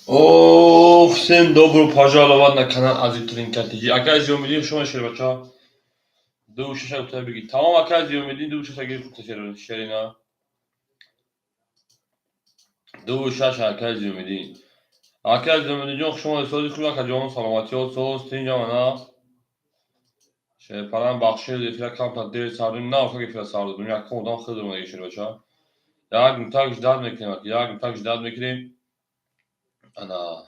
О, всем добро пожаловать на канал Азитринка ТЖ. Акай Зиёмиддин, шумо шербача. Ду шаша гуфта бигӣ. Тамом, акай Зиёмиддин, ду шаша гирифт гуфта шерина. Ду шаша, акай Зиёмиддин. Акай Зиёмиддин ҷон, шумо сози хуб, ака ҷон, саломатиёт, соз, тинҷа мана. Шерпарам, бахши эфира камтар дер сардим, на ока эфира сар додум, якум одам хел омадаги шербача. Як мутак ждать мекунем, як мутак ждать мекунем. Ана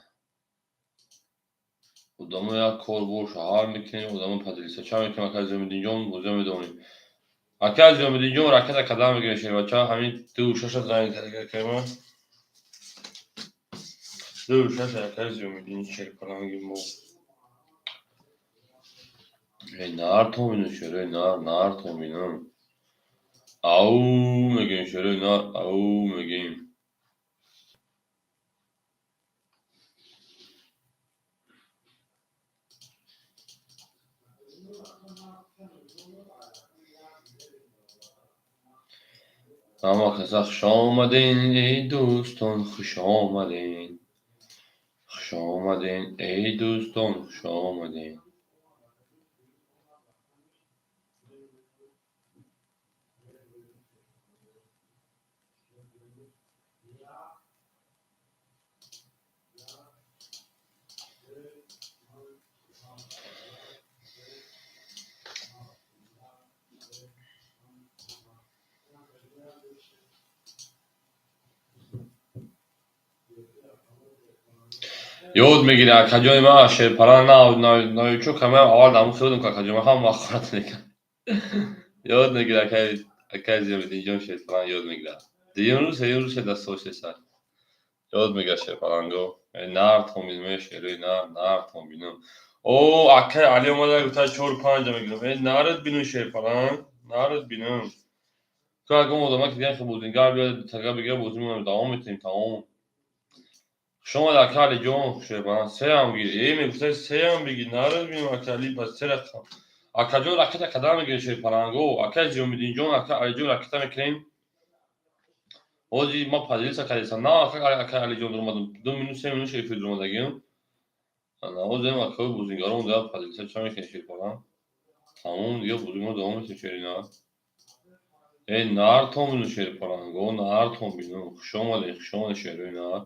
одамо як кор бо шаҳар мекунем, одамо поделиться ча мекунем, акай Зиёмиддинҷон, бозиа медонем. Акай Зиёмиддинҷон, ракета кадам мегирем, шербача, ҳамин ду шаша занг кардем. Ду шаша, акай Зиёмиддин, шерпаланги мо. Эй, нар томину, шерои нар, нар томину. Ау мегӯем, шерои нар, ау мегӯем. Ҳама каса хуш омаден, эй дӯстон, хуш омаден. Хуш омаден, эй дӯстон, хуш омаден. Ёд мегирӣ, акаҷони ман, шерпара навичо камаям аввал даму хелдум, акаҷон ман ҳама вақт мекард. Ёд мегирӣ, акай, акай Зиёмиддинҷон, шерпаран ёд мегирад. Дуюм рӯз, сеюм рӯз дастошеса. Ёд мегирад шерпаранго. Нар томбинум, шерои нар, нар томбинум. О, акай Али омада гуфта чор панҷа мегирам. Э, нарад бинум, шерпаранг, нарад бинум. Ту ягон одама ки дигар хел бозингар биёд, тага бигира, бозӣ мекунем, давом метиҳем, тамом. Хуш омад, ака Алиҷон, шерпаран, сеам гир. Э, мегуфта сеам бигир, нарад бинум, ака Али, ба се рақам. Акаҷон, ракета кадам мегирем, шерпаранго. Акай Зиёмиддинҷон, ака Алиҷон, ракета мекунем. Ҳозир ма поделиться кардесам. На, ака Алиҷон дуромадам. 2 минут, 3 минут эфир дуромадагим. Ана ҳозир акаи бозингарон дигар поделиться ча мекунем, шерпаран. Тамом, дигар бозӣ мо давом метиҳем, шерина. Э, нар томбину, шерпаранго, нар томбину. Хуш омадед, хуш омадед, шерои нар.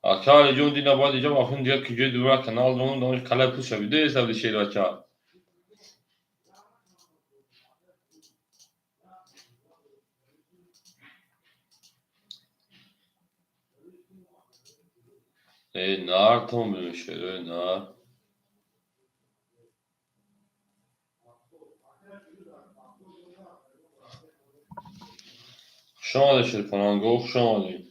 Ака Алиҷон, дина баъд иҷа вақти дигар ки ҷои дура канал дорам, калай пул шавида эсабди, шербача. Э, нар том шерои нар. Хуш омадед, Шерпаланго, хуш омадед.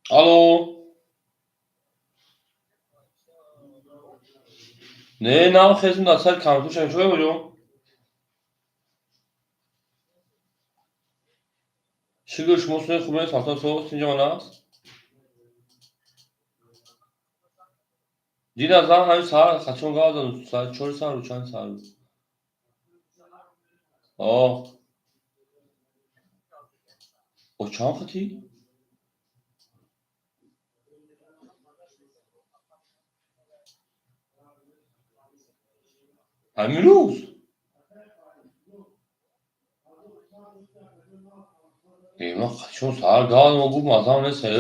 Алло. Не, нав хезм дар сари компютер шавем, чӣ боҷон? Шукр, шумо суни хубе, салтан соз, тинҷа ман аст? Дина зан ҳамин саҳар хачон гап задам, соати 4 саҳару чанд саҳару. О. О, чанд хати? Ҳамин рӯз? Э, ман қачон саҳар гап задам, гуфт маззам нест, э?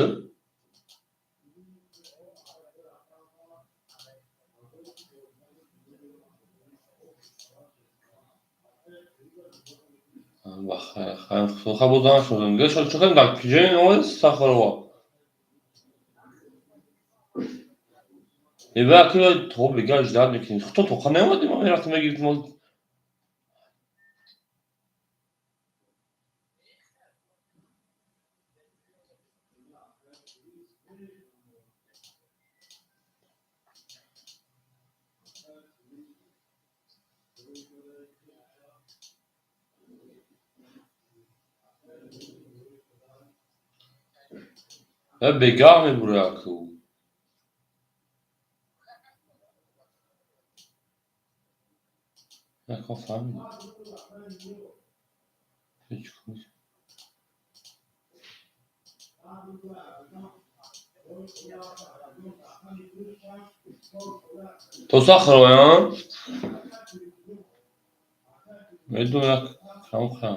Бахайр, хайр, хай боз занг шудам. Га чӣ кардем, дар куҷои омадед Сахарова? Э, ба ки то бега ждать мекунем. Худто тоқа наомадем, ма мерафтем мегирифтем. Э, бегаҳ мебура ку. Након фаҳмидам. Ҳеҷ кор. То Сахароваян? Медонам, як камха.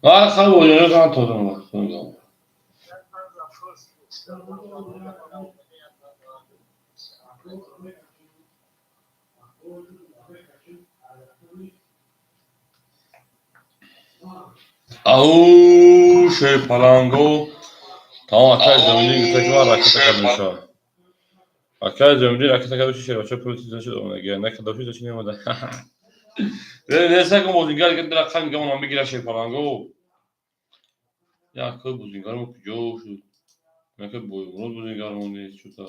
А, хай боҷон, зан тодам. Ау, Шерпаланго. Тамом, акай Замидин гуфта, ки ман ракета кардам шо. Акай Замидин ракета кардам шо, шербача пули тиза шуд, омадаги. Накарда шуд, чи намеомада. Не, секун, бозингар ки рақам гамон бигира, Шерпаланго. Як бозингаро куҷо шуд? Нака Боймурод бозингаро нест шуда.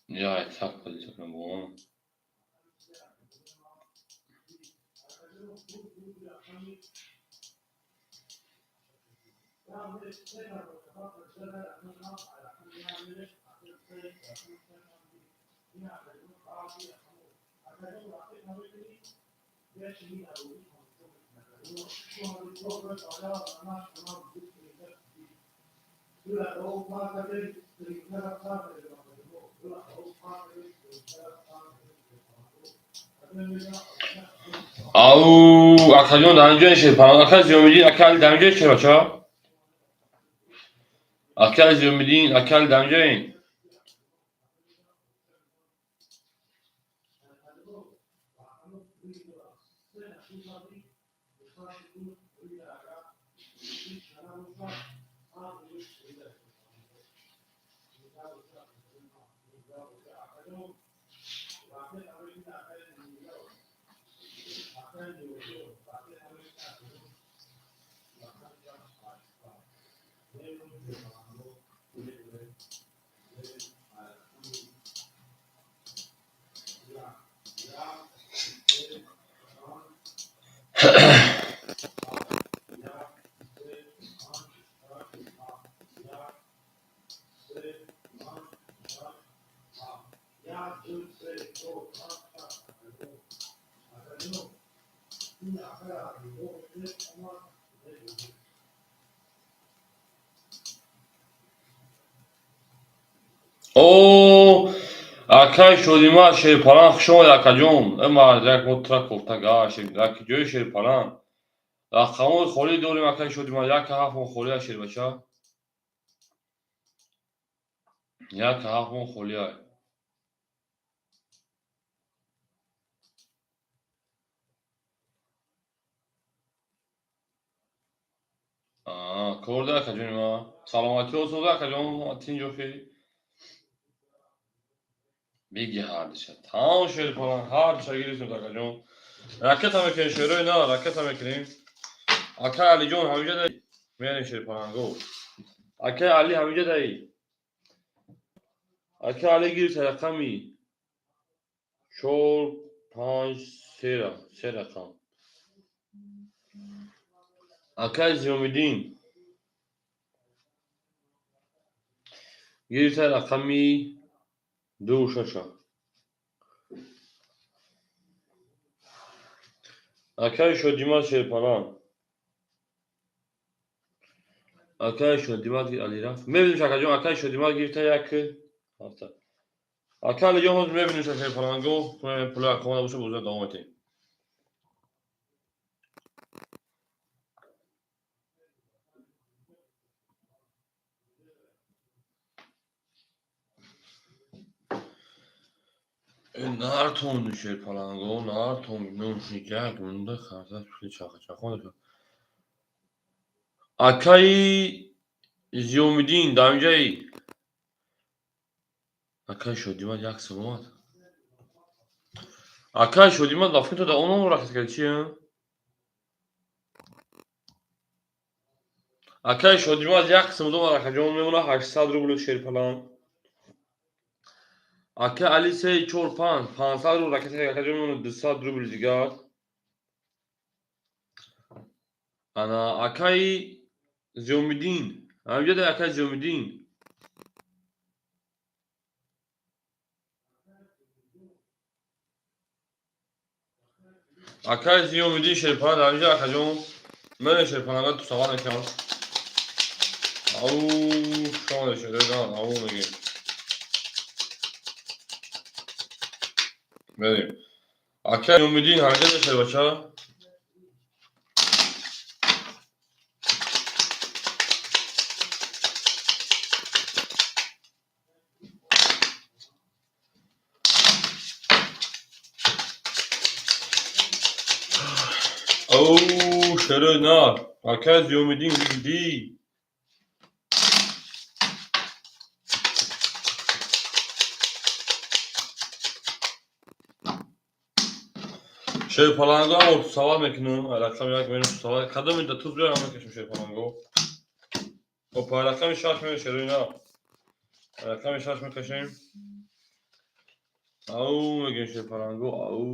Я, так позиция кунам. Ау, акаҷон, дар инҷо Шерпаланго, акай Зиёмиддин, акай дар инҷо шербача? Акай Зиёмиддин, акай дар инҷоин? О, акай Шодима Шерпалан, хуш омадӣ, акаҷон. Як мотра кофта гашт. Ҷои Шерпалан. Рақамҳои холӣ дорем, акай Шодима. Як ҳафтмон холӣ аст, шербача. Як ҳафтмон холӣ аст. Кор да, акаҷони ман. Саломатиҳо соза, акаҷон, тинҷофи. Беги ҳардиша. Тамом, Шерпалан, ҳардиша гирифтем, акаҷон. Ракета мекунем, шерои на, ракета мекунем. Акай Алиҷон, ҳамиҷа даи. Мерем, шерпаланго. Акай Али, ҳамиҷа даи. Акай Али гирифта рақами 4, 5, 3, се рақам. Акай Зиёмиддин гирифта рақами 2, 6. Акай Шодима Шерпалан. Акай Шодима Али рафт. Мебинем, акаҷон, акай Шодима гирифта як ҳафта. Акай Алиҷон, ҳозир мебинем, Шерпаланго, пули акомада боша, бозиро давом метиҳем. Нартон, шерпаланго, нартон, як минута харта пули чаха чаха. Акаи Зиёмиддин, дар инҷаи. Акаи Шодимат як саломат. Акаи Шодимат, ба фикр, то дар он ракет карди, чи? Акаи Шодимат як сум дорад, акаҷон, мемонад 800 рубл, шерпаланг. Ака Али 3, 4, 5, 500 рубл ракет, акаҷон, мемонад 200 рубл дигар. Ана акаи Зиёмиддин, ҳамиҷа дай, акаи Зиёмиддин. Акаи Зиёмиддин Шерпаланг дар инҷа, акаҷон. Мерем, шерпаланга ту савол мекунам. Ау, шоне шереган, ау мегем. Мерем. Акаи Зиёмиддин, ҳамиҷа дай, шербача. Оу, шерои нар. Акаи Зиёмиддин, дидӣ? Шерпаланго ҳам савол мекунам. Рақами як мерем савол. Кадоми да туз биёрам, мекашем, шерпаланго. Опа, рақами 6 мерем, шерои нар. Рақами 6 мекашем. Ау, мегем, шерпаланго, ау.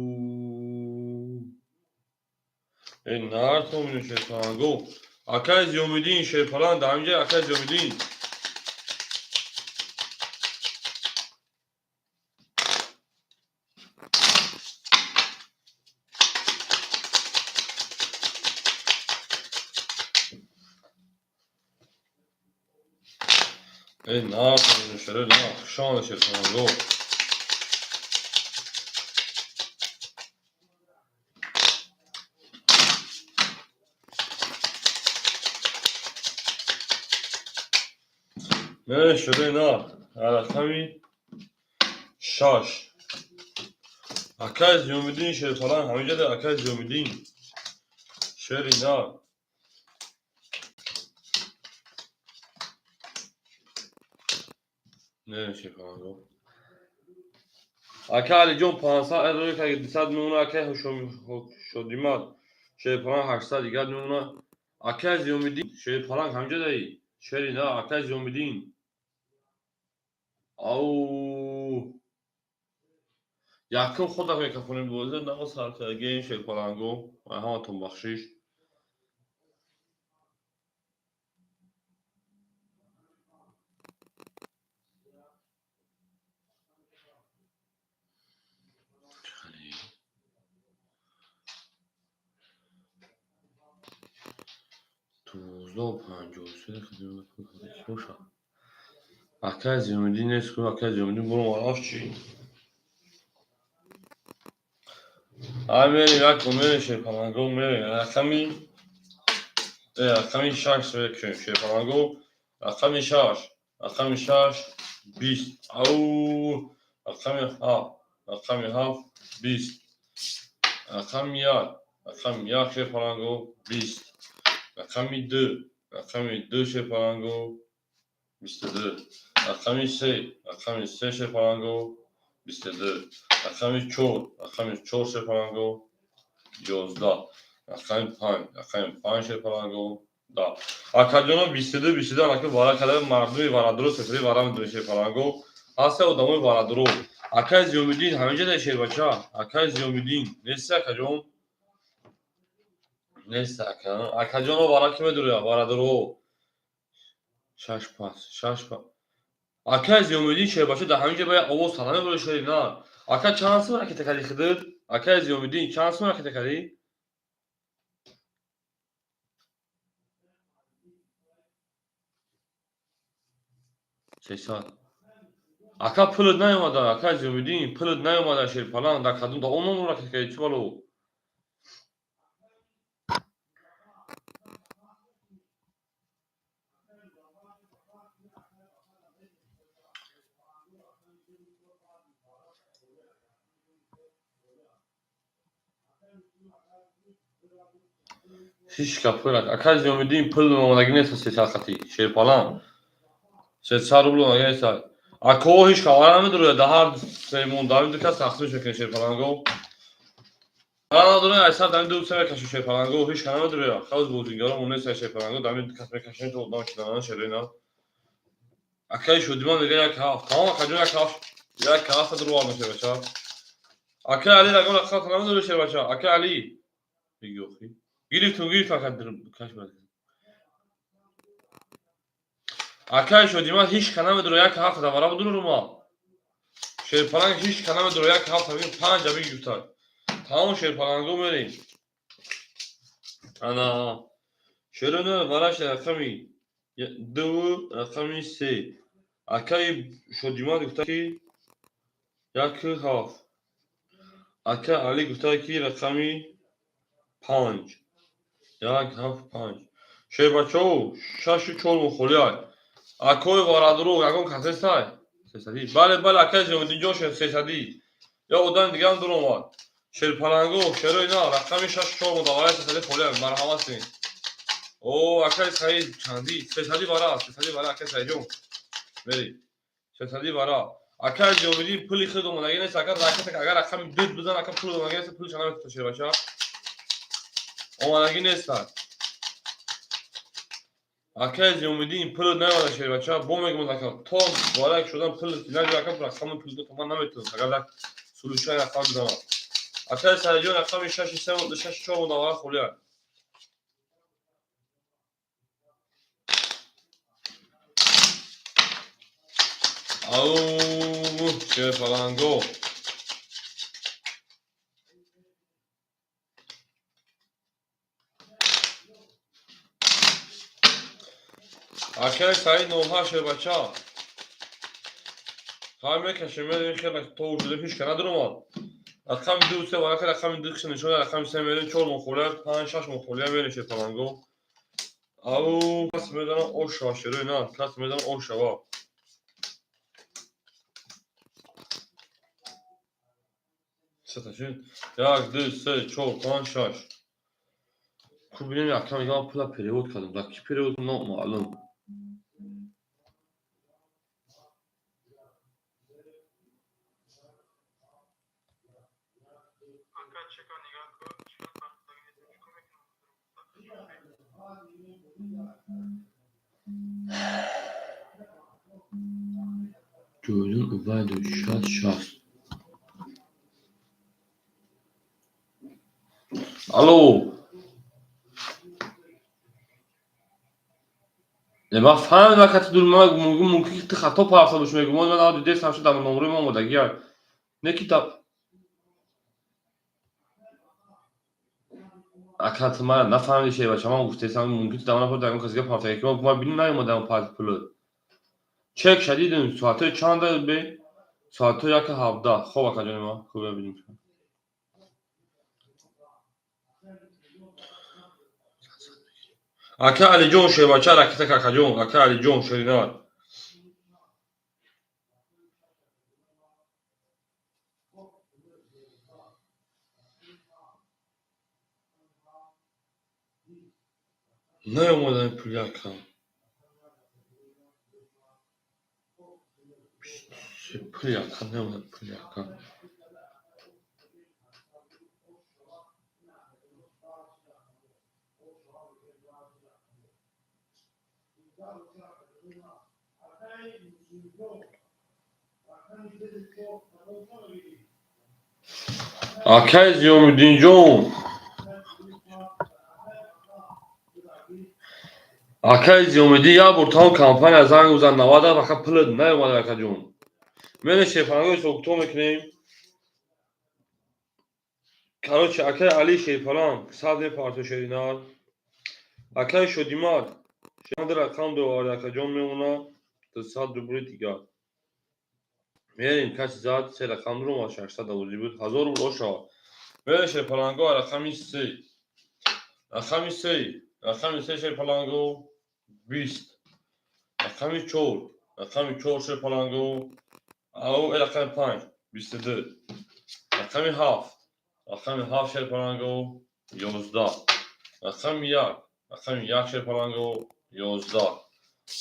Э, нартон, шерпаланго. Акаи Зиёмиддин Шерпаланг дар инҷа, акаи Зиёмиддин. Э, нартон, шерои нар, хушомадед, шерпаланго. Мерем, шерои нар. Рақами 6. Акаи Зиёмиддин Шерпаланг, ҳамиҷа дай, акаи Зиёмиддин. Шери нар. Мерем, шерпаланго. Ака Алиҷон 500 эро ка 200 мемона, акаи Шодимат Шерпаланг 800 дигар мемона. Акаи Зиёмиддин Шерпаланг, ҳамиҷа дай. Шери нар, акаи Зиёмиддин. Ау. Якум худак мекафонем бозӣ, нао сар кардагем, шерпаланго. Ҳаматон бахшиш. 12:53 боша. Акай Зиёмиддин нест ку, акай Зиёмиддин буромад чӣ? Ай мерем, як бор мерем шерпаланго, мерем. Рақами 6 мекушем шерпаланго. Рақами 6, рақами 6, 20. Ау, рақами 7, рақами 7, 20. Рақами 1, рақами 1 шерпаланго, 20. Рақами 2, рақами 2 шерпаланго, 22. Рақами 3, рақами 3 шерпаланго, 22. Рақами 4, рақами 4 шерпаланго, 11. Рақами 5, рақами 5 шерпаланго, 10. Акаҷоно 22, 22 анаки вара карда мардуми варадуро сесади вара медонед шерпаланго. Ҳаста одамои варадуро. Акай Зиёмиддин ҳаминҷа дар шербача. Акай Зиёмиддин нести акаҷон? Нест ака. Акаҷоно вара ки медуря? Варадуро. 6 пас, 6 пас. Акай Зиёмиддин шербача дар ҳаминҷа ба як овоз сара мебура шери на. Ака чанд сум ракета кардӣ хидр? Акай Зиёмиддин чанд сум ракета кардӣ? 300. Ака пулат наёмада, акай Зиёмиддин пулат наёмада шерпаланг дар кадом дар он номер ракета кардӣ чӣ бало? Ҳеҷ гапҳои акай Зиёмиддин пул омадагӣ нест 300 хати шерпаланг. 300 рубл омадагӣ нест. Акоҳо ҳеҷ хабара намедорад, дар ҳар се мон дар ду кас тақсим мекунед шерпаланго. Хабара надорад, айсар дар ду се мекашем шерпаланго, ҳеҷ хабара намедорад. Хавз бозингаро мо нест шерпаланго, дар ду кас мекашем то одам шиданан шерина. Акай Шодиман мега як ҳафт. Тамом акаҷон як ҳафт. Як ҳафт дуру шербача. Акай Али рақам рақам намедорад шербача. Акай Али. Биги охи. Гирифтум, гирифтум ака каш бад. Акай Шодиман ҳеҷ ка намедорад як ҳафт дар вара будурума. Шерпаланг ҳеҷ ка намедорад як ҳафт биги панҷ биги гуфтад. Тамом шерпаланго мерем. Ана шерона вараш рақами 2 рақами 3. Акай Шодиман гуфта ки як ҳафт. Акай Али гуфта ки рақами 5. 1 7 5. Шербачаҳо 6 4 мухолиай. Акои варадуро ягон кас нестай? Сесадӣ. Бале, бале, акай Зиёмиддинҷон сесадӣ. Ё одами дигарам дур омад. Шерпаланго, шерои на, рақами 6 4 мудаввараи сесадӣ холиай. Марҳамат кунед. О, акай Саид чандӣ? Сесадӣ вара, сесадӣ вара, акай Саидҷон. Бери. Сесадӣ вара. Акай Зиёмиддин пули худ омадагӣ нест, ака ракета агар рақами 2 бизан, ака пул омадагӣ нест, пулша наметавонад шербача. Омадагӣ нестад. Акай Зиёмиддин пулат наёмада шербача, бо мегӯмад ака то варак шудан пул наҷо ака рақами пул то ман наметавонам, агар як сулушаи рақам бизанам. Акай Саидҷон рақами 6 3 6 4 мудаввара холиай. Ау, шерпаланго. Акай Саид 08 шербача. Ҳай мекашем, мерем хеле то вуҷуда ҳеҷ ка надуромад. Рақами 2 3 варака рақами 2 хиша нишон рақами 3 мерем 4 мухолия 5 6 мухолия мерем шерпаланго. Ау, кас медонам ош шава шерои на, кас медонам ош шава. Сета шуд. 1 2 3 4 5 6. Ку бинем ака мегам пула перевод кардам. Дар ки перевод номаълум. Ҷӯйдун Убайдов 60 60. Алло. Ман фаҳмидам ака ту дур мумкин ки ту хато парафта бошӣ мегӯм. Ман дидестам шуд дар номрои мо омодагӣ. Не ки ака ту мара нафаҳмидӣ шербача, ман гуфтестам мумкин ту дар ман ягон кас дига парафтагӣ ки ман бинем наёмадам пулат. Чек шадидем, соатҳои чанда бе? Соатҳои 1:17. Хоб, акаҷони ман, хуб бибинем. Ака Алиҷон, шербача, ракета, какаҷон, ака Алиҷон, шеринар. Наомадани пули ака. Пули ака наомад, пули ака. Акаи Зиёмиддинҷон, акаи Зиёмиддин, як бор тамом компания занг бизан, 90 ака, пулат наомада, акаҷон. Мене шерпаланго ҳисобкитоб мекунем. Короче, акаи Али шерпаланг 100 мепарто, шеринар. Акаи Шодимад чанд рақам довард, акаҷон, мемона 200 рубли дигар. Мерем, каси зад се рақам дуромад, 600 давозӣ буд, 1000 рубл ошавад. Мерем, шерпаланго, рақами се, рақами се, рақами се, шерпаланго, 20, рақами чор, рақами чор, шерпаланго, ау, рақами панҷ, 22, рақами ҳафт, рақами ҳафт, шерпаланго, 11, рақами як, рақами як, шерпаланго, 11,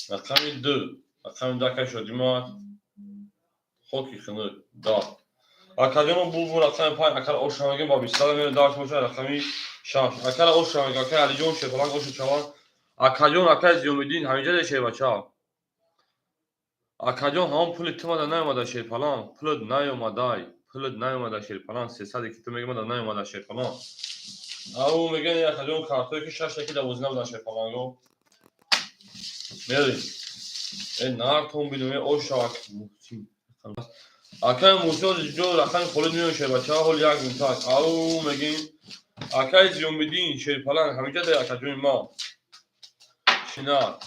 рақами ду, рақами ду, акаи Шодимад, хоки хунук, 10. Акаҷоно, булбу рақами панҷ, акара оша мегем, ба бистада мерем, дарс боша. Рақами шаш, акара оша мегем, акаи Алиҷон, шерпаланг, оша чаван. Акаҷон, акаи Зиёмиддин, ҳаминҷа де, шербача. Акаҷон, ҳамон пули ту мада наомада, шерпаланг, пулат наомадай, пулат наомада, шерпаланг, 300-е ки ту меги, мада наомада, шерпаланг. Ау, мегӯян, акаҷон, картое ки шашта ки давозӣ набудан, шерпаланго. Мерем, э нартон бинем, э ошавак. Муҳсин, акаи Муҳсин, ҷо рақами холид меояд, шербача, ҳол як минтак. Ау, мегем, акаи Зиёмиддин, шерпаланг, ҳаминҷа де, акаҷони ма, шинар.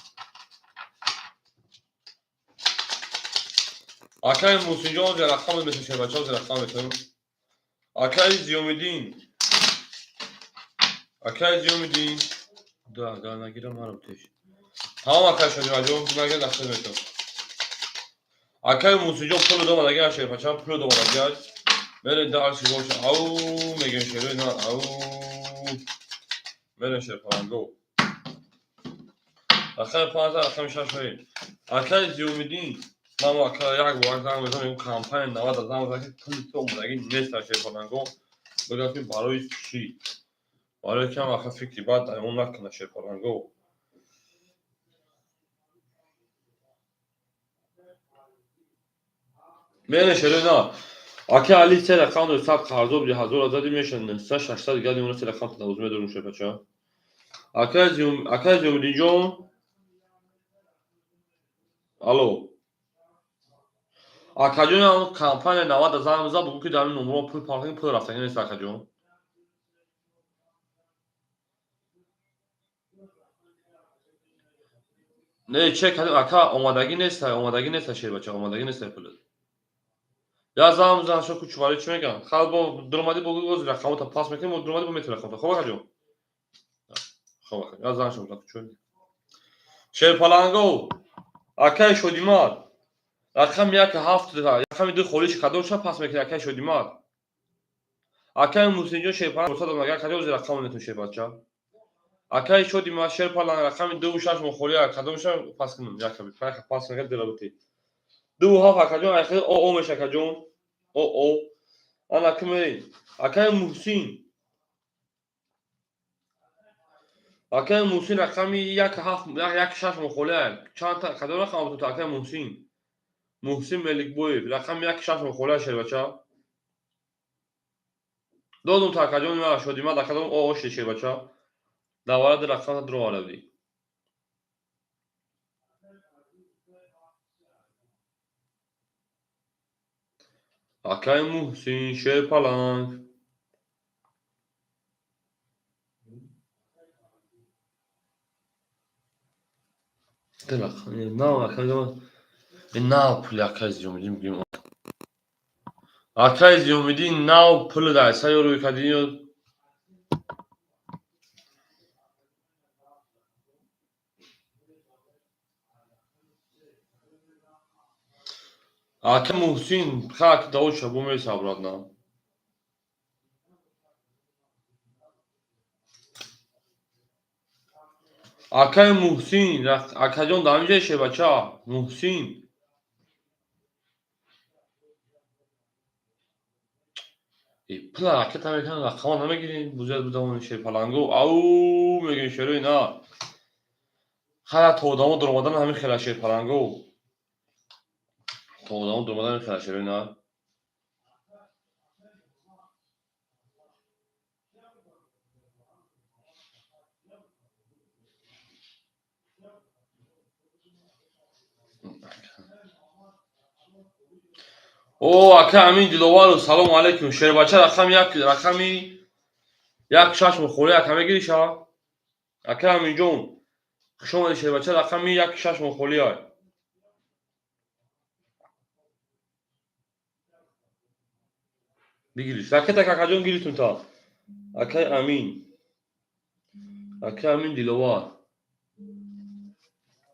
Акаи Муҳсинҷон, зе рақам меша, шербача, зе рақам метавон. Акаи Зиёмиддин, акаи Зиёмиддин, да, агар нагирам, маро теш. Тамом, акаи Шодимаҷон, нагир, дастат метавон. Акаи Муҳсинҷон, пулу домадагиа, шербача, пулу домадагиа. Мерем, дарси боша. Ау, мегем, шерои на, ау, мерем, шерпаланго, рақами панҷ, рақами шаш мерем. Акаи Зиёмиддин, ман ака як бор занг мезанам, мегӯм, компания 90 занг мезанам, ки пули ту омадагӣ нест, шерпаланго. Бигӯям, ки барои чӣ, барои кам ака фикри бад дар он накуна, шерпаланго. Мерем, шерои на. Ака Али се рақам дор, 100 қарзо буди, 1000 зади, меша 900, 600 дигар мемона, се рақам тавозӣ медорем, шербача. Акаи Зиёмиддинҷон, алло. Акаҷон, ҳамон компания 90 занг бизан, бугӯ, ки дар ин номерҳо пул партофтем, пул рафтагӣ нест, акаҷон. Не, чек кардем, ака, омадагӣ неста, омадагӣ неста, шербача, омадагӣ неста пулат. Я занг бизан, шо кучвари чӣ мегӯянд. Хал, бо дуромадӣ, бо боз рақамота пас мекунем, дуромадӣ, бо метавон рақамота. Хоб, акаҷон, хоб, ака, я занг шо кучвари. Шерпаланго, акаи Шодимад, рақами як, ҳафт, рақами ду холиш кадомша пас мекунӣ, акаи Шодимад? Акаи Муҳсинҷон, шерпаланг, 400 агар кадом рақам метон, шербача. Акаи Шодимад, шерпаланг, рақами дуву шаш мохолия кадомша пас кунам? Якаби пас мекард, дилабути дуву ҳафт, акаҷон, айхел о о меша, акаҷон, о о. Ана кимерем, акаи Муҳсин, акаи Муҳсин, рақами як, ҳафт, як, шаш мохолия чандта, кадом рақам бутун, акаи Муҳсин? Муҳсин Меликбоев, рақами як, шаш мохолия, шербача, додум та, акаҷон. Шодимад, акадом о о ши, шербача, даварад рақамта дуроварда. Акаи Муҳсин, шерпаланг. Нав пули акай Зиёмиддин мегӯем. Акай Зиёмиддин нав пули дар ё рӯй кардин ё ака Муҳсин хак даоча бо меса обратно. Акай Муҳсин, акаҷон дар ҳамин ҷое шебача Муҳсин. Пула ракета мекунанд, рақама намегирем, бузяд будамон шерпаланго. Ау мегӯем шерои на. Хара то одамо дуромадан ҳамин хела шерпаланго. То одамо дуромадан ҳамин хела шерои на. О, ака Амин Диловаров, салому алейкум. Шербача рақами як, рақами як шаш мухоли ака мегири ша? Ака Аминҷон, хуш омадӣ шербача, рақами як шаш мухоли ай. Бигириш. Ракета какаҷон гиритун та. Акай Амин. Акай Амин Диловар.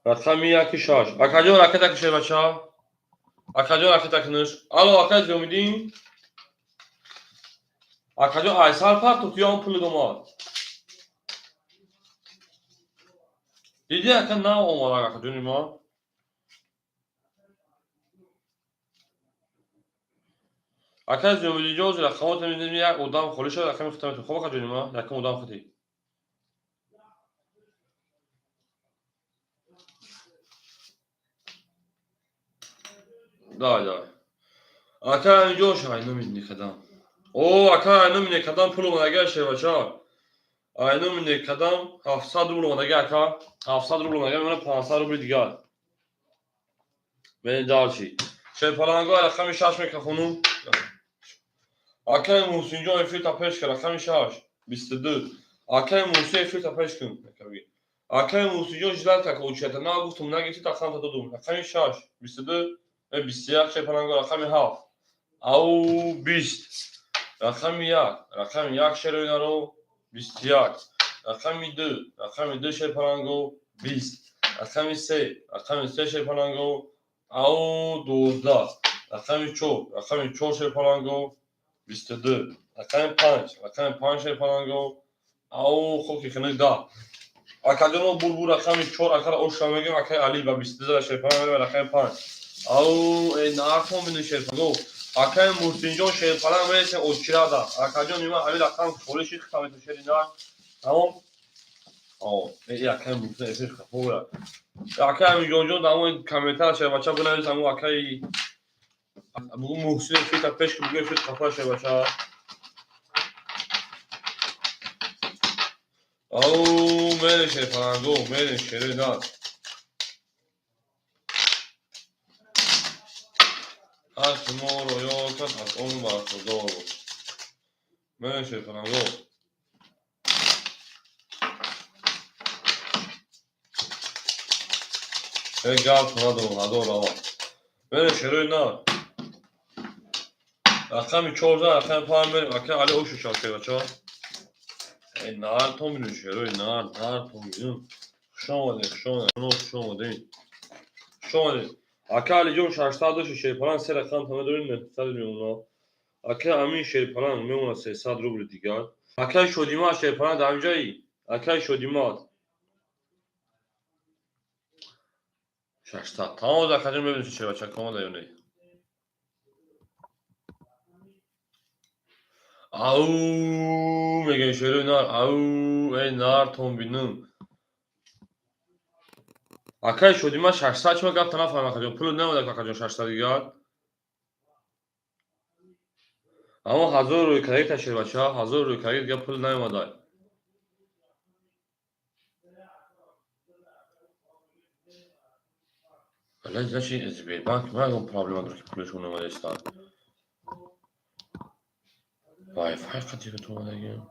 Рақами як шаш. Акаҷон ракета ки шербача? Акаҷон ракета куниш. Алло, акай Зиёмиддин. Акаҷон айсар партохт ё он пули домад? Диди ака нав омад акаҷони ман. Акай Зиёмиддинҷон ҳозир рақамотро медиҳем, як одам холӣ шавад, рақами худта метавон. Хоб акаҷони ман, якум одам худӣ. Давай, давай. Ака Аминҷон айноми некадам. О, ака айноми некадам пул омадага шербача. Айноми некадам 700 рубл омадага ака. 700 рубл омадага, мена 500 рубли дигар. Мени дальше. Шерпаланго рақами 6 микрофону. Акай Муҳсинҷон эфирта пеш кар, рақами 6, 22. Акай Муҳсин эфирта пеш кун. Акай Муҳсинҷон ждать как очията. На гуфтум, нагирифти рақамта додум. Рақами 6, 22, 21 шерпаланго рақами 7. Ау 20. Рақами 1, рақами 1 шероинаро 21. Рақами 2, рақами 2 шерпаланго 20. Рақами 3, рақами 3 шерпаланго ау 12. Рақами 4, рақами 4 шерпаланго 22. Рақами 5, рақами 5 шерпаланго ау хоки хинак 10. Акаҷоно бурбур рақами 4 акара оша мегем, акай Али ба 22 шерпаланго рақами 5. Ау нархон бинӣ шерпаланго. Акай Муҳсинҷон шерпаланг мересем очирада. Акаҷон има ҳамин рақам холӣ шид хитамето шери нар. Тамом. О, акай Муҳсин эфир хафо. Акай Аминҷонҷон дар ҳамон комментар шербача бинавис, ҳамон акай бугу Муҳсин эфирта пеш ки бугу эфир хафо шербача. Ау мерем шерпаланго, мерем шери нар. Ҳар шуморо ёд кард, аз он бархурдор буд. Мерем шерпаланго. Гап надорам, надор рава. Мерем шерои нар. Рақами 14, рақами 5 мерем. Ака Али ошу шав шербача. Нар то мебинем шерои нар, нар то мебинем. Хуш омадед, хуш омадед, хуш омадед. Хуш омадед. Ака Алиҷон 600 шерпаланг се рақам та медорем 900 мемонад. Ака Амин шерпаланг мемонад 300 рубли дигар. Акай Шодимат шерпаланг дар ҳамин ҷои? Акай Шодимат 600. Тамом акаҷон мебинем шербача комада ё не. Ау мегӯем шерои нар, ау эй нар тон бинам. Акай Шодимат 600 чима гапта нафаҳмам акаҷон. Пулу намеда акаҷон 600 дигар. Аммо 1000 рӯй кредита шербача, 1000 рӯй кредит дигар пул наомада. Вале значит Сбербанк ма ягон проблема дорад ки пулашон наомада истад. Wi-Fi қати омадагиам.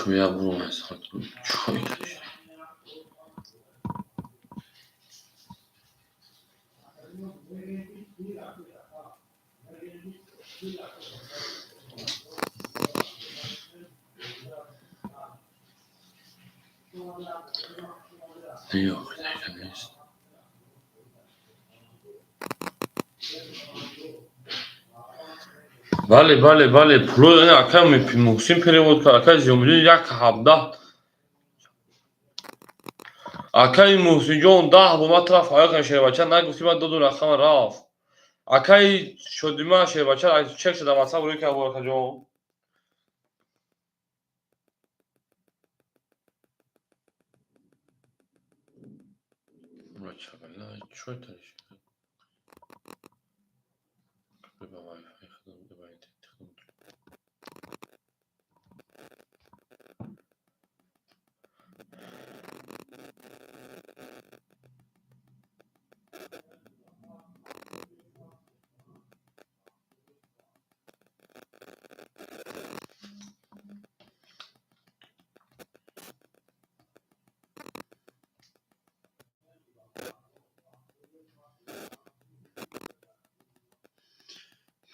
Я буромай чой. Yo'q, нест. Бале, бале, бале, пуло ака Муҳсин перевод кард, акаи Зиёмиддин як ҳабдаҳ. Акаи Муҳсинҷон 10 бо ма тараф аяқам шербача нагуфти, ман доду рақама рафт. Акаи Шодима шербача чек шуда ватсап рӯй кард, акаҷон. Чой тариш.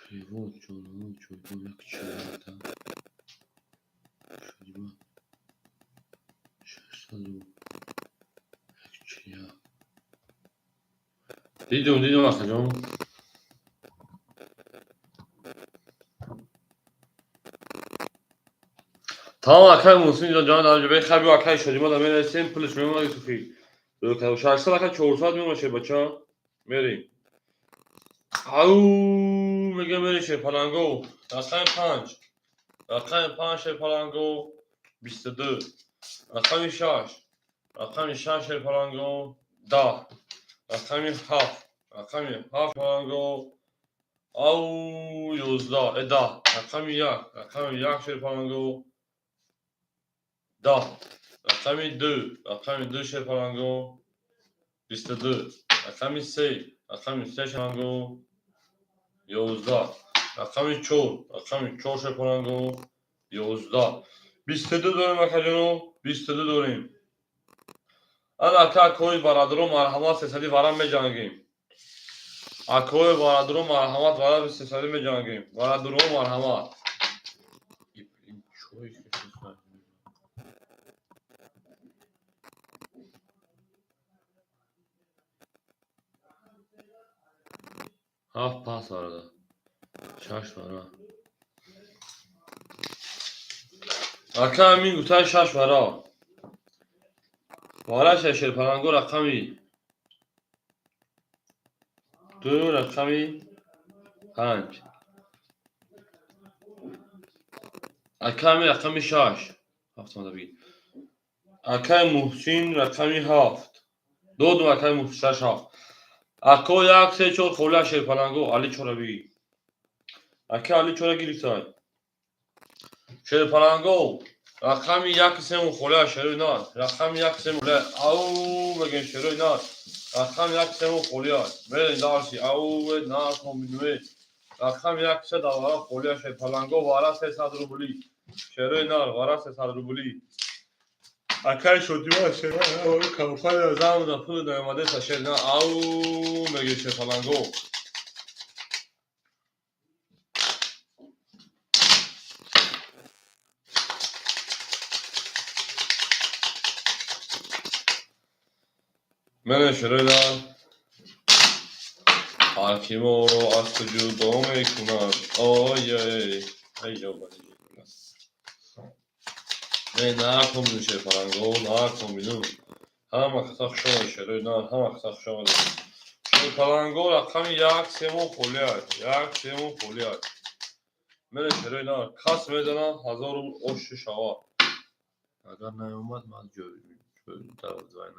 Перевод ҷонон ҷойгоҳ як чилда шудима 601 чия. Дидум, дидум, акаҷон. Тамом, акаи Муҳсин ҷон, дар ҷо бехаб ё акаи Шодима да мерасем, пулаш мемонад Юсуфи. 600 ака 400 мемонад шербача. Мерем. Ау, мегӯям мерем шерпаланго. Рақами 5. Рақами 5 шерпаланго 22. Рақами 6. Рақами 6 шерпаланго 10. Рақами 7. Рақами 7 паланго ау 11, 10. Рақами 1. Рақами 1 шерпаланго 10. Рақами 2. Рақами 2 шерпаланго 22. Рақами 3. Рақами 3 шерпаланго 11. Рақами 4. Рақами 4 шерпаланго 11. 22 дорем, акаҷоно, 22 дорем. Ана ака, акои бародаро, марҳамат, сесади варам меҷангем. Акои бародаро, марҳамат, варам сесади меҷангем. Бародаро, марҳамат. Ҳафт пас варада. Шаш вара. Ака Амин гуфтай шаш вара. Вараша шерпаланго рақами 2, рақами 5. Ака Амин рақами 6. Ҳафт омада бигир. Акаи Муҳсин рақами 7. Додум акаи Муҳсин шаш ҳафт. Ако як се чор холия шерпаланго Али чора бигир. Ака Али чора гирифтай. Шерпаланго рақами як сему холия шерои нар. Рақами як сему холия. Ау мегем шерои нар. Рақами як сему холия. Мерем дарси. Ау на комбинуе. Рақами як се давара холия шерпаланго вара 300 рубли. Шерои нар вара 300 рубли. Акаи Шодима шерои компания замда пул наомадеса шер на ау меге шерпаланго. Мене шерои нар. Ҳар ки моро аз ту ҷудо мекунад. Ой ай ҷо. Не, накомбину шерпаланго, накомбину. Ҳама каса хуш омадед шерои нар, ҳама каса хуш омадед. Шерпаланго рақами як сему холия. Як сему холия. Мене шерои нар. Кас мезана 1000 рубл оши шава. Агар наомад ман ҷой дар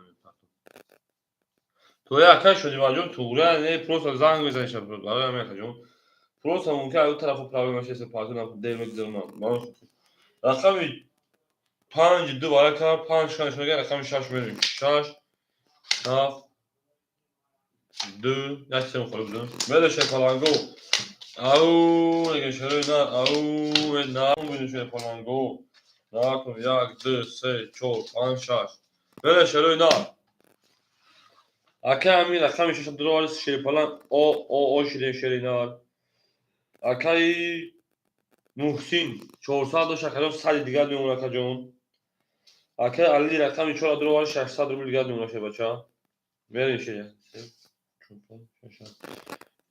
мепартам. То ака Шодимаҷон туғрия не, просто занг мезаниш барои ҳамин акаҷон. Просто мумкин аю тарафо проблема шеса парту дер мегузаронам. Рақами 5 2 вара кард, панҷ шаш мега, рақами 6 мерем. 6 7. Ду, як сем холӣ будам. Мере шерпаланго. Ау, мегем шерои нар, ау, на бинем шерпаланго. Накун, як, ду, се, чор, панҷ, шаш. Мере шерои нар. Акай ҳамин рақами шаша дуровари шерпаланг о о о шидем шери нар. Акаи Муҳсин 400 дошт, акаҷон, 100 дигар мемонад, акаҷон. Акаи Али рақами чора дуровари 600 рубл дигар мемонад, шербача. Мерем шер. Се, чор, панҷ, шаш, ҳафт.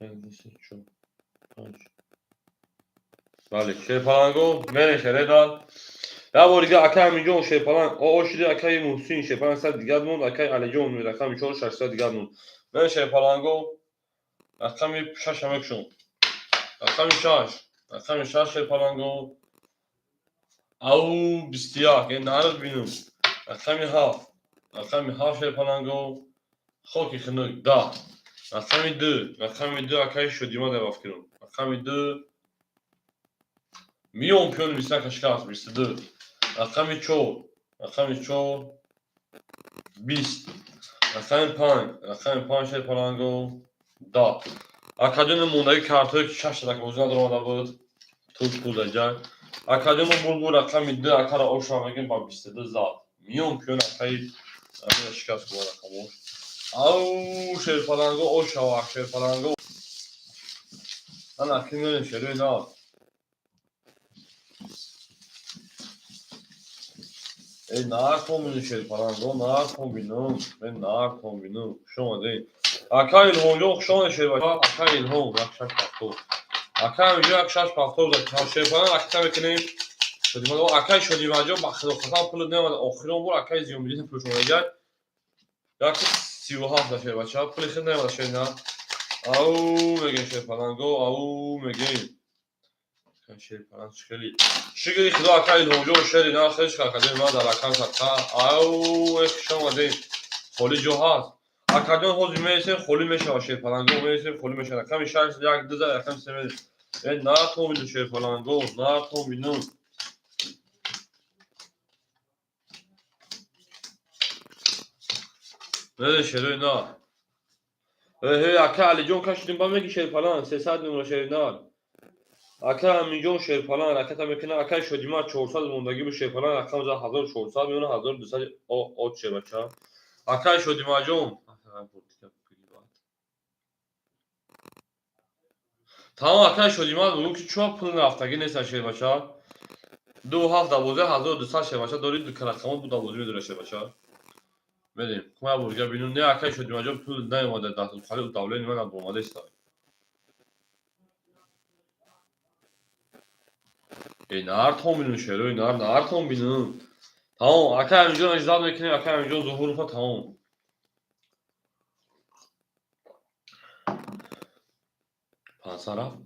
Як, ду, се, чор, панҷ. Бале, шерпаланго, мерем шередан. Як бор дигар акаи Аминҷон шерпаланг о о шиде, акаи Муҳсин шерпаланг 100 дигар монд, акаи Алиҷон рақами чор 600 дигар монд. Мерем шерпаланго, рақами шаша мекушом. Рақами шаш, рақами шаш шерпаланго. Ау, 21, е нард бинум. Рақами ҳафт, рақами ҳафт шерпаланго. Хоки хунук, 10. Рақами ду, рақами ду акаи Шодима дар фикрам. Рақами ду миён пиён мисака шикаст, 22. Рақами чор, рақами чор, 20. Рақами панҷ, рақами панҷ шерпаланго, 10. Акаҷони мондагӣ картҳое ки шаш тадака бозӣ надоромада буд, тур пул даҷай. Акаҷони булбул рақами ду акара оша мегем ба 22 зад. Миён пиён акаи амина шикаст кува рақамош. Ау, шерпаланго ошава, шерпаланго. Ана ки мерем шерои нав. Эй, нархон бинум шерпаланго, нархон бинум, э нархон бинум. Хуш омадед. Ака Илҳомҷон, хуш омадед шербача. Ака Илҳом, як шаш ҳафтод. Ака ҳаминҷо як шаш ҳафтод зад. Шерпаланг акта мекунем. Шодимаҷон, акаи Шодимаҷон ба худо қасам пул намеомад. Охирон бор акаи Зиёмиддин пулш омада. Як 37 да шербача. Пули худ намеомада шер на. Ау, мегем шерпаланго, ау, мегем. Шерпаланг хеле. Шукри худо ака Илҳомҷон шери на хеле шукр акаҷон ман дар рақам садқа. Ау, э хуш омадед. Холӣ ҷо ҳаст. Акаҷон ҳозир мересем, холӣ мешавад шерпаланго, мересем, холӣ мешавад. Рақами шаш, як, ду зад, рақами се мересем. Э натон бину шерпаланго, натон бину. Мере шерои на. Э, ака Алиҷон кашидим ба меги шерпаланг, 300 мемона шери нар. Ака Аминҷон шерпаланг раката мекунад, акаи Шодима 400 мондагӣ бу шерпаланг рақам зад 1400 мемона, 1200 от шербача. Акаи Шодимаҷон. Тамом акаи Шодима мегӯ ки чӯа пул нарафтагӣ нест шербача. Ду ҳафт дабоза 1200 шербача дори ду рақамот бу дабоза медора шербача. Мерем. Кума бор дигар бинум. Не акаи Шодимаҷон пул наомада даст хали давлени ман омада иста. Эй нартон бинум шерои нар, нартон бинум. Тамом, акаи Аминҷон иҷозат мекунем, акаи Аминҷон Зуҳурова тамом. Пансад рафт.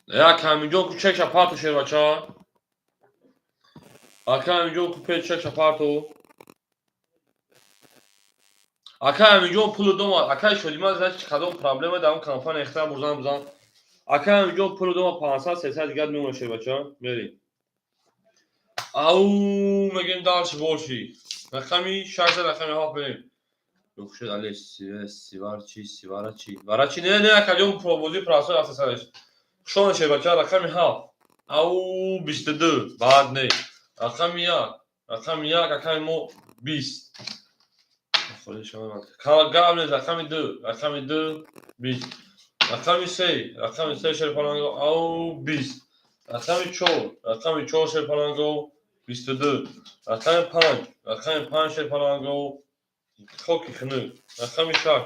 Э акаи Аминҷон ку чекша парту шербача. Акаи Аминҷон ку пе чекша парту. Акаи Аминҷон пулу домад. Акаи Шодима значит кадом проблема дар он компания ихтиёр бурзан бузан. Акаи Аминҷон пулу домад 500 300 дигар мемонад шербача. Мерем. Ау, мегем дальше больше. Рақами шаш рақами ҳафт мерем. Ёхшед али сиварчи, сиварачи. Варачи не, не, акаҷон бозӣ прасой рафта сараш. Хушона шербача, рақами ҳафт. Ау, 22. Баъд не. Рақами як. Рақами як, акаи мо 20. Гап нест, рақами ду. Рақами ду, 20. Рақами се, рақами се шерпаланго, ау, 20. Рақами чор, рақами чор шерпаланго, 22. Рақами панҷ, рақами панҷ шерпаланго, хоки хунук. Рақами шаш,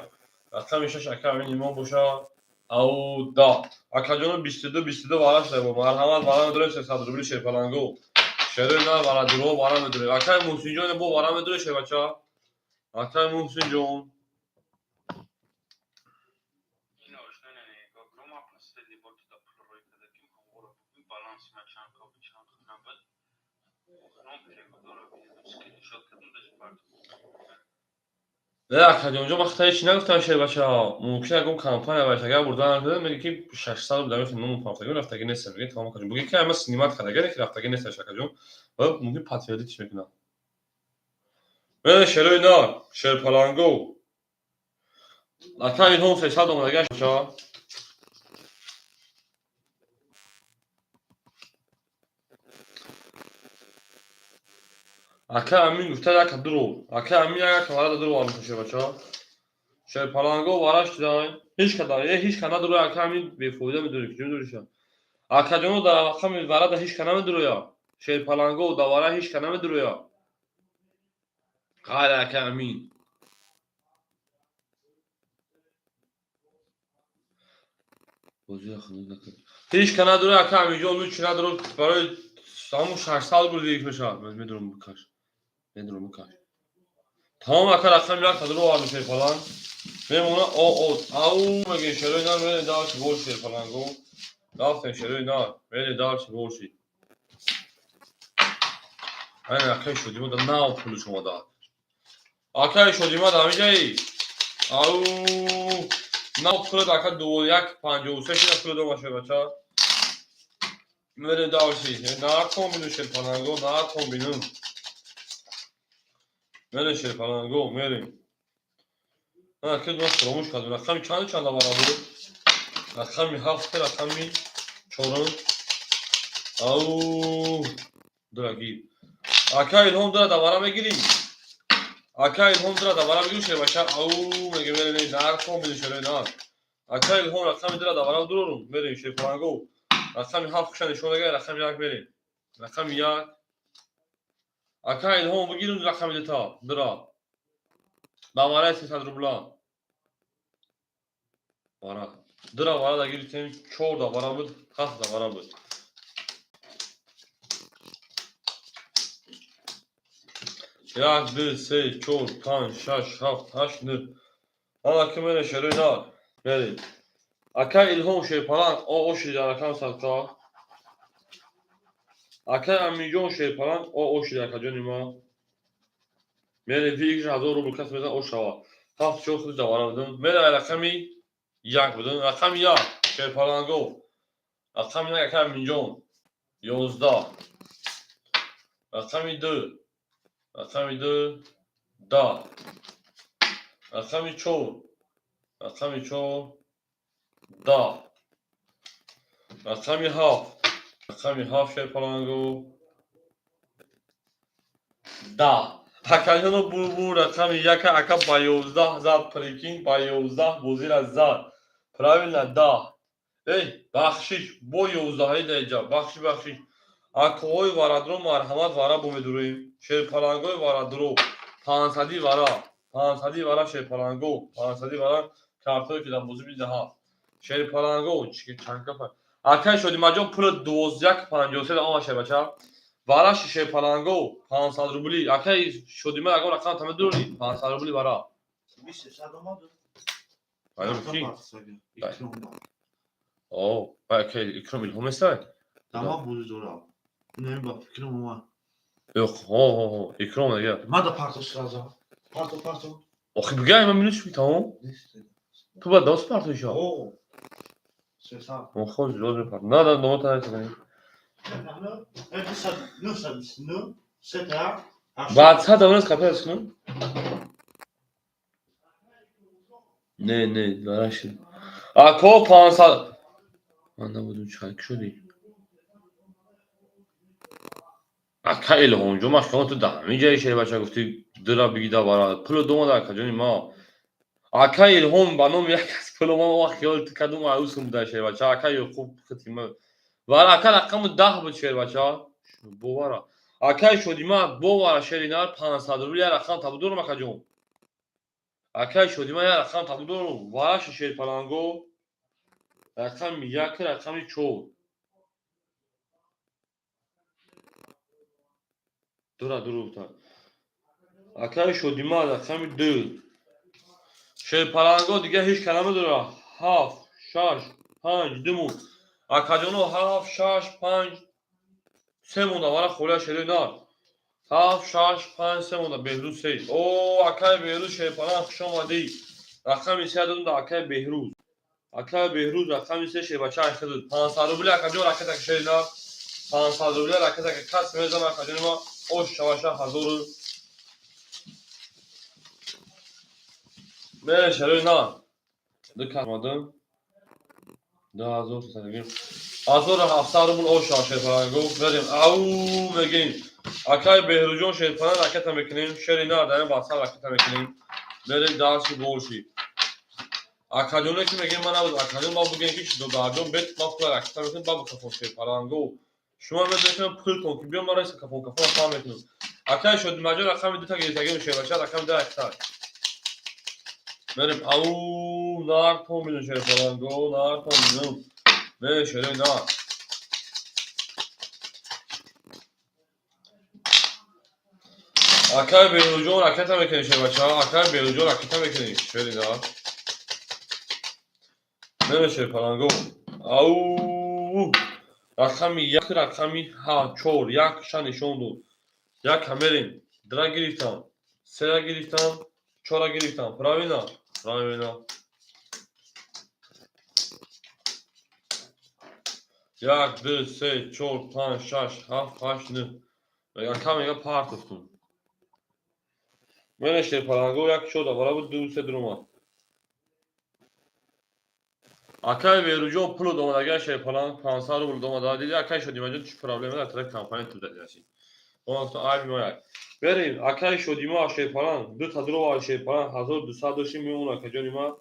рақами шаш ака амин имон боша, ау, 10. Акаҷоно 22, 22 вара шуда бо. Марҳамат вара медорем 300 рубли шерпаланго. Шерои на вара дуро вара медорем. Акаи Муҳсинҷон бо вара медорем шербача. Акаи Муҳсинҷон. Не акаҷонҷон ман хатаи чӣ нагуфтам шербача. Мумкин ягон компания баша агар бурда накарда меги ки 600 рубл дамихи ному рафтагӣ рафтагӣ нест меги тамом акаҷон. Буги ки ама снимать карда ки рафтагӣ нест акаҷон. Ва мумкин подтвердить мекунам. Шерои нар, шерпаланго. Ака Илҳом 300 омадага шава. Ака Амин гуфта яка дуро. Ака Амин яка варада дуро амиша бача. Шерпаланго вараш дидан. Ҳеч када, ҳеч када дуро ака Амин бефоида медури, куҷо медуриша? Акаҷоно дар рақами варада ҳеч ка намедуроя. Шерпаланго дар вара ҳеч ка намедуроя. Ғайр ака Амин. Ҳеч ка надуроя ака Аминҷон, лучи надуро барои ҳамун 600 рубл дигик мешавад. Медурам бикаш. Медурам бикаш. Тамом ака рақами як та дуро овардем шерпаланг. Мемона о о ау мегӯем шерои нар мерем дальше больше шерпаланго. Рафтем шерои нар мерем дальше больше. Айн акаи Шодима да нав пулш омада. Акаи Шодима да ҳамиҷаи. Ау нав пулат ака 21,53 шида пулат омад шербача. Мерем дальше. Наркон бину шерпаланго, наркон бину. Мерем шерпаланго, мерем. Ки ман фаромӯш кардам. Рақами чанд чанд аввал буд? Рақами ҳафт, рақами чорум. Ау дорогӣ. Ака Илҳом дора давара мегирӣ? Ака Илҳом дора давара мегирӣ шербача? Ау меге мерем наркон бину шерои нар. Ака Илҳом рақами дора давара дурорум. Мерем шерпаланго. Рақами ҳафт куша нишон дага, рақами як мерем. Рақами як. Ака Илҳом бигирум рақами дута. Дора. Давараи 300 рубла. Вара. Дора вара да гирифтем, чор давара буд, ҳафт давара буд. Як, ду, се, чор, панҷ, шаш, ҳафт, ҳашт, нӯҳ. Ана ки мерем шерои нар. Мерем. Ака Илҳом шерпаланг о о шида рақам садқа. Ака Аминҷон шерпаланг о о шида акаҷони ма. Мерем вик 1000 рубл кас мезан о шава. Ҳафт чор худи давара будем. Мерем рақами як будем. Рақами як шерпаланго. Рақами як ака Аминҷон 11. Рақами ду. Рақами ду 10. Рақами чор. Рақами чор 10. Рақами ҳафт. Рақами ҳафт шерпаланго 10. Акаҷоно бурбур рақами яка ака ба 11 зад, прикинь, ба 11 бозира зад. Правильно 10. Эй, бахшиш, бо 11 даиҷа. Бахшиш, бахшиш. Акоҳои варадро марҳамат вара бо медуроем. Шерпалангои варадро 500 вара. 500 вара шерпаланго, 500 вара картое ки дар бозӣ бидиҳад. Шерпаланго чанд кафа. Акай Шодимаҷон пули 21,53 омад шербача. Вараши шерпаланго 500 рубли. Акай Шодима ягон рақам та медурӣ? 500 рубли вара. О, акай Икром Илҳом нестай? Тамом буди дорам. Не ба фикрам омад. Yo'q, ho, ho, ho, Икром ага. Мада парто сразу. Парто, парто. Охи бигай, ман минус тамом. Ту ба дос парто ишо. О. Сесад. Охо, зиёд мепарт. На, на, нома та несай. Баъд сад даврас капелас кунам? Не, не, барашид. Ако 500. Ман набудум чӣ шудӣ? Ака Илҳомҷон, ман хиёл ту дар ҳамин ҷаи шербача гуфтӣ дира бигида вара. Пуло домада акаҷони ма. Ака Илҳом ба номи як кас пуло ма вақт хиёл ту кадом арӯсум буда шербача. Ака Ёқуб хитима. Вара ака рақами 10 буд шербача. Бовара. Акаи Шодима бовара шери нар 500 рубл як рақам табудорум акаҷон. Акаи Шодима як рақам табудорум. Вараши шерпаланго рақами як, рақами чор. Дура дуруфта. Акаи Шодима рақами ду. Шерпаланго дига ҳеҷ ка намедора. Ҳафт, шаш, панҷ, ду мунд. Акаҷоно ҳафт, шаш, панҷ, се монда вара холия шерои нар. Ҳафт, шаш, панҷ, се монда Беҳрӯз се. О, акаи Беҳрӯз шерпаланг хуш омадӣ. Рақами се додум да акаи Беҳрӯз. Акаи Беҳрӯз рақами се шербача айхидуд. 500 рубли акаҷон ракета шери нар. 500 рубли ракета кас мезанам акаҷони ма ош шаваша ҳазору. Мере шерои нар. Ду кас омадам. 2300 мегем. 1700 рубл оша шерпаланго. Берем. Ау мегем. Акай Беҳрӯҷон шерпалан ракета мекунем. Шери на дар ватсап ракета мекунем. Берем дальше больше. Акаҷоне ки мегем ман набуд. Акаҷон ба бугем ки додарҷон бет ма пула ракета мекунем ба кафон шерпаланго. Шумо медонед ки пултон ки биём мара кафон кафон фаҳм мекунем. Акай Шодимаҷон рақами дута гирифтагим шербача рақами ду ракета. Берем. Ау нартон милион шерпаланго нартон милион. Берем шерои нар. Акай Беҳрӯҷон ракета мекунем шербача. Акай Беҳрӯҷон ракета мекунем шери нар. Берем шерпаланго. Ау рақами як рақами чор як ша нишон дод. Як мерем. Дра гирифтам. Сера гирифтам. Чора гирифтам. Правильно? Правильно. Як, ду, се, чор, панҷ, шаш, ҳафт, ҳашт, нӯҳ. Ака мега партофтум. Мене шерпаланго як чор давара буд, ду, се дуромад. Акай Беҳрӯҷон пул домадага шерпаланг 500 рубл домада. Диди акай Шодимаҷон чӣ проблема дар тарафи компания ту дадиаши. Айби мо як. Берем акай Шодима шерпаланг ду та дурова шерпаланг 1200 дошим мемон акаҷони ма.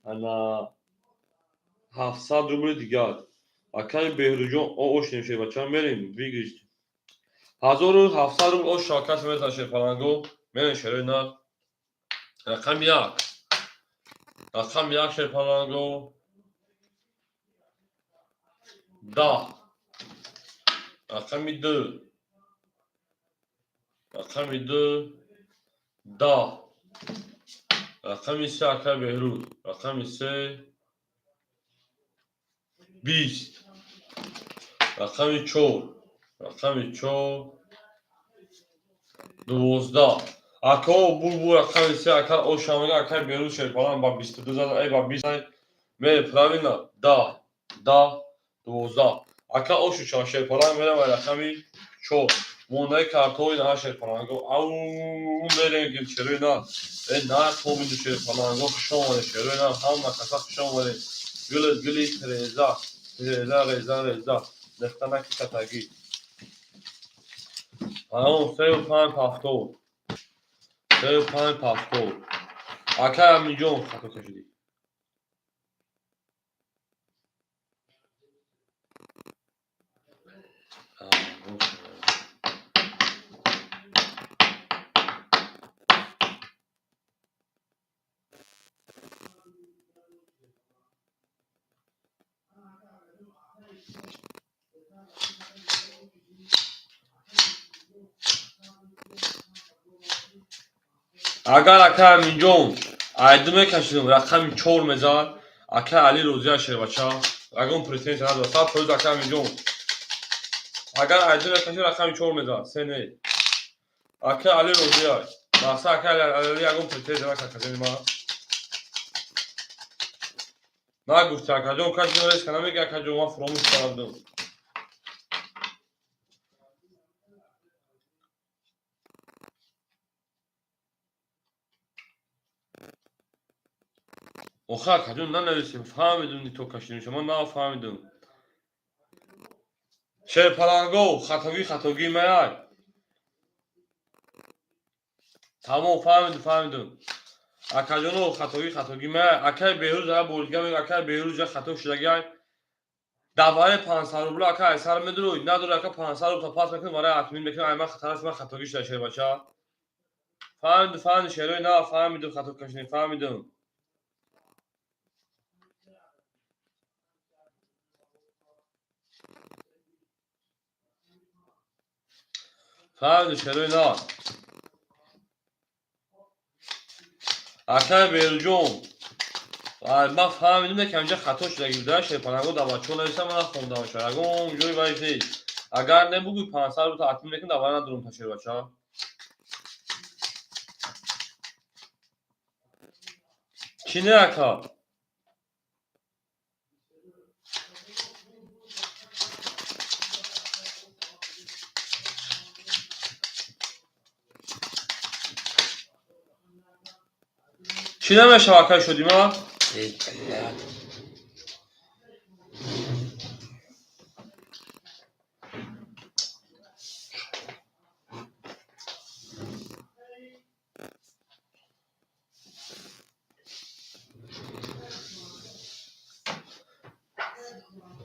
Ана 700 рубли дигар. Акай Беҳрӯҷон ошнем шербача мерем выигрыш. 1700 рубл ош шакас метан шерпаланго. Мерем шерои нар. Рақами як. Рақами як шерпаланго. 10. Рақами ду. Рақами ду. 10. Рақами се акай Беҳрӯз. Рақами се. 20. Рақами чор. Рақами чор. 12. Ако булбул рақами се ака оша мега акай Беҳрӯз шерпалан ба 22 зад, ай ба 20 мере правильно? 10. 10. 12. Ака ошу ча шерпалан мерам рақами чор. Мондаи картҳои на шерпаланго. Ау мерем ки шерои на. Э на комиду шерпаланго хуш омадед шерои на. Ҳама каса хуш омадед. Гули гули реза. Реза реза реза. Дехтанаки катагӣ. Ау сею панҷ ҳафтод. Сею панҷ ҳафтод. Акай Аминҷон хато кашидӣ. Агар акай Аминҷон айду мекашидам рақами чор мезад, акай Али розия шербача. Ягон претензия надорад. 100% акай Аминҷон. Агар айду мекашид рақами чор мезад, се не. Акай Али розия. Мақсад акай Али ягон претензия накард казани ма. Нагуфти акаҷон кашидам резка намеги акаҷон ман фуромӯш кардам. Охир акаҷон нанависем, фаҳмидум ни то кашидем шумо нафаҳмидум. Шерпаланго хатогӣ хатогӣ маяй. Тамом фаҳмидум фаҳмидум. Акаҷоно хатогӣ хатогӣ маяй. Акай Беҳрӯз ая бордига мега акай Беҳрӯз ҷа хато шудагиай. Давари 500 рубла ака ай сар медурӯй, надорӣ ака 500 рубла пас мекунӣ барои атмин мекунӣ ай ман тарафи ман хатогӣ шуда шербача. Фаҳмидум фаҳмидум шерои на фаҳмидум хато кашидем фаҳмидум. Фаҳмидум шерои на. Акай Беҳрӯҷон ман фаҳмидум ки ҳаминҷа хато шудагӣ буда шерпаланго дар бачаҳо нависам ман нахондам ягон ҷои вайш нест. Агар не бугӯй 500 рубла атмин мекунӣ давара надорум та шербача. Чӣ не ака? Чӣ намешава акай Шодима? Эй, блядь.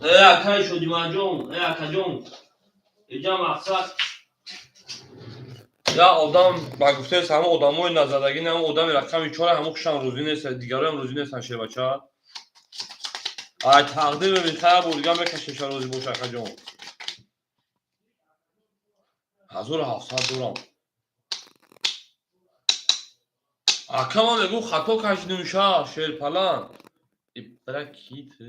Э, акай Шодимаҷон, э, акаҷон. Иҷа мақсад я одам ба гуфтаи ҳама одамои назардагӣ, ҳама одами рақами чора, ҳама хушам розӣ нест, дигароам розӣ нестанд, шербача. Ай тақдир бибин, хая бурдига мекашем, розӣ бош, акаҷон. 1700 дорам. Ака, ман мегӯм, хато кашидим ша, шерпалан. Ибра ки ту?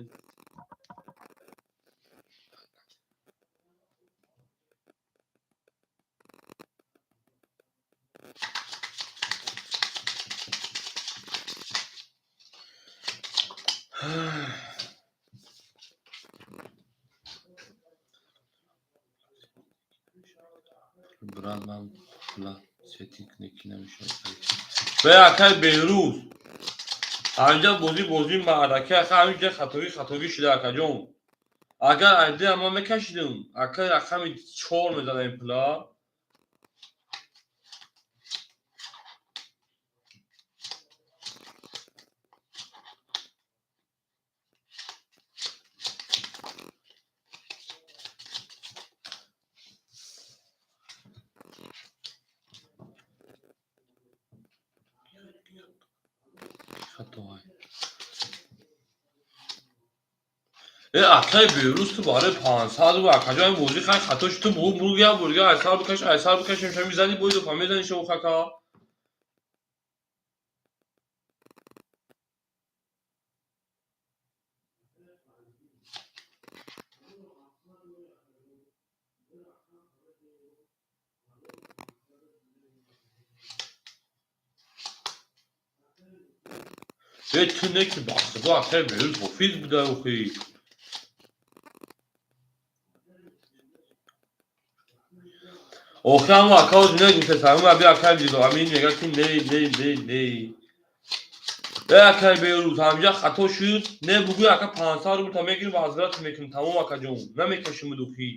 Брат, ман пула сетинг неки намешавад. Бе, акай Беҳрӯз. Ҳаминҷа бозӣ бозии маърака, ака, ҳаминҷа хатогӣ шуда, акаҷон. Агар айдия ман мекашидим, ака, рақами чор мезадам пула. Хатоай. Э, акай Беҳрӯз, ту барои 500 рубл, акаҷон, бозӣ хай хато шуд, ту бугу бугу як бурга айсар бикаш, айсар бикаш, имша мизани бои дуфа мезани шо хака. Э, ту не ки ба худо, акай Беҳрӯз ҳофиз буда охи. Охи ҳамо ака ози негуфтест, ҳама аби акай Дило Амин мега ки не, не, не, не. Э, акай Беҳрӯз, ҳаминҷа хато шуд, не бугӯй, ака, 500 рубл та мегирим, возврат мекунем, тамом, акаҷон, намекашим духи.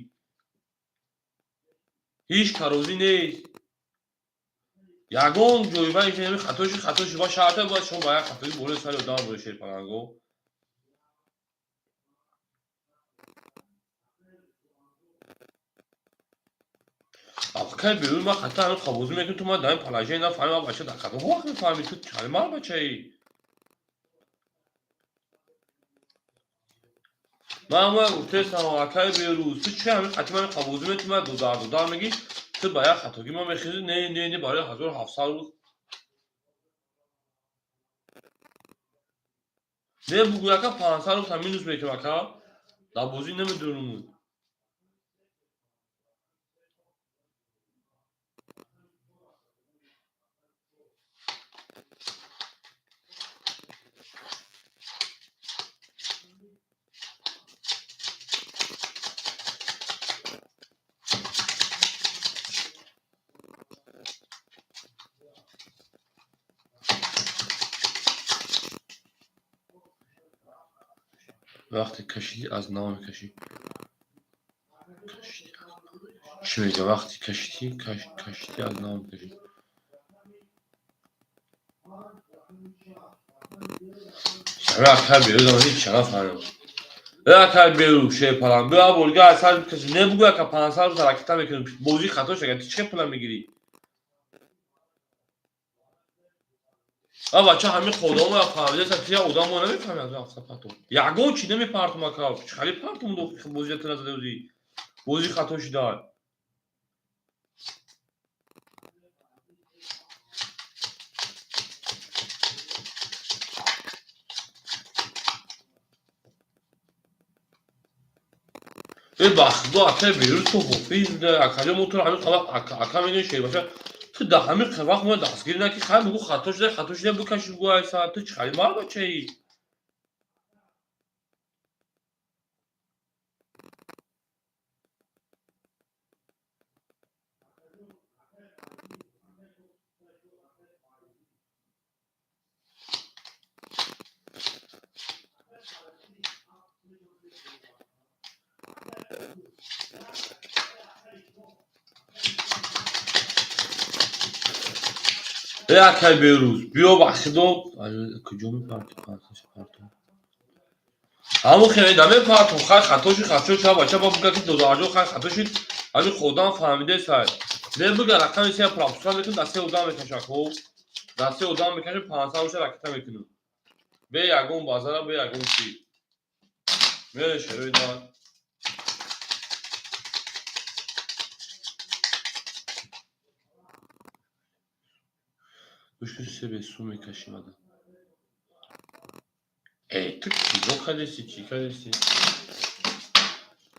Ҳеҷ карозӣ нест. Ягон ҷойба хато шуд, хато шуд, ба шарта бояд шумо ба як хатои болои сари одам боед, шерпаланго. Акай Беҳрӯз, ман хато ҳамин қабозӣ мекунам, ту ман дар ин положение нафаҳмидам, бача дар кадом вақт мефаҳмӣ, ту чали ман бачаи? Ман ҳама гуфтаистам, акай Беҳрӯз, ту чи ҳамин хати ман қабозӣ мекунӣ, ман дудар дудар мегӣ, ту ба як хатогӣ ман мехезӣ, не, не, не, барои 1700 рубл. Не бугӯй, ака, 500 рубл та минус мекунам, ака. Дар бозӣ намедонам. Вақте кашидӣ, аз нав мекашӣ. Чӣ мега? Вақте кашидӣ, кашидӣ, аз нав мекашӣ. Ҳама акай Беҳрӯз ҳеҷ ча нафаҳмидам. Э, акай Беҳрӯз, шерпалан, биё борга аз сар бикашӣ. Не бугӯй, ака, 500 рубл ракета мекунем. Бозӣ хато шуд, ту чӣ пула мегирӣ? А бача, ҳамин ходамо фаҳмидаста, ту як одамо намефаҳми аз ҳафтсад партум. Ягон чӣ намепартум, ака. Чӣ партум бозия ту назада будӣ? Бозӣ хато шуда. Э, ба худо, акай Беҳрӯз, ту ҳофиз буда, акаҷон, мо туро ҳамин қабақ ака мегӯем, шербача. Ту дар ҳамин вақт мо дастгирӣ накӣ, хай бугӯ, хато шуда, хато шуда, бикаши, бугӯ айса, ту чӣ хали мар бачаӣ? Э, акай Берӯз, биё ба худо, куҷо мепартӣ? Парту ҳамун хеле намепарту. Хай, хато шуд, хато шуд. Бача ба буга ки додарҷон, хай, хато шуд. Ҳамин худам фаҳмидес. Ҳай, не, буга рақами се пропускать мекунем, дар се одам мекашад. Хоб, дар се одам мекашад, 500 боша, ракета мекунем бе ягон базара, бе ягон чӣ. Мере, шерои дан. Гӯш, се бесум мекашим. Ада, э, ту киҷо кардеси, чӣ кардеси?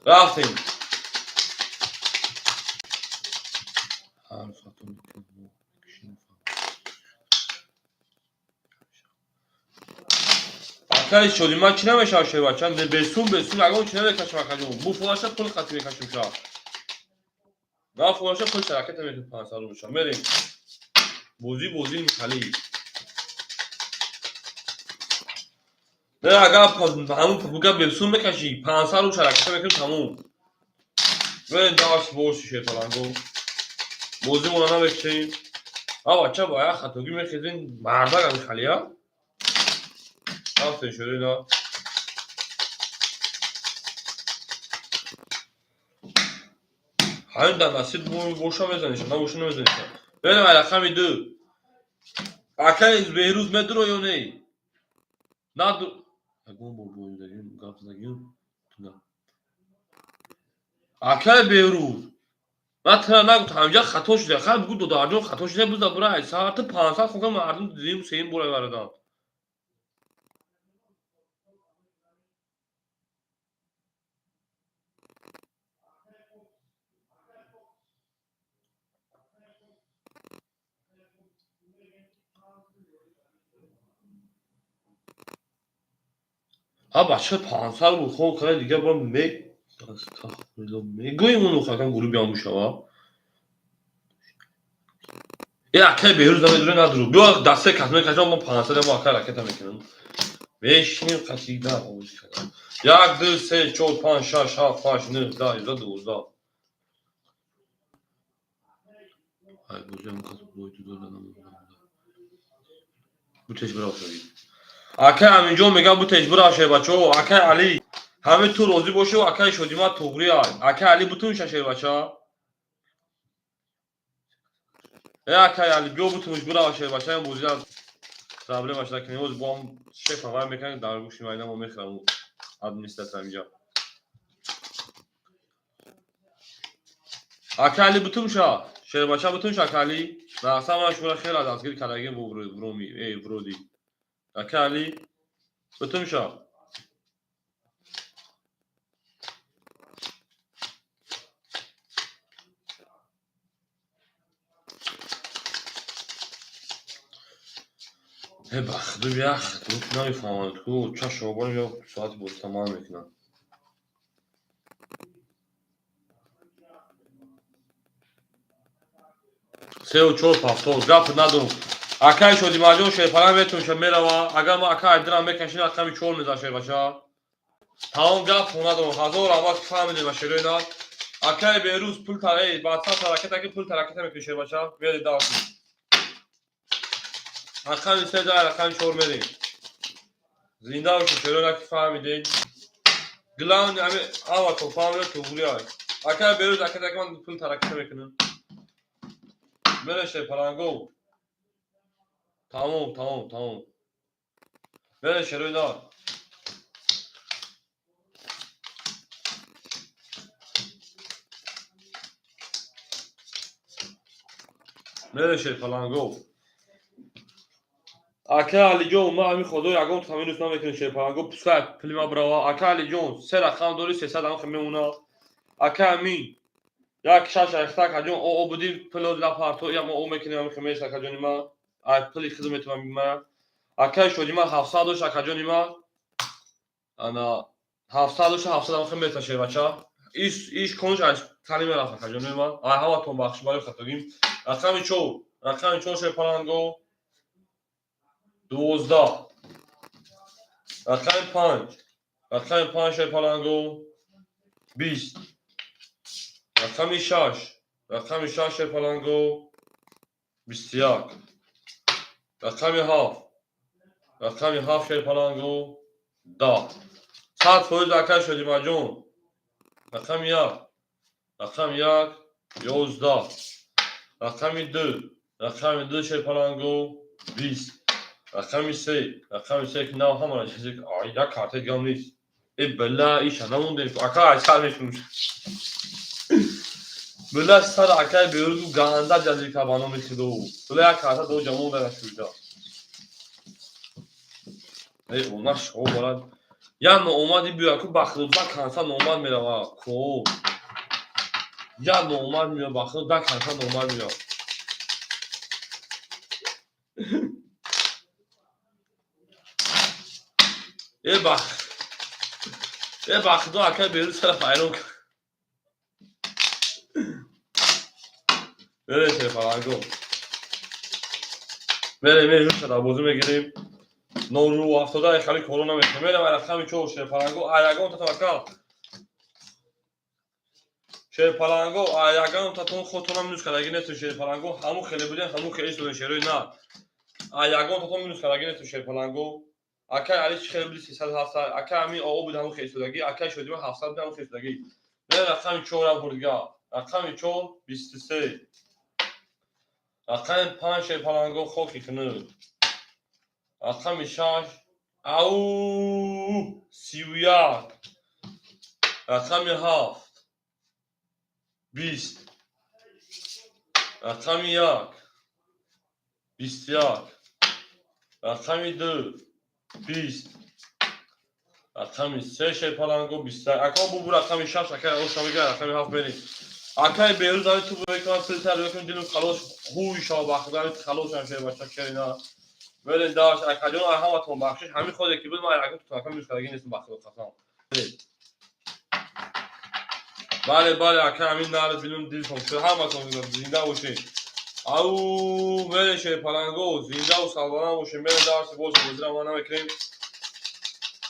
Рафтем. Ҳар хато мекунем, мекушем. Акаи шоди ман, чӣ намешавад, шербача? Бесум, бесум ягон чӣ намекашам, акаҷон. Буфолаша пул қатӣ мекашем ша, нафолаша пул шараката мекунем, 500 рубл. Мерем, бозӣ, бозӣ михали. Не, агар ҳамун буга бесум мекашӣ, 500 рубл шараката мекунем, тамом. Мерем, даш боши, шерпаланго. Бозимона намекушем. А бача, ба як хатогӣ мехезем, мардак ҳамихалия. Рафтем, шӯрина. Ҳамин дар насиб боша, мезаниша, набоша, намезаниша. Берем, ай рақами ду. Акаи Беҳрӯз, медуро ё не? Наду, ягон бор боидагим, гап задагим. Акаи Беҳрӯз, ман тира нагуфтам, ҳамҷа хато шуда. Хай, бугу, додарҷон, хато шуда, буза бура. Ай саати 500 хонка мардум дидим, сеюм бора варадан. А бача, 500 рубл хон кара, дига бо мегӯем, уну хакам гурӯ биям бушава. Э, акай Беҳрӯз, намедуре, надуру. Биё, дастаи кас мекашам, мо 500 мо акай ракета мекунем. Мешинем қасида. Як, ду, се, чор, панҷ, шаш, ҳафт, ҳашт, нӯҳ, 10, 11, 12. Ай, бозиам кас бой ту дода. Бутеш бирав шавӣ. Акай Аминҷон мегӯяд, бутеш бирав шавӣ, бачаҳо. Акай Али, ҳаме ту розӣ бошӣ, акай Шодима туғри ай. Акай Али, бутун шашер, бача. Э, акай Али, биё, бутунш бирав шавӣ, бача. Ин бозида проблема шуда кунем. Оз бо шефа вай мекунем, дар гӯши майда мо мехӯрам, администратор инҷа. Акай Али, бутун ша, шербача, бутун ша. Акай Али, мақсад ман шуморо хеле дастгир кардагим. Вроди, акай Али, бутун ша. Э, ба худо, як намефаҳмам, ку чашм ё соати бозӣ тамом мекунам. Сеу чор ҳафтод, гап надорам. Акай Шодимаҷон, шерпалан метунша, мерава. Агар ма акай айдирам мекашин, рақами чор мезан, шербача. Тамом, гап надорам. Ҳазор раҳмат, ки фаҳмидем ба шерои на. Акай Берӯз, пул тараи баъдсар ҳараката ки пул ҳараката мекунӣ, шербача. Биёди, даст рақами се дар рақами чор мерем. Зинда бошед, шерои на, ки фаҳмидед. Главный ҳами ҳаматон фаҳмидед, туғри ай. Акай Берӯз, акай, ман пул ҳараката мекунам. Мере, шерпаланго. Тамом, тамом, тамом. Мере, шерои на. Мере, шерпаланго. Ака Алиҷон, ма ҳамин худо ягон минус намекунем, шерпаланго. Пускай пули ма бирава. Ака Алиҷон, се рақам дори, 300 ам мемона. Ака Амин, як шаш ахта, акаҷон, о будӣ, пул лапарто як мо о мекунем, ҳамин хемес, акаҷони ма. Ай пули хизм метавам ма. Акаи Шодима 700 дошт, акаҷони ма. Ана 700 дошт, 700 ам хем шербача. Иш конш ай тани мерафт, акаҷони ма. Ай ҳаматон бахши барои хатогим. Рақами чор, рақами чор, шерпаланго. 12. Рақами панҷ, рақами панҷ, шерпаланго. 20. Рақами шаш, рақами шаш, шерпаланго. 21. Рақами 7, рақами 7, шерпаланго, 10, 100%. Акай Шодимаҷон, рақами 1, рақами 1, 11, рақами 2, рақами 2, шерпаланго, 20, рақами 3, рақами 3, ки нав ҳамара чизе, як карта дигам нест. Э, била, иша намондем, ака, айсар мешунуш. Била, сар акай берӯзу ганда ҷазир кард ба номи худо. Била, як карта до ҷамон дара шуида. Э, она шо барад. Як ноомади биёя ку, ба худо, да канса ноомад мерава ко. Як ноомад меояд, ба худо, да канса ноомад меояд. Э, ба э, ба худо, акай берӯз сара файрон кард. Мерем, шерпаланго. Мерем, мерем, шада бозӣ мегирем. Нору ҳафтода хали коро намекунем. Мерем рақами 4, шерпаланго, аягон татон, шерпаланго, аягон татон худтонам минус кардаги нестем, шерпаланго, ҳамун хеле будем, ҳамун хеле истодем, шерои на. Аягон татон минус кардаги нестем, шерпаланго. Акай Али чӣ хеле буди, 300 ҳаста, акай ами оо буд, ҳамун хеле истодаги, акай Шодима 700 буд, ҳамун хеле истодаги. Мерем рақами 4 бурдига. Рақами 4, 23. Рақами 5, шерпаланго, хоки хунук. Рақами 6, ау, 31. Рақами 7, 20. Рақами 1, 21. Рақами 2, 20. Рақами 3, шерпаланго, 21. Ака, бубу, рақами 6, акай оша мегирад, рақами 7 мерем. Акай Берӯз, ами ту мекунам, пилтар мекунам, дилум халос ҳуй шава, ба худо, ами халосам шербача шерина. Мерем даш, акаҷон, ҳаматон бахшиш, ҳамин ходе ки буд, ман ягон тутака минус кардаги нестам, ба худо қасам. Бале, бале, ака, ҳамин нар дилум дилтон шуд, ҳаматон зинда бошед. Ау, мерем, шерпаланго, зиндаву сарбаланд бошед, мерем дарси боз, бозира ма намекунем.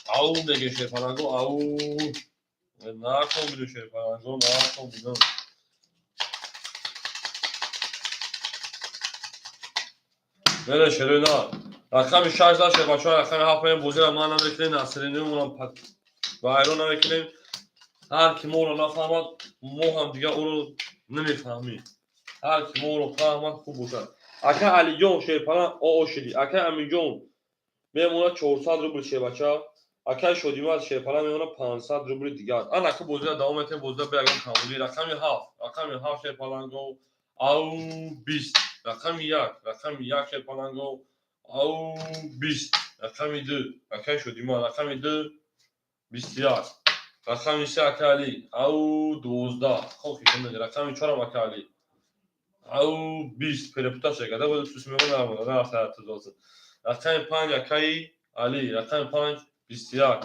Ау мегем, шерпаланго, ау. Накун биду, шерпаланго, накун биду. Мерем, шерои на. Рақами 6 да, шербачаҳо, рақами 7 мерем, бозира ма намекунем, насринимонам вайрон намекунем. Ҳар ки моро нафаҳмад, мо ҳам дигар ӯро намефаҳмем. Ҳар ки моро фаҳмад, хуб бошад. Ака Алиҷон, шерпалан оо шиди. Ака Аминҷон мемонад 400 рубл, шербача. Акай Шодимад, шерпалан мемонад 500 рубли дигар. Анаку бозира давом метем, бозира бе ягон камбудӣ. Рақами 7, рақами 7, шерпаланго, ау, 20. Рақами 1, рақами 1, шерпаланго, ау, 20. Рақами 2, акай Шодимад, рақами 2, 21. Рақами 3, ака Али, ау, 12. Хоки кунед, рақами 4-ам, ака Али. Ау, 20, перепуташа карда буд, сус мемонад, нарафта тузоз. Рақами 5, акаи Али, рақами 5, 21.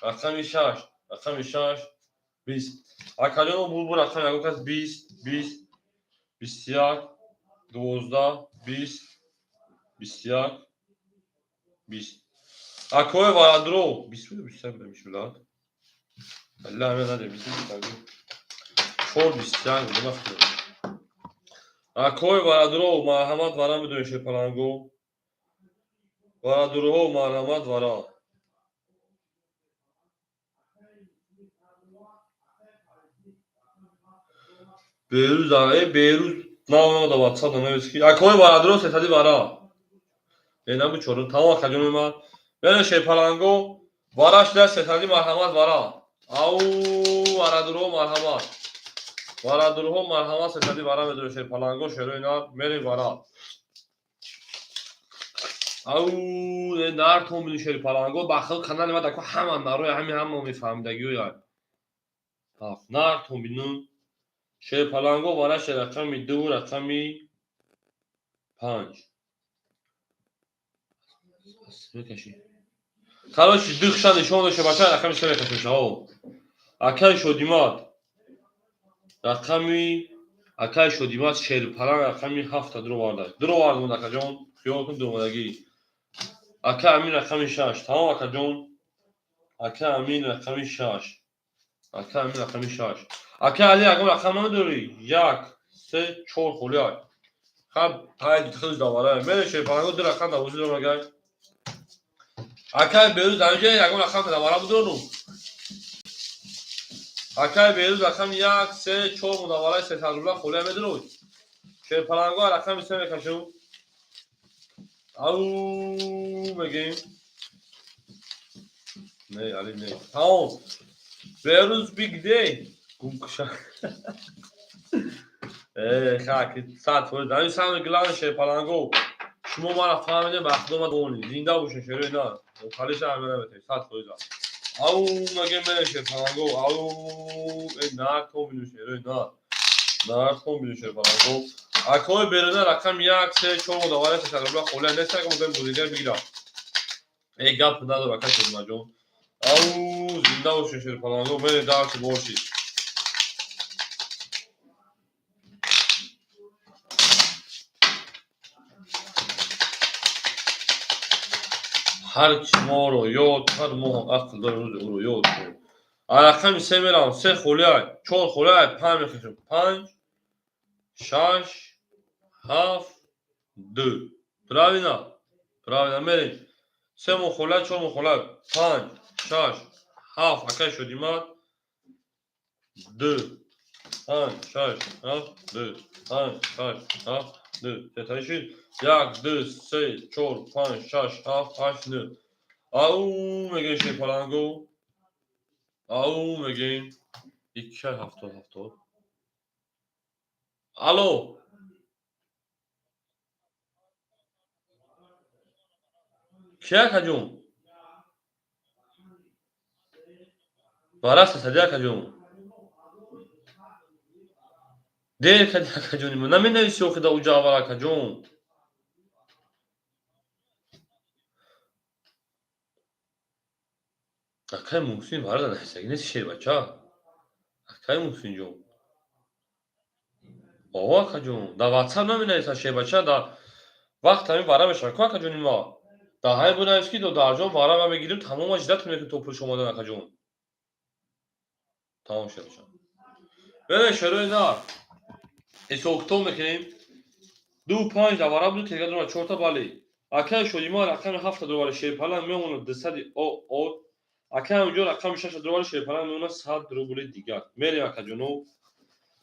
Рақами 6, рақами 6, 20. Акаҷоно, бубу, рақами ягон кас 20, 20, 21, 12, 20, 21, 20. Акои Варадро, 20 буд, 21 буд, мишулад. Алла, ҳамин наде, 20, 21. 4, 21 буд, нафикрам. Акои Варадро, марҳамат, вара медонед, шерпаланго. Варадроҳо, марҳамат, вара. Берӯз, э, Берӯз нав да WhatsApp навис ки акои Варадро сесади вара. Э, набуд чорум, тамом, акаҷони ман. Мерем, шерпаланго, вара шуда сесади, марҳамат, вара. Ау, Варадроҳо, марҳамат. Варадроҳо, марҳамат, сесади вара медонед, шерпаланго, шерои нар, мерем вара. Ау, нартон биду, шерпаланго, ба хел канали ма дако ҳама нарои ҳами ҳама мефаҳмидагиёя. Нартон бину. Шерпаланго, вараши рақами 2, рақами 5. Мекашӣ. Короче, духша нишон доша, бача, рақами 3 мекашем, о. Акай Шодимад. Рақами акай Шодимад, шерпаланг, рақами 7-та дуроварда. Дуровардум, акаҷон, хиёл кун, дуромадагӣ. Ака Амин, рақами 6. Тамом, акаҷон. Ака Амин, рақами 6. Ака Амин, рақами 6. Ака Али, ягон рақам намедорӣ? Як, се, чор холиак. Хаб панҷ худаш давара. Мере шерпаланго ду рақам давозӣ дорам агар. Акай Берӯз дар инҷа ягон рақам давара будору. Акай Берӯз рақами 1, 3, 4 мудавараи 300 рубла холия медуруд. Шерпаланго рақами 3 мекашем. Ау мегем. Не, али не. Тамом. Берӯз big day. Гумкуша. Хак, 100%. Ами самое главное шерпаланго. Шумо мара фаҳмидем, ба худо ма донӣ. Зинда бошед, шерои на. Халиша ҳам наметавонед, 100%. Ау мегем мерем шерпаланго. Ау нархом бину шерои на. Нархом бину шерпаланго. Акои беруна рақами 1, 3, 4 мудавара 300 рубла холия нест, агар мудавари бозигар бигирам. Эй гап надор ака Шермаҷон. Ау зинда бошед шерпаланго, мерем дарси бошед. Ҳар ки моро ёд кард, мо ҳам ақл дорем, рӯзи ӯро ёд кунем. Рақами 3 меравам, 3 холия, 4 холия, 5 мекашам. 5, 6, 7, 2. Правильно? Правильно, мерем. 3 мо холия, 4 мо холия, 5, 6, 7, акай шудимад. 2, 5, 6, 7, 2, 5, 6, 7, 2. Сетаи шуд. 1, 2, 3, 4, 5, 6, 7, 8, 9. Ау мегем шерпаланго. Ау мегем. 2, 70, 70. Алло. Ки акаҷон? Бараста сади акаҷон. Дер кади акаҷони мо. Наменависи охи да уҷа аввал акаҷон. Акай Муҳсин варда нависагӣ нест шербача. Акай Муҳсинҷон. О акаҷон, дар WhatsApp наменависад шербача, дар вақт ҳамин вара мешавад. Ку акаҷони ма? Дар ҳамин бинавис ки дарҷон вара ма мегирим, тамомаш ждать мекунем то пулш омадан акаҷон. Тамом шербача. Бибин шерои на. Ҳисоб-китоб мекунем. 2, 5 дар вара буд, тега дора 4 та бале. Акай Шодима рақами 7 дорад, шерпалан мемонад 200 о. Акай онҷо рақами 6 дорад, шерпалан мемонад 100 рубли дигар. Мерем акаҷоно.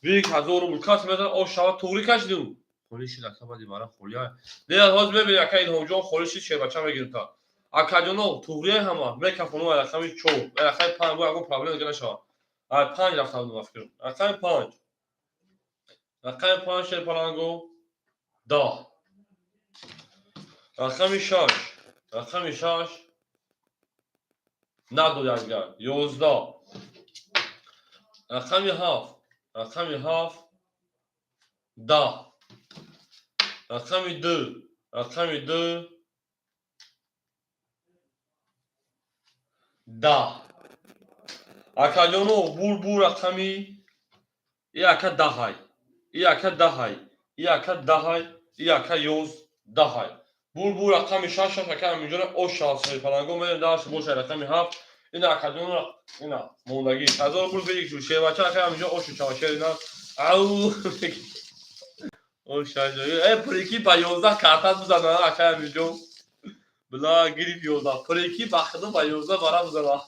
Биг 1000 рубл кас метавонад ош шавад, туғри кашидум. Холӣ шид ака баъди вара холия. Не, ҳозир мебинем ака Илҳомҷон холӣ шид, шербача мегирем та. Акаҷоно туғрия ҳама мекафону рақами 4, рақами 5 бо ягон проблема дига нашавад. 5 рафта будам ба фикрам. Рақами 5. Рақами 5 шерпаланго 10. Рақами 6. Рақами 6 надод якдигар 11. Рақами 7. Рақами 7 10. Рақами 2. Рақами 2 10. Акаҷоно бур рақами и ака 10. И ака 10. И ака 10. И ака 11. Бур рақами 6 6 ака ҳаминҷора ош шавад шерпаланго мерем дарси бошад рақами 7. Ина акаҷоно ина мондагӣ. 1000 рубл бигир шу шербача ака ҳаминҷо ош шавад шерина. Ау ош шавад. Прики ба 11 карта бизанад ака ҳаминҷо. Била гирифт 11. Прики ба худо ба 11 бара бизанад.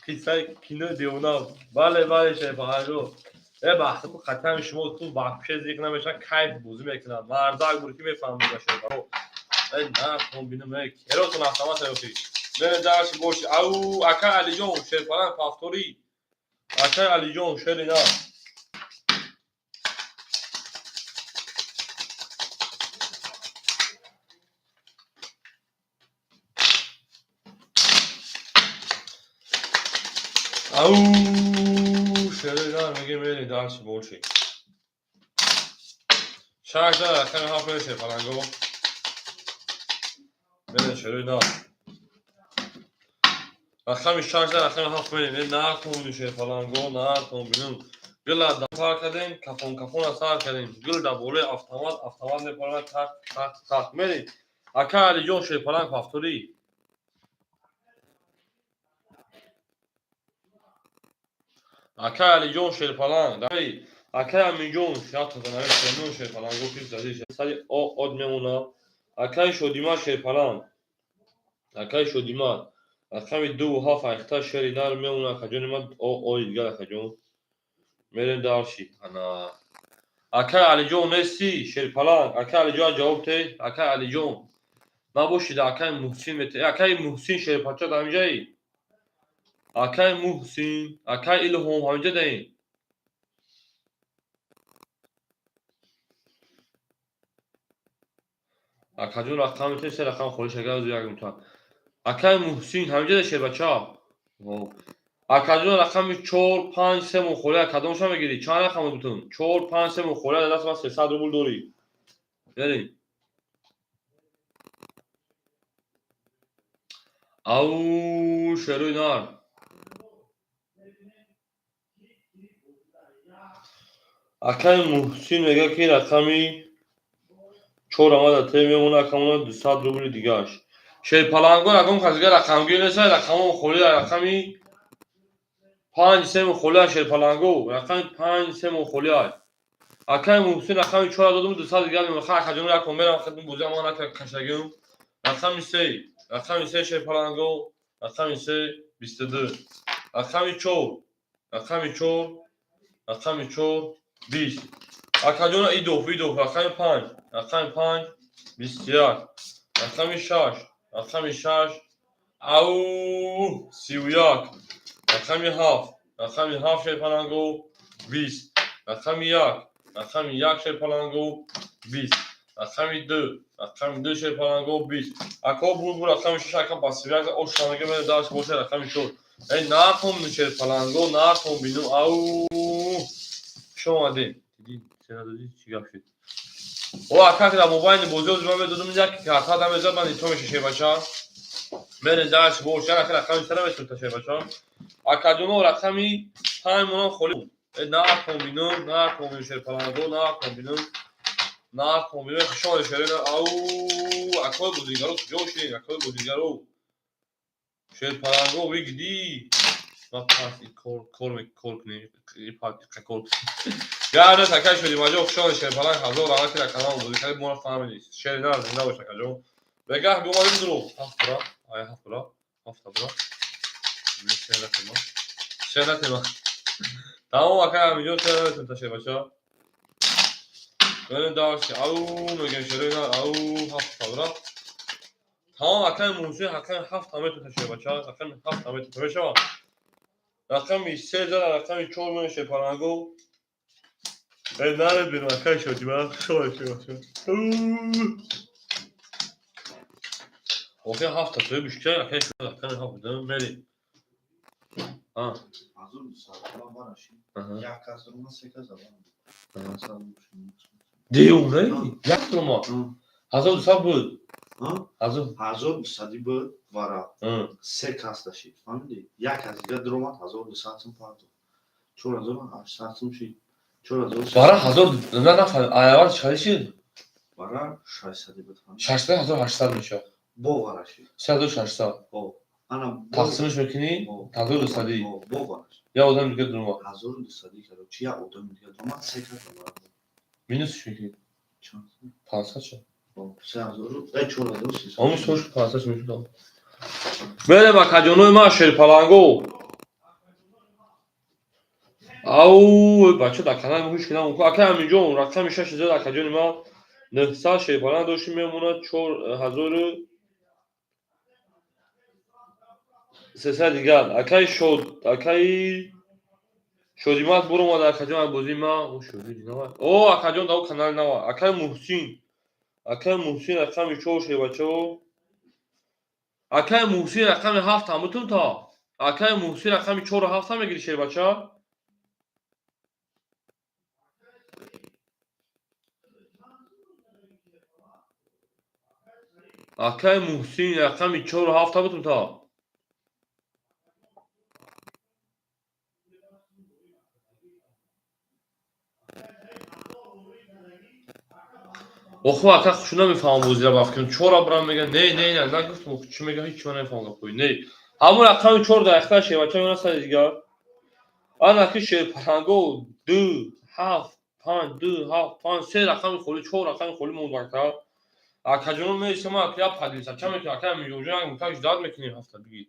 Қиссаи кинои девона. Бале, бале шерпаланго. Ба худо қатъан шумо ту вообще зиқ намешавад, кайф бозӣ мекунад. Мардак буд ки мефаҳмид шерпаланго. Нархон бинам, керотон автомат ёфтӣ. Мерем дарси боши. Ау ака Алиҷон шерпаланг повтори. Ака Алиҷон шери на. Ау шери на мегем мерем дарси боши. 6 рақами 7 мерем шерпаланго. Мерем шери на. Рақами 6 рақами 7 мерем. Нархон шерпаланго, нархон бинам. Гила да сар кардем, кафон кафона сар кардем. Гил да болои автомат, автомат мепарад, так так так. Мерем. Ака Алиҷон шерпаланг повтори. Ака Алиҷон шерпаланг. Акай Аминҷон 799 шерпаланго пип зади, сади од мемона. Акай Шодима шерпаланг, акай Шодима рақами 2 ва 7 айхта шери нар мемона. Акаҷони ман, ои дигар, акаҷон, мерем дарши. Ана акай Алиҷон нестӣ, шерпаланг? Акай Алиҷон, ҷавоб те. Акай Алиҷон набошида, акай Муҳсин мете. Акай Муҳсин, шерпача, дар ҳаминҷаи? Акай Муҳсин, акай Илҳом ҳаминҷа даин? Акаҷон, рақам метавонӣ? Се рақам холӣ шагар як мутан. Акай Муҳсин ҳаминҷа да, шербача? Акаҷон, рақами 4, 5, 3 мо холия, кадомша мегирӣ? Чанд рақам бутун? 4, 5, 3 мо холия. Дар даст ман 300 рубл дорӣ. Берем. Ау, шерои нар. Акаи Муҳсин мегӯяд, ки рақами 4 омада те мемона. Акамона 200 рубли дигааш. Шерпалангон, ягон кас дига рақамгир неста? Рақамо холия, рақами 5, 3 холия. Шерпаланго, рақами 5, 3 холия. Акаи Муҳсин, рақами 4 додум, 200 дигар мемона. Акаҷон, якон мерам хидм бозиам ман кашагим. Рақами 3, рақами 3, шерпаланго, рақами 3, 22. Рақами 4, рақами 4, рақами 4, 20. Акаҷона, идоф, идоф. Рақами 5, рақами 5, 21. Рақами 6, рақами 6, ау, 31. Рақами 7, рақами 7, шерпаланго, 20. Рақами 1, рақами 1, шерпаланго, 20. Рақами 2, рақами 2, шерпаланго, 20. Ако бур, бур. Рақами 6, ака, ба 31 ошанага мере. Даш боша. Рақами 4. Эй, накун, шерпаланго, накун бинум. Ау, хуш омадем. Дидӣ, сена додӣ, чӣ гап шуд? О, ака, дар мобайни бозиҳо ман медодум, як карта дам мезад, ман ито меша. Шербача, мерем даш боша. Ака, рақами сера метунта, шербача. Акаҷоно, рақами 5 монам холӣ. Накун бинум, накун бинум, шерпаланго, накун бинум, накун бинум. Хуш омадед, шерина. Ау, акои бозигаро куҷо шудед, акои бозигаро? Шерпаланго, вигдӣ ма пас кор кор кор кунем, кор гарнес. Акай Шодимаҷон, хуш омадед, шерпаланг. Ҳазор раҳмат, ки дар канал бозӣ кардед, моро фаҳмидед. Шерина, зинда бош, акаҷон. Бегаҳ биомадем дурӯғ. Ҳафт бура, ай, ҳафт бура, ҳафта бура, се натема, се натема. Тамом, акай Амиҷон, се наметем та, шербача. Берем дарси. Ау, мегем, шерина. Ау, ҳафта бура. Тамом, акай Муҳсин, рақами 7 метон та, шербача. Рақами 7 метон та мешавад. Рақами 3 зада, рақами 4 меон, шерпаланго. Наред берун, акай Шодима, хуш омадед, шербача. Охир ҳафта тои бишка, акай, рақами 7 мерем. Як кас дурума, се кас забан. Девона, як дурума 1200 буд. 1200 буд, вара се кас дашид, фаҳмидӣ? Як кас дигар дуромад, 1200 сум партофт, 4800 сум шид. Вара ҳазор на нафаҳмид, аввал чӣ шид? Вара 600 буд. 600, 1800 мешавад. Бо вара шид. 3600. Ана. Тақсимаш мекунӣ, 1200. Бо вара. Як одам дигар дуромад. 1200, короче, як одам дигар дуромад, се кас вара. Минусш мекунӣ, 500 шуд. 4300. Ҳамин сош 500 мешудам. Мерем, акаҷонои ман, шерпаланго. Ау, бача, дар канали мо ҳеч ки намон. Акай Аминҷон, рақами 6 зад, акаҷони ман, 900 шерпаланг доштем, мемонад 4300 дигар. Акаи Шод, акаи Шодимат буромада, акаҷон, аз бозии ман. О, акаҷон, дар канали нава. Акаи Муҳсин, акаи Муҳсин, рақами 4, шербачао. Акаи Муҳсин, рақами 7 ҳамутун та. Акаи Муҳсин, рақами 4-у 7 мегири, шербача? Акаи Муҳсин, рақами 4-у 7 ҳамутун та. Охо, ака, хушу намефаҳмам бозира, ба фикрам чора бурам, мега не, не, не, нагуфтам, чӣ мега, ҳеч чима намефаҳмам гапҳои не. Ҳамон рақами 4 дар ихтар, шербача, меона сари дигар. Ана ки шерпаланго, 2. Ҳафт, панҷ, ду, ҳафт, панҷ, се рақами холӣ, чор рақами холӣ монд, ака. Акаҷонон, меистам, ака, я поделиться мекунем, ака Аминҷонҷон, як муттак ждать мекунем, ҳафта бигир.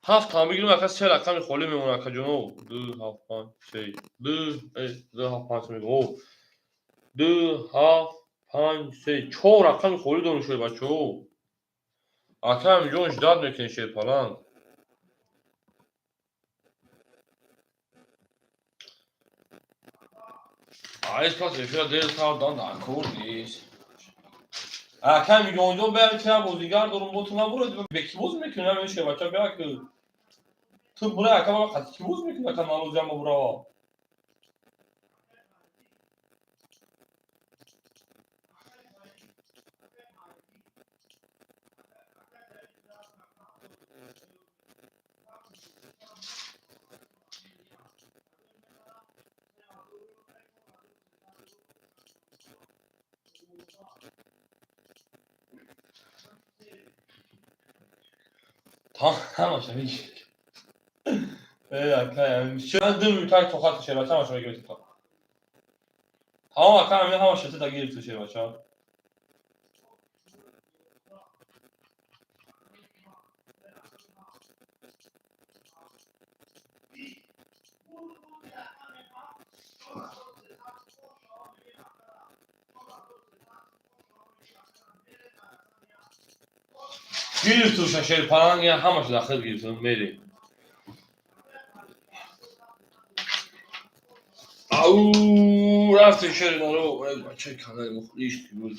Ҳафт ҳам бигирем, ака, се рақами холӣ мемонад, акаҷоно. Ду, ҳафт, панҷ, се, ду, ду, ҳафт, панҷ, се мегӯм. Ду, ҳафт, панҷ, се, чор рақами холӣ дорем, шербачаҳо. Ака Аминҷон, ждать мекунем, шерпаланг. Айс пас эфира дер кардан дар кор нест. Ака Аминҷонҷон, бия, ки бозигар дорум, бо ту набурад, бе ки боз мекунӣ, ҳамин шербача, бия, ки ту бура, ака, ман қати ки боз мекунӣ, ака, налозиам бурава. Ҳамаша бигир. Э, ака, ду минутак тоқат, шербача, ҳамаша бигир. Тамом, ака, ҳамин ҳамаша ту гирифту, шербача. Гирифтуша, шерпаланг, ҳамаша дахил гирифтум, мерем. Ау, рафти, шеринаро, бачаи канали мухлиш буд.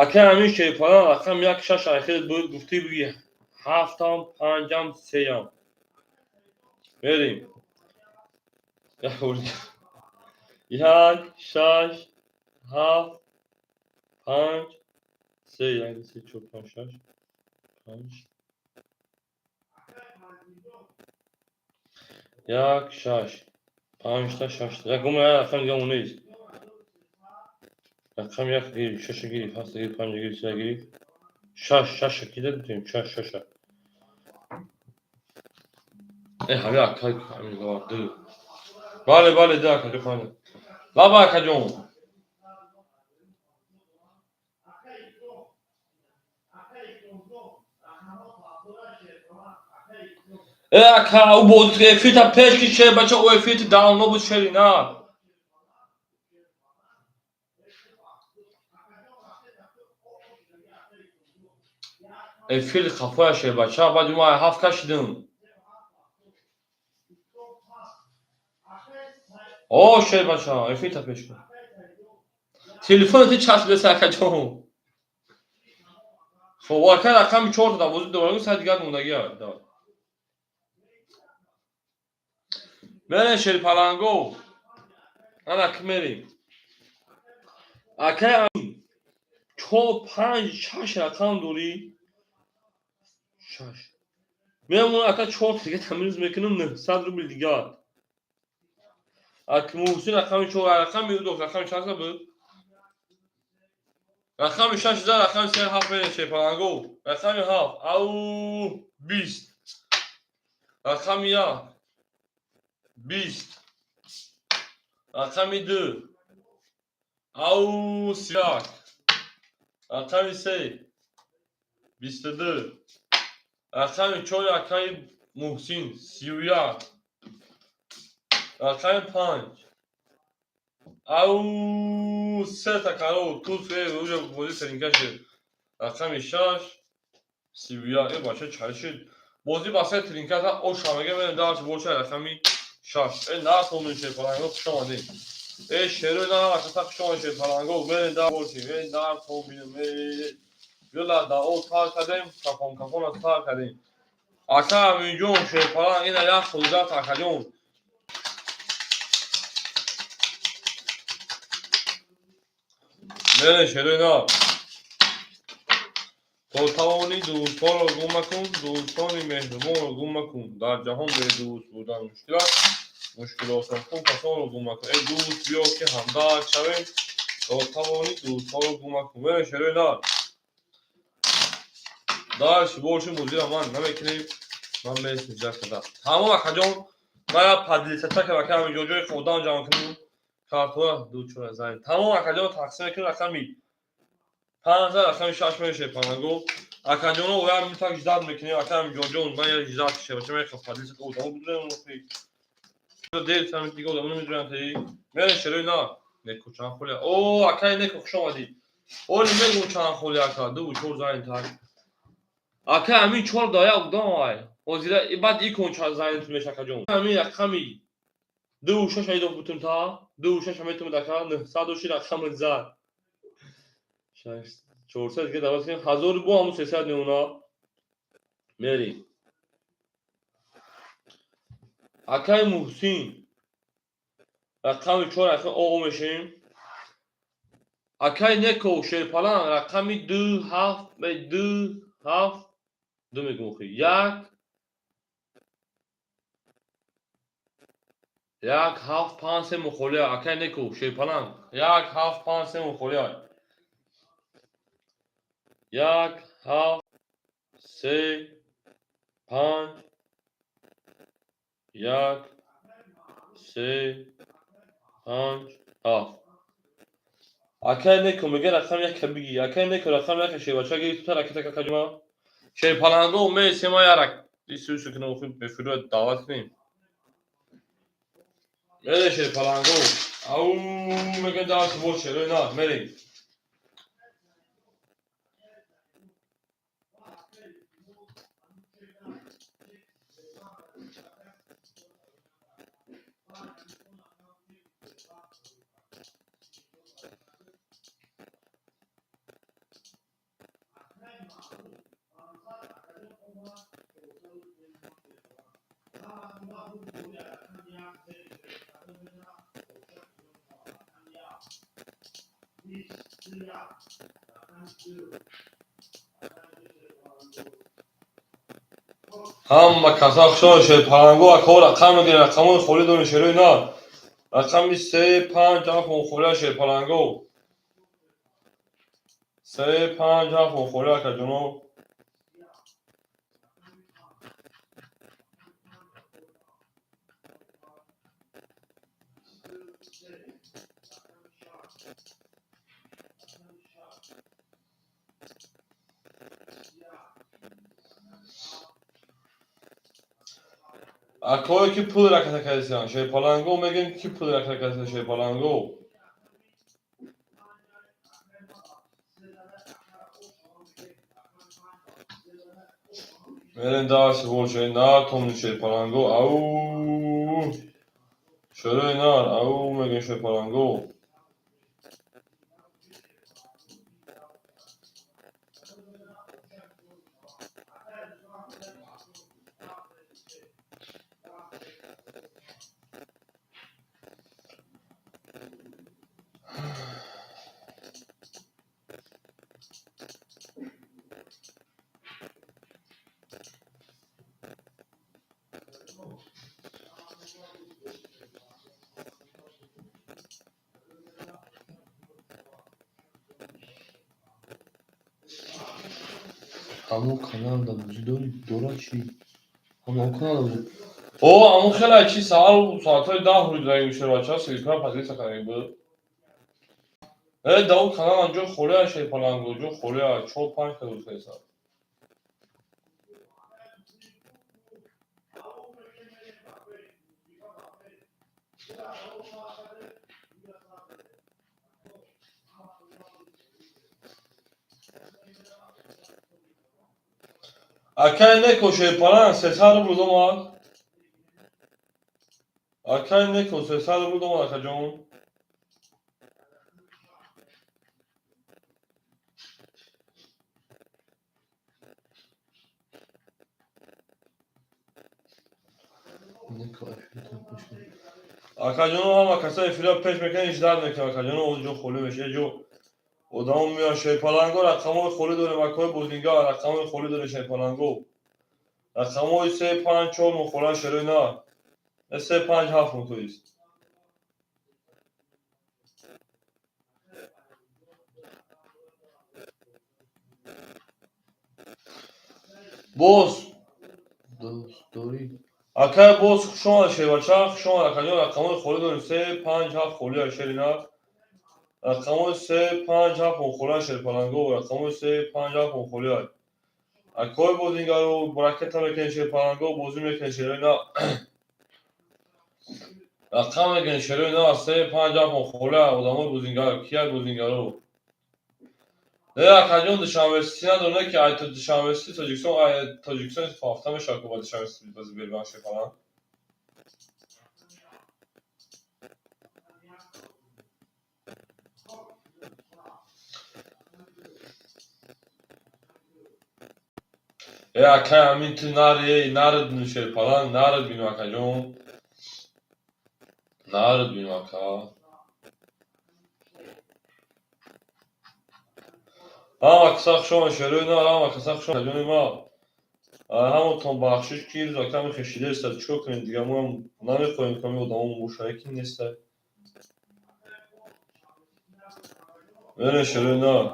Ака, ҳамин шерпаланг рақам як, шаш айхел буд, гуфтӣ буги ҳафтам, панҷам, сеям. Мерем. Як, шаш, ҳафт, панҷ, се, як, ду, се, чор, панҷ, шаш, панҷ. Як, шаш, панҷта, шашта. Як гумра рақам дига нест. Рақам як гирифт, шаша гирифт, ҳафта гирифт, панҷа гирифт, се гирифт. Шаш, шаша кида дидем, шаш, шаша. Э, ҳамин акай, ҳамин ду. Бале, бале, ду, акаҷон, фаҳмидам. Лаба, акаҷон. Э, ака, ӯ бози эфирта пеш ки, шербача, ӯ эфирти давно буд, шери на. Эфири хафоя, шербача, баъд ма ҳафт кашидим. О, шербача, эфирта пеш кун. Телефони ти часпидаси, акаҷон. Хоб, ака, рақами чорта дар бозӣ дорад, сай дигар мондагиа. Мерем, шерпаланго. Ана ки мерем. Ака, чор, панҷ, шаш рақам дорӣ? Шаш. Мемонам, ака, чор дига тамиз мекунам, 900 рубл дигар. Ак Муҳсин рақами чор, рақами ду, рақами чанд буд? Рақами шаш за, рақами се, ҳафт, мерем, шерпаланго. Рақами ҳафт, ау, 20. Рақами як, 20. Рақами ду, ау, 31. Рақами се, 22. Рақами чор, акаи Муҳсин, 31. Рақами панҷ, ау, сета каро туз уже бозӣ серинка шуд. Рақами шаш, 31. Э, бача, чай шуд? Бозӣ ба се тринка за оша мега, мерем дарс боша, рақами шаш. Э, натонем, шерпаланго, хуш омадем. Э, шерои на ҳараката, хуш омадем, шерпаланго, мерем дар бошем. Э, нартон бинем. Э, ёла, да о тар кардем, кафон кафона тар кардем. Ака Аминҷон, шерпаланг, ина як худат, акаҷон. Мерем, шерои на. То тавонӣ дӯстҳоро гум макун, дӯстони меҳрубонро гум макун. Дар ҷаҳон бедӯст будан мушкил аст, мушкил осонкун касонро гум макун. Эй дӯст, биё ки ҳамдард шавем, то тавонӣ дӯстҳоро гум макун. Мерем, шерои на. Дальше больше музира ман намекунем, ман мересем ҷа када. Тамом, акаҷон, Ман я поделиться ка ака ҳамин ҷо ҷои одам ҷамъ кунем. Картҳоро ду чор занем. Тамом акаҷон тақсим мекунем рақами 5 рақами 6 мешавад шерпаланго. Акаҷоно оя митак ждать мекунем ака ҳамин ҷоҷон ман я ждать шебача мехоҳам поделиться ка одамо бидурем дер самит дига одамо намедурем таи. Мере шерои на. Неко чанд холи. О, акай неко хуш омадӣ. Оли мегум чанд холи ака. Ду чор занем так. Ака ҳамин чор да як одам ай. Ҳозира баъд икон чанд занем ту меша акаҷон. Ҳамин рақами ду шаш айдоф бутум та. Ду шаш метум ака 900 ши рақами зад. Шаш 400 дига даваз кунем. 1000 бо ҳамун 300 мемона. Мерим. Акай Муҳсин рақами 4 рақами о мешем. Акай Неко шерпалан рақами 2 7 2 7 2 мегум охи. 1 1 7 5 3 мухолия. Акай Неко шерпалан 1 7 5 3 мухолия. 1 7 3 5 1 3 5 7. Акай Неко мега рақам як биги. Акай Неко рақам як шербача гирифт та ракета какаҷума. Шерпаланго месема ярак. Исусу кунам охи бефиро даъват кунем. Мере шерпаланго. Ау мега даъват бо шерои на мерем. Ҳама каса хушон шерпаланго акаҳо рақам мегирем, рақамҳои холӣ дорем шерои на. Рақами 3 5 7 холия шерпаланго. 3 5 7 холия акаҷоно. Акое ки пул раката кардисиан шерпаланго мегӯем ки пул раката кардисиан шерпаланго. Мерем дарси бошед нар томни шерпаланго. Ау шерои нар ау мегӯем шерпаланго. Ҳамон каналда бозӣ дорӣ? Дорад чӣ? Ҳамон каналда бозӣ. О, ҳамон хеле чи саҳар соатҳои 10 рӯи шербача ссылка поделиться кардаги буд. Э, да он каналам ҷо холия шерпаланго, ҷо холия 4-5 када гуфтаиса. Акай Неко шерпалан 300 рубл омад. Акай Неко 300 рубл омад акаҷон. Акаҷоно ҳама каса эфира пеш мекунанд, ждать мекунанд акаҷоно, оз ҷо холӣ мешавад, ҷо одамо меоянд шерпаланго рақамҳои холӣ дорем акаҳои бозингар рақамҳои холӣ дорем шерпаланго. Рақамҳои 3 5 4 мухола шерои на. 3 5 7 мутоист. Боз дӯст дорӣ. Акай боз хуш омад, шербача, хуш омад, акаҷон. Рақамҳои холӣ дорем: се, панҷ, ҳафт холӣ. Шерина, рақамҳои се, панҷ, ҳафт холӣ. Шерпаланго, рақамҳои се, панҷ, ҳафт холӣ. Акои бозингару ракета мекунем, шерпаланго, бозӣ мекунем, шерина. Рақам мекунем, шерина, се, панҷ, ҳафт холӣ. Одамои бозингар кияй, бозингару? Не, акаҷон, Душанбесити надорем, не ки ай Душанбесити Тоҷикистон, ай Тоҷикистон ҳафта мешавад, ки ба Душанбесити бозӣ бербан, шерпаланг. Э, акай Амин, ту нари, нарид, шерпаланг, нарид бину, акаҷон. Нарид бину, ака. Ҳама каса хуш омад, шерои нар, ҳама каса хуш омад, ҷони ма. Ҳаматон бахшиш, ки рӯз каме хешидаеста, чикор кунем дига, мо ҳам намехоҳем ками одамо бошад, ки неста. Мерем, шерои нар.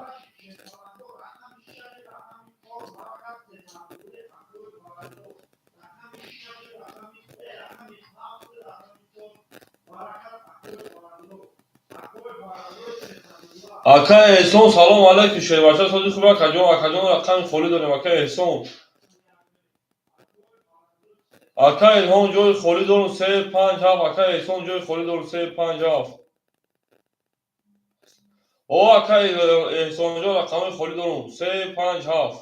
Ака Эҳсон, салом алайкум, шербача, сози хуб, акаҷон, акаҷон, рақами холӣ дорем, ака Эҳсон. Ака Илҳом, ҷои холӣ дорум, се, панҷ, ҳафт, ака Эҳсон, ҷои холӣ дорум, се, панҷ, ҳафт. О, ака Эҳсонҷон, рақами холӣ дорум, се, панҷ, ҳафт.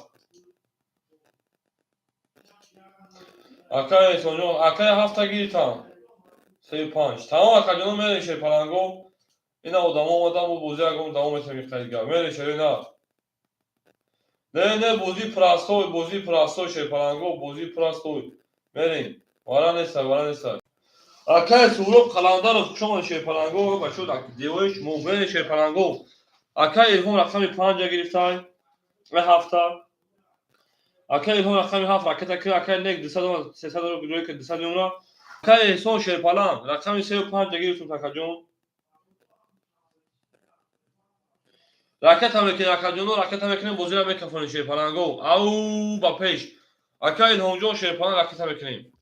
Ака Эҳсонҷон, акаи ҳафта гиритам. Се, панҷ. Тамом, акаҷоно, мерем, шерпаланго. Ина одамо омадан, бо бозӣ ягон давом метавонем иқайдгар. Мерем, шерои нар. Не, не, бозӣ простой, бозӣ простой, шерпаланго, бозӣ простой. Мерем. Вара неста, вара неста. Акай Суҳроб Қаландаров, хуш омадед, шерпаланго, бачо, девои шумо, мерем, шерпаланго. Акай Илҳом рақами панҷа гирифтай, ҳафта. Акай Илҳом рақами ҳафт ракета ки, акай нек 200, 300 рӯй ки 200 мемона. Акай Эҳсон шерпаланг рақами сею панҷа гирифтум, акаҷон. Ракета мекунем, акаҷоно, ракета мекунем, бозиро мекафонем, шерпаланго. Ау, ба пеш. Ака Илҳомҷон шерпаланг, ракета мекунем.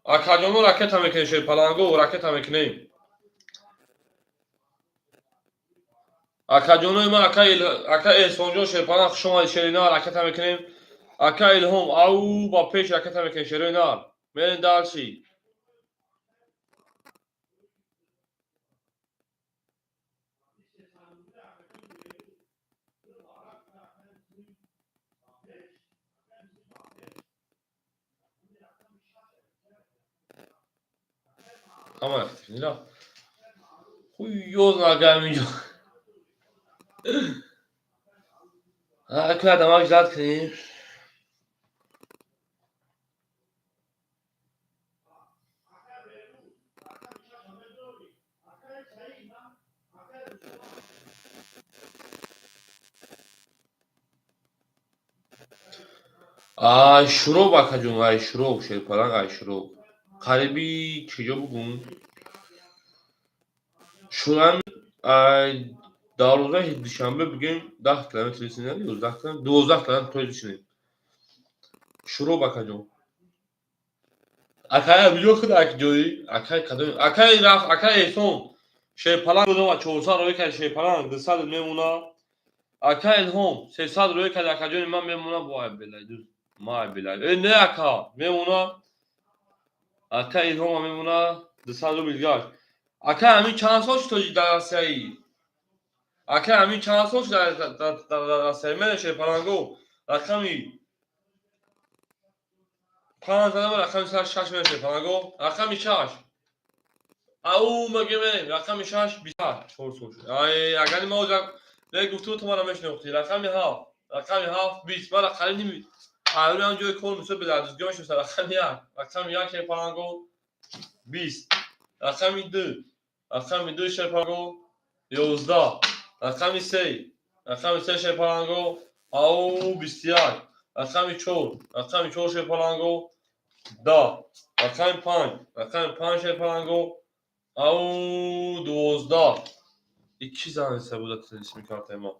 Акаҷоно, ракета мекунем, шерпаланго, ракета мекунем. Акаҷонои ман, ака Эҳсонҷон шерпаланг, хуш омадед, шери нар, ракета мекунем. Ака Илҳом, ау, ба пеш ракета мекунем, шерои нар. Мерем дальше. Ҳама нила. Хуй ёз нагам инҷо. Ака дамак ждать кунем. Ай Шуроб, акаҷон, ай Шуроб, шерпаланг, ай Шуроб. Қариби чиҷо бугум? Шурам ай дарвозаи Душанбе бигем, 10 километр ресида, 11 километр, 12 километр то ресидем. Шуроб, акаҷон. Акай видео худ акҷои, акай кадом, акай рафт, акай Эҳсон. Шерпаланг додам, 400 рӯй кард, шерпаланг, 200 мемона. Акай Илҳом, 300 рӯй кард, акаҷони ман, мемона, вой белай, дӯст. Май белай. Э, не, ака, мемона. Ака Илҳома мемона, 200 рубл гашт. Ака Амин чанд сол шуд тоҷи дар Россияи? Ака Амин чанд сол шуд дар Россияи? Мена, шерпаланго, рақами панҷ задам, рақами шаш мена, шерпаланго, рақами шаш. Ау, мегем, рақами шаш, 24 сол шуд. Ай, агар ма озак не гуфту, ту мара мешинохтӣ. Рақами ҳафт, рақами ҳафт, 20. Мара қариб ними айрӯи ҳам ҷои кор мисол бедардизгоҳ мешиносад. Рақами як, рақами як, шерпаланго, 20. Рақами ду, рақами ду, шерпаланго, 11. Рақами се, рақами се, шерпаланго, ау, 21. Рақами чор, рақами чор, шерпаланго, 10. Рақами панҷ, рақами панҷ, шерпаланго, ау, 12. Ики зан буда тилисми картаи ма.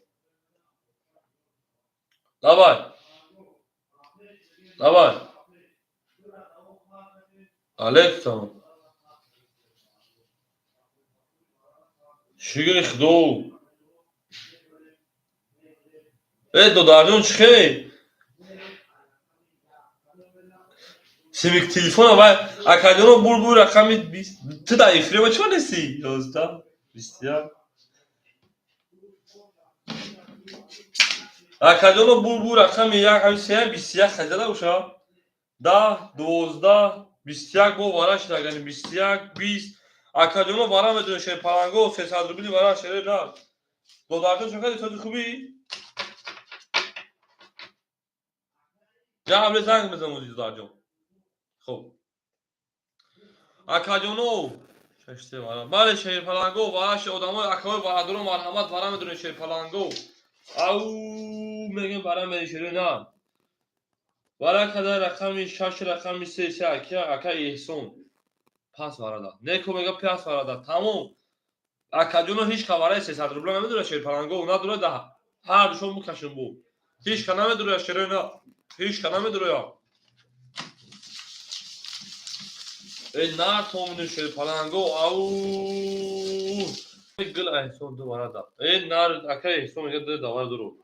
Давай, давай. Алейкум. Шукри Худо. Э, додарҷон, чӣ хел? Симик телефона вай акаҷоно бур рақами бист. Ту дар эфири чо нестӣ? 11, 21. Акаҷоно бур рақами як, ҳами се, 21 хаҷада боша. 10, 12, 21 бо вара шуда, агани 21, 20. Акаҷоно вара медонӣ шерпаланго, 300 рубли вара шере на. Додарҷон, чо кардӣ, тоҷи хубӣ? Ҷа занг мезанам ози, додарҷон. Хуб. Акаҷоно, шаште вара. Бале, шерпаланго, вара ше одамои акаҳои варадоро марҳамат вара медонед шерпаланго. Ау, мегем вара медонед шере на. Вара када рақами шаш, рақами се, се ака, ака Эҳсон. Пас варада. Неко мега пас варада. Тамом. Акаҷоно ҳеҷ хабараи 300 рубла намедонад шерпаланго, надорад да ҳар душон мукашем бу. Ҳеҷ ка намедонад шере на. Ҳеҷ ка намедонад. Эй, нар томини шерпаланго, ау. Гул Эҳсон ду варада. Эй, нар ака Эҳсон мега ду давара дуру.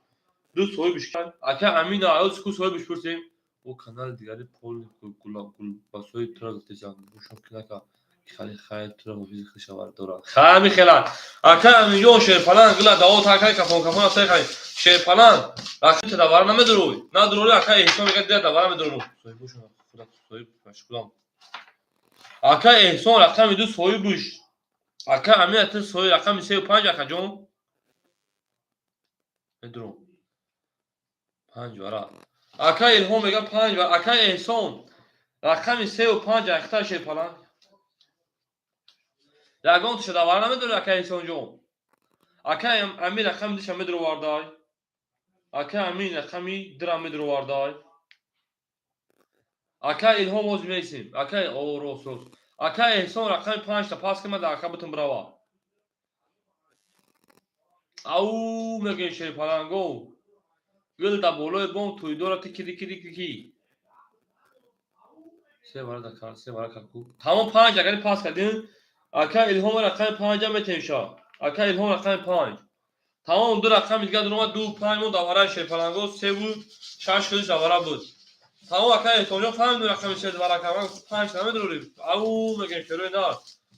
Ду соҳибиш ака Амина, аю ку соҳибиш пурсем. О канали дигари пол гула гул ба соҳиб тура гуфтесам. Гӯшон кинака хали хайр тура муфизи хишавар дорад. Хами хела. Ака Аминҷон шерпаланг гула даво такай кафон кафон асай хай. Шерпаланг ака ту давара намедуруй. Надуруй ака Эҳсон мега дия давара медуру. Соҳибушон худа соҳиб машғулам. Ака Эҳсон рақами ду соҳибуш. Ака Амина ту соҳиб рақами сею панҷ акаҷон. Медурум. Панҷ вара. Ака Илҳом мега панҷ вара. Ака Эҳсон рақами сею панҷ ахта шерпаланг. Ягон туша давара намедорӣ ака Эҳсонҷон. Ака Амин рақами душа медуровардай. Ака Амин рақами дира медуровардай. Ака Илҳом оз месим. Ака о рост рост. Ака Эҳсон рақами панҷта пас ки ман дар ака бутун бирава. Ау мегӯем шерпаланго. Гул дар болои бом тӯйдора тики тики тики ки. Се вара да кар, се вара карку. Тамом панҷ агари пас кардем. Ака Илҳом рақами панҷа метемша. Ака Илҳом рақами панҷ. Тамом ду рақами дигар дуромад ду панҷ мо давараи шерпаланго севу шаш хелиш давара буд. Тамом ака Эҳсонҷон фаҳмидем рақами се вара кардам. Панҷ намедурем. Ау мегӯем шерои нар.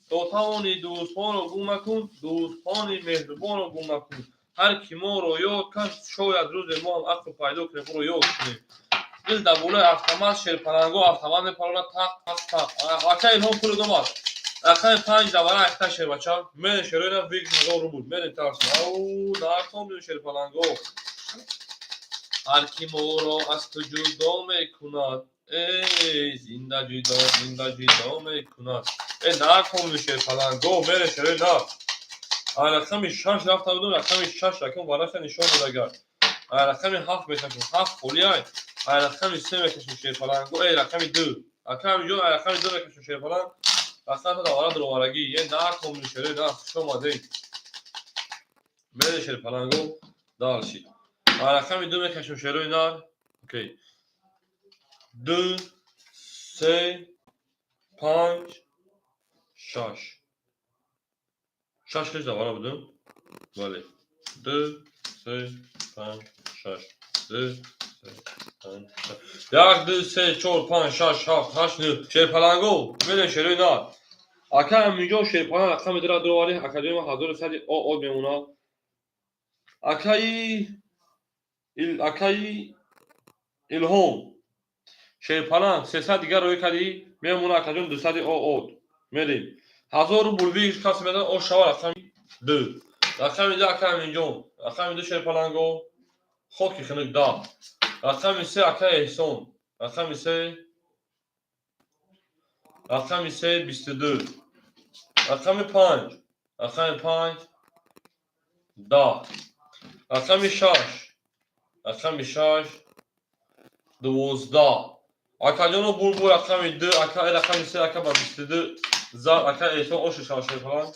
То тавони дӯстонро гум макун, дӯстони меҳрубонро гум макун. Ҳар ки моро ёд кард, шояд рӯзе мо ҳам ақл пайдо кунем, ӯро ёд кунем. Дил дар болои автомат шерпаланго автомат мепаронад тақ тақ тақ. Ака Илҳом пули домад. Рақами панҷ давара ахта шербача. Мерем шерои нар вик ҳазор рубл. Мерем тарс. Ау нартом шерпаланго. Ҳар ки моро аз ту ҷудо мекунад, эй зинда ҷудо, зинда ҷудо мекунад. Э нартом шерпаланго, мерем шерои нар. Рақами шаш рафта будум, рақами шаш рақам вараша нишон додагар. Рақами ҳафт мекашем, ҳафт холиай. Рақами се мекашем шерпаланго, эй рақами ду. Ака ҳаминҷо рақами ду мекашем шерпаланг. Рақами давара дуроварагӣ. Е нартом шерои нар, хуш омадед. Мерем шерпаланго, дальше. Рақами ду мекашем шерои нар. Окей. Ду, се, панҷ, шаш. Шаш хелиш давара будум? Бале. Ду, се, панҷ, шаш. Ду, се, панҷ, шаш. Як, ду, се, чор, панҷ, шаш, ҳафт, ҳашт, нӯҳ. Шерпаланго, мерем шерои нар. Ака ҳаминҷо шерпаланг рақами дура дуроварӣ, акаҷои ман ҳазору сади о мемонад. Акаи Илҳом шерпаланг сесад дигар рӯй кардӣ, мемонад акаҷон дусади о од. Мерем. Ҳазор рубл виш касе медонад о шава рақами ду. Рақами ду ака Аминҷон. Рақами ду шерпаланго. Хоки хунук да. Рақами се ака Эҳсон. Рақами се. Рақами се 22. Рақами панҷ. Рақами панҷ 10. Рақами шаш. Рақами шаш 12. Акаҷоно бурбур рақами ду, ака рақами се ака ба 22 зад ака Эҳсон ошу шава шерпаланг.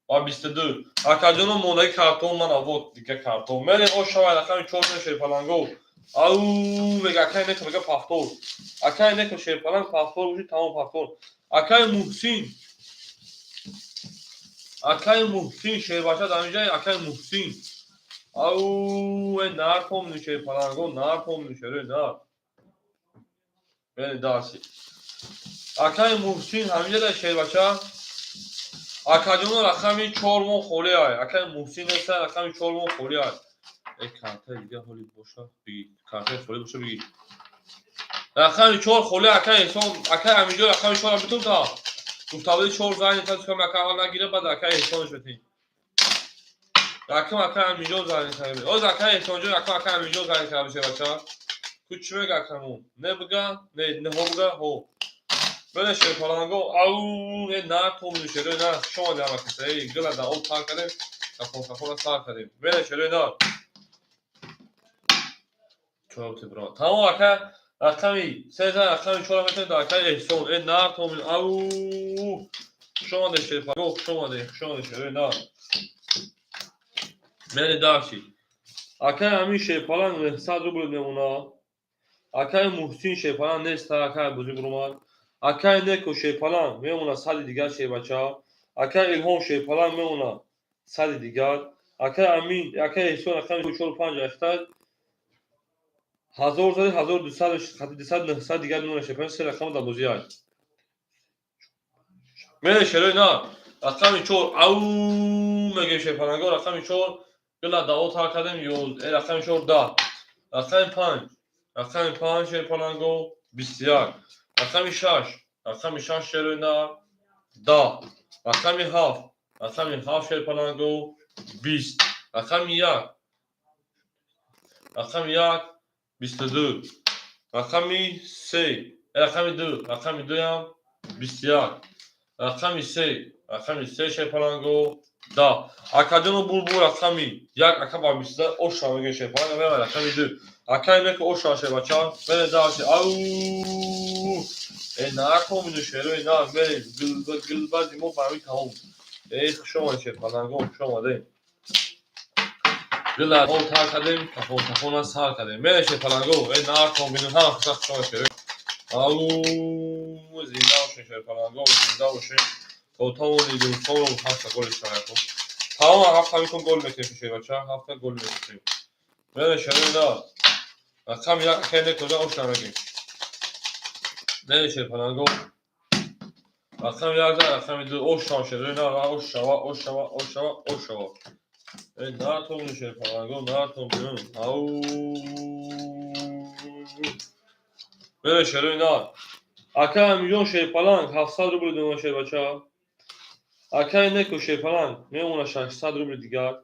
Ва 22. Акаҷоно, мондаги картон мана, вот дига картон. Мерем, о шавай, рақами 4 шерпаланго. Ау, мега акай неко, мега повтор. Акай неко шерпаланг повтор боши, тамом повтор. Акай Муҳсин. Акай Муҳсин шербача дар инҷа, акай Муҳсин. Ау, э нар помни шерпаланго, нар помни шерои нар. Бени дарси. Акай Муҳсин ҳаминҷа дар шербача. Акаҷоно, рақами 4 мон холӣ ай. Акай Муҳсин неста, рақами 4 мон холӣ ай. Э, картаи дига ҳоли боша, биги. Картаи холӣ боша, биги. Рақами 4 холӣ, акай Эҳсон, акай Аминҷон, рақами 4 битун та. Гуфтабуди 4 занг та кам, ака аввал нагира, баъд акай Эҳсонш битин. Рақам акай Аминҷон занг карда. Оз акай Эҳсонҷон, рақам акай Аминҷон занг карда бошад, бача. Ку чӣ мега акамон? Не бига, не, не ҳо бига, ҳо. Беле шерпаланго, ау, э нар томни шерои нар, хуш омадӣ ҳама каса. Эй, гила дар об тар кардем, кафон кафона сар кардем. Беле шерои нар. Чор бро. Тамом, ака, рақами 3 зан, рақами 4 метавонед дар акаи Эҳсон. Э нар томни, ау. Хуш омадед шерпаланго, хуш омадед, хуш омадед шерои нар. Мери дарши. Акаи ҳамин шерпаланг 900 рубл мемонад. Акаи Муҳсин шерпаланг нест, акаи бузург омад. Акаи Неко шерпаланг мемонад 100 дигар, шербача. Акаи Илҳом шерпаланг мемонад 100 дигар. Акаи Амин, акаи Эҳсон рақами 4 5 ахтар 1000 зади, 1200 хати 200 900 дигар мемонад шерпаланг, се рақам дар бозӣ ай. Мере шерои на. Рақами 4, ау мегем шерпаланго, рақами 4 гила дао тар кардем, ё рақами 4 10. Рақами 5, рақами 5 шерпаланго 21. Рақами 6, рақами 6 шерои на 10. Рақами 7, рақами 7 шерпаланго 20. Рақами 1, рақами 1 22. Рақами 3, рақами 2, рақами 2 ҳам 21. Рақами 3, рақами 3 шерпаланго 10. Акаҷоно, булбул рақами 1, ака ба 22 оша мегӯем шерпаланг, мева рақами 2. Акай неко оша шербача, мере дарси. Ау! Э наркомину шерои нар, мере гилбази мо ба ҳамин тамом. Э хуш омадед шерпаланго, хуш омадед. Гила об тар кардем, кафон кафона сар кардем. Мере шерпаланго, э наркомину ҳама хуш омадед шерои. Ау, зинда бошед шерпаланго, зинда бошед. То тавони дӯстонам ҳафта голи шавад. Тамом, ҳафта микун гол мекунем шербача, ҳафта гол мекунем. Мере шерои нар. Рақами 1 акай неко оша мегем. Мере шерпаланго. Рақами 1 за, рақами 2 оша шерои нар, ошава, ошава, ошава, ошава. Э натомни шерпаланго, натомни. Ау. Мере шерои нар. Акай Амиҷон шерпаланг 700 рубл мемонад, шербача. Акай Неко шерпаланг мемонад 600 рубл дигар.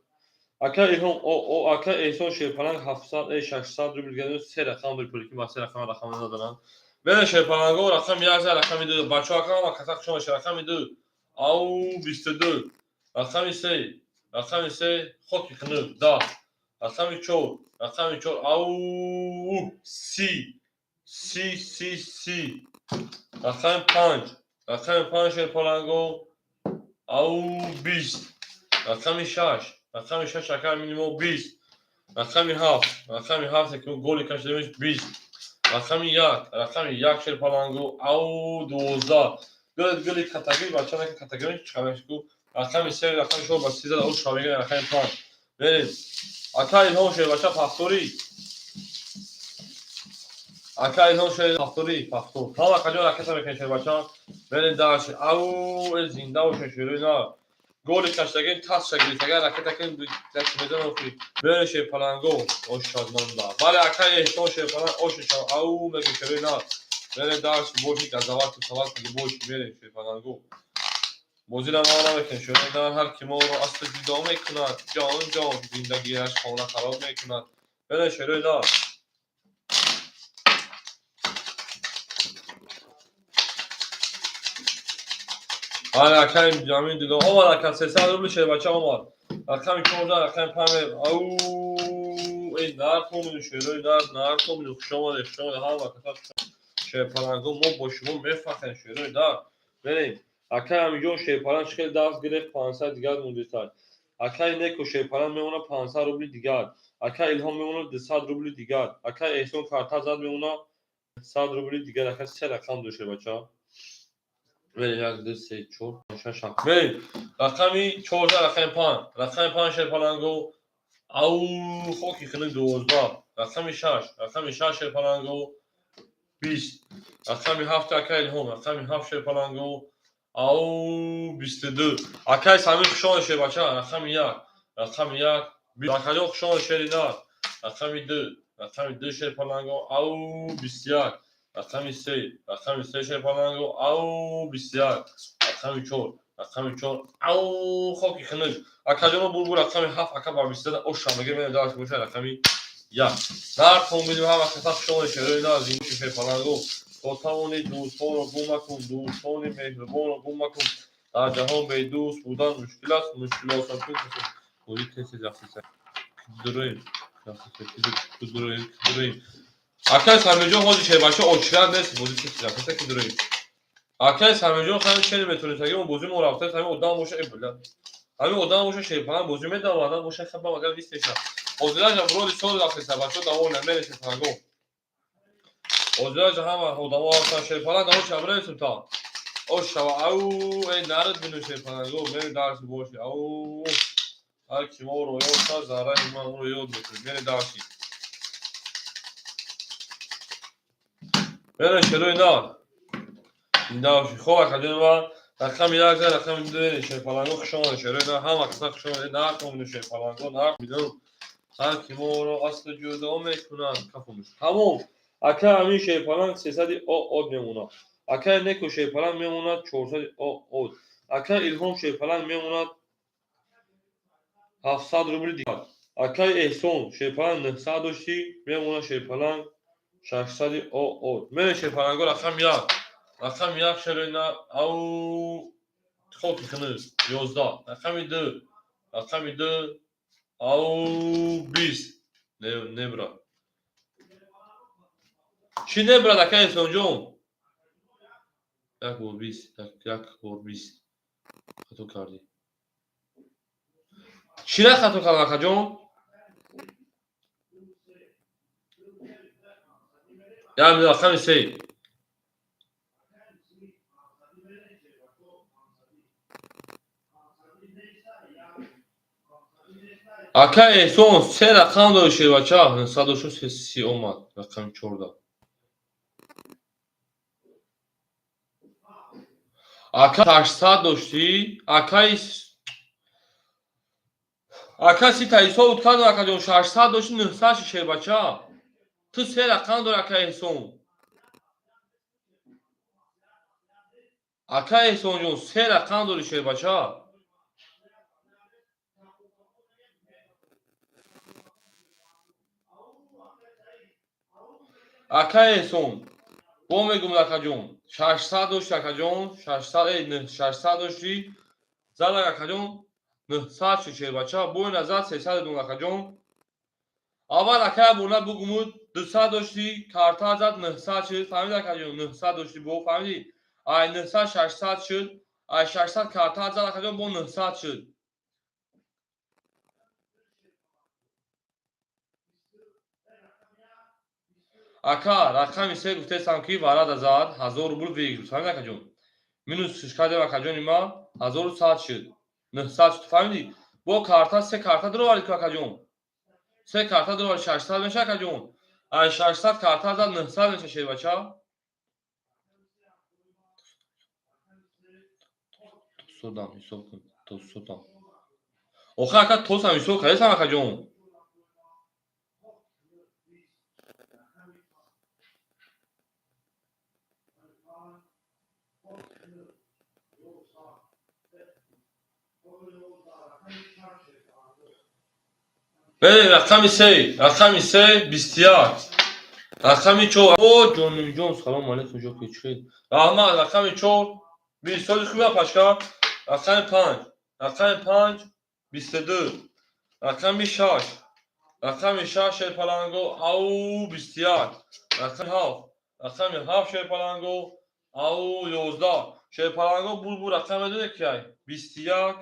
Акай Илҳом, о, акай Эҳсон шерпаланг 700, э 600 рубл дигар, се рақам дори пули ки ба се рақам рақам надоранд. Мере шерпаланго, рақами 1 за, рақами 2. Бачаҳо, ака ҳама каса хуш омадед. Рақами 2. Ау, 22. Рақами 3, рақами 3 хоки хунук 10. Рақами 4, рақами 4, ау, 30. 30, 30, 30. Рақами 5, рақами 5 шерпаланго, ау, 20. Рақами 6, рақами 6 акай минимум 20. Рақами 7, рақами 7 ки голи кашидемиш 20. Рақами 1, рақами 1 шерпаланго, ау, 12. Гул гули катагӣ, бача наки катагӣ чӣ ку. Рақами 3, рақами 4 ба 13, ау шавига рақами 5. Мерем. Ака Илҳом шербача пахторӣ. Ака Илҳом шер пахторӣ, пахтор. Ҳама акаҷон ракета мекунед шербача. Мерем дальше. Ау, э зинда бошед шерои на. Голи каштагин тасша гирифтага ракета кин як мезанам охи. Мере шерпаланго, ошадманда. Бале, акай Эҳсон шерпаланг ошиша. Ау меги шерои на. Мерем дальше, боши газават сават боши мерем шерпаланго. Бозиро ма намекунем шерои на, ҳар ки моро аз ту ҷудо мекунад, ҷон ҷон зиндагиаш хона хароб мекунад. Мере шерои на. Бале, акай ҷамин дидо. Омад ака 300 рубл шербача омад. Рақами 14, рақами 5. Ау, эй нар томину шерои нар, нар томину, хуш омадед, хуш омадед ҳама каса шерпаланго, мо бо шумо мефахрем шерои нар. Мерем. Акай Амиҷон, шерпалан чӣ хел даст гирифт, 500 дигар мундисад. Акай Неко, шерпалан мемона, 500 рубли дигар. Акай Илҳом мемона, 200 рубли дигар. Акай Эҳсон карта зад, мемона, 100 рубли дигар. Ака, се рақам дошт, бача. Мерем: як, ду, се, чор, шаш, ҳафт. Мерем, рақами 14, рақами панҷ, рақами панҷ, шерпаланго, ау, хоки хунук, 12. Рақами шаш, рақами шаш, шерпаланго, 20. Рақами ҳафт, акай Илҳом, рақами ҳафт, шерпаланго, ау, 22. Акай Самир, хушомад, шербача. Рақами як, рақами як. Акаҷон, хушомад, шери нар. Рақами ду, рақами ду, шерпаланго, ау, 21. Рақами се, рақами се, шерпаланго, ау, 21. Рақами чор, рақами чор, ау, хоки хунук. Акаҷоно, бурбур. Рақами ҳафт, ака ба бисту оша мега. Менем, дальше боша рақами як. Нартон бидим. Ҳама каса хушомад, шерои нар, зинуши, шерпаланго. То тавони дӯстонро гум макун, дӯстони меҳрубонро гум макун. Дар ҷаҳон бедӯст будан мушкил аст, мушкил осонкун касе. Бозӣ тез тез рафтеса. Кидуроем, кидуроем, кидуроем. Акай Самирҷон, ҳози шербача очират нест, бозӣ тез тез рафтеса, кидуроем. Акай Самирҷон, хами чени метонем, аги мо бозӣ мо рафта, ҳамин одам боша, э бля. Ҳамин одам боша, шерпалан бозӣ медавад, одам боша, хаба магар нест меша. Ҳозираҷа буроди сол рафтеса, бачаҳо давом намере, шерпаланго. Ҳозираҷа ҳама одамо ҳастан, шерпалан даво чабресум та. Ош шава, ау, эй нарад бину, шерпаланго, мери дарси боши. Ау, ҳар ки моро ёд кард, зарраи ман ӯро ёд мекунад. Мери дарси. Мере, шерои нар. Зинда бошӣ. Хоб, акаҷони ман, рақами як зад, рақами ду, шерпаланго, хуш омадед, шерои нар, ҳама каса хуш омадед. Нарх бину, шерпаланго, нарх бину. Ҳар ки моро асло ҷудо мекунад, кафомӯш. Тамом. Ака Амин, шерпаланг 300 од мемонад. Акай Неко, шерпаланг мемонад, 400 од. Акай Илҳом, шерпаланг мемонад, 700 рубли дигар. Акай Эҳсон, шерпаланг 900 доштӣ, мемонад, шерпаланг 600 од. Мере, шерпаланго, рақами як, рақами як, шероина, ау, хоки хунук, 11. Рақами ду, рақами ду, ау, 20. Небра чӣ небрад, ака Эҳсонҷон? Як бор 20, як бор 20 хато кардӣ. Чира хато кардам, акаҷон? Як, рақами се. Ака Эҳсон, се рақам дори, шербача, саду си омад, рақами 14. Ака, 800 доштӣ, акай, ака, сита ҳисоб кардам, акаҷон, 600 дошти, 900 ши, шербача. Ту се рақам дори, ака Эҳсон. Ака Эҳсонҷон, се рақам дори, шербача. Ака Эҳсон, бо мегӯм, акаҷон, 600 дошти, акаҷон, 600, 600 доштӣ, задак, акаҷон, 900 ши, шербача. Бо ина зад, 300 дун, акаҷон. Аввал акая бурна бугумуд, 200 доштӣ, карта зад, 900 шуд, фаҳмиди, акаҷон? 900 доштӣ, бо фаҳмидӣ? Ай 900 600 шуд, ай 600 карта зад, акаҷон, бо 900 шуд. Ака, рақами се гуфтесам, ки варада зад, 1000 рубл выигрыш, фаҳмиди, акаҷон? Минус кардем, акаҷони ма, 1100 шуд, 900 шуд, фаҳмидӣ? Бо карта, се карта дуровард ку, акаҷон, се карта дуровард, 600 меша, акаҷон. Ай 600 карта зад, 900 меша, шербача. Тосодам ҳисоб кун, тосодам. Охир, ака, тосам ҳисоб кардесам, акаҷон. Бе, рақами се, рақами се, 21. Рақами чор. О, ҷонимҷон, салом алейкум, ҷо кечхел. Раҳмат, рақами чор, 20 соли хуба пашка. Рақами панҷ, рақами панҷ, 22. Рақами шаш, рақами шаш, шерпаланго, ау, 21. Рақами ҳафт, рақами ҳафт, шерпаланго, ау, 11. Шерпаланго бу рақам медоне ки ай 21,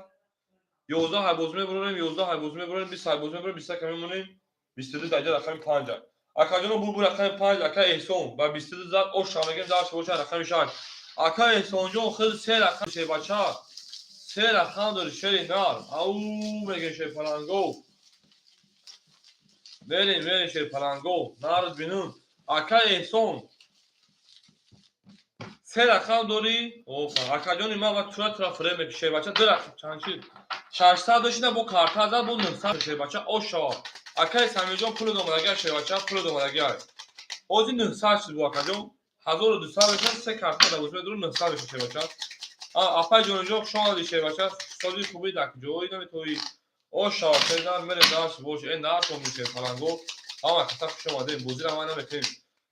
11 ҳайбозӣ мебурем, 11 ҳайбозӣ мебурем, 20 ҳайбозӣ мебурем, 21 мемонем, 22 даҷа рақами панҷа. Акаҷоно, бу рақами панҷ, ака Эҳсон ба 22 зад, оша мегем, дарш боша рақами шаш. Ака Эҳсонҷон, хел се рақам, шербача, се рақам дори, шери нар. Ау, мегем, шерпаланго. Мерем, мерем, шерпаланго, нард бинун. Ака Эҳсон, се рақам дорӣ. Акаҷони ман ва тура тура фиреб мекунӣ, шербача. Ду рақам чанд шид? 600 дошина, бо карта зад, бо 900, шербача, ош шавад. Акаи Самирҷон, пули домадагиа, шербача, пули домадагиа. Ҳозир 900 шид бо акаҷон. 1200 мешавад, се карта дабош медору, 900 мешавад, шербача. Апаи ҷониҷон, хуш омадӣ, шербача. Сози хуби дар куҷои наметоӣ? Ош шавад, шернар, мере, дарс бош. Э, нартон, шерпаланго. Ҳама каса хуш омадем, бозира ман наметем.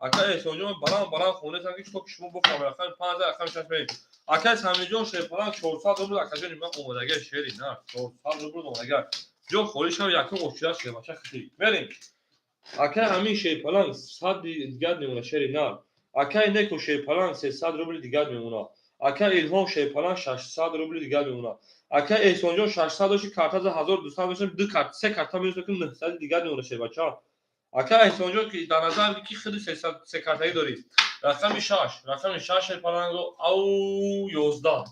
Акаи Эҳсонҷон, баланд баланд хонесам, ки то ки шумо бифаҳмед. Рақами панҷ, рақами шаш мерем. Акаи Самирҷон, шерпаланг 400 рубл, акаҷони ман, омодагиа, шери нар, 400 рубл омодагиа. Ҷо холӣ шав, якум очира, шербача, хити. Мерем. Акаи Амин, шерпаланг 100 дигар мемона, шери нар. Акаи Неко, шерпаланг 300 рубли дигар мемона. Акаи Илҳом, шерпаланг 600 рубли дигар мемона. Акаи Эҳсонҷон, 600 дошти, карта за 1200 мешавад, ду карт, се карта мешавад, ки 900 дигар мемона, шербача. Ака Эҳсонҷон, ки дар назар ки хеле се картагӣ дорӣ. Рақами шаш, рақами шаш, шерпаланго, ау, 11.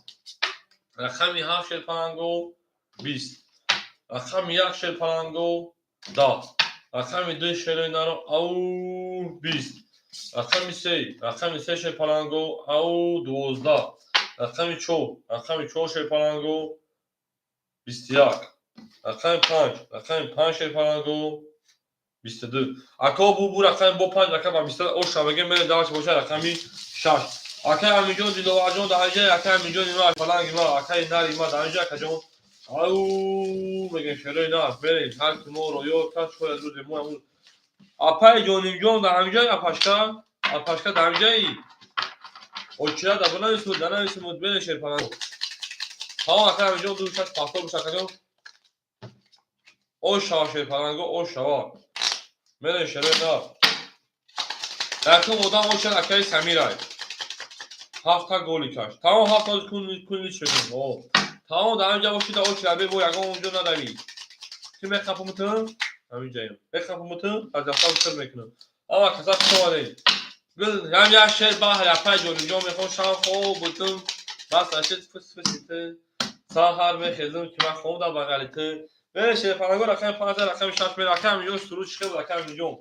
Рақами ҳафт, шерпаланго, 20. Рақами як, шерпаланго, 10. Рақами ду, шерои наро, ау, 20. Рақами се, рақами се, шерпаланго, ау, 12. Рақами чор, рақами чор, шерпаланго, 21. Рақами панҷ, рақами панҷ, шерпаланго, 22. Ако бу рақами бо панҷ рақам ба 20 оша мегем, мере, даваш боша рақами шаш. Акаи Аминҷон, Диловарҷон дар инҷа, акаи Аминҷони ма, паланги ма, акаи нари ма дар инҷа, акаҷон. Ау, мегем, шерои нар, мерем, ҳар ки моро ёд кард, шояд рӯзе мо ҳамун. Апаи ҷонимҷон дар ҳаминҷаи, апашка, апашка дар ҳаминҷаи. Очира да бинависмуд, данависмуд, бере, шерпаланг. Тамом, акаи Аминҷон, ду шаш пахто боша, акаҷон. Ош шава, шерпаланго, ош шава. Мерем, шерои нар. Якум одам ошад, акаи Самирай. Ҳафта голи каш. Тамом, ҳафта кунли шудем. Тамом, дар ҳаминҷа бошида, очи рабе, бо ягон онҷо надавӣ. Ки мехапумутун? Ҳаминҷаем. Мехапумутун, аз дафтар сир мекунам. Ама каса хуш омадед. Гул, ҳам як шер баҳр, апаи ҷонимҷон мехон, шаб хоб будум. Бас нашид фис фиси ту. Саҳар мехезум, ки ман хоб дар бағали ту. Бере, шерпаланго, рақами панҷ, рақами шаш мере. Акаи Аминҷон, суруд чӣ хел буд, акаи Аминҷон?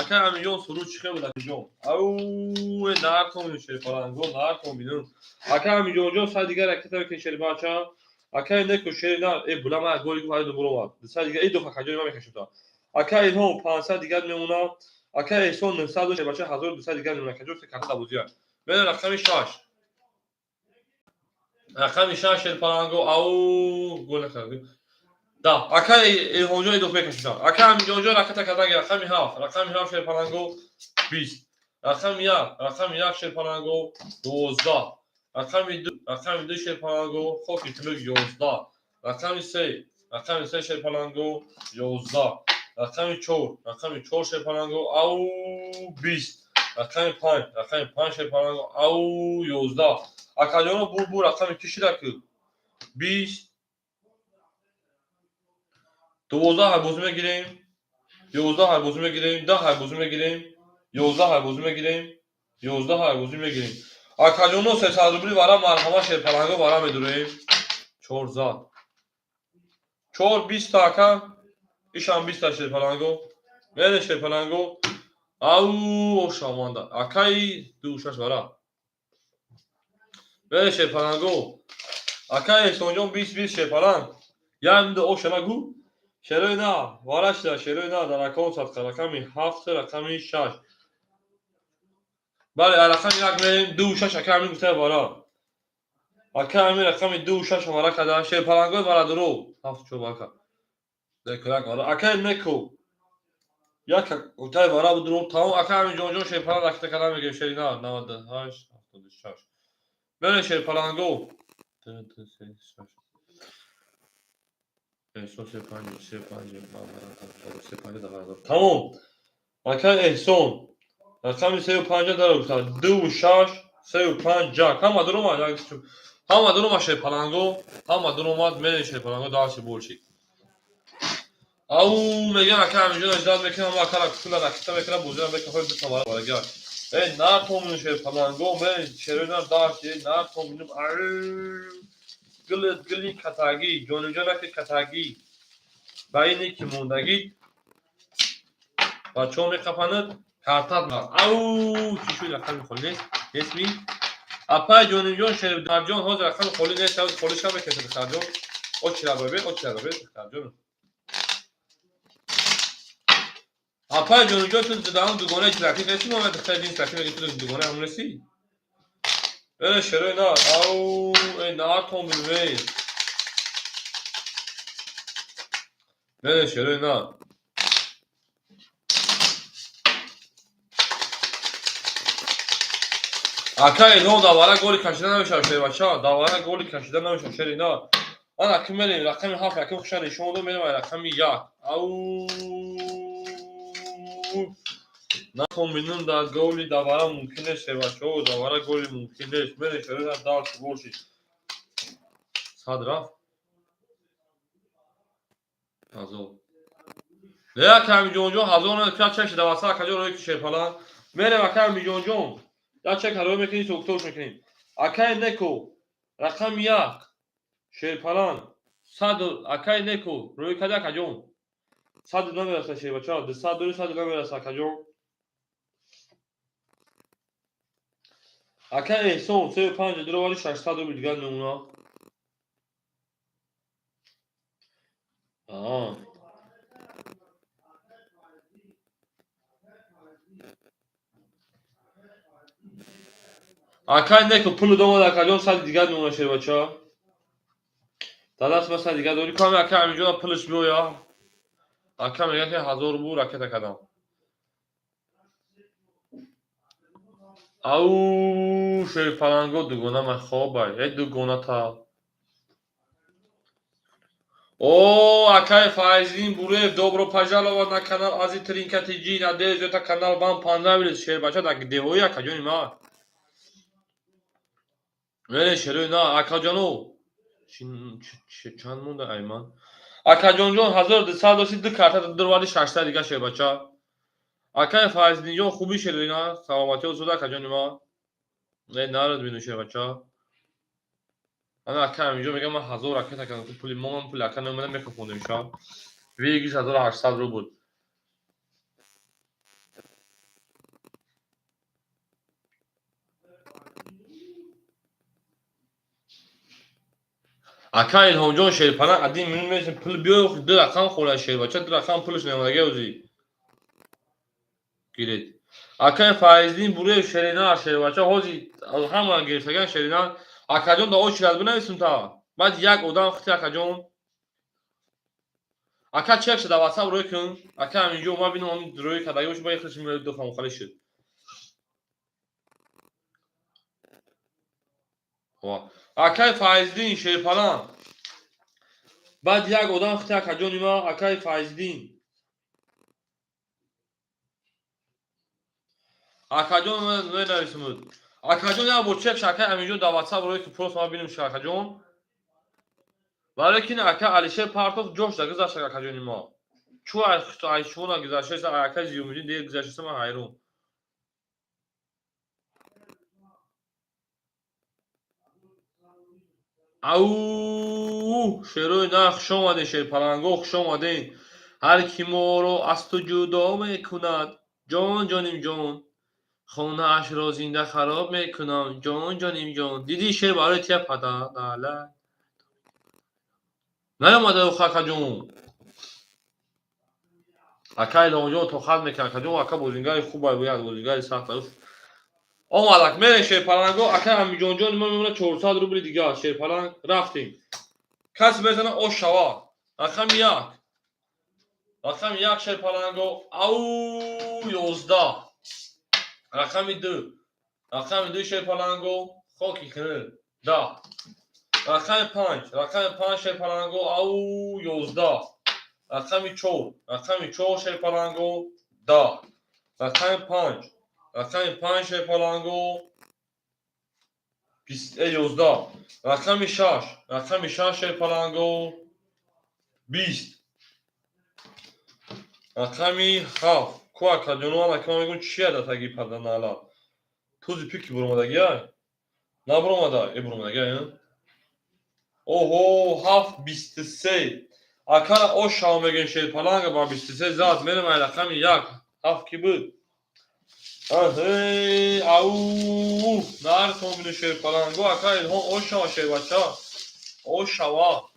Акаи Аминҷон, суруд чӣ хел буд, акаҷон? Ау, нартон, шерпаланго, нартон бинун. Акаи Аминҷонҷон, сай дигар ракета бикун, шербача. Акаи Неко, шери нар, э, була ман голи гуфт, ҳайду буромад. Сай дигар, э, ду акаҷони ман мекашида. Акаи Илҳом, 500 дигар мемона. Акаи Эҳсон, 900, шербача, 1200 дигар мемона. Акаҷон, се карта бозия. Мере, рақами шаш. Рақами шаш, шерпаланго, ау, гол накард. Да, акаи Илҳомҷон идоф мекашида. Акаи Аминҷонҷон, ракета кардан, рақами ҳафт, рақами ҳафт, шерпаланго, 20. Рақами як, рақами як, шерпаланго, 12. Рақами ду, рақами ду, шерпаланго, хоки тунук, 11. Рақами се, рақами се, шерпаланго, 11. Рақами чор, рақами чор, шерпаланго, ау, 20. Рақами панҷ, рақами панҷ, шерпаланго, ау, 11. Акаҷоно, бу рақами ки шида, ки 20, 12 ҳайбозӣ мегирем, 11 ҳайбозӣ мегирем, 10 ҳайбозӣ мегирем, 11 ҳайбозӣ мегирем, 11 ҳайбозӣ мегирем. Акаҷоно, 300 рубли вара, марҳама, шерпаланго, вара медурем. Чор зад. Чор 20-та, ака. Ишам 20-та, шерпаланго. Мере, шерпаланго. Ау, ошаманда. Акаи ду шаш вара. Мере, шерпаланго. Акаи Эҳсонҷон, 20, 20, шерпаланг. Янда оша нагу. Шерои на, вара шида, шерои на, дар раком садқа, рақами ҳафт, рақами шаш. Бале, рақами як мерем, ду шаш, ака ҳамин гуфта вара. Ака ҳамин рақами ду шаш вара када, шерпалангои вара дуро. Ҳафт чор вара. Неко як вара. Акаи Неко. Як гуфтаи вара будро, тамом, ака ҳамин ҷонҷон, шерпаланг ракета када мегирем, шери на, 98, 76. Бере, шерпаланго. Ду, ду, се, шаш. Эҳсон, се, панҷ, се, панҷ, се, панҷ, тамом. Акаи Эҳсон. Рақами сею панҷа дара гуфта. Ду шаш, 3 5 ҷак. Ҳама дуромад, ҳама дуромад шерпаланго, ҳама дуромад, мерем шерпаланго дальше больше. Ау, мегам ака ҳаминҷо ждать мекунам, акара пула ракита мекунам, бозира мекунам, дута. Эй, натомину шерпаланго, мерем шерои нар дальше, натомину. Гили гили катагӣ, ҷониҷонаки катагӣ. Ба ине ки мондагӣ бачаҳо меқапанад, картат. Ау, чӣ шуд? Рақами холӣ нест, нестми? Апай ҷониҷон, шердарҷон, ҳозир рақами холӣ нест, холиша мекашад духтарҷон. Очирабабе, очирабабе, духтарҷон. Апай ҷониҷон, ту даҳам дугонаи чилакӣ нести, мо духтари ҷинс лакӣ меги, ту дугонаи ҳамон нести? Э, шерои на, ау, э, натон бинем, э. Шерои на. Ака Илҳом, давара голи кашида намешавад, шербача, давара голи кашида намешавад, шери на. Ман аким мерем, рақами 7, аким хуша нишон дод, мерем рақами 1. Ау, натон бинем, дар голи давара мумкин нест, шербачаҳо, давара голи мумкин нест. Мерем шерои на дальше больше. 100 рафт. 1000. Не, ака Амиҷонҷон, 1000 не, ча чек даваса, акаҷон, рӯи шерпалан. Мерем, ака Амиҷонҷон. Я чек ҳарои мекунем, соктош мекунем. Акай Неко, рақами 1, шерпалан, 100, акай Неко, рӯи када, акаҷон. 100 намераса, шербача, 200 дори, 100 намераса, акаҷон. Ака Эҳсон, 3 5 дуровари, 600 рубл дигар мемона. Аа. Акай Неко, пулу домад, акаҷон, 100 дигар мемона, шербача. Дар даст ма 100 дигар дорӣ, каме ака ҳаминҷо пулаш биёя. Ака мегӯяд, ки 1000 бу ракета кардам. Ау, шерпаланго, дугона ман хобай. Э, дугоната. О, акай Файзин Буреев, добро пожаловать на канал Ази Тринка ТГ. Надеюсь, это канал вам понравился. Шербача, так девои, акаҷони ма. Вере шерои на, акаҷоно. Чанд монда айман? Акаҷонҷон, 1200 дошти, ду карта дурвади, 600 дига, шербача. Акай Файзинҷон, хуби шерина, саломатиё зуда, акаҷони ма. Не, нарад бину, шербача. Ана ака ҳаминҷо мегам, ман 1000 ракета кардам, пули мо, ман пули ака намеомада, мекафондем ша. Выигрыш 1800 рубл. Ака Илҳомҷон, шерпана, один минут мешин, пул биё, ду рақам хӯрда, шербача, ду рақам пулаш намеомадаги ӯзи. Гиред. Акай Файздин Буреев, шерина, шербача, ҳози ҳама гирифтаган шерина. Акаҷон, да очередь бинависум та. Баъд як одам хити, акаҷон. Ака, чек шуда, WhatsApp рӯй кун. Ака ҳаминҷо ма бинам, ҳамин рӯй кардаги бош, ба хелш ду хали шуд. Акай Файздин, шерпалан. Баъд як одам хити, акаҷони ма, акай Файздин. Акаҷон, менависумуд. Акаҷон, як бор чек акай Аминҷон дар WhatsApp рӯй ки, просто ма бинем, акаҷон. Валекин ака Алишер Партов ҷош да гузашт, акаҷони мо. Чу ай шумо нагузаштеса, ака Зиёмиддин дер гузаштеса, ман ҳайрон. Ау, шерои на, хуш омаден, шерпаланго, хуш омаден. Ҳар ки моро аз ту ҷудо мекунад, ҷон ҷоним ҷон, хонаашро зинда хароб мекунам, ҷон ҷоним ҷон. Дидӣ, шер барои тия падар наёмада, акаҷон. Ака Илҳомҷон тоқат мекунад, акаҷон, ака бозингари хубай, бояд бозингари сахт. Омадак, мерем шерпаланго, ака Амиҷонҷон мо мемона 400 рубли дигар, шерпаланг, рафтем. Касе мезана, ош шава. Рақами 1. Рақами 1, шерпаланго, ау, 11. Рақами 2. Рақами 2, шерпаланго, хоки хинил, 10. Рақами 5, рақами 5, шерпаланго, ау, 11. Рақами 4, рақами 4, шерпаланго, 10. Рақами 5, рақами 5, шерпаланго. 11, рақами 6, рақами 6, шерпаланго, 20, рақами 7. Ку, акаҷоно, анака ман мегӯм, чия датаги паданаала тузи пики буромадагиай, набуромада, э, буромадагиай. Оҳо, 7, 23. Акара ошава мегӯем, шерпаланга ба 23 зад. Мерем ай рақами 1. 7 ки буд? Ау, нартон бину, шерпаланго. Ака Илҳом, ошава, шербача, ошава.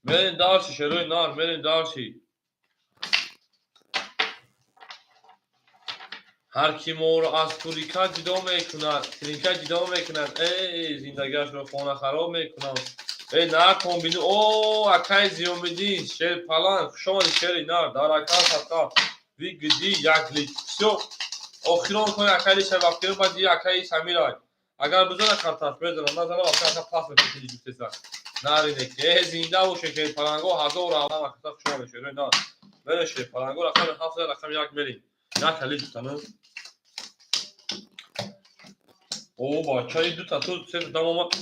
Мерем дальше, шерои нар, мерем дальше. Ҳар ки моро аз турика ҷудо мекунад, тринка ҷудо мекунад, э, зиндагиашро хона хароб мекунад. Э, накун, бину. О, акаи Зиёмиддин, шерпаланг, хушомадӣ, шери нар, дар ака садқа вигди як лит. Всё, охирон кони акаи лиша вақти баъди акаи Самирай. Агар бизана карташ, мезанам, назана, вақти ака пас мекунӣ, гуфтеса. Нарине ки э, зинда боше, шерпаланго, ҳазор равам, акаса хушомадӣ, шерои нар. Мере, шерпаланго, рақами 7, рақами 1 мерем. Як ҳали гуфтану. О, бачаи, дута ту, сета дам омад.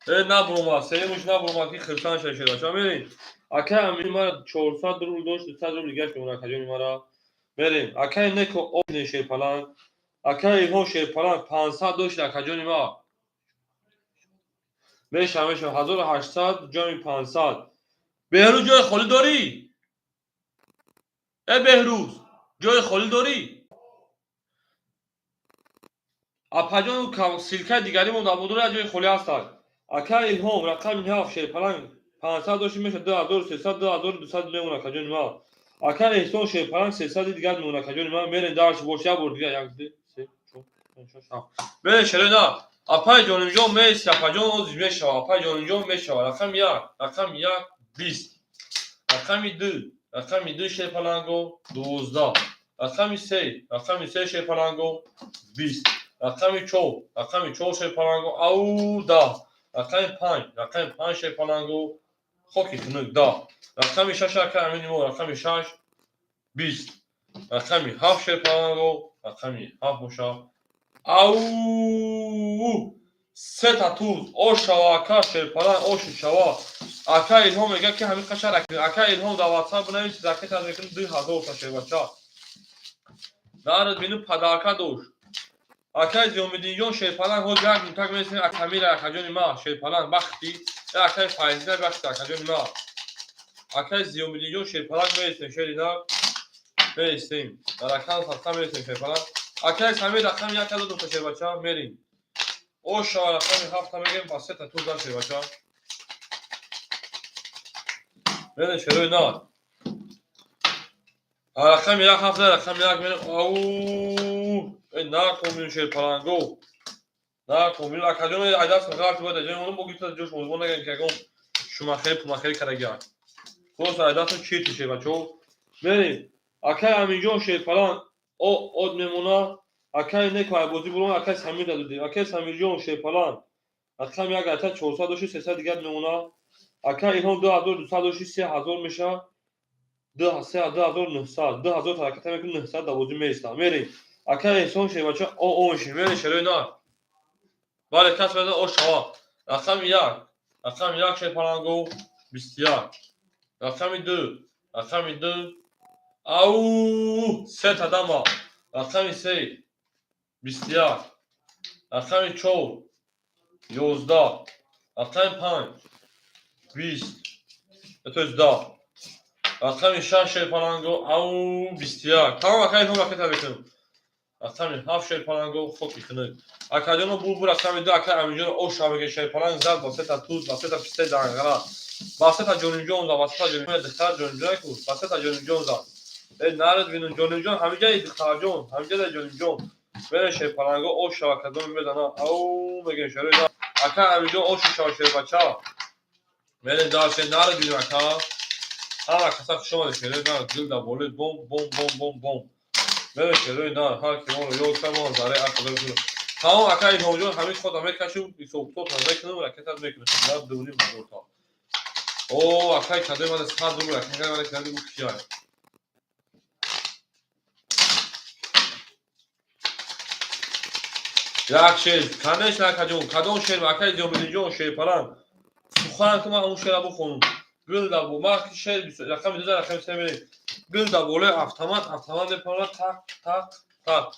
Э, набуромад, сеюмш набуромад, ки хирсан шуда, шербача, мерем. Акай Амини мара 400 рубл дошт, 200 рубл гашт мемонад, акаҷони мара. Мерем. Акай Неко обине, шерпаланг. Акай Илҳом, шерпаланг, 500 дошт, акаҷони ма. Меша, меша, 1800 ҷоми 500. Беҳрӯз, ҷои холӣ дорӣ? Э, Беҳрӯз, ҷои холӣ дорӣ? Апаҷон, ссылка и дигари мо набудора, ҷои холӣ ҳастад. Ака Илҳом, рақами 7, шерпаланг, 500 дошти, меша 2300, 2200 мемонад, акаҷони ман. Ака Эҳсон, шерпаланг, 300-и дигар мемонад, акаҷони ман. Мерем дальше, бош, як бор дигар, як, ду, се, чор, панҷ, шаш, ҳафт. Мерем, шерои на. Апаи Ҷонимҷон меси, апаҷон, озиш мешава, апаи Ҷонимҷон мешава. Рақами 1, рақами 1, 20. Рақами 2, рақами 2, шерпаланго, 12. Рақами 3, рақами 3, шерпаланго, 20. Рақами 4, рақами 4, шерпаланго, ау, 10. Рақами 5, рақами 5, шерпаланго, хоки хунук, 10. Рақами 6, ака Амини мо, рақами 6, 20. Рақами 7, шерпаланго, рақами 7 боша. Ау, сета туз, ошава, ака шерпаланг, ошу шава. Ака Илҳом мегӯяд, ки ҳамин қаша ака Илҳом дар ватсап бинавис, ракета мекунӣ 2000 та, шербача. Нарад бину, подарка дошт. Акаи Зиёмиддинҷон, шерпаланг, ҳоз як мутак месем, Самира, акаҷони ма, шерпаланг, бахти, акаи Файзина, бахти, акаҷони ма. Акаи Зиёмиддинҷон, шерпаланг, месем, шери нар, месем. Дар акан садқа месем, шерпаланг. Акаи Самир, рақами як 1000 та, шербача, мерим. Ошава, рақами 7-та мегем, ба сета туз дар, шербача. Мерем, шерои нар. Рақами 1, 7, рақами 1 мерем. Ау! Э, накун, шерпаланго. Накун, бину, акаҷон, айдаст ғалт бояд, ҷои ону бо гифта ҷош мозбон нагем, ки ягон шумахери пумахери карагиак. Просто айдастон чирти, шербачо. Мерем. Акай Аминҷон, шерпаланг, о од мемона. Акай Неко айбозӣ бурон, акай Самир дадудем. Акай Самирҷон, шерпаланг. Рақами 1 айта 400 дошти, 300 дигар мемона. Акай Илҳом 2200 дошти, 3000 меша. 2900, 2000 ҳараката мекунем, 900 дар бозӣ меистам. Мерем. Акай Эҳсон, шербача, о о мешем. Мерем, шерои нар. Бале, кас меда, о шава. Рақами 1, рақами 1, шерпаланго, 21. Рақами 2, рақами 2, ау, сета дама. Рақами 3, 21. Рақами 4, 11. Рақами 5, 20. То есть 10. Рақами 6, шерпаланго, ау, 21. Тамом, акай Илҳом, ракета мекунем. Рақами 7, шерпаланго, хоки хунук. Акаҷоно, булбул, рақами 2, акай Аминҷон, оша мега, шерпаланг зад ба сета туз, ба сета писте дангара. Ба сета Ҷонимҷон зад, ба сета Ҷонимҷон, духтар Ҷонимҷон ку, ба сета Ҷонимҷон зад. Э, нарад бину, Ҷонимҷон, ҳамиҷаи духтарҷон, ҳамиҷаи Ҷонимҷон. Мере, шерпаланго, оша кадоми мезана. Ау, мегем, шерои. Ака Аминҷон, ошу шава, шербача. Мерем дальше, нарад бину, ака. Ҳама каса хуш омадед, шерои нар, дил дар болои бом, бом, бом, бом, бом. Мере, шерои нар, ҳар ки моро ёд кард, мо зараи ақл. Тамом, ака Илҳомҷон, ҳамин ход мекашем, ҳисобкитоб мекунем, ракетат мекунем. 2,5 ҳазорта. О, акай кадои мана 100 рубл, акай мана кади бу кияй. Як шер, конечно, акаҷон, кадом шер, акаи Зиёмиддинҷон, шерпаланг. Сухан ки ман он шера бихонам. Гул да бо ман шер рақами 2, рақами 3 мерем. Гул да болои автомат, автомат мепарад, тақ, тақ, тақ.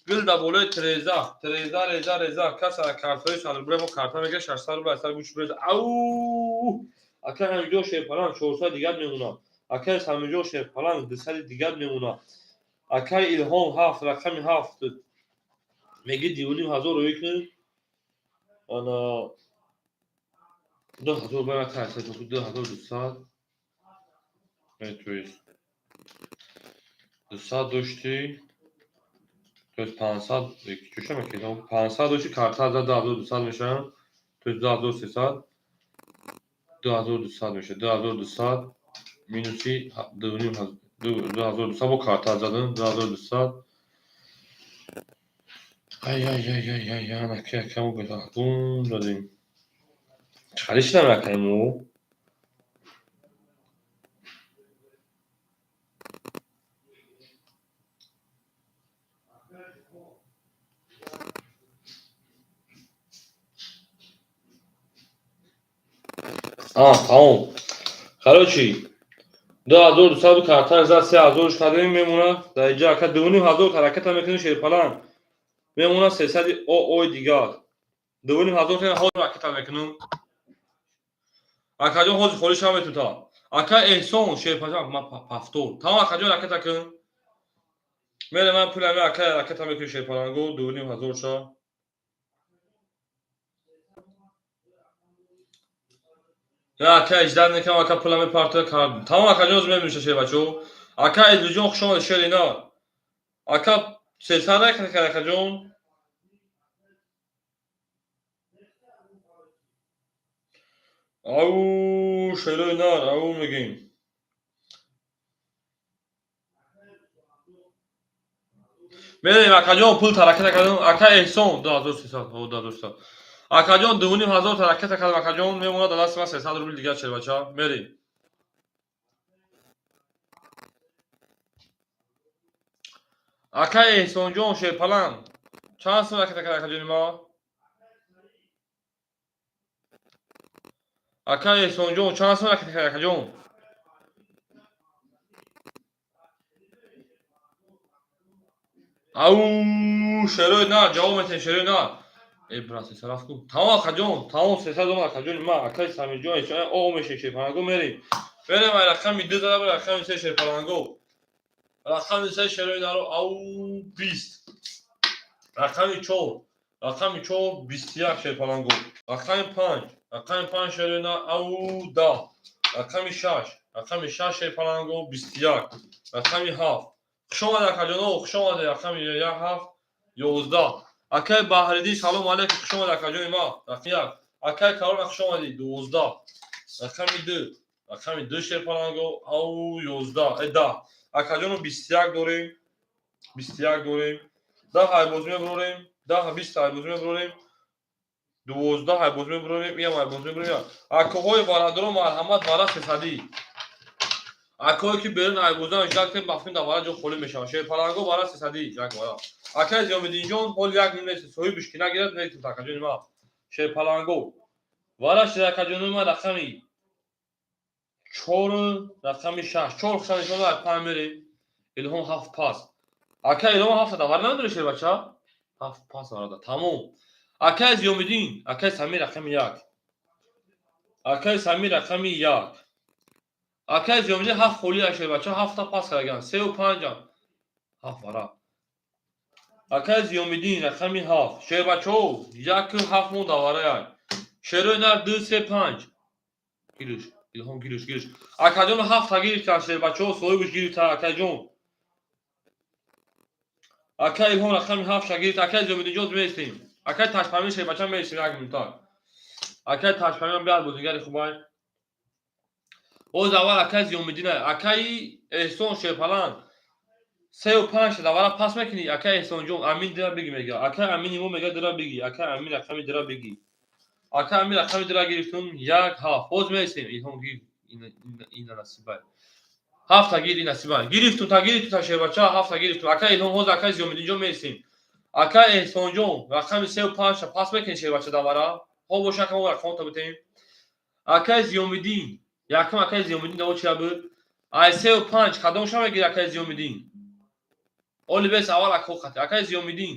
Гул да болои треза, треза, реза, реза. Кас картҳои 100 рубле мо карта мегирад, 600 рубле аз сари гӯш буреза. Ау! Акай ҳамиҷо шерпаланг 400 дигар мемонад. Акай Самиҷон шерпаланг 200 дигар мемонад. Акай Илҳом 7, рақами 7 меги 2500 рӯй кун. Ана 2000 бара карта 2200. То есть 200 дошти, то есть 500 чӯша мекунам, 500 дошти, карта за 2200 мешавад, то есть 2300, 2200 мешавад, 2200 минуси 2,5, 2200 бо карта задам, 2200. Ай, ай, ай, ай, ай, анаки акамо гум додем. Чӣ шидам акаимо? А, тамом. Короче, 2200 карта зад, 3000 кардем, мемонад. Дар инҷа ака 2500 ҳараката мекунем, шерпаланг. Мемонад 300 ой дигар. 2500 ҳозир ҳараката мекунем. Акаҷон, ҳозир холӣ шава метута. Ака Эҳсон шерпаланг, ман пафтор. Тамом, акаҷон, ҳараката кун. Мере ман пулами ака ҳараката мекунем, шерпалангу 2500 ша. Я ака иҷдат мекунам, ака пула мепартоя кардам. Тамом, акаҷон, ҳозир мебинем шербачо. Ака Эдлиҷон, хуш омадед, шери нар. Ака 300 ракета кард, акаҷон. Ау, шерои нар, ау мегем. Мерем, акаҷон, пул тараката кардам. Ака Эҳсон 2300, о 2300. Акаҷон, 2500 тараката кардам, акаҷон, мемонад дар дасти ман 300 рубл дигар, шербача. Мерем. Ака Эҳсонҷон шерпаланг. Чанд сум ракета кард, акаҷони ма? Ака Эҳсонҷон, чанд сум ракета кард, акаҷон? Ау, шерои нар, ҷавоб метиҳем, шерои нар. Э, брат, 300 рафт ку. Тамом, акаҷон, тамом, 300 омад, акаҷони ма, акаи Самирҷон, эҳсон, о мешем, шерпалангу мерем. Мерем, ай рақами 2 зада, рақами 3 шерпалангу. Рақами 3 шерои наро, ау, 20. Рақами 4, рақами 4, 21 шерпалангу. Рақами 5, рақами 5 шерои нар, ау, 10. Рақами 6, рақами 6 шерпалангу, 21. Рақами 7. Хуш омадед, акаҷоно, хуш омадед, рақами 1, 7, 11. Акай Баҳриддин, салом алейкум, хуш омадед, акаҷони ма. Рақами 1. Акай Карона, хуш омадед, 12. Рақами 2, рақами 2 шерпалангу, ау, 11, 10. Акаҷоно, 21 дорем, 21 дорем. 10 айбоз мебурорем, 10, 20 айбоз мебурорем, 12 айбоз мебурорем, иам айбоз мебурорем. Акоҳои варадоро, марҳамат, вара сесадӣ. Акое ки берун айбозан иштирок кунед, ба фикр дар вара ҷо холӣ мешавад. Шерпаланго, вара сесадӣ, як вара. Акай Зиёмиддинҷон, ҳол як ним нест, соҳибиш ки нагирад, нестем, акаҷони ма. Шерпаланго. Вара шид, акаҷони ма, рақами 4, рақами 6. 4 хушан нишон дод, 5 мерем. Илҳом 7 пас. Ака Илҳом 7 да вара намедонӣ, шербача? 7 пас варада. Тамом. Акай Зиёмиддин, акай Самир рақами 1. Акай Самир рақами 1. Акай Зиёмиддин 7 холӣ ай, шербача, 7 та пас кардаган. 3 ва 5 7 вара. Акай Зиёмиддин рақами 7. Шербачаҳо, 1 7 мо даварай. Шерои нар 2 3 5. Гириш, Илҳом, гириш, гириш. Акаҷон 7 та гирифтан, шербачаҳо, соҳибаш гирифта, акаҷон. Акай Илҳом рақами 7 ша гирифт, акай Зиёмиддинҷон меистем. Акай Ташпамир шербача меистем як минута. Акай Ташпамир биёд, бозигари хубай. Боз аввал акай Зиёмиддин, акаи Эҳсон шерпаланг. 3 ва 5 давара пас мекунӣ, акай Эҳсонҷон, Амин дира биги мега. Акай Амини мо мега дира биги, акай Амин рақами дира биги. Акай Амин рақами дира гирифтум, 1 7. Боз меистем, Илҳом гир, ина насибай. 7 та гир, ин насибай. Гирифтум, та гирифтум, та шербача, 7 та гирифтум. Акай Илҳом, ҳозир акай Зиёмиддинҷон меистем. Ака Эҳсонҷон, рақами сеу панҷа пас мекунӣ, шербача давара ҳо боша, ака, мо рақамото битем. Акаи Зиёмиддин, якум акаи Зиёмиддин даво чия буд? Ай сеу панҷ кадомша мегири, акаи Зиёмиддин? Оли бес аввал акҳо қати. Акаи Зиёмиддин,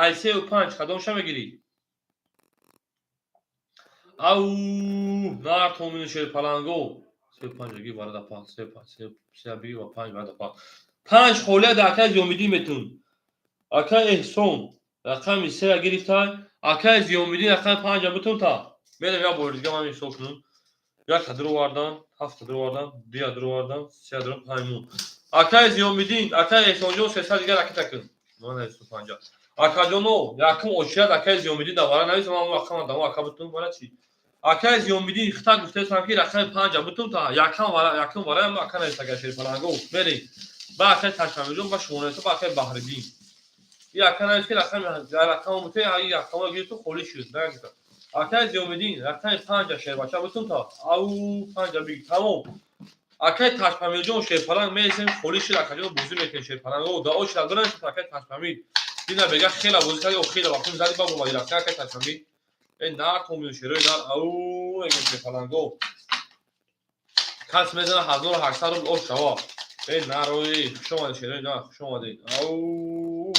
ай сеу панҷ кадомша мегирӣ? Ау, нар томину шерпаланго. Се панҷ ги варада панҷ, се панҷ, се се биги ва панҷ варада панҷ. Панҷ холия да акаи Зиёмиддин метун. Акаи Эҳсон рақами сея гирифтай. Акаи Зиёмиддин рақами панҷа бутун та. Мерем як бори дига ман ҳисоб кунам. Як дур овардан, ҳафта дур овардан, дуя дур овардан, сея дур, панҷ мун. Акаи Зиёмиддин, акаи Эҳсонҷон, 300 дигар ракета кун. Ман 150. Акаҷоно, якум очередь акаи Зиёмиддин давара навис, ман рақама дамо ака бутун вара чи? Акаи Зиёмиддин хита гуфтаестам, ки рақами панҷа бутун та якам вара, якум вара ака навис, ака шерпаланго. Мерем. Ба акаи Ташамирҷон, ба шумо нависа, ба акаи Баҳриддин. И ака навис, ки рақами рақама бутун, и рақама гирифту холӣ шуд. Нагирифта. Акаи Зиёмиддин рақами панҷа шербача бутун та. Ау, панҷа биги, тамом. Акаи Ташпамирҷон шерпаланг мересем, холӣ шуд, акаҷон, бозӣ мекунем шерпаланго. Да очередь бинависед акаи Ташпамир. Дина бега хела бозӣ карди, охира вақтун зади ба бомади рафта акаи Ташпамир. Э, нар томину шерои нар, ау мегем шерпаланго. Кас мезана 1800 рубл ош шава. Э, нарои, хуш омадед, шерои нар, хуш омадед. Ау.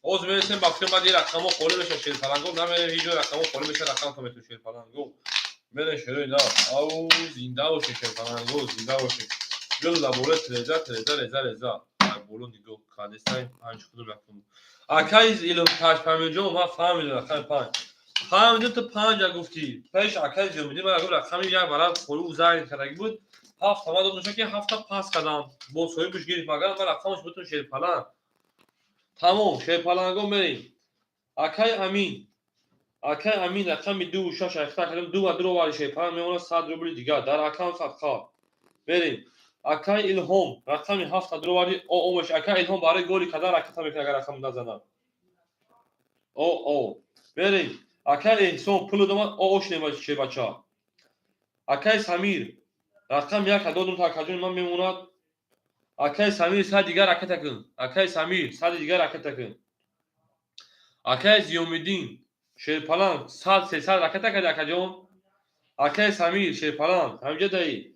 Оз мересем ба фикр баъди рақамо холӣ меша шерпаланго, намерем ҳеҷ ҷой, рақамо холӣ меша, рақам метун шерпаланго. Мерем шерои нар. Ау, зинда бошед шерпаланго, зинда бошед. Гул лаборе треза, треза, реза, реза. Ай боло нигоҳ кардестай панҷ худум якум. Акаи Илм Ташпамирҷон, ман фаҳмидам рақами панҷ. Фаҳмидам, ту панҷа гуфтӣ. Пеш акаи Зиёмиддин ман гуфт рақами як варақ холӣ занг кардагӣ буд. Ҳафта ман додам, ки ҳафта пас кардам. Бо соҳибаш гирифт, магар ман рақамаш бутун шерпаланг. Тамом, шерпаланго мерем. Акаи Амин. Акаи Амин рақами ду шаш айхта кардам, ду ва дуро вари шерпаланг мемонад 100 рубли дигар. Дар акам садқа. Мерем. Акаи Илҳом рақами ҳафта дуро вари о омеш. Акаи Илҳом барои голи кадан ракета мекунад, агар рақам назанад. О о. Мерем. Акаи Эҳсон пулу домад о ошнем шербача. Акаи Самир рақами як додум та акаҷони ман мемонад. Акаи Самир 100 дигар ракета кун. Акаи Самир 100 дигар ракета кун. Акаи Зиёмиддин шерпаланг 100 300 ракета карди, акаҷон. Акаи Самир шерпаланг ҳамҷа даи.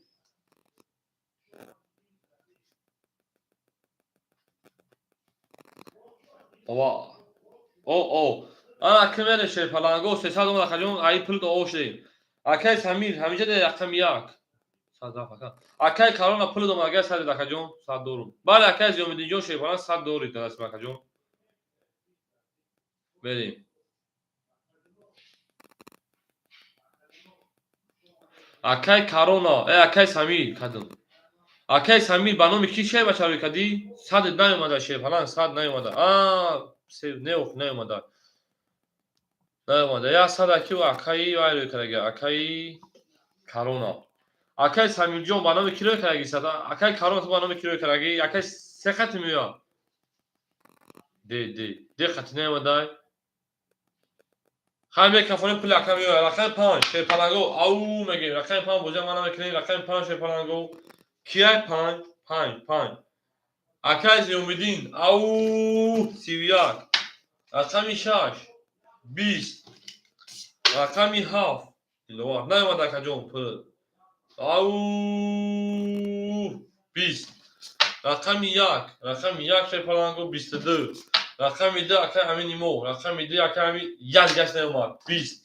Ова. О о. Ана ки мере шерпаланго 300 омад, акаҷон, аи пул до ошдем. Акаи Самир ҳамҷа даи рақами як. 100 рафт ака. Акаи Карона пул дом агар 100 акаҷон, 100 дорум. Бале, акаи Зиёмиддинҷон шерпаланг 100 дорид дар акаҷон. Мерем. Акаи Карона, э акаи Самир кадом. Акаи Самир ба номи ки шер бача рӯй кардӣ? 100 наёмада шерпаланг, 100 наёмада. А, се неох наёмада. Наёмада. Я сад аки акаи вай рӯй кардаги, акаи Карона. Акаи Самирҷон ба номи ки рӯй кардаги 100? Акаи Карона ту ба номи ки рӯй кардаги? Акаи се хати меояд. Де, де, де хати наёмадай. Хай мекафонем пули ака меояд. Рақами панҷ шерпаланго, ау мегем. Рақами панҷ бозиам ман намекунем. Рақами панҷ шерпаланго. Кияй панҷ? Панҷ, панҷ. Акаи Зиёмиддин, ау, 31. Рақами шаш, 20. Рақами ҳафт. Диловар. Наёмад акаҷон пул. Ау, 20. Рақами як, рақами як шерпаланго 22. Рақами ду акаи Амини мо, рақами ду акаи Амин як гашт наёмад, 20.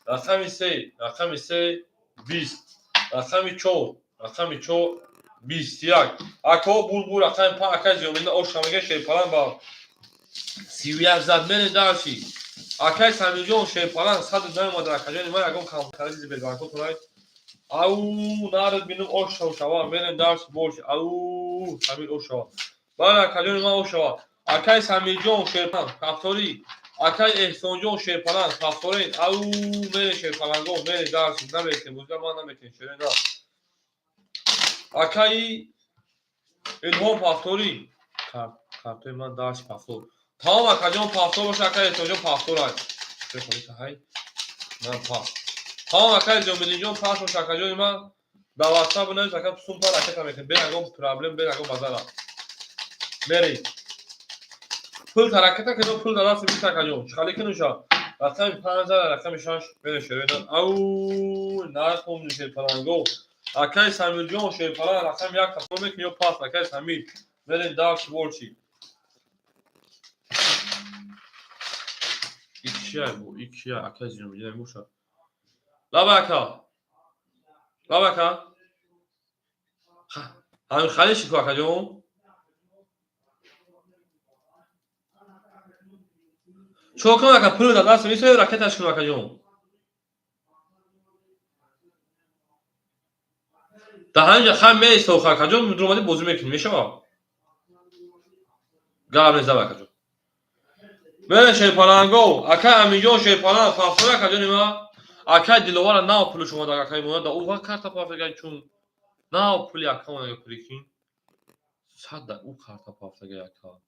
Рақами се, рақами се, 20. Рақами чор, рақами чор, 21. Акаҳо булбул рақами панҷ акаи Зиёмиддин оша мега шерпаланг ба 31 зад мерем дарши. Акаи Самирҷон шерпаланг 100 наёмада акаҷони ман ягон камтари зибербанкотонай. Ау нард бинум ош шава мерем дарси бош. Ау Самир ош шава. Бале акаҷони ман ош шава. Акаи Самирҷон шерпаланг ҳафторӣ. Акаи Эҳсонҷон шерпаланг ҳафторин. Ау мерем шерпаланго мерем дарси намекунем бозига ман намекунем шерои на. Акаи Илҳом ҳафторӣ. Картои ман дарси ҳафтор. Тамом акаҷон пафтор боша, акаи Эҳсонҷон пафторай. Ҳай. Ман пас. Тамом акаи Зиёмиддинҷон пас боша, акаҷони ман дар WhatsApp бинавис, ака сумпа ракета мекунем. Бе ягон проблем, бе ягон базара. Мерем. Пул тараката кино, пул дар даст бист, акаҷон. Чӣ кинуша? Рақами панҷ, рақами шаш. Мере, шерои нар. Ау, нархом, шерпаланго. Акай Самирҷон, шерпаланг, рақами як тафо мекунӣ ё пас, акай Самир? Мерем дальше больше. Икшия бу, икшия, акай Зиёмиддин боша. Лаба, ака. Лаба, ака. Ҳамин хали шику, акаҷон. Чикор кунам, ака? Пул дар даст мисои, ракеташ кунам, акаҷон. Дар ҳамин ҷа хай меистоха, акаҷон, дуромадӣ бозӣ мекунӣ, мешава? Гап нест, акаҷон. Мере, шерпаланго, акай Аминҷон, шерпаланг, пафтора, акаҷони ма. Акай Диловара нав пулш омада, акай монада, ӯ карта пафтага, чун нав пули ака омада, прикинь. Сада ӯ карта пафтага, ака.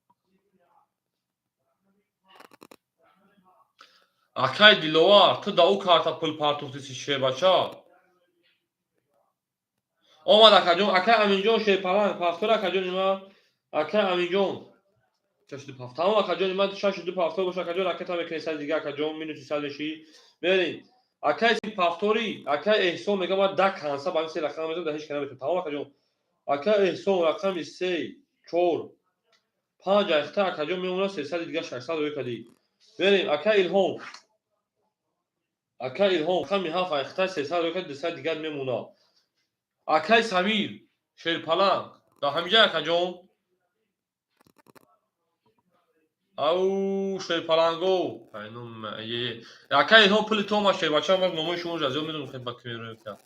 Акай Диловар, ту да ӯ карта пул партохтиси, шербача. Омад, акаҷон, акай Аминҷон, шерпаланг, пафтора, акаҷони ма. Акай Аминҷон. Шашу ду. Тамом, акаҷони ман, шашу ду пафтор боша, акаҷон, ракета мекунӣ сади дига, акаҷон, минуси сад мешӣ. Мерем. Акай пафтори, акай Эҳсон мега, ман да канса ба се рақам мезанам, да ҳеч ка наметавонам. Тамом, акаҷон. Акай Эҳсон рақами се, чор, панҷ айхта, акаҷон, мемонад 300 дига, 600 рӯй кардӣ. Мерем, акай Илҳом. Акай Илҳом рақами ҳафт айхта, 300 рӯй кардӣ, 200 дигар мемонад. Акай Самир, шерпаланг. Да ҳамиҷа, акаҷон. Ау, шерпаланго. Акай Илҳом, пули то омад, шербача, ман номои шумо аз ёд медонам, хеле ба ки мерӯям.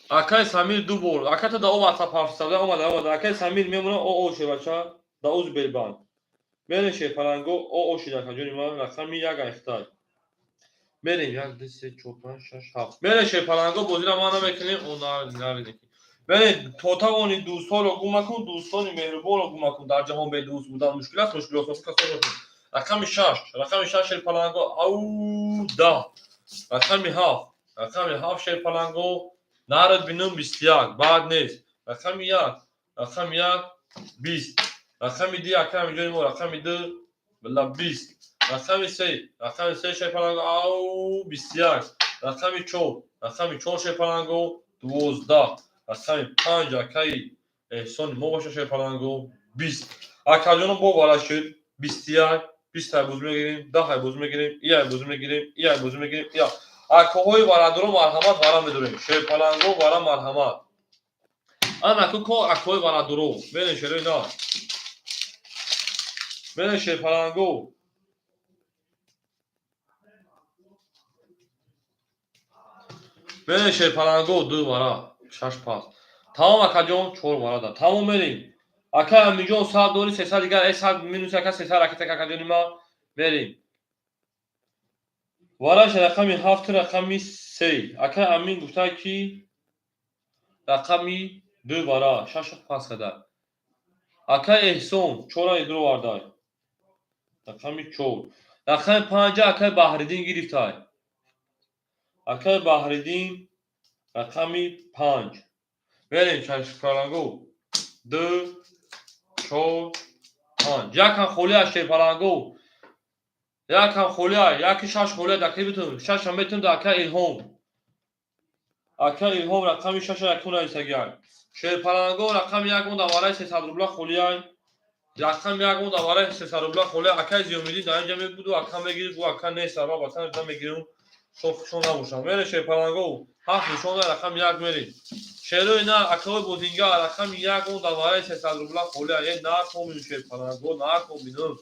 Акай Самир ду бор. Ака, ту да о ватсап ҳафтсада омада, омада. Акай Самир мемона о шербача, да уз Белбанк. Мерем, шерпаланго, о шид, акаҷони ман, рақами як айхтай. Мерем, як, ду, се, чор, панҷ, шаш, ҳафт. Мерем, шерпаланго, бозиро ма намекунем, о нариде. Мерем, то тавони дӯстҳоро гум макун, дӯстони меҳрубонро гум макун. Дар ҷаҳон бедӯст будан мушкил аст, мушкил осон касоро. Рақами шаш, рақами шаш, шерпаланго, ау, 10. Рақами ҳафт, рақами ҳафт, шерпаланго, нарад бинум, 21, баъд нест. Рақами як, рақами як, 20. Рақами ду, акай ҷони мо, рақами ду, била, 20. Рақами се, рақами се, шерпаланго, ау, 21. Рақами чор, рақами чор, шерпаланго, 12. Рақами панҷ, акаи Эҳсони мо боша, шерпаланго, 20. Акаҷоно, бо вара шуд 21, 20 ай бозӣ мегирем, 10 ай бозӣ мегирем, и ай бозӣ мегирем, и ай бозӣ мегирем, и акаҳои варадоро марҳамат, вара медорем. Шерпаланго, вара, марҳамат. Анаку ко акаҳои варадоро. Мерем, шерои на. Мерем, шерпаланго. Мерем, шерпаланго, ду вара, шаш пас. Тамом, акаҷон, чор варада. Тамом, мерем. Акай Амиҷон, 100 дори, 300 дигар, э 100 минус, ака, 300 ракета, акаҷони ма. Мерем. Вараш рақами ҳафт, рақами се. Акай Амин гуфта, ки рақами ду вара, шаш пас када. Акай Эҳсон чора идро вардай. Рақами чор. Рақами панҷа акай Баҳриддин гирифтай. Акай Баҳриддин рақами панҷ. Мерем, шерпаланго. Ду, чор, панҷ. Якам холӣ аст, шерпаланго. Якам холӣ, яки шаш холӣ, даки битун. Шашам метун да акай Илҳом. Акай Илҳом рақами шаша якун нависагиай. Шерпаланго, рақами як он давараи 300 рубла холиай. Рақами як он давараи 300 рубла холиай. Акай Зиёмиддин дар инҷа мебуду, ака мегирифт, ӯ ака нест, ама ватан намегирам. Шохшон набошам. Мере, шерпаланго, ҳафт нишон, рақами як мерем. Шерои на, акаҳои бозингар, рақами як он давараи 300 рубла холиай. Э, накомину, шерпаланго, накомину.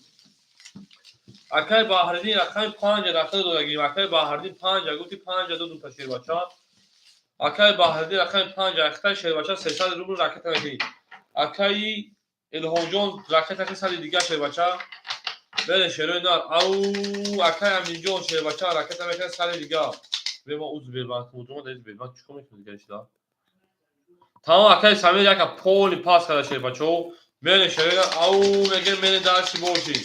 Акай Баҳриддин рақами панҷа дахил додагим. Акай Баҳриддин панҷа гуфти, панҷа додум та шербача. Акай Баҳриддин рақами панҷа ахтай, шербача, 300 рубл ракета мекунӣ. Акаи Илҳомҷон ракета ки сади дигар, шербача. Бере, шерои нар. Ау, акай Аминҷон, шербача, ракета мекунад сади дигар. Бема уз Бербанк мудума да Бербанк чикор мекунад дигар ишла? Тамом, акай Самир яка поли пас карда, шербачо. Бере, шерои нар. Ау, меге, мере дарси боши.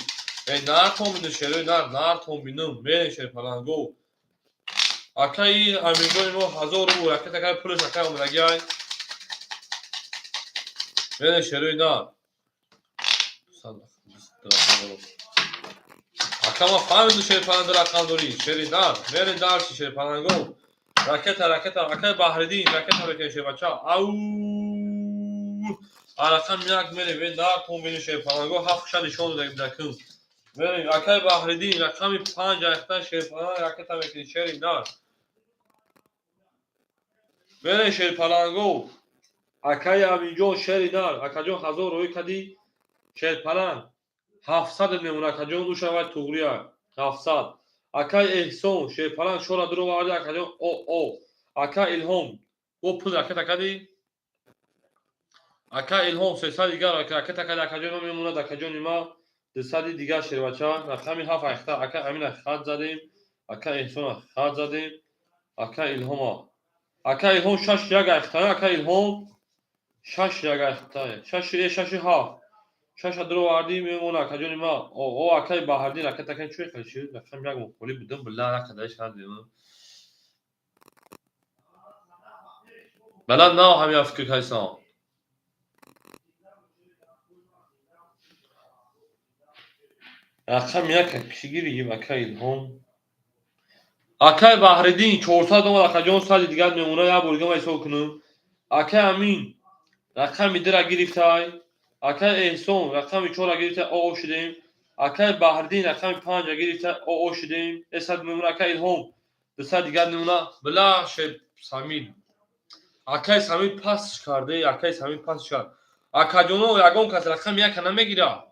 Э, нартон бину, шерои нар, нартон бинум. Мере, шерпаланго. Акаи Аминҷони мо 1000 рубл ракета кард, пулаш акай омадагиай. Мере, шерои нар. 200. Ака, ма фаҳмиду, шерпаланг ду рақам дорӣ. Шери нар, мерем дальше, шерпаланго. Ракета, ракета, акай Баҳриддин, ракета мекунем, шербача. Ау! Рақам як мерем, ве нар тон бинем, шерпаланго, ҳафт ша нишон дода дакун. Мерем, акай Баҳриддин, рақами панҷ айхта, шерпаланг, ракета мекунем, шери нар. Мерем, шерпаланго. Акаи Аминҷон, шери нар, акаҷон, 1000 рӯй кадӣ, шерпаланг. 700 мемона, акаҷон, ӯ шавад туғрия. 700. Акай Эҳсон, шерпаланг, чора дуроварди, акаҷон, о о. Ака Илҳом, бо пул ракета кадӣ? Ака Илҳом, 300 дигар ракета кади, акаҷон, мемонад, акаҷони ма, 200 дигар, шербача. Рақами ҳафт айхта, ака Амина хат задем, ака Эҳсона хат задем, ака Илҳома. Ака Илҳом шаш як айхта, ака Илҳом шаш як айхта, шаш э шаши ҳафт. Шаша дуровардӣ, мемона, акаҷони ма. О, о, акаи Баҳриддин, ракета кани, чӯй хеле шуд? Рақами як мухолиф будам, била накадаиш надидем. Бала нав ҳамин фикр кардисам. Рақами як кӣ гирифт, ака Илҳом? Акаи Баҳриддин 400 омад, акаҷон, 100 дигар мемона, як бор дига ман ҳисоб кунам. Акаи Амин рақами дура гирифтай. Акаи Эҳсон рақами чора гирифтай, о о шудем. Акаи Баҳриддин рақами панҷа гирифтай, о о шудем. 100 мемона, акаи Илҳом 200 дигар мемона. Била шеб Самир. Акаи Самир пасш карде, акаи Самир пасш кард. Акаҷоно, ягон кас рақами яка намегирад.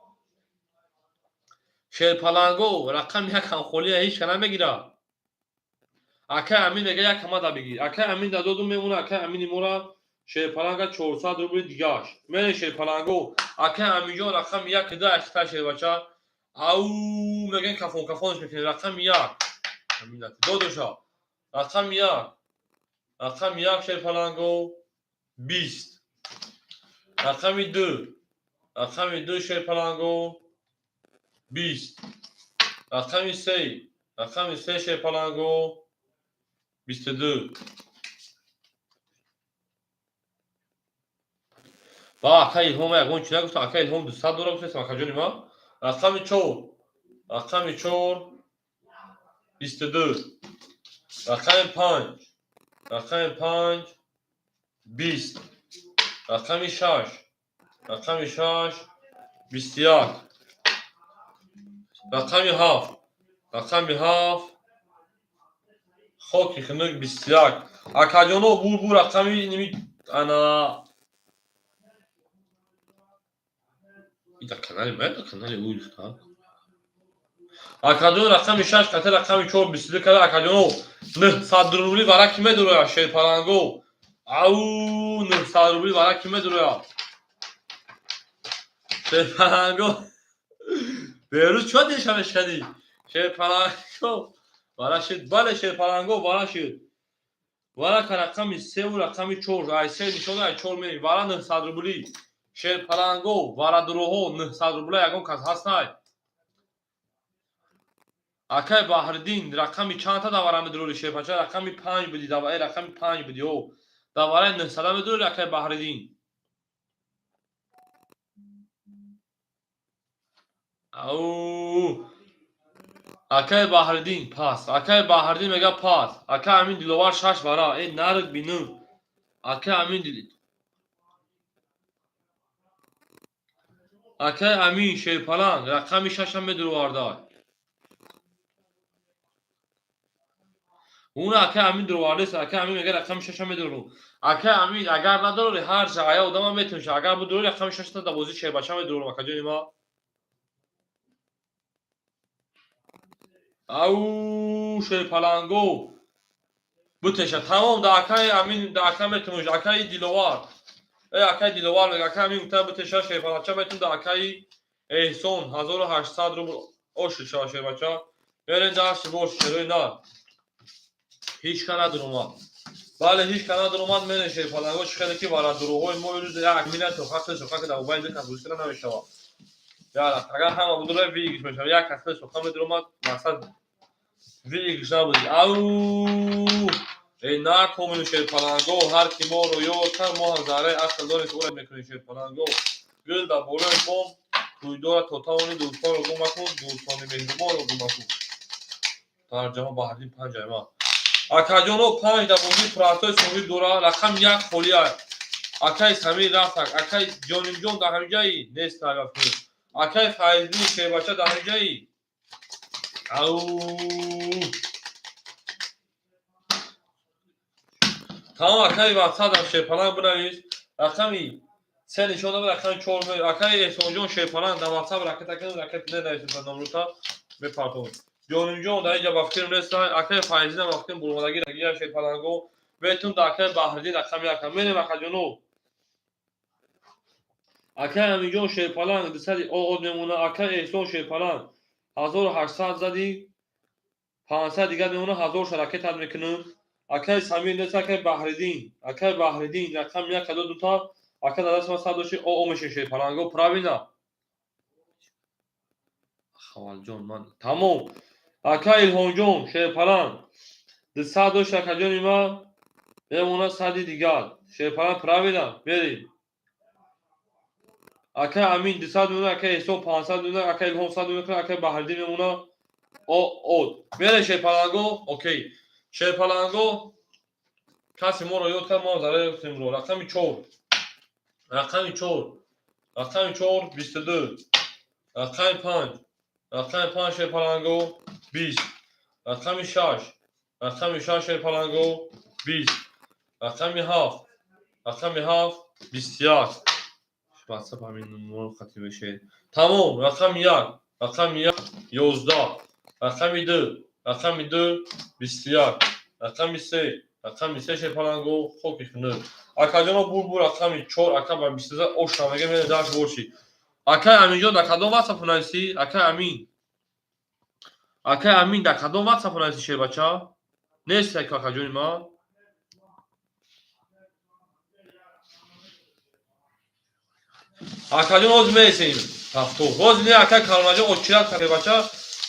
Шерпаланго, рақами якам холия, ҳеҷ ка намегирад. Акаи Амин мега, як ҳамада бигир. Акаи Амин да додум, мемона, акаи Амини мора, шерпаланга, 400 рубли дигаш. Мерем, шерпаланго. Акаи Аминҷон рақами як да айхта, шербача. Ау, мегӯем, кафон кафонш мекунем, рақами як. Додуша. Рақами як. Рақами як, шерпаланго, 20. Рақами ду. Рақами ду, шерпаланго, 20. Рақами се. Рақами се, шерпаланго, 22. Ба акаи Илҳом ягон чӣ нагуфтам, акаи Илҳом 200 дора гуфтестам, акаҷони ма. Рақами чор. Рақами чор, 22. Рақами панҷ. Рақами панҷ, 20. Рақами шаш. Рақами шаш, 21. Рақами ҳафт. Рақами ҳафт, хоки хунук, 21. Акаҷоно, бур бур рақами ними ана дар канали ма, дар канали ӯ духтар. Акаҷон, рақами шаш қати рақами чор 22 када, акаҷоно, 900 рубли вара ки медурояд, шерпаланго? Ау, 900 рубли вара ки медурояд? Шерпаланго, берӯз чо диша мешканӣ? Шерпаланго вара шид, бале, шерпаланго вара шид. Вара ка рақами севу рақами чор, ай се нишон, ай чор мерем. Вара 900 рубли. Шерпаланго, варадуроҳо, 900 рубла ягон кас ҳастай? Акай Баҳриддин, рақами чандта давара медурори, шерпача? Рақами панҷ будӣ, даваи рақами панҷ будӣ, о. Давараи 900 медурори, акай Баҳриддин? Ау! Акай Баҳриддин пас. Акай Баҳриддин мега пас. Акай Амин Диловар шаш вара. Э, нард бинум. Акай Амин Дил Акай Амин, шерпаланг, рақами шашам медуровардай. Уна акай Амин дуровардест, акай Амин мега, рақами шашам медурорум. Акай Амин, агар надорори, ҳар ҷая одамам метавонша. Агар будурори, рақами шашта да бозии шербача медурорум, акаҷони ма. Ау, шерпаланго. Бутеша, тамом, да акай Амин, да ака метавонш, акаи Диловар. Э, акаи Диловар мега, акаи Амин гуфта бутеша, шерпаланча метавон да акаи Эҳсон 1800 рубл ошид шава, шербача. Мерем дарси бош, шерои нар. Ҳеҷ ка надуромад. Бале, ҳеҷ ка надуромад, мерем, шерпаланго, чӣ хеле ки варадуроҳои мо имрӯз як минат тоқат соқа ки дар мобайни ду кас бозӣ карда намешавад. Агар ҳама будура, выигрыш мешавад. Як кас соқа медуромад, мақсад выигрыш набуд. Ау! Эй, накомину, шерпаланго, ҳар ки моро ёд кард, мо ҳам зарраи ақл дорем, ки ӯро мекунем, шерпаланго. Гул дар болои бом. Тӯйдора то тавони дӯстонро гум макун, дӯстони меҳрубонро гум макун. Тарҷама Баҳриддин панҷ айма. Акаҷоно, панҷ да бозӣ простой соҳиб дора, рақами як холия. Акаи Самир рафтак, акаи Ҷонимҷон дар ҳамиҷаи нест рафтем. Акаи Файздин шербача дар ҳамиҷаи. Ау! Тамом, акаи ватсадам шерпаланг бинавис. Рақами се нишон дод, рақами чор. Акаи Эҳсонҷон шерпаланг дар ватсап ракета кун, ракет ненависем, номрута мепартом. Ҷонимҷон дар инҷа ба фикрам нестан. Акаи Файзина ба фикрам бурмадаги рагия шерпаланго. Бетун да акаи Баҳриддин рақами якам. Мерем, акаҷоно. Акаи Аминҷон шерпаланг 200 од мемона. Акаи Эҳсон шерпаланг 1800 зади, 500 дигар мемона, 1000 ракетат мекунам. Акаи Самир нест, акаи Баҳриддин, акаи Баҳриддин рақами як ду дута. Ака, дар даст ман 100 дошти, о мешин шерпаланго, правильно? Хавалҷон ман тамом. Ака Илҳомҷон шерпаланг 200 дошт, акаҷони ман мемона 100-и дигар. Шерпаланг, правильно? Мерем. Ака Амин 200 мемона, ака Эҳсон 500 мемона, ака Илҳом 100 мемона, ака Баҳриддин мемона. О од. Мерем, шерпаланго, окей. Шерпаланго, касе моро ёд кард, мо зарар ро. Рақами чор. Рақами чор. Рақами чор 22. Рақами панҷ. Рақами панҷ шерпаланго 20. Рақами шаш. Рақами шаш шерпаланго 20. Рақами ҳафт. Рақами ҳафт 21. Ватсап ҳамин номро хати мешавед. Тамом, рақами як. Рақами як 11. Рақами ду. Рақами ду 21. Рақами се. Рақами се шерпаланго хоки хунук. Акаҷоно, бур рақами чор, ака ба 22 ошна мега мере даш боши. Акай Аминҷон, дар кадом ватсап нависӣ? Акай Амин. Акай Амин, дар кадом ватсап нависӣ, шербача? Нест акаҷони ман? Акаҷон, ҳозир мересем. Ҳафтод. Ҳозир не, акай Калмаҷон очират шербача.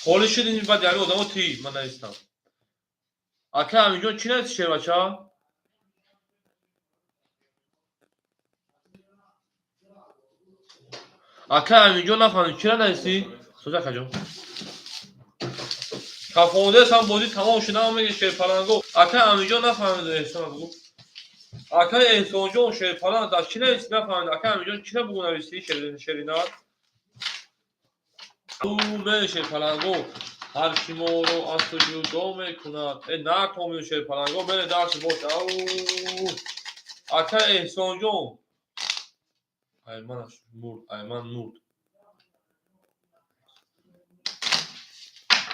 Холӣ шуд, ин баъд ями одамо ти ман навистам. Акай Аминҷон, чӣ нависӣ, шербача? Акай Аминҷон, нафаҳмидем, чира нависӣ? Сӯз, акаҷон. Кафондес ҳам бозӣ тамом шуд, ҳама меги шерпаланго. Акай Аминҷон, нафаҳмидем, Эҳсон бугу. Акай Эҳсонҷон шерпаланг дар чӣ нависӣ, нафаҳмидем. Акай Аминҷон, чира бугу нависӣ, шеринар? Ме шерпаланго. Ҳар ки моро аз ту ҷудо мекунад. Э накомӣ шерпаланго, мере дарси бош. Ау! Акай Эҳсонҷон. Айманаш мурд, Айман мурд.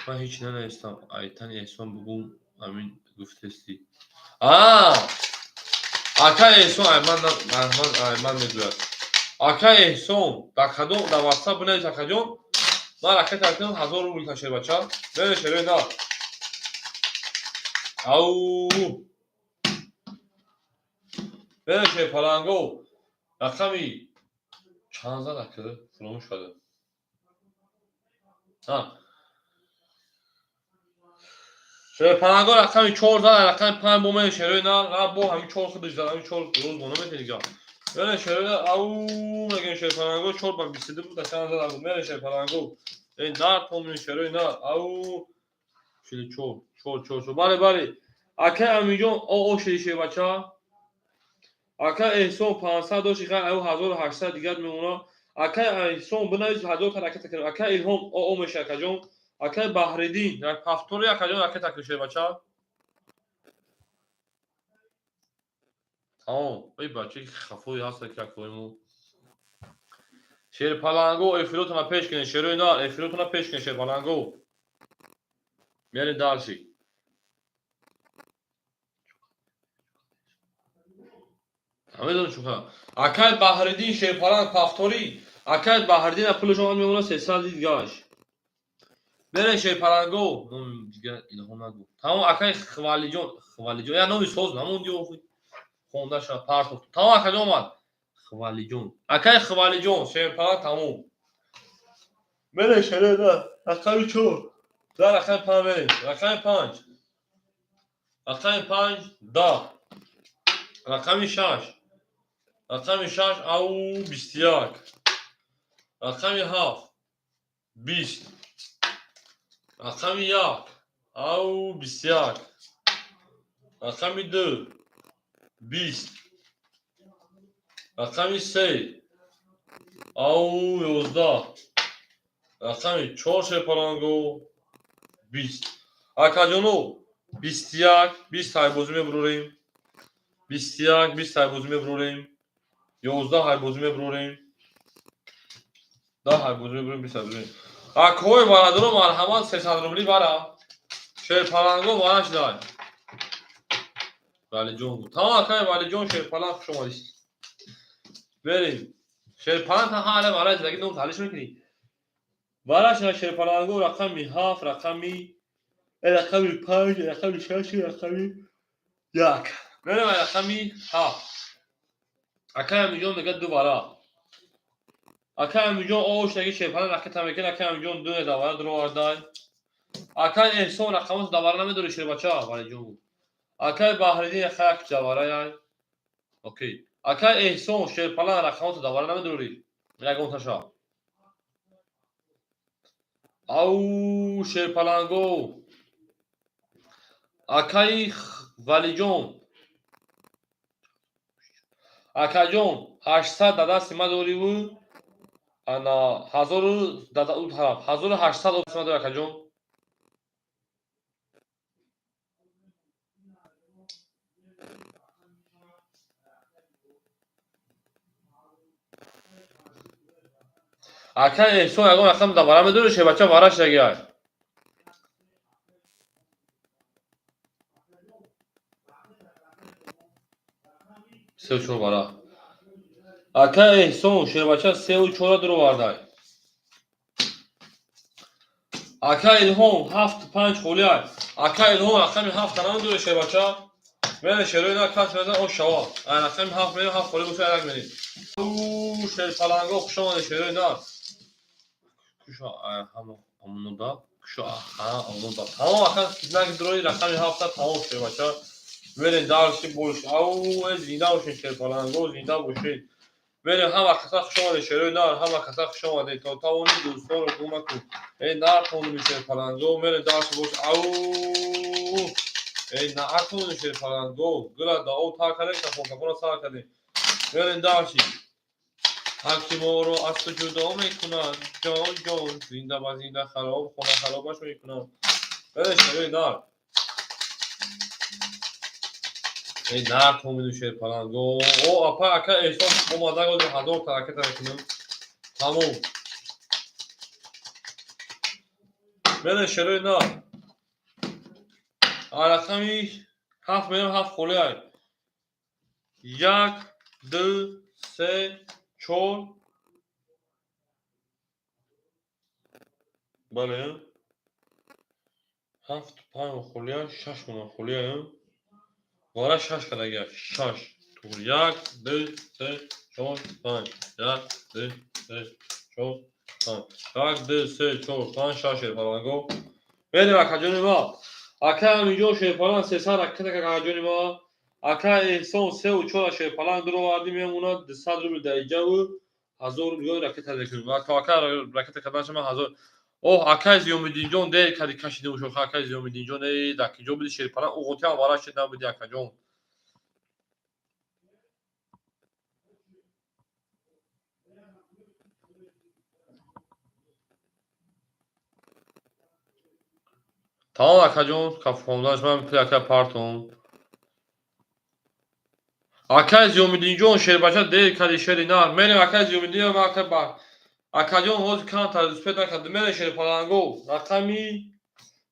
Ман ҳеҷ нанавистам. Айтани Эҳсон бугу, Амин гуфтестӣ. Аа! Акай Эҳсон Айман Айман Айман мегӯяд. Акай Эҳсон, дар кадом дар WhatsApp бинавис, акаҷон. Ман ракет кардам 1000 рубл та шербача. Мере шерои на. Ау! Мере шерпаланго. Рақами чанд зад, ака? Фуромӯш кардам. Ҳа. Шерпаланго рақами чор зад, рақами панҷ бо мере шерои на, на бо ҳамин чор худаш зад, ҳамин чор рӯз бо наметавонӣ дигар. Мере шерои на, ау мегӯем шерпаланго чор ба 22 буд, чанд зад буд. Мере шерпаланго. Эй нар томин шерои на, ау 44, чор, чор, чор. Бале, бале. Акай Аминҷон, о о шиди шербача. Акай Эҳсон 500 дошт, ха ау 1800 дигар мемона. Акай Эҳсон бинавис, 1000 та ракета кунем. Акай Илҳом о о меша, акаҷон. Акай Баҳриддин, ҳафтори, акаҷон, ракета кун, шербача. Тамом. Эй бачаи хафое ҳаста ки акои мо. Шерпаланго, эфиротона пеш кунед, шерои на, эфиротона пеш кунед, шерпаланго. Мерем дальше. Намедонам чӣ. Акай Баҳриддин шерпаланг пафторӣ. Акай Баҳриддин пулаш омад, мемона 300 дигаш. Бере шерпаланго. Номи дигар Илҳом нагу. Тамом, акай Хвалиҷон, Хвалиҷон. Я номи соз намонди охи. Хонда шава партофт. Тамом, акаҷон омад. Хвалиҷон. Акай Хвалиҷон шерпаланг тамом. Бере шерои рақами чор. Дар рақами панҷ мерем. Рақами панҷ. Рақами панҷ 10. Рақами шаш. Рақами шаш ау 21. Рақами 7 20. Рақами 1 ау 21. Рақами 2 20. Рақами 3 ау 11. Рақами 4 шерпаланго 20. Акаҷоно, 21 20 ҳайбозӣ мебурорем. 21 20 ҳайбозӣ мебурорем. 11 ҳайбозӣ мебурорем. 10 ҳайбозӣ мебурорем, 20 ҳайбозӣ. Акҳои бародаро, марҳамат, 300 рубли бара. Шерпаланго вараш дай. Валиҷон. Тамом, акай Валиҷон, шерпаланг, хуш омадӣ. Берем. Шерпаланг та ҳале вараш даги ном талиш мекунӣ. Вараш на шерпаланго рақами 7, рақами 5, рақами 6, рақами 1. Мерем рақами 7. Акай Амиҷон мегӯяд ду вара. Акай Амиҷон ош наги шерпаланг ракета мекунад, акай Амиҷон ду давара дуровардай. Акай Эҳсон рақамото давара намедори, шербача, Валиҷон. Акай Баҳриддин як давара яй. Окей. Акай Эҳсон шерпаланг рақамото давара намедори. Ягонташа. Ау шерпаланго. Акай Валиҷон. Акаҷон, 800 да дасти ма дориву ана ҳазору да ӯ тараф 1800 дасти ма дори, акаҷон. Акай Эҳсон ягон рақам давара медори, шербача, вараш дагиай. Сеу чор вара. Акай Эҳсон шербача сеу чора дуровардай. Акай Илҳом ҳафт панҷ холиай. Акай Илҳом рақами ҳафта намедори, шербача. Мене шерои на кас мезан о шава. Ай рақами ҳафт мерем, ҳафт холи боша, як мерем. Шерпаланго, хуш омадед, шерои на. Куша ҳама амунода, куша амунода. Тамом, ака наги дурои рақами ҳафта, тамом, шербача. Мерем дарси бош. Ау, зинда бошед, шерпаланго, зинда бошед. Мерем, ҳама каса хуш омадед, шерои нар, ҳама каса хуш омадед. То тавони дӯстонро гум накун. Эй нархонуми шерпаланго, мерем дарси бош. Ау, эй наакуни шерпаланго, гула да об тар кардем, кафон кафонро сар кардем. Мерем дарси. Ҳар ки моро аз ту ҷудо мекунад, ҷон ҷон, зинда ба зинда хароб, хона харобаш мекунад. Мерем шерои нар. Эй нархонуми шерпаланго. О, апа, ака Эҳсон омада, 1000 та ракета мекунем. Тамом. Мерем шерои нар. Рақами 7 мерем, ҳафт холиай. Як, ду, се, чор. Бале. Ҳафт, панҷ холиай, шаш мона холиай. Вара шаш кардагия. Шаш. Як, ду, се, чор, панҷ. Як, ду, се, чор, панҷ. Як, ду, се, чор, панҷ, шаш шерпаланго. Мерем, акаҷони ма. Акай Амиҷон шерпаланг 300 ракета, акаҷони ма. Акай Эҳсон сеу чора шерпаланг дуровардӣ, мемонад 200 рубл дар иҷаву 1000 рубл ракета мекунем. То ака ракета карданша ман ҳазор. Оҳ, акай Зиёмиддинҷон, дер кади кашидем шоха, акай Зиёмиддинҷон, эй дар киҷо буди, шерпаланг уғотиам вараш шид набуди, акаҷон. Тамом, акаҷон, кафхонданаш ман пули ака партом. Акай Зиёмиддинҷон шербача дер кади, шери нар. Мерем, акай Зиёмиддин, ака ба акаҷон ҳозир камтар успет накард. Мерем шерпаланго. Рақами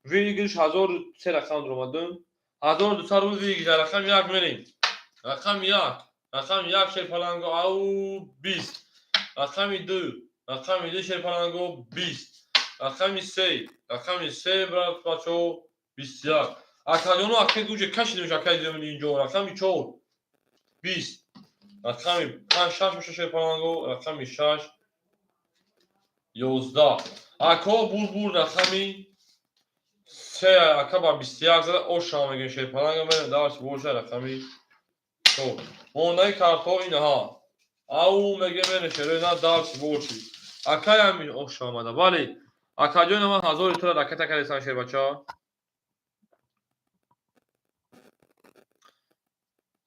выигрыш 1003 рақам дуромадем. 1200 рубл выигрыш, рақами 1 мерем. Рақами 1. Рақами 1 шерпаланго ау 20. Рақами 2. Рақами 2 шерпаланго 20. Рақами 3. Рақами 3, брат, бачаҳо, 21. Акаҷоно, акай гуҷа кашидем, акай Зиёмиддинҷон. Рақами 4 20. Рақами 5 6 боша, шерпаланго, рақами 6 11. Ако бур рақами 3 ака ба 21 зада оша мегем, шерпаланга, мерем дарс боша, рақами 4. Мондаи картҳо инаҳа. Ау мегем, мерем шерои на дарс боши. Акай Амин ош омада. Бале, акаҷони ман ҳазори тура ракета кардесан, шербача.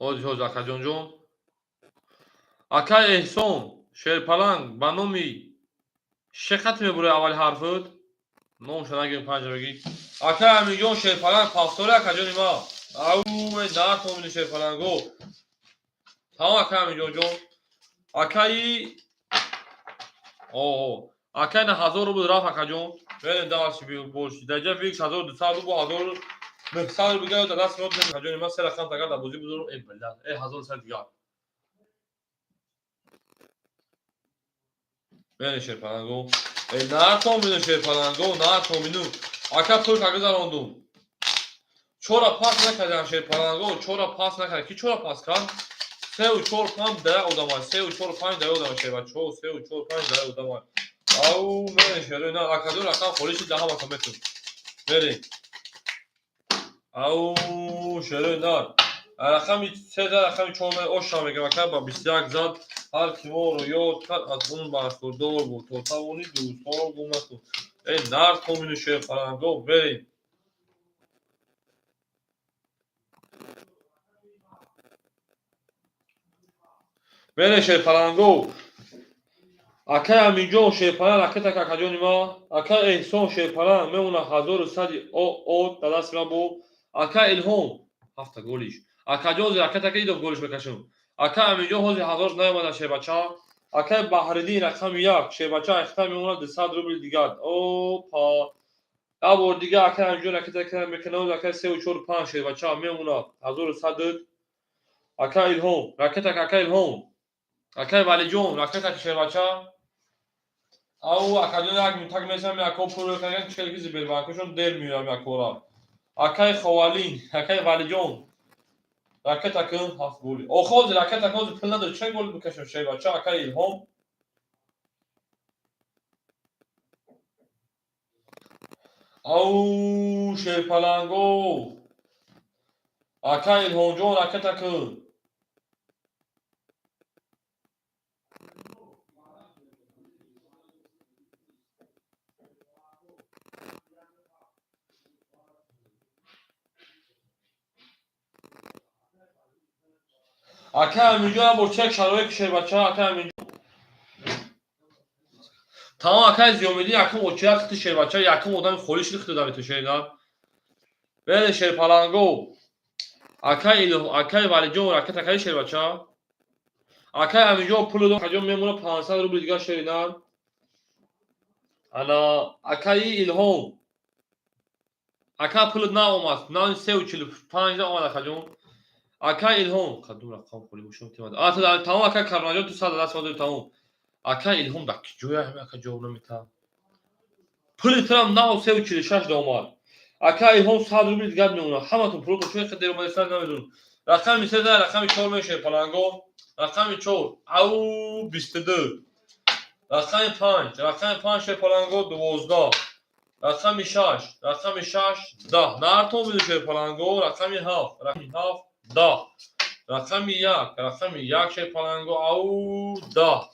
Ҳози, ҳози, акаҷонҷон. Акай Эҳсон, шерпаланг ба номи шеқат мебурад аввали ҳарфуд. Номша нагирем, панҷа бигӣ. Акай Аминҷон, шерпаланг пафтори, акаҷони ман. Ау, натомини шерпаланго. Тамом, акай Аминҷонҷон. Акаи Оҳо. Акай на 1000 рубл рафт, акаҷон. Берем дальше бош. Даҷа викс 1200 рубл, 1900 рубл гирифт даст меод, акаҷони ман се рақам тагар дар бозӣ бузурм. Э, блядь, э 1100 дигар. Берем, шерпаланго. Э, натомину, шерпаланго, натомину. Ака, пул ка гузарондум. Чора пас накардам, шерпаланго, чора пас накардам. Ки чора пас кард? Сеу чор панҷ да як одамай, сеу чор панҷ да як одамай, шербачо, сеу чор панҷ да як одамай. Ау, мерем, шерои на, акаҷон, рақам холӣ шид, даҳамата метун. Мерем. Ау, шерои на. Рақами се зад, рақами чор ме оша мегам, ака ба 21 зад. Ҳар ки моро ёд кард, аз он бархурдор буд. То тавонӣ дӯстонро гум накун. Эй, нар томину, шерпаланго, берем. Берем, шерпаланго. Акай Аминҷон, шерпаланг ракета, акаҷони ман. Акай Эҳсон, шерпаланг мемонад ҳазору сади о дар дасти ман бо. Акай Илҳом ҳафта голиш. Акаҷон, ракета ки идов голиш мекашам. Акай Аминҷон ҳозир ҳазорш наомада, шербача. Акай Баҳриддин, рақами як, шербача ахта мемонад 200 рубли дигар. Опа. Як бор дигар акай Аминҷон ракета мекунад, акай сеу чор панҷ, шербача, мемонад 1100. Акай Илҳом, ракета, акай Илҳом. Акай Валиҷон, ракета, шербача. Ау, акаҷон, як минутак месам, яко пул мекунам, чел ки Сбербанкашон дер меоям якора. Акай Ховалин, акай Валиҷон. Ракета кун ҳафт голи. Охо, ҳозир ракета кун, ҳозир пул надорӣ, чӣ гол бикашам, шербача, акай Илҳом. Ау, шерпаланго. Акай Илҳомҷон, ракета кун. Акай Аминҷон, бо чек шароит, шербача, акай Аминҷон. Тамом, акай Зиёмиддин, якум очия хити, шербача, якум одами холӣ шуди хити дами ту, шерина. Бере, шерпаланго. Акай Илҳ, акай Валиҷон, ракета кади, шербача. Акай Аминҷон, пул дод, акаҷон, мемонад 500 рубли дигар, шерина. Ана акаи Илҳом. Ака, пулат наомад. На 3:45 омад, акаҷон. Акай Илҳом, кадом рақам холӣ бошам темад. А, тамом, ака Кармаҷон, ту сад даст модори, тамом. Акай Илҳом дар ки ҷоя ҳами ака ҷавоб наметаҳад. Пули турам нав 3:46 да омад. Ака Илҳом, 100 рубли дигар мемонад. Ҳаматон пулотон чой дер омада, намедонам. Рақами се да рақами чор мешавад, паланго. Рақами чор, ау, 22. Рақами панҷ, рақами панҷ, шерпаланго, 12. Рақами шаш, рақами шаш, 10. Нартон биду, шерпаланго, рақами ҳафт, рақами ҳафт, 10. Рақами як, рақами як, шерпаланго, ау, 10.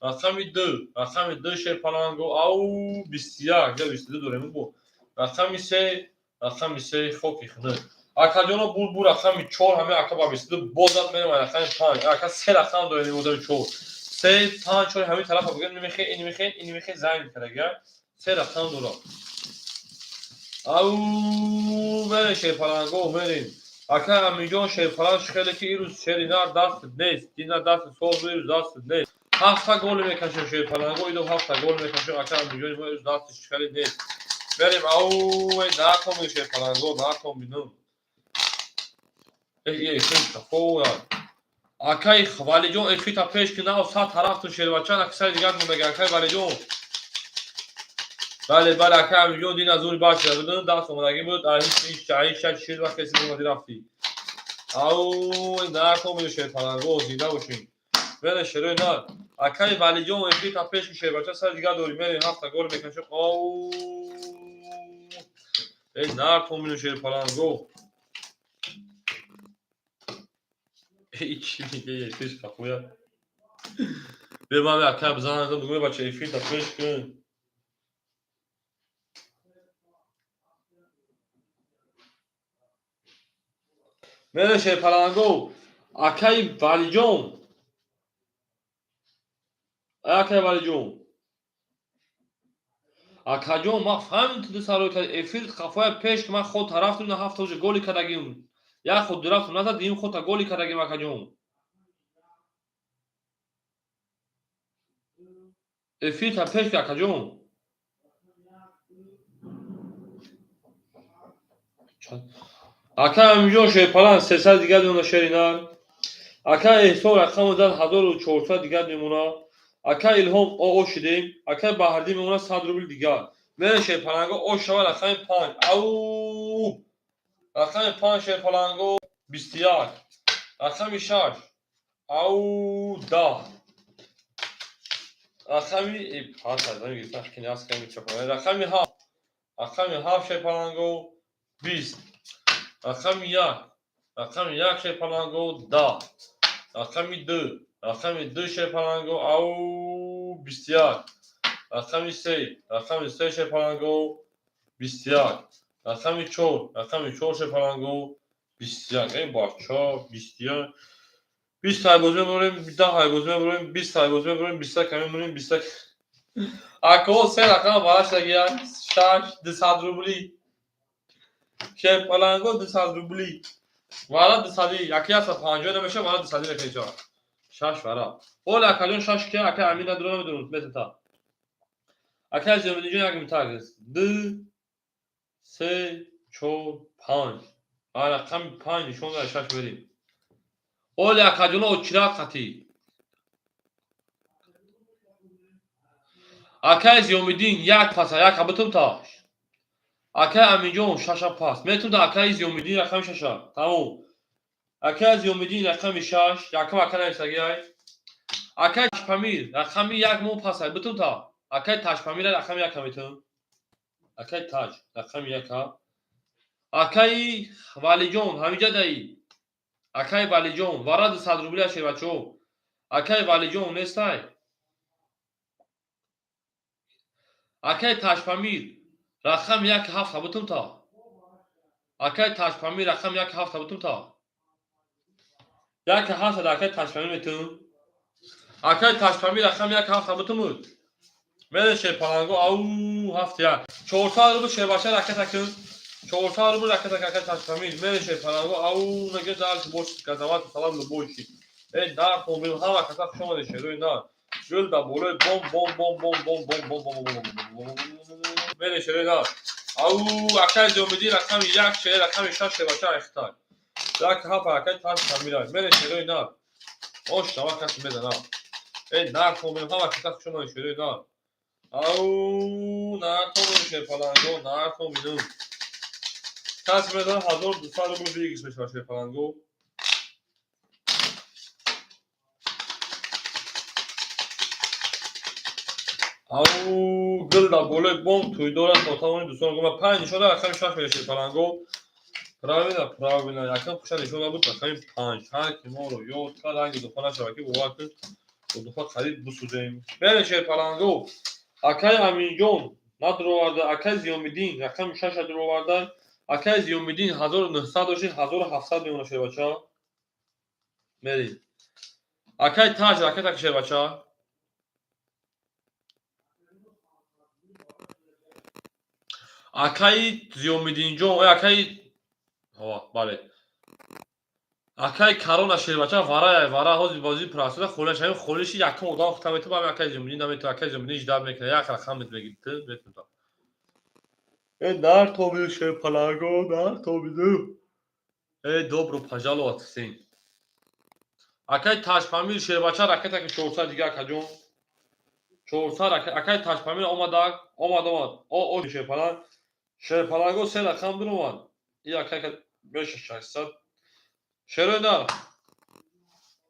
Рақами ду, рақами ду, шерпаланго, ау, 21, ҷа 22 дорем бо. Рақами се, рақами се, хоки хунук. Акаҷоно, буд бу рақами чор, ҳами ака ба 22 бозад, мерем рақами панҷ. Ака, се рақам дорем, одами чор. Се, панҷ, чор, ҳамин тарафа бигӯем, намехе, ин мехе, ин мехе, занг мекард, се рақам дорам. Ау, мерем, шерпаланго, мерем. Ака Аминҷон, шерпаланг хеле ки ирӯз шери нар дастат нест, дина дастат соз, ирӯз дастат нест. Ҳафта гол мекашем, шерпаланго, идо ҳафта гол мекашем, ака Аминҷони мо ирӯз дасташ хеле нест. Мерем, ау, након шерпаланго, након бинум. Э, э, акай Валиҷон, эфита пеш ки нав сад тарафту, шербача, аксари дигар мондаги, акай Валиҷон. Бале, бале, акай Аминҷон, дина зури бача будун, даст омадагӣ буд, ҳеҷ ҳеҷ шир вақт каси омади рафтӣ. Ау, након биду, шерпаланго, зинда бошем. Мере, шерои нар. Акай Валиҷон, эфита пеш ки, шербача, сари дигар дорӣ, мерем, ҳафта гол мекашем. Ау, эй, нартон бину, шерпаланго. Эй, чӣ мега, эфиш қафоя. Бе ман ака бизанам, бигӯ бача эфир та пеш кун. Мере шерпаланго, акаи Валиҷон. Акаи Валиҷон. Акаҷон, ман фаҳмидам ту ду сарои кардӣ. Эфир қафоя пеш ки ман худ тарафтум на ҳафт уже голи кардагим. Як худ дурафтум назад, дим худта голи кардагим акаҷон. Эфир та пеш ки акаҷон. Ака Аминҷон шерпаланг 300 дигар мемона шери нар. Ака Эҳсон рақаму зад 1400 дигар мемона. Ака Илҳом оо шидем. Ака Баҳрдин мемона 100 рубл дигар. Мере шерпаланго о шава рақами 5. Ау! Рақами 5 шерпаланго 21. Рақами 6. Ау 10. Рақами рақами 7. Рақами 7 шерпаланго 20. Рақами 1. Рақами 1 шерпаланго 10. Рақами 2. Рақами 2 шерпаланго ау 21. Рақами 3. Рақами 3 шерпаланго 21. Рақами 4. Рақами 4 шерпаланго 21. Эй бача 21. 20 ҳайбозӣ мебурем, 10 ҳайбозӣ мебурем, 20 ҳайбозӣ мебурем, 21 ками мебурем, 21. Ако се рақам бараш дагия 6 200 рубли. Шерпаланго 200 рубли. Вара 200, яки 150 намеша, вара 200 мекунӣ. Шаш вара. Ола акаҷон шаш ки ака Амин надро намедонам метата. Ака Зиёмиддинҷон як митаг. 2 3 4 5. А рақами 5 нишон дар шаш мерим. Оля акаҷон очират қатӣ. Акаи Зиёмиддин як паса як абутум та. Акаи Аминҷон шаша пас. Метум да акаи Зиёмиддин рақами шаша. Тамом. Акаи Зиёмиддин рақами шаш, якум ака нависагиай. Акаи Ташпамир рақами як мо пасай. Бутум та. Акаи Ташпамир рақами яка метум. Акаи Таҷ рақами яка. Акаи Валиҷон ҳамиҷа даи. Акаи Валиҷон вара 200 рубля шербачо. Акаи Валиҷон нестай. Акаи Ташпамир рақами як ҳафта бутум та. Акаи Ташпамир рақами як ҳафта бутум та. Як ҳафта да акаи Ташпамир метум. Акаи Ташпамир рақами як ҳафта бутумуд. Мере шерпаланго ау ҳафт як. 400 рубл шербача ракета кун. 400 рубл ракета акаи Ташпамир. Мере шерпаланго ау неге дальше больше газават салам любойши. Эй нар томбил ҳама каса хуш омадед шерои нар. Гул да болои бом бом бом бом бом бом бом бом бом бом мере шерои нар. Ау акаи Зиёмиддин рақами як шер рақами шаш шербача айхтай. Як ҳафт акаи Ташпамир. Мере шерои нар. Ош шава каси мезанам. Эй нар томбил ҳама каса хуш омадед шерои нар. Ау нар томбил шерпаланго нар томбил. Каси мезанам 1200 рубл выигрыш мешавад шерпаланго. Ау гул да болои бом тӯйдорад нотавони дӯстон гума панҷ нишон рақами шаш мере шерпаланго. Правильно, правильно. Якам хуша нишон набуд рақами панҷ. Ҳар ки моро ёд кард ранги духа нашавад ки бовар кун духа қариб бисӯзем. Мере шерпаланго. Акаи Аминҷон надуроварда, акаи Зиёмиддин рақами шаша дуроварда. Акаи Зиёмиддин 1900 дошти 1700 мемона шербача. Мери. Акаи Таҷ ракета шербача. Акаи Зиёмиддинҷон, акаи бале. Акаи Карона шербача вара вара ҳозир бозӣ прасуда холиш ҳамин холиши якум одам хута мету баъд акаи Зиёмиддин намету акаи Зиёмиддин ждать мекунад як рақам мегирд мету. Э нар тобил шерпаланго нар тобил. Э добро пожаловать всем. Акаи Ташпамир шербача ракета ки 400 дига акаҷон. 400 акаи Ташпамир омада омад омад. О о шерпаланг шерпаланго се рақам биромад. И акаи меша 600. Шерои нар.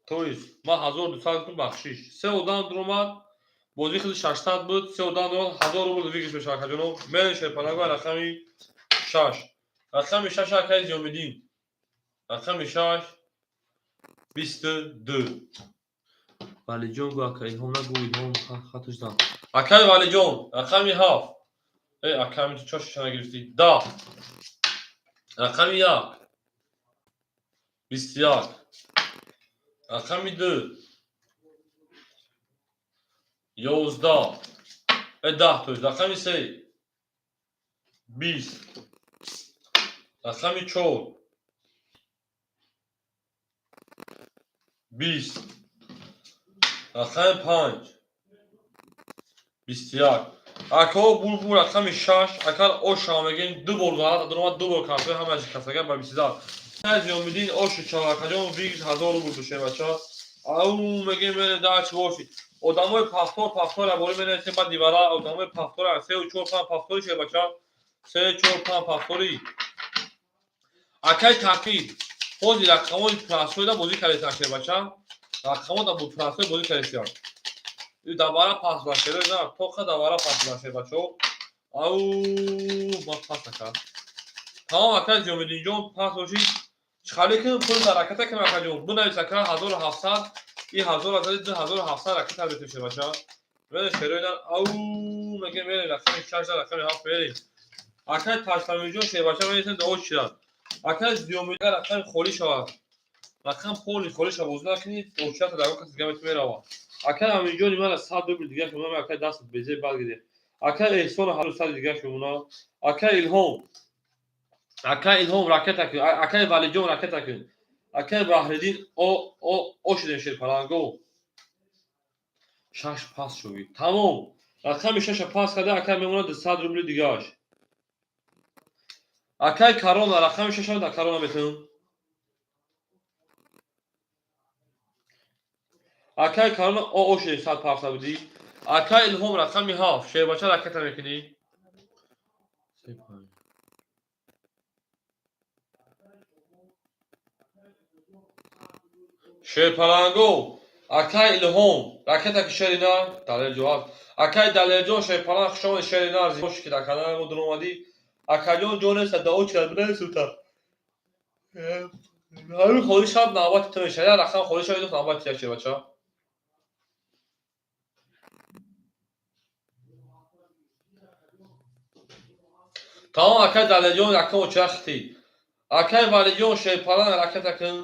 То есть ман 1200 кун бахшиш. Се одам дуромад. Бозӣ хели 600 буд. Се одам дуромад 1000 рубл выигрыш мешавад акаҷоно. Мерем шерпаланго рақами 6. Рақами 6 акаи Зиёмиддин. Рақами 6 22. Валиҷон гӯ, ака Илҳом нагӯ, Илҳом хатош зад. Акаи Валиҷон, рақами 7. Э, аками ту чо шиша нагирифтӣ? 10. Рақами 1. 21. Рақами 2. 11. Э, 10 то есть. Рақами 3. 20. Рақами 4. 20. Рақами 5. 21. Акао булбул рақами 6. Акар оша мегем ду бор ғалат даромад, ду бор кафе ҳамааш касага ба 22. Зиёмиддин ошу чавакаҷон вигр 1000 рубл бошем, бача. Ау мегем мене дач боши. Одамои пафтор пафтора бори менесем ба дивара, одамои пафтора 3 4 5 пафтори ше, бача. 3 4 5 пафтори. Акай таъқиб. Ҳозир рақамои прасоида бозӣ кардесан, ше бача. Рақамо да бо прасои бозӣ кардесан. Давара пас башеро на, тоқа давара пас баше, бачо. Ау, ма пас накард. Тамом, акай Зиёмиддинҷон, пас бошид. Чӣ кунем пул дар ракета кунем, акаҷон? Бинавис, ака, 1700, и 1000 азади 2700 ракета бетуше, бача. Мерем шероидан, ау мегем мерем рақами 6, рақами 7 мерем. Акай Таштамирҷон, шербача, менависем да очирад. Акай Зиёмиддин рақами холӣ шавад. Рақам холӣ шавад, бозӣ накунед, очирата дар каси дига меравад. Акай Аминҷони мана 100 рубл дигаш мемонам, акай даст безе бад гирифт. Акай Эҳсон 100 дигаш мемонам. Акай Илҳом. Акай Илҳом ракета кун. Акай Валиҷон ракета кун. Акай Баҳриддин о о о шудем, шерпаланго. Шаш пас шуд. Тамом. Рақами шаша пас карда, акай мемонад 200 рубли дигаш. Акай Корона рақами шаша дар Корона метавон. Акай Корона о о шудем, 100 парса будӣ. Акай Илҳом рақами 7. Шербача ракета мекунӣ. Шерпаланго. Акай Илҳом ракета ки шерина Далерҷон. Акай Далерҷон, шерпаланг, хуш омадӣ, шерина, бош ки дар канали мо дуромадӣ. Акаҷон ҷон неста да очирад бинависута. Ҳамин холӣ шаб навбати ту мешавад. Як рақам холӣ шавад, навбати як, шербача. Тамом, акай Далерҷон якум очирад хитӣ. Акай Валиҷон, шерпаланг, ракета кун.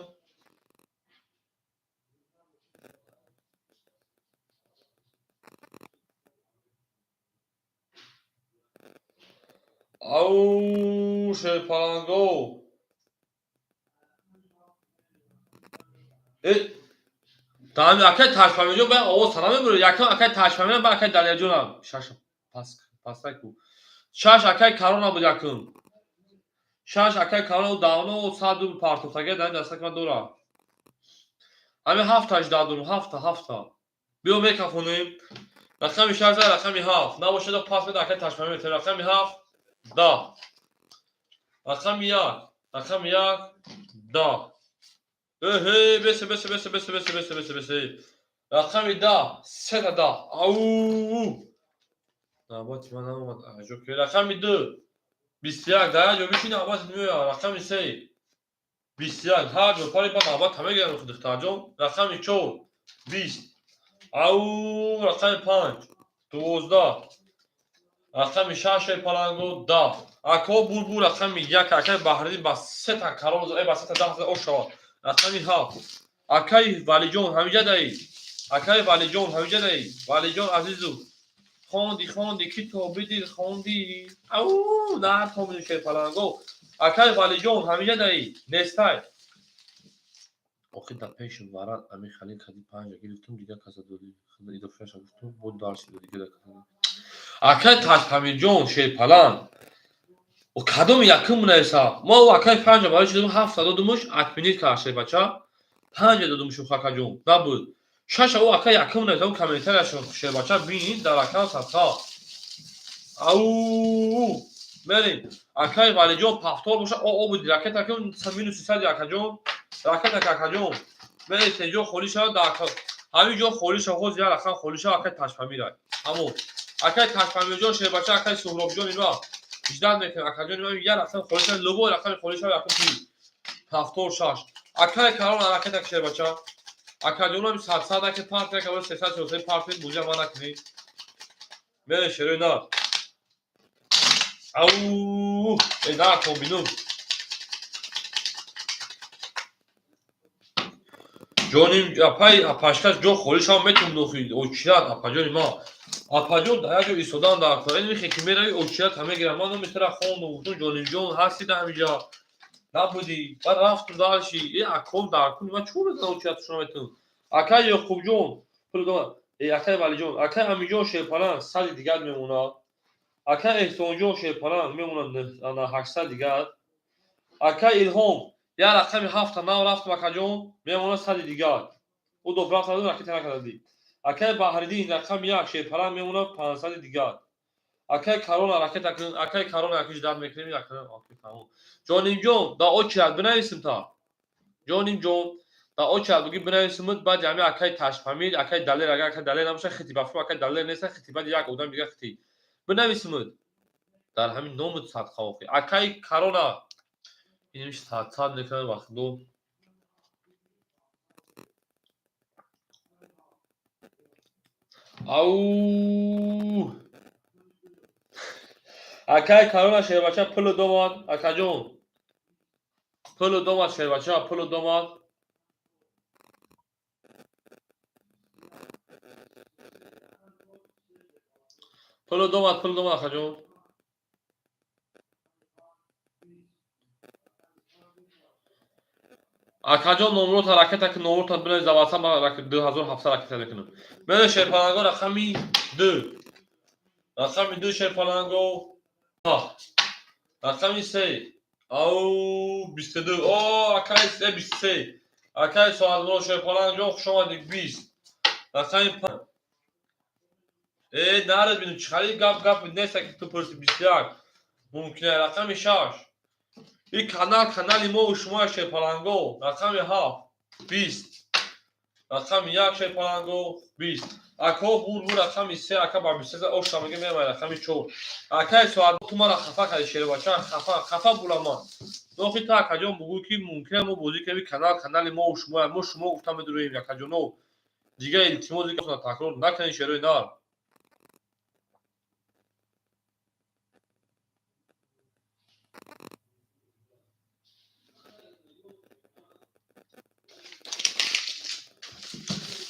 Ау, шерпаланго. Э, Тамом, акай Ташпамиҷон ба овоз сара мебурад. Якум акай Ташпамиҷон, ба акай Далерҷонам. Шаш пас пасай ку. Шаш акай Корона буд якум. Шаш акай Корона давно 100 рубл партофтага дар дастак ман дорам. Ҳамин ҳафташ дадум, ҳафта, ҳафта. Биё мекафонем. Рақами шаш, рақами 7. Набошад пас меда акай Ташпамиҷон метавонем. Рақами 7 10. Рақами 1. Рақами 1 10. Эҳе, бесе, бесе, бесе, бесе, бесе, бесе, бесе, бесе. Рақами 10, сета 10. Ау! Навбати ман наомад. Аҷо ки рақами 2 21 дар як ҷо бишин, навбати меояд. Рақами 3 21 ҳар ҷо пари ба навбат ҳама гирам, духтарҷон. Рақами 4 20. Ау, рақами 5 12. Рақами 6 паланго 10. Ако булбул рақами 1, акай Баҳриддин ба сета карон, э ба сета 10 ош шавад. Рақами 7. Акай Валиҷон ҳамиҷа даи. Акай Валиҷон ҳамиҷа даи. Валиҷон азизу. Хонди, хонди, китоби дил хонди. Ау, нар томини шерпаланго. Акай Валиҷон ҳамиҷа даи. Нестай. Охи дар пеши варан ами халил кади панҷа гирифтум, дига каса доди. Идофаша гуфтум, бо дарси доди дига каса. Акай Ташпамирҷон шерпаланг. О кадоми якум менависа? Мо акай панҷа барои чӣ ҳафта додумуш, отменить кард, шербача. Панҷа додумуш акаҷон. Набуд. Шаша ӯ ака якум нависа, комментарияш шербача бинид дар акан садқа. Ау! Мерем. Акай Валиҷон пафтор боша, о о буди ракета кун минуси сади акаҷон. Ракета акаҷон. Мерем сенҷо холӣ шавад дар ҳамин ҷо холӣ шавад, ҳозир як рақам холӣ шавад, акай Ташпамирай. Тамом. Акай Ташпамирҷон, шербача, акай Суҳробҷон ина ждать мекунем, акаҷон ина як рақам холӣ шавад, любой рақами холӣ шавад, якум пул. Пафтор шаш. Акай Карон ракета шербача. Акаҷонам 100 аки партия кабо 300 400 партия бузя ма накунӣ. Мере шерои нар. Ау, э нар комбинум. Ҷоним апай апашкаш ҷо холишам метум нохи очират апаҷони ма. Апаҷон дар як ҷо истодан дар кор. Ин мехе ки мерави очират ҳама гирам. Ман номи тара хондум, гуфтум ҷонимҷон ҳасти дар ҳамиҷа. Набудӣ. Баъд рафтум дарши. Э аком дар кун ман чӯ мезанам очират шуна метум. Акай Ёқубҷон пул дод. Э акай Валиҷон, акай Амиҷон шерпалан 100 дигар мемонад. Акай Эҳсонҷон шерпалан мемонад 800 дигар. Акай Илҳом як рақами 7 нав рафтум акаҷон мемонад 100 дигар. Ӯ доп рафт ракета накардади. Акай Баҳриддин рақами 1 шерпалан мемонад 500 дигар. Акай Корона ракета кун, акай Корона якиш дар мекунем, якиш. Ҷонимҷон, да очират бинависим та. Ҷонимҷон, да очират буги бинависимуд, баъд ҳами акай Ташпамир, акай Далер, агар акай Далер набошад, хити бафру акай Далер неста, хити баъд як одам дига хити. Бинависимуд. Дар ҳамин номуд садқа охи. Акай Корона иниш 100 мекунад вақтду. Ау! Акай Корона шербача пулу домад, акаҷон. Пулу домад шербача, пулу домад. Пулу домад, пулу домад акаҷон. Акаҷон номрота ракета ки номрота бинавис дар WhatsApp ман 2700 ракета мекунам. Мене шерпаланго рақами 2. Рақами 2 шерпаланго. Рақами 3. Ау 22. О, акай 23. Акай Соатмурод шерпаланг ҷон хуш омадед 20. Рақами 5. Э, нарад бинам чӣ хали гап гап нест ки ту пурси 21. Мумкин рақами 6. Ин канал канали мо шумо шерпаланго. Рақами 7 20. Рақами 1 шерпаланго 20. Ако бур бур рақами 3 ака ба 23 оша мега мемай рақами 4. Акай соат ту мара хафа кардӣ шербача, хафа хафа була ман. Нохи та акаҷон бугӯ ки мумкин мо бозӣ кардем канал канали мо шумо мо шумо гуфта медуроем акаҷоно. Дига илтимос дига такрор накунед шерои нар.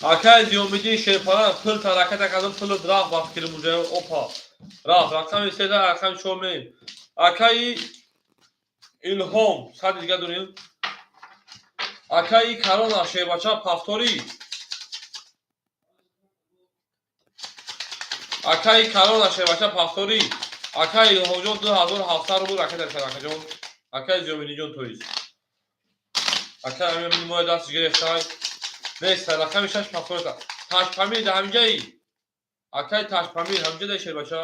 Акай Зиёмиддин шерпалан пул тараката кардам пулу рафт ба фикри мужа опа. Рафт рақами 3 рақами 4 меем. Акаи Илҳом 100 дига дорем. Акаи Корона шербача пафтори. Акаи Корона шербача пафтори. Акаи Илҳомҷон 2700 рубл ракета кард акаҷон. Акаи Зиёмиддинҷон тоист. Акаи ҳамин моя даст гирифтай. Нест, рақами 6 пафторта. Ташпамир да ҳамҷаи. Акаи Ташпамир ҳамҷа да шербача.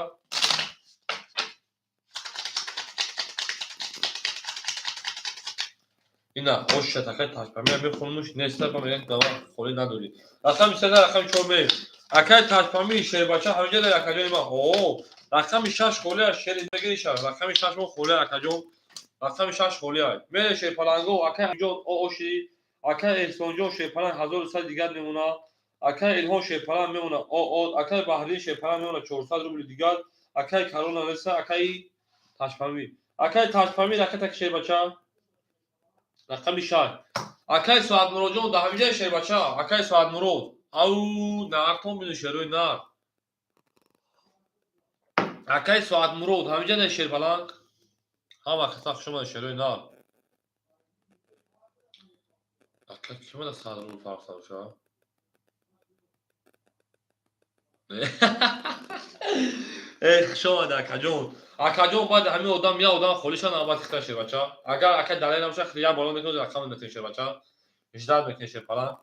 Ина, ошшат акаи Ташпамир мехонумуш нест, ба мегӯяд дава холӣ надорӣ. Рақами 3 рақами 4 меем. Акаи Ташпамир шербача ҳамҷа да акаҷони ман. О, рақами 6 холӣ аст, шери мегири шаш. Рақами 6 мо холӣ акаҷон. Рақами 6 холӣ аст. Мере шерпаланго акаи ҳамҷон о оши. Акай Эҳсонҷон шерпалан 1100 дигар мемонад. Акай Илҳом шерпалан мемонад о акай Баҳриддин шерпалан мемонад 400 рубли дигар. Акай Корона неста, акаи Ташпамир. Акай Ташпамир ракета шербача. Рақами 6. Акай Соатмуродҷон дар ҳамиҷаи шербача. Акай Соатмурод. Ау, нартон бину шерои нар. Акай Соатмурод ҳамиҷа дар шерпаланг. Ҳама каса хуш омадед шерои нар. Ака кима да 100 рубл фарқ сабша? Э, хуш омадед акаҷон. Акаҷон баъд ҳамин одам як одам холиша навбат хита шербача. Агар акай Далер набошад, як боло мекунад, рақам мекунад шербача. Ждат мекунад шерпалан.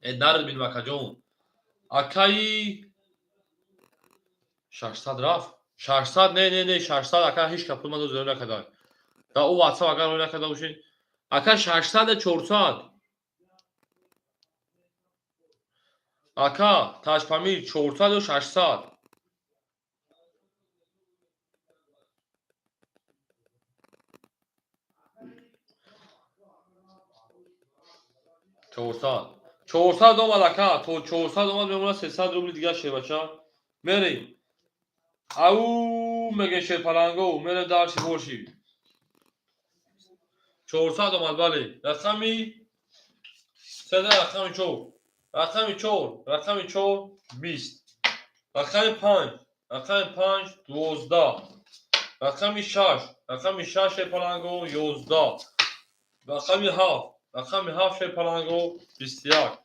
Э, нард бинем акаҷон. Акаи 600 рафт. 600 не не не 600 ака ҳеч ка пул мадо зиёд накарда. Да ӯ WhatsApp агар рой накарда бошед. Ака 600 400. Ака Ташпамир 400 600. 400. 400 омад ака, то 400 омад, мемонад 300 рубли дига, шербача. Мерем. Ау, меге шерпаланго, мерем дальше боши. 400 омад, бале. Рақами 3, рақами 4. Рақами 4, рақами 4, 20. Рақами 5, рақами 5, 12. Рақами 6, рақами 6, шерпаланго, 11. Рақами 7, рақами 7, шерпаланго, 21.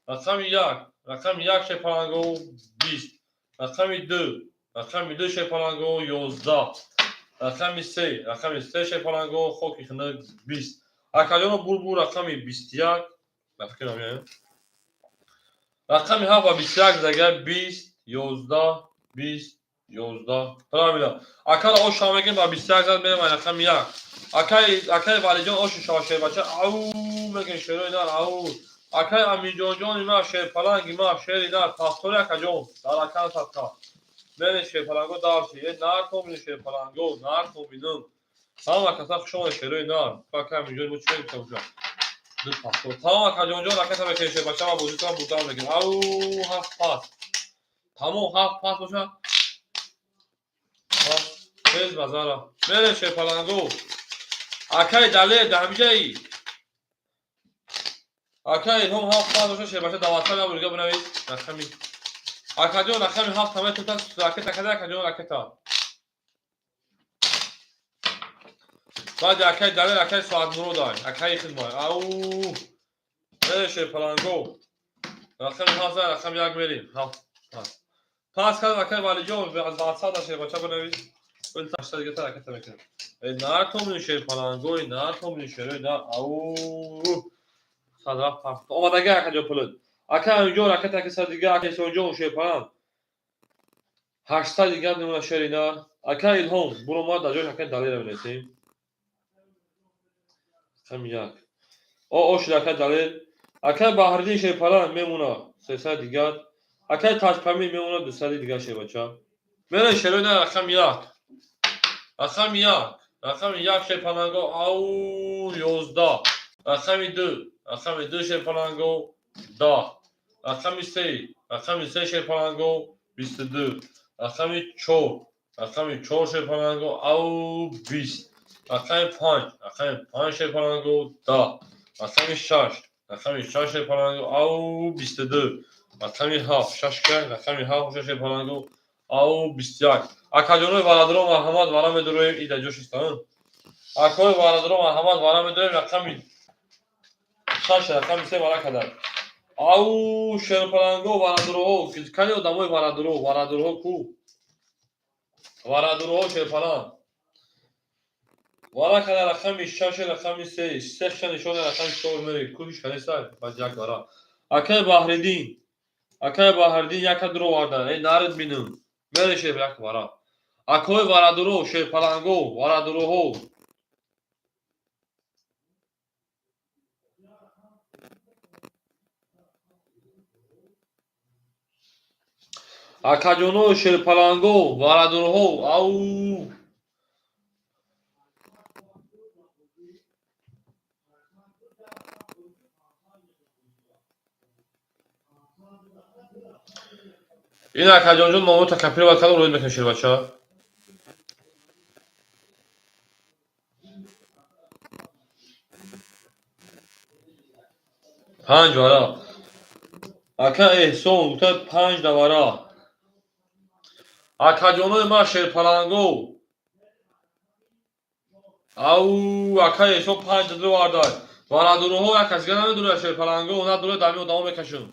Рақами 1, рақами 1, шерпаланго, 20. Рақами 2, рақами 2, шерпаланго, 11. Рақами 3, рақами 3, шерпаланго, хоки хунук, 20. Акаҷоно, бурбур рақами 21, ба фикрам меоям. Рақами 7 ва 21 зага 20, 11, 20, 11. Правильно. Акара ош мегем ба 21 зад мерем рақами 1. Акай Валиҷон, оши шава, шербача. Ау, мегем шерои нар, ау. Акай Аминҷонҷони ма, шерпаланги ма, шери нар, пастори акаҷон, дар акан садқа. Мерем шерпаланго дарси. Э, нар томини шерпаланго, нар томинум. Ҳама каса хуш омадед, шерои нар. Акай Аминҷони мо чӣ мегуфта боша? Ду пастор. Тамом, акаҷонҷон, ракета мекунем, шербача, ва бозитон бурдан мекунем. Ау, ҳафт пас. Тамом, ҳафт пас боша. Тез базара. Мерем шерпаланго. Акай Далер, дар ҳамиҷаи. Акай Илҳом, ҳафт пас боша, шербача, даватка набурига бинавис. Рақами. Акаҷон, рақами ҳафт ҳама тута ракета када, акаҷон, ракета. Баъди акай Далер акай Соатмуродай. Акаи хидмай. Ау. Мерем шерпаланго. Рақами ҳафт, рақами як мерем. Ҳафт пас. Пас кард акай Валиҷон, аз ватсап шербача бинавис. Вели дигата ракета мекунем. Э, нар томини шерпалангои, нар томини шерои нар. Ау. Сад рафт пас. Омадага акаҷон пулут. Ака Аминҷон, ракета ака сад дига, ака Исоҷон, шерпаланг. 800 дига мемона, шери нар. Ака Илҳом, буромад, дар ҷояш акай Далера менависем. Рақами як. О, о шуд акай Далер. Акай Баҳриддин, шерпаланг, мемона 300 дигар. Акай Таҷпамир мемона 200 дигар, шербача. Мерем шерои нар, рақами як. Рақами як. Рақами як, шерпаланго, ау, 11. Рақами ду. Рақами ду, шерпаланго, 10. Рақами се. Рақами се, шерпаланго, 22. Рақами чор. Рақами чор, шерпаланго, ау, 20. Рақами панҷ. Рақами панҷ, шерпаланго, 10. Рақами шаш. Рақами шаш, шерпаланго, ау, 22. Рақами ҳафт. Шаш ка, рақами ҳафт боша, шерпаланго, ау, 21. Акаҷонои варадро, марҳамат, вара медуроем, ида ҷош истан. Акои варадро, марҳамат, вара медуроем, рақами шаш, рақами се вара кадар. Ау, шерпаланго, варадроҳо, кани одамои варадро, варадроҳо ку? Варадроҳо, шерпаланг. Вара када рақами шаш, рақами се, сехша нишони рақами чор мери, ку ҳеч канистай, баъд як вара. Акаи Баҳриддин, акаи Баҳриддин яка дуро вардан, э, нарид бинум. Мери шер як вара. Акои варадуро, шерпаланго, варадуроҳо. Акаҷоно, шерпаланго, варадуроҳо, ау. Ин акаҷонҷон номота копировать кардам, роид мекунем, шербача. Панҷ вара. Ака Эҳсон гуфта панҷ давара. Акаҷонои ма, шерпаланго. Ау, ака Эҳсон панҷ дадро вардай. Варадуроҳо як кас дига намедурад, шерпаланго, надурад, дами одамо мекашам.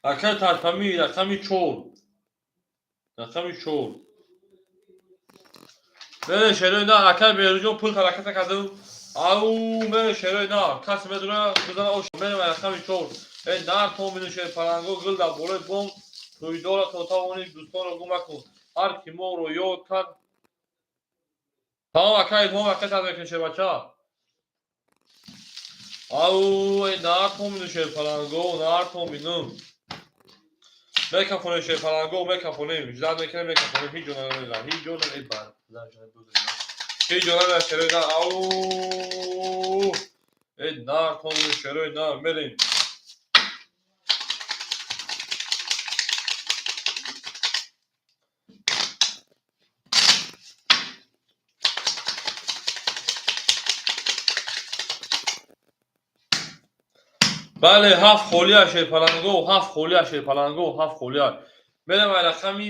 Акай Таҷпамир, рақами чор. Рақами чор. Мере шерои нар, акай Беҳрӯҷон, пул ҳараката кардам. Ау, мере шерои нар, касе медура, бизана ош. Мерем рақами чор. Э, нар томину шерпаланго, гул дар болои бом, тӯйдора то тавонӣ дӯстонро гум макун. Ҳар ки моро ёд кард. Тамом, акай Илҳом, ракета мекунем, шербача. Ау, э, нар томину шерпаланго, нар томинум. Мекафонем шерпаланго, мекафонем. Ждать мекунем, мекафонем. Ҳеҷ ҷо намерам. Ҳеҷ ҷо намерам. Ҳеҷ ҷо намерам шерои нар. Ау! Эй нар, тон шерои нар, мерем. Бале, ҳафт холия шерпаланго, ҳафт холия шерпаланго, ҳафт холия. Мерем ай рақами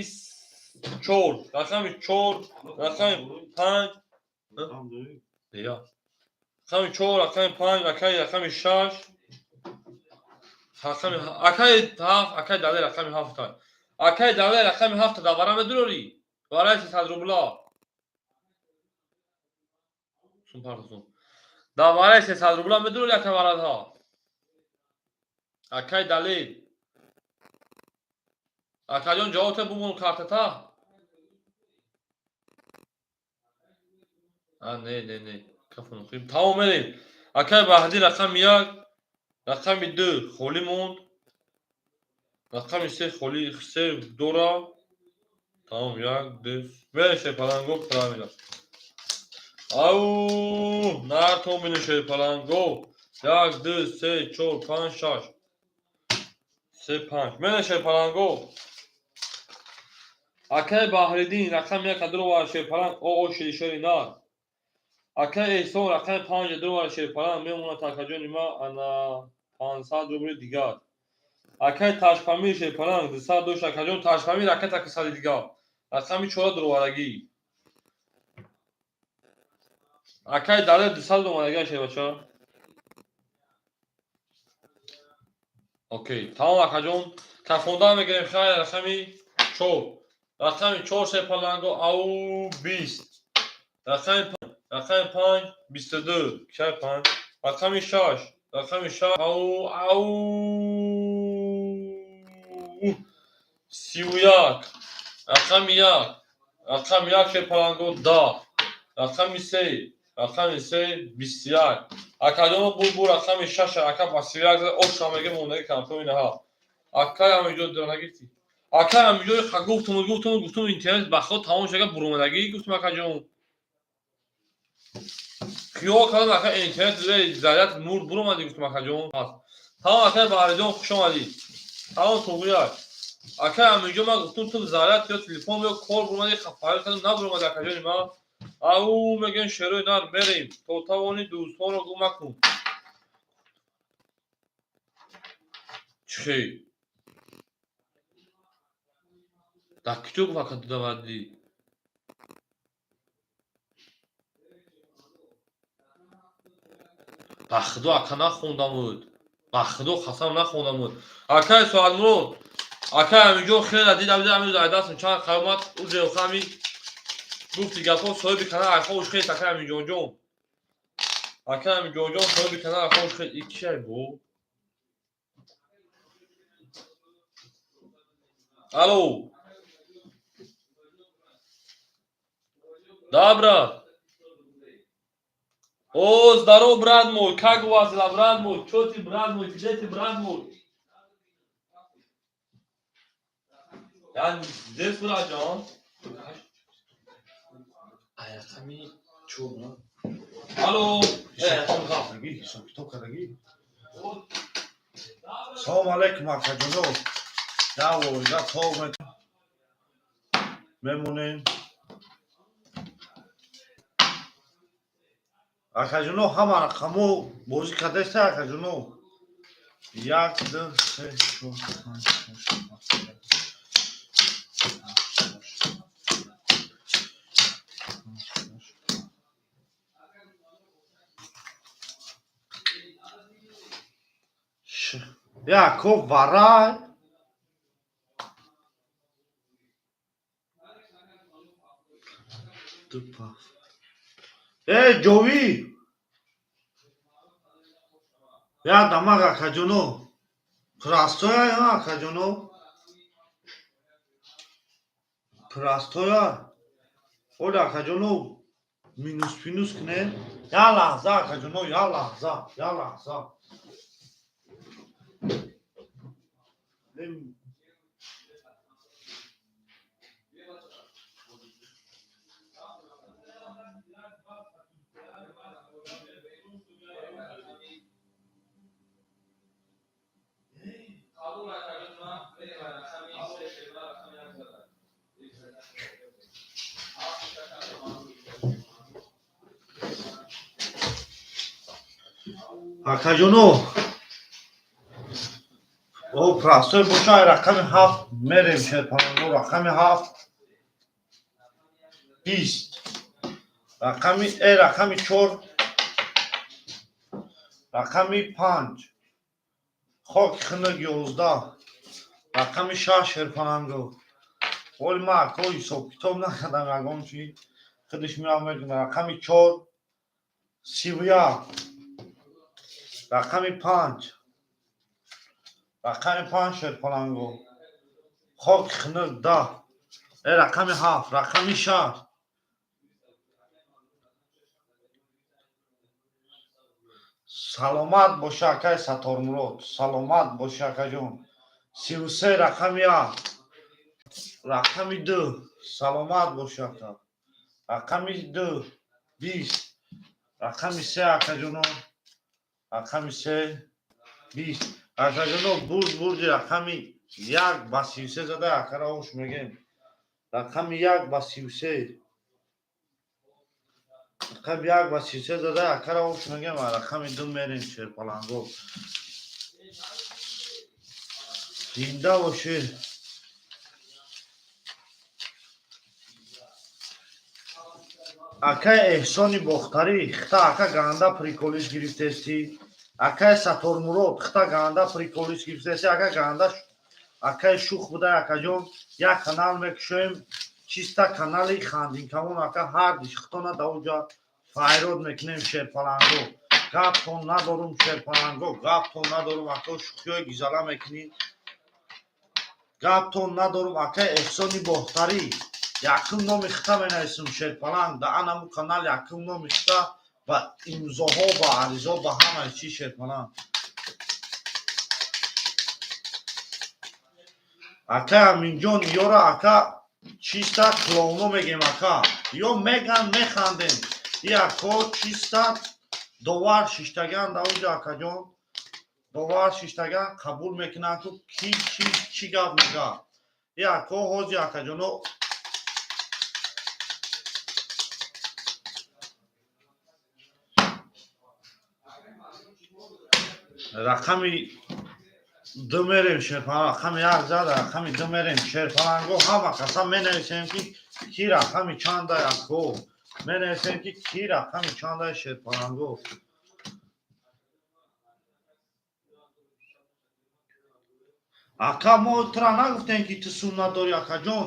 чор, рақами чор, рақами панҷ. Я. Рақами чор, рақами панҷ, акай рақами шаш, рақами акай ҳафт, акай дале рақами ҳафт. Акай дале рақами ҳафт да вара медурори? Вараи 300 рубла. Сум партосум. Да вараи 300 рубла медурори акай варадҳо? Акай Далил. Акаҷон, ҷавобте бумон картата? А, не, не, не. Кафон хим. Тамом мерем. Акай Баҳди рақами як, рақами ду холӣ монд. Рақами се холӣ, се дора. Тамом, як, ду. Мерем шерпаланго, правильно. Ау, нартон бинем шерпаланго. Як, ду, се, чор, панҷ, шаш. Се, панҷ. Мерем шерпаланго. Акай Баҳриддин рақами як дуровар шерпаланг, о, о, шери нар. Акай Эҳсон рақами панҷ дуровар шерпаланг, мемонад акаҷони ма ана 500 рубли дигар. Акай Ташпамир шерпаланг 200 дошт, акаҷон Ташпамир акай таки сади дигар. Рақами чора дуроварагӣ. Акай Далер 200 омадагӣ шербача. Окей, тамом акаҷон. Кафонда мегирем хайр рақами чор. Рақами чор шерпаланго, ау, 20. Рақами панҷ, 22. Кай панҷ. Рақами шаш. Рақами шаш, ау, ау, 31. Рақами як. Рақами як шерпаланго 10. Рақами се. Рақами се, 21. Акаҷон бу рақами шаш, ака ба 31 оша меге мондаги камтои наҳа. Акай ҳамиҷо нагирифтӣ. Акай ҳамиҷо гуфтум, гуфтум, гуфтум, интернет ба худ тамом шуда буромадагӣ гуфтум акаҷон. Хиёл кардам ака интернет заряд мурд буромадӣ гуфтум акаҷон. Тамом акай Баҳриҷон, хуш омадӣ. Тамом туғрияк. Акай ҳамиҷо ман гуфтум ту заряд ё телефон ё кор буромадӣ, файл кардам набуромадӣ акаҷони ман. Ау мегӯем шерои нар мерем. То тавонӣ дӯстонро гум макун. Чӣ? Дар куҷо гуфт ака дудавардӣ? Ба худо ака нахондамуд. Ба худо қасам нахондамуд. Акай Соатмурод, акай ҳаминҷо хеле дидам, дидам ҳамин дастам чанд қавмат уже ҳами гуфти гапҳо соҳиби канал айховуш хел акай ҳаминҷонҷон. Акай ҳаминҷонҷон соҳиби канал айховуш хел иккиай бо. Алло. Да, брат. О, здорово, брат мой. Как у вас дела, брат мой? Чё ты, брат мой? Где ты, брат мой? Я здесь, братҷон. Ай рақами чор, брат. Алло. Ҳисоб китоб кардагӣ. Салом алейкум, акаҷоно. Як ворга тоб мемонем. Акаҷоно, ҳама рақамҳо бозӣ кардаиста, акаҷоно. Як, ду, се, чор, панҷ, шаш, ҳафт, ҳашт, шаш. Яков варай. Тупа. Эй, ҷовӣ! Я дамаг, акаҷоно. Простоя, акаҷоно. Простоя. Оля, акаҷоно, минус пинус кунем. Я лаҳза, акаҷоно, я лаҳза, я лаҳза. Акаҷоно, о простой боша, рақами 7 мерем, шерпаланго, рақами 7 20, рақами рақами 4, рақами 5, хоки хунук 11, рақами 6, шерпаланго. Оли ман ако ҳисобкитоб накардам, ягон чи худаш меам мекунад. Рақами 4 31, рақами 5, рақами 5, шерпаланго, хоки хунук 10, рақами 7, рақами 6. Саломат боша, акай Сатормурод, саломат боша, акаҷон. 33, рақами 1, рақами 2, саломат боша, ака. Рақами 2 20, рақами 3, акаҷоно, рақами 3 20. Акаҷоно, бурд, бурди рақами 1 ба 33 зада, акара ош мегем. Рақами 1 ба 33, рақами 1 ба 33 зада, акара ош мегем. Рақами 2 мерем, шерпаланго. Зинда бошед. Акай Эҳсони Бохтарӣ, хита ака ганда приколиш гирифтестӣ. Акай Сатормурод, хита ганда приколиш гирифтестӣ. Ака ганда акай шух буда, акаҷон. Як канал мекушоем, чиста канали Хандинкамон, ака, ҳар дишхитона даоҷа файрод мекунем, шерпаланго. Гаптон надорум, шерпаланго, гаптон надорум, ака, шухиҳои гизала мекунӣ. Гаптон надорум, акай Эҳсони Бохтарӣ. Якум номи хита менависам, шерпаланг, да анаму канал якум номи хита ба имзоҳо, ба аризо, ба ҳамаи чӣ, шерпаланг. Акай Аминҷон, ёра ака чиста клоуно мегем, ака. Ё меган, механдем. И ако чиста довар шиштаган даоҷа, акаҷон. Довар шиштаган қабул мекунанд, ку ки чӣ чӣ гап мега. И ако ҳози, акаҷоно, рақами 2 мерем, шерпаланг, рақами 1 зада, рақами 2 мерем, шерпаланго. Ҳама каса менависем, ки ки рақами чандай, ако. Менависем, ки ки рақами чандай, шерпаланго. Ака, мо тура нагуфтем, ки ту сум надорӣ, акаҷон.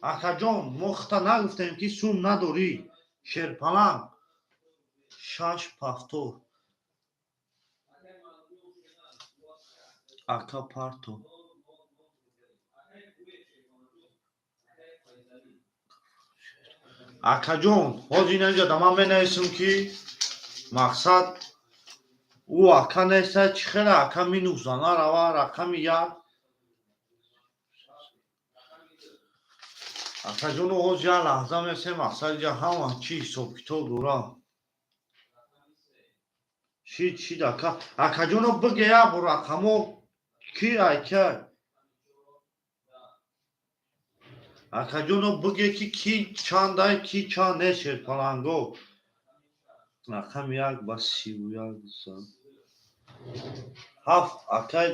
Акаҷон, мо хита нагуфтем, ки сум надорӣ. Шерпаланг 6 пафтор. Ака парто. Акаҷон, ҳозир инҷа да ман менависам, ки мақсад ӯ ака неста, чӣ хела ака минус нарава, рақами 1. Акаҷону, ҳозир як лаҳза месем, мақсад иҷа ҳама чӣ ҳисобкитоб дора. Шид, шид, ака. Акаҷоно, биге як бор рақамо ки ай кай. Акаҷоно, биге, ки ки чандай, ки чанд нест, шерпаланго. Рақами 1 ба 31 зад. 7, акай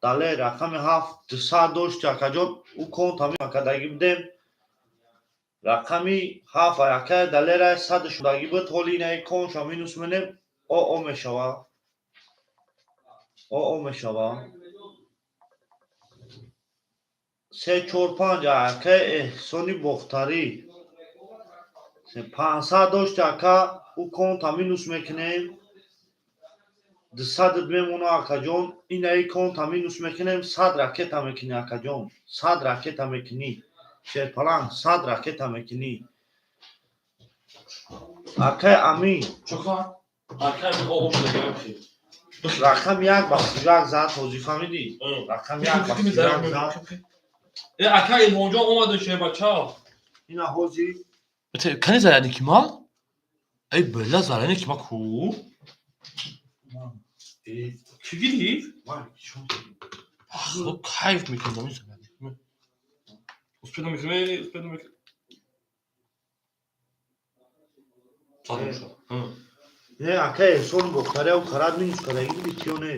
Далер, рақами 7 200 дошти, акаҷон, ӯ конта акадагӣ будем. Рақами 7 акай Далера сад шудагӣ буд, ҳоли инаи конша минус менем, о мешава. О мешава. 3 4 5, акай Эҳсони Бохтарӣ. 500 дошти, ака, ӯ конта минус мекунем. 200 мемона, акаҷон, инаи конта минус мекунем, 100 ракета мекунӣ, акаҷон. 100 ракета мекунӣ. Шерпаланг, 100 ракета мекунӣ. Акай Амин. Чокар? Акай о шуда. Рақами 1 ба 31 зад, ҳозир фаҳмидӣ? Рақами 1 ба 31 зад. Э, ака Илҳомҷон омаду, шербача. Ина ҳозир Кани заряни ки ма? Эй, бела, заряни ки ма ку? Кӣ гирифт? Худо, кайф мекунам ин заряни. Успеду мекунем, успеду мекунем. Не, ака Эҳсон Бохтарияу карат минус кардаги буди тиё не?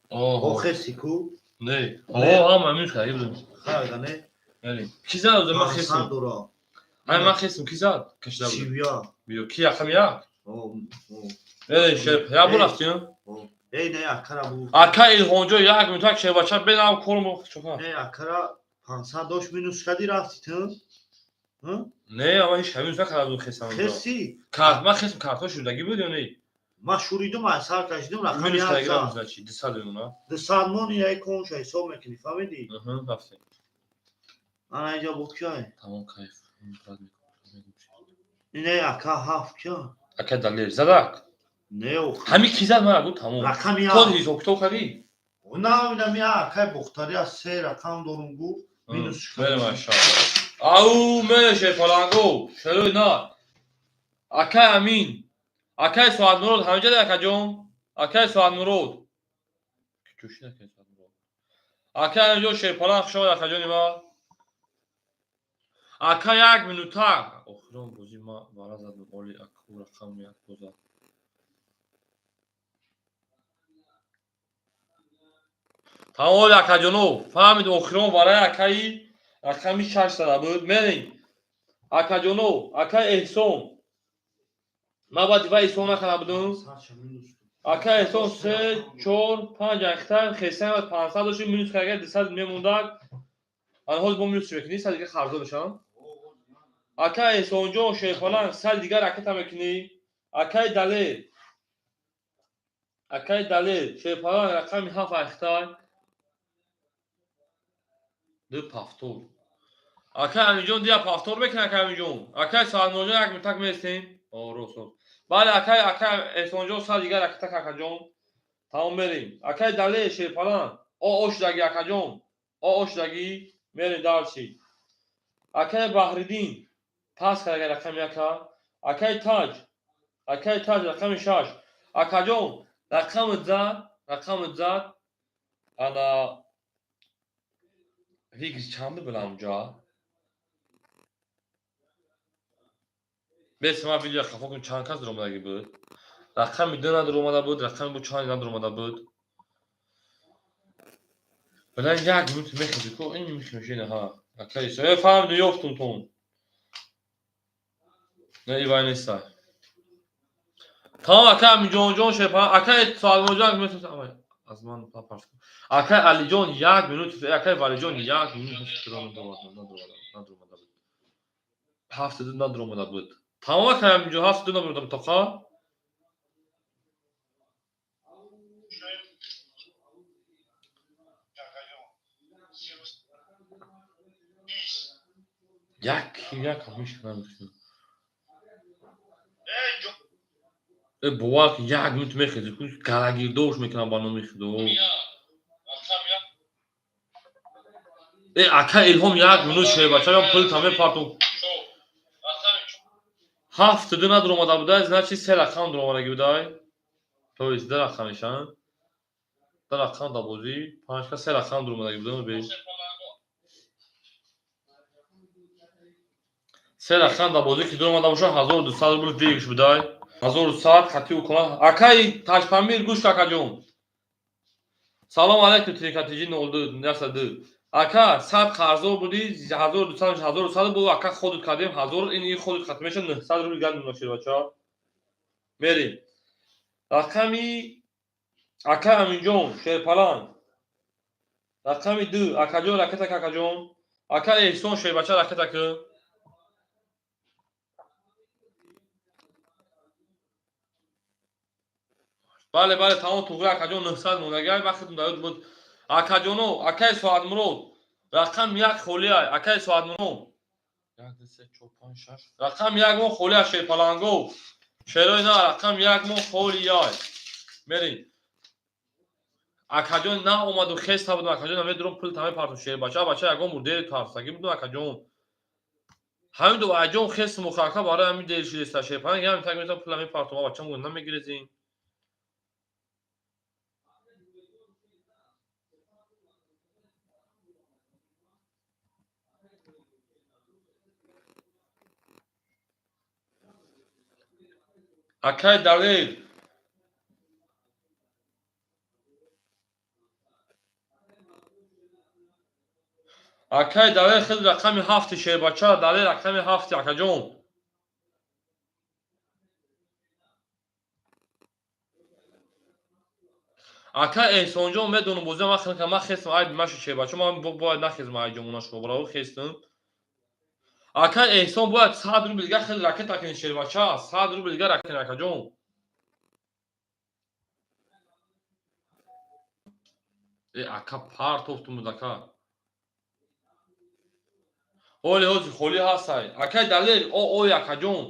Охеси ку? Не. О, ҳама минус кардаги будем. Хайда не? Яъне ки зад? Ман хестам. Ай, ман хестам, ки зад? Кашида буд. Сивя. Биё, ки рақами як? Эй, шер, я бу рафти? Эй, не, акара бу. Ака Илҳомҷон, як минут, як шербача бенам кормо чока. Не, акара 500 дошт, минус кади рафти ту? Не, ман ҳеч минус накарда будам, хестам. Хести? Карт, ман хестам, картҳо шудаги буд ё не? Ман шуридум, аз сар кашидум, рақами минус як кардаги зад. рафт, значит, 200 мемона. 200 мон яй конша ҳисоб мекунӣ, фаҳмидӣ? Рафтем. Ана инҷа бо киай? Тамом, кайф. Ине ака ҳафт кия? Ака Далер задак. Не, охи. Ҳами ки зад, мана гу, тамом. Рақами То як. ҳисоб китоб кардӣ? На, инами акай Бохтари аз се рақам дорум гу. Минус. Мере, машалло. Ау, мере, шерпаланго. Шерои на. Акай Амин. Акай Соатмурод, ҳамиҷа акаҷон? Акай Соатмурод. Чӯшин акай Соатмурод. Акай Аминҷон, шерпаланг, хуш омад, акаҷони ман. Ака, як минута. Охирон бозӣ ма вара задам, оли аку рақам як бозад. Тамом, акаҷоно, фаҳмид, охирон вараи акаи рақами шаш зада буд. Мерем. Акаҷоно, акаи Эҳсон. Ман баъди вай ҳисоб накарда будам. Ака Эҳсон се, чор, панҷ ахта хесам 500 дошти, минус карда 200 мемондак. Ана ҳозир бо минус мекунӣ, 100 дигар қарздор мешавам. Ака Эҳсонҷон, шерпаланг, 100 дигар ракета мекунӣ. Акаи Далер. Акаи Далер, шерпаланг, рақами ҳафт ахтай. Ду пафтор. Акаи Аминҷон дия пафтор мекунад, акаи Аминҷон. Акаи Саадмуродҷон, як минутак местем. О, рост, рост. Бале, акаи акаи Эҳсонҷон, 100 дигар ракетак, акаҷон. Тамом, мерем. Акаи Далер, шерпаланг. О, о шудаги, акаҷон. О, о шудаги, мерем дальше. Акаи Баҳриддин пас карда рақами яка. Акаи Таҷ. Акаи Таҷ рақами шаш. Акаҷон, рақами зад, рақами зад. Ана фикр чанд билам ҷа? Бес, ман видео хафо кунам, чанд кас дуромадаги буд? Рақами ду надуромада буд, рақами бу чанд надуромада буд. Билан як минут мехези ку, ин мехемешина ҳа. Акаи Исо, фаҳмиду ёфтум тон. Не, ивай неста. Тамом, акаи Аминҷонҷон, шепа, акаи Салмонҷон метавонам аз ман папарс. Акаи Алиҷон як минут, акаи Валиҷон як минут надуромада буд. Ҳафтаду надуромада буд. Тамом, акаи Аминҷон, 72 надуромада буд, тоқа? Як як ҳамиш намешунам. Э, бовар кун, як минут мехези, ку галагирдош мекунам ба номи Худо. Э, ака Илҳом, як минут, шербачаён пул та мепартум. 72 надуромада будай, значит се рақам дуромадаги будай. То есть ду рақам мешаванд. Ду рақам да бозӣ, панҷ ка се рақам дуромадаги будам, бе. Се рақам да бозӣ ки дуромада бошад, 1200 рубл выигрыш будай. 1100 хати укона. Акаи Таҷпамир, гӯш, акаҷон. Салом алайкум, трикатиҷи 02 102. Ака, 100 қарздор будӣ, 1200, 1100 бу, ака ходут кардем, 1000, ин ходут хат мешавад, 900 рубл гардем шербача. Мерем. Рақами ака Аминҷон, шерпаланг. Рақами ду, акаҷон, ракетак, акаҷон. Ака Эҳсон, шербача, ракетак. Бале, бале, тамом, туғри, акаҷон, 900 мондагай, вақтатон дар ёд буд. Акаҷоно, акаи Соатмурод, рақам як холиай, акаи Соатмурод. Як, ду, се, чор, панҷ, шаш. Рақам як мо холиай, шерпаланго. Шерои на, рақам як мо холиай. Мерем. Акаҷон на омаду хеста будам, акаҷон намедурам, пул таме партум шербача, бача ягон бур дери тарсаги будам, акаҷон. Ҳамин ду аҷон хест мухака барои ҳамин дер шидеста шерпаланг, ҳамин так метавон пул мепартум, бача мугун намегирезин. Акай Далер, Акай Далер хел рақами 7 шербача, Далер рақами 7 акаҷон. Ака Эҳсонҷон медонам бозиам ман хел ман хестам, айби машу шербача, ман бояд нахезам айҷомона шумо барои хестам. Ака Эҳсон бояд 100 рубл дига хел ракета кунӣ шербача, 100 рубл дига ракета акаҷон. Ака партофтум буд ака. Ҳоли ҳозир холӣ ҳастай. Акай Далер ой акаҷон.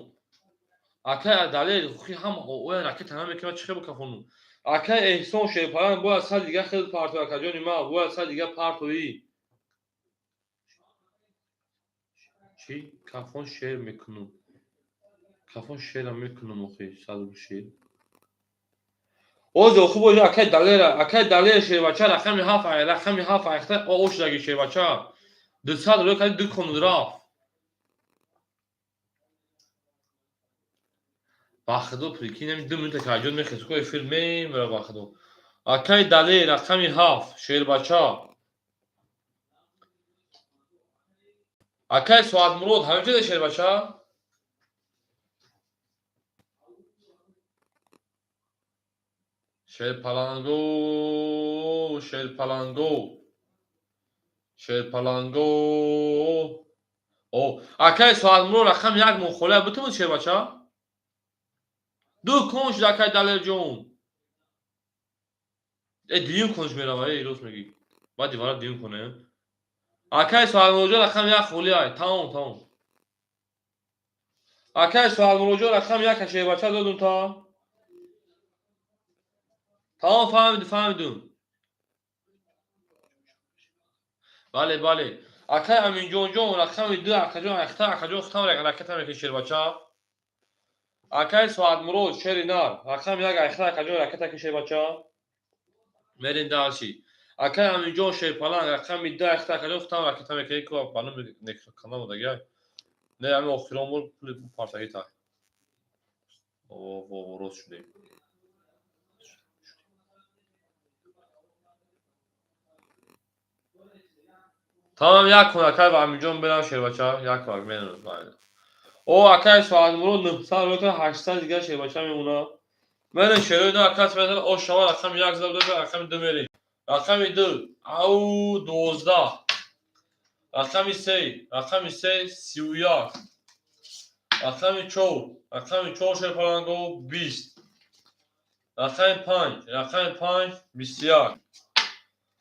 Акай Далер хи ҳам ой ракета намекунад, чӣ хел кафону. Акай Эҳсон шерпаланг бояд 100 дига хел партои акаҷони ман, бояд 100 дига партоӣ. Чӣ? Кафон шер мекунам. Кафон шерам мекунам охи, 100 рубл шер. Оз охи боҷа акай Далера, акай Далер шербача рақами 7, рақами 7 айхта ошдаги шербача. 200 рубл кади ду кон рафт. Ба худо прикинь, ҳамин 2 минута ки айҷон мехез, ко эфир мемира ба худо. Акай Далер рақами 7 шербача. Акай Соатмурод ҳамин чизе шербача? Шерпаланго, шерпаланго. Шерпаланго. О, акай Соатмурод рақами 1 мон холия бутумуд шербача? Ду кон шуд акай Далерҷон. Дуюм конш мерава, рост мегӣ. Баъд дивара дуюм коне. Акай Соатмуродҷон рақами 1 холия. Тамом, тамом. Акай Соатмуродҷон рақами 1 шербача додум та. Тамом, фаҳмидум, фаҳмидум. Бале, бале. Акай Аминҷонҷон рақами 2 акаҷон айхта акаҷон хутам ракета мекунӣ шербача. Акай Соатмурод шери нар рақами 1 айхта акаҷон ракета ки шербача. Мерем дальше. Акай Аминҷон шерпаланг рақами 2 айхта акаҷон хутам ракета мекунӣ ку балум канал дагай. Не, ами охирон бор пули партаги та. О, во, рост шудем. Тамом, як кун акай ба Аминҷон берам шербача, як вақт мерам. О, акай Соатмурод 900 рубл 800 дига шербача мемона. Мерем шерои на акас мерем, о шава рақами 1 зад рақами 2 мерем. Рақами 2, ау 12. Рақами 3, рақами 3 31. Рақами 4, рақами 4 шерпаланго 20. Рақами 5, рақами 5 21.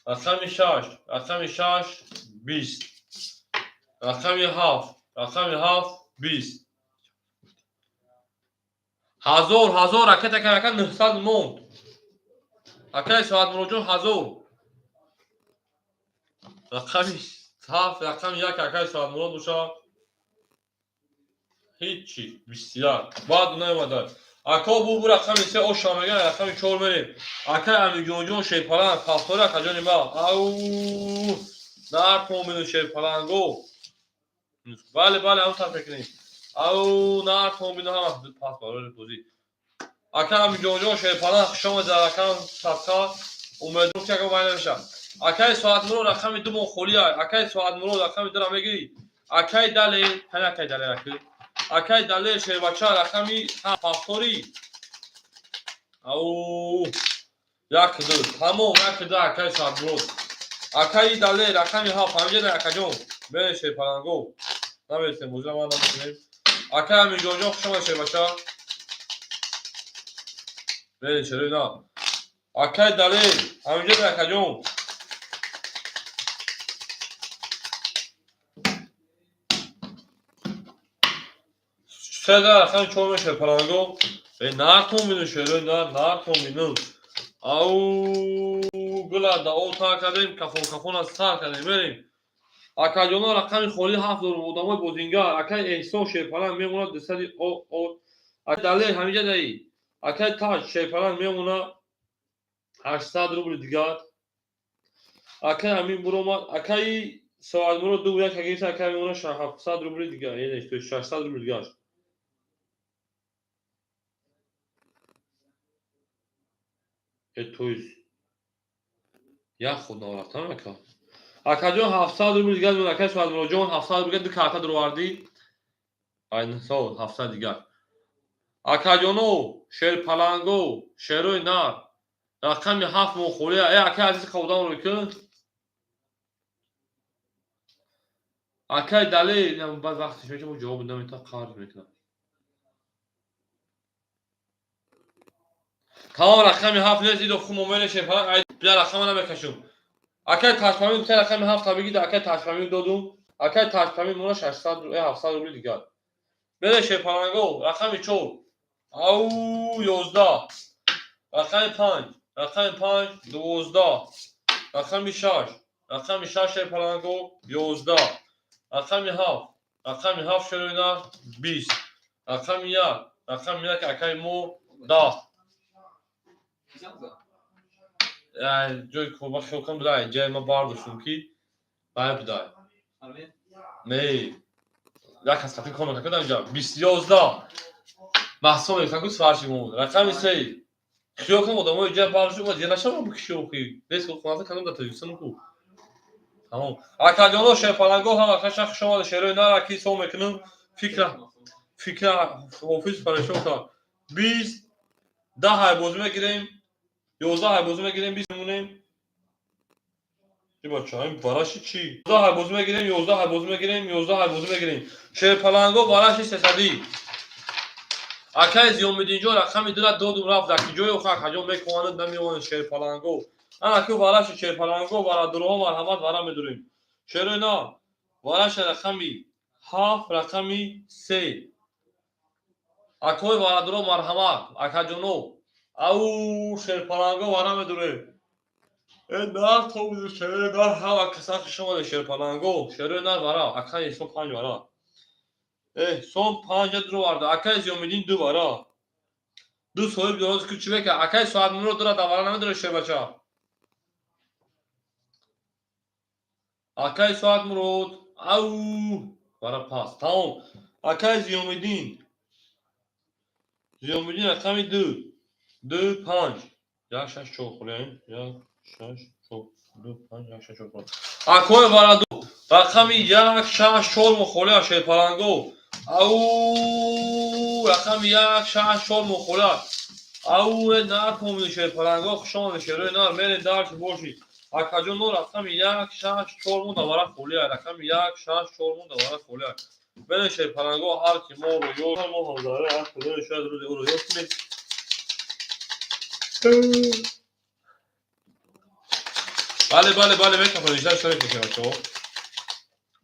Рақами 6, рақами 6 20. Рақами 7, рақами 7 20. Ҳазор, ҳазор ракета кар ака 900 монд. Акай Соатмуродҷон ҳазор. Рақами 7, рақами 1 акай Соатмурод боша. Ҳичи, 21. Баъд наомада. Ако бу рақами 3 оша меган, рақами 4 мерем. Акай Аминҷонҷон шерпаланг, ҳафтори акаҷони ма. Ау, нар томину шерпаланго. Бале, бале, ҳамон тараф мекунем. Ау, нар томину ҳама пас барои бозӣ. Ака Аминҷонҷон шерпаланг, хуш омадед акам садқа. Умедворам ки ака вай намешавад. Акай Соатмурод рақами 2 мон холия. Акай Соатмурод рақами 2 ра мегирӣ. Акай Далер, ҳани акай Далер аки. Акай Далер шербача рақами 7. Ау, 1 2. Тамом, 1 2 акай Соатмурод. Акай Далер рақами 7, ҳамҷа акаҷон. Берем шерпаланго. Намересем, бозиро ман намекунем. Акай Аминҷонҷон хуш омадед шербача. Берем шерои на. Акай Далер, ҳамҷа акаҷон. Седа рақами 4 мешавад шерпаланго. Нар тон бину шерои нар, нар тон бину. Ау, гула да о тар кардем, кафон кафон аз сар кардем, мерем. Акаҷоно рақами холи 7 дорум, одамои бозингар. Акай Эҳсон шерпаланг мемонад 200 о, о. Акай Далер ҳамиҷа даи. Акай Таҷ шерпаланг мемонад 800 рубл дигар. Акай Амин буромад, акай Соатмурод 2 1 гирифта, акай мемонад 700 рубл дигар, яъне 600 рубл дигар. То есть як худ нарафтам ака. Акаҷон, 700 рубл дигар. Акай Суҳатмуроҷон, 700 рубл, ду карта дуровардӣ. Айнсо 700 дигар. Акаҷоно, шерпаланго, шерои нар, рақами 7 мо холия. Э, акай азиз, қавдамро ки акай дале баъд вақтиш меша, мо ҷавоб намета, қарз мекунам. Тамом, рақами 7 нест. Идо ху момени шерпаланг бия, рақама намекашум. Акай Ташпамин гуфта, рақами 7 бигида. Акай Ташпамин додум. Акай Ташпамин мона 600, 700 рубли дигар. Бере, шерпаланго, рақами 4, ау, 11, рақами 5, рақами 5, 12, рақами 6, рақами 6, шерпаланго, 11, рақами 7, рақами 7, шероина, 20, рақами 1, рақами 1, акаи мо, 10. Ҷои корба хиёл кунам, будай ҷае ма бардоштум, ки бай будай. Не, як кас қати кор мекунад инҷа. 20, 11 маҳсо мекунад ку сварщик мо. Рақами 3, хиёл кунам, одамои ҷа бардоштум, ма нашавам, бикиши охи бес хоната кардам дар Тоҷикистон ку. Тамом, акаҷоно, шерпаланго, ҳама хаша хуш омада. Шерои нара ки ҳисоб мекунам, фикра фикра ҳофиз парешон кард. 20, 10 ҳайбозӣ мегирем, 11 ҳайбозӣ мегирем, 20 мемонем. Бача, ин вараши чӣ? 11 ҳайбозӣ мегирем, 11 ҳайбозӣ мегирем, 11 ҳайбозӣ мегирем. Шерпаланго, вараши сесадӣ. Акай Зиёмиддинҷон, рақами 2-ра додум, рафт. Дар ки ҷои охир, акаҷон, мекованад, намеованад. Шерпаланго, ана ку вараши шерпаланго, варадуроҳо, марҳамат, вара медурем. Шерои на, вараша, рақами 7, рақами 3. Акои варадуро, марҳамат, акаҷоно. Ау, шерпаланго, вара медурем. Э, нар то шерои нар, ҳама каса хуш омаде. Шерпаланго, шерои нар, вара. Акаи Эҳсон, 5 вара. Эҳсон 5 дуроварда. Акаи Зиёмиддин, 2 вара. Ду соҳиб дороз ку чӣ мека? Акаи Соатмуро дура давара намедора, шербача. Акаи Соатмурод, ау, вара пас. Тамом, акаи Зиёмиддин, Зиёмиддин, рақами 2, 2, 5, 1, 6, 4 хӯрем. 1, 6, 4, 2, 5, 1, 6, 4. Акои вараду, рақами 1, 6, 4 мухолия. Шерпаланго, ау, рақами 1, 6, 4 мухолия. Ау, нар помиду, шерпаланго, хушомаде. Шерои нар, мерем, дарши боши. Акаҷон, но рақами 1, 6, 4 монда, вара холия. Рақами 1, 6, 4 монда, вара холия. Берем, шерпаланго, ҳар ки моро ёд, мо ҳам заре ҳар кудои, шояд рӯзе ӯро ёд кунем. Бале, бале, бале, мекафонем, иштар шарик мекунем, бачаҳо.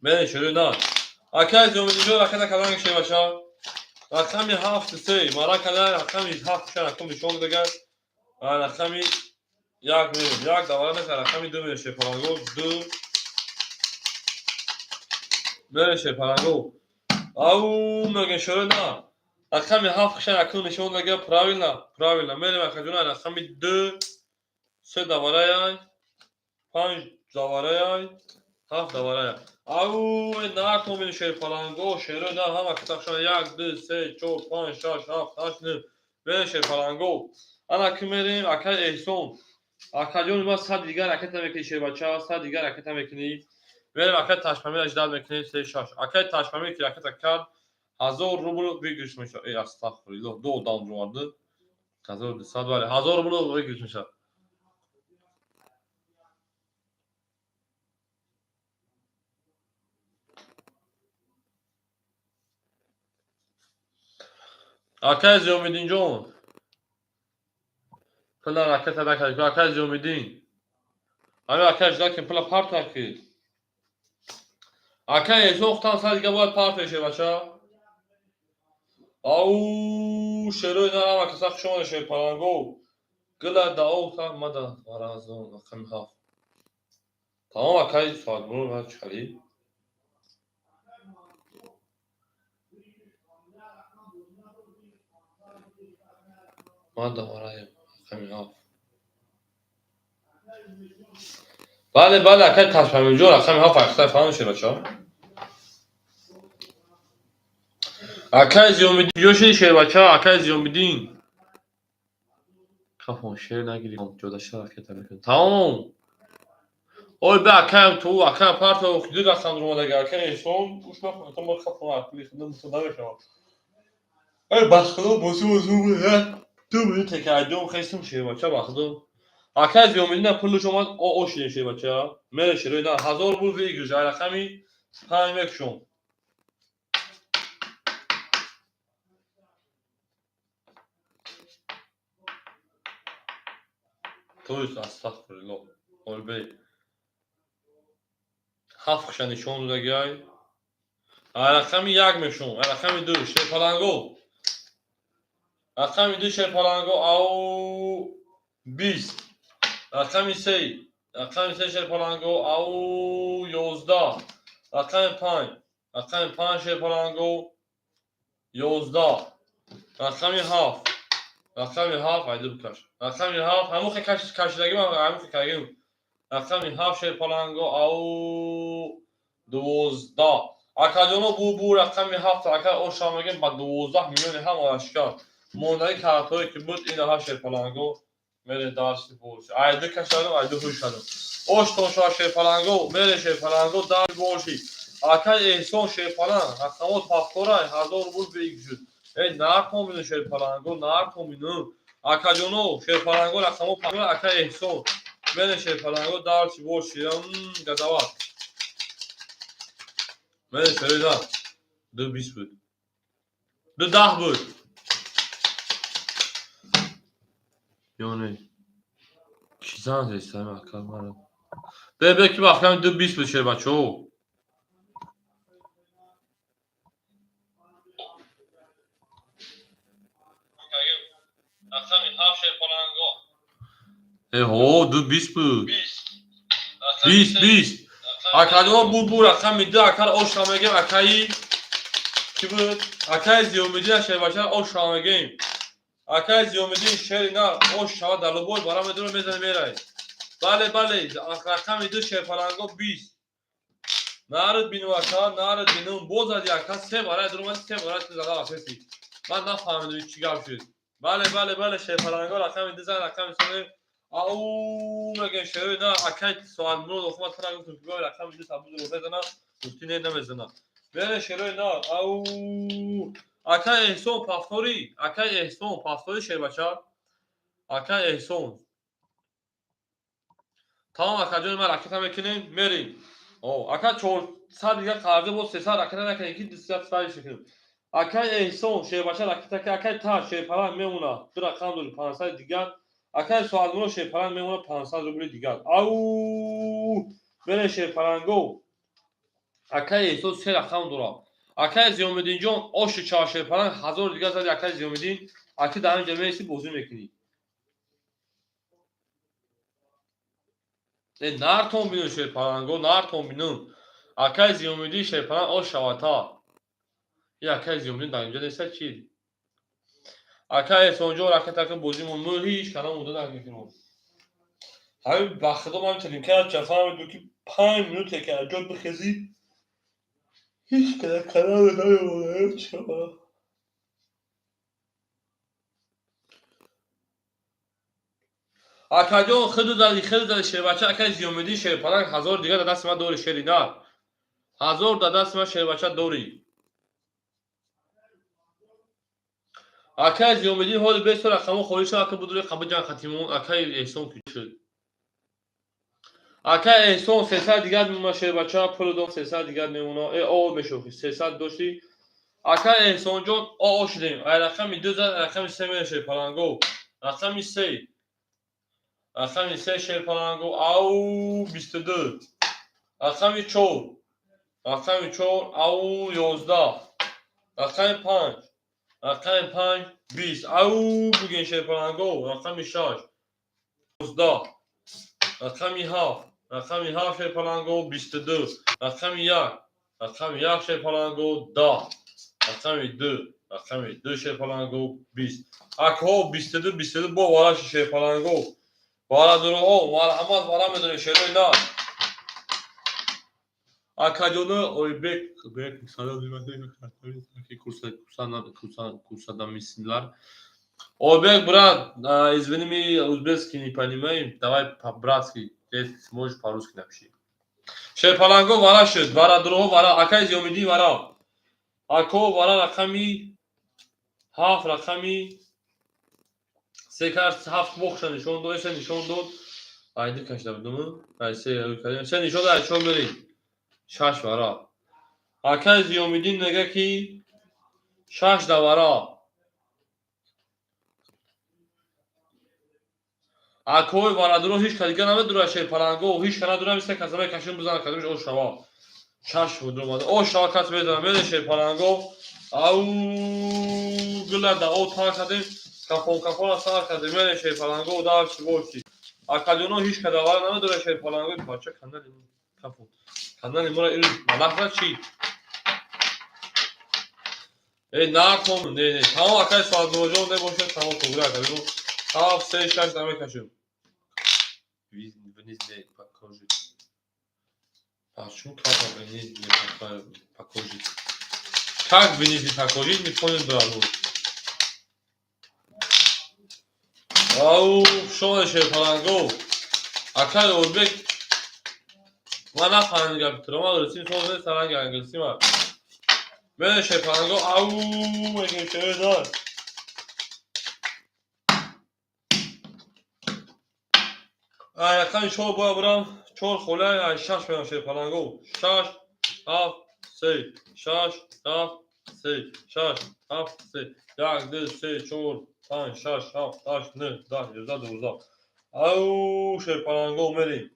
Берем, шерои нар. Акай Зиёмиддинҷон, раката каланги, шербача, рақами 7, 3 мара када. Рақами 7 шаракум нишон дагар. Рақами 1 меем, 1 давара нест. Рақами 2 мере, шерпаланго, 2 мере, шерпаланго. Ау, мегем, шерои нар, рақами 7 шаракум нишон дагар. Правильно, правильно. Мерем, акаҷона, рақами 2, 3 давараяй, 5 давараяй, 7 даварая. Ау, нар томин, шерпаланго, шерои нар, ҳама катахшан. 1, 2, 3, 4, 5, 6, 7, 8, 9. Берем, шерпаланго. Ана ки мерем, акай Эҳсон, акаҷони ма, 100 дигар ракета мекунӣ, шербача, 100 дигар ракета мекунӣ. Мерем, акай Ташпамир, ждать мекунем. 3, 6. Акай Ташпамир ки ракета кард, 1000 рубл выигрыш мешавад. Э, астағфируллоҳ, ду одам ровард, 1200. Бале, 1000 рубл выигрыш мешавад. Акай Зиёмиддинҷон, пула ракета накард. Акай Зиёмиддин, ами акай, ждать кин, пула партоя ки. Акай Эҳсон, хутам 100 дига бояд партоя, шербача. Ау, шерои нарама, каса хушомада, шерпаланго. Гила даота мада варазон, рақами 7. Тамом, акай Соатмуро, чӣ хали. Ман давараем, рақами 7. Бале, бале, акай Ташпамирҷон, рақами 7 аксар фаҳм, шербача. Акай Зиёмиддин ҷо шуди, шербача, акай Зиёмиддин. Кафон шер нагирифт, ҷодаша ракета мекунад. Тамом. Ой, бе, акаям, ту акаям парто ду рақам омадага, акаи Эҳсон, гӯш накун, то мо хафа акли худам намешавад. Ой, ба худо, бозӣ бозӣ буд, 2 минуте ки айдом хестим, шербача, ба худо. Акаи Зиёмиддин пулаш омад, о шидем, шербача. Мере, шерои на, 1000 рубл выигрыш, ай рақами 5 мекушом. То есть, астағфируллоҳ. Ойбей. Ҳафт хиша нишон додагиай. Ай рақами 1 мекушом, ай рақами 2, шерпаланго. Рақами 2, шерпаланго, ау 20. Рақами 3, рақами 3, шерпаланго, ау 11. Рақами 5, рақами 5, шерпаланго, 11. Рақами 7, рақами 7, айду бикаш. Рақами 7, ҳамон хе кашидаги ман, ҳамон хе кардагим. Рақами 7, шерпаланго, ау 12. Акаҷоно, бу рақами 7, ака оша мегем ба 12 миллиони ҳам ашкар. Мондаги картҳое ки буд, инаҳа, шерпаланго, мере дарси бош. Айду кашадам, айду ҳушадам. Ош тошо, шерпаланго, мере, шерпаланго, дарси боши. Акай Эҳсон, шерпаланг, рақамот ҳафторай, 1000 рубл выигрыш шуд. Эй, наркон бину, шерпаланго, наркон бину. Акаҷоно, шерпаланго, рақамо акай Эҳсон. Мере, шерпаланго, дарси боши. Газават. Мере, шерида. 2.20 буд. 2.10 буд. Ё не? Ки зан зестам, ака мара? Бе, бе, ки вақтам 2.20 буд, шербачаҳо. Рақами 7, шерпаланго. Э, ҳо, 2.20 буд. 20, 20. Акаҷоно, бу рақами 2, акар оша мегем, акаи ки буд? Акаи Зиёмиддин, шербача, оша мегем. Акаи Зиёмиддин, шери на, ош шава, дар любой бара медура мезане, мерай. Бале, бале, рақами 2, шерпаланго, 20. Нарид бину, ака, нарид бину, боз зади, ака, се бара дуромад, се бара ту зада рафеси. Ман нафаҳмидам, чӣ гап шуд. Бале, бале, бале, шерпаланго, рақами 2 зан, рақами 3 ау мегем, шерои на, акай соатмурод, охма тара гуфтум, ки рақами 2 сабуз мезана, гуфти не, намезана. Бере, шерои на, ау акай Эҳсон пафтори, акай Эҳсон пафтори, шербача, акай Эҳсон. Тамом, акаҷони ман, ракета мекунем, мерем. О, ака, 400 дига қарза, боз 300 ракета накунем, ки 200 ставиш кунем. Акай Эҳсон, шербача, ракета ки акай та шерпаланг мемона, ду рақам дори, 500 дигар. Акай Соатмурод, шерпаланг мемона, 500 рубли дигар. Ау бере, шерпаланго, акай Эҳсон се рақам дорад. Акай Зиёмиддинҷон, оши чаҳ, шерпаланг, 1000 дигар зади, акай Зиёмиддин. Аки дар ҳамин ҷа меисти, бозӣ мекунӣ. Э, нартон бину, шерпаланго, нартон бину. Акай Зиёмиддин, шерпаланг, ош шавата. И акай Зиёмиддин дар инҷа неста, чи? Акай Эҳсонҷон, ракета бозимон мӯ ҳеҷ калом монда накунем. Ҳамин, ба худо, ман телинкара фаҳмидум, ки 5 минуте ки аз ҷо бихезӣ, ҳеҷ када каналро намемонад. Чаро? Акаҷон, худу зади, худу зади, шербача, акай Зиёмиддин, шерпаланг, 1000 дигар дар дасти ман дори, шери нар. 1000 дар дасти ман, шербача, дорӣ. Акай Зиёмиддин, ҳоли бесо рақамо холӣ шуд, ака, будури қаба ҷанг хатимон, акай Эҳсон ки шуд. Акай Эҳсон 300 дигар мемона, шербача, пулу дом, 300 дигар мемона. Э, о мешохӣ, 300 дошти. Акай Эҳсонҷон, о шудем. Ай рақами 2 зад, рақами 3 мере, шерпаланго. Рақами 3. Рақами 3, шерпаланго, ау 22. Рақами 4. Рақами 4, ау 11. Рақами 5. Рақами 5, 20. Ау буген, шерпаланго, рақами 6. 11. Рақами 7. Рақами 7, шерпаланго, 22. Рақами 1. Рақами 1, шерпаланго, 10. Рақами 2. Рақами 2, шерпаланго, 20. Акҳо, 22, 22 бо вараши, шерпаланго. Бародарҳо, марҳамат, вара медонем, шерои на. Акаҷоно, Ойбек, бек, салом, курсадамисилар. Ойбек, брат, извини, мы узбекский не понимаем, давай по-братски, если сможешь, по-русски напиши. Шерпаланго вара шуд, вара дуроҳо вара, акаи Зиёмиддин вара. Ако вара рақами 7, рақами се кард, 7 бохша нишон дод, се нишон дод. Ай ду кашида будум, ай се кардем, се нишон дод, ай чор мерем. 6 вара. Акаи Зиёмиддин мега ки 6 да вара. Акои варадуро ҳеч ка дига намедура шерпаланго, ҳеч ка надура, мисли касамаи кашин бизана, кадомиш ош шава. 6 буд омада. Ош шава кас медона, мере шерпаланго. Ау гила да о тар кардем, кафон кафона сар кардем, мере шерпаланго дарчи боши. Акадионо ҳеч ка давара намедура шерпаланго, бача канали кафон. Канали мора ил малахра чи? Э наком, не не, тамом акай Соатмуроҷон небошад, тамом тугри акадионо. 7 3 6 намекашем. Вниз не покажет. Почему как вниз не покажет? Как вниз не покажет, не понял, брат. Ау, шома шерпаланго. Акай Озбек ман нафаҳмидам гапи туро, ман русим соз нест, ранги англисӣ ман. Мене шерпаланго, ау, мегем шерои. Ай рақами 4 бояд бурам, 4 хола, ай 6 мерам шерпаланго. 6 7 3 6 7 3 6 7 3 1 2 3 4 5 6 7 8 9 10 11 12. Ау шерпаланго мерем.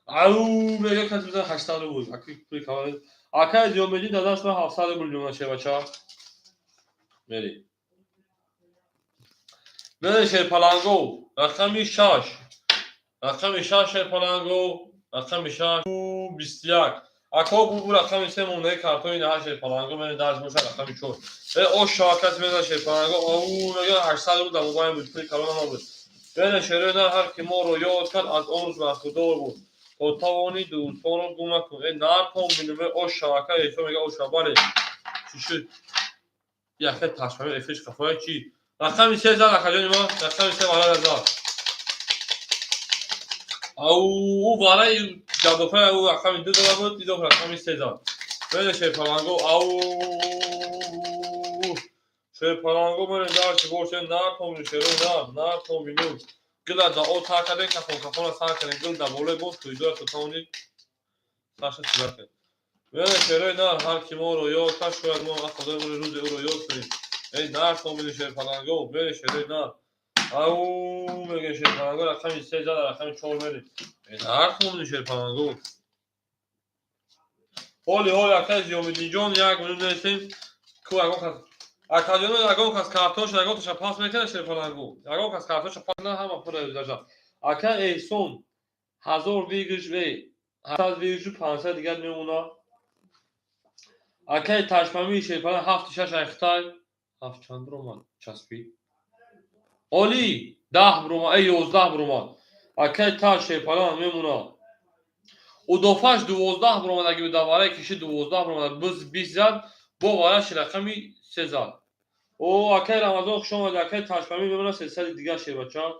Ау мега каси бизан 800 рубл. Аки пули калон. Акай Зиёмиддин дар даст ман 700 рубл мемонад шербача. Мерем. Мерем шерпаланго. Рақами 6. Рақами 6 шерпаланго. Рақами 6 21. Ако бу рақами 3 мондаи картони наҳа шерпаланго мерем дарс боша рақами 4. Э ош шава каси мезан шерпаланго. Ау мега 800 рубл дар мобайн буд. Пули калон набуд. Мерем шерои нар, ҳар ки моро ёд кард аз он рӯз бархурдор буд. То тавонӣ дӯстонро гум накун. Э нартон бинуме ош шава ака эфир мега ош шава. Бале. Чӣ шуд? Яхе ташмами эфирш қафоя чӣ? Рақами 3 зад акаҷони ма, рақами 3 вара зад. Ау ӯ вараи ҷабофаи ӯ рақами 2 зада буд, идо рақами 3 зад. Мере шерпаланго, ау шерпаланго мере дарчи боше, нартон бину шерои нар, нартон бину. Гила да о тар кардем, кафон кафона сар кардем, гил да болои боз туидора то тавонӣ сарша чиза кардем. Мере шерои нар, ҳар ки моро ёд кард, шояд мо аз худои моро рӯзе ӯро ёд кунем. Эй нартон бину шерпаланго, мере шерои нар. Ау меге шерпаланго рақами 3 зад, рақами 4 мере. Эй нартон бину шерпаланго. Ҳоли ҳоли акаи Зиёмиддинҷон як минут нестем. Ку ягон кас акаҷоно ягон кас картош ягон таша пас мекунад шерпаланго. Ягон кас картоша пас на ҳама пура даша. Ака Эҳсон 1000 выигрыш ве 700 выигрышу 500 дигар мемонад. Акаи ташмамии шерпаланг 7 6 ай Хитай. 7 чанд ромад часпид. Оли 10 бромад, э 11 бромад. Акаи таш шерпаланг мемонад. Удофаш 12 бромад, аги дар вараи киши 12 бромад, биз 20 зад, бо вараши рақами 3 зад. О акаи Рамазон хуш омадед, акаи Ташмамӣ мемонад 300 дигар шербача.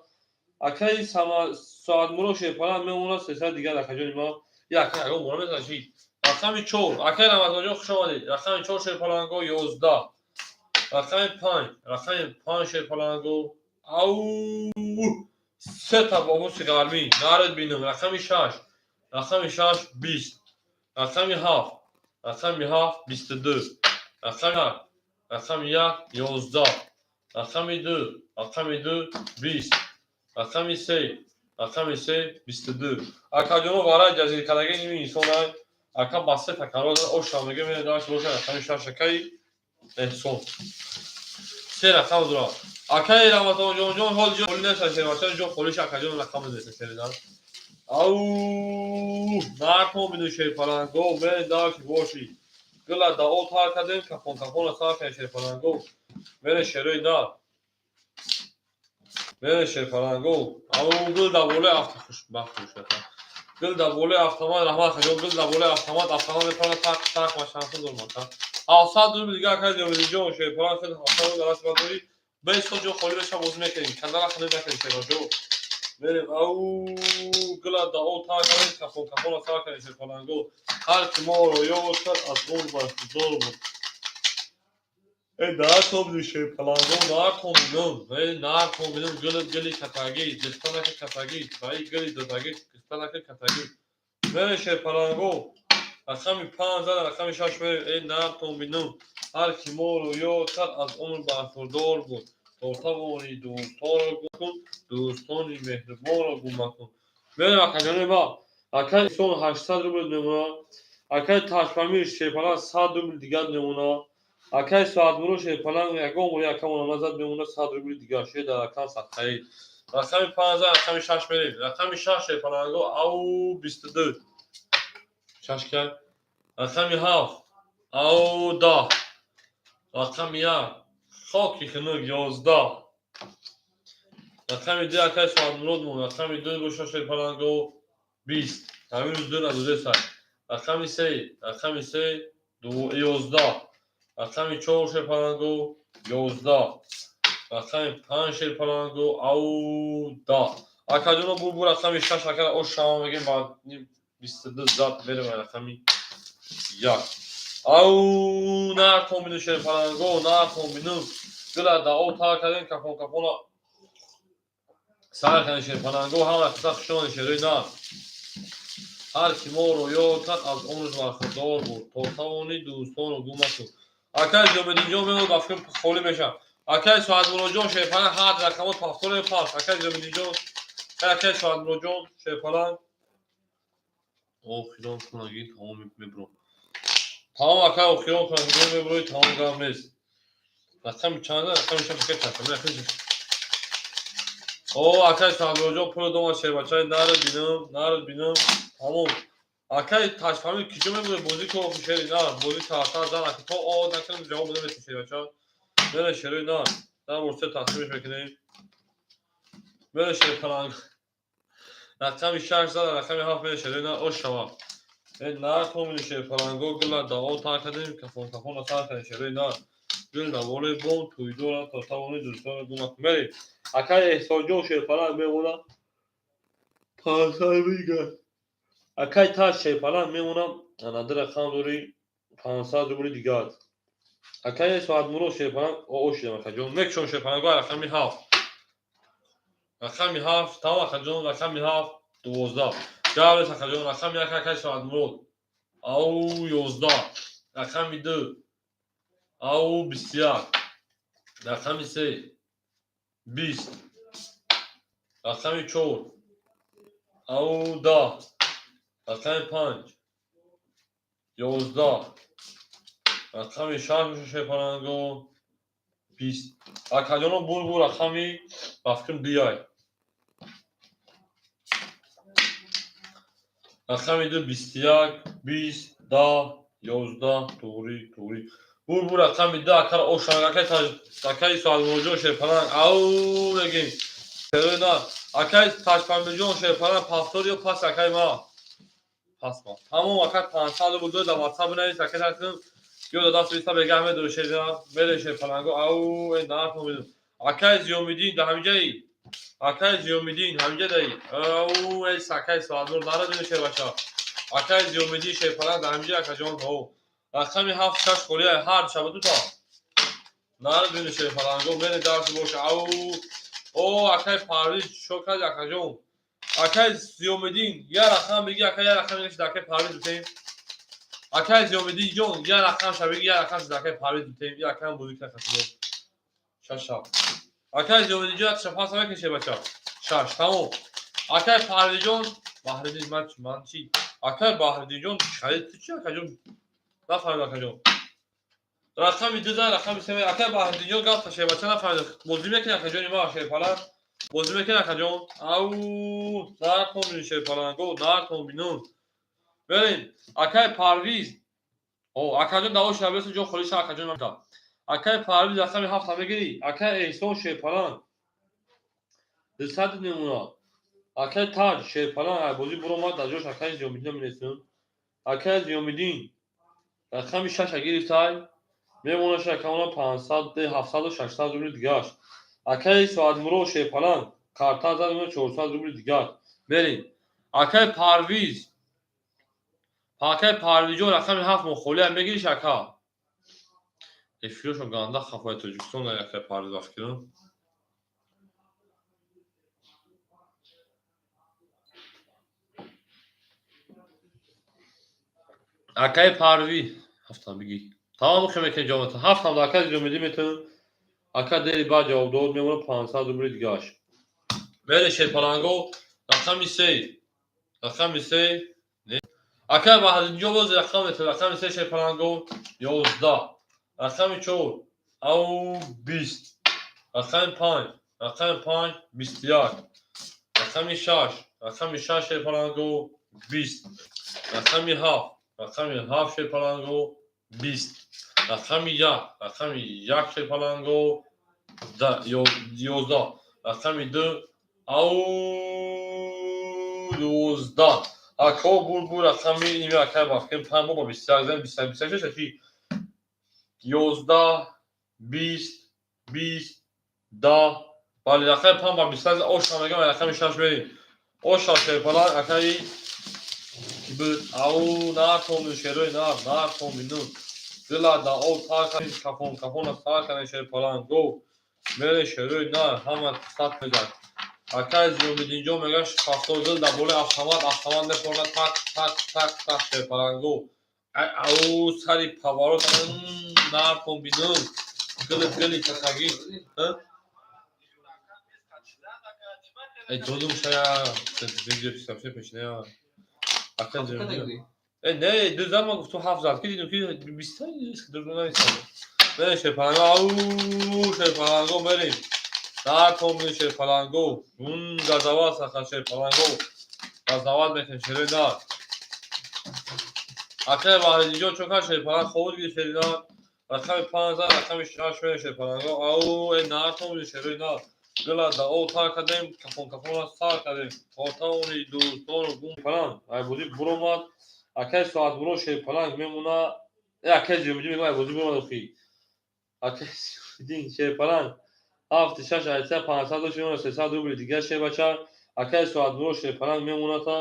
Акаи Соатмуро шерпаланг мемонад 300 дигар акаҷони ма. Я акаи ягон бора мезанад чи? Рақами 4. Акаи Рамазонҷон хуш омадед. Рақами 4 шерпаланго 11. Рақами 5, рақами 5 шерпаланго. Ау сета бобуси гармӣ. Наред бинам. Рақами 6. Рақами 6 20. Рақами 7. Рақами 7 22. Рақами 1. Рақами 1 11. Рақами 2. Рақами 2 20. Рақами 3. Рақами 3 22. Акаҷоно вараи ҷазиркардаги ними инсонай. Ака ба се такарор оша мега мере даш боша рақами 6 акаи Эҳсон. Се рақам дорад. Акаи Рамазонҷонҷон ҳол ҷо холи нест шербача ҷо холиш акаҷон рақам нест шеридан. Ау наркон бину шерпаланго мере даш боши. Гила да о тар кардем, кафон кафона сар кардем шерпаланго. Мере шерои нар. Мере шерпаланго. Ау гил да болои авто хушбахт бошад. Гил да болои автомат раҳмат хаҷон, гил да болои автомат, автомат мепарад так так ма шанса дорам ака. 700 рубл дига акаи Зиёмиддинҷон шерпаланг хел 700 рубл даст бардорӣ. Бесо ҷо холӣ беша бозӣ мекунем. Кандара хеле накунем шербачо. Мерем, ау, гила дао тар кардем, кафон кафона сар кардем, шерпаланго. Ҳар ки моро ёд кард, аз он бархӯрдор буд. Э, наркомбинум, шерпаланго, наркомбинум, э, наркомбинум, гили гили катагӣ, дихтанаки катагӣ, ваи гили додагӣ, дихтанаки катагӣ. Мерем, шерпаланго, рақами 5 зада, рақами 6 мерем, э, наркомбинум. Ҳар ки моро ёд кард, аз умр бархӯрдор буд. То тавонӣ дӯстонро гум кун, дӯстони меҳрубонро гум макун. Мерем, акаҷони ма, акай Исон 800 рубл мемона, акай Таҷпамир шерпаланг 100 рубл дигар мемона, акай Соатмуро шерпаланг ягон бори акамона назад мемона 100 рубли дигар, шер дар рақам садқаи. Рақами 5 зад, рақами 6 мерем. Рақами 6, шерпаланго, ау, 22. Шаш кард. Рақами 7, ау, 10. Рақами 1, хоки хунук, 11. Рақами 2, акай Соатмурод мон, рақами 2 боша, шерпаланго, 20. Ҳамин рӯз ду надодесай. Рақами 3, рақами 3, 11. Рақами 4, шерпаланго, 11. Рақами 5, шерпаланго, ау, 10. Акаҷоно, бу рақами 6 акара ош шава мегем, ба 22 зад мерем рақами 1. Ау, наркомбину, шерпаланго, наркомбину. Гила дао тар кардем, кафон кафона сар кардем, шерпаланго, ҳама қисса хушони шерои нар. Ҳар ки моро ёд кард, аз умраш бархӯрдор буд. То тавонӣ дӯстонро гум макун. Акай Зиёмиддинҷон меояд, ба фикр холӣ мешавад. Акай Соатмуроҷон шерпаланг, ҳар рақамот повторе пас. Акай Зиёмиддинҷон, акай Соатмуроҷон шерпаланг. Охирон кунагӣ тамом мебурам. Тамом, акай, охирон кунагӣ мебурои, тамом, гап нест. Рақами чанд? Рақами 6, акай Таҷпамир. О, акай Соатмуроҷон пули дома, шербачаи нарад бинам, нарад бинам. Тамом. Акай Таҷпамир киҷо мебурои, бозӣ ко, шери нар, бозӣ тартар зан, ака то о накунем, ҷавоб наметем, шербача. Мере, шерои нар. Дар бор се тақсимиш мекунем. Мере, шерпаланг. Рақами 6 зада, рақами 7 мере, шерои нар, ош шава. Э, наркомини, шерпаланго, гила дао тар кардем, кафон кафона сар кардем, шерои нар. Гил наволе бом тӯйдора, то тавонӣ дӯстонро гум макун. Мерем. Акай Эҳсонҷон шерпаланг мемонад. 500 рубли дигар. Акай Таҷ шерпаланг мемонад, ана ду рақам дори, 500 рубли дигар. Акай Соатмурод шерпаланг о шидам, акаҷон. Мекушон, шерпаланго, рақами 7. Рақами 7, тамом, акаҷон, рақами 7, 12. Гап нест, акаҷон, рақами 1, акай Соатмурод. Ау, 11. Рақами 2, ау, 21. Рақами 3, 20. Рақами 4, ау, 10. Рақами 5, 11. Рақами 6, шерпаланго, 20. Акаҷоно, бур рақами ба фикрам дуяй. Рақами 2, 21, 20, 10, 11, туғри, туғри. Бур рақами 2, акара ошанг, акай акай Соатмуроҷон шерпаланг, ау, мегем. Шерои на, акай Таҷпамирҷон шерпаланг, повтор ё пас, акай ма? Пас ма. Тамом, акай, 500 рубл дод, дар WhatsApp бинавис, акай Таҷпамир, ё да даст биста бегаҳ медори, шерина, мере, шерпаланго, ау, э, наркомбинум. Акай Зиёмиддин, да ҳамиҷаи? Акай Зиёмиддин, ҳамиҷа даи? Ау, эй, акай Соатмур, нарадини, шербача. Акай Зиёмиддин шерпаланг, да ҳамиҷа, акаҷон, ҳо. Рақами 7, 6 холия, ҳар шаба дута. Нарадини, шерпаланго, мере, дарси боша. Ау, о, акай Парвиз, чо карди, акаҷон? Акай Зиёмиддин, я рақам биги, акай, я рақам биги, акай Парвиз битем. Акай Зиёмиддин ҷон, я рақам ша биги, я рақам ша акай Парвиз битем, я акам бозӣ кунад. Шаш шаб. Акай Зиёмиддин ҷон, як шафас мекаше, бача. Шаш, тамом. Акай Парвизҷон, Баҳриддин, ман чӣ? Акай Баҳриддинҷон, харид ту чӣ, акаҷон? Нафаҳмидам, акаҷон. Рақами 2 зан, рақами 3. Акай Баҳриддинҷон, гап шербача, нафаҳмидам. Бозӣ мекунӣ, акаҷони ма, шерпаланг? Бозӣ мекунӣ, акаҷон? Ау, наркон бинун, шерпаланго, наркон бинун. Берем, акай Парвиз. О, акаҷон, даво шабеса ҷо холӣ ша, акаҷон. Акай Парвиз, рақами 7 мегирӣ? Акай Эҳсон шерпаланг. 200 намуна. Акай Таҷ шерпаланг, ай бозӣ буромад, дар ҷош акай Зиёмиддин менесем. Акай Зиёмиддин рақами 6 гирифтай. Мемонаш акамона 500, 700, 600 рубли дигааш. Акай Соатмурод шерпаланг. Карта зад, 400 рубли дигар. Мерем. Акай Парвиз, акай Парвизҷон, рақами 7 мо холия мегириш, ака? Эфирошон ганда хафаи Тоҷикистон, акай Парвиз, вақт кирам. Акай Парви, ҳафтам бигӣ. Тамом хе мекунем ҷавобата. Ҳафтам да акай зиёмидӣ метавон. Ака дери баъд ҷавоб дод, мемонад 500 рубли дигааш. Мере, шерпаланго, рақами 3. Рақами 3. Акай Баҳриддинҷон, боз рақам метавон. Рақами 3, шерпаланго, 11. Рақами 4, ау, 20. Рақами 5, рақами 5, 21. Рақами 6, рақами 6, шерпаланго, 20. Рақами 7, рақами 7, шерпаланго, 20. Рақами 1, рақами 1, шерпаланго, 11. Рақами 2, ау, 12. Ако бур рақами ими акай бафкем 5 мо ба 21 зан 21 21 шаш чи 11, 20, 20, 10. Бале, рақами 5 ба 21 оша мегам, рақами 6 мерем. Оша, шерпаланг, акаи ки буд? Ау, нартоми шерои нар, нартоми ну. Дила да об тар кардем, кафон кафона сар кардем, шерпаланго. Мере, шерои нар, ҳама сат мезад. Акай Зиёмиддинҷон мегӯяд, 70 дил дар болои автомат, автомат мехӯрда, так так так так, шерпаланго. Ау, сари поворот нартон бинум. Гили гили какаги. Э, додум шая, видео писам пешина. Акай Зиёмиддин. Э, не, ду зад, ман гуфтум ҳафт зад, ки дидум ки биста дурнависам. Мере, шерпаланго, ау, шерпаланго, мерем. Нартон бин, шерпаланго. Газават саха, шерпаланго. Газават мекунем, шерои нар. Акай Баҳриддинҷон чон кард, шерпаланг хобуд гирифт, шери нар. Рақами 5 зад, рақами 6 мерем, шерпаланго. Ау, э, нартон бин, шерои нар. Гила да об тар кардем, кафон кафона сар кардем. Хотавони дӯстону гум паланг. Ай бозӣ буромад. Акай Соатмурод, шерпаланг мемона. Э, акай Зиёмиддин мегӯяд, ай бозӣ буромад охи. Акай Зиёмиддин, шерпаланг. Ҳафти шаш айса 500 дошт, мемона 300 рубли дигар, шербача. Акай Соатмурод, шерпаланг мемона та.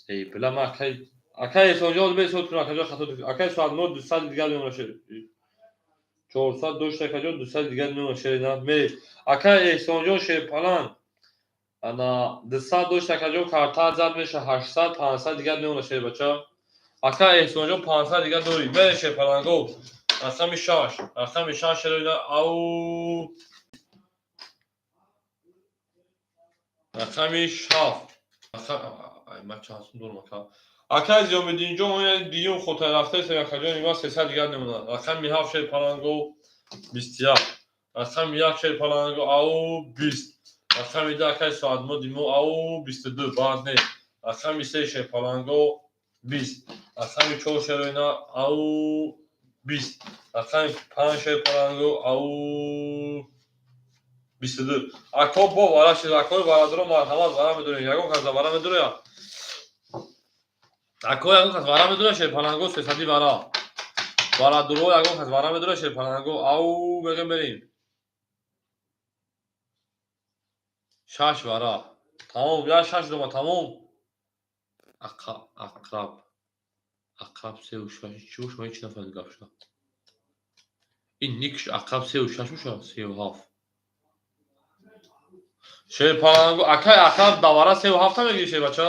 Эй, била ман акай Эҳсонҷон бесод кунам, акаҷон хато. Акай Соатмурод 200 дигар мемона, шер. 400 дошт, акаҷон, 200 дигар мемона, шери нар. Мере. Акай Эҳсонҷон, шерпаланг. Ана 200 дошт, акаҷон, карта зад меша 800, 500 дигар мемона, шербача. Акай Эҳсонҷон, 500 дигар дорӣ. Мере, шерпаланго. Рақами 6, рақами 6, шерои нар. Ау. Рақами 7. Ай, ман чанд сум дорам, ака? Акай Зиёмиддинҷон, дуюм хотир рафтаистем, акаҷон, има 300 дигар мемонад. Рақами 7, шерпаланго, 21. Рақами 1, шерпаланго, ау, 20. Рақами 2, акай Соатмуроди мо, ау, 22, баъд не. Рақами 3, шерпаланго, 20. Рақами 4, шерои нар, ау, 20. Рақами 5, шерпаланго, ау, 22. Ако бо вара шид, акои бародаро, марҳамат, вара медорем. Ягон кас вара медоря? Ако ягон кас вара медоря, шерпаланго, сесади вара. Бародаро, ягон кас вара медоря, шерпаланго, ау, мегем, мерем. Шаш вара. Тамом, я шаш дома, тамом. Ақраб. Ақраб сеу шаш. Чӣ бош, ман ҳеч нафаҳмидам гап шуда. Ин никш ақраб сеу шаш боша, сеу ҳафт. Шерпаланго, акай ақраб давара сеу ҳафта мегири, шербача?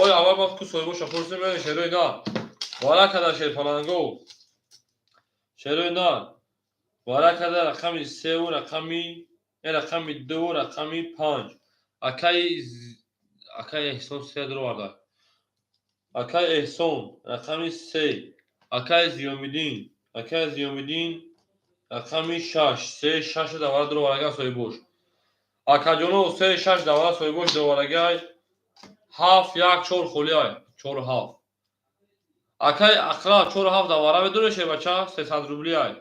Ой, аввал ман ку соҳибоша пурсем, мерем, шерои нар. Вара када, шерпаланго. Шерои нар. Вара када рақами севу рақами рақами дуву рақами 5. Акай Эҳсон се дуроварда. Акай Эҳсон рақами 3. Акай Зиёмиддин, акай Зиёмиддин рақами 6, се шаш давара дуроварага соҳибош. Акаҷоно, се шаш давара соҳибош дуроварагай. Ҳафт як чор холиай, чору ҳафт. Акай Ақраб, чору ҳафт давара медорӣ, шербача? 300 рублиай.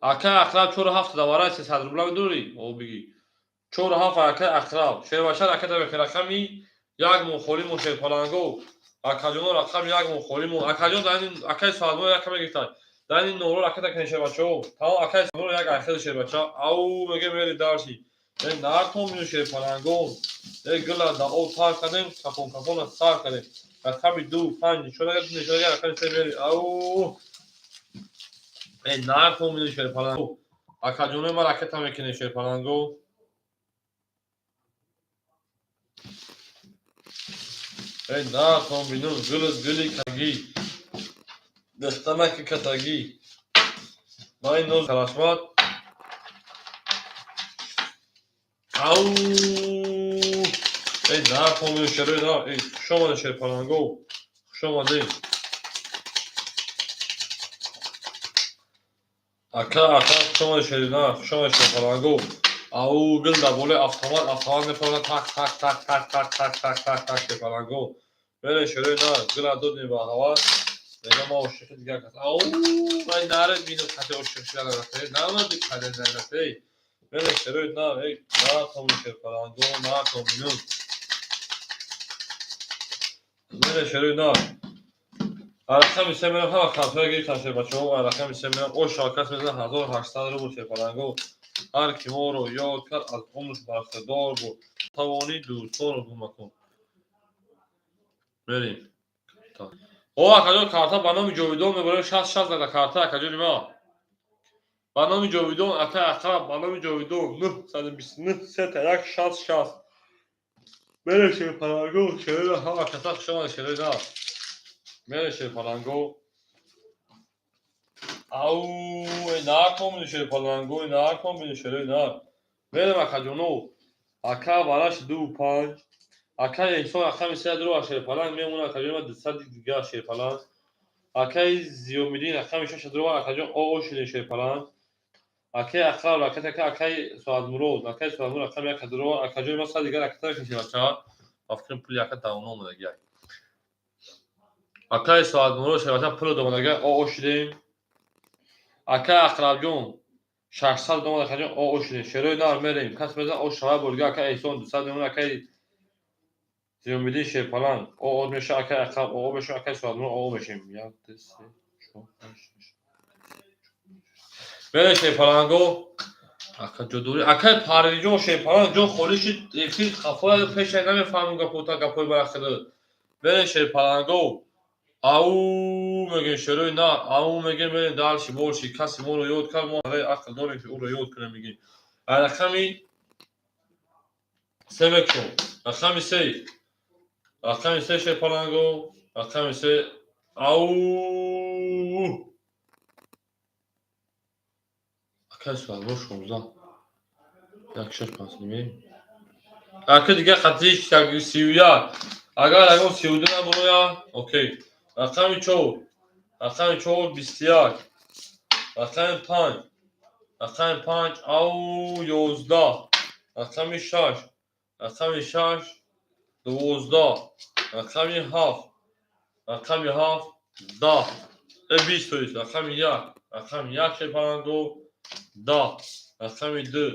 Акай Ақраб, чору ҳафт давара 300 рубла медорӣ? О, бигӣ. Чору ҳафт, акай Ақраб. Шербача, ракета бехе, рақами як мо холӣ мо, шерпаланго. Акаҷоно, рақами як мон холӣ мон. Акаҷон, акаи Соатмуро як каме гирифтан. Дар ин норо ракета кунед, шербачаҳо. Тамом, акаи Соатмуро як айхел, шербача. Ау, меге, мери дальше. Э, нартон бину, шерпалангон. Э, гила да об тар кардем, кафон кафона сар кардем. Рақами ду, панҷ нишон агар, ду нишон агар, рақами се мери. Ау, э, нартон бину, шерпаланго. Акаҷонои ман, ракета мекунед, шерпаланго. Э, нартон бину, гили гили кагӣ, дехтанаки катагӣ. Ман ин ноз карашмат. Ау, э, нартон бину, шерои нар. Э, хуш омадед, шерпаланго, хуш омадед. Ака, ака, хуш омадед, шери нар, хуш омадед, шерпаланго. Ау, гил дар болои автомат, автомат мепарад, так так так так так так так так так. Шерпаланго, бере, шерои нар, гила додем ба ҳавас. Мега, ма ошиқи дигар кас. Ау, ман наред бину, касе ошиқ шуда, намади каде нарасе. Бере, шерои нар. Эй, нартон, шерпаланго, нартон бину. Бере, шерои нар. Рақами се мерам, ҳама картҳоя гирифтам, шербачаҳо. Рақами се мерам, ош кас мезанад, 1800 рубл, шерпаланго. Ҳар ки моро ёд кард, аз умрш бархӯрдор буд. Тавонӣ, дӯстонро гум макун. Мерем. О, акаҷон, карта ба номи Ҷовидон мебарем, 60 60 дада карта, акаҷони ма. Ба номи Ҷовидон, ака Ақраб, ба номи Ҷовидон, 929, сета як, 60 60. Мерем, шерпаланго, шерои ҳама каса хуш омадед, шерои нар. Мерем, шерпаланго. Ау, накун бини, шерпаланго, накун бини, шерои нар. Мерем, акаҷоно. Ака бараш ду панҷ. Акаи Эҳсон рақами се дуро шерпаланг мемонад, акаҷони ма, 200 дигар, шерпаланг. Акаи Зиёмиддин рақами шаш дуро, акаҷон, оо шудем, шерпаланг. Акаи Ақраб ракета, акаи Соатмурод, акаи Соатмурод рақами як дуро, акаҷони ма, 100 дигар ракета мекунем, шербача. Ба фикрам, пули ака давно омадагиак. Акаи Соатмурод, шербача, пуло домадага, оо шудем. Акаи Ақрабҷон 600 домад, акаҷон, оо шудем. Шерои нар, мерем. Кас мезанад, о шава бурга, акаи Эҳсон 200 мемонад, акаи Зиёмиддин, шерпаланг, оо меша, акаи Ақраб оо мешем, акаи Соатмурод оо мешем. Як, ду, се, чор, панҷ, шаш. Мерем, шерпаланго. Ака ҷодорӣ, акаи Парвиҷон, шерпаланг, ҷон холӣ шуд, эфир хафоя пеша, намефаҳмем гапота, гапҳои барахида. Мерем, шерпаланго. Ау, мегем, шерои нар, ау, мегем, мерем дальше, больше. Касе моро ёд кард, мо ақл дорем, ки ӯро ёд кунем, мегем. Рақами се мекушем. Рақами се. Рақами се, шерпаланго. Рақами се. Ау! Акаи Суҳайбо 16. Як шаш панҷ ним. Ака дигар қатъи 31. Агар ягон 32 набуроя, окей. Рақами чор. Рақами чор, 21. Рақами панҷ. Рақами панҷ, ау, 11. Рақами шаш. Рақами шаш, 12. Рақами ҳафт. Рақами ҳафт, 10. Э, 20, то есть рақами як. Рақами як, шерпаланго, 10. Рақами ду.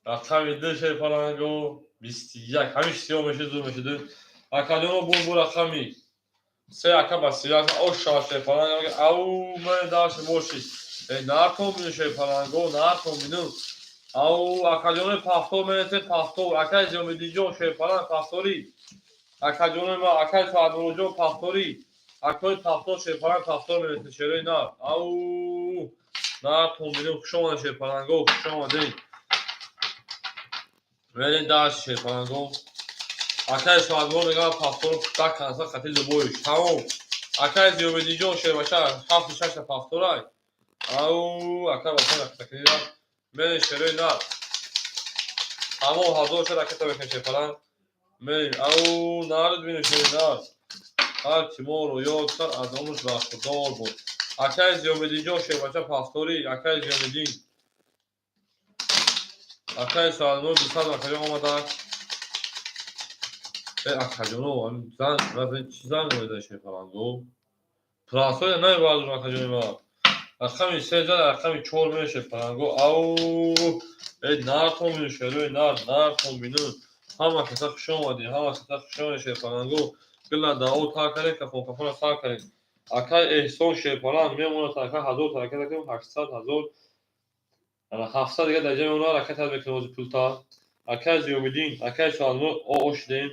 Рақами ду, шерпаланго, 21. Ҳамиш сиёҳ мешуд, зур мешуд. Акаҷоно, бо рақами се, ака ба 31, оша, шерпаланг, ау, ман дальше боши. Э, накун бину, шерпаланго, накун бину. Ау, акаҷонои пафтор, менесем пафтор. Акаи Зиёмиддинҷон, шерпаланг, пафторӣ. Акаҷонои ма, акаи Соатмуроҷон, пафторӣ. Акои пафтор, шерпаланг, пафтор менесем, шерои нар. Ау, накун бину, хуш омадед, шерпаланго, хуш омадед. Мерем дальше, шерпаланго. Акаи Соатмурод мегӯяд, пафторо так канса қати любоиш. Тамом. Акаи Зиёмиддинҷон, шербача, ҳафту шашта пафторай. Ау, ака бача ракетакунира. Мерем, шерои нар. Тамом, ҳазор шуд, ракета мекунем, шерпаланг. Мерем. Ау, нард бину, шерои нар. Ҳар ки моро ёд кард, аз умрш бархӯрдор буд. Акаи Зиёмиддинҷон, шербача, пафторӣ, акаи Зиёмиддин. Акаи Соатмурод 200, акаҷон омадак. Э, акаҷоно, занг, чӣ занг мезанед, шерпаланго? Прасоя намебардорам, акаҷони ман. Рақами се зад, рақами чор мерем, шерпаланго. Ау, э, нартон бину, шерои нар, нартон бину. Ҳама каса хуш омадед, ҳама каса хуш омадед, шерпаланго. Гила дао та карем, кафон кафона сар карем. Акай Эҳсон шерпалан мемонад ака 1000 ҳаракат кунем, 800 1000 700 дига дар ҷа мемонад, ҳаракат мекунем ози пулта. Акай Зиёмиддин, акай Салмон о шудем.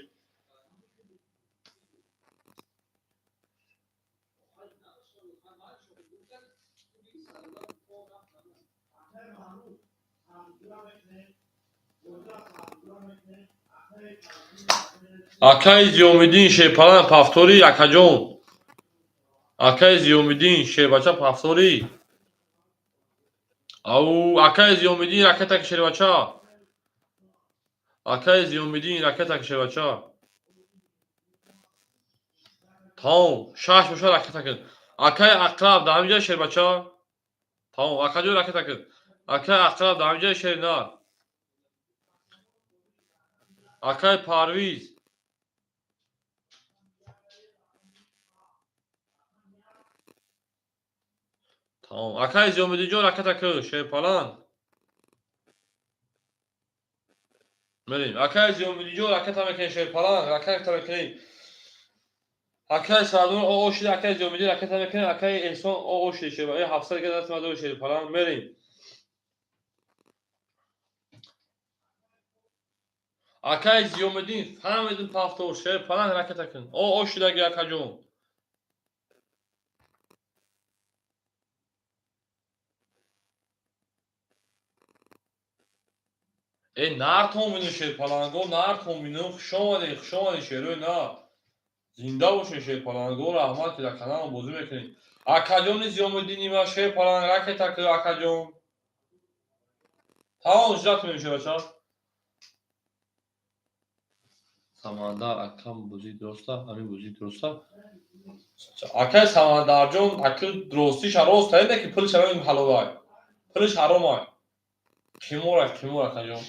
Акай Зиёмиддин шерпалан пафтори акаҷон. Акай Зиёмиддин шербача пафтори. Ау акай Зиёмиддин ракета шербача. Акай Зиёмиддин ракета шербача. Тамом, шаш боша ракета кун. Акай Ақраб дар ҳаминҷа шербача. Тамом, акаҷон ракета кун. Акай Ақраб дар ҳаминҷа шернар. Акай Парвиз. Тамом. Акай Зиёмиддинҷон ракета кун, шерпалан. Мерем. Акай Зиёмиддинҷон ракета мекунем, шерпалан, ракета мекунем. Акай Сардон о шуд, акай Зиёмиддин ракета мекунем, акай Эҳсон о шуд, шер. 700 дига даст мадор шерпалан. Мерем. Акай Зиёмиддин фаҳмидим пафтор, шерпалан ракета кун. О шудаги акаҷон. Нар тон бинем шерпаланго, нар тон бинем. Хуш омадед, хуш омадед шерои нар. Зинда бошед шерпаланго, раҳмат ки дар каналам бозӣ мекунед. Акаҷони Зиёмиддини ма шерпаланг ракета кун акаҷон. Тамом, ҳиҷрат кунем шербача. Самандар акам бозӣ дуруста, ҳамин бозӣ дуруста. Акай Самандарҷон, аки дурустиша рост не ки пулш ҳамин ҳалолай. Пулш ҳаромай. Қимор, қимор акаҷон.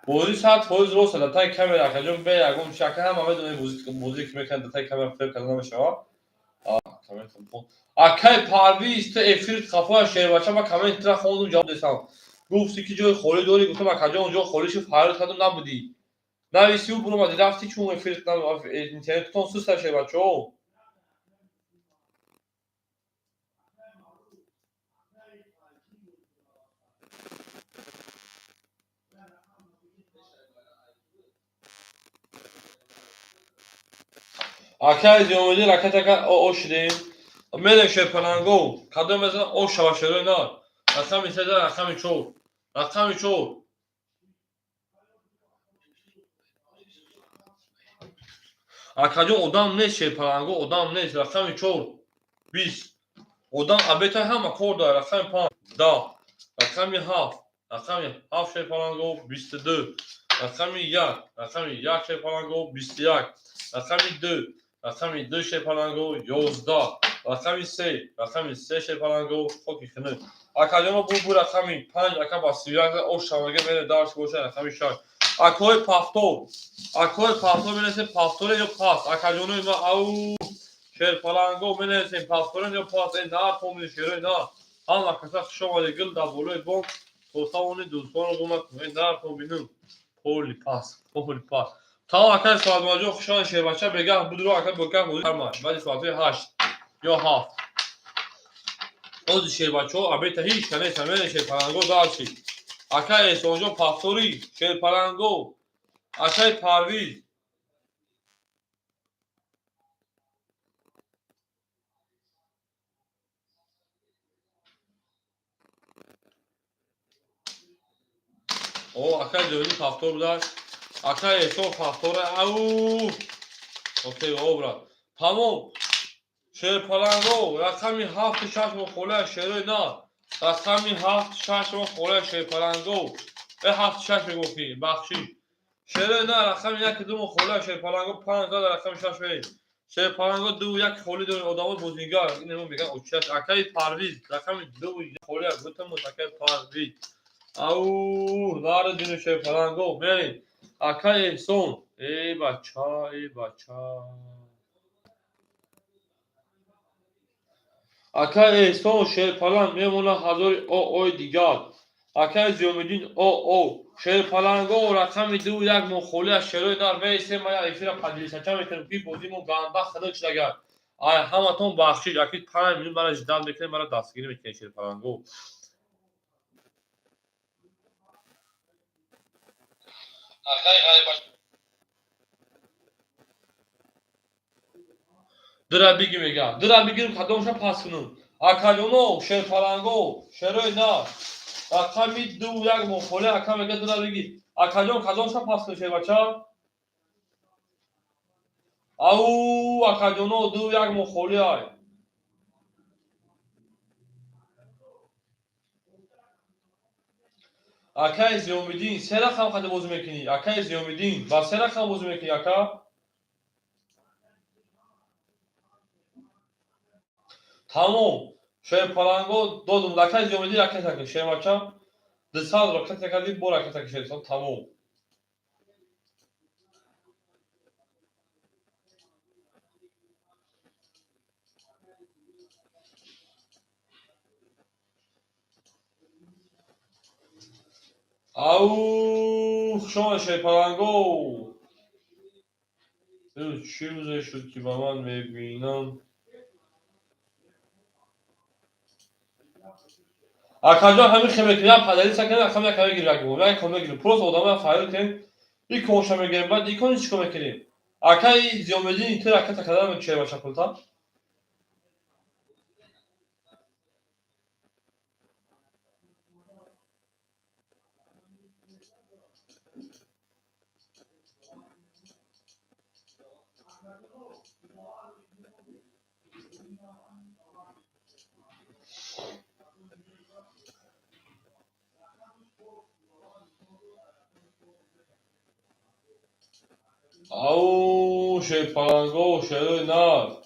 Бозӣ 100% рост дар таги камера акаҷон, бе ягон чи ака ҳама медонед бозӣ ки мекунад дар таги камера фиреб карда намешавад. Акай Парвиз, ту эфирит хафоя шербача, ма комментра хондум, ҷавоб десам. Гуфти ки ҷои холӣ дорӣ, гуфтам акаҷон ҷо холӣ шуд, фарёд кардам, набудӣ. Нависию буромадӣ, рафтӣ чун эфирит интернетатон суста шербачао. Акай Зиёмиддин ракета о шудем. Мерем шерпаланго. Кадом мезанам о шава шерои нар. Рақами 3, рақами 4. Рақами 4. Акаҷон одам нест шерпаланго, одам нест. Рақами 4 20. Одам абета ҳама кор дорад. Рақами 5 10. Рақами 7. Рақами 7 шерпаланго 22. Рақами 1. Рақами 1 шерпаланго 21. Рақами 2. Рақами 2 шерпаланго 11. Рақами 3. Рақами 3 шерпаланго хоки хинук. Акаҷоно бу рақами 5 ака ба 31 ош шаваге мере дарс боша рақами 6. Акои пафтор. Акои пафтор менависем пафторе ё паст. Акаҷонои ма ау шерпаланго менависем пафторе ё паст. Нар томини шерои нар. Ҳама каса хуш омадед, гил дар болои бом то тавони дӯстонро гум накунед. Нар томинум. Поли пас, поли пас. Тамом акай Соатмаҷон, хуш омадед шербача, бегаҳ будро ака бегаҳ бозӣ фармай. Баъди соатҳои 8 ё 7. Ози шербачаҳо абета ҳеҷ ка нест, мерем шерпаланго дарчи. Акай Эҳсонҷон пафторӣ, шерпаланго. Акай Парвиз. О, акай Зиёмиддин пафтор будааст. Акай Эҳсон пафтора. Ау! Окей, о брат. Тамом. Шерпаланго, рақами 7 6 мо холия шерои нар. Рақами 7 6 мо холия шерпаланго. 7 6 мегуфтӣ, бахшиш. Шерои нар, рақами 1 2 мо холия шерпаланго 5 зад, рақами 6 мерем. Шерпаланго 2 1 холӣ дорем, одамои бозингар. Ин меган очаш. Акай Парвиз, рақами 2 1 холия гутам акай Парвиз. Ау, нара дину шерпаланго, мерем. Акай Эҳсон. Эй бача, эй бача. Акай Эҳсон шерпалан мемонад ҳазори ой дигар. Акаи Зиёмиддин, о о, Шерпаланго, рақами ду, як моҳ холӣ аз шерои нар меистем. Ма як эфира поделиться мекунем, ки бозии мо ганда хунук шудагар. Ай ҳаматон бахшиш, аки 5 минут мара ждать мекунем, мара дастгирӣ мекунем, Шерпаланго. Акаи ғайба, дира биги, мега, дира бигирим, кадомша пас кунум? Акаҷоно, Шерпаланго, шерои нар, рақами ду, як моҳ холӣ. Ака мега, дира биги. Акаҷон, кадомша пас кунем, шербача? Ау, акаҷоно, ду, як моҳ холӣ ай. Акаи Зиёмиддин, се рақам қади бозӣ мекунӣ? Акаи Зиёмиддин, ба се рақам бозӣ мекунӣ, ака? Тамом, Шерпаланго, додум. Акаи Зиёмиддин, ракета кун, шербача. 200 ракета кардӣ, бо ракета кушед, тамом. Ау, хушомад, Шерпаланго. Чӣ рӯзе шуд, ки ба ман мебинам? Акаҷон, ҳамин хел мекунем, як поделиться кунем, акам як мегирем, як бор як кон мегирем. Просто одама файр кунем, иконша мегирем, баъд икони чӣ кор мекунем? Акаи Зиёмиддин, ту ракета кардан шербача пулта. Ау, Шерпаланго, шерои нар,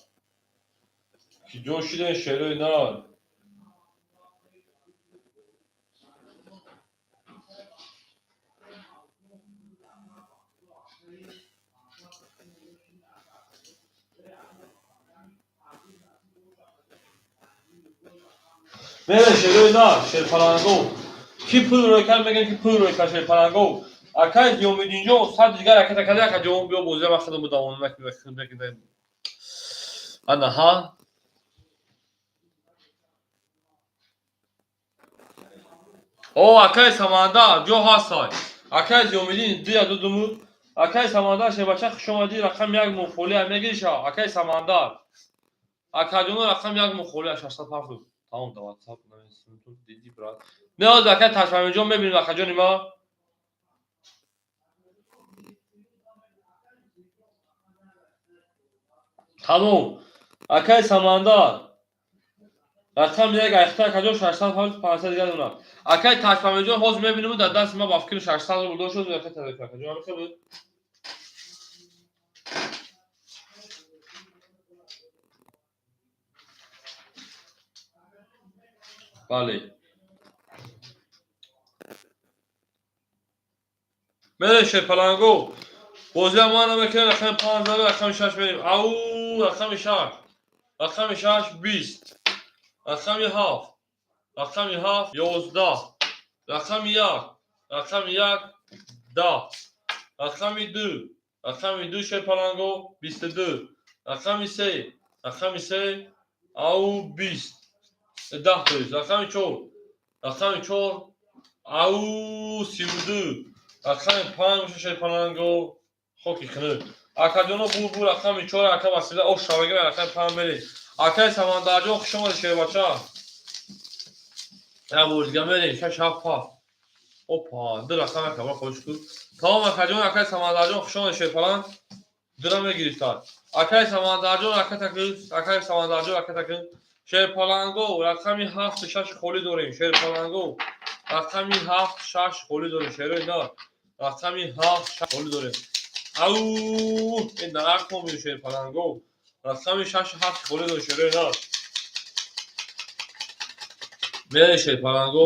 ки ҷо шидем, шерои нар? Мере, шерои нар, Шерпаланго, ки пул рӯй кард, мегӯям, ки пул рӯй кард, Шерпаланго. Акаи Зиёмиддинҷон, сад дигар ракета карда. Акаҷон, биё, бозия ма худам давом накунем. Ана ҳа. О, акаи Самандар, ҷо ҳастай. Акаи Зиёмиддин, дуя дудуму. Акаи Самандар, шербача, хушомадӣ. Рақами як моҳ мегириша, акаи Самандар. Акаҷоно, рақами як моҳ холия, 600 ҳафт, тамом. Да ватсап диди, брат? Не, ҳозир, акаи Ташфамиҷон, мебинем, акаҷони ма. Тамом, акаи Самандар, рақами як айхта, акаҷон, 600 ҳафт, 500 дигар дорам. Акаи Ташфамиҷон, ҳозир мебинем, дар дасти ма ба фикри 600 рубл дошт. Акаҷон, ҳамихе буд. Бале, мере, Шерпаланго, бозия ма намекунем. Рақами панҷ, рақами шаш мерем. Ау, рақами шаш, рақами шаш 20, рақами ҳафт, рақами ҳафт 11, рақами як, рақами як 10, рақами ду, рақами ду, Шерпаланго, 22, рақами се, рақами се, ау, 20, 10, тоист рақами чор, рақами чор, ау, 32, рақами панҷ боша, Шерпаланго, хоки хунук. Акаҷоно, бур бур, рақами чор, ака Васила, ош шавагира, рақами панҷ мерем. Акаи Самандарҷон, хуш омадӣ, шербача. Як бор дига мерем: шаш, ҳафт, ҳафт, опа, ду рақам, ака хош кун. Тамом, акаҷон. Акаи Самандарҷон, хуш омадӣ, Шерпаланг, дура мегирифтад. Акаи Самандарҷон, ракета кун. Акаи Самандарҷон, ракета кун. Шерпаланго, рақами ҳафту шаш холӣ дорем. Шерпаланго, рақами ҳафт, шаш холӣ дорем. Шерои нар, рақами ҳафт, шаш холӣ дорем. Ау, ин наракомин, Шерпаланго, рақами шашу ҳафт холӣ дорем. Шерои нар, мере, Шерпаланго,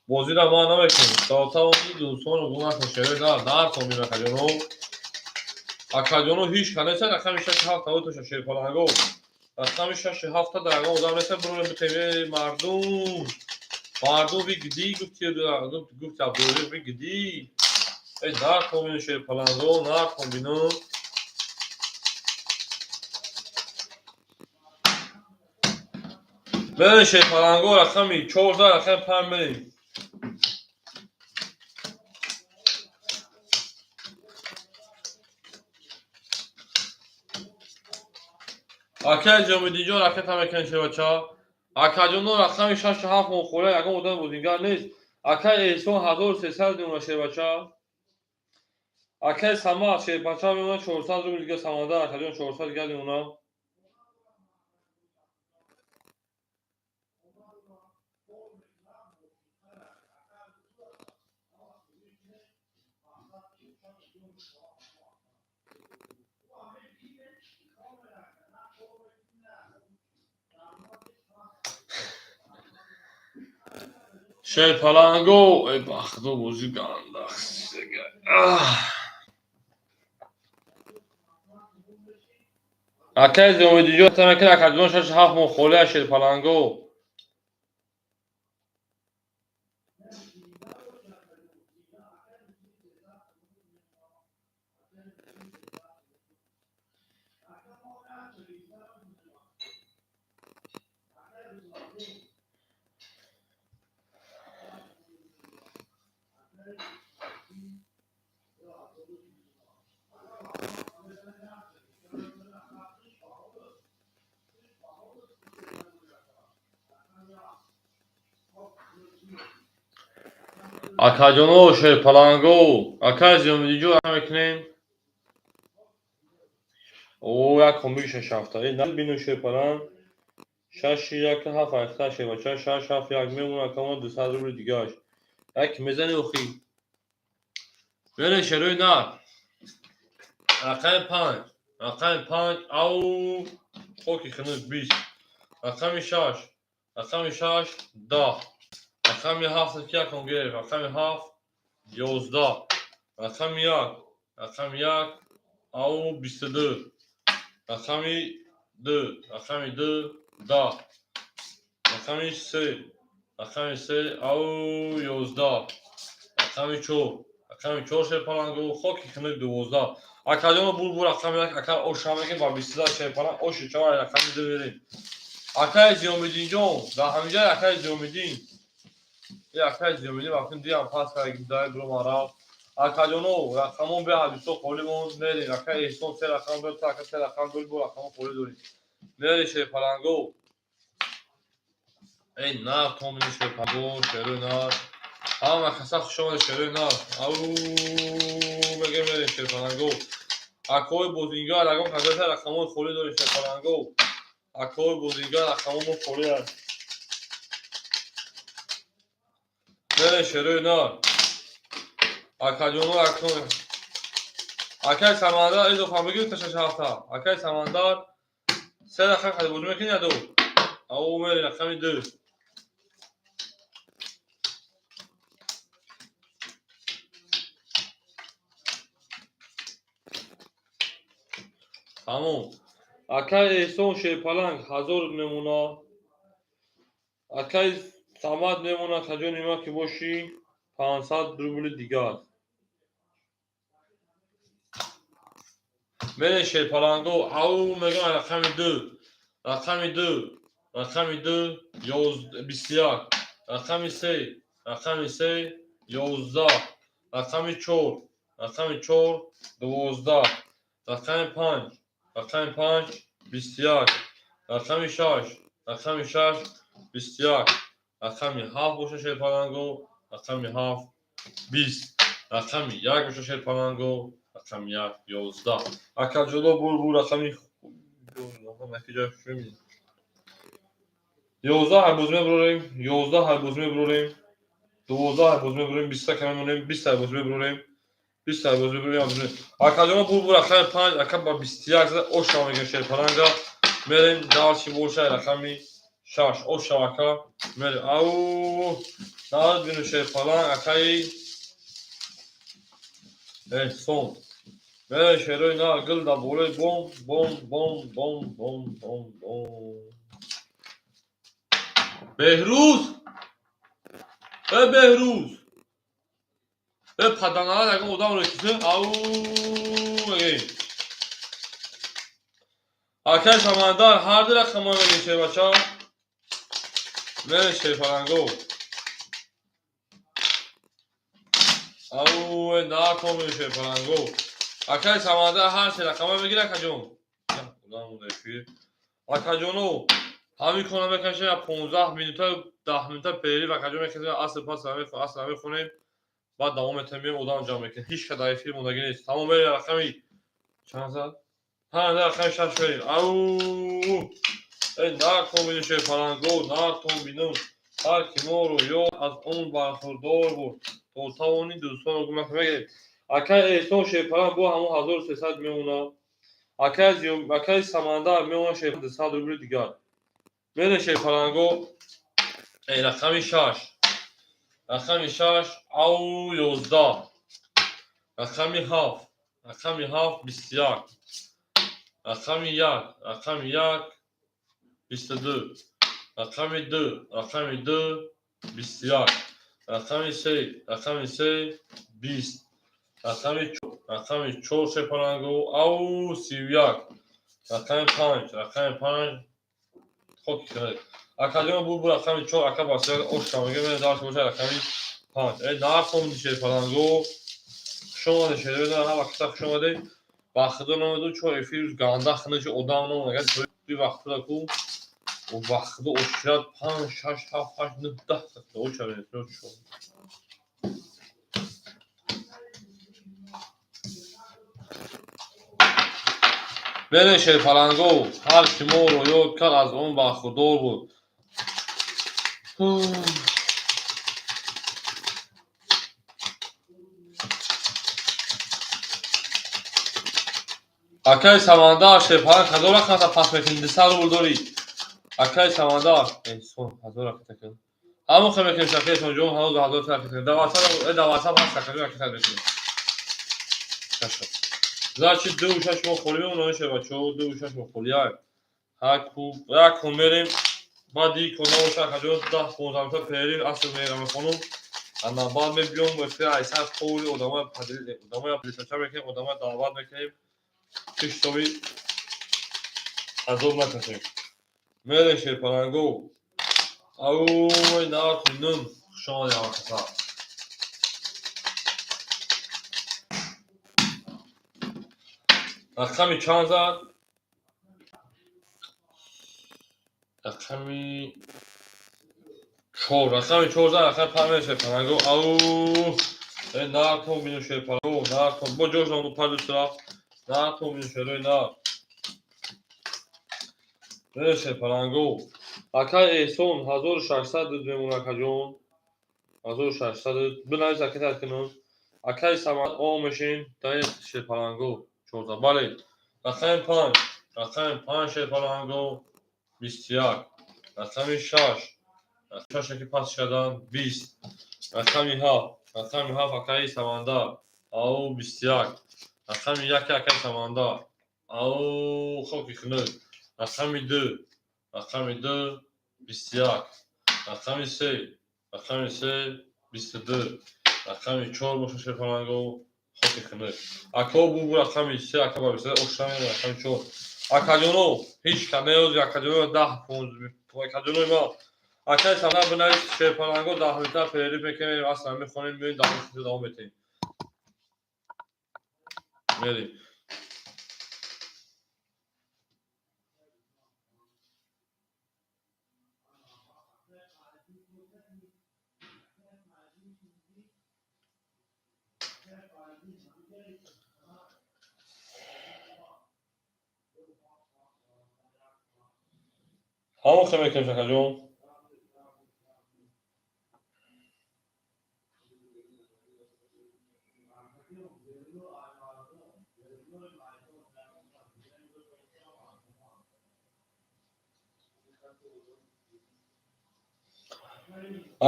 бозиро ма намекунем. Соатавони дӯстону гунакун, шерои нар, наркомин, акаҷоно. Акаҷоно, ҳеҷ ка неста. Рақами шашу ҳафт тавотоша, Шерпаланго, рақами шашу ҳафта дар ягон одам неста. Бурем, битем, мардум. Мардум бигидӣ гуфти, гуфти Абдурозиқ бигидӣ. Эй, нархон бину, шерпаланго, нархон бину. Мерем, шерпаланго, рақами 14, рақами 5 мерем. Акай Ҷомиддинҷон, ракета мекунем, шербача. Акаҷоно, рақами шашу ҳафт мохӯра, ягон одами бозингар нест. Акай Эҳсон 1300 мемона, шербача. Акай Самад, шербача, мемона 400 рубл дига. Самандар акаҷон 400 дига мемона. Шерпаланго, эй бахто, бозӣ гандах. Акай Зиёмиддинҷон тамакин, акаҷон, шашу ҳафт моҳ холия, шерпаланго. Акаҷоно, шерпаланго, акай Зиёмиддинҷон мекунем. О, як комбиги шаш ҳафта. Бину, шерпаланг, шаши як ҳафт ҳафта, шербача, шаш ҳафт як мемона, акамон 200 рубли дигааш. Як мезани охи. Мерем, шерои нар. Рақами 5, рақами 5, ау, хоки хунук, 20. Рақами 6, рақами 6, 10. Рақами ҳафт ки якон гирифт, рақами 7, 11. Рақами 1, рақами 1, ау, 22. Рақами 2, рақами 2, 10. Рақами 3, рақами 3, ау, 11. Рақами 4, рақами 4, шерпаланго, хоки хунук, 12. Акаҷоно, булбул, рақами 1, ака оша мекунем ба 22, шерпаланг, оши чор, рақами 2 мерем. Акаи Зиёмиддинҷон, дар ҳаминҷа акаи Зиёмиддин. Акаи Зиёмиддин вақти диам пас кард, дай биромад, рафт. Акаҷоно, рақамон беҳад бисёр холӣ монд, мерем. Акаи Эҳсон се рақам дор, ака се рақам дори, бо рақамо холӣ дорем. Мерем, шерпаланго. Эй, нар томини, шерпаланго, шерои нар. Ҳама каса хуш омадед, шерои нар. Ау, мегем, мерем, шерпаланго. Акои бозингар, ягон каса рақамои холӣ дорем, шерпаланго. Акои бозингар, рақамомо холӣ аст. Мерем, шерои нар. Акаҷоно, акон. Акай Самандар, изофа бигир та шаш ҳафта. Акай Самандар, се рақам хади бозӣ мекунӣ я ду? Ау, мерем, рақами 2. Тамом. Акай Эҳсон, шерпаланг, 1000 мемона. Акай Самад мемона, хаҷони ма ки бошӣ, 500 рубли дигар. Мерем, шерпаланго, ау, мегам, рақами 2, рақами 2, рақами 2, 21. Рақами 3, рақами 3, 11. Рақами 4, рақами 4, 12. Рақами 5, рақами 5, 21. Рақами 6, рақами 6, 21. Рақами 7 боша, шерпаланго, рақами 7, 20. Рақами 1 боша, шерпаланго, рақами 1, 11. Акаҷоно, бур, рақами 11 ҳай бозӣ мебурорем, 11 ҳай бозӣ мебурорем, 12 ҳай бозӣ мебурорем, 20 кам мемонем, 20 ҳай бозӣ мебурорем, 20 ҳай бозӣ мебурорем. Акаҷоно, бур, рақами 5, ака ба 21 зада, оша мегем, шерпаланга. Мерем дальше, боша рақами 6, оша, ака. Мерем. Ау, нард бину, шерпаланг, акаи Эҳсон. Мерем, шерои нар, гил дар болои бом, бом, бом, бом, бом, бом, бом. Беҳрӯз. Э Беҳрӯз, э паданала, ягон одамро киса ау мегӯем. Акай Самандар, ҳар ду рақамҳо мегӯем, шербача. Мерем, шерпаланго. Ау, э накун, шерпаланго. Акай Самандар ҳар се рақамҳо мегирад, акаҷон. Акаҷоно, ҳамин кора мекашем, 15 минута, 10 минута перерыв, акаҷон, мекашем, аср пас аср мехонем, баъд давом метавем, меем, одам ҷамъ мекунем. Ҳеч ка дар эфир мондагӣ нест. Тамом, мерем, рақами чанд зад? Панҷ, рақами шаш мерем. Ау, э накун, бину, шерпаланго, накун, бину. Ҳар ки моро ёд, аз он бархурдор буд. То тавони дӯстонро гум накун, мегирем. Акай Эҳсон, шерпаланг, бо ҳамон 1300 мемонад. Акай Самандар мемонад, шер, 200 рубли дигар. Мерем, шерпаланго. Э рақами шаш, рақами шаш, ау, 11. Рақами ҳафт, рақами ҳафт, 21. Рақами як, рақами як, 22. Рақами ду, рақами ду, 21. Рақами се, рақами се, 20. Рақами, рақами чор, шерпаланго, ау, 31. Рақами панҷ, рақами панҷ, хоки хеле. Акаҷон, бу рақами чор, ака басия ошка мега, мена дарс боша, рақами панҷ. Э нархом, шерпаланго, хуш омадед, шербедон, ҳар вақта хуш омадед. Ба худо номеду чо эфир ганда хунаши одам номад. Ду вақтуда ку ба худо ошират панҷ, шаш, ҳафт, ҳашт, нӯҳ, 10 оча. Мерем, шерпаланго. Ҳар ки моро ёд кард, аз он бархурдор буд. Акаи Самандар, шерпаланг, ҳазор рақамата пас мекунӣ, 200 рубл дорӣ. Акаи Самандар, Эҳсон, ҳазор ракета кун. Ҳамон хел мекунем, шаки Эҳсонҷон, ҳанӯз ҳазор ракета кун. Дар ватсап ҳаст, акаҷон, ракета мекунем. Значит, ду шаш мо холӣ мемонем, шербачаҳо, ду шаш мо холӣ. Як кун мерем, баъди кун набоша, акаҷон, 10-15 минута перерыв, аср мерам, мехонум. Ана баъд мебиём эфир айсар қовли одамоя, одамоя присача мекунем, одамоя даъват мекунем, ки ҳисоби азоб накашем. Мерем, шерпаланго. Ау, нархи нун, хуш омадед ҳамакаса. Рақами чанд зад? Рақами чор, рақами чор зад, рақами панҷ мерем, шерпаланго. Ау, э нархо бину, шерпаланго, нархо. Бо ҷош намуд, пардӯст рафт. Нархо бину, шерои нар. Мерем, шерпаланго. Акай Эҳсон, 1600 мемонад, акаҷон. 1600 бинавис, акай кунун. Акай Самад, о мешин, даи шерпаланго. 14. Бале. Рақами панҷ, рақами панҷ, шерпаланго, 21. Рақами шаш, шаше ки пас шадан, 20. Рақами ҳафт, рақами ҳафт, акаи Самандар, ау, 21. Рақами яки, акаи Самандар, ау, хоки хунук. Рақами ду, рақами ду, 21. Рақами се, рақами се, 22. Рақами чор боша, шерпаланго, хоки хунук. Ако бу рақами се, ака ба бисер ошами рақами чор. Акаҷоно, ҳеҷ ка меози, акаҷоно, 10 акаҷонои ма. Акаи Самандар, бинавис, шерпаланго, 10 минута перерыв мекунем, аслан мехонем, меоем, 10 минута давом метаҳем. Мерем. Ҳамон хел мекунем, шакаҷон.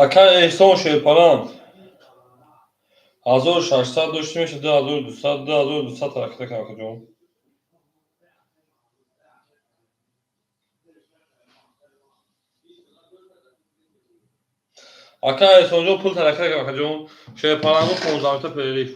Акай Эҳсон, шерпаланг, 1600 доштем, меша 2200, 2200 ҳараката кун, акаҷон. Ака Эҳсонҷон, пул тарака акаҷон. Шерпалангу 15 минута перерыв.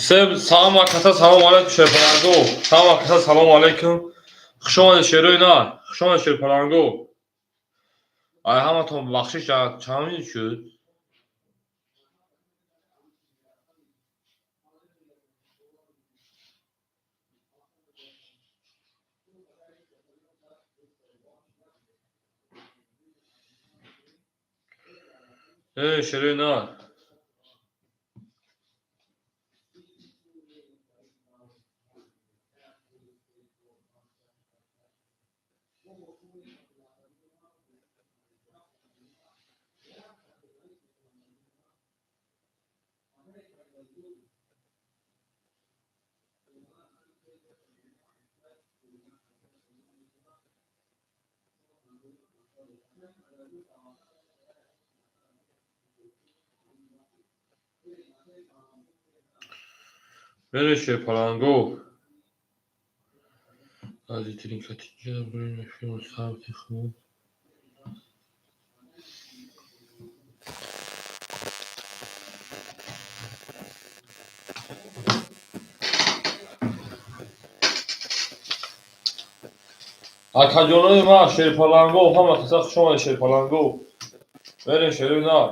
Салом акаса, салом алейкум, шерпаланго. Салом акаса, салом алейкум. Хуш омадед, шерои нар. Хуш омадед, шерпаланго. Ай ҳаматон бахшиш, чанд минут шуд? Э, шерои нар. Бере, шерпаланго. Наздиктарин катиҷа бурем сабти хуб. Акаҷонои ман, шерпаланго, ҳама каса хуш омадед, шерпаланго. Берем, шерои нар.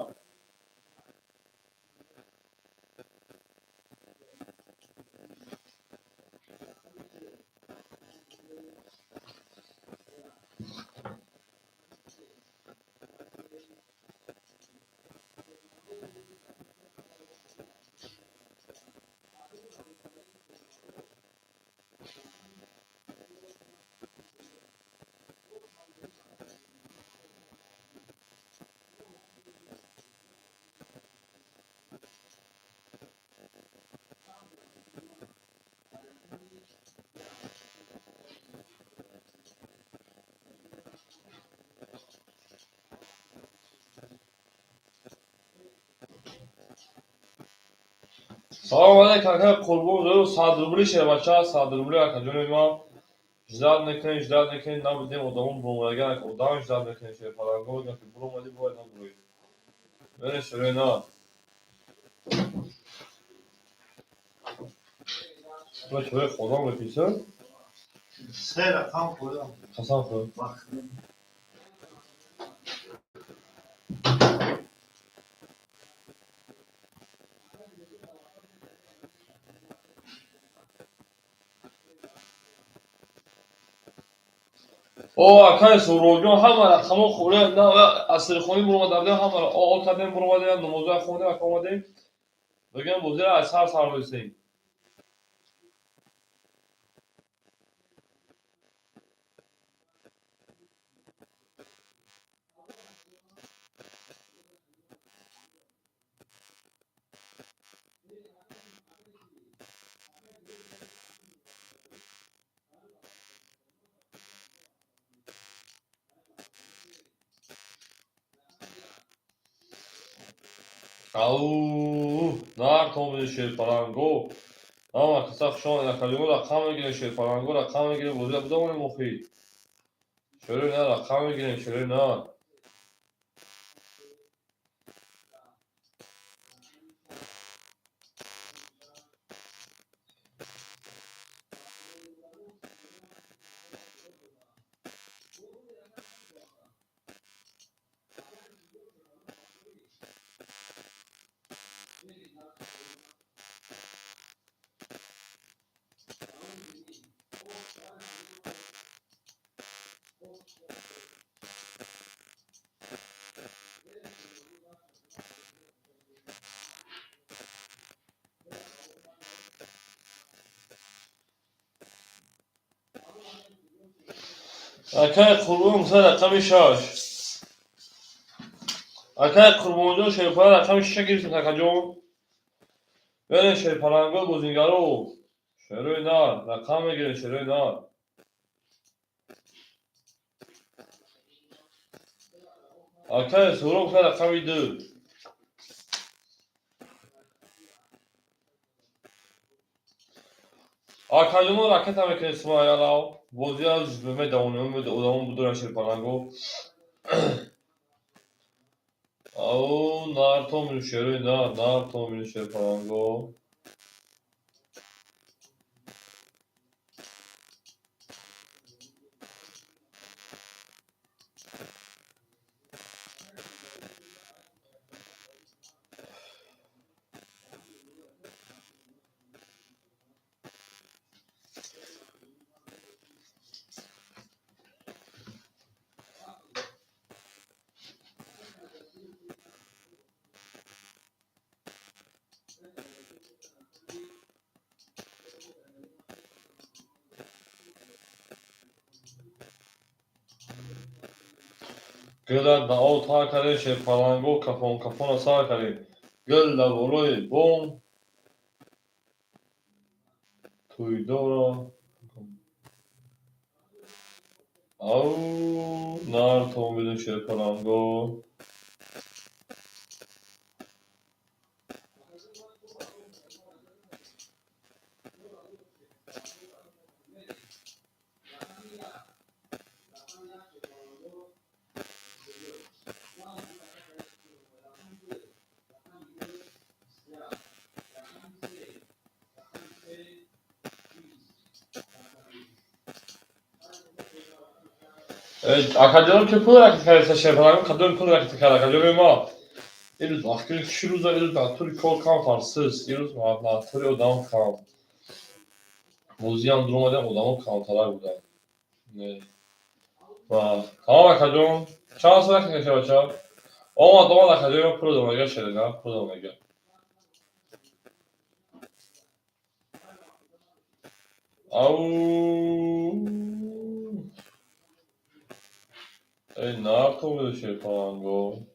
Салом алейкум, ака Қурбон Зоиров, 100 рубли, шербача, 100 рубли, акаҷони ман. Ждать мекунем, ждать мекунем, набудем, одамон буромадаган, одам ждать мекунем, шерпаланго, ки буромадӣ, бояд набуроӣ. Берем, шерои нар. Чои хӯрдан меписад? Се рақам хӯрдам. Қасам хӯр. О, акай Суҳробҷон, ҳама рақамҳо хӯрда, асрхонӣ буромада будем, ҳамаро о кардем, буромадем, намозоя хондем, ака омадем. Бигӯям, бозиро аз сар сар додистем. Ау, нартон буди, шерпаланго. Ҳама каса хуш омадед, акаҷоно, рақам мегирем, шерпаланго, рақам мегирем, бозиро бидонем охир. Шерои нар, рақам мегирем, шерои нар. Акай Қурбон гуфта рақами 6. Акай Қурбонҷон, шерпаланг, рақами шиша гирифтем, акаҷон. Берем, шерпаланго, бозингаро. Шерои нар, рақам мегирем, шерои нар. Акай Суҳроб гуфта рақами 2. Акаҷоно, ракета мекунед Сумайялав. Бозиа медавонем, одамон будуран, шерпаланго. Ау, нартон, шерои нар, нартон, шерпаланго. Гила да об тар кардем, шерпаланго кафон кафона сар кардем. Гил да болои бом тӯйдора. Ау, нар томбидун шерпаланго. Акаҷон, ки пул ракет кард, шерпаланго кадом пул ракет кард, акаҷони мо? Ирӯз вақти чӣ рӯза, ирӯз натури кор камтар сист, ирӯз натури одам кам. Бозиам дуромадем, одамо камтарак буданд. Тамом, акаҷон, чанд сол ракет кард, бача? Омад, омад, акаҷони мо, пул домага шеда, пул домага. Ау! Эй, нар томиду шерпаланго.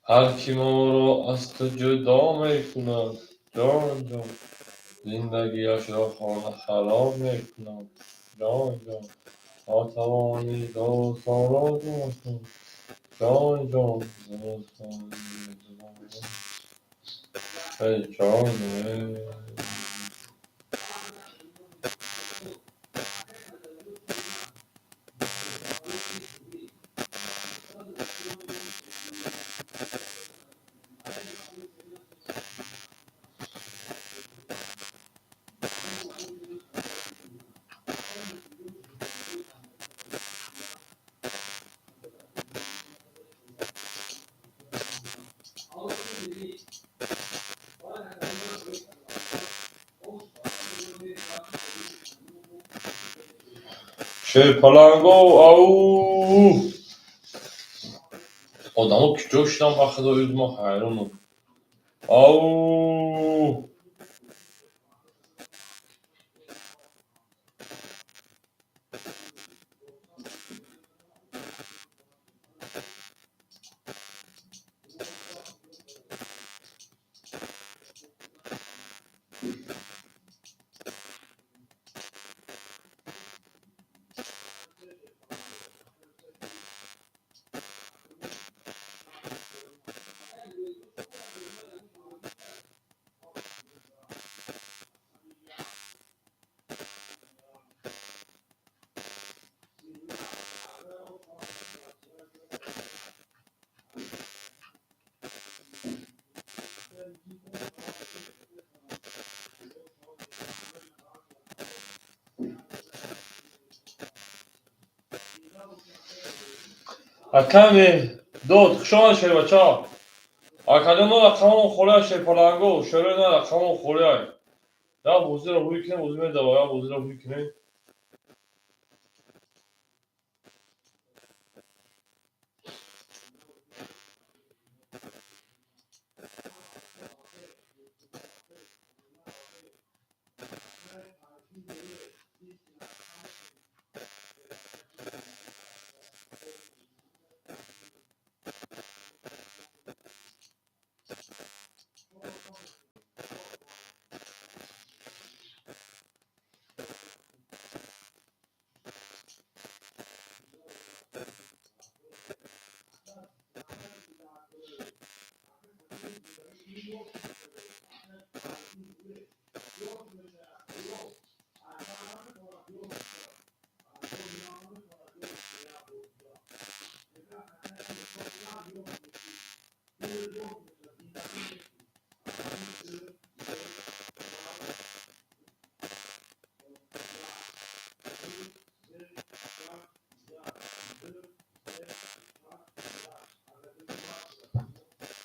Ҳар ки моро аз ту ҷудо мекунад, ҷон ҷон, зиндагиашро хонахароб мекунад, ҷон ҷон, то тавонӣ достонро гум кун, ҷон ҷон, достони эй ҷон, эй. Шерпаланго, ау! Одамо куҷо шуданд, ба худо, ирӯз ман ҳайронам. Ау! Аками дод, хуш омадед, шербача. Акаҷон, но рақамон холиай, шерпаланго, шерои на рақамон холиай. Як бозиро ҳуй кунем, бозӣ медава, як бозиро ҳуй кунем.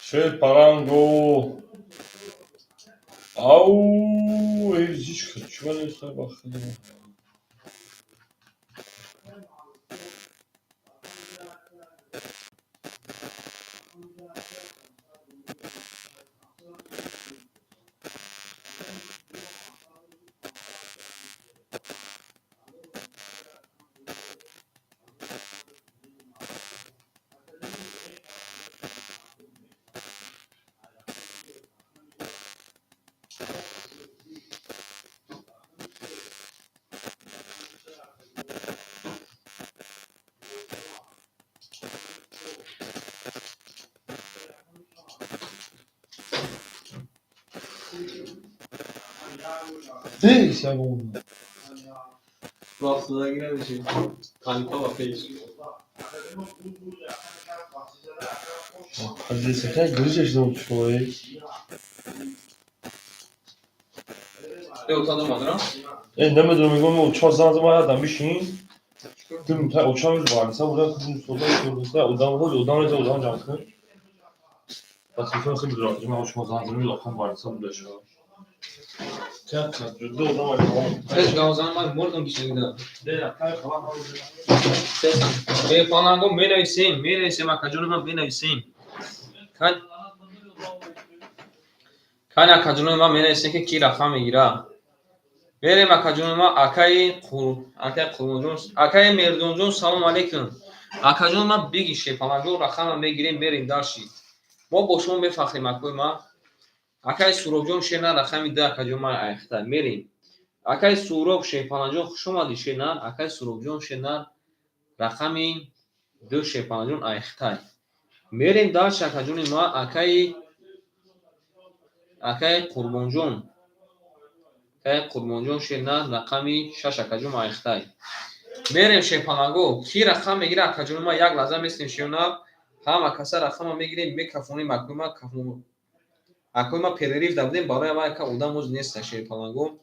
Шерпаланго. Ау, эй, ҳеҷ чӣ нест, ба худо. Нест ягон. Рафтодагӣ намеши. Танипа ба пеш. Э, отадо мадра? Э, намедонам, мегӯям, чор зан зан ядам бишин. Ту та очам барниса буда, сода сода одам ҳоз одам реза одам ҷамъ кун. Ба телефон хеле дурам, ман шумо зан зан лохон барниса буда шо. Как ду одам ай. Ҳеҷ гавзан ман мурдам кишида. Не, кай хала. Шерпаланго менависем, менависем, акаҷони ман менависем. Кан кани акаҷони ман менависем, ки ки рақам мегира. Мерем, акаҷони ман, акаи Қур, акаи Қурбонҷон, акаи Мердонҷон, салом алейкум. Акаҷони ман, биги шерпаланго рақама мегирем, мерем дальше. Мо бо шумо мефахрем, акои ман. Акаи Суробҷон, шернар, рақами 2, акаҷон ман айхта. Мерем. Акаи Суроб, шерпаланҷон, хуш омадӣ, шернар. Акаи Суробҷон, шернар, рақами 2, шерпаланҷон, айхтай. Мерем дальше, акаҷони ман, акаи Қурбонҷон. Акаи Қурбонҷон, шернар, рақами 6, акаҷон айхтай. Мерем, шерпаланго, ки рақам мегира, акаҷони ман, як лаҳза местем, шернар. Ҳама каса рақама мегирем, мекафонем, акои ман, кафон. Акои ман, перерыв да будем, барои ман яка одам оз неста, шерпаланго.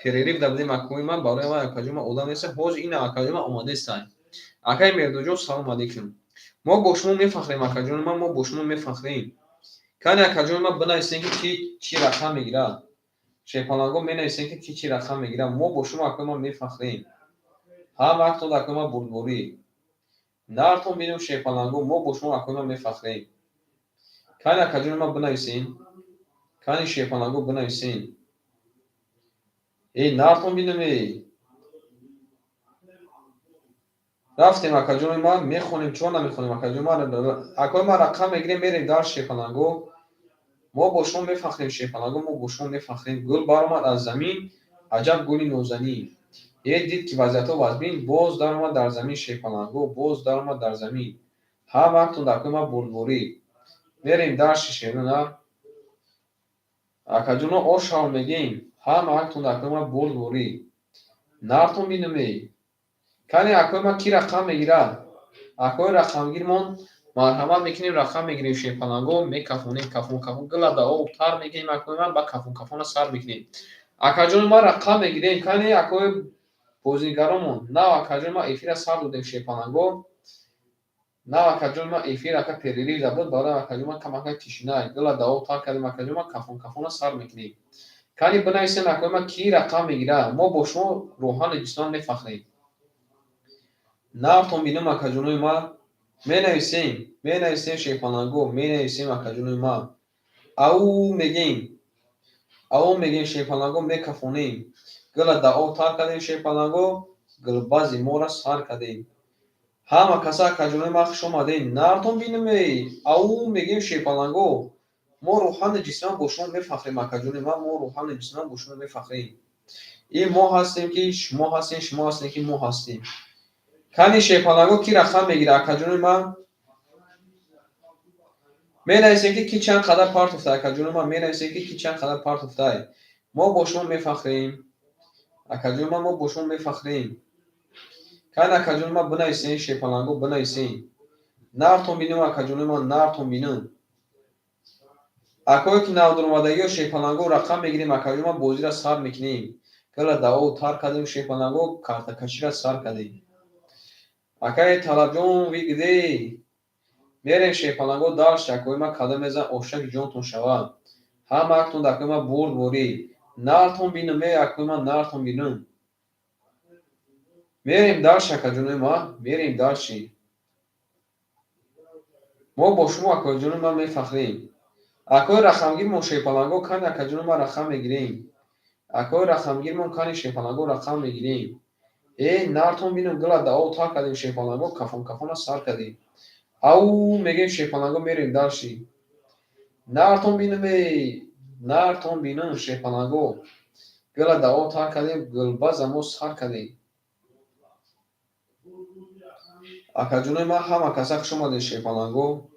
Перерыв да будем, акои ман, барои ман, акаҷон ман, одам неста. Ҳозир ина, акаҷон ман, омадестай. Акаи Мердоҷон, салом алейкум. Мо бо шумо мефахрем, акаҷони ман, мо бо шумо мефахрем. Кани, акаҷони ман, бинависем, ки ки чӣ рақам мегирад. Шерпаланго, менависем, ки ки чӣ рақам мегирад. Мо бо шумо, акои ман, мефахрем. Ҳама вақтон, акои ман, бурдборӣ. Нартон бинем, шерпаланго, мо бо шумо, акои ман, мефахрем. Кани, акаҷони ман, бинависем. Кани, шерпаланго, бинависем. Эй, нартон бинем, эй. Рафтем, акаҷони ман, мехонем, чор намехонем, акаҷони ман. Акои ман, рақам мегирем, мерем дальше, шерпаланго. Мо бо шумо мефахрем, шерпаланго, мо бо шумо мефахрем. Гул баромад аз замин, аҷаб гули нозанин. Е, дид, ки вазъиятҳо вазмин, боз даромад дар замин, шерпаланго, боз даромад дар замин. Ҳама вақтон, акои ман, бурдборӣ. Мерем дальше, шернар. Акаҷоно, ошав мегем. Ҳама вақтон, акои ман, бурдборӣ. Нартон бинем, эй. Кани, акои ман, ки рақам мегирад? Акои рақамгирмон, марҳамат мекунем, рақам мегирем, шерпаланго, мекафонем, кафон кафон, гила да об тар мекунем, акои ман, ба кафон кафона сар мекунем. Акаҷони ман, рақам мегирем, кани, акои бозигаромон. Нав, акаҷони ман, эфира сар додем, шерпаланго. Нав, акаҷони ман, эфир ака перерыв да буд, барои акаҷони ман камакак тишина. Гила да об тар кардем, акаҷони ман, кафон кафона сар мекунем. Кани, бинависем, акои ман, ки рақам мегирад. Мо бо шумо рӯҳану ҷисман мефахрем. Нартон бинем, акаҷонои ман, менависем, менависем, шерпаланго, менависем, акаҷонои ман. Ау мегем, ау мегем, шерпаланго, мекафонем. Гила да об тар кардем, шерпаланго, гулбази моро сар кардем. Ҳама каса, акаҷонои ман, хуш омадем. Нартон бинем, эй, ау мегем, шерпаланго. Мо рӯҳану ҷисман бо шумо мефахрем, акаҷони ман, мо рӯҳану ҷисман бо шумо мефахрем. Ин мо ҳастем, ки шумо ҳастем, шумо ҳастем, ки мо ҳастем. Кани, шерпаланго, ки рақам мегирад, акаҷони ман? Менависем, ки ки чанд қадар партофта, акаҷони ман, менависем, ки ки чанд қадар партофтай. Мо бо шумо мефахрем. Акаҷони ман, мо бо шумо мефахрем. Кани, акаҷони ман, бинависем, шерпаланго, бинависем. Нартон бинем, акаҷони ман, нартон бинем. Акое ки навдуромадагиҳо, шерпаланго, рақам мегирем, акаҷони ман, бозиро сар мекунем. Гила да об тар кардем, шерпаланго, картакаширо сар кардем. Акаи Талабҷон, вигде. Мерем, шерпаланго, дальше, акои ман, кадом мезан ошаки ҷонтон шавад. Ҳама актон, акои ман, бурдборӣ. Нартон бинем, эй, акои ман, нартон бинем. Мерем дальше, акаҷонои ман, мерем дальше. Мо бо шумо, акоҷонои ман, мефахрем. Акои рақамгирмон, шерпаланго, кани, акаҷонои ман, рақам мегирем. Акои рақамгирмон, кани, шерпаланго, рақам мегирем. Эй, нартон бинем, гила да об тар кардем, шерпаланго, кафон кафона сар кардем. Ау мегем, шерпаланго, мерем дальше. Нартон бинем, эй, нартон бинем, шерпаланго. Гила да об тар кардем, гулбаза мо сар кардем. Акаҷонои ман, ҳама каса хуш омадед, шерпаланго.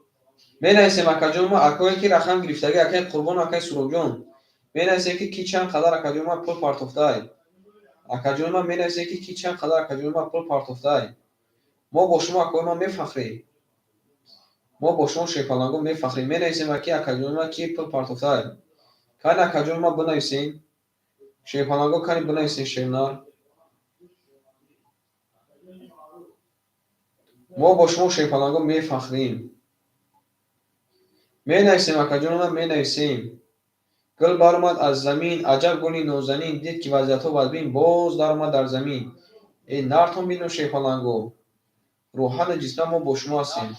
Менависем, акаҷони ман, акое ки рақам гирифтагӣ, акаи Қурбон, акаи Суробҷон. Менависем, ки ки чанд қадар, акаҷони ман, пул партофтай. Акаҷони ман, менависем, ки ки чанд қадар, акаҷони ман, пул партофтай. Мо бо шумо, акои ман, мефахрем. Мо бо шумо, шерпаланго, мефахрем. Менависем, ки, акаҷони ман, ки пул партофтай. Кани, акаҷони ман, бинависем. Шерпаланго, кани, бинависем, шернар. Мо бо шумо, шерпаланго, мефахрем. Менависем, акаҷони ман, менависем. Гул баромад аз замин, аҷаб гули нозанин, дид, ки вазъиятҳо бадбин, боз даромад дар замин. Э, нартон бино, шерпаланго. Рӯҳану ҷисман мо бо шумо ҳастем.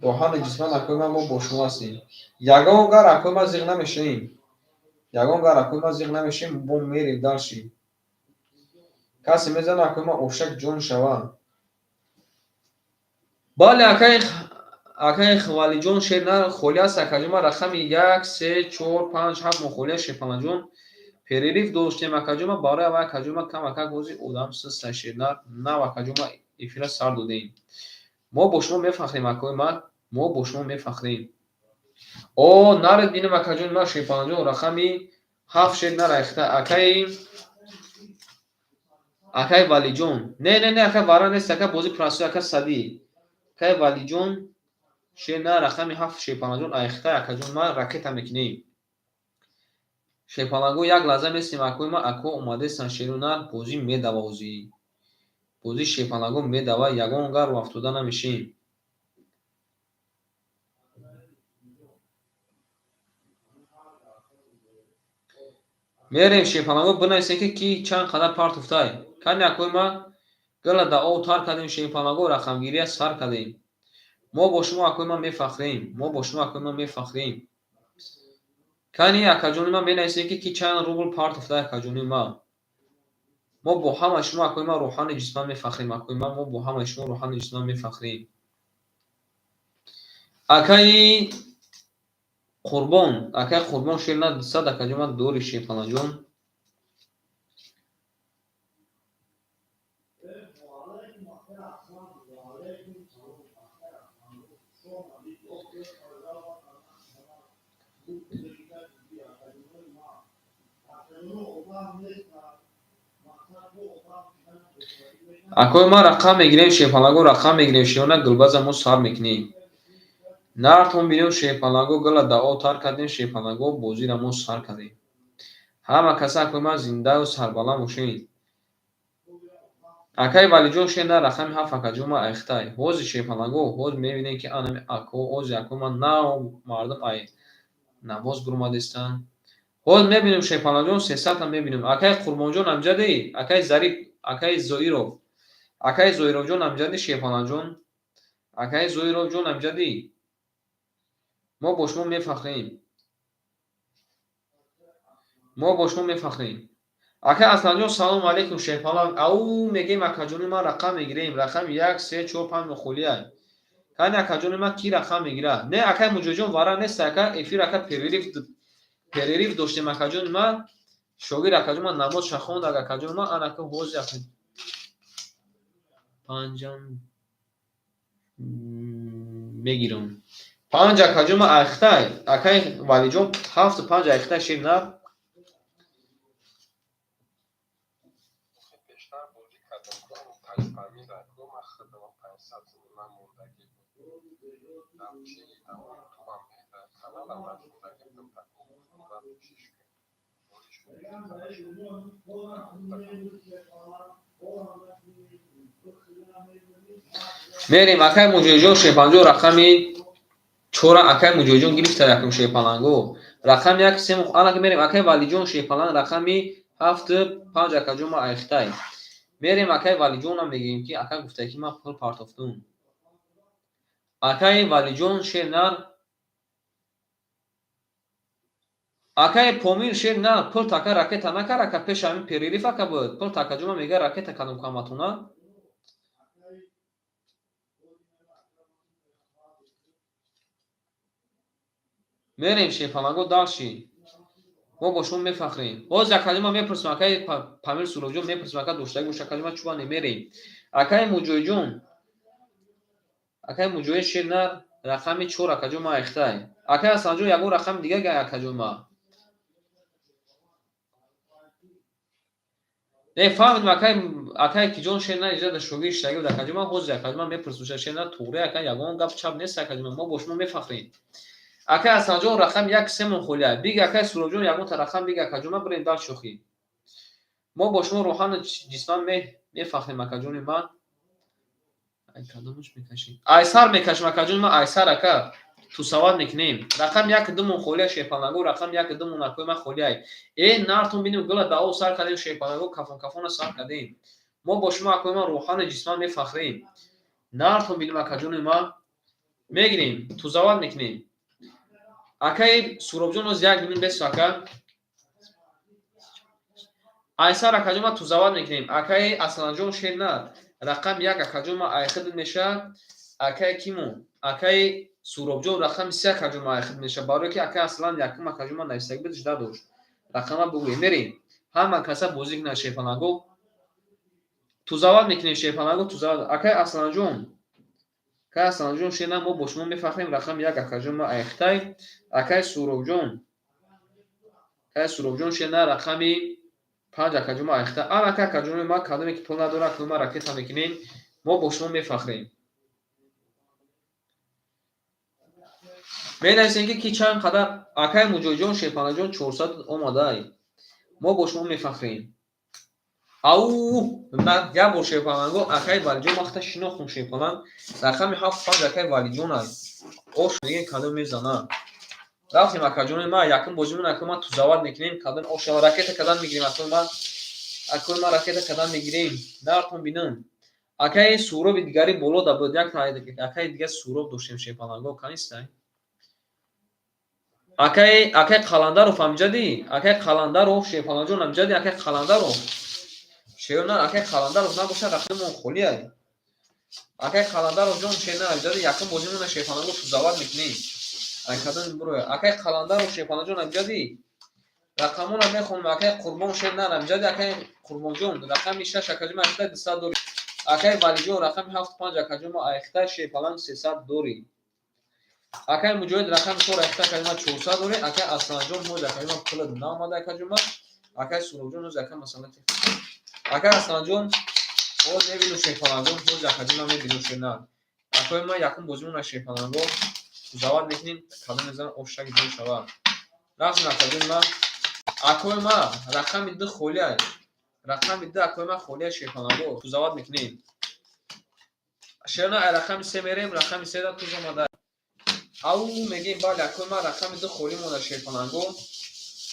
Рӯҳану ҷисман, акои ман, мо бо шумо ҳастем. Ягон гар, акои ман, зиқ намешавем. Ягон гар, акои ман, зиқ намешавем, бо мерем дальше. Касе мезана, акои ман, ошак ҷон шава. Бале, акаи Валиҷон, шер на холӣ аст, акаҷон ман, рақами як, се, чор, панҷ, ҳафт мо холӣ аст, шерпаланҷон. Перерыв доштем, акаҷон ман, барои аввал, акаҷон ман, камакак ҳозир одам систа, шернар нав, акаҷон ман, эфира сар додем. Мо бо шумо мефахрем, акои ман, мо бо шумо мефахрем. О, наред бинем, акаҷони ман, шерпаланҷон, рақами ҳафт, шер нар айхта акаи Валиҷон. Не, не, не, ака, вара нест, ака, бози простой, ака Садӣ. Акаи Валиҷон, шер на рақами ҳафт, шерпаланҷон, айхта, акаҷон ман, ракета мекунем. Шерпаланго, як лаҳза местем, акои ман, ако омадестан, шеру нар, бозӣ медава ҳозир. Бозӣ, шерпаланго, медава, ягон гар рӯафтода намешем. Мерем, шерпаланго, бинависем, ки ки чанд қадар партофтай. Кани, акои ман, гала да ов тар кардем, шерпаланго, рақамгирия сар кардем. Мо бо шумо, акои ман, мефахрем. Мо бо шумо, акои ман, мефахрем. Кани, акаҷони ман, менависем, ки ки чанд рубл партофтай, акаҷони ман. Мо бо ҳамаи шумо, акои ман, рӯҳану ҷисман мефахрем, акои ман, мо бо ҳамаи шумо рӯҳану ҷисман мефахрем. Акаи Қурбон, акаи Қурбон, шер на 200, акаҷон ман, дори, шерпаланҷон. Акои ман, рақам мегирем, шерпаланго, рақам мегирем, шерона, гулбаза мо сар мекунем. Нартон бинем, шерпаланго, гала да об тар кардем, шерпаланго, бозиро мо сар кардем. Ҳама каса, акои ман, зиндаю сарбаланд бошед. Акаи Валиҷон, шер на рақами ҳафт, акаҷон ман, айхтай. Ҳозир, шерпаланго, ҳозир мебинем, ки анами ако, ҳозир, акои ман, нав мардум ай намоз буромадестанд. Ҳозир мебинем, шерпаланҷон, 300-та мебинем. Акаи Қурбонҷон амҷади, акаи Зариф, акаи Зоиров. Акаи Зоировҷон амҷади, шерпаланҷон. Акаи Зоировҷон амҷади. Мо бо шумо мефахрем. Мо бо шумо мефахрем. Акаи Асланҷон, салому алейкум, шерпаланг. Ау мегем, акаҷони ман, рақам мегирем. Рақами як, се, чор, панҷ холия. Кани, акаҷони ман, ки рақам мегирад? Не, акаи Муҷоҳидҷон, вара нест, ака, эфир, ака, перерыв доштем, акаҷони ман. Шогирд, акаҷон ман, намоз шахонд, акаҷони ман, анака ҳозир ака панҷам мегирам. Панҷ, акаҷон ман, айхтай. Акаи Валиҷон, ҳафту панҷ айхтай, шер нар. Пештар бозӣ кардам, памира ман худам 500 сомона мондагӣ буд. Дар чи дар ютубам, дар каналам нашондагӣ будам, тако гуфтам, брат, чиш кун. Бозӣ шуд, хорошо. Мерем, акаи Муҷоҳидҷон, шерпаланҷон, рақами чора акаи Муҷоҳидҷон гирифта якум, шерпаланго. Рақами як, се, анака мерем, акаи Валиҷон, шерпаланг, рақами ҳафту панҷ, акаҷон ман, айхтай. Мерем, акаи Валиҷонам мегӯем, ки ака гуфта, ки ман пул партофтум. Акаи Валиҷон, шер нар. Акаи Помир, шер нар, пул така ракета накар, ака, пеш ҳамин перерыв, ака, буд. Пул такаҷон ман мега ракета кадом каматона. Мерем, шерпаланго, дальше. Мо бо шумо мефахрем. Ҳозир, акаҷон ман, мепурсам, акаи Памир Суровҷон, мепурсам, ака, доштагӣ боша, акаҷон ман, чуба немерем. Акаи Муҷоҳидҷон, акаи Муҷоҳид, шер нар рақами чор, акаҷон ман, айхтай. Акаи Ҳасанҷон, ягон рақами дига гай, акаҷон ман. Не фаҳмидем, акай, акай киҷон шер на иҷа да шогирд шаги буд, акаҷон. Ман ҳозир, акаҷон, ман мепурсум, шер на туғри, ака, ягон гап чап нест, акаҷон, мо бо шумо мефахрем. Акай Асанҷон, рақами як семон холия. Биг, акай Суробҷон, ягонта рақам биг, акаҷон, ман бирем дал шӯхӣ. Мо бо шумо рӯҳану ҷисман мефахрем, акаҷони ман. Ай кадомаш мекашем? Айсар мекашем, акаҷони ман, айсар, ака, тусават мекунем. Рақами як думон холия, шерпаланго, рақами як думон, акои ман, холияй. Э, нартон бинем, гула дао сар кардем, шерпаланго, кафон кафона сар кардем. Мо бо шумо, акои ман, рӯҳану ҷисман мефахрем. Нартон бинем, акаҷони ман, мегирем, тузават мекунем. Акаи Суробҷон, оз як минут бесу, ака. Айсар, акаҷон, ман тузават мекунем. Акаи Асланҷон, шер на рақами як, акаҷон, ман айхид мешавад. Акаи киму, акаи Суробҷон, рақами се, акаҷон, ман айхид мешавад, барое ки акаи Аслан якум, акаҷон, ман нависак буд, жда дошт. Рақама бугӯем, мерем, ҳама каса бозӣ кунад, шерпаланго, тузават мекунем, шерпаланго, тузават. Акаи Асланҷон, акаи Асланҷон, шер на, мо бо шумо мефахрем. Рақами як, акаҷон, ман айхтай. Акаи Суробҷон, акаи Суробҷон, шер на рақами панҷ, акаҷон, ман айхта. Ан ака, акаҷони ман, кадоме ки пул надорад, акаҷон, ман ракета мекунем. Мо бо шумо мефахрем. Менависем, ки чанд қадар. Акаи Муҷоҳидҷон, шерпанаҷон, 400 омадай. Мо бо шумо мефахрем. Ау, як бор, шерпаланго, акаи Валиҷон вақта шинохтум, шерпаланг, рақами ҳафт панҷ, акаи Валиҷон ай. Ош мегем, кадом мезана. Рафтем, акаҷони ман, якум бозимон, акои ман, тузават мекунем, кадом ош ракета кадан мегирем, акои ман, акои ман, ракета кадан мегирем. Нартон бинам. Акаи Суроби дигари боло да буд, як акаи дига Суроб доштем, шерпаланго, канистай. Акаи, акаи Қаландаров амҷади, акаи Қаландаров, шерпаланҷон, амҷади, акаи Қаландаров, шер на, акаи Қаландаров набошад, рақамон холиай. Акаи Қаландаров ҷон, шер на, амҷади, якум бозимона, шерпаланго, тузават мекунем. Ай кадом буроя? Акаи Қаландаров, шерпаланҷон, амҷади, рақамона мехонем. Акаи Қурбон, шер на, амҷади, акаи Қурбонҷон, рақами шаш, акаҷон, айхтай 200 дори. Акаи Валиҷон, рақами ҳафт панҷ, акаҷон, мо айхтай, шерпаланг, 300 дори. Акаи Муҷоҳид, рақами чор, айхтай, акаҷон, ман 400 дори. Акаи Асланҷон, ҳоз, акаҷон, ман пулат наомада, акаҷон, ман. Акаи Суробҷон, ҳоз, ака, масалан, акаи Асланҷон, ҳоз мебину, шерпаланҷон, ҳоз, акаҷон, ман мебину, шер на. Акои ман, якум бозимона, шерпаланго, зават мекунем, кадом мезанам, ошак ҷон шавад. Рафтем, акаҷони ман. Акои ман, рақами ду холиай. Рақами ду, акои ман, холиай, шерпаланго, тузават мекунем. Шерна, ай рақами се мерем, рақами седа туз омада. Ау мегем, бале, акои ман, рақами ду холӣ монда, шерпаланго.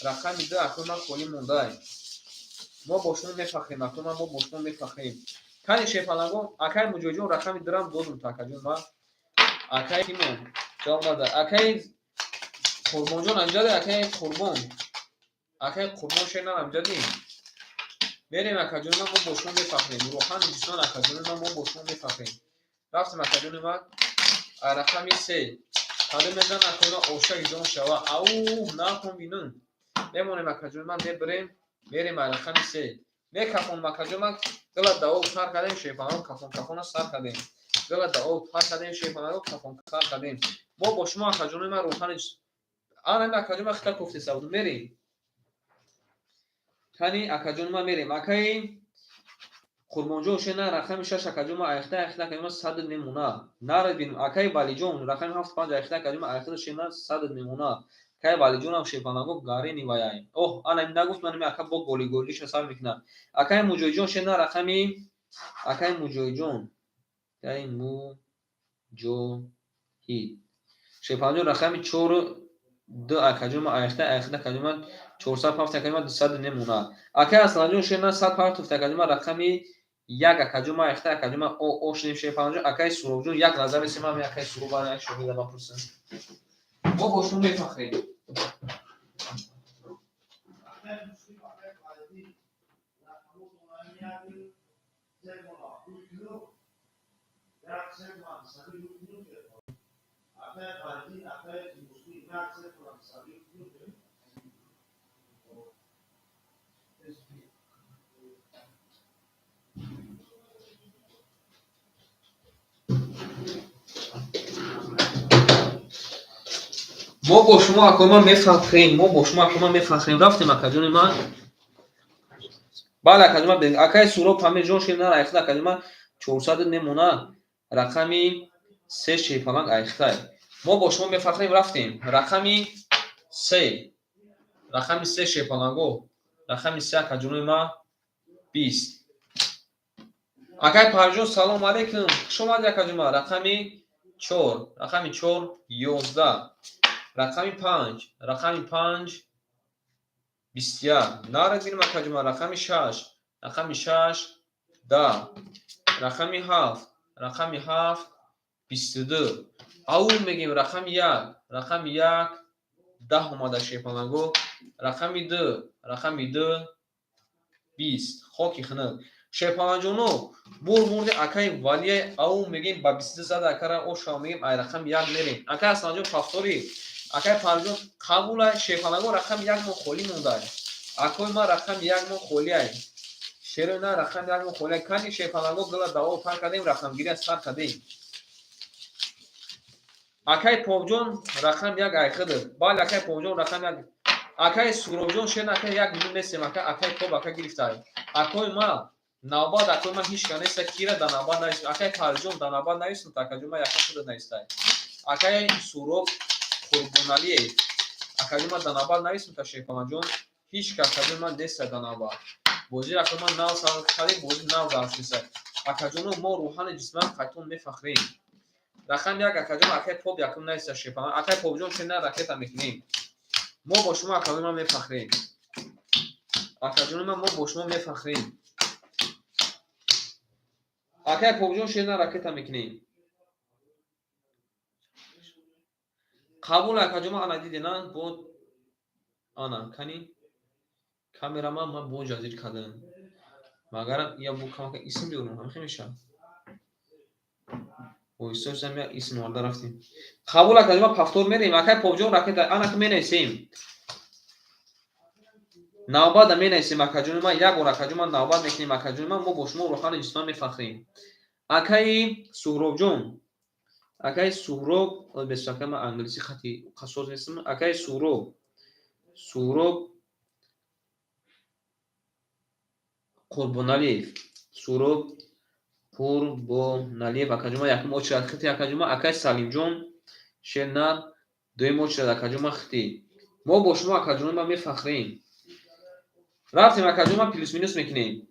Рақами ду, акои ман, холӣ мондай. Мо бо шумо мефахрем, акои ман, мо бо шумо мефахрем. Кани, шерпаланго, акаи Муҷоҳидҷон, рақами дурам додум то, акаҷон, ман. Акаи кимон ҷавоб нада. Акаи Қурбонҷон, амҷади, акаи Қурбон. Акаи Қурбон, шер на, амҷади. Мерем, акаҷони ман, мо бо шумо мефахрем. Рӯҳани ҷисман, акаҷони ман, мо бо шумо мефахрем. Рафтем, акаҷони ман, рақами се. Кадом мезан, акои ман, ошак ҷон шава. Ау, накун бинун. Мемонем, акаҷони ман, мебирем, мерем ай рақами се. Мекафонем, акаҷони ман, гила дао сар кардем, шерпаланго, кафон кафона сар кардем. Гила дао пар кардем, шерпаланго, кафон сар кардем. Мо бо шумо, акаҷони ман, рӯҳани ана акаҷони ман хита кофтеса буд. Мерем. Кани, акаҷони ман, мерем. Акаи Қурбонҷон, шена рақами шаш, акаҷон, ман айхта, айхта, акаҷон, ман сад мемона. Нара бинем. Акаи Валиҷон, рақами ҳафт панҷ, айхта, акаҷон, ман айхта, шена сад мемона. Акаи Валиҷонам, шерпаланго, гарени ваяй. Оҳ, ана нагуфт ман, ака бо голи голиша сар мекунад. Акаи Муҷоҳидҷон, шена рақами, акаи Муҷоҳидҷон. Акаи Муҷоҳид. Шерпаланҷон, рақами чор ду, акаҷон, ман айхта, айхта, акаҷон, ман 400 ҳафт, акаҷон, ман 200 мемона. Акаи Асланҷон, шена сад партуфт, акаҷон, ман рақами як, акаҷон, ман айхта, акаҷон, ман ошнем, шерпаланҷон. Акаи Суробҷон, як лаҳза месем, ман акаи Суроб як шогирда мапурсам. Мо бо шумо мефахрем. Акаи Муслим, акаи Фаридӣ, рақамотон як се мона нӯ, як се мона 209. Акаи Фаридӣ, акаи Муслим, як се мона 209. Мо бо шумо, акои ман, мефахрем. Мо бо шумо, акои ман, мефахрем. Рафтем, акаҷони ман. Бале, акаҷума, акаи Суроб Памирҷон, шер нар айхта, акаҷума, 400 мемона. Рақами се, шерпаланг, айхтай. Мо бо шумо мефахрем. Рафтем, рақами се, рақами се, шерпаланго, рақами се, акаҷунои ма, 20. Акай Парҷон, салом алейкум, хуш омадӣ, акаҷума. Рақами чор, рақами чор, 11. Рақами панҷ, рақами панҷ, 21. Нара бинем, акаҷума. Рақами шаш, рақами шаш, 10. Рақами ҳафт, рақами ҳафт, 22. Ау мегем, рақами як, рақами як, 10 омада, шерпаланго. Рақами ду, рақами ду, 20. Хоки хунук, шерпаланҷоно, бурди акаи Валия. Ау мегем, ба 22 зада акара. Ошав мегем, ай рақами як мерем. Акай Асланҷон, повтори. Акай Парҷон, қабула. Шерпаланго, рақами як мо холӣ мондай. Акои ман, рақами як мо холиай. Шерои на, рақами як мо холиай. Кани, шерпаланго, гила даво пар кардем, рақамгирия сар кардем. Акай Побҷон, рақами як айхидр. Бале, акай Побҷон, рақами як. Акай Суробҷон, шер, акай, 1 миллион нестем, ака. Акай Поб, ака, гирифтай. Акои ма, навбат, акои ма, ҳеч ка неста. Кира да навбат нависем? Акай Фарҷон да навбат нависем. Акаҷон ма, яка худа навистай. Акай Суроб Қурбоналиев, акаҷон ма, да навбат нависем. Та, шерпаланҷон, ҳеч ка, акаҷон ман, неста да навбат. Бозиро, акои ман, нав сар кардем, бози нав даршиса. Акаҷоно, мо рӯҳани ҷисман қайтон мефахрем. Рақами як, акаҷон, акай Поб якум нависта, шерпалан. Акай Побҷон, шена ракета мекунем. Мо бо шумо, акаҷон ман, мефахрем. Акаҷони ман, мо бо шумо мефахрем. Акай Побҷон, шена ракета мекунем. Қабул, акаҷон. Ана, дидена бо ана кани камерама ман бо ҷазир кардам. Магарам я бу камака исм биёрам, ҳамихе мешавад. Оҳиста я исм оварда рафтем. Қабул, акаҷон, повтор мерем. Акай Побҷон, ракета ана ки менависем. Навбата менависем, акаҷони ман, як бор, акаҷон ман, навбат мекунем. Акаҷони ман, мо бо шумо рӯҳани ҷисман мефахрем. Акаи Суҳробҷон, акаи Суҳроб, бесака ман англиси хати қасоз нестам. Акаи Суҳроб, Суҳроб Қурбоналиев, Суҳроб Қурбоналиев, акаҷон ман, якум очередь хити, акаҷон ман. Акаи Салимҷон, шернар, дуюм очередь, акаҷон ман, хити. Мо бо шумо, акаҷони ман, мефахрем. Рафтем, акаҷон ман, плюс минус мекунем.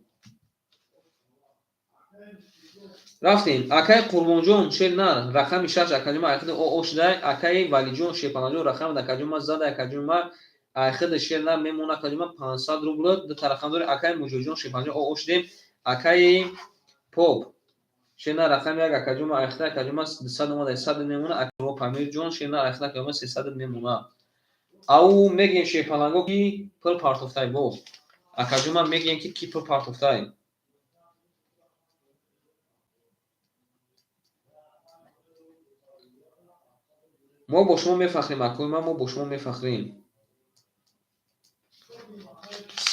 Рафтем. Акаи Қурбонҷон, шер нар, рақами шаш, акаҷон ман, айхиди о шудай. Акаи Валиҷон, шерпаланҷон, рақами, акаҷон ман, зада, акаҷон ман, айхиди шер нар мемона, акаҷон ман, 500 рубл. Дута рақам дорем. Акаи Муҷоҷон, шерпаланҷон, о шудем. Акаи Поп, шер нар, рақами як, акаҷон ман, айхиди, акаҷон ман, 200 омада, 100 мемона. Акаи Памирҷон, шер нар, айхиди, акаҷон ман, 300 мемона. Ау мегӯем, шерпаланго, ки пул партофтай бо. Акаҷон ман, мегӯем, ки ки пул партофтай. Мо бо шумо мефахрем, акои ман, мо бо шумо мефахрем.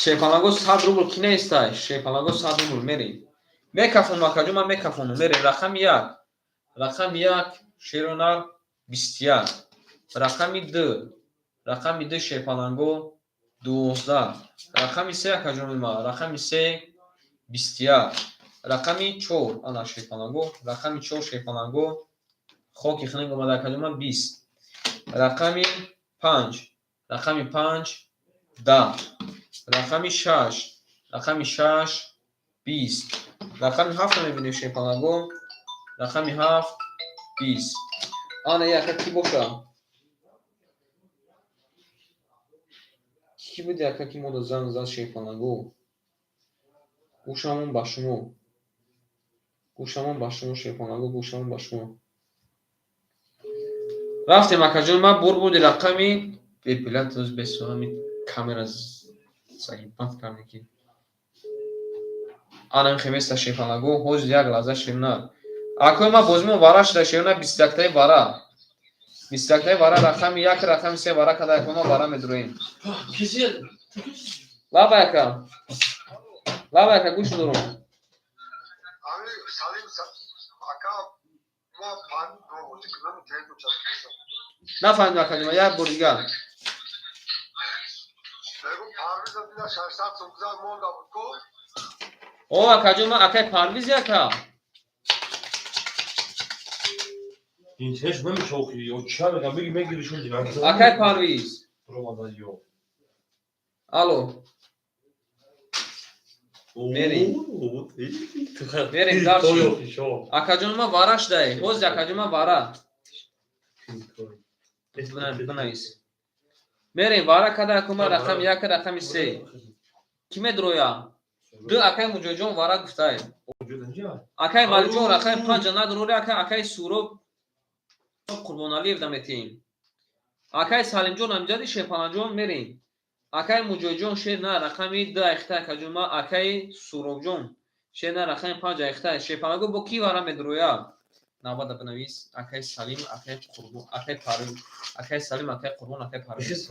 Шерпаланго, 100 рубл ки нестай? Шерпаланго, 100 рубл мерем. Мекафонам, акаҷон ман, мекафонам. Мерем, рақами як, рақами як, шерунар, 21. Рақами ду, рақами ду, шерпаланго, 12. Рақами се, акаҷони ман, рақами се, 21. Рақами чор, ана, шерпаланго, рақами чор, шерпаланго, хоки хунук омада, акаҷон ман, 20. Рақами панҷ, рақами панҷ, 10. Рақами шаш, рақами шаш, 20. Рақами ҳафтро мебинем, шерпаланго, рақами ҳафт, 20. Ана, яка кӣ боша? Кӣ буди, ака, ки мода занг зад? Шерпаланго, гӯшамон ба шумо, гӯшамон ба шумо, шерпаланго, гӯшамон ба шумо. Рафтем, акаҷон ман, бурбуди рақами бепилат бесоҳами камера заебать карде, ки ана хеместа. Шерпаланго, ҳозир як лаҳза, шерна, акои ман, бозимон вара шуда, шерна, 21-таи вара, 21-таи вара, рақами як, рақами се вара када, акои ман, вара медуроем. Лаба, ака, лаба, ака, гӯш дорум. Ами Салим ака, ма пан бозӣ кунам, тренду часписа. Нафаҳмидам, акаҷон, як бор дигар. Мегум, Парвиза дида 600 сум зад монда буд ку. О, акаҷон, ман акай Парвиз яка. Интернет намешавад, ё ча мегам, беги мегиришон дигар. Акай Парвиз. Ромада ё. Алло. Мерем. Мерем дальше. Акаҷон, ман вараш дай. Ҳозир, акаҷон, ман вара. Бинавис. Мерем вара када акума рақами як, рақами се. Ки медроя? Ду акай Муҷоҷон вара гуфтай. Акай Малиҷон рақами панҷа надорори, акай, акай Суроб Қурбоналиев даметем. Акай Салимҷон амҷади Шерпаланҷон мерем. Акай Муҷоҷон шер на рақами ду айхта, акаҷон ма, акай Суробҷон шер на рақами панҷ айхта. Шерпаланго бо ки вара медроя? Навбата бинавис. Акай Салим, акай Қурбон, акай Парвиз, акай Салим, акай Қурбон, акай Парвиз.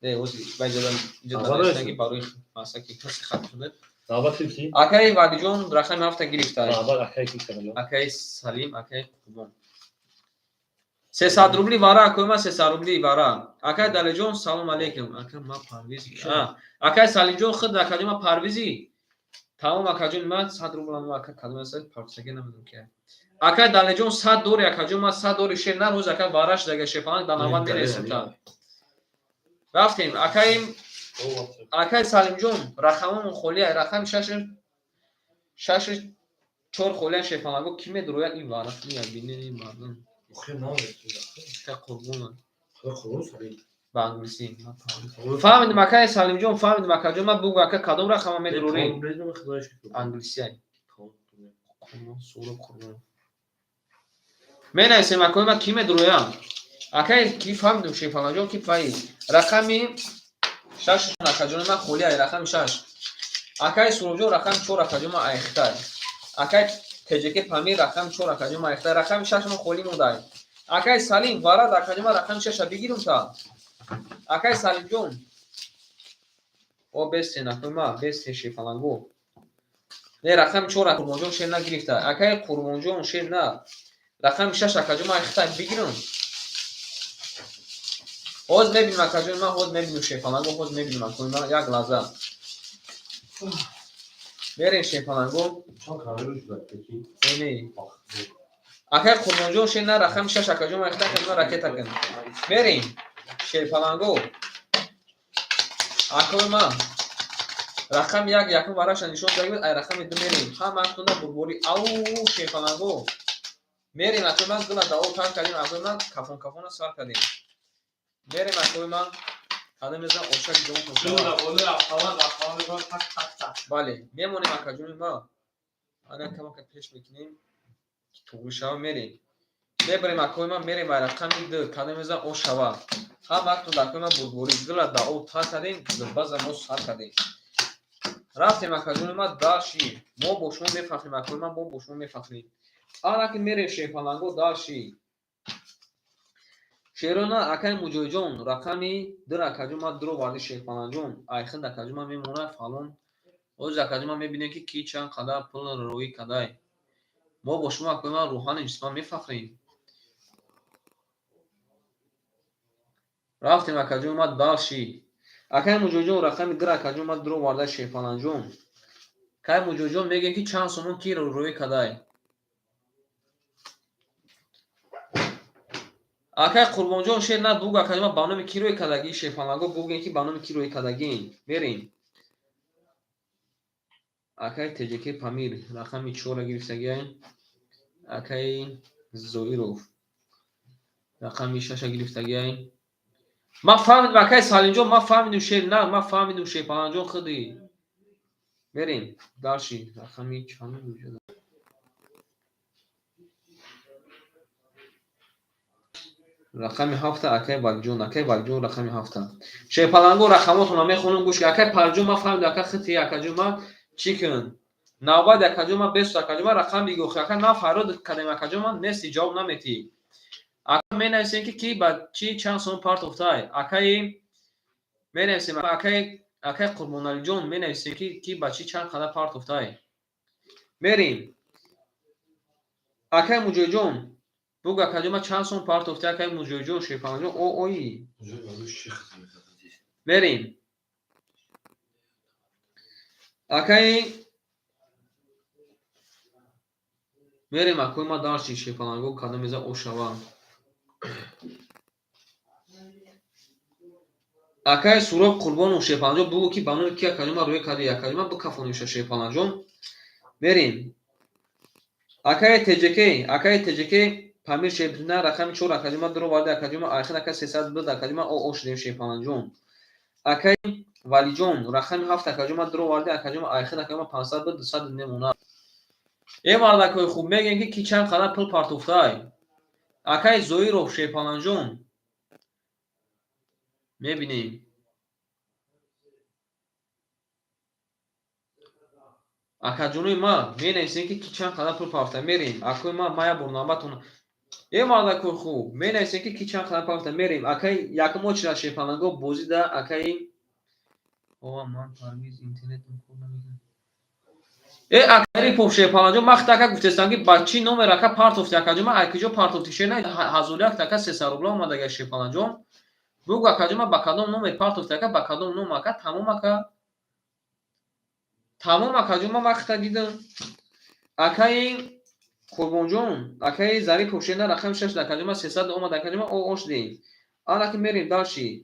Не, ози баҷада иҷода барои масаки каси хат шуда. Навбат ки? Акай Валиҷон рақами ҳафта гирифта. Навбат акай ки? Акай Салим, акай Қурбон. 300 рубли вара, акой ма, 300 рубли вара. Акай Далеҷон, салом алейкум. Ака ма Парвиз. Акай Салимҷон худ, акаҷон ма Парвизи. Тамом, акаҷон ма, 100 рубл ма, ака кадом аст? Парвизаге намедонам ки. Акай Далеҷон 100 дори, акаҷон ма, 100 дори шер на рӯз ака вараш дага шепанак да навбат мересем та. Рафтем, акай, акай Салимҷон, рақамамон холия, рақами шаш, шаш, чор холия. Шепанаго ки медрояд ин вара? Бинени мардум. Қурбон. Ба англисӣ. Фаҳмидим, акай Салимҷон, фаҳмидим, акаҷон ма, бугу, ака, кадом рақама медрорӣ? Англисия. Суроб Қурбон. Менависем, акои ма, ки медроям? Акай ки фаҳмидим, Шерпаланҷон ки фаҳмид. Рақами шаш, акаҷони ман, холия, рақами шаш. Акай Суробҷон рақами чор, акаҷон ман, айхтай. Акай Теҷеке Памир рақами чор, акаҷон ман, айхтай. Рақами шаш ман холӣ мондай. Акай Салим варад, акаҷон ман, рақами шаша бигирум та. Акай Салимҷон. О, бестен, акои ма, бестен, Шерпаланго. Не, рақами чор Қурбонҷон шер нагирифта. Акай Қурбонҷон шер на. Рақами шаш, акаҷон ман, айхтай бигирум. Ҳоз мебинем, акаҷон ман, ҳоз мебинем, Шерпаланго, ҳоз мебинем, акои ман, як лаҳза. Мерем, Шерпаланго. Не. Акай Қурбонҷон шер на рақами шаш, акаҷон ман, айхтай, акаҷон ракета кун. Мерем. Шерпаланго. Акои ман. Рақами як якум вараша нишон дагиб, ай рақами ду мерем. Ҳама актунда бурбори. Ау, Шерпаланго. Мерем, акои ман, гула дао тар кардем, акои ман, кафон кафона сар кардем. Мерем, акои ман. Кадом мезан ошак ҷон. Бале, мемонем, акаҷони ман. Ана камака пеш мекунем. Туғри шава мерем. Мебарем, акои ман, мерем ай рақами ду. Кадом мезан ош шава. Ҳама актунда, акои ман, бурбори. Гула дао тар кардем, база мо сар кардем. Рафтем, акаҷони ман, дальше. Мо бо шумо мефахрем, акои ман, мо бо шумо мефахрем. Анаки мерем, Шерпаланго, дальше. Шерона, акай Муҷоиҷон, рақами ду, акаҷон ман, дуро варди, Шерпаланҷон. Айхид, акаҷон ман, мемонад фалон. Ҳозир, акаҷон ман, мебинем, ки ки чанд қадар пул роӣ кадай. Мо бо шумо, акои ман, рӯҳани ҷисман мефахрем. Рафтем, акаҷон ман, дальше. Акай Муҷоиҷон рақами ду, акаҷон ман, дуро варда, Шерпаланҷон. Кай Муҷоиҷон мегӯем, ки чанд сомон ки роӣ кадай. Акай Қурбонҷон шер на, бугу, акаҷон ман, ба номи ки рӯй кардагӣ, Шерпаланго, бугӯем, ки ба номи ки рӯй кардагӣ. Мерем. Акай Теҷеке Памир рақами чора гирифтагиай. Акай Зоиров рақами шаша гирифтагиай. Ман фаҳмидам, акай Салимҷон, ман фаҳмидам, шер на, ман фаҳмидам, Шерпаланҷон худи. Мерем дальше, рақами чанд? Рақами ҳафта, акай Валиҷон, акай Валиҷон рақами ҳафта. Шерпаланго, рақамотонро мехонам, гӯш. Акай Парҷон, ман фаҳмидам, ака хити, акаҷон ман, чӣ кун? Навбат, акаҷон ман, бесу, акаҷон ман, рақам бигӯ. Ака на фарёд кардем, акаҷон ман, нести, ҷавоб наметӣ. Ака менависем, ки ки ба чӣ чанд сом партофтай. Акаи менависем, акаи, акай Қурбоналиҷон, менависем, ки ки ба чӣ чанд қадар партофтай. Мерем. Акай Муҷоиҷон, бугу, акаҷон ман, чанд сом партофтай, акай Муҷоиҷон, Шерпаланҷон, о ои. Мерем. Акаи Мерем, акои ма, дальше. Шепаланго кадом меза ошава. Акаи Суроб Қурбонов, Шерпаланҷон, бугӯ, ки ба номи ки, акаҷон, рӯя кади, акаҷон, бикафониша, Шерпаланҷон. Мерем. Акаи ТЖК, акаи ТЖК Памир, Шерпина, рақами 4, акаҷон, дуроварди, акаҷон, айхин, ака, 300 буд, акаҷон, о шудем, Шерпаланҷон. Акаи Валиҷон, рақами 7, акаҷон, дуроварди, акаҷон, айхин, акаҷон, 500 буд, 200 мемонад. Э, мардакои хуб, мегӯем, ки ки чанд қадар пул партофтай. Акаи Зоиров, Шерпаланҷон, мебинем. Акаҷонои ма, менависем, ки ки чанд қадар пул партофта. Мерем, акои ма, ма як бор навбатон. Э, мардакои хуб, менависем, ки ки чанд қадар партофта. Мерем, акаи якум очередь, Шерпаланго бозида, акаи ова ман Парвиз, интернетам кор намекунад. Э, акарипов, Шерпаланҷон, ман хита, ака, гуфтестам, ки ба чӣ номер, ака, партофти, акаҷон, ман ай куҷо партофти? Шена 1001, ака, 300 рубла омадага, Шерпаланҷон. Бугӯ, акаҷон, ман ба кадом номер партофти, ака, ба кадом ном, ака? Тамом, ака, тамом, акаҷон, ман вақта дидам. Акаи Қурбонҷон, акаи Зарипов, шена, рақами 6, акаҷон, ман 300 омад, акаҷон, ман о шудем. Анаки мерем дальше.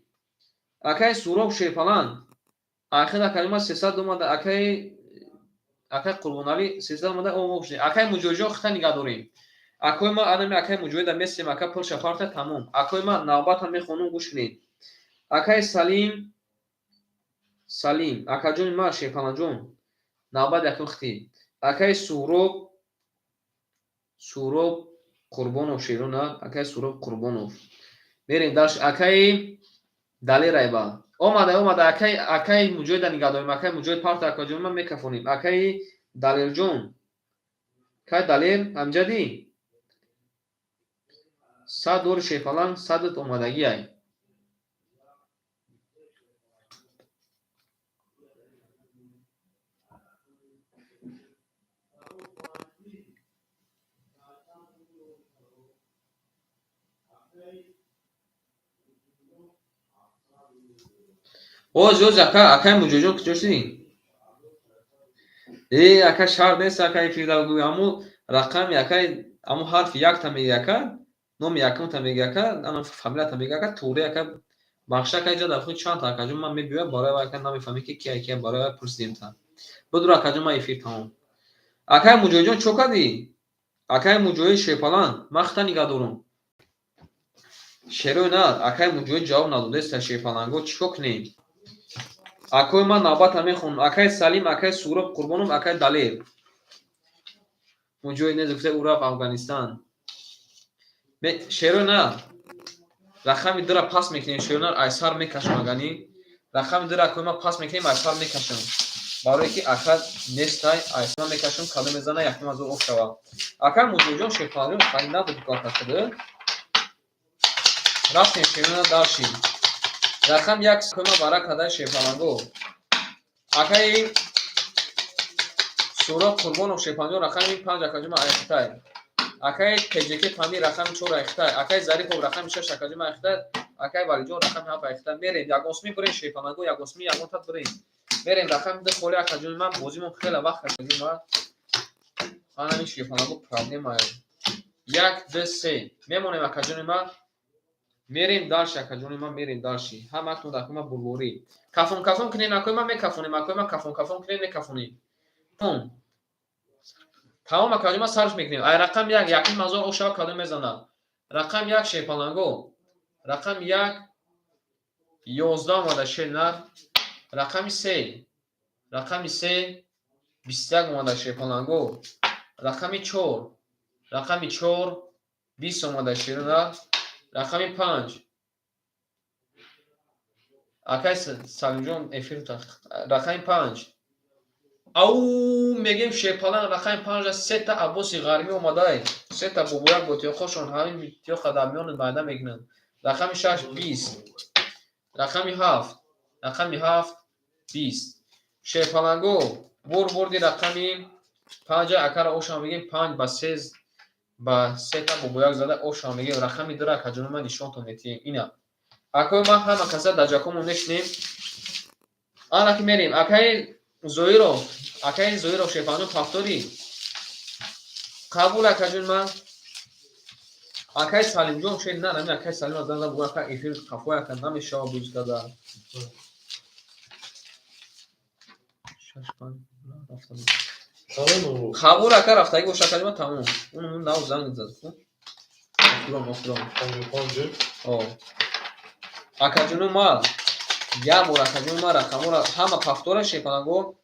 Акаи Суроб, Шерпалан, ахир, акаҷон, ман 300 омада, акаи Қурбоналӣ, 300 омада, о шудем. Акаи Муҷоҳидҷон, хита нигаҳ дорем. Акои ма, анами акаи Муҷоҳида месем, ака, пулша парта, тамом. Акои ма, навбатам мехонум, гӯш кунед. Акаи Салим, Салим, акаҷони ма, Шерпаланҷон, навбат якум хити. Акаи Суҳроб, Суҳроб Қурбонов, шерона, акаи Суҳроб Қурбонов. Мерем дальше. Акаи Далерайба омада, омада. Акаи Муҷоҳида нигаҳ дорем. Акаи Муҷоҳид парта, акаҷони ма, мекафонем. Акаи Далерҷон, кай Далер, амҷадӣ, 100 дори, Шерпаланг, 100-ат омадагиай. Оз, оз, ака, акаи Муҷоҳидҷон, куҷо шудӣ? Э, ака, шарт нест, ака, эфирда гӯй, аммо рақами, акай, аммо ҳарфи якта меги, ака, номи якумта меги, ака, ана фамилията меги, ака, туғри, ака, бахша, ака, иҷа дар худ чандта, акаҷон, ман мебиёям барои вай, ака, намефаҳмӣ, ки кия, кия, барои вай пурсидем та. Бидур, акаҷон, ман эфир тамом. Акаи Муҷоҳидҷон, чо кардӣ? Акаи Муҷоҳид, Шерпаланг, ман хита нигаҳ дорум. Шерои на, акаи Муҷоҳид ҷавоб надодеста, Шерпаланго, чӣ кор кунем? Акои ман, навбата мехонам. Акаи Салим, акаи Суроб Қурбонов, акаи Далер. Муҷоҳид нез, гуфта, ӯ рафт Афғонистон. Шерои на, рақами 2-ра пас мекунем, шерои на, айсар мекашам, агани. Рақами 2-ра, акои ман, пас мекунем, айсар мекашам. Барое ки ака нестай, айсар мекашам, кадом мезана, якум аз оф шава. Ака Муҷоҳидҷон, Шерпаланҷон, хай набуд кор шуда. Рафтем, шерои на, дальше. Рақам 1, акои ма, бара кадай, Шерпаланго. Акаи Суроб Қурбонов, Шерпаланҷон, рақами 5, акаҷон, айхитай. Акаи ТЖК Памир, рақами 4, айхитай. Акаи Зарипов, рақами 6, акаҷон, айхитай. Акаи Валиҷон, рақами 7, айхитай. Мерем, ягонсумӣ бирем, Шерпаланго, ягонсумӣ, ягонта бирем. Мерем, рақами 2 холи, акаҷони ман, бозимон хеле вақт, акаҷони ман. Анами Шерпаланго проблема. Як, ду, се. Мемонем, акаҷони ман. Мерем дальше, акаҷони ман, мерем дальше. Ҳаматон дар ма бурворӣ. Кафон кафон кунем, акои ман, мекафонем, акои ман, кафон кафон кунем, мекафонем. Тамом, акаҷони ман, сарф мекунем. Ай рақами 1, якум мазор ошава, кадом мезанад? Рақами 1, Шерпаланго. Рақами 1, 11 омада, шернар. Рақами 3. Рақами 3, 21 омада, Шерпаланго. Рақами 4. Рақами 4, 20 омада, шернар. Рақами 5. Акай Салимҷон, эфир, рақами 5. Ау, мегем, Шерпаланг, рақами 5-а сета Аббоси Ғармӣ омадай. Сета бобояк бо тиёқошон ҳамин тиёқа дар миёни майда мекунанд. Рақами 6, 20. Рақами 7. Рақами 7, 20. Шерпаланго бур бурди рақами 5-а, акара ошам мегем, 5 ба 3 ба сета бобояк зада ошам мегем. Рақами 2-ра, акаҷони ман, нишонтон метиҳем. Ина. Акои ман, ҳама каса дар ҷакомон мешинем. Ана ки мерем. Акаи Зоиров, акаи Зоиров, Шерпаланҷон, пафтори. Қабул, акаҷон ман. Акай Салимҷон, шед на, нами акай Салим аз занг бугӯ, ака, эфир қафоя, ака, намешава буз када. Шаш, панҷ, рафта. Қабул, ака, рафтагӣ боша, акаҷон ман, тамом. Он нав занг зад. Охирон, охирон. О. Акаҷону ма, як бор, акаҷону ма, рақамҳоро ҳама повтора шепанаго.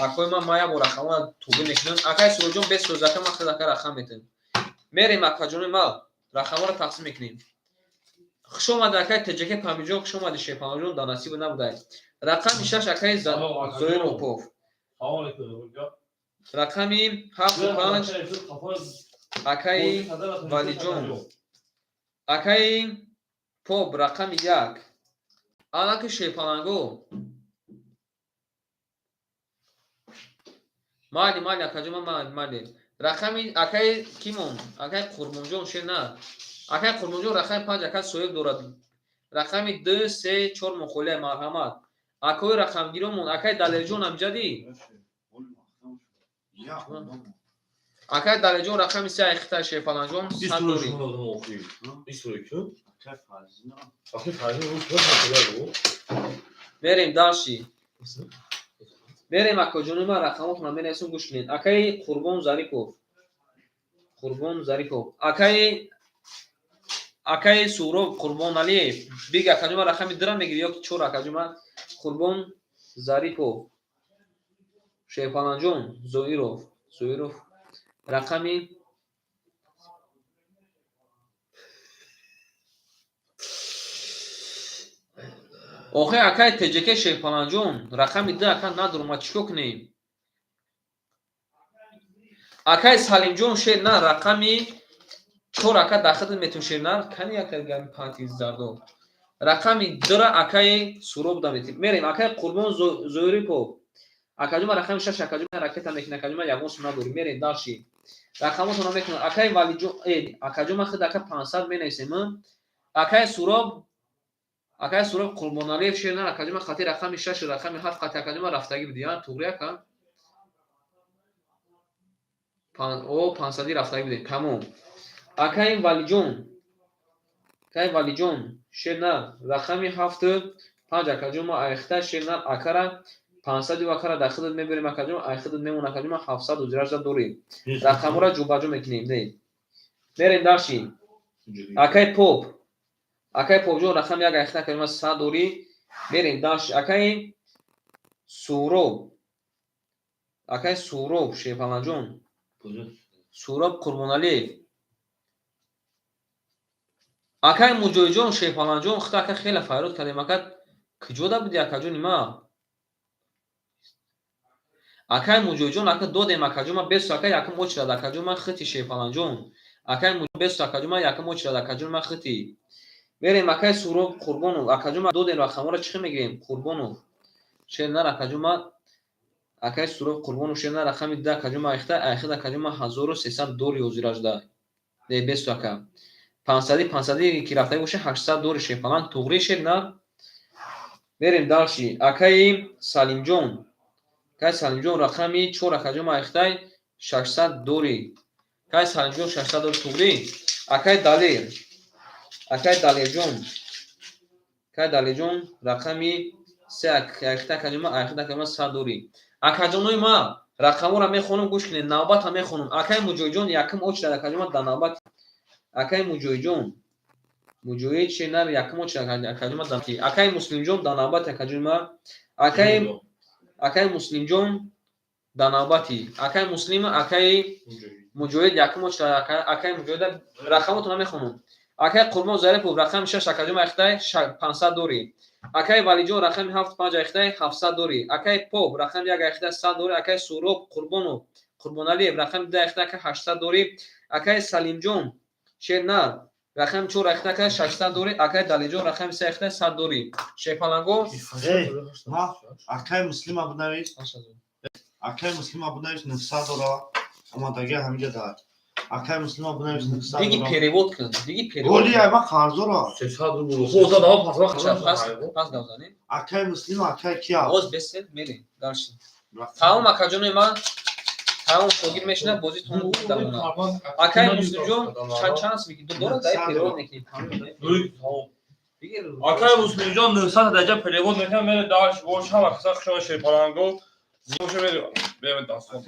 Акои ман, ма як бор рақамҳоро тугӣ мекунам. Акай Суроҷон, бесӯз, ака, ман хел ака рақам метавем. Мерем, акаҷони ма, рақамҳоро тақсим мекунем. Хуш омади, акай Теҷаке Памиҷон, хуш омади, Шепаноҷон, дар насибу набудай. Рақами шаш, акаи Зоир Опов. Рақами ҳафту панҷ, акаи Валиҷон. Акаи Поп, рақами як. Анаки Шепаланго. Майли, майли, акаҷон, майли, майли. Рақами акаи кимон? Акаи Қурбонҷон, ше на. Акаи Қурбонҷон, рақами панҷ, ака соҳиб дорад. Рақами ду, се, чор мухолия, марҳамат. Акои рақамгиромон, акаи Далерҷон, амҷадӣ? Акаи Далерҷон, рақами се, айхита, Шерпаланҷон, сад дорӣ. Мерем дальше. Мерем, акоҷони ман, рақамотонро менависем, гӯш кунед. Акаи Қурбон Зарипов. Қурбон Зарипов. Акаи Суҳроб Қурбоналиев. Биг, акаҷон, ман, рақами дира мегирӣ ё ки чор, акаҷон ман? Қурбон Зарипов. Шерпаланҷон Зоиров. Зоиров. Рақами охе, акаи Теҷаке Шерпаланҷон, рақами ду, ака, надорум, ма чӣ кор кунем? Акаи Салимҷон, шер на, рақами чор, ака, дахтат метун, шер на, кани, ака, гами панти зардо. Рақами дура акаи Суроб да метим. Мерем, акаи Қурбон Зоирипов. Акаҷон, рақами шаш, акаҷон, ракета мекунад, акаҷон, ягон сум надорем. Мерем дальше. Рақамотонро мекунам. Акаи Валиҷон, акаҷон, ман худ, ака, 500 менависем. Акаи Суроб, акаи Суроб Қурбоналиев, шер на, акаҷон, ман қати рақами шаш, рақами ҳафт қати, акаҷон, ман рафтагӣ буди, а, туғри, ака? О, 500-ӣ рафтагӣ будем. Тамом. Акаи Валиҷон, акаи Валиҷон, шер на, рақами ҳафту панҷ, акаҷон, ма айхта, шер на, акара 500 акара дар худат мебарем, акаҷон, ай худат мемон, акаҷон, ма 700 узиражда дорем. Рақамҳоро ҷобаҷо мекунем, не. Мерем дальше. Акаи Поп. Акаи Попҷон, рақами як, айхта, акаҷон, ма 100 дорӣ. Мерем дальше. Акаи Суроб. Акаи Суроб, Шерпаланҷон. Суроб Қурбоналиев. Акаи Муҷоҳидҷон, Шерпаланҷон, худо, ака, хеле файрод кардем, ака, куҷода буди, акаҷони ма? Акаи Муҷоҳидҷон, ака, додем, акаҷон, ма бесу, ака, якум очрад, акаҷон, ма хити Шерпаланҷон. Акаи бесу, акаҷон, ма якум очрад, акаҷон, ма хити. Мерем, акаи Суроб Қурбонов, акаҷон, ма додем рақамҳоро, чӣ хел мегирем? Қурбонов. Шер нар, акаҷон, ма, акаи Суроб Қурбонов, шер нар, рақами ду, акаҷон, ма айхта, айхид, акаҷон, ма 1300 дори ҳозиражда. Не, бесу, ака. 500-ӣ, 500-ӣ ки рафтагӣ боша, 800 дори, Шерпаланг, туғри, шер нар. Мерем дальше. Акаи Салимҷон. Акаи Салимҷон, рақами чор, акаҷон, ма айхтай, 600 дори. Акаи Салимҷон, 600 дори, туғри. Акаи Далер. Акаи Далерҷон. Акаи Далерҷон, рақами се, айхта, акаҷон, ма айхта, акаҷон, ма 100 дори. Акаҷонои ма, рақамҳоро мехонам, гӯш кунед, навбатам мехонам. Акаи Муҷоҳидҷон, якум очрад, акаҷон, ма дар навбат. Акаи Муҷоҳидҷон. Муҷоҳид, шер нар, якум очрад, акаҷон, ма дар. Акаи Муслимҷон дар навбати, акаҷон, ма. Акаи Муслимҷон дар навбати. Акаи Муслим, акаи Муҷоҳид, якум очрад, акаи Муҷоҳид, рақамотонро мехонам. Акаи Қурбон Зарипов, рақами шаш, акаҷон, айхтай, 500 дорӣ. Акаи Валиҷон, рақами ҳафт панҷ, айхтай, 700 дорӣ. Акаи Поп, рақами як, айхтай, 100 дорӣ. Акаи Суроб Қурбонов Қурбоналиев, рақами ду, айхтай, ака, 800 дорӣ. Акаи Салимҷон, шер нар, рақами чор, айхтай, ака, 600 дорӣ. Акаи Далиҷон, рақами се, айхтай, 100 дорӣ. Шерпаланго. Акаи Муслима бинавис. Акаи Муслима бинавис, 900 дора. Омадагӣ ҳамиҷа дар. Акаи Муслима бинавис, 900 Диги дора. перевод кун. Диги перевод. Голи ай ма қарздора. Пас гап занем. Акаи Муслима, акаи кия? Оз бесед, мерем дальше. Тамом, акаҷони ман. Тамом, шогирд мешинад, бозӣ тон дамона. Акай Муслимҷон, чанд сум ки дорад, дай перевод мекунем. Акай Муслимҷон 900 даҷа перевод мекунам, мере дальше бош. Ҳама каса хушона, шерпаланго боша, мере берем дастон.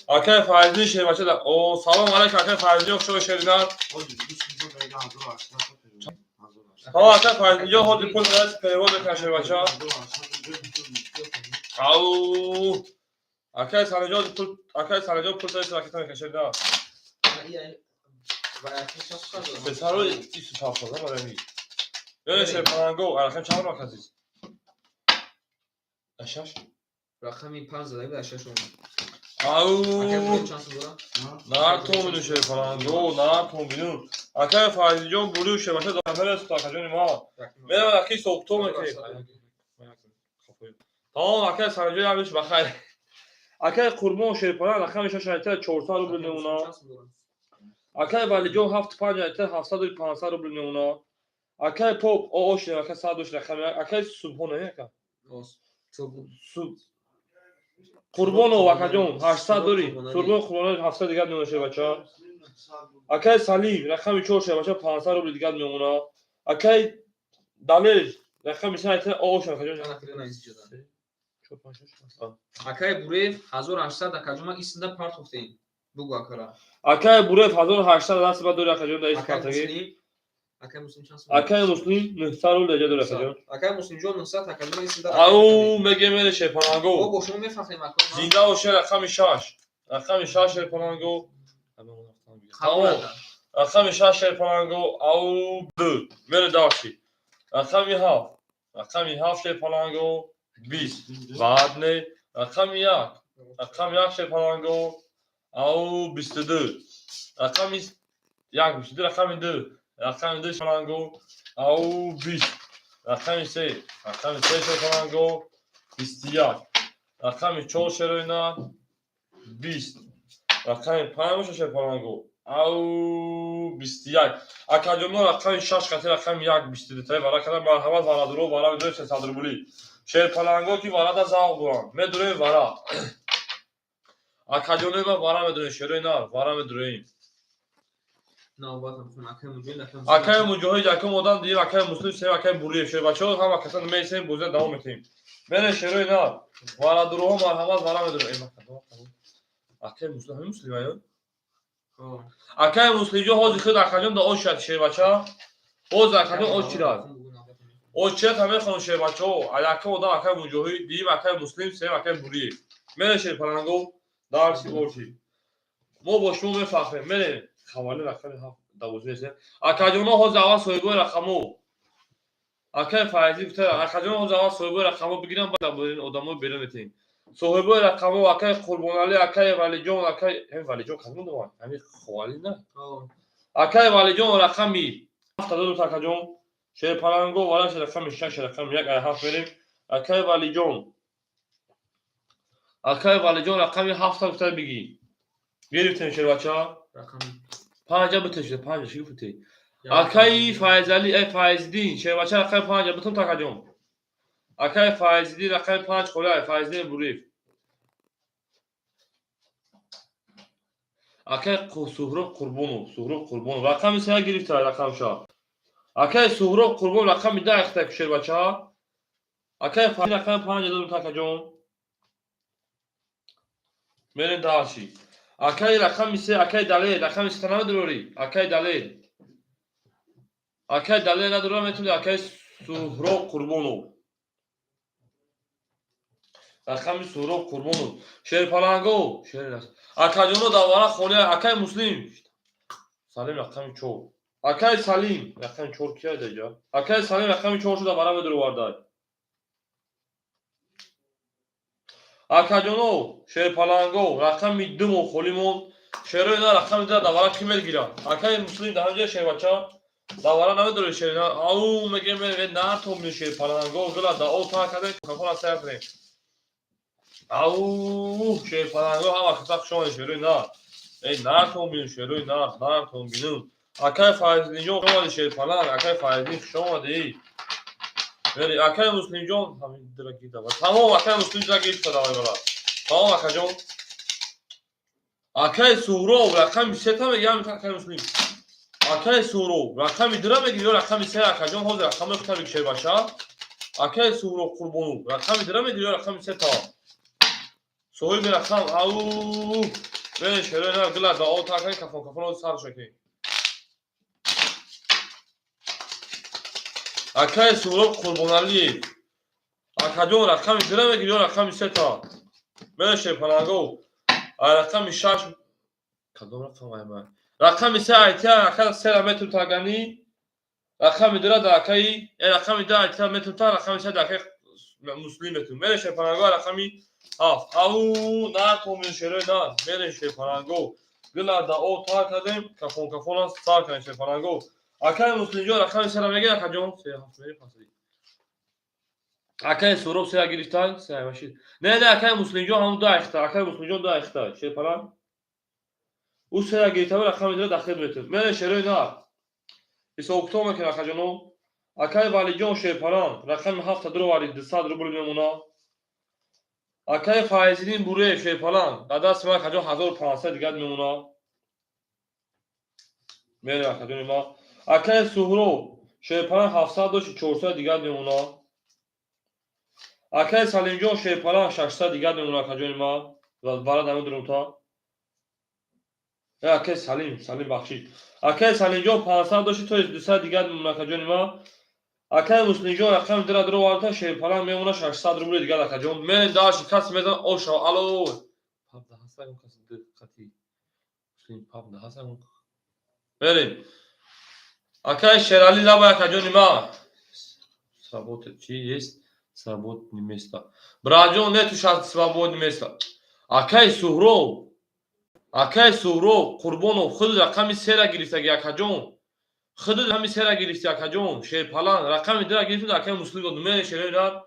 Акай Файзин, шербача. О, салом алейкум, акай Файзин, хушона, шеринар. Ҳа, акай Файзинҷон ҳозир пул перевод мекунам, шербача. Ау, акай Салиҷон пул, акай Салиҷон пул сари ракета мекунам, шеринар. Песаро ису тафсоза барами. Ёне, шерпаланго, рақам чанд маказиз? Шаш? Рақами панҷ задаги дар шаш. Ау! Натон бину, шерпаланго, натон бину. Акай Файзиҷон бурю, шербача, дамерес, акаҷони ма. Меравад, аки сокто мекунем. Тамом, акай Салиҷон, ябиш бахайр. Акай Қурбон, шерпаланг, рақами шаш айта 400 рубл мемона. Акай Валиҷон ҳафту панҷ айта ҳафтсаду 500 рубл мемона. Акай Поп ош ака садош рақами акай Субҳон ака. Қурбонов, акаҷон, 800 дорӣ. Сурбон Қурбонов 700 дигар мемона, шербача. Акай Салим рақами чор, шербача, 500 рубл дигар мемона. Акай Далер рақами се айта ош, акаҷон. Акай Буреев 1800, акаҷон, исмда партофтем. Бугу, акара. Акай Буреев 1800 даст ба дори, акаҷон, да истартаги. Акай Муслим чанд сум? Акай Муслим 900 рубл даҷа дори, акаҷон. Акай Муслимҷон 900, акаҷон, исмда. Ау, меге, мере, шерпаланго. Бо шумо мефахрем, ака. Зинда боше, рақами шаш. Рақами шаш, шерпаланго. Тамом. Рақами шаш, шерпаланго, ау, ду. Мере дальше. Рақами ҳафт. Рақами ҳафт, шерпаланго, 20. Баъд не. Рақами як. Рақами як, шерпаланго, ау, 22. Рақами як, 22, рақами ду. Рақами ду, шерпаланго, ау, 20. Рақами се. Рақами се, шерпаланго, 21. Рақами чор, шероина, 20. Рақами панҷ боша, шерпаланго, ау, 21. Акаҷонно, рақами шаш қати рақами як 22 таи вара када. Марҳамат, варадуро, вара медурем, 300 рубли. Шерпаланго, ки варада завқ доранд, медурем вара. Акаҷонои ман, вара медурем, шерои нар, вара медурем. Акаи Муҷоҳид якум одам, дуюм акаи Муслим, сеюм акаи Буриев. Шербачаҳо, ҳама касан месем, бозия давом метиҳем. Мере, шерои нар, варадуроҳо, марҳамат, вара медурем. Акаи Муслим, ҳамин Муслим аё? Акаи Муслимҷон ҳозир худ, акаҷон, да ошад, шербача. Ҳозир, акаҷон, очирад. Очирад ҳам мехонам, шербачаҳо. Якум одам акаи Муҷоҳид, дуюм акаи Муслим, сеюм акаи Буриев. Мере, шерпаланго, дарси боши. Мо бо шумо мефахрем. Мере, хавали рақами ҳафт давозӣ нестем. Акаҷоно, ҳозир аввал соҳибои рақамо. Акаи Файзӣ гуфта, акаҷоно, ҳозир аввал соҳибои рақамо бигирам, баъд одамои берун метиҳем. Соҳибои рақамо: акаи Қурбоналӣ, акаи Валиҷон, акаи ҳамин Валиҷон кадом одам? Ҳамин Ховалӣ на? Акаи Валиҷон рақами ҳафт додум, акаҷон. Шерпаланго вараш рақами шаш, рақами як, ай ҳафт мерем. Акаи Валиҷон. Акаи Валиҷон рақами ҳафта гуфта бигӣ. Гирифтем, шербача? Панҷа бите шуда, панҷа чӣ гуфтӣ? Акаи Файзалӣ, эй Файзиддин, шербача, рақами панҷа битум, такаҷон. Акаи Файзиддин рақами панҷ холай, Файзиддин Буриев. Акаи Суҳроб Қурбонов, Суҳроб Қурбонов рақами се гирифта рақамша. Акаи Суҳроб Қурбонов рақами 10 ихта, шербача. Акаи Файзиддин рақами панҷа додум, такаҷон. Мерем дальше. Акаи рақами се, акаи Далер, рақами се намедорӣ? Акаи Далер. Акаи Далер надорам, метавонӣ акаи Суҳроб Қурбонов. Рақами Суҳроб Қурбонов. Шерпаланго, шер акаҷоно, давара холия. Акаи Муслим. Салим рақами чор. Акаи Салим рақами чор кия даҷа? Акаи Салим рақами чор шуда вара медуровардай. Акаҷоно, шерпаланго, рақами ду мо холӣ монд. Шерои на, рақами ду давара кӣ мегирад? Акаи Муслим дар ҳамҷоя, шербача. Давара намедорӣ, шер. Ау, мегем, натоми, шерпаланго, гула да о та кардем, кафона сайр кунем. Ау, шерпаланго, ҳама каса хуш омадед, шерои нар. Эй, натон бину, шерои нар, натон бину. Акаи Файзиддинҷон, хуш омадӣ, шерпаланг, акаи Файзиддин, хуш омадӣ. Вери, акаи Муслимҷон, ҳамин дира гирда. Тамом, акаи Муслим дира гирифта давай бара. Тамом, акаҷон. Акаи Суҳроб, рақами сета мегирам, акаи Муслим. Акаи Суҳроб, рақами дура мегири ё рақами се, акаҷон? Ҳозир рақами хута бикшед, баша. Акаи Суҳроб Қурбонов, рақами дура мегири ё рақами сета? Соҳиби рақам, ау, бе шерои на гила да о такани кафон кафон сар шакӣ. Акаи Суҳроб Қурбоналиев, акаҷон, рақами дура мегири ё рақами сета? Бе шерпаланго, рақами шаш, кадом рақам айма? Рақами се айтия, ака, сера метр тагани, рақами дура да акаи, рақами ду айтия метр та, рақами се да акаи Муслим метр. Мере, шерпаланго, рақами ҳафт. Ау, на томин, шерои на мере, шерпаланго, гила да о тар кардем, кафон кафона сар кардем, шерпаланго. Акаи Муслимҷон, рақами сера мегир, акаҷон? Се ҳафт мери пасади. Акаи Суҳроб сера гирифтай, се машид. Не, не, акаи Муслимҷон ҳамун ду айхта, акаи Муслимҷон ду айхта, шерпаланг. Ӯ сера гирифта, рақами дура дахил метр. Мере, шерои на. Ҳисобкитоб мекунем, акаҷоно. Акаи Валиҷон, шерпаланг, рақами ҳафта дуроварди, 200 рубл мемона. Акаи Файзиддин Буреев, шерпаланг, дар дасти ман, акаҷон, 1500 дигар мемона. Мерем, акаҷони ма. Акаи Суҳроб, шерпаланг, 700 дошти, 400 дигар мемона. Акаи Салимҷон, шерпаланг, 600 дигар мемона, акаҷони ма. Вара намедурумта. Акаи Салим, Салим, бахшид. Акаи Салимҷон 500 дошти, то 200 дигар мемона, акаҷони ма. Акаи Муслимҷон рақами дура дуроварда, шерпаланг, мемона 600 рубли дигар, акаҷон. Мерем дальше, касе мезан оша, алло. Пабда ҳаста каси ду қати. Муслим пабда ҳаста. Мерем. Акаи Шерали лаба, акаҷони ма. Свобода чи есть? Свободное место. Браҷон, нету свободное место. Акаи Суҳроб, акаи Суҳроб Қурбонов, худ рақами сера гирифтаги, акаҷон. Худ рақами сера гирифти, акаҷон. Шерпаланг, рақами дура гирифту акаи Муслим дод. Мере, шерои рад.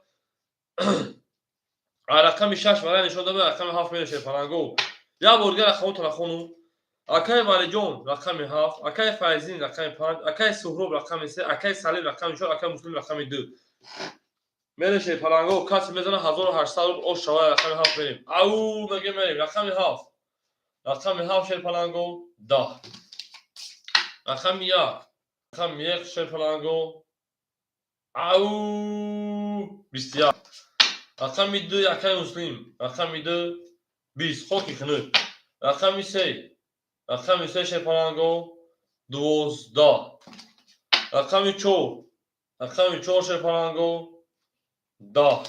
Рақами шаш вара нишон дод, рақами ҳафт мере, шерпаланго. Як бор дигар рақамотро хонум. Акаи Валиҷон рақами ҳафт, акаи Файзин рақами панҷ, акаи Суҳроб рақами се, акаи Салим рақами чор, акаи Муслим рақами ду. Мере, шерпаланго, касе мезана, 1800 рубл ош шава, рақами ҳафт мерем. Ау, меге мерем, рақами ҳафт. Рақами ҳафт, шерпаланго, 10. Рақами як. Рақами як, шерпаланго. Ау, 21. Рақами ду, акаи Муслим. Рақами ду, 20. Хоки хунук. Рақами се. Рақами се, шерпаланго, 12. Рақами чор. Рақами чор, шерпаланго, 10.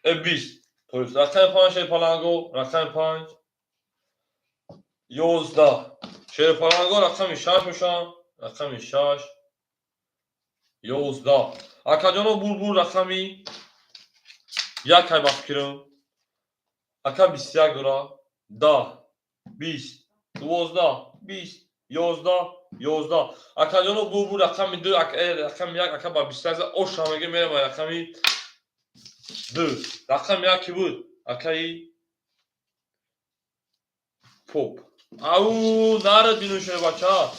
20. То есть рақами панҷ, шерпаланго, рақами панҷ, 11. Шерпаланго, рақами шаш бошам, рақами шаш, 11. Акаҷоно, булбул рақами як ай ба фикрм. Ака 21 дора. 10, 20, 12, 20, 11, 11. Акаҷоно, булбул рақами ду, рақами як, ака ба 21 оша меге, мерем рақами ду. Рақами як ки буд? Акаи Поп. Ау, нарад бинӯшед, бача.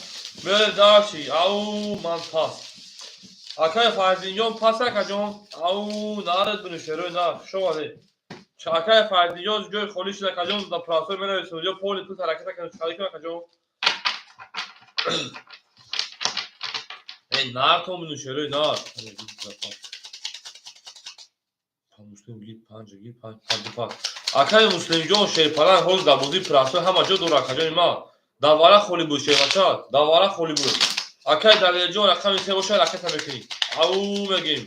Мере дальше. Ау, ман пас. Акаи Файзинҷон пас, акаҷон. Ау, нарад бинӯшед, рӯй на. Хуш омадед. Акаи Файзинҷон ҷои холӣ шуд, акаҷон, дар простой менависед. Ё поли пул ҳаракат кунед, чӣ кунед, акаҷон? Эй, нартон бинӯшед, рӯй нар. Муслим гир, панҷ гир, панҷ, панҷ, панҷ. Акаи Муслимҷон, шерпаланг, ҳозир дар бозии простой ҳама ҷо дора, акаҷони ман. Давара холӣ буд, шербача, давара холӣ буд. Акаи Далерҷон рақами се бошад, ракета мекунӣ. Ау, мегем.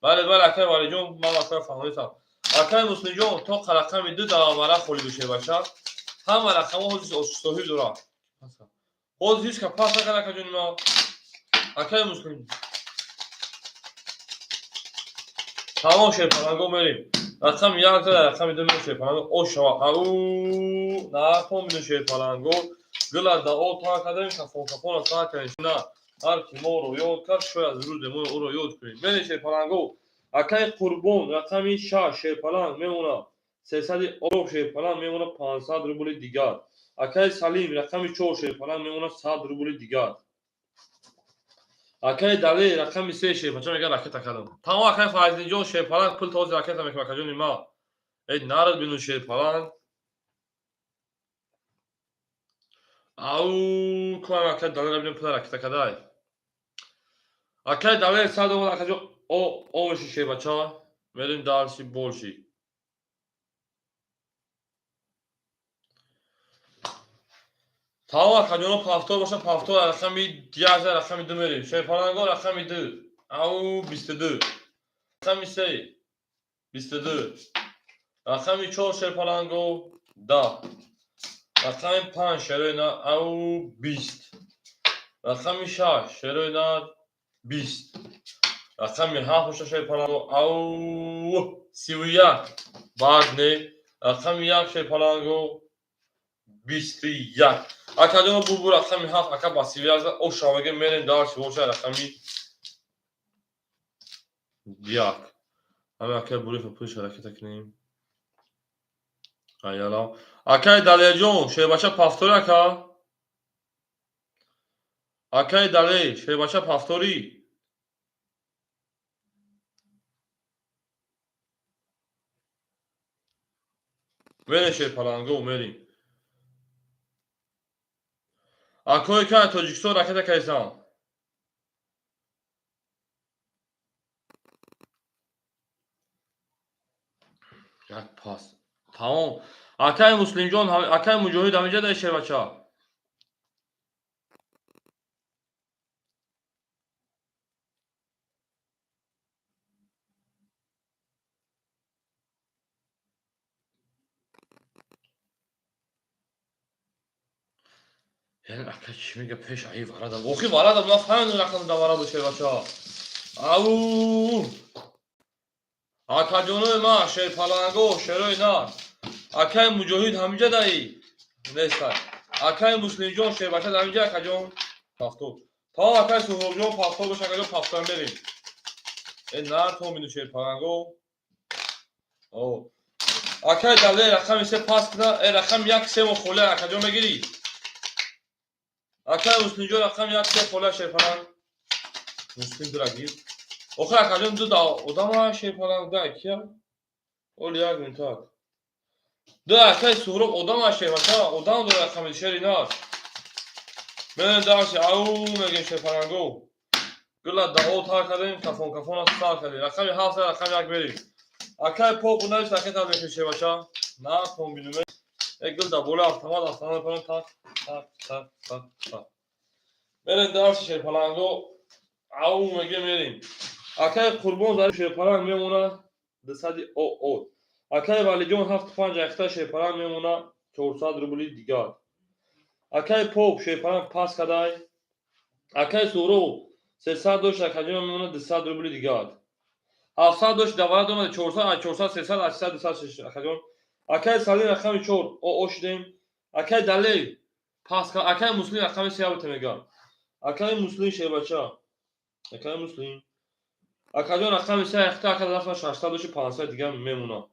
Бале, бале, акаи Валиҷон, ман акаи фаҳмидам. Акаи Муслимҷон, то рақами ду давара холӣ буд, шербача. Ҳама рақамҳо ҳозир соҳиб дорад. Ҳозир ҳеҷ ка пас накард, акаҷони ман. Акаи Муслим. Тамом, шерпаланго, мерем. Рақами як зада, рақами ду мерем, шерпаланго, ошава. Ау, наатон бину, шерпаланго. Гила да о та кардем, кафон кафона сар кардем. На, ҳар ки моро ёд кард, шояд рӯзе мо ӯро ёд кунем. Мерем, шерпаланго. Акаи Қурбон рақами шаш, шерпаланг, мемона 300 ороб, шерпаланг, мемона 500 рубли дигар. Акаи Салим рақами чор, шерпаланг, мемона 100 рубли дигар. Акаи Далер рақами се, шерпача, мега ракета кардам. Тамом, акаи Файзинҷон, шерпаланг, пул този ракета мекунам, акаҷони ма. Э нарад бину шерпаланг. Ау, куам акай Далер бинем пула ракета кадай. Акай Далер 100 омад акаҷо о овоши шербача. Мерем дальше больше. Тамом акаҷоно пафтор боша пафтор рақами як рақами ду мерем. Шерпаланго рақами ду. Ау 22. Рақами се 22. Рақами чор шерпаланго 10. Рақами панҷ шерои на ау 20. Рақами шаш шерои на 20. Рақами ҳафт боша шерпаланго ау 31. Баъд не. Рақами як шерпаланго 21. Акаҷоно бубу рақами ҳафт ака ба 31 оша меге мерем дальше боша рақами як. Ҳаме акай Бурифа пулиш ҳараката кунем. Аяла. Акай Далерҷон, шербача пафторӣ ака? Акай Далер, шербача пафторӣ? Мерем шерпаланго, мерем. Акое ка Тоҷикистон ракета кайсан? Як пас. Тамом. Акай Муслимҷон, акай Муҷоҳид ҳаминҷа дай шербача. Яъне ака чӣ мега пеш аи варадам. Охи варадам нафаҳмидам рақам да вараду шербача. Ау! Акаҷонои ма шерпаланго, шерои нар. Акай Муҷоҳид ҳаминҷа даи? Нестай. Акай Муслимҷон шербача ҳаминҷа акаҷон? Пафтор. Тамом акай Суҳробҷон пафтор боша акаҷон пафтор мерем. Э нар то мину шерпаланго. О. Акай Далер рақами се пас кина, э рақами як се мо холя акаҷон мегирӣ? Акай Муслимҷон рақами як се холя шерпаланг. Муслим дура гир. Охир акаҷон ду да одама шерпаланг да кия? Оли як минутак. Ду акай Суҳроб одама шербача, одам дора рақами шери нар. Менем дальше, ау мегем шерпаланго. Гула дао тар кардем, кафон кафон сар кардем. Рақами ҳафт рақами як мерем. Акай поп унавис ракета мехӯ шербача. На комбинуме. Э гул да бола автомат автомат мепарам так так так так так. Мерем дальше шерпаланго. Ау мегем мерем. Акай Қурбон Зариф шерпаланг мемона 200 о. Акай Валиҷон 75 ахта шерпаланг мемона 400 рубли дигар. Акай Поп шерпаланг пас кадай. Акай Суҳроб 300 дошт акаҷон мемона 200 рубли дигар. 700 дошт даварад омада 400, 400, 300, 800, 200 акаҷон. Акай Салим рақами 4 о шудем. Акай Далер пас акай Муслим рақами 3 абта мега. Акай Муслим шербача. Акай Муслим. Акаҷон рақами 3 ахта ака дафна 600 дошт 500 дигар мемона.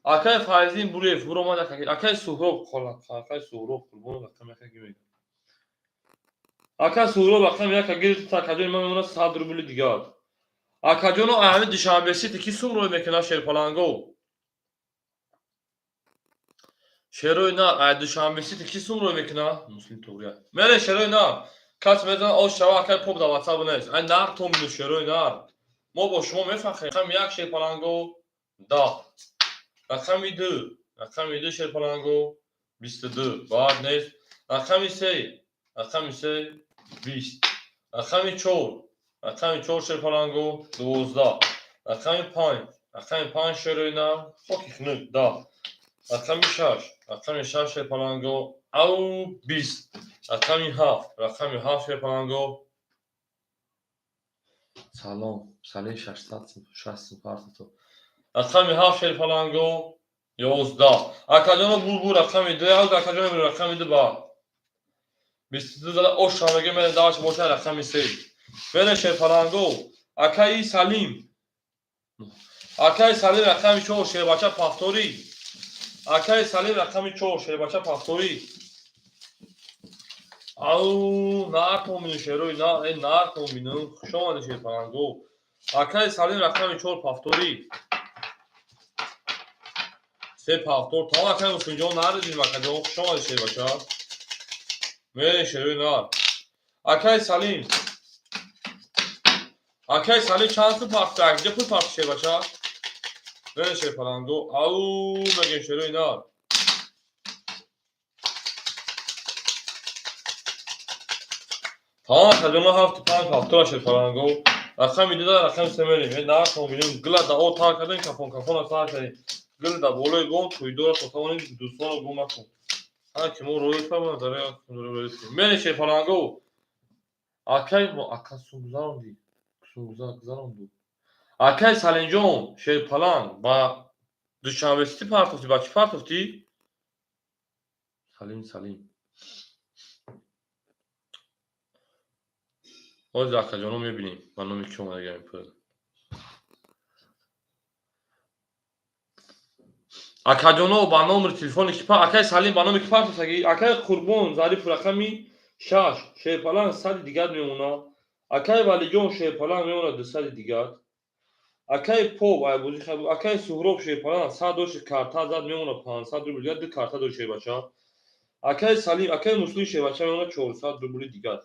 Акай Файзин Буриев буромад акай Суҳроб хола акай Суҳроб Қурбонов рақами 1 мега. Акай Суҳроб рақами 1 гирифт акаҷон ман мемона 100 рубли дигар. Акаҷоно ҳамин Душанбе Сити ки сум рӯй мекунад шерпаланго? Шерои нар ай Душанбе Сити ки сум рӯй мекунад? Муслим туғрия. Мере шерои нар. Кас мезанад ош шава акай поп дар WhatsApp бинавис. Ай нар то мину шерои нар. Мо бо шумо мефахрем. Рақами як шерпаланго 10. Рақами ду. Рақами ду шерпаланго 22. Баъд нест. Рақами се. Рақами се 20. Рақами чор. Рақами чор шерпаланго 12. Рақами панҷ. Рақами панҷ шерои нар. Хоки хунук 10. Рақами шаш. Рақами шаш шерпаланго ау 20. Рақами ҳафт. Рақами ҳафт шерпаланго. Салом. Салим 600 600 партато. Рақами ҳафт шерпаланго 11. Акаҷоно булбу рақами ду акаҷоно рақами ду ба 22 зада ош шамеге мере даш боша рақами се. Мере шерпаланго. Акаи Салим. Акаи Салим рақами 4 шербача пафторӣ. Акаи Салим рақами 4 шербача пафторӣ. Ау нар томину шерои нар, э нар томину. Хуш омадӣ шерпаланго. Акаи Салим рақами 4 пафторӣ. Се повтор. Тамом, акай Муслимҷон, наридим, акаҷон, хуш омадӣ, шербача. Мерем, шерои нар. Акай Салим. Акай Салим чанд пул партофт? Акҷа пул партофт, шербача? Мерем, шерпаланго. Ау, мегем, шерои нар. Тамом, акаҷон, ҳафту панҷ повтора, шерпаланго. Рақами дуда, рақами се мерем. Е, нархон бинем, гила да о тар кардем, кафон кафона тар кардем. Гил да болои бом тӯйдора то тавонем, дӯстонро гум накун. Ҳар ки мо рои фармона дар мерем, шерпаланго. Акай мо ака сум гузаронди. Сум гузаронду. Акай Салимҷон, шерпаланг ба Душанбе Сити партофтӣ, ба чӣ партофтӣ? Салим, Салим. Ҳозир акаҷоно мебинем, ба номи ки омадагиам ин пул. Акаҷоно, ба номери телефони ки, акай Салим, ба номи ки партофтагӣ? Акай Қурбон Зариф рақами шаш, шерпаланг сади дигар мемонад. Акай Валиҷон, шерпаланг мемонад дусади дигар. Акай Поп айбозӣ хаб, акай Суҳроб, шерпаланг сад дошт, карта зад, мемонад 500 рубл дигар, ду карта дошт, шербача. Акай Салим, акай Муслим, шербача мемонад 400 рубли дигар.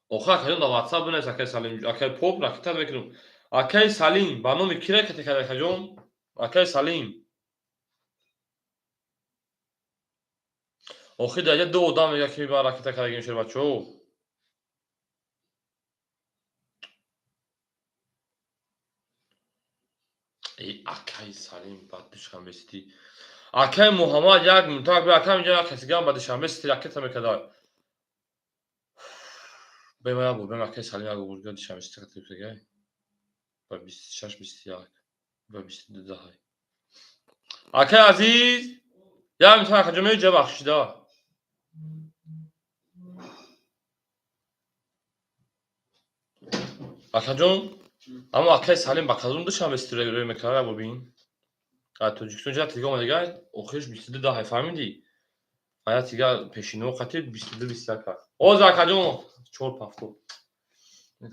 Охир, акаҷон, дар WhatsApp бинавис, акай Салим, акай Поп ракета мекунем. Акай Салим, ба номи ки ракета кард, акаҷон? Акай Салим. Охир дар ҷа ду одам мегӯяд, ки ба ракета кардагим, шербачаҳо. Э, акай Салим ба Душанбе Сити. Акай Муҳаммад, як минута, акай инҷа як касигам ба Душанбе Сити ракета мекард. Бема як бор, бема акай Салим як бор Душанбе Сити ракета мекард. Ба 26 21 ба 22 даҳай. Акай Азиз, як минута, акаҷон, меҷа бахшида. Акаҷон, аммо акай Салим ба кадом Душанбе Сити рӯй мекард, як бор бин. Аз Тоҷикистон ҷа тига омадага, охириш 22 даҳай, фаҳмидӣ? Ая тига пешино қати 22 21 кард. Ҳозир, акаҷон, чор повтор.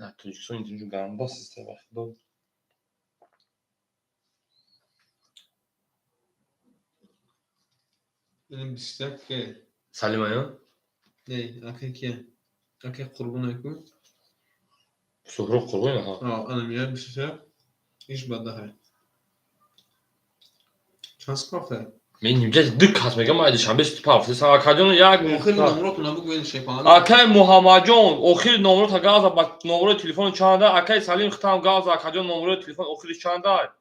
Дар Тоҷикистон инҷо ганда система, худо. Ин 21 ке? Салима, я? Не, акай ке? Акай Қурбон айку? Суҳроб Қурбон, аҳа. А, ана мия 21. Иш ба даҳай. Чанд справка? Мен инҷа ду кас мегам, ай Душанбе Сити партофт. Акаҷон, як Охири минута. номротона бугӯед, шерпаланг. Акай Муҳаммадҷон, охири номрота газа, ба номрои телефони чанда? Акай Салим, хитам газа, акаҷон, номрои телефон охири чанда?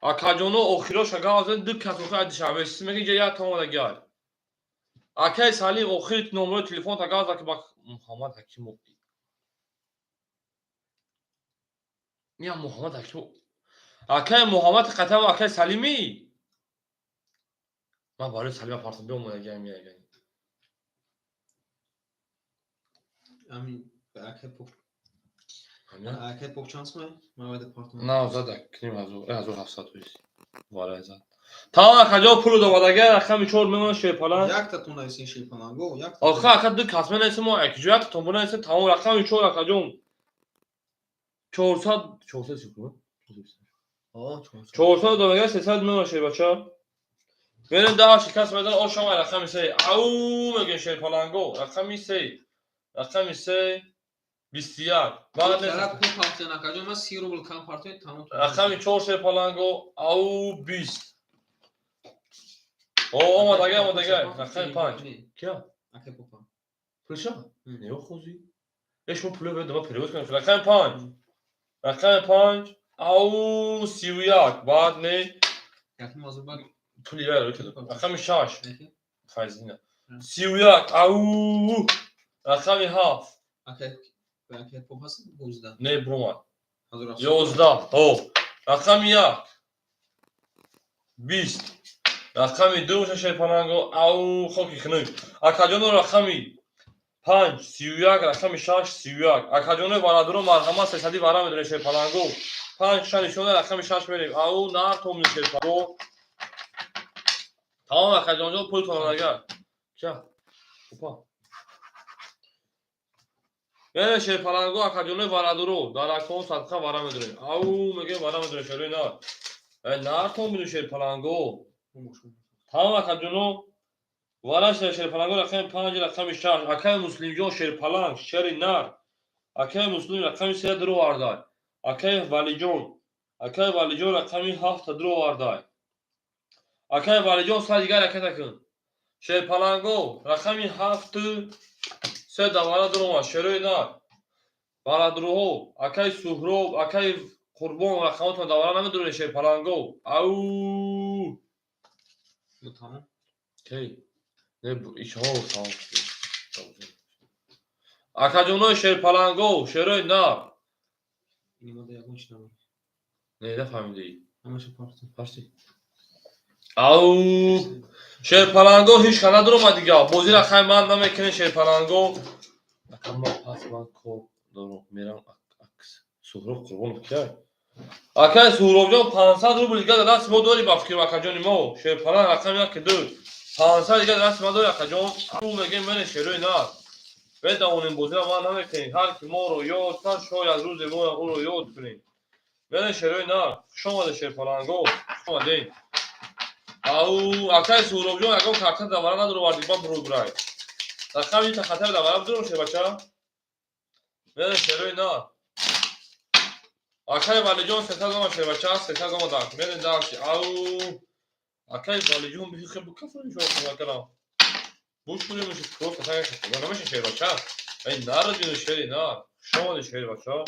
Акаҷоно, охироша газа, ду кас охир ай Душанбе Сити мега, инҷа як та омадагиай. Акай Салим, охири номрои телефонта газа, ки ба Муҳаммад Ҳакимов. Я Муҳаммад Ҳакимов. Акай Муҳаммад қатам акай Салимӣ? Ман барои Салима партом биомадагиам яган. Ами акай Поп. Акай Поп чанд сумай? Ман вайда партом. На, зад кним 1700 вис. Вара зад. Тамом, акаҷон, пулу домадага, рақами чор мемонад, шерпаланг. Якта тон нависен, шерпаланго, якта. Охир, ака, ду кас менависем, мо якҷо якта тон бинависем, тамом, рақами чор, акаҷон. 400 400 секунд. О, 400. 400 домага, 300 мемонад, шербача. Мерем даҳ шикаст медан, ошама рақами се. Ау, мегем, шерпаланго, рақами се. Рақами се 21. Баъд нест. Тараб пул партоен, акаҷон, ман 30 рубл кам партоен, тамом. Рақами чор, шерпаланго, ау, 20. О, омадага, омадага. Рақами панҷ. Кия? Акай Попа. Пулша? Не хӯзи. Э, шумо пуло бояд дома перевод кунед. Рақами панҷ. Рақами панҷ, ау, 31. Баъд не, Яким ҳозир баг. пули вай рӯй кардам. Рақами шаш. Яки? Файзина. 31, ау. Рақами ҳафт. Акай Поп ҳаст 19. Не, бромад. 1700. 11. Ҳо. Рақами як. 20. Рақами ду шерпаланго, ау, хоки хунук. Акаҷоно, рақами панҷ 31, рақами шаш 31. Акаҷонои бародаро, марҳамат, сесади вара медонед, шерпаланго. Панҷ ша нишона, рақами шаш мерем. Ау, нартомни, шерпаланго. Тамом, акаҷонҷон, пултон агар. Кия? Опа. Мерем, шерпаланго, акаҷонои варадуро, дар акон садқа вара медорем. Ау, мегем, вара медорем, шерои нар. Нартон биду, шерпаланго. Тамом, акаҷоно, вара шерпаланго, рақами 5, рақами 6. Акаи Муслимҷон, шерпаланг, шери нар. Акаи Муслим рақами 3 дуровардай. Акаи Валиҷон, акаи Валиҷон рақами 7-та дуровардай. Акаи Валиҷон, сар дигар ракета кун. Шерпаланго, рақами 7-ту 3 давара дуромад, шерои нар. Барадруҳо, акаи Суҳроб, акаи Қурбон, рақамотон давара намедуред, шерпаланго. Ау! Тамом. Кей? Не, ишҳо тамом. Акаҷонои шерпаланго, шерои нар. Нимада ягон чи набуд. Не, нафаҳмидӣ. Ҳамаша партӣ. Парси. Ау! Шерпаланго, ҳеҷ ка надуромад дига. Бозира хай ман намекунем, шерпаланго. Ака, ман пас, ман кор дорам, мерам акс. Суҳроб Қурбонов кияй? Акаи Суҳробҷон, 500 рубл дига дар дасти мо дорӣ, ба фикрам, акаҷони мо. Шерпаланг, рақами 1, 2. 500 дига дар дасти ма дорӣ, акаҷон. Ау, мегем, мене, шерои нар. Бедавонем, бозира ман намекунем. Ҳар ки моро ёд кард, шояд рӯзе мо ӯро ёд кунем. Мене, шерои нар. Хуш омадед, шерпаланго. Хуш омадед. Ау, акаи Суҳробҷон, ягон карта давара надуровардӣ, ба буруграй. Рақами та хатар давара бидуром, шербача. Мене, шерои нар. Акаи Валиҷон, 300 омад, шербача, 300 омадак. Мене дальше. Ау, акаи Валиҷон, бихе букафурим шо акарам. Буш кунем, просто так намеша, шербача. Ай, нарад бину, шери нар. Хуш омадед, шербача.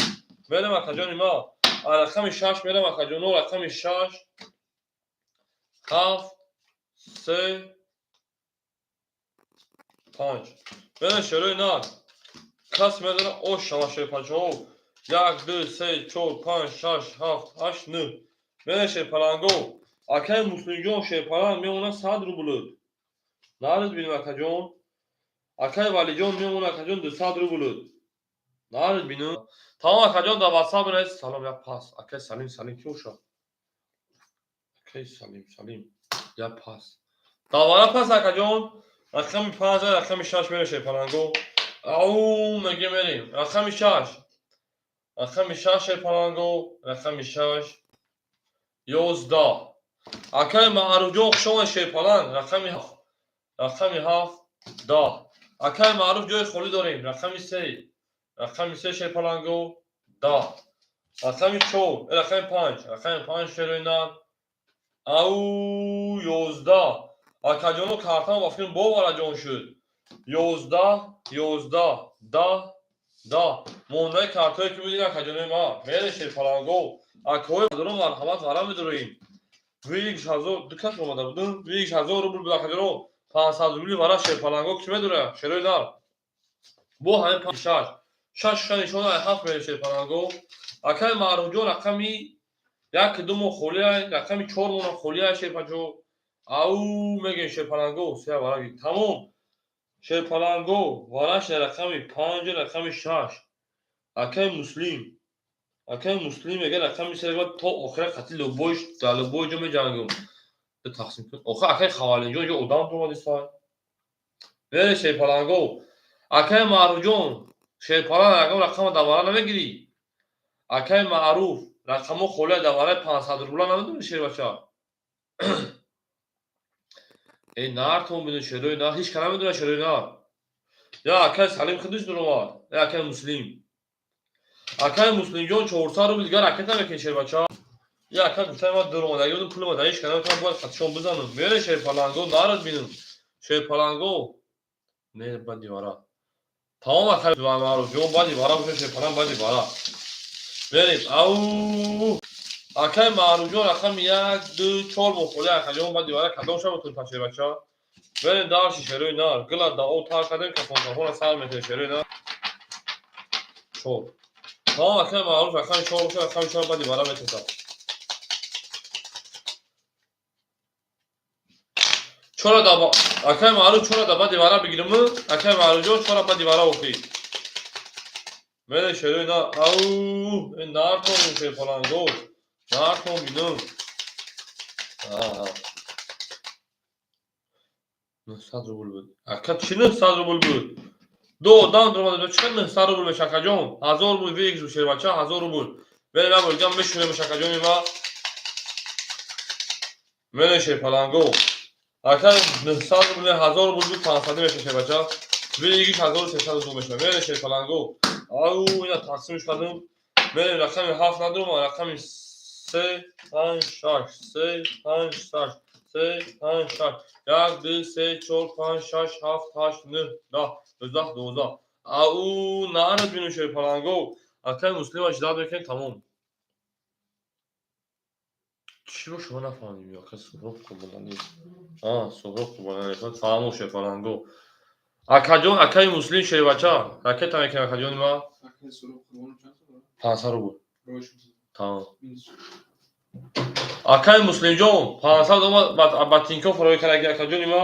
Мерем, акаҷони ма. А рақами 6 мерем, акаҷоно, рақами 6, 7, 3, 5. Мерем, шерои нар. Кас медора ош шава, шерпачаҳо. 1, 2, 3, 4, 5, 6, 7, 8, 9. Мерем, шерпаланго. Акаи Муслимҷон, шерпаланг мемонад 100 рубл. Нарад бинем, акаҷон. Акаи Валиҷон мемонад, акаҷон, 200 рубл. Нарад бинем. Тамом, акаҷон, дар ватсап бинавис. Салом, як пас. Акаи Салим, Салим ки боша? Акаи Салим, Салим. Як пас. Давара пас, акаҷон. Рақами 5, рақами 6 мерем, шерпаланго. Ау, меге, мерем. Рақами 6. Рақами 6, шерпаланго, рақами 6. 11. Акаи Маъруфҷон, хуш омад, шерпаланг, рақами 7. Рақами 7, 10. Акаи Маъруф, ҷои холӣ дорем. Рақами 3. Рақами 3, шерпаланго, 10. Рақами 4, рақами 5. Рақами 5, шерои нар. Ау, 11. Акаҷоно, картам ба фикрам бовараҷон шуд. 11, 11, 10, 10. Мондаи картое ки будин, акаҷонои ма. Мере, шерпаланго. Акаҳои дорум, марҳамат, вара медороем. Выигрыш ҳазор, ду кас омада будум. Выигрыш 1000 рубл буд, акаҷоно. 500 рубли вара, шерпаланго, ки медора? Шерои нар. Бо ҳамин 5, 6. 6 ша нишона 7 мере, шерпаланго. Акаи Маъруфҷон, рақами 1, 2 мо холиай, рақами 4 мона холиай, шерпачо. Ау, мегем, шерпаланго, се вара. Тамом. Шерпаланго, вараш рақами 5, рақами 6. Акаи Муслим. Акаи Муслим мега, рақами 3 то охира қати любой, дар любой ҷо меҷангам. Тақсим кун. Охир акаи Хавалинҷон ҷо одам омадиста. Мере, шерпаланго. Акаи Маъруфҷон, шерпаланг, ягон рақама давара намегирӣ? Акаи Маъруф, рақамо холия, давараи 500 рубла намедонӣ, шербача? Эй, нартон бидун, шерои нар, ҳеҷ ка намедонад, шерои нар. Я акаи Салим худиш дуромад, я акаи Муслим. Акаи Муслимҷон, 400 рубл дигар ракета мекунӣ, шербача? Я ака гуфтаи ман дуромад, агар пули ма дар ҳеҷ ка наметавонам, бояд қатишон бизанам. Мере, шерпаланго, нарад бинум. Шерпаланго. Не, бади вара. Тамом, акаи Маъруфҷон, бади вара боша, шерпаланг, бади вара. Мерем. Ау! Акаи Маъруфҷон, рақами 1, 2, 4 мо холия, акаҷон, бади вара кадом шаба тун шербача? Мерем дальше, шерои нар. Гила да об тар кардем, кафон кафона сар метавем, шерои нар. 4. Тамом, акаи Маъруф, рақами 4 боша, рақами 4 бади вара метасад. Чора даба, акаи Маъруф, чора даба дивара бигирим, акаи Маъруфҷон, чора ба дивара охӣ. Мере, шерои нар. Ау, нартон шерпаланго. Нартон бинум. Аа. 900 рубл буд. Ака, чӣ 900 рубл буд? Ду одам дуромада, чӣ қадр 900 рубл меша, акаҷон? 1000 рубл выигрыш, шербача, 1000 рубл. Мерем, як бор мешунем, акаҷони ма. Мерем, шерпаланго. Ака, 900 рубл, 1000 рубл буд, 500 меша, шербача. Выигрыш 1300 рубл меша. Мерем, шерпаланго. Ау, ина тақсимш кардем. Мерем, рақами ҳафт надорум, рақами се, панҷ, шаш, се, панҷ, шаш, се, панҷ, шаш. Як, ду, се, чор, панҷ, шаш, ҳафт, ҳашт, нӯҳ, 10, 11, 12. Ау, нарад бину, шерпаланго. Акаи Муслима ждать мекунем, тамом. Чӣ бо шумо нафаҳмидем, ака Суҳроб Қурбоналиев. А, Суҳроб Қурбоналиев. Фаҳмо, шерпаланго. Акаҷон, акаи Муслим, шербача. Ракета мекунем, акаҷони ма. 500 рубл. Тамом. Акаи Муслимҷон, 500 омад ба Тинькофф роӣ кардаги, акаҷони ма.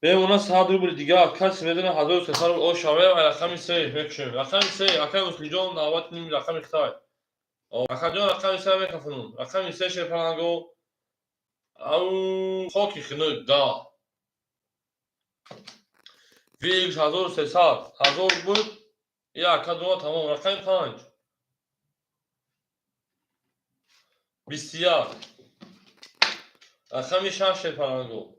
Мемона 100 рубли дигар, касе медона 1300 рубл оша мерам, рақами се мекушем. Рақами се, акаи Муслимҷон, навбати ним рақами Хитай. Акаҷон, рақами се мекафонум. Рақами се, шерпаланго. Ау, хоки хунук, 10. Выигрыш 1300, 1000 буд. Я ака дума, тамом. Рақами панҷ. 21. Рақами шаш, шерпаланго.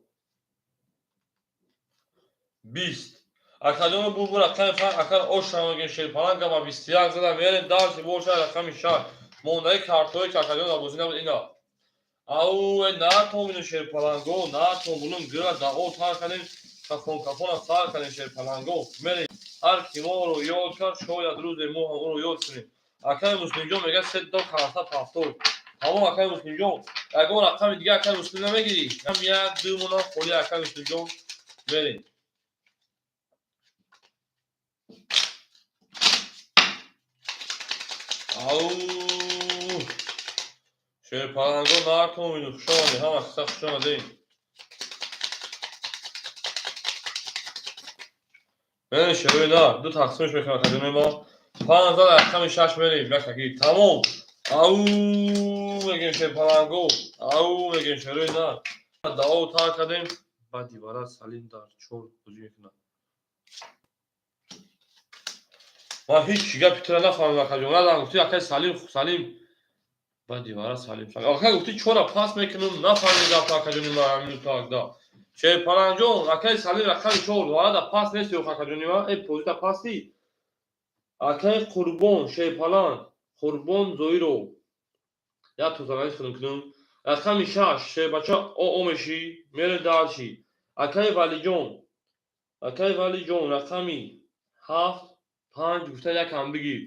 20. Акаҷоно, бу рақами панҷ, акар оша мегем, шерпаланга ба 21 зада мерем дальше боша рақами шаш. Мондаи картҳое ки акаҷон дар бозӣ набуд ина. Ау, натон бину, шерпаланго, натон булун гира дао тар кардем, кафон кафона сар кардем, шерпаланго. Мерем. Ҳар ки моро ёд кард, шояд рӯзе мо ҳам ӯро ёд кунем. Акаи Муслимҷон мегӯяд се до карта пафтор. Тамом, акаи Муслимҷон. Ягон рақами дига, акаи Муслим, намегирӣ? Ҳам як, ду мона холи, акаи Муслимҷон. Мерем. Ау! Шерпаланго, нартон бину, хуш омадед, ҳама қисса хуш омадед. Мерем, шерои на, ду тақсимш мекунам, акаҷони мо. Панҷ зад, рақами шаш мерем, якаки. Тамом. Ау, мегем, шерпаланго. Ау, мегем, шерои на. Дао тар кардем. Баъди вара Салим дар чор бозӣ мекунад. Ман ҳеҷ гапи тура нафаҳмидам, акаҷон. Надан гуфти акаи Салим, Салим. Баъди вара Салим. Ака гуфти чора пас мекунам, нафаҳмидам гапа, акаҷони ман, минутак да. Шерпаланҷон, акаи Салим рақами чор, вара да пас нест ё, акаҷони ман? Э, позита пасти? Акаи Қурбон, Шерпаланг, Қурбон Зоиров. Як тозанаи худам кунам. Рақами шаш, шербача, о мешӣ, мере дальше. Акаи Валиҷон, акаи Валиҷон, рақами ҳафт, панҷ гуфта якам бигир.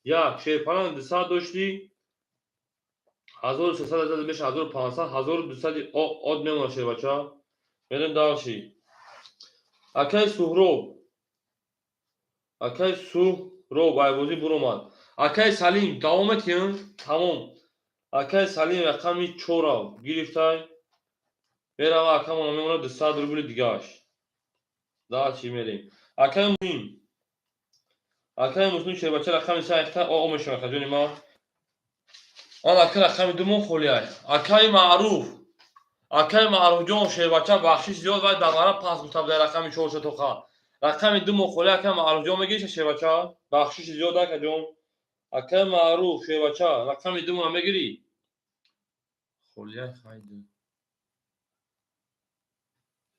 Як, шерпаланг, 200 доштӣ, 1300 меша, 1500, 1200 од мемонад, шербача. Мерем дальше. Акаи Суҳроб, акаи Суҳроб айбозӣ буромад. Акаи Салим, давом метиҳем? Тамом. Акаи Салим рақами чора гирифтай. Мерава, акамона мемонад 200 рубли дигааш. Дальше мерем. Акаи Муслим. Акаи Муслим, шербача, рақами се айхта о мешавад, акаҷони ман. Ан ака рақами думон холиай. Акаи Маъруф. Акаи Маъруфҷон, шербача, бахшиш зиёд, вай дар мара пас гуфта будай рақами чорша тоқа. Рақами думо холи, акаи Маъруфҷон, мегириш, шербача? Бахшиш зиёд, акаҷон. Акаи Маъруф, шербача, рақами думона мегирӣ? Холиай хайду.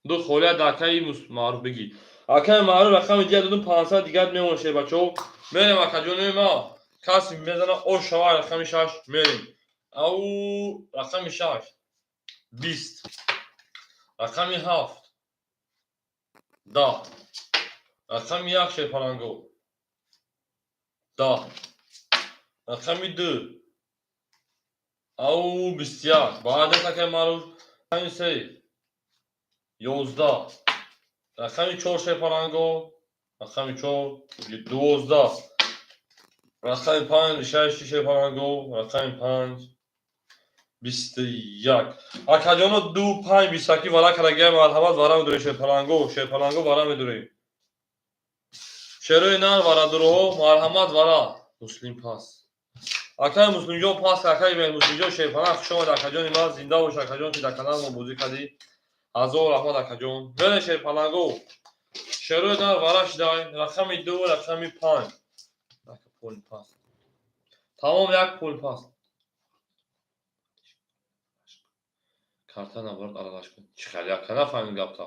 Ду холия да акаи Маъруф бигир. Акаи Маъруф рақами дигар додум, 500 дигар мемонад, шербачаҳо. Мерем, акаҷони ма. Касе мезана ош шава, рақами шаш мерем. Ау, рақами шаш. 20. Рақами ҳафт. 10. Рақами як, шерпаланго. 10. Рақами ду. Ау, 21. Баъд аз акаи Маъруф рақами се. 11. Рақами чор, шерпаланго. Рақами чор. 12. Рақами панҷ, шаш, шерпаланго. Рақами панҷ. 21. Акаҷоно, ду, панҷ, бистаки вара карагия, марҳамат, вара медурем, шерпаланго. Шерпаланго, вара медурем. Шерои нар, варадуроҳо, марҳамат, вара. Муслим пас. Акаи Муслимҷон пас, акаи Муслимҷон, шерпаланг, хуш омад, акаҷони ман, зинда бош, акаҷон, ки дар канал мо бозӣ кардӣ. Ҳазор раҳмат, акаҷон. Мерем, шерпаланго. Шерои нар вараш дай, рақами 2, рақами 5. Як пол пас. Тамом, як пол пас. Карта наборд аралаш кун. Чӣ хел яка нафаҳмид гапта.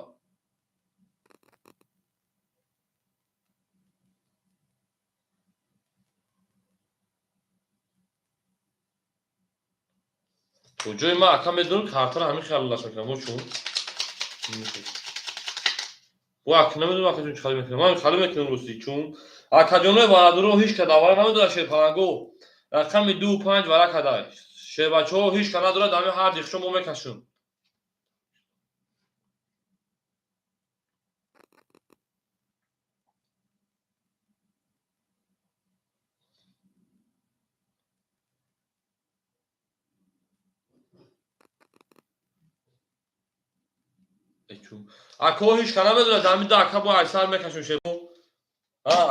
То ҷои ман ака медонам картаро ҳамин хел аралаш мекунам. Бо чун? Бо ака намедонам акаҷон чӣ хел мекунам. Ман хеле мекунам ростӣ, чун акаҷонои бародаро ҳеҷ ка давара намедонад шерпаланго. Рақами 2 5 вара кадай. Шербачаҳо ҳеҷ ка надорад, ҳамин ҳар дихшо мо мекашем. Ако ҳеҷ ка намедонад, ҳамин ду ака бо айсар мекашем шербо.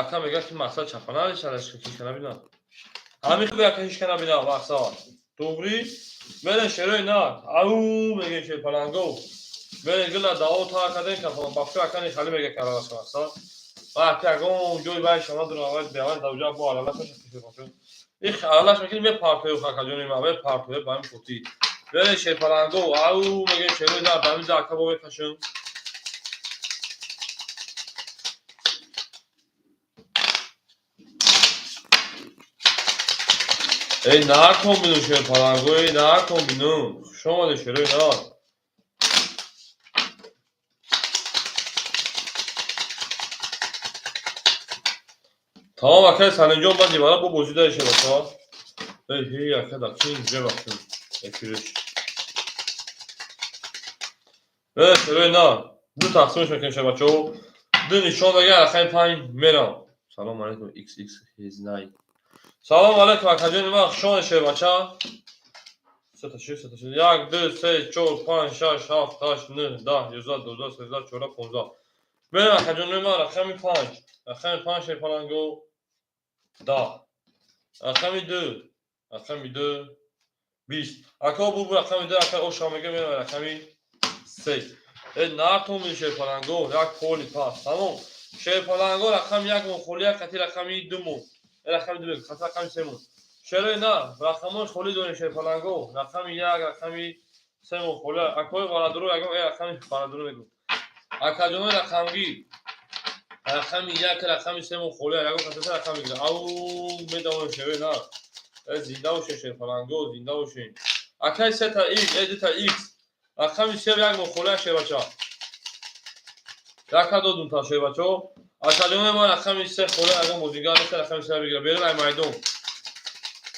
Ака мегӯяд ки мақсад чапа надишад, ҳеҷ ка набинад. Ҳамин хел ака ҳеҷ ка набинад мақсад. Туғри мерен шерои нар. Ау мегӯем шерпаланго. Мерен гила дао та каден кафон бафшо акани хали мега каралаш мақсад. Ва ака ягон ҷои вай шама дурам аввал беавал давҷа бо аралаш мешад. Их аралаш мекунӣ мепартоё акаҷони ма мепартоё ба ҳамин хотир. Мерен шерпаланго. Ау мегӯем шерои нар. Ҳамин ду ака бо мекашем. Эй накун бину шерпаланго, эй накун бину. Хуш омадед шерои нар. Тамом акай Салимҷон баъди вара бо бозӣ даи шербачаҳо. Эй ҳей ака дар чи бебахшем эфириш. Э шерои нар. Ду тақсимш мекунем шербачаҳо. Ду нишон дага рақами 5 мерам. Салом алейкум XX Хезнай. Салом алейкум акаҷони ман, хуш омадед шербача. Сета ши, сета ши. 1 2 3 4 5 6 7 8 9 10 11 12 13 14 15. Мерам акаҷони ман рақами 5. Рақами 5 шерпаланго 10. Рақами 2. Рақами 2 20. Ака бу рақами 2 ака оша мега мерам рақами 3. Э натон шерпаланго як поли пас. Тамом. Шерпаланго рақами 1 мон холи як қати рақами 2 мон. Рақами 2 қати рақами 3 мон. Шерои на рақамҳои холӣ дорем шерпаланго. Рақами 1, рақами 3 мон холӣ. Акои бародаро ягон рақами бародаро мегӯ. Акаҷонои рақамгир. Рақами 1, рақами 3 мон холӣ. Ягон каса рақам мегирад. Ау медавонем шерои на. Зинда бошед шерпаланго, зинда бошед. Акай 3 та X, 2 та X. Рақами 3 як мон холӣ шербача. Яка додум та шербачаҳо. Акаҷонои ман рақами 3 холӣ ягон бозингар нест, рақами 3 бигирад. Берун ай майдон.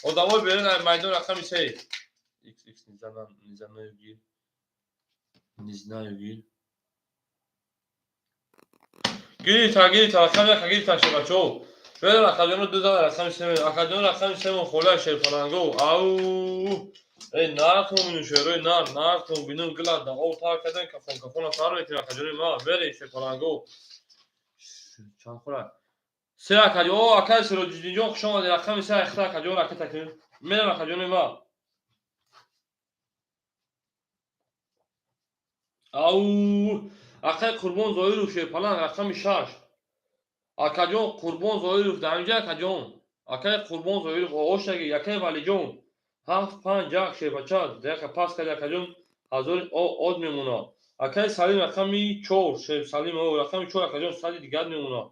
Одамои берун ай майдон рақами 3. X X не знаю гир. Не знаю гир. Гирифта, гирифта, рақами 1 гирифта шербачаҳо. Берун акаҷоно ду зан рақами 3. Акаҷоно рақами 3 мон холӣ шерпаланго. Ау! Эй нартон бину шерои нар, нартон бину гила дао та кадан кафон кафона сар мекунем акаҷони ман. Берин шерпаланго. Чанд хӯра? Се акаҷон, о акай Сироҷиддинҷон хуш омадед. Рақами 3 ахта акаҷон ракета кун. Мерам акаҷони ман. Ау! Акай Қурбон Зоиров шерпаланг рақами 6. Акаҷон Қурбон Зоиров дар инҷа акаҷон. Акай Қурбон Зоиров оошаги, акай Валиҷон. 7 5 1 шербача, яка пас карди акаҷон ҳазори од мемонад. Акай Салим рақами 4, шер Салим рақами 4 акаҷон сади дигар мемонад.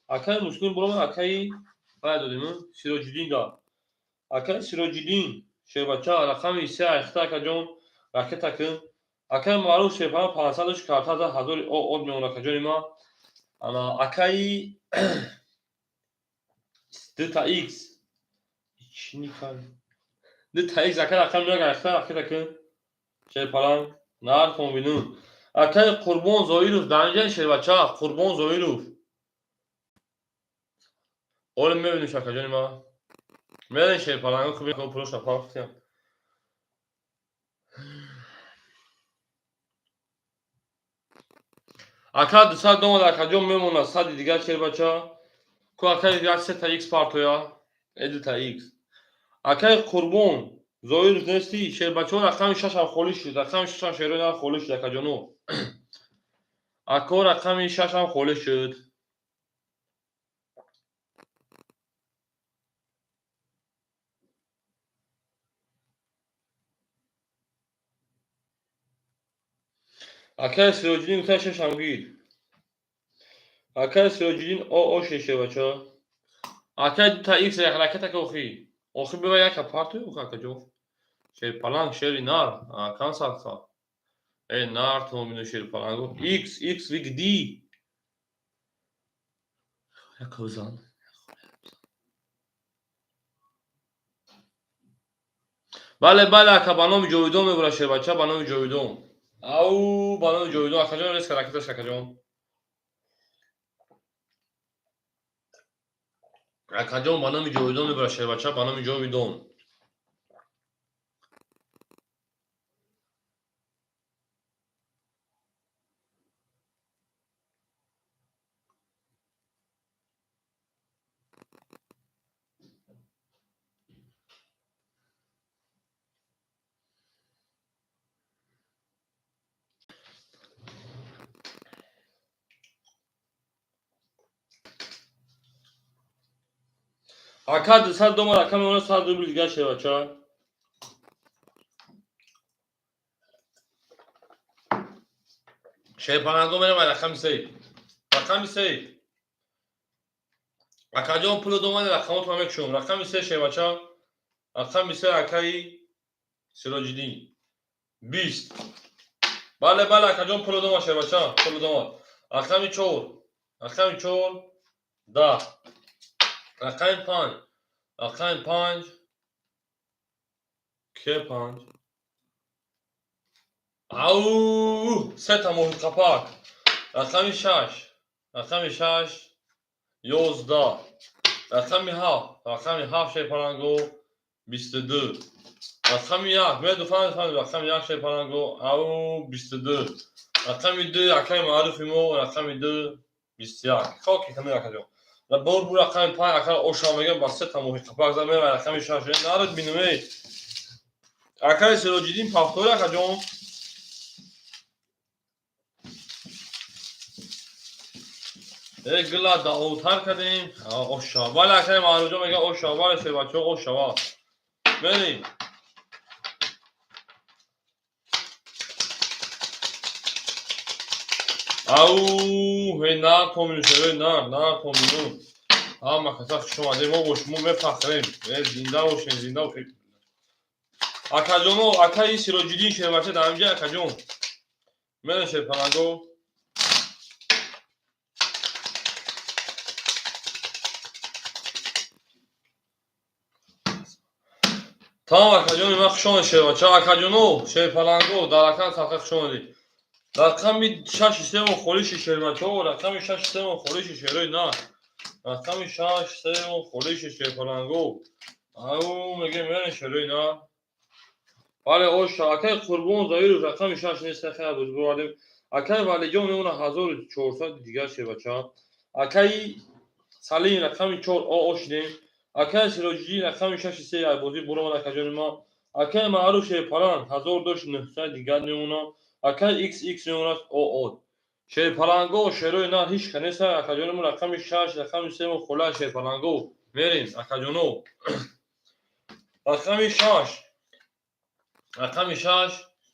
Акай Муслим буромад, акай вай додем, Сироҷиддин да. Акай Сироҷиддин шербача рақами 3 ахта акаҷон ракета кун. Акай Маъруф шерпаланг 500 дош карта за ҳазори од мемонад акаҷони ман. Ана акай 2 та X. Чӣ никард? 2 та X акай рақами 1 ахта ракета кун. Шерпаланг нархон бину. Акай Қурбон Зоиров дар инҷа шербача, Қурбон Зоиров. Оле мебинем акаҷони ман. Мерем шерпаланго ки пулоша пафтиям. Ака 200 домад акаҷон мемонад сади дигар шербача. Ку акай як 3 та X партоя. 2 та X. Акай Қурбон Зоиров нести шербачаҳо рақами 6 ҳам холӣ шуд. Рақами 6 ҳам шерои нар холӣ шуд акаҷоно. Ако рақами 6 ҳам холӣ шуд. Акай Сироҷиддин гуфта шашам гир. Акай Сироҷиддин о шешевача. Акай дута икс ҳараката ка охи. Охи бива яка партуй охи акаҷон. Шерпаланг шери нар, акан садқа. Э нар томино шерпаланг. Икс икс вигди. Яка бизан. Бале, бале, ака ба номи Ҷовидон мебура шербача, ба номи Ҷовидон. Ау, ба номи Ҷовидон, акаҷон, рез ҳаракаташ акаҷон. Акаҷон ба номи Ҷовидон мебура шербача, ба номи Ҷовидон. Ака 200 доллар, ака меона 100 рубл дигар шербача. Шерпаланго мерем рақами се. Рақами се. Акаҷон пуло домади рақамотро мекушом. Рақами се шербача. Рақами се акаи Сироҷиддин. 20. Бале, бале, акаҷон пуло дома шербача, пуло дома. Рақами 4. Рақами 4 10. Рақами 5. Рақами 5. Ке 5? Ау, сета моҳи қапак. Рақами 6. Рақами 6 11. Рақами 7. Рақами 7 шерпаланго 22. Рақами 1 медуфан рақами 1 шерпаланго ау 22. Рақами 2 акаи маъруфи мо рақами 2 21. Хоки ками акаҷон. Ва бор бу рақами 5 ака оша мегам ба сета моҳи қапак зад мева рақами 6 нарад бинуме. Акаи Сироҷиддин пафтори акаҷон. Э гила даотар кардем. Оша. Бале акаи маъруфҷон мега оша. Бале шербачаҳо ошава. Мерем. Ау, ҳей нар томину шерои нар, нар томину. Ҳама каса хуш омадем, мо бо шумо мефахрем. Э зинда бошем, зинда бошем. Акаҷоно, акаи Сироҷиддин шербача дар ҳамҷа акаҷон. Мерем шерпаланго. Тамом акаҷони ман хуш омадед шербача. Акаҷоно, шерпаланго, дар акан садқа хуш омадед. Рақами 6 семо холиши шербачаҳо, рақами 6 семо холиши шерои нар. Рақами 6 семо холиши шерпаланго. Ау, мегем мерем шерои нар. Бале, оша, акаи Қурбон Заиров рақами 6 нест, хайр бузбурдем. Акаи Валиҷон мемона 1400 дигар шербача. Акаи Салим рақами 4 о ошидем. Акаи Сироҷиддин рақами 6 се айбозӣ буромад акаҷони ма. Акаи Маъруф шерпаланг 1900 дигар мемона. Акаи XX мемонад о. Шерпаланго шерои нар ҳеч ка нест акаҷони мо рақами 6 рақами 3 мо хола шерпаланго. Мерем акаҷоно. Рақами 6. Рақами 6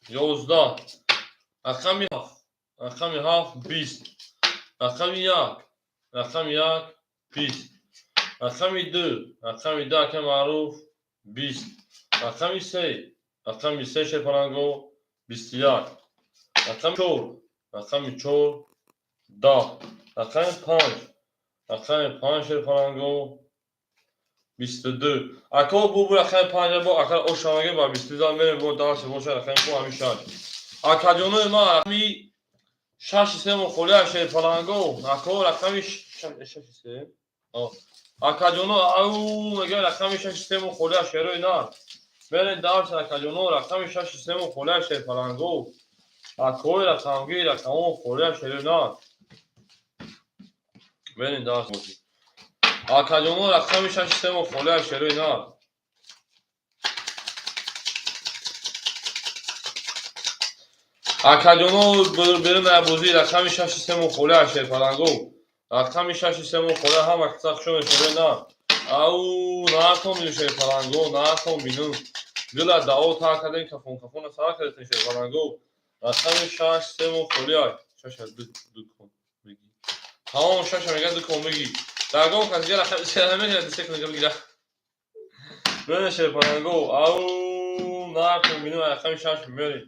11. Рақами 7. Рақами 7 20. Рақами 1. Рақами 1 20. Рақами 2. Рақами 2 акаи Маъруф 20. Рақами 3. Рақами 3 шерпаланго 21. Рақами 4. Рақами 4 10. Рақами 5. Рақами 5 шерпаланго 22. Ако бу рақами 5 бо ака ошамаге ба 22 мерем бо дарси боша рақами бо ҳами 6. Акаҷонои ман рақами 6 семо холия шерпаланго. Ако рақами 6 се. Акаҷоно ау мега рақами 6 семо холия шерои нар. Мерем дарси акаҷоно рақами 6 семо холия шерпаланго. Акои рақамги рақамо холия шерои нар. Мерем дарси. Акаҷоно рақами 6 семо холия шерои нар. Акаҷоно берун бозӣ рақами 6 семо холия шерпаланго. Рақами 6 семо холия ҳама каса хуш омадед шерои нар. Ау, наатон бину шерпаланго, наатон бину. Гила дао тар кардем, кафон кафона сар кардем шерпаланго. Рақами 6 сему холӣ ай. 6 аз 2 кун бигӣ. Тамом, 6 мега 2 кун бигӣ. Дагон кас дигар рақами 3 намегирад, 3 кун бигира. Бирем шерпаланго. Ау, нархи бинем, рақами 6 меорем.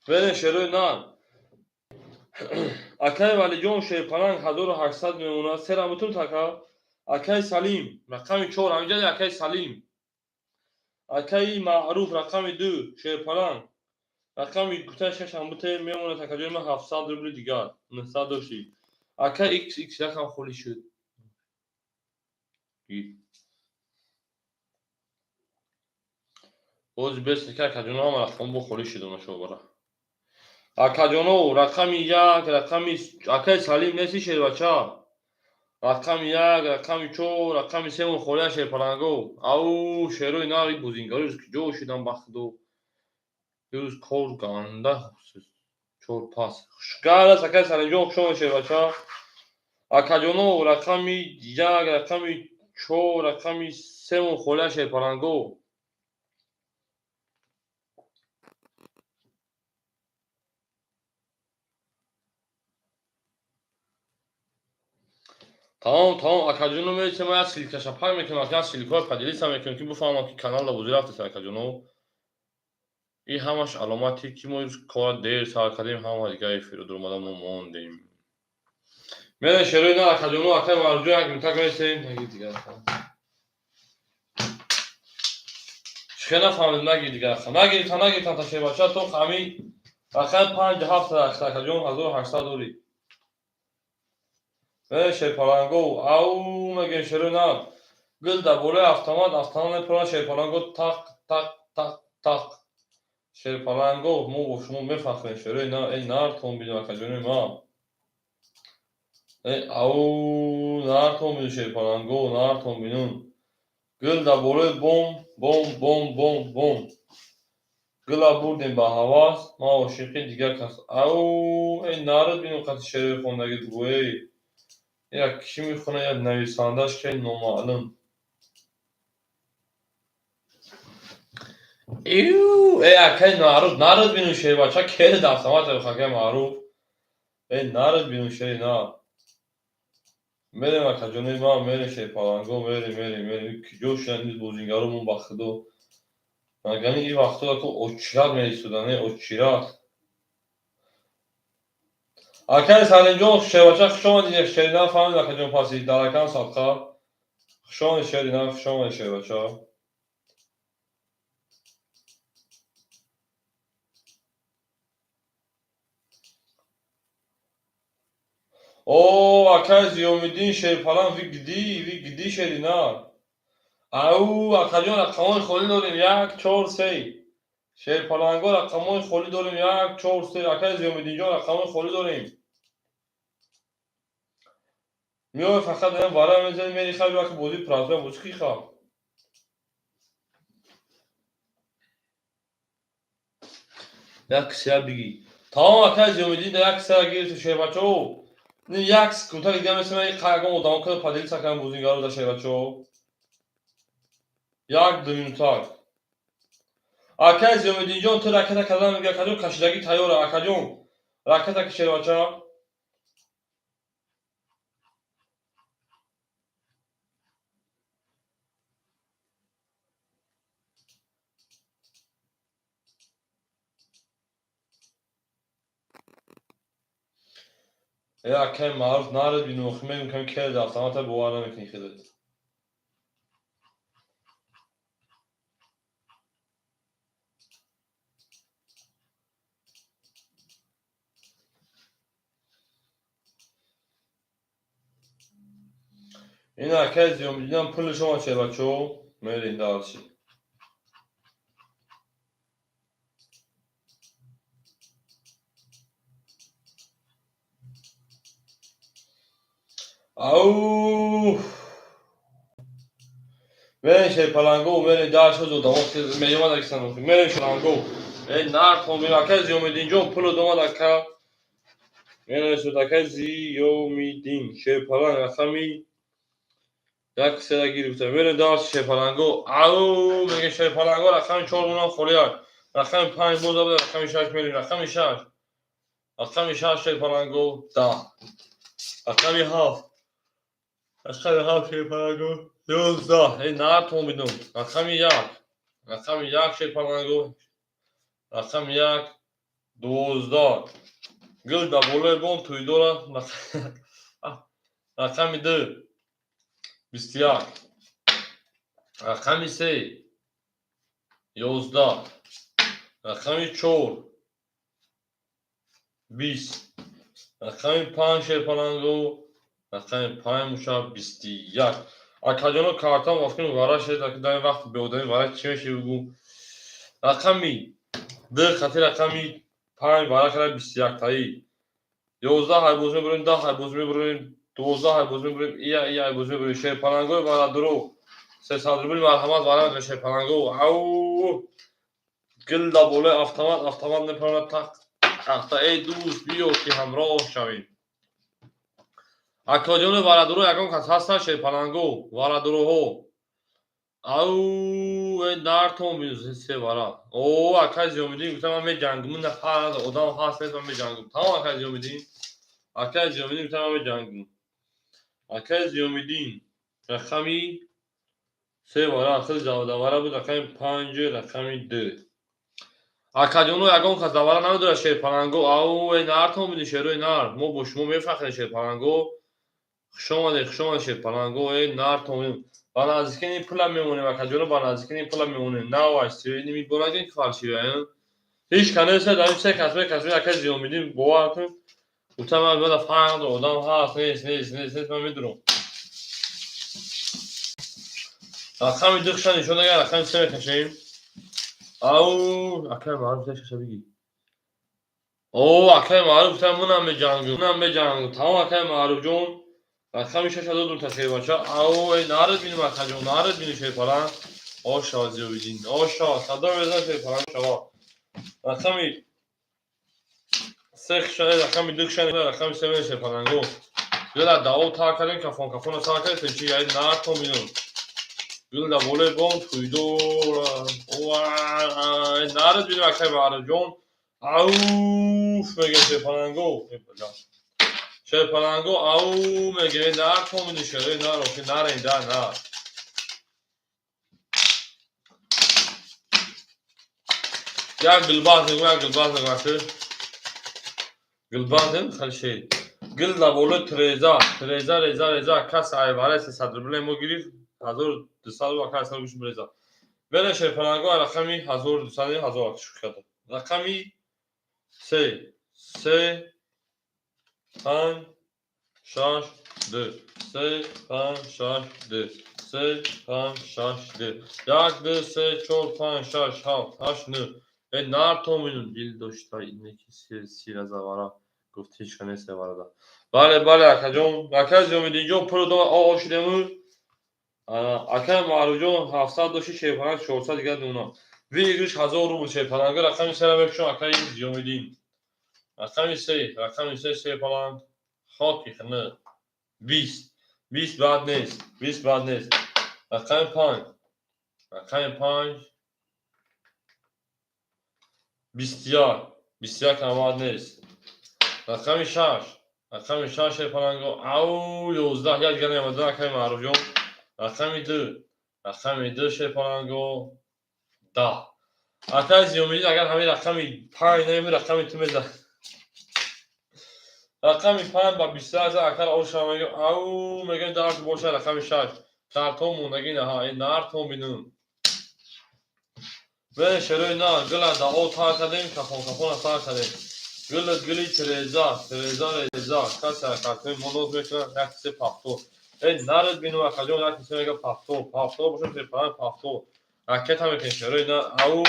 Берем шерои нар. Акай Валиҷон, шерпаланг 1800 мемонад. Сера бутун така. Акай Салим, рақами 4, ҳаминҷа акай Салим. Акаи Маъруф, рақами 2, шерпаланг. Рақами гуфта 6 ҳам буте мемонад, акаҷони ман, 700 рубли дигар. 900 дошти. Акай XX рақам холӣ шуд. Боз бес ка акаҷоно, ҳама рақам бо холӣ шуд нашобара. Акаҷоно, рақами 1, рақами акаи Салим неси, шербача. Рақами 1, рақами 4, рақами 3 холия, шерпаланго. Ау, шерои нари бозингари куҷо шудан, ба худо. Ирӯз кор ганда чор пас. Хушгарас, акаи Салимҷон, хуш омадед, шербача. Акаҷоно, рақами 1, рақами 4, рақами 3 холия, шерпаланго. Тамом, тамом, акаҷоно, мересем, ма як ссылка ша пак мекунем, як ссылка ҳои поделиться мекунем, ки бифаҳмам, ки канал да бозӣ рафтест, акаҷоно. Ин ҳамаш аломате, ки мо имрӯз кора дер сар кардем, ҳама дигар эфиро дуромада мо мондем. Мерем шерои на, акаҷоно, акаи Марҷон, як минутак мересем, наги дигар. Чихе нафаҳмидем, наги дигар. Нагирифтан, нагирифтан та шербача, то ҳами рақами 5 7, акаҷон, 1800 дорӣ. Шерпаланго, ау, мегем шерои на. Гул дар болои автомат, автомат мепурад, шерпаланго, тақ, тақ, тақ, тақ. Шерпаланго, мо бо шумо мефахрем, шерои на, эй нартон бинем, акаҷони ман. Эй, ау, нартон бинем, шерпаланго, нартон бинем. Гул дар болои бом, бом, бом, бом, бом. Гула бурдем ба ҳавас, ман ошиқи дигар кас. Ау, эй нард бинем, қати шерои хондагӣ бугӯ, эй. Як кӣ мехона, як нависандааш ки номаълум. Ю, эй акай Маъруф, нард бинем, шербача, керд автомат, акай Маъруф. Эй нард бинем, шери на. Мерем, акаҷони ман, мерем, шерпаланго, мерем, мерем, мерем. Куҷо шудан низ бозингаромон, ба худо. Нагани ин вақтҳо ако очират мерисудан, э очират. Акай Салимҷон, шербача, хуш омадед, шерина фаҳмид, акаҷон, паси даракам садқа. Хуш омадед, шерина, хуш омадед, шербача. О, акай Зиёмиддин, шерпаланг, вы где, вы где, шерина? Ау, акаҷон, рақамҳои холӣ дорем, 1, 4, 3. Шерпаланго, рақамҳои холӣ дорем, 1, 4, 3. Акай Зиёмиддинҷон, рақамҳои холӣ дорем. Меои, фақат вара мезанӣ, мери, хай, ки бозӣ прасоя бозӣ ки ха. Як сия бигӣ. Тамом, акай Зиёмиддин, да як сия гирифту, шербачао. Як секунда дига месем, ягон одамо када поделиться кардам бозингаро да, шербачао. Як ду минутак. Акай Зиёмиддинҷон, ту ракета кардан меги, акаҷон, кашидагӣ тайёра, акаҷон. Ракета ки, шербача. Э акай Маъруф, наред бинем, охи мегӯм, ками керд автомата, бовар намекунӣ худат. Ин акай Зиёмиддинам пули шумо, шербачаҳо, мерем дальше. Ау! Мерем, шерпаланго, мерем дальше, одамо меомад аксан. Мерем, шерпаланго. Эй нархон, мерем, акай Зиёмиддинҷон, пул омад, ака. Мерем, акай Зиёмиддин, шерпаланг, рақами Як сера гирифта. Мерем дарси шерпаланго. Ау, меге шерпаланго рақами 4 монам холияк. Рақами 5 боза буда, рақами 6 мерем, рақами 6. Рақами 6 шерпаланго 10. Рақами 7. Рақами 7 шерпаланго 11. Эй, нартон бидум. Рақами 1. Рақами 1 шерпаланго. Рақами 1 12. Гул дар болои бом тӯйдора. Рақами 2 21. Рақами 3 11. Рақами 4 20. Рақами 5 шерпаланго. Рақами 5 мушаб 21. Акаҷоно, картам вақти вара шед, дар вақти беодами вара чӣ меши, бугӯ. Рақами 2 хати рақами 5 вара кара 21 таи. 11 ҳайбоз мебурем, 10 ҳайбоз мебурем, 12 ҳайбоз мебурем, ия ия ҳайбоз мебурем. Шерпалангои варадуро 300 рубл, марҳамат, вара метавонед шерпаланго. Ау, гил дар болои автомат, автомат мепаронад тақ тақта. Эй дӯст, биё ки ҳамроҳ шавем. Акаҷони варадуро ягон кас ҳастанд? Шерпаланго варадуроҳо. Ау, эй, нартон се вара. О, акай Зиёмиддин гуфта, ман меҷангум, нафар одам ҳаст нест, ман меҷангум. Тамом, акай Зиёмиддин. Акай Зиёмиддин гуфта, ман меҷангум. Акай Зиёмиддин рақами се вара, хел давара буд, рақами 5, рақами 2. Акаҷоно, ягон кас давара намедорад шерпаланго? Ау, эй, нартон биди, шерои нар. Мо бо шумо мефахрем, шерпаланго. Хуш омадед, хуш омадед, шерпаланго. Эй, нартон. Ба наздикини пула мемонем, акаҷоно, ба наздикини пула мемонем. Наваш, севини мибонаген фалшивая. Ҳеҷ ка нест, дар ин се кас мекас, акай Зиёмиддин, бовар кун. Гуфта, ман бояд фарқ дорам, одам ҳаст, нест, нест, нест, нест, ман медурам. Рақами 2 ша нишон дагар, рақами 3 мекашем. Ау, акай Маъруф шаша бигӣ. О, акай Маъруф гуфта, мунам меҷангум, мунам меҷангум. Тамом, акай Маъруфҷон. Рақами 6 додум та шербача. Ау, эй, нарад бинум, акаҷон, нарад бину шерпаланг. Оша, Зиёвиддин, оша, садо мезан шерпаланг шава. Рақами 3 ша, рақами 2 ша, рақами 3 шерпаланго. Гила даво тар кардем, кафон кафона сар кардем, чи яй нартон бинум. Гул дар болои бом тӯйдора. Нарад бинум, акай Маъруфҷон. Ауф, меге шерпаланго. Шерпаланго ау меге, нартон бини шерои нар, охи нарен да нар. Як гулбанд мегӯм, як гулбанд мегӯм, аки. Гулбанд хеле шер. Гул дар болои треза, треза, реза, реза, кас айвара 300 рубле мо гирифт, 1200 рубл, акай 100 гӯш бреза. Бере шерпаланго, рақами 1200 1000 шух карда. Рақами 3, 3, 5, 6, 2, 3, 5, 6, 2, 3, 5, 6, 2, 1, 2, 3, 4, 5, 6, 7, 8, 9. Э, нартон бинум, дил дошта инеки сира завара. Гуфт, ҳеҷ ка нест варада. Бале, бале, акаҷон, акай Зиёмиддинҷон, пуло дод, о шудему. Акай Маъруфҷон 700 дошти, шерпаланг 400 дигар нуна. Выигрыш 1000 рубл шерпаланга, рақами 3 мекушам, акай Зиёмиддин. Рақами 3, рақами 3 шерпаланг. Хоки хина. 20. 20 бад нест. 20 бад нест. Рақами 5. Рақами 5. 21. 21 ҳам бад нест. Рақами 6. Рақами 6 шерпаланго. Ау, 11. Як дигар намеомада, акай Маъруфҷон. Рақами 2. Рақами 2 шерпаланго. 10. Акай Зиёмиддин, агар ҳамин рақами 5 намемуд, рақами ту мезад. Рақами 5 ба 21 зад, акар оша мегӯ, ау, мегӯем, дарс боша рақами 6. Картон мондагӣ наҳа, э, нартон бинум. Бере шерои нар, гила дао тар кардем, кафон кафона сар кардем. Гила гили треза, треза, реза, касе картони мо ноз мекунад, як кисе пахто. Эй, нарад бинум, акаҷон, як кисе мега пахто, пахто боша, шерпаланг пахто. Ракета мекунем шерои нар, ау.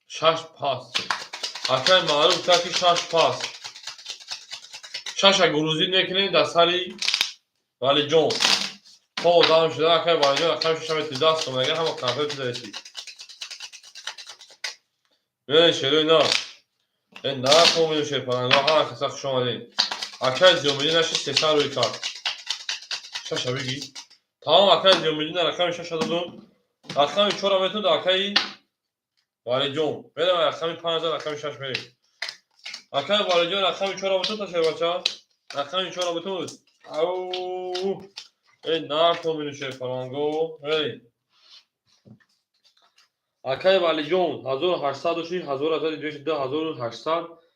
Шаш пас. Акай Маъруф гуфта ки шаш пас. Шаша грузид мекунем дар сари Валиҷон. То одам шуда, акай Валиҷон, рақами шаша метавонӣ даст кун, агар ҳама картои ту даресӣ. Бибин шерои нар. Э, нар помиду шерпаланго, ҳама каса хуш омадед. Акай Зиёмиддин наши 300 рӯй кард. Шаша бигӣ. Тамом, акаи Зиёмиддин рақами шаша додум. Рақами чора метуд акаи Валиҷон. Мерам рақами панҷ, рақами шаш мерем. Акаи Валиҷон рақами чора бутуд, шербача. Рақами чора бутуд. Ау! Эй, нартон бину шерпаланго. Эй. Акаи Валиҷон 1800 дошти, 1800 2800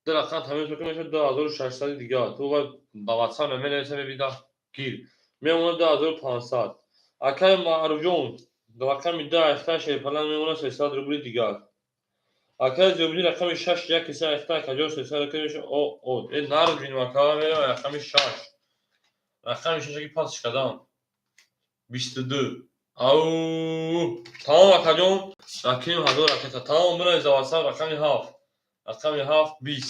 ду рақам тамиз мекунем, мешавад 2600 дигар. Ту вай ба WhatsApp менависам, мебида гир. Мемонад 2500. Акаи Маъруфҷон рақами ду айхта шерпалан мемонад 300 рубли дигар. Акаи Зиёбиддин рақами шаш як киса айхта акаҷон 300 рубли мешавад. О, о, э нард бинем ака, мерам рақами шаш. Рақами шаш аки пасш кардам. 22. Ау! Тамом акаҷон, раким ҳазор ракета. Тамом бинавис дар WhatsApp рақами ҳафт. Рақами ҳафт 20.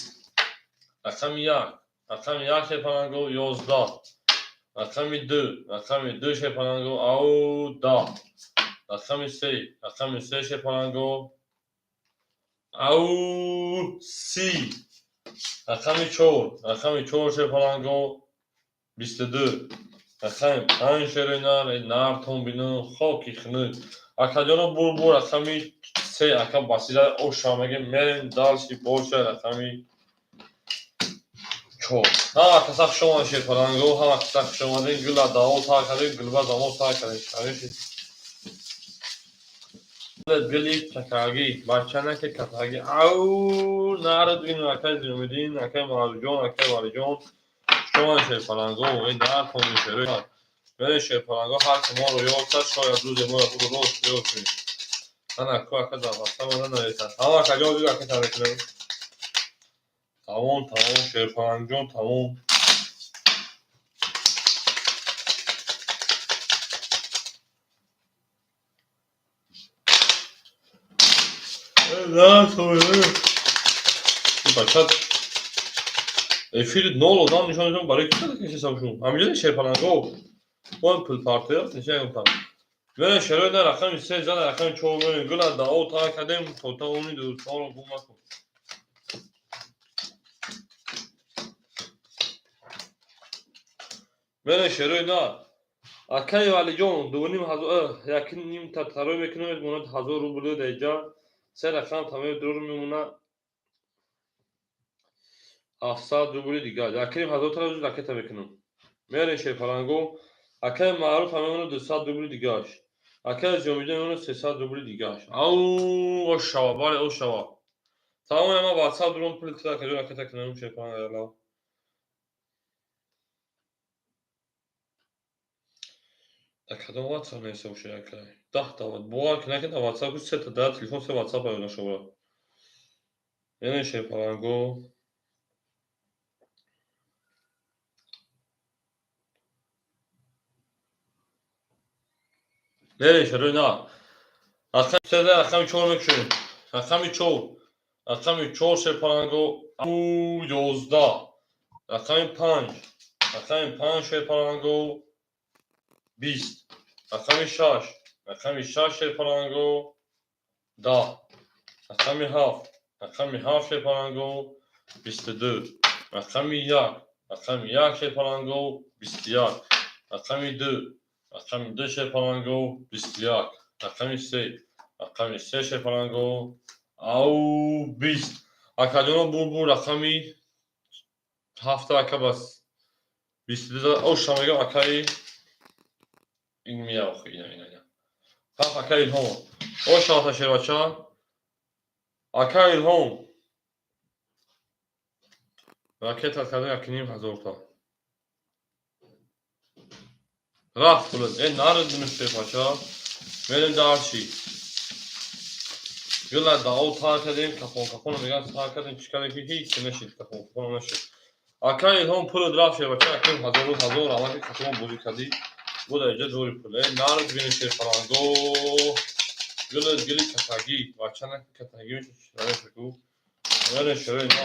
Рақами як. Рақами як шерпаланго 11. Рақами ду. Рақами ду шерпаланго ау 10. Рақами се. Рақами се шерпаланго ау 30. Рақами чор. Рақами чор шерпаланго 22. Рақами панҷ шерои нар, нартон бину, хоки хунук. Акаҷоно бур рақами се ака басида оша мегем, мерем дальше больше рақами чор. Ҳама каса хуш омадед шерпаланго, ҳама каса хуш омадед. Гула даво тар кардем, гулба замон тар кардем. Гули чакагӣ, бачанаки катагӣ. Ау, нард бину акаи Зиёмиддин, акаи Маъруфҷон, акаи Валиҷон. Хуш омадед шерпаланго, эй нартон бину шерои. Мерем шерпаланго, ҳар ки моро ёд кард, шояд рӯзе моро буро рост ёд кунед. Ана ку ака дар WhatsApp нанависад. Тамом акаҷон, бигӯ ака мекунем. Тамом, тамом, шерпалангҷон, тамом. Бача эфири нол одам нишон медиҳам, барои ки ҳисобшун. Ҳаминҷо шерпаланго. Он пул партояст, нишон гуфтам. Мерем шерои на рақами се зада рақами чор мерем. Гула дао тар кардем, то тавони дӯстонро гум накун. Мерем шерои на. Акаи Валиҷон дувним ҳазор, як ним та тарой мекунем, мемонад 1000 рубл даиҷа. Се рақам тамоми дур мемонад 700 рубли дигар. Якним ҳазор тара ракета мекунам. Мерем шерпаланго. Акаи Маъруф мемонад 200 рубли дигараш. Акаи Зиёмиддин мемонад 300 рубли дигараш. Ау, ош шава, бале ош шава. Тамоми ама WhatsApp дурум пули тира акаҷон ракета кунам шерпаланго. Кадом WhatsApp нависа бошад акай? Даҳ та бовар ки накард WhatsApp ку сета да телефон се WhatsApp аю нашобра. Яъне шерпаланго. Мерем шерои на. Рақами се рақами чор мекушем. Рақами чор. Рақами чор шерпаланго ау 11. Рақами панҷ. Рақами панҷ шерпаланго 20. Рақами шаш. Рақами шаш шерпаланго 10. Рақами ҳафт. Рақами ҳафт шерпаланго 22. Рақами як. Рақами як шерпаланго 21. Рақами ду. Рақами ду шерпаланго 21. Рақами се. Рақами се шерпаланго ау 20. Акаҷоно бур рақами ҳафта ака бас 22 оша мегам акаи ин мия охи ина ина ина. Ҳафт акаи Илҳом. Оша ата шербача. Акаи Илҳом. Ракета кардем якним ҳазорта. Рафт пулат. Э нард бину шербача. Мерем дарши. Гула дао тар кардем, кафон кафон меган тар кардем, чӣ кардем ки ҳеҷ нашид, кафон кафон нашид. Акаи Илҳом пулат рафт шербача, якним ҳазору ҳазор алаки кафон бозӣ кардӣ. Буда иҷа дори пул. Э нард бину шерпаланго. Гула гули катагӣ. Бача на катагӣ мешавад, ку. Мерем шерои на.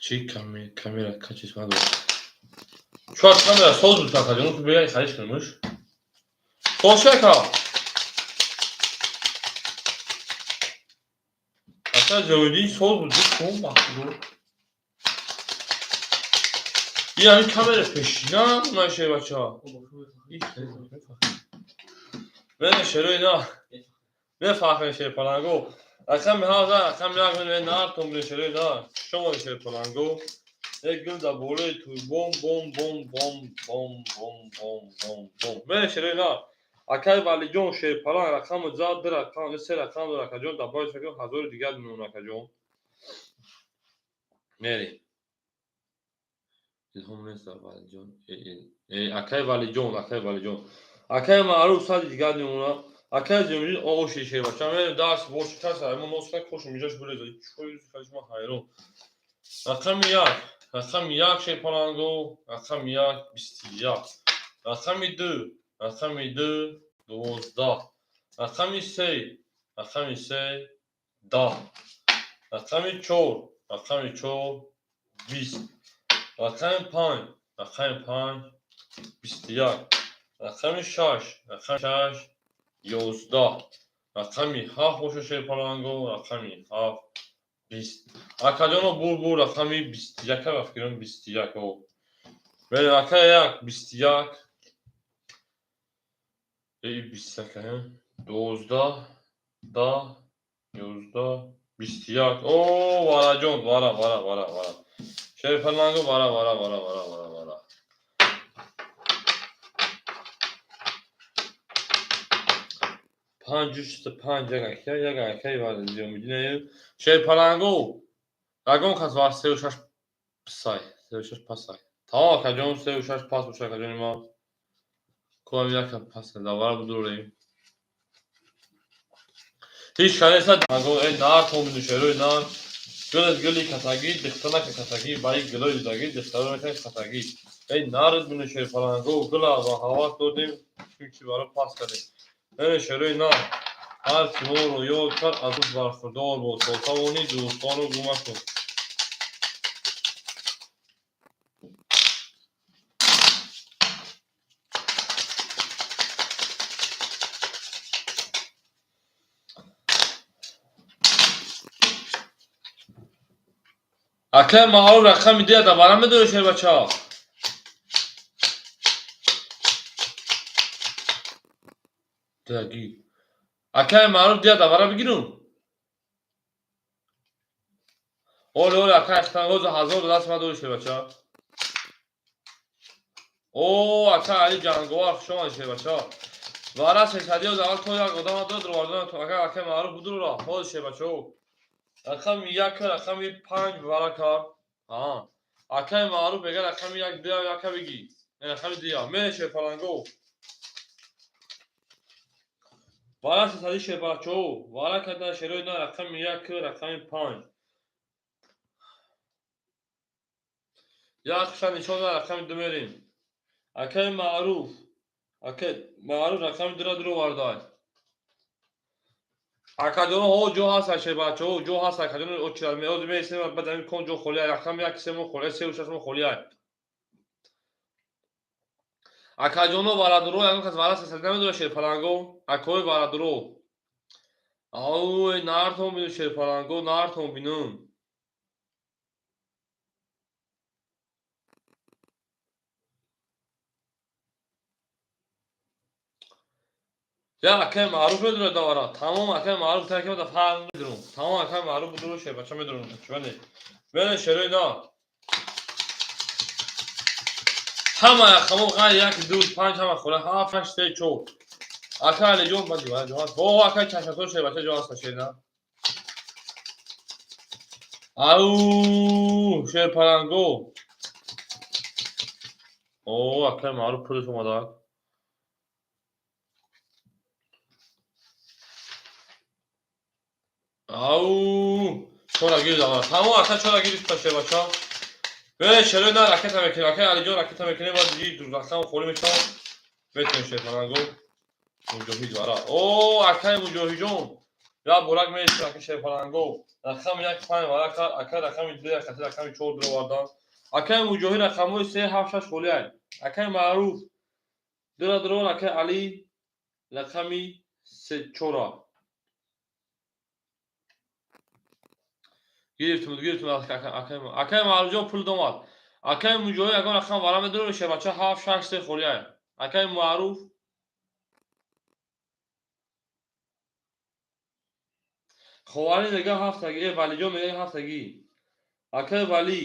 Чӣ камера качество надорад. Чуар камера соз буд акаҷон, ку бияй харид кунемш. Соз ши ака? Ака Ака Зиёмиддин соз буд, кун бахтидор. Ин ҳамин камера пешина на шербача. Бене шерои на. Мефахре шерпаланго. Рақами ҳаза, рақами як мене нартон бине шерои на. Шумо шерпаланго. Як гул дар болои туй бом бом бом бом бом бом бом бом бом. Бене шерои на. Акай Валиҷон шерпаланг рақами зад, ду рақам, се рақам дор акаҷон, дар болои шакл ҳазори дигар мемон акаҷон. Мерем. Илҳом нест Валиҷон. Акай Валиҷон, акай Валиҷон. Акай Маъруф сади дигар мемона. Акай Зиёмиддин оғоши шербача. Мерем дарс бош каса, мо нос кош миҷаш буреза. Чой кашма ҳайрон. Рақами як, рақами як шерпаланго, рақами як 21. Рақами ду, рақами ду 12. Рақами се, рақами се 10. Рақами чор, рақами чор 20. Рақами панҷ, рақами панҷ 21. Рақами шаш, рақами шаш 11. Рақами ҳафт боша шерпаланго, рақами ҳафт 20. Акаҷоно бур бур рақами 21 рафт гирам 21 о. Беле ака як 21. Эй 21 12 10 11 21. О вараҷон вара вара вара вара. Шерпаланго вара вара вара вара вара вара. Панҷ панҷ як ака як акаи Зиёмиддин шерпаланго ягон кас вар сеу шаш пасай сеу шаш пасай. Тамом акаҷон сеу шаш пас боша акаҷони ман. Куам яка пас давара будурем. Ҳеҷ канеса э нартон бину шерои нар. Гулат гули катагӣ, дихтанака катагӣ, баи гулои дудагӣ, дихтаронака катагӣ. Эй нард бину шерпаланго гула ба ҳавас додем, чунки баро пас кардем. Э шерои нар. Ҳар ки моро ёд кард аз ӯ бархурдор бод, то тавонӣ дӯстонро гум макун. Акай Маъруф рақами дуя давара медорӣ шербача? Дуягӣ. Акай Маъруф дуя давара бигирум? Оле оле акай Ихтангоза ҳазор даст ма дорӣ шербача. О акай Али Ҷанговар хуш омадӣ шербача. Вара сесадиёз аввал то як одама дод ровардан то акай акай Маъруф будура. Ҳозир шербача. Рақами як рақами панҷ вара кард. Акай Маъруф мегӯяд рақами як дуя яка бигӣ. Рақами дуя. Мене шерпаланго. Вара сесади шербачаҳо. Вара кардан шерои на рақами як рақами панҷ. Як хуша нишон да рақами ду мерем. Акай Маъруф. Акай Маъруф рақами дура дуровардай. Акаҷоно ҳо ҷо ҳаст шербачаҳо, ҷо ҳаст акаҷоно очирад меоз меистем баъд ҳамин кон ҷо холӣ рақами як семо холӣ сеу шашмо холӣ. Акаҷоно варадуро ягон кас вара сесади намедонад шерпаланго. Акои варадуро. Ау нартон бину шерпаланго, нартон бинум. Я акай Маъруф медонад давара. Тамом акай Маъруф таки да фарқ медонам. Тамом акай Маъруф будуро шербача медонам. Чӯне. Мене шерои на. Ҳама рақамҳо ғайр як ду панҷ ҳама хола ҳафт ҳашт се чор. Акай Алиҷон бади вара ҷо ҳаст. О акай чашматон шербача ҷо ҳаст шерна. Ау шерпаланго. О акай Маъруф пулиш омада. Ау чора гирифт аввал. Тамом ака чора гирифт та шербача. Бе шерои на ракета мекунем. Акай Алиҷон ракета мекунем баъд диги рақам холӣ мешавад. Метавонем шерпаланго. Муҷоҳид вара. О акай Муҷоҳидҷон. Я бурак мерисем ака шерпаланго. Рақами як панҷ вара кард. Акай рақами ду як рақами чор дуровардан. Акай Муҷоҳид рақамҳои се ҳафт шаш холӣ ай. Акай Маъруф дура дуровар акай Али рақами се чора. Гирифтум, гирифтум, акай Маъруфҷон пул домад. Акай Муҷоҳид ягон рақам вара медорӣ, шербача? Ҳафт, шаш, се холиай. Акай Маъруф, Ховарӣ мега ҳафтагӣ, э Валиҷон мега ҳафтагӣ. Акай Валӣ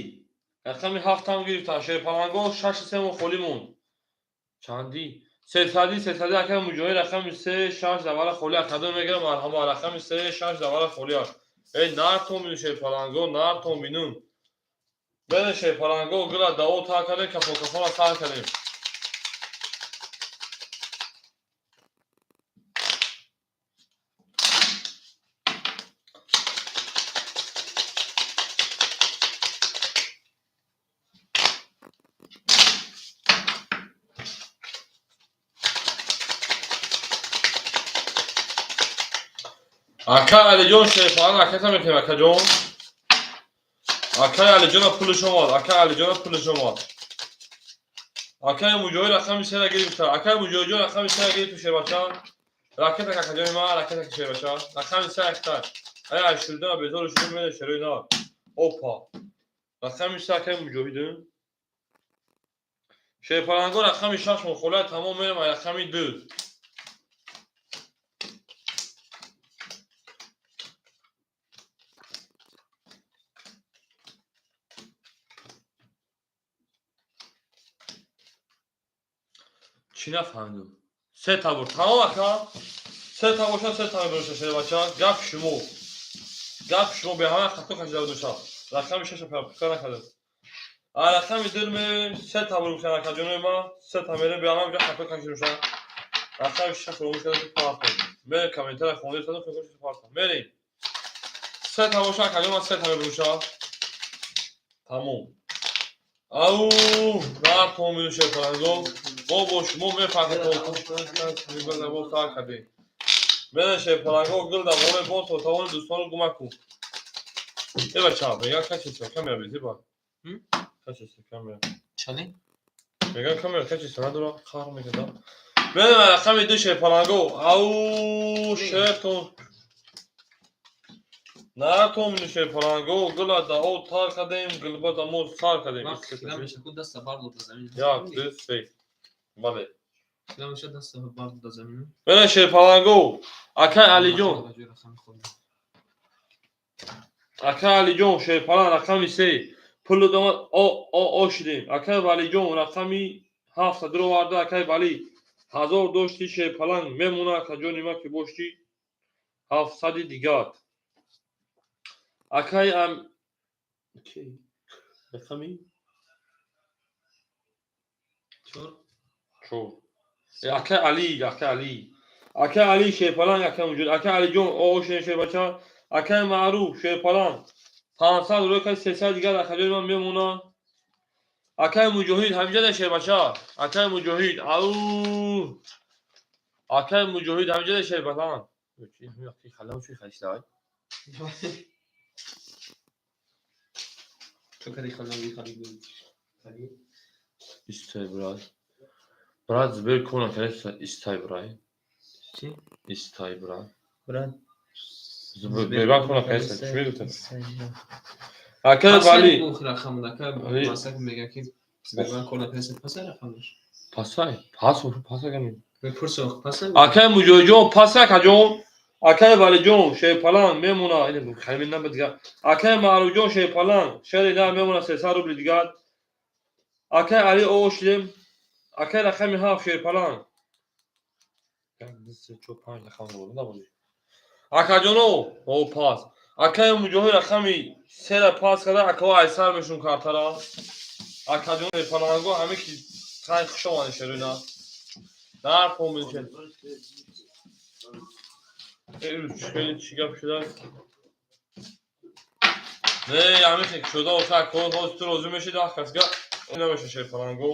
рақами ҳафтам гирифтан. Шерпаланго шаши семо холӣ монд. Чандӣ? Сесадӣ, сесадӣ. Акай Муҷоҳид рақами се, шаш давара холӣ. Акадо мегирам, марҳама, рақами се, шаш давара холӣ аст. Эй, нартон бину, шерпаланго, нартон бину. Бере, шерпаланго, гила даво тар кардем, кафон кафона сар кардем. Ака Алиҷон, шерпаланг аката метем, акаҷон. Акай Алиҷона пулаш омад, акай Алиҷона пулаш омад. Акай Муҷоҳид рақами сера гирифта. Акай Муҷоҳидҷон рақами сера гирифту, шербача. Ракета, акаҷони ман, ракета, шербача. Рақами се акта. Ай, айшурдана безору шуду мене шерои на. Опа. Рақами се акай Муҷоҳид. Шерпаланго рақами шаш мухолая тамом, мерем ай рақами ду. Чӣ нафаҳмидум? Сета бур. Тамом, ака? Сета боша, сета мебуроша, шербача. Гап шумо. Гап шумо беҳама хато кашида будуша. Рақами шаша пика накардем. А рақами ду мерем, сета бур гуфтан акаҷонои ман, сета мерем, беҳама ҷа хато кашидуша. Рақами шаша фуромӯш кардем, ки партом. Мерем, комментария хонда садо фикр партом. Мерем. Сета боша, акаҷон, ман сета мебуроша. Тамом. Ау, нартон бину, шерпаланго. Мо бо шумо мефаҳмем, сар кардем. Мене, шерпаланго, гил давоме бо то тавони дӯстонро гума кун. Э бача, меган качество камера безиба. Качество камера. Чали? Меган камера качество надора, қаҳр мекарда. Мене рақами ду, шерпаланго. Ау, шертон. Наратон бину, шерпаланго, гила дао тар кардем, гилба дамо сар кардем. Як, ду, се. Бале. Мене, шерпаланго, акай Алиҷон. Акай Алиҷон, шерпаланг рақами се. Пулу домад, о о о шидем. Акай Валиҷон рақами ҳафта дуроварда, акай Валӣ. Ҳазор дошти, шерпаланг мемона, акаҷони ма, ки бошти ҳафтсади дигар. Акай ам рақами Чор. Чор. Акай Али, акай Али. Акай Али шерпаланг, акай муҷуд. Акай Алиҷон, о шер шербача. Акай Маъруф шерпаланг. 500 рӯй кай, 300 дигар акаҷони ман мемона. Акай Муҷоҳид ҳамиҷа шербача. Акай Муҷоҳид, ау. Акай Муҷоҳид ҳамиҷа шербача. Халам чӣ хаштай? Чо кади халам хали хали? Истай, брат. Брат, Сбер кона конечно, истай, брат. Чӣ? Истай, брат. Брат. Сбербанк кона конечно, чӣ мегуфтам? Акай Вали. Рақам ака масак мега ки Сбербанк кона конечно паса рақамаш. Пасай, пас, паса гами. Мепурсам паса? Акай Муҷоҳидҷон, паса, акаҷон. Акай Валиҷон, шерпаланг мемона. Ин халими наба дигар. Акай Маъруфҷон, шерпаланг, шери на мемона 300 рубли дигар. Акай Али о шидем. Акай рақами ҳафт шерпаланг. Як, ду, се, чор, панҷ рақам буд, набуд. Акаҷоно, о пас. Акай Муҷоҳид рақами сера пас карда, акао айсар мешун картара. Акаҷон, шерпаланго ҳаме ки хай хуш омадед, шеруна. Нар помин. Хеле чӣ гап шудааст? Не, ҳамин хел шуда оша, акао ҳозир ту розӣ мешид, ах касга намеша, шерпаланго.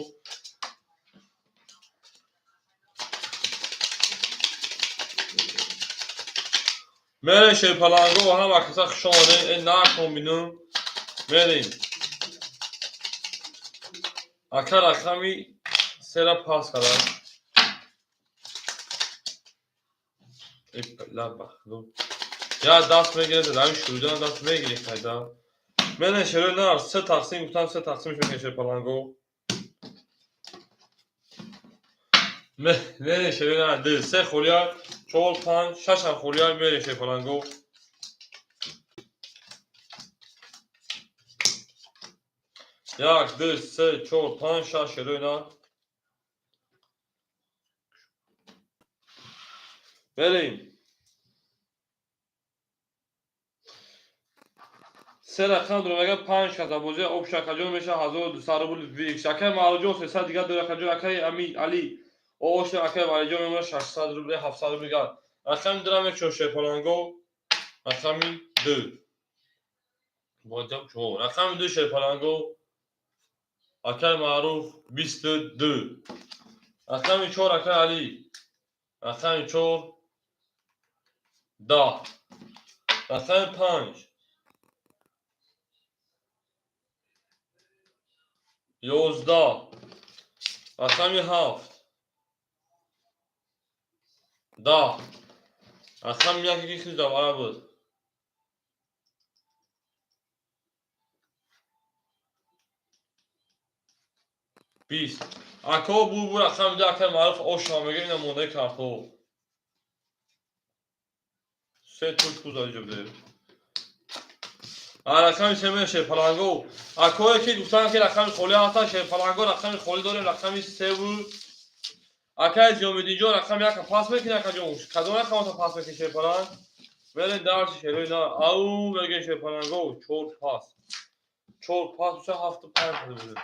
Мерем, шерпаланго, ҳама каса хуш омадед. Э нархон бинум. Мерем. Ака рақами сера пас карда. Э, ла бахлу. Я даст мегиред, ҳамин шурудан даст мегиред, хайда. Мене шерои нар се тақсим гуфтам, се тақсимш мекунем шерпаланго. Мере шерои нар ду, се холия, чор, панҷ, шашам холия, мере шерпаланго. Як, ду, се, чор, панҷ, шаш шерои нар. Мерем. Се рақам дурмага панҷ каса бозӣ об шакаҷон меша 1200 рубл викс. Акай Маълуҷон 300 дигар ду рақамҷон, акай Ами Али ош акай Валиҷон мемона 600 рубл, 700 рубл дигар. Рақами дура мекушем шерпаланго. Рақами ду. Боҷаб чор. Рақами ду шерпаланго. Акай Маъруф 22. Рақами чор акай Али. Рақами чор 10. Рақами панҷ 11. Рақами ҳафт 10. Рақами яке ки хеле давара буд. 20. Ако бу рақами ду акай Маъруф ошам мега ина мондаи картҳо. Се туш пул дар ҷо бидем. Рақами се меша шерпаланго. Акое ки гуфтанд ки рақами холӣ ҳастанд, шерпаланго рақами холӣ дорем, рақами севу. Акай Зиёмиддинҷон рақами яка пас мекунӣ, акаҷон? Кадом рақамата пас мекунӣ шерпаланг? Мерем дарси шерои на. Ау мегӯем шерпаланго, чор пас. Чор пас меша ҳафту панҷ када будем.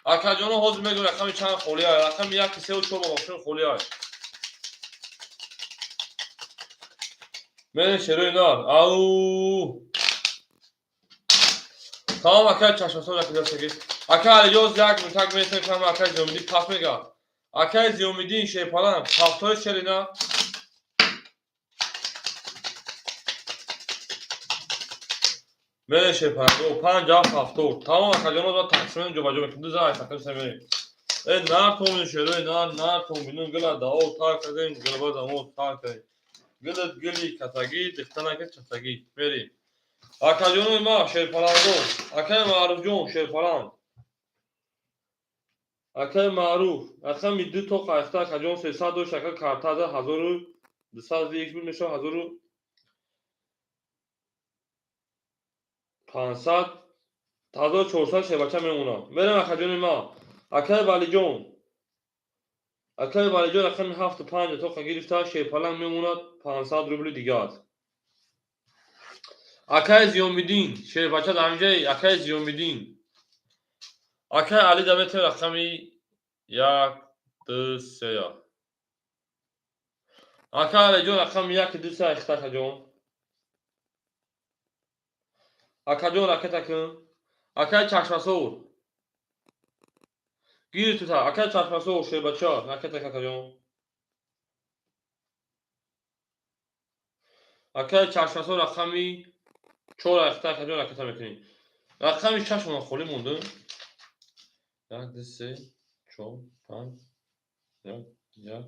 Акаҷоно ҳозир мегӯем рақами чанд холӣ ай. Рақами яки севу чор ба мошин холӣ ай. Мерем шерои нар. Ау тамом акай чашмасоз акаҷастаги. Акай Алиҷоз як митак месем кам акай Зиёмиддин пас мега. Акай Зиёмиддин шерпаланг ҳафтои шерина. Мерем шерпаланг. Панҷ ҳафт ҳафтор. Тамом акаҷоно ба тақсимем ҷобаҷо мекунем. Ду зан тақсим семерем. Э нар томин шерои нар, нар томинун гила дао тар кардем, гилба дамо тар кардем. Гилат гили катагӣ, дихтанака чатагӣ. Мерем. Акаҷонои ма шерпаланго, акай Маъруфҷон шерпаланг. Акай Маъруф, рақами ду то қайхта акаҷон 300 дошт, ака картада 1200 викс буд мешавад 1500, 1400 шербача мемонад. Мерем акаҷони ма. Акай Валиҷон. Акай Валиҷон рақами ҳафту панҷ тоқа гирифта, шерпаланг мемонад 500 рубли дигар. Акай Зиёмиддин, шербача дар ҳамҷаи акай Зиёмиддин. Акай Али да метавонем рақами як, ду, се. Акай Алиҷон рақами як, ду, се айхта акаҷон. Акаҷон ракета кун. Акай Чашмасор. Гир тута, акай Чашмасор шербача, ракета кун акаҷон. Акай Чашмасор рақами чор айхта акаҷон ракета мекунем. Рақами шаш мона холӣ монда. Як, ду, се, чор, панҷ, як, як.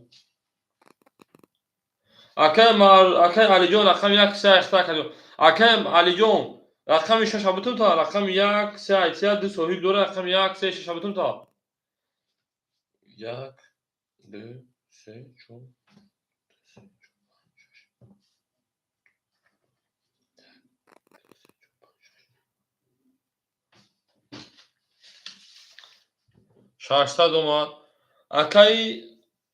Акай Алиҷон рақами як, се айхта акаҷон. Акай Алиҷон рақами шаш абутум та, рақами як, се айтия ду соҳиб дора, рақами як, се, шаш абутум та. Як, ду, се, чор, 600 омад. Акаи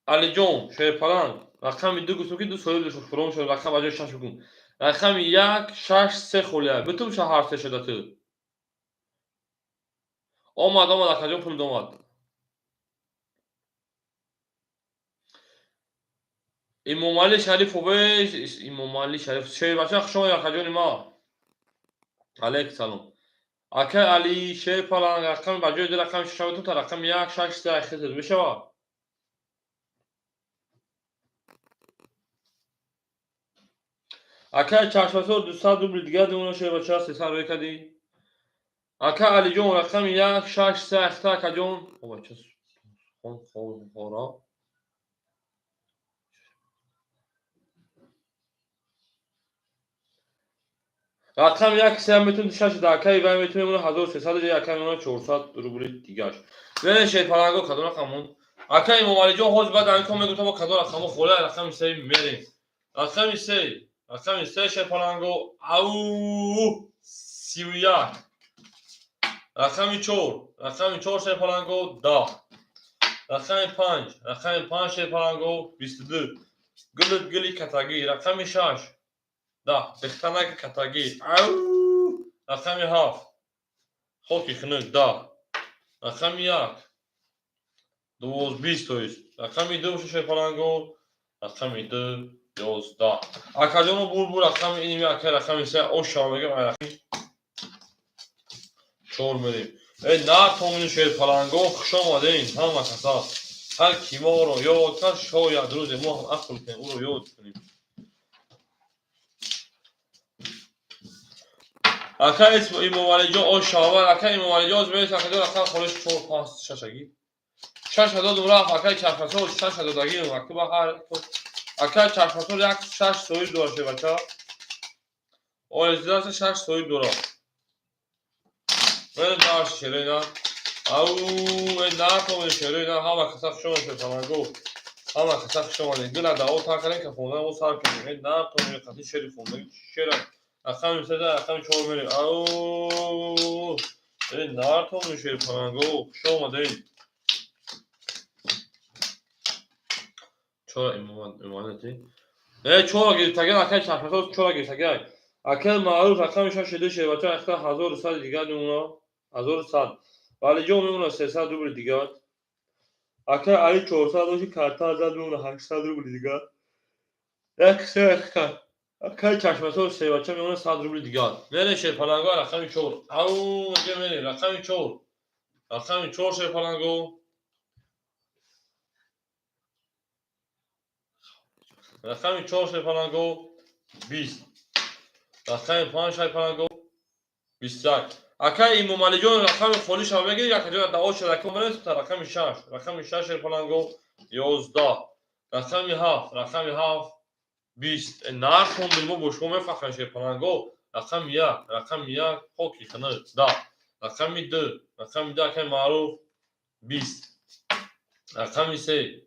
Алиҷон шерпаланг рақами ду гуфтум ки ду соҳиб дошт, фуром шуд, рақам ба ҷои шаш бикун. Рақами як, шаш, се холия. Битум ша ҳар се шуда ту. Омад, омад, акаҷон пул омад. Имомалӣ Шарифович, Имомалӣ Шариф, шербача хуш омадед акаҷони ма. Алейкум салом. Акай Али шерпаланг рақами ба ҷои ду рақами шаш битум та рақами як, шаш, се айхитед мешавад. Акай Чашмасор 200 рубли дигар мемонад шербача, 300 рӯй кардӣ. Акай Алиҷон рақами як, шаш, се айхта акаҷон. О бача хон хора. Рақами як се метавонем шаш дакаи вай метавонем мемона 1300, ҷа яка мемона 400 рубли дигаш. Мерем шерпаланго кадом рақамон? Ака Имомалиҷон ҳозир баъд ами ком мегӯтам кадом рақамо хола рақами се мерем. Рақами се, рақами се шерпаланго ау 31. Рақами 4, рақами 4 шерпаланго 10. Рақами 5, рақами 5 шерпаланго 22. Гулит гули катагӣ, рақами 6. 10, дехтанаки катагӣ. Ау! Рақами 7. Хоки хунук 10. Рақами 1. 12 20 то есть. Рақами 2 шерпаланго, рақами 2 11. Акаҷоно бур рақами иними ака рақами 3 оша мегам рақами 4 мерем. Э на томини шерпаланго хуш омадем ҳама каса. Ҳар ки моро ёд кард шояд рӯзе мо ҳам ақл кунем ӯро ёд кунем. Ака Имомалиҷон оша аввал ака Имомалиҷон мерес акаҷон рақам холиш 4 5 6 аги. 6 додум рафт акаи чашмасоз 6 додагим ака ба ҳар ака чашмасоз як 6 соҳиб дора шебача. Оездаша 6 соҳиб дора. Мерем дарси шерена. Ау э натомини шерена ҳама каса хуш омадед шерпаланго. Ҳама каса хуш омадед. Гула дао та кардем ка хондан мо сар кардем. Э натомини қати шери хондаги шера. Рақами се рақами 4 мерем. Ау э натомини шерпаланго хуш омадед. Чора имомати. Э чора гирифтаган акай чашмасоз чора гирифтаган. Акай маъруф рақами 6 ду шербача ахта 1100 дигар мемона. 1100. Валиҷон мемона 300 рубли дигар. Акай Али 400 доши карта зад мемона 800 рубли дигар. Як се ака. Акай чашмасоз себача мемона 100 рубли дигар. Мерем шерпаланго рақами 4. Ау мега мерем рақами 4. Рақами 4 шерпаланго. Рақами 4 шерпаланго 20. Рақами 5 шерпаланго 21. Акай Имомалиҷон рақами холиша мегирӣ, акаҷон дао шадако мерем рақами 6. Рақами 6 шерпаланго 11. Рақами 7, рақами 7 20. Нарх хонди мо бо шумо мефахрем шерпаланго. Рақами 1, рақами 1 хоки хунук 10. Рақами 2, рақами 2 акай маъруф 20. Рақами 3,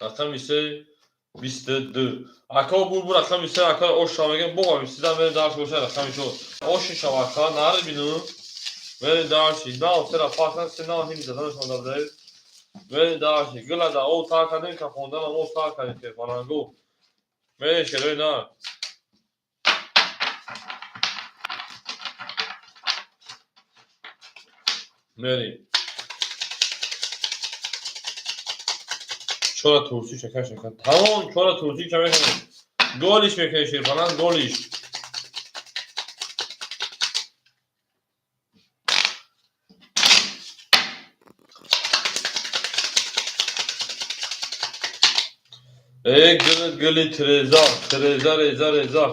рақами 3 22. Ака бур рақами 3 ака оша мегем бо сида мерем дарс боша рақами 4. Оши шавака нари бину. Мерем дарси нав сера пасан се нав ҳим задан шонда бре. Мерем дарси гула да о та кардем ка хондан мо сар кардем шерпаланго. Мерем шерои на. Мерем. Чора турси шакар шакар. Тамом чора турси ча мекунем. Голиш мекунем шерпаланг голиш. Э гули гули Тереза, Тереза реза реза.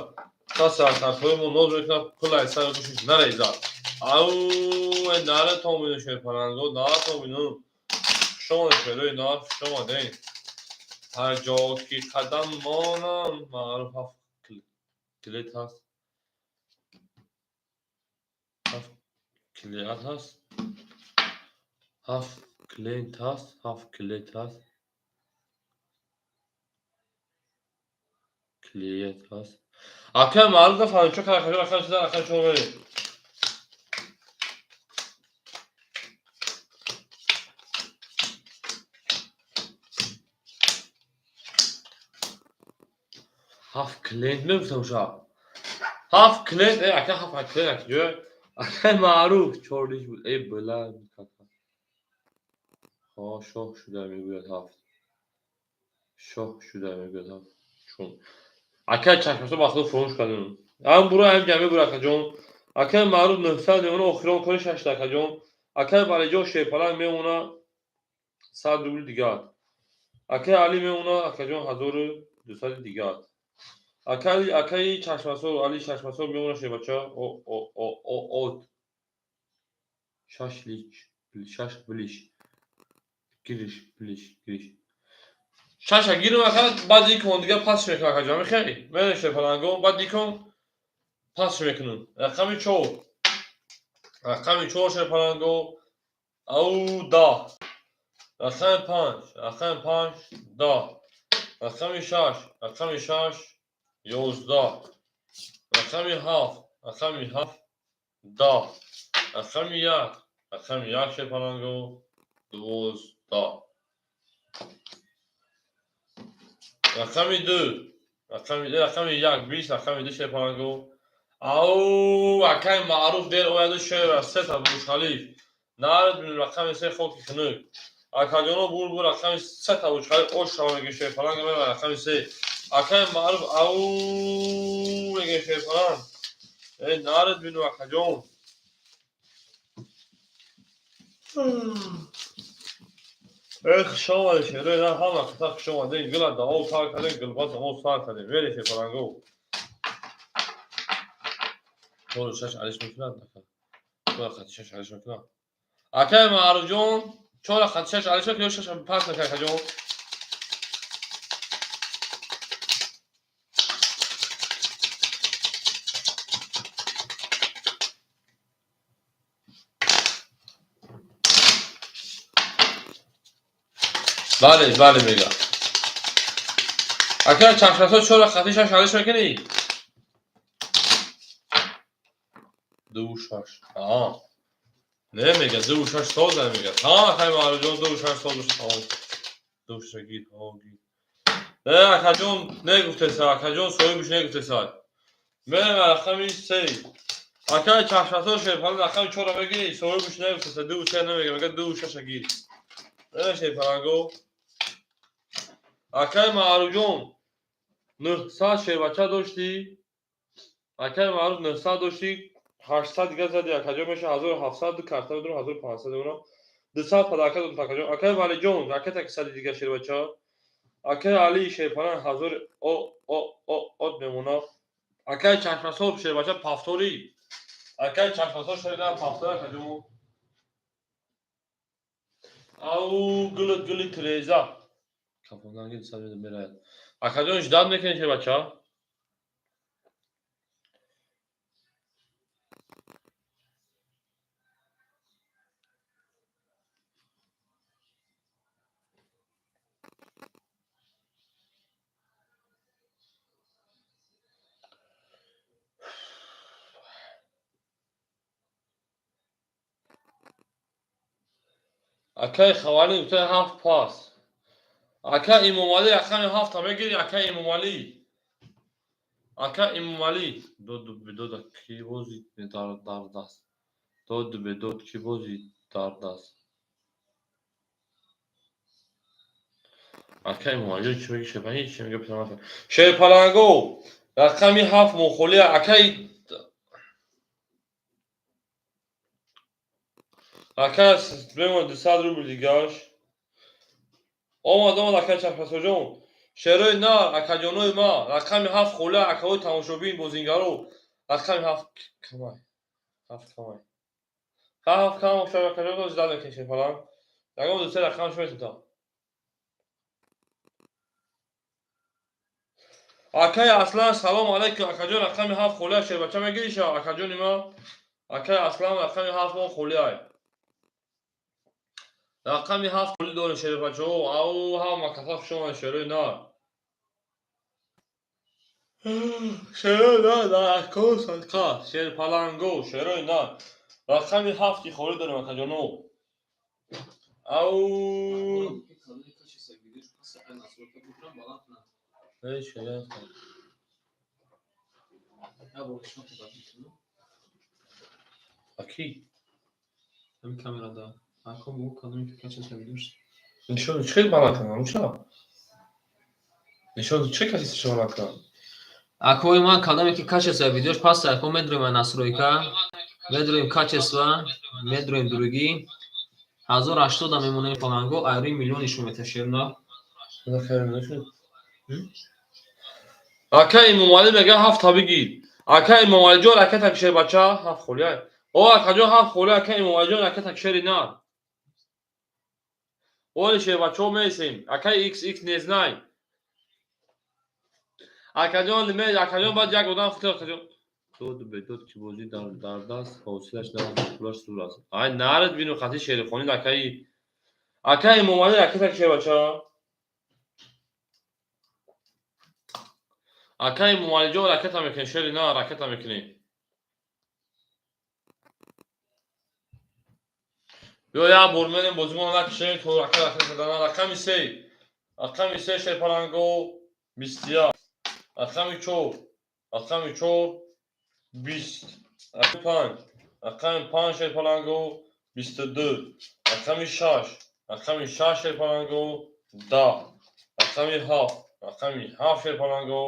Каса картҳои мо ноз мекунад пул аз сари гӯшиш нарезад. Ау э наратон бину шерпаланго, наратон бину. Хуш омадед шерои нар, хуш омадед. Ҳар ҷо ки қадам монам маъруф ҳафт клет ҳаст. Ҳафт клият ҳаст. Ҳафт клиент ҳаст, ҳафт клет ҳаст. Клиент ҳаст. Акай маъруф нафаҳмем чо кара рақами 3 рақами 4 мерем. Ҳафт клиент мегуфтам ша. Ҳафт клиент, э ака ҳафт клиент ака ҷой. Акай маъруф чор лиш буд. Э била кака. Хо шоҳ шуда мегӯяд ҳафт. Шоҳ шуда мегӯяд ҳафт. Чун акай чашмасо ба худо фурӯш кардем. Ҳам бура ҳам ҷамъ бура акаҷон. Акай маъруф 900 мемона охирон кори 6 акаҷон. Акай Валиҷон шерпаланг мемона 100 рубли дигар. Акай Али мемона акаҷон 1200 дигар. Акаи чашмасор Али чашмасор мемона шербача о о о о от 6 лич 6 блиш гириш блиш гириш. Шаша гирим ака баъд икон дигар пас мекунам акаҷон мехоҳӣ? Мерем шерпаланго баъд икон Пас мекунем. Рақами 4. Рақами 4 шерпаланго. Ау 10. Рақами 5. Рақами 5 10. Рақами 6. Рақами 6 11. Рақами 7. Рақами 7 10. Рақами 1. Рақами 1 шерпаланго 12. Рақами 2. Рақами 2, рақами 1 20, рақами 2 шерпаланго. Ау, акай маъруф дер ояду шер сета Бурҷхалиф. Нард рақами 3 хоки хунук. Акаҷоно бур бур рақами 3 та Бурҷхалиф ош шава меги шерпаланг мера рақами 3. Акай маъруф ау меги шерпаланг. Э нард бину акаҷон. Эх, хуш омадед шерои нар, ҳама қиса хуш омадед. Гула давол сар кардем, гулбаз давол сар кардем. Вери шерпаланго. Чору шаш алиш мекунад? Чора хати шаш алиш мекунад. Акай Маъруфҷон, чора хати шаш алиш мекунад ё шаш пас мекунад, акаҷон? Бале, бале мега. Акай чашмасо чора хати шаш алиш мекунӣ? 2 6. Аа. Не мега, 2 6 соза мега. Та акай Маъруфҷон 2 6 соз тамом. 2 6 гир, ҳо гир. Не, акаҷон негуфтеса, акаҷон соҳибш негуфтеса. Мерем рақами 3. Акай чашмасо шерпалан рақами 4 мегирӣ, соҳибш негуфтеса, 2 3 намега, мега 2 6 гир. Не шерпаланго. Акай Маъруфҷон 900 шербача доштӣ. Акай Маъруф 900 доштӣ. 800 дига зади акаҷон меша 1700, ду карта дорам 1500 дорам. 200 падака додам акаҷон. Акай Валиҷон ракета ки сади дига шербача. Акай Али шерпалан 1000 о о о от мемона. Акай чашмасоб шербача пафтори. Акай чашмасоб шербача пафтори акаҷон. Ау гули гули Тереза. Кафонанги 200 мераяд. Акаҷон ждат мекунед шербача? Акай Хавали гуфта 7 пас. Ака Имомалӣ рақами 7 мегири, ака Имомалӣ. Ака Имомалӣ доду бедода ки бози дар даст. Доду бедод ки бози дар даст. Ака Имомалӣ чӣ меги шерпаланг чӣ меги писар. Шерпаланго рақами 7 мохолия акай ака бемон 200 рубл дигаш. Омад омад акай чашмасоҷон. Шерои нар акаҷонои ма рақами 7 хола акаҳои тамошобин бозингаро рақами 7 камай. 7 камай. 7 кам шояд акаҷон ждал мекунед шерпаланг. Ягон ду се рақам шумо метавонад. Акай Аслан салом алейкум акаҷон рақами 7 холия шербача мегириша акаҷони ма. Акай Аслан рақами 7 мо холияй. Рақами 7 холи дорем шербачаҳо. Ау ҳама каса хуш омадед шерои нар. Шерои нар дар аккон садқа шерпаланго шерои нар. Рақами 7 холи дорем акаҷоно. Ау Аки? Ҳамин камера да. Ако бу кадоме ки качество видеош. Нишон чӣ баланд кардам? Ча? Нишон чӣ качество баланд кардам? Акои ман кадоме ки качество видеош паст ако медроем настройка, медроем качество, медроем другие. 1080 мемонем паланго, айри миллион нишон меташерна. Ака Имомалӣ мега 7 та бигир. Ака Имомалиҷон ракета кишер бача 7 холия. О акаҷон 7 холия ака Имомалиҷон ракета кишери нар. Оли шербачаҳо месем. Акай XX не знай. Акаҷон ме акаҷон баъд як одам фикр акаҷон. Доду бедод ки бозӣ дар даст, ҳосилаш на, пулаш зур аст. Ай наред бину хати шерихонӣ акаи акаи Эмомалӣ ракета шербача. Акаи Эмомалиҷон ракета мекунӣ, шери на ракета мекунӣ. Биё як бор мерем бозимонро накушем то ракета ракета кардана. Рақами се, рақами се шерпаланго 21, рақами чор, рақами чор 20, рақами панҷ, рақами панҷ шерпаланго 22, рақами шаш, рақами шаш шерпаланго 10, рақами ҳафт, рақами ҳафт шерпаланго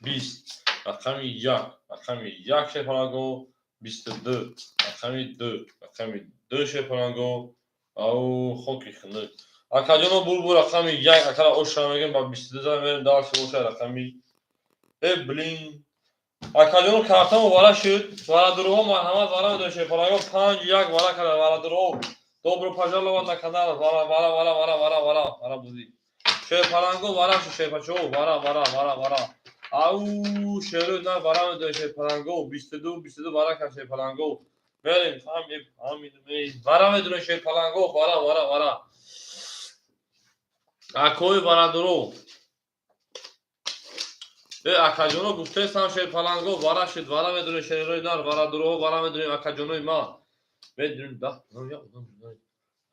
20, рақами як, рақами як шерпаланго 22, рақами ду, рақами ду шерпаланго ау хоки хунук. Акаҷоно бурбу рақами як акара ошра мегем ба 22 зан мерем дальше боша рақами э блин. Акаҷоно картамо вара шуд. Варадурҳо марҳамат вара медонед шерпаланго панҷ як вара карда варадурҳо. Добро пожаловать на канал. Вара вара вара вара вара вара вара бозӣ. Шерпаланго вара шуд шерпачо вара вара вара вара. Ау шерӯ на вара медонед шерпаланго 22 22 вара кард шерпаланго. Мерем ҳамин ҳамин вара медонед шерпаланго вара вара вара. Акои варадуро. Э акаҷоно гуфтаестам шерпаланго вара шуд вара медонед шерои нар варадуроҳо вара медонем акаҷонои ма. Медонем да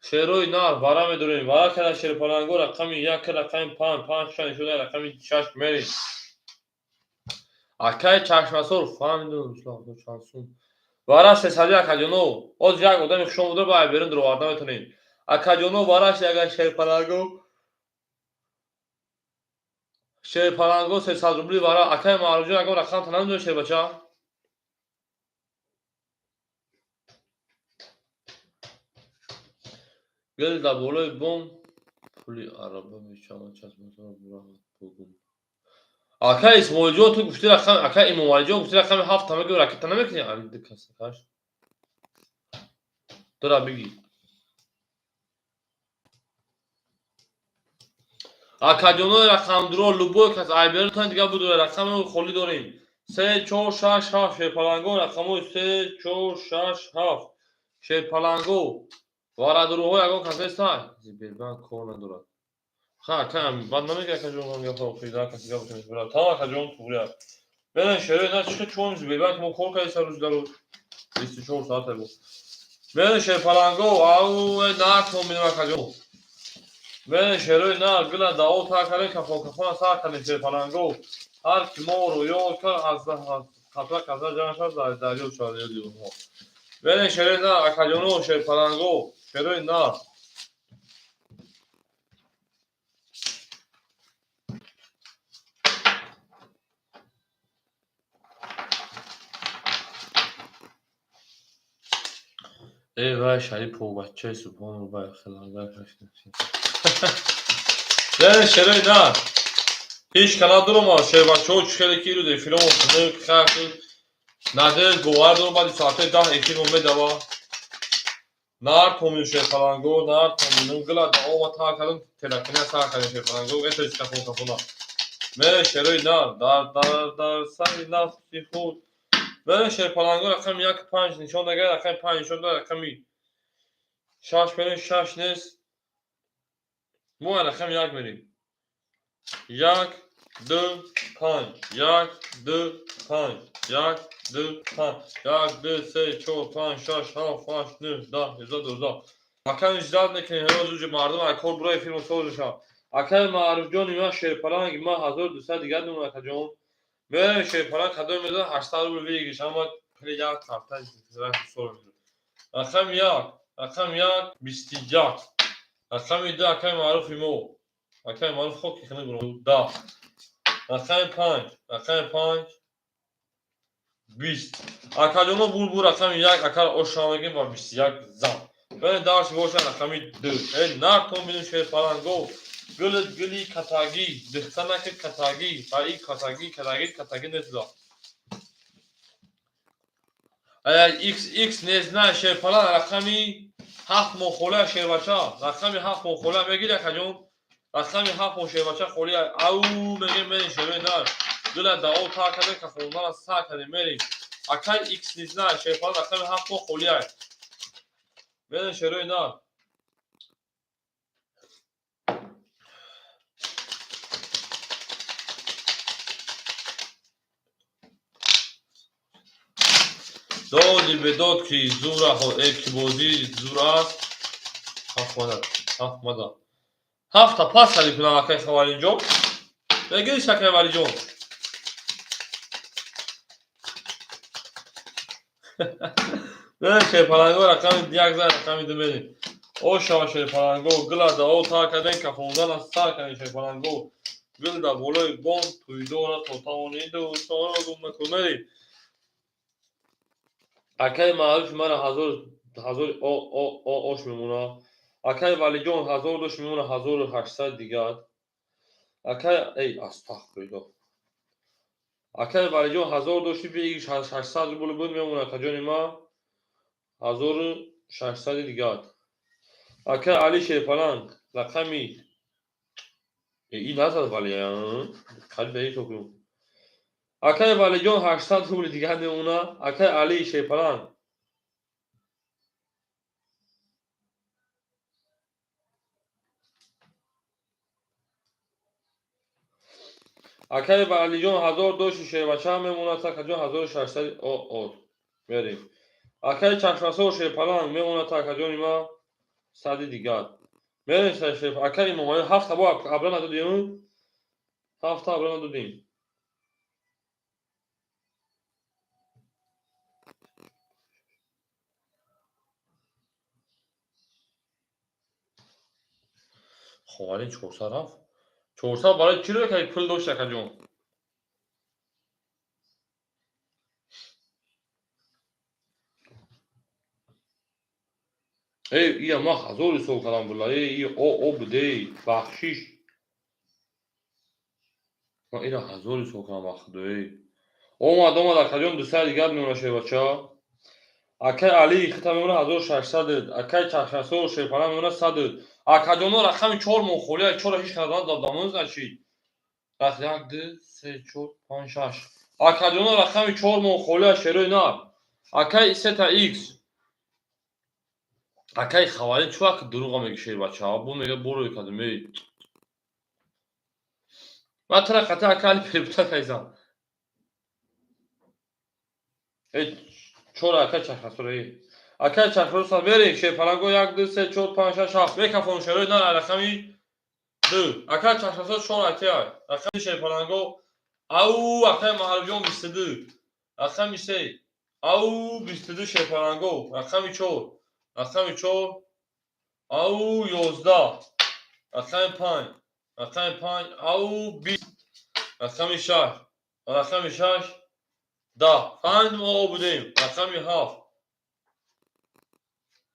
шерои нар вара медонем вара карда шерпаланго рақами як рақами панҷ панҷ шаш шуда рақами шаш мерем. Акаи чашмасор фаҳмидум чанд сум. Вара сесади акаҷоно. Оз як одами хушомуда ба берун дуроварда метонем. Акаҷоно вара шуд агар шерпаланго шерпаланго 300 рубли вара. Акаи Маъруфҷон ягон рақам та намедонед шербача? Гул дар болои бом пули араба мешавад чашмасор буравад бугум. Акаи Исмоилҷон ту гуфти рақам акаи Эмомалиҷон гуфти рақами ҳафт мегӯ ракета намекунӣ? Али ду кас каш. Тура бигӣ. Акаҷонои рақамдуро любой кас айберутон дигар буду рақами холӣ дорем. Се чор шаш ҳафт шерпаланго рақамҳои се чор шаш ҳафт шерпаланго варадуруҳо ягон кас нестай? Зибербанк кор надорад. Ха акаам бад намега акаҷон ҳам гапа охида каси гапа мебарад. Тамом акаҷон туғри аст. Берен шерои на чӣ чун Зибербанк мо кор кардем рӯз дар рӯз 24 соата бо. Берен шерпаланго ау нартон бинем акаҷон. Берен шерои на гула дао тар кардем кафон кафона сар кардем шерпаланго. Ҳар ки моро ёд кард аз қатра қатра ҷамъ шуд дар дарё шуд ёди онҳо. Берен шерои на акаҷоно шерпаланго шерои на. Э вай Шарипов бачаи субҳону вай хелангар Берен шерои на. Ҳеҷ канал дуромад шербачаҳо чӣ хеле ки ирӯз эфиромо хунук хар шуд. Надир бовар дорам баъди соатҳои даҳ эфирмо медава. Нар томину шерпаланго, нар томину гула даома тар кардам телакиня сар кардем шерпаланго этои кафон кафона. Мерен шерои нар дар дар дар сари нафси худ. Мерен шерпаланго рақами як панҷ нишон дагар рақами панҷ нишон дод рақами шаш мерем шаш нест. Мо рақами як мерем. Як ду панҷ як ду панҷ як ду панҷ як ду се чор панҷ шаш ҳафт ҳашт нӯҳ даҳ 11 12. Аками ждать мекунем ҳамоз уҷа мардум ай кор бура эфирмо соз мешавад. Акаи Маъруфҷони ман шерпаланги ман 1200 дигар думон акаҷон. Мерем шерпаланг кадом мезанад 800 рубл выигрыш ама пули як карта сол мезанад. Рақами як, рақами як 21. Рақами ду акаи Маъруфи мо. Акаи Маъруф хоки хунук буро 10. Рақами панҷ, рақами панҷ 20. Акаҷоно бур рақами як акара ошра мегем ба 21 зан. Берен дарси боша рақами ду. Э нартон бинем шерпаланго. Гулит гули катагӣ, дихтанаки катагӣ, фаи катагӣ, катагӣ, катагӣ несуда. XX не знаю шерпаланг рақами ҳафт мо холия шербача. Рақами ҳафт мо холия мегири акаҷон. Рақами ҳафт мо шербача холия. Ау мегем мерем шерои нар. Гула дао тар кардем кафонара сар кардем мерем. Акай икс низна шерпаланг рақами ҳафт мо холиай. Мерем шерои нар. Доди бедод ки зура ки бозӣ зур аст. Ҳафт мада, ҳафт мада. Ҳафта пас ҳали кунам акай Хавалинҷон. Мегириш акай Валиҷон. Не, шерпаланго рақами як зан рақами ду мерем. О шава шерпаланго, гила да о тар кардем, кафондан аз сар кардем шерпаланго. Гил да болои бом тӯйдора то тавони дӯстонро гум накун мерем. Акаи маъруфи мара ҳазор ҳазор о о о ош мемона. Акаи Валиҷон ҳазор дошт мемона 1800 дигар. Акаи эй астағфируллоҳ. Акаи Валиҷон ҳазор дошти бигиш 800 рубл буд мемона акаҷони ма 1600 дигар. Акаи Али Шерпаланг рақами и назад вали қариб даи токунум. Акаи Валиҷон 800 рубли дигар мемона. Акаи Али Шерпаланг акаи Валиҷон ҳазор дошти шербача мемонад акаҷон 1600 о о мерем. Акаи Чашмасор Шерпаланг мемонад акаҷони ма сади дигар. Мерем шер акаи Имомалӣ ҳафта бо абра надодем. Ҳафта абра надодем. Ховарин 400 рафт. 400 барои чӣ ро ки пул дошт акаҷон? Эй, ия ман ҳазор ҳисоб кардам була. Эй, и о о буде, бахшиш. Ман ира ҳазор ҳисоб кардам бахудо, эй. Омад, омад акаҷон 200 дигар мемона шербача. Акай Али хита мемона 1600, акай Чашмасор Шерпаланг мемона 100. Акаҷоно рақами 4 мо холия, 4 ҳеч кас надодам, значит. Раз, як, ду, се, чор, панҷ, шаш. Акаҷоно рақами 4 мо холия шерои нар. Акай сета икс. Акай Хавалин чӯ ак дурӯға меги шербача? Бу мега боро кадам эй. Ма тара қата ака Али перепута кайзам. Эй, чор акай Чашмасор эй. Акай Чашмасор мерем шерпаланго 1 2 3 4 5 6 7. Мекафон шерои нар рақами 2. Акай Чашмасор 4 акай. Рақами шерпаланго ау акай Маҳрубҷон 22. Рақами 3. Ау 22 шерпаланго. Рақами 4. Рақами 4. Ау 11. Рақами 5. Рақами 5. Ау 20. Рақами 6. Рақами 6. 10. 5 мо будем. Рақами 7.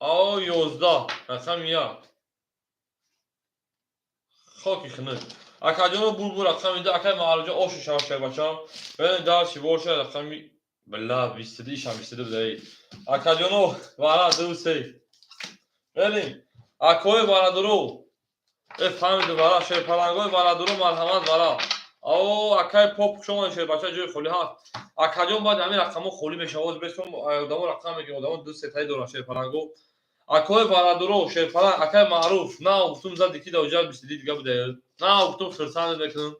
Ау 11. Рақами 1. Хоки хунук. Акаҷоно булбул рақами 2. Акай Маҳрубҷон ошу шава шербачам. Бен дарчи боша рақами била 22 ишам 22 буда эй. Акаҷоно вара 2 3. Берем. Акои барадуру. Э фаҳмиду вара шерпалангои барадуру марҳамат вара. Ао акай поп шумо шербача ҷои холӣ ҳаст. Акаҷон баъд ҳамин рақамҳо холӣ мешавад. Боз бесом одамо рақам мегиранд, одамо ду сетаи доранд шерпаланго. Акои барадуру шерпаланг акай Маъруф на гуфтум зади ки даоҷа 22 дига буда. На гуфтум хирсанд мекунам.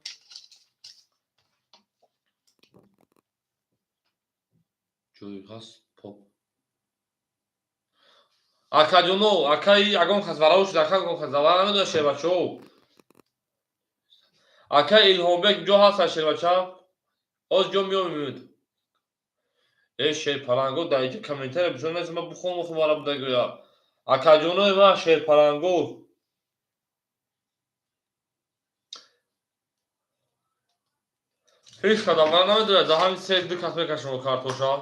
Ҷой ҳаст поп. Акаҷоно, акай ягон кас варао шуда, акай ягон кас вара намедонад шербачао. Акай Илҳомбек ҷо ҳаст шербача? Оз ҷо меомед. Э шерпаланго дар инҷа комментария бисёр нест, ман бихонам хуб вара буда гӯя. Акаҷонои ман шерпаланго. Ҳеч кадам вара намедонад, дар ҳамин се ду кас мекашам картоша.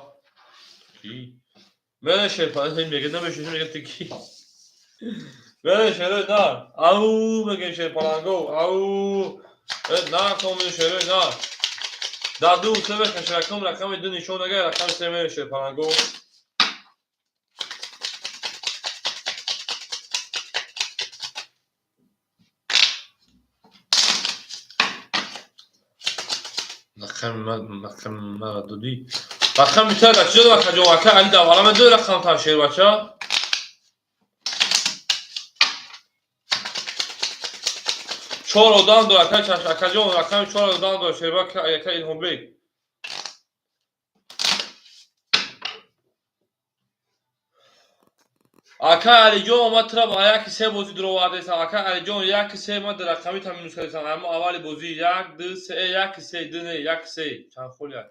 Ки? Мене шерпаланг мега намешинам мега ту ки? Мене шерои нар. Ау мегем шерпаланго. Ау. Э нар комин шерои нар. Дар ду се мекаш рақам рақами ду нишон нагар рақами се мене шерпаланго. Рақами ман рақами маро додӣ. Рақами ча да чӣ дод, акаҷон? Ака Али давара медои рақам та, шербача? Чор одам дор, ака чаш, акаҷон, рақами чор одам дор, шербака, ака Илҳомбек. Ака Алиҷон, омад тра ба яки се бозӣ дуровардесам. Ака Алиҷон, яки се ма рақами та минус кардесам. Аммо аввали бозӣ як, ду, се, яки се, ду не, як се. Чанд холи ай.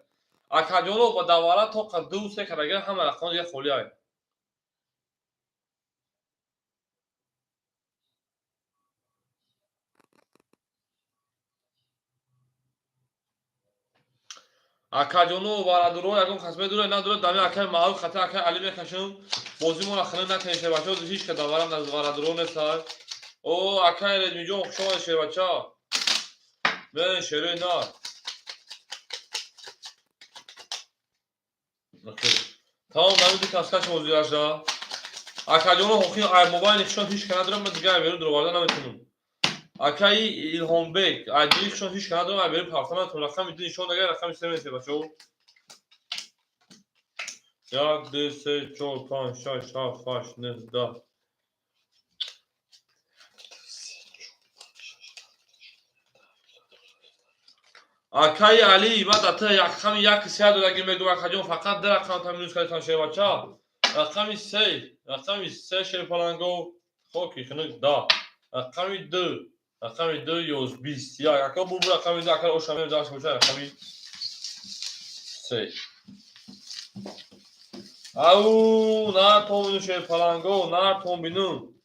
Акаҷоно, ба давара тоқа ду се кардага, ҳама рақамҳо дигар холи ай. Акаҷону барадуро, ягон кас медура, надура, дами акаи Маъруф хата акаи Али мекашам. Бозимона хина накунем, шербача, ҳеч ка даварам аз барадуро неста. О, акаи Реҷмиҷон, хуш омадед, шербача. Бен шерои нар. Тамом, дами ду кас каш бозиашда. Акаҷоно, ҳоқи ай мобайли хишон ҳеч ка надорам, ман дигар берун дуроварда наметунам. Акаи Илҳомбек, ай дили хишон ҳеч ка надорам, ай берун парта наметунам. Рақами ду нишон дагар, рақами се менесе, бачаҳо. Як, ду, се, чор, панҷ, шаш, ҳафт, ҳашт, нӯҳ, даҳ. Акаи Али, ма да та рақами як се додаги мегӯм, акаҷон, фақат ду рақам та минус кардам, шербача. Рақами се, рақами се, шерпаланго, хоки хунук да. Рақами ду, рақами ду ёз бист як. Ака бубу рақами ду, ака оша мем дашт боша рақами се. Ау, на томбину, шерпаланго, на томбину.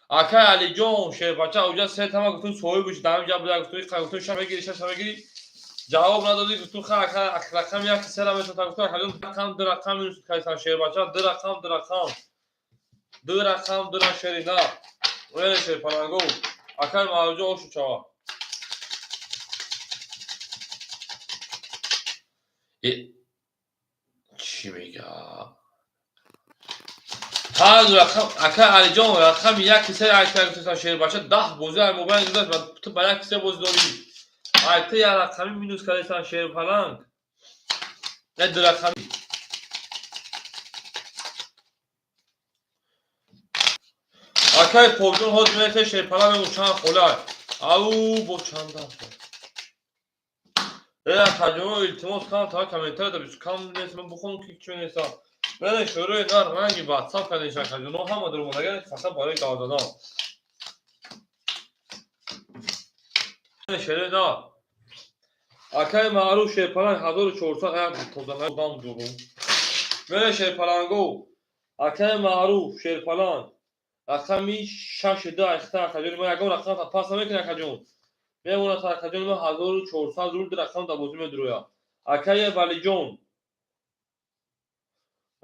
Акай Алиҷон, шербача, уҷа се тама гуфтум, соҳиб дам ҷа буда, гуфтум, иқа гуфтум, ша мегири, ша мегири. Ҷавоб надодӣ, гуфтум, ха, ака рақам як сера метота, гуфтум, акаҷон, рақам ду рақам минус кардам, шербача, ду рақам, ду рақам. Ду рақам, ду рақам, шерина. Оя шерпаланго. Акай Маъруфҷон, ошу чава. Чӣ мега? Ҳар рақам, ака Алиҷон, рақами як се айта гуфтам, шербача, даҳ бозӣ ай мобайн гузашт ва ту ба як се бозӣ дорӣ. Ай ту як рақами минус кардасан, шерпаланг. Не ду рақами. Акай Побҷон, ҳозир месе шерпаланг, мегӯм чанд хола. Ау, бо чанда. Э, акаҷон, илтимос кам та комментария да бис кам нест, ман бухонам ки чӣ менависам. Бене шӯрои нар ранги ватсап кардем, акаҷоно, ҳама дуромадагар фақат барои гап задан. Шерои нар. Акаи Маъруф, шерпаланг, 1400 як тоза дам дурум. Бене шерпаланго. Акаи Маъруф, шерпаланг. Рақами шаш ду айхта, акаҷон, ма ягон рақам та пас намекунам, акаҷон. Мемонад, акаҷон, ма 1400 рубл рақам да бозӣ медурояд. Акаи Валиҷон,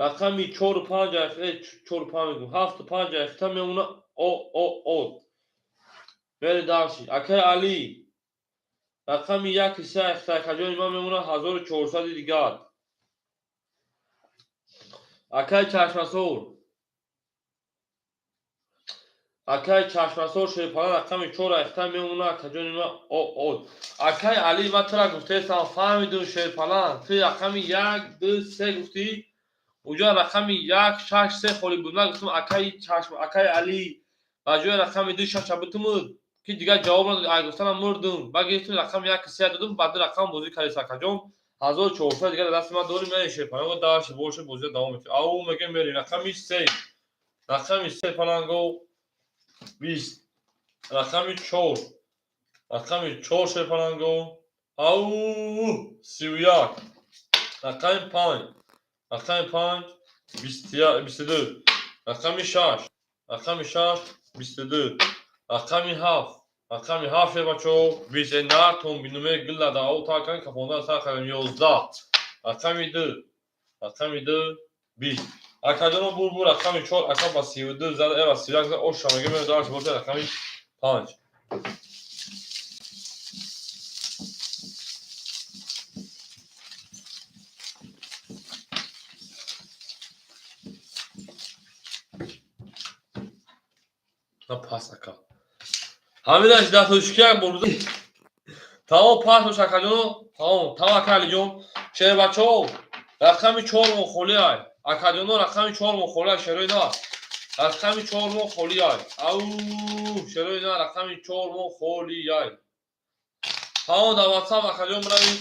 рақами чору панҷ, чору панҷ мегӯм, ҳафту панҷ айхта мемона о о о. Бери дарси. Акаи Али, рақами яки се айхта, акаҷони ман, мемона 1400 дигар. Акаи Чашмасор, акаи Чашмасор, шерпала, рақами чор айхта мемона, акаҷони ман, о о. Акаи Али, ман тура гуфтаестам, фаҳмидум, шерпаланг, ту рақами як, ду, се гуфтӣ, уҷа рақами як, шаш, се холӣ буд. Ман гуфтам, акаи Чашм, акаи Али, ба ҷои рақами ду шаша битумуд, ки дигар ҷавоб надод. Ай гуфтанам мурдум. Ба гирифтум рақами як се додум, ба ду рақам бозӣ кардис, акаҷон. 1400 дигар дар дасти ман дорим, ман шерпаланго дашт боше, бозида давом метиҳ. Ау, мегем, мерем рақами се, рақами се паланго бист, рақами чор, рақами чор шерпаланго, ау, 31, рақами панҷ, рақами панҷ 22, рақами шаш, рақами шаш 22, рақами ҳафт, рақами ҳафт, шербачаҳо, бист. Натон бинуме гилла дао такан кафонда сар кардем, 11, рақами ду, рақами ду 20. Акаҷоно, бурбу рақами чор, ака ба 32 зада, ба 31 зада, оша мега мега дашт боша рақами панҷ. На пас, ака. Ҳаминаш дар тоҷикӣ як бор буда. Тамом, пас бош, акаҷоно. Тамом, тамом, ака Алиҷон. Шербачаҳо, рақами чормон холиай. Акаҷоно, рақами чормон холиай, шерои на. Рақами чормон холиай. Ау, шерои на, рақами чормон холиай. Тамом, дар WhatsApp акаҷон бинавис.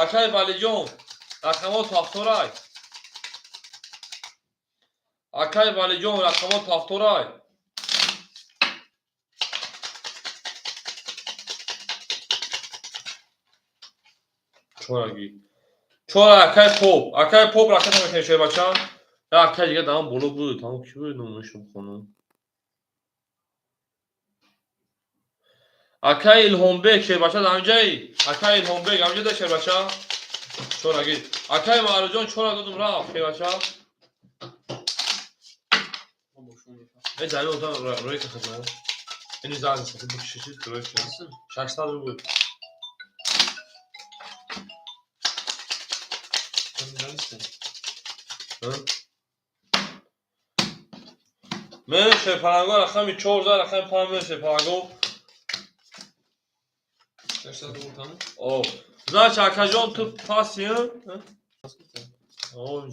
Акаи Валиҷон, рақамот ҳафторай. Акаи Валиҷон, рақамот ҳафторай. Чораги. Чора акаи Поп. Акаи Поп ракета мекунем, шербача. Я акаи дига дар он боло буд. Тамом, ки буд номашо бихонам? Акаи Илҳомбек, шербача, дар ҳамҷаи? Акаи Илҳомбек, ҳамҷа да, шербача? Чораги. Акаи Маъруфҷон, чора додум, рафт, шербача. Э, ҷами одам рӯи кахаҷон. Ини занг бикшишид, рӯи 600 рубл. Мере шерпаланго, рақами чор за, рақами панҷ, мере шерпаланго. 600 рубл тамом? О, значит, акаҷон, ту паси, о?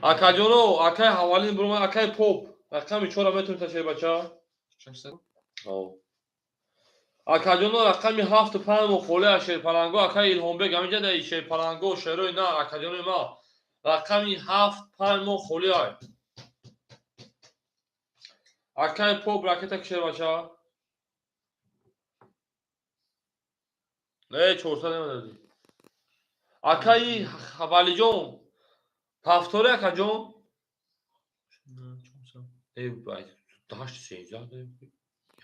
Акаҷоно, акаи ҳавалин бурума, акаи Поп, рақами чора метавониста, шербача? 600? О. Акаҷоно, рақами ҳафту панҷ мо холия, шерпаланго, акаи Илҳомбек, ҳаминҷа даи, шерпаланго, шерои на, акаҷонои ма. Рақами ҳафт панҷ мо холия. Акаи Поп, ракета ки, шербача? Не, 400 намедодӣ. Акаи Валиҷон, ҳафтори, акаҷон? Не, 400. Э, бай, ҳашт сенздаҳ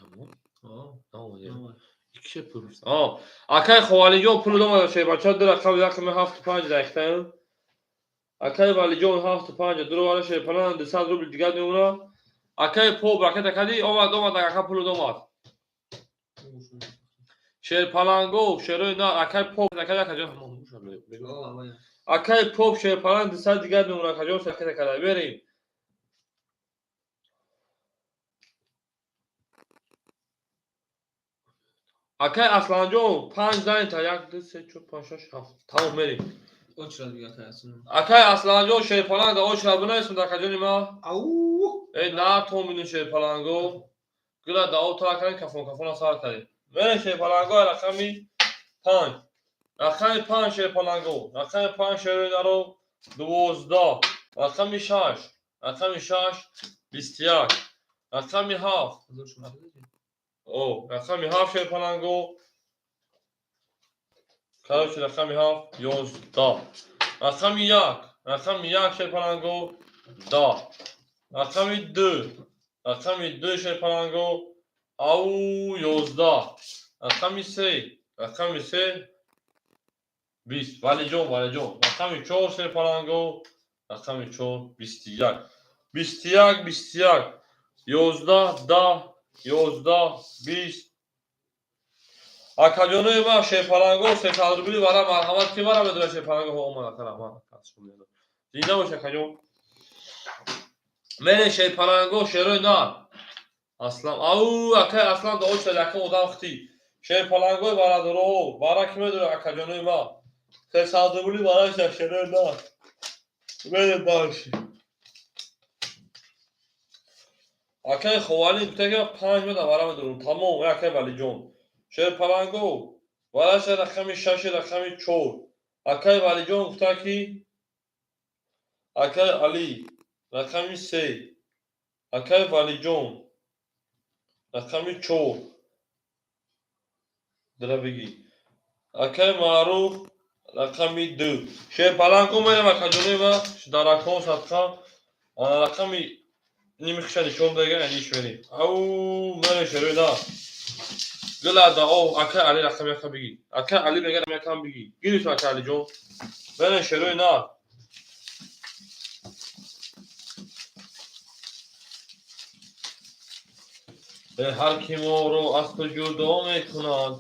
ямон? О, Икки пул. О, акаи Ховалиҷон пул домада, шербача, ду рақам, рақами ҳафту панҷ дақиқтаем. Акаи Валиҷон ҳафту панҷ дуровара, шерпалан 200 рубл дигар мемона. Акаи Поп ракета кадӣ, омад, омад, ака пул домад. Шерпаланго, шерои на, акаи Поп ракета, акаҷон. Акаи Поп, шерпалан 200 дигар мемона, акаҷон, ракета када. Берем. Акаи Асланҷон, панҷ занята, як, ду, се, чор, панҷ, шаш, ҳафт. Тамом, мерем. Очрат бига, акаи Аслан. Акаи Асланҷон, шерпаланг да очрат бинависмуд, акаҷони ма. Ау! Э, натон бину, шерпаланго. Гула да об тара кардем, кафон кафона сар кардем. Мерем, шерпаланго, рақами панҷ. Рақами панҷ, шерпаланго. Рақами панҷ, шерои наро 12. Рақами шаш. Рақами шаш 21. Рақами ҳафт. О, рақами ҳафт, шерпаланго. Короче, рақами ҳафт 11. Рақами як. Рақами як, шерпаланго, 10. Рақами ду. Рақами ду, шерпаланго, ау, 11. Рақами се. Рақами се 20. Валиҷон, Валиҷон. Рақами чор, шерпаланго. Рақами чор 21. 21, 21. 11, 10, 11, 20. Акаҷонои ман, шерпаланго, 300 рубли вара, марҳамат, ки вара медора, шерпаланго? Омад, ака, раҳмат. Зинда бош, акаҷон. Мере, шерпаланго, шерои нар. Аслан, ау, акай Аслан да очта якум одам хти. Шерпалангои бародаро, вара ки медора, акаҷонои ман? 300 рубли вара шуда, шерои нар. Мере дальше. Акаи Ховалин гуфта ки панҷ медам, вара медорам. Тамом, акаи Валиҷон. Шерпаланго, вараша рақами шаши рақами чор. Акаи Валиҷон гуфта ки акаи Али рақами се. Акаи Валиҷон рақами чор. Дара бигӣ. Акаи Маъруф рақами ду. Шерпаланго мерем, акаҷонои ма, даракҳо садқа. Ана рақами нимихша нишон дага, аниш мерем. Ау, мерем, шерои на. Гула да о, акаи Али рақами яка бигӣ. Акаи Али мега рақами якам бигӣ. Гирифт, акаи Алиҷон. Мерем, шерои на. Ҳар ки моро аз ту ҷудо мекунад,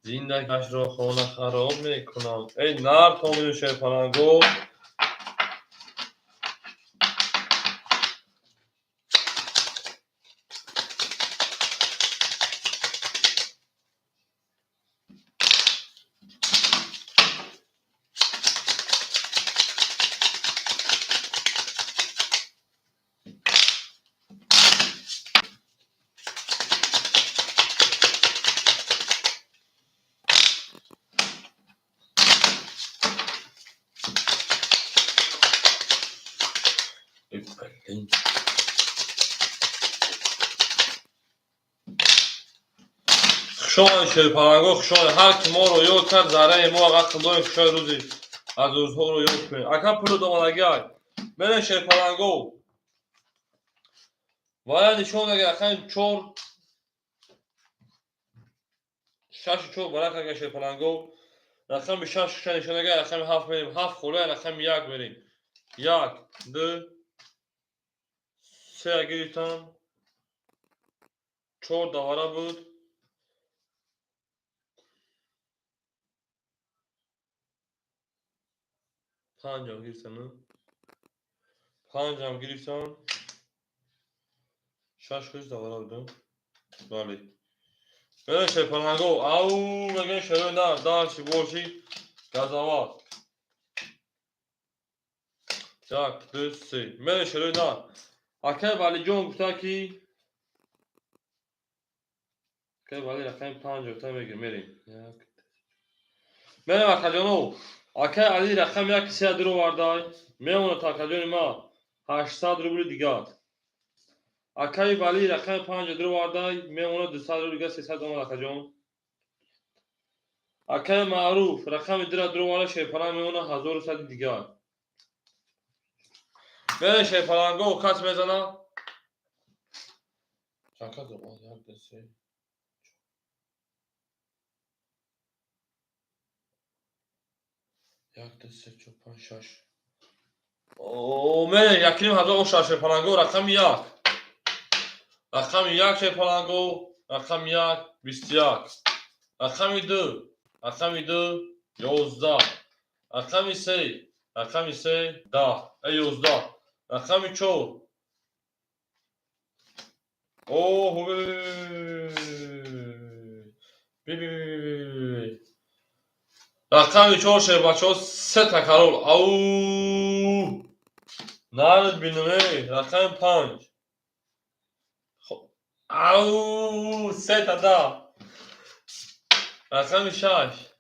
зиндагиашро хона хароб мекунам. Эй, нар томину, шерпаланго. Хушои шерпаланго, хушои ҳар ки моро ёд кард, зарраи мо ақл дорем, хушои рӯзи аз рӯзҳоро ёд кунем. Ака пулу домадагиай. Мерем шерпаланго. Вая нишон дага рақами 4 6 4 барак ага шерпаланго. Рақами 6 шуша нишон дага, рақами 7 мерем. 7 холая рақами 1 мерем. 1 2 3 гирифтам. 4 давара буд. 5 гирифтам. 5 гирифтам. 6 хуш давара будам. Бале. Мерем шерпаланго. Ау, мегӯем шерои нар, дальше больше газават. 1 2 3. Мерем шерои нар. Акай Валиҷон гуфта ки акай Вали рақами 5 гуфта мегирем, мерем. 1 мерем акаҷоно. Акай Али рақами 1 3 дуровардай. Мемонад акаҷони ма 800 рубли дигар. Акай Вали рақами 5 дуровардай, мемонад 200 рубли дигар, 300 омад акаҷон. Акай Маъруф рақами 2 дуроварда, шерпаланг мемонад 1100 дигар. Мерем шерпаланго, кас мезана. Чанд кас омад? 1 2 3 1 2 3 4 5 6. О, мерем 1500 оша шерпаланго, рақами 1. Рақами 1 шерпаланго, рақами 1 21. Рақами 2, рақами 2 11. Рақами 3, рақами 3 10, 11. Рақами 4. О, би. Рақами 4 шербачаҳо 3 та карол. Ау! Нард бинем, эй, рақами 5. Ау, 3 та да. Рақами 6.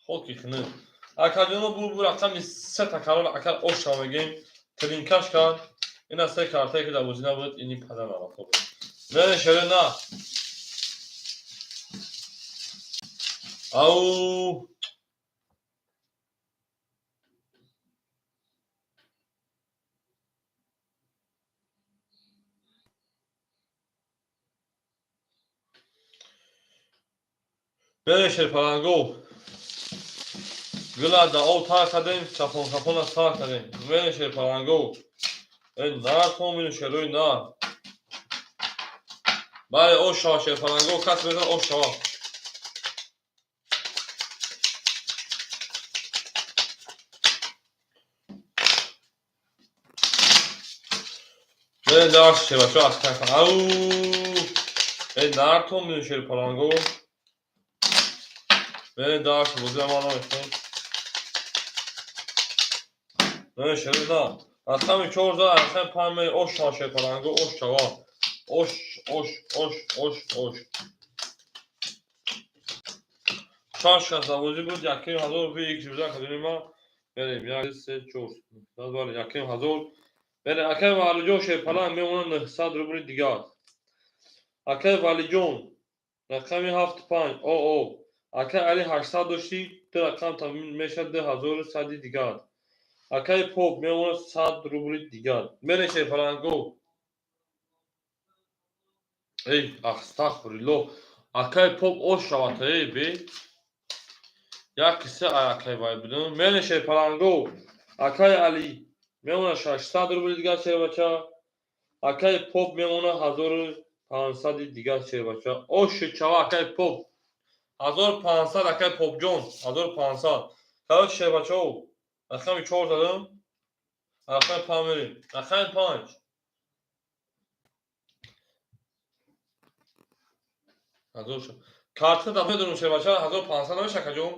Хоки хинӣ. Акаҷоно бу рақами 3 та карол акар оша мегем. Тринкаш кард. Ина 3 картае ки дар бозӣ набуд, ини падар нарафта буд. Мерем шерои на. Ау! Мерем шерпаланго. Гула да об тар кардем, чапон чапона сар кардем. Мерем шерпаланго. Эй нар томину шерои нар. Бале, ош шава шерпаланго, кас мезан ош шава. Мерем дарс шербачо аз кайфа. Ау! Эй нар томину шерпаланго. Мерем дарс бозӣ ман намехоҳем. Мерем шерои нар. Рақами 4 за, рақами 5 мерем ош шава шерпаланго, ош шава. Ош, ош, ош, ош, ош. 6 кас дар бозӣ буд, 1500 рубли икс буда акаҷони ма. Мерем 1 3 4. Бале, 1500. Мерем акай Валиҷон шерпаланг мемонад 900 рубли дигар. Акай Валиҷон рақами 7 5. О, о. Акай Али 800 доштӣ, ду рақам та мешавад 2100 дигар. Акай Поп мемонад 100 рубли дигар. Мерем шерпаланго. Эй, астағфируллоҳ. Акай Поп ош шавад, эй, бе. Як киса акай вай будам. Мерем шерпаланго. Акай Али мемонад 600 рубли дигар шербача. Акай Поп мемонад 1500 дигар шербача. Ош шава акай Поп. 1500 акай Попҷон, 1500. Короче шербачаҳо, рақами 4 задам. Рақами 5 мерем. Рақами 5. Карта да медонам шербача 1500 намеша акаҷон.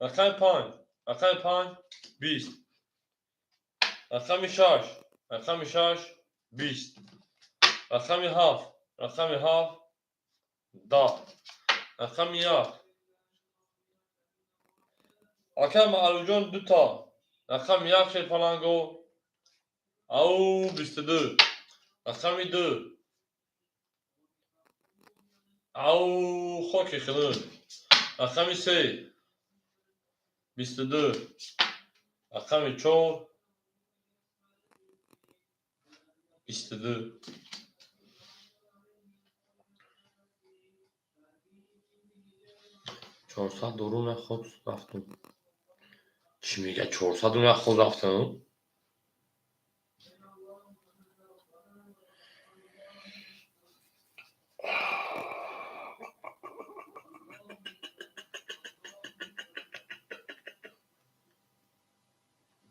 Рақами 5, рақами 5 20. Рақами 6, рақами 6 20. Рақами 7, рақами 7 10. Рақами 1. Акай Маълумҷон 2 та. Рақами 1 шерпаланго. Ау, 22. Рақами 2. Ау, хоки хунук. Рақами 3. 22. Рақами 4. 22. 400 дору наход рафтум. Чӣ мега 400 наход рафтум?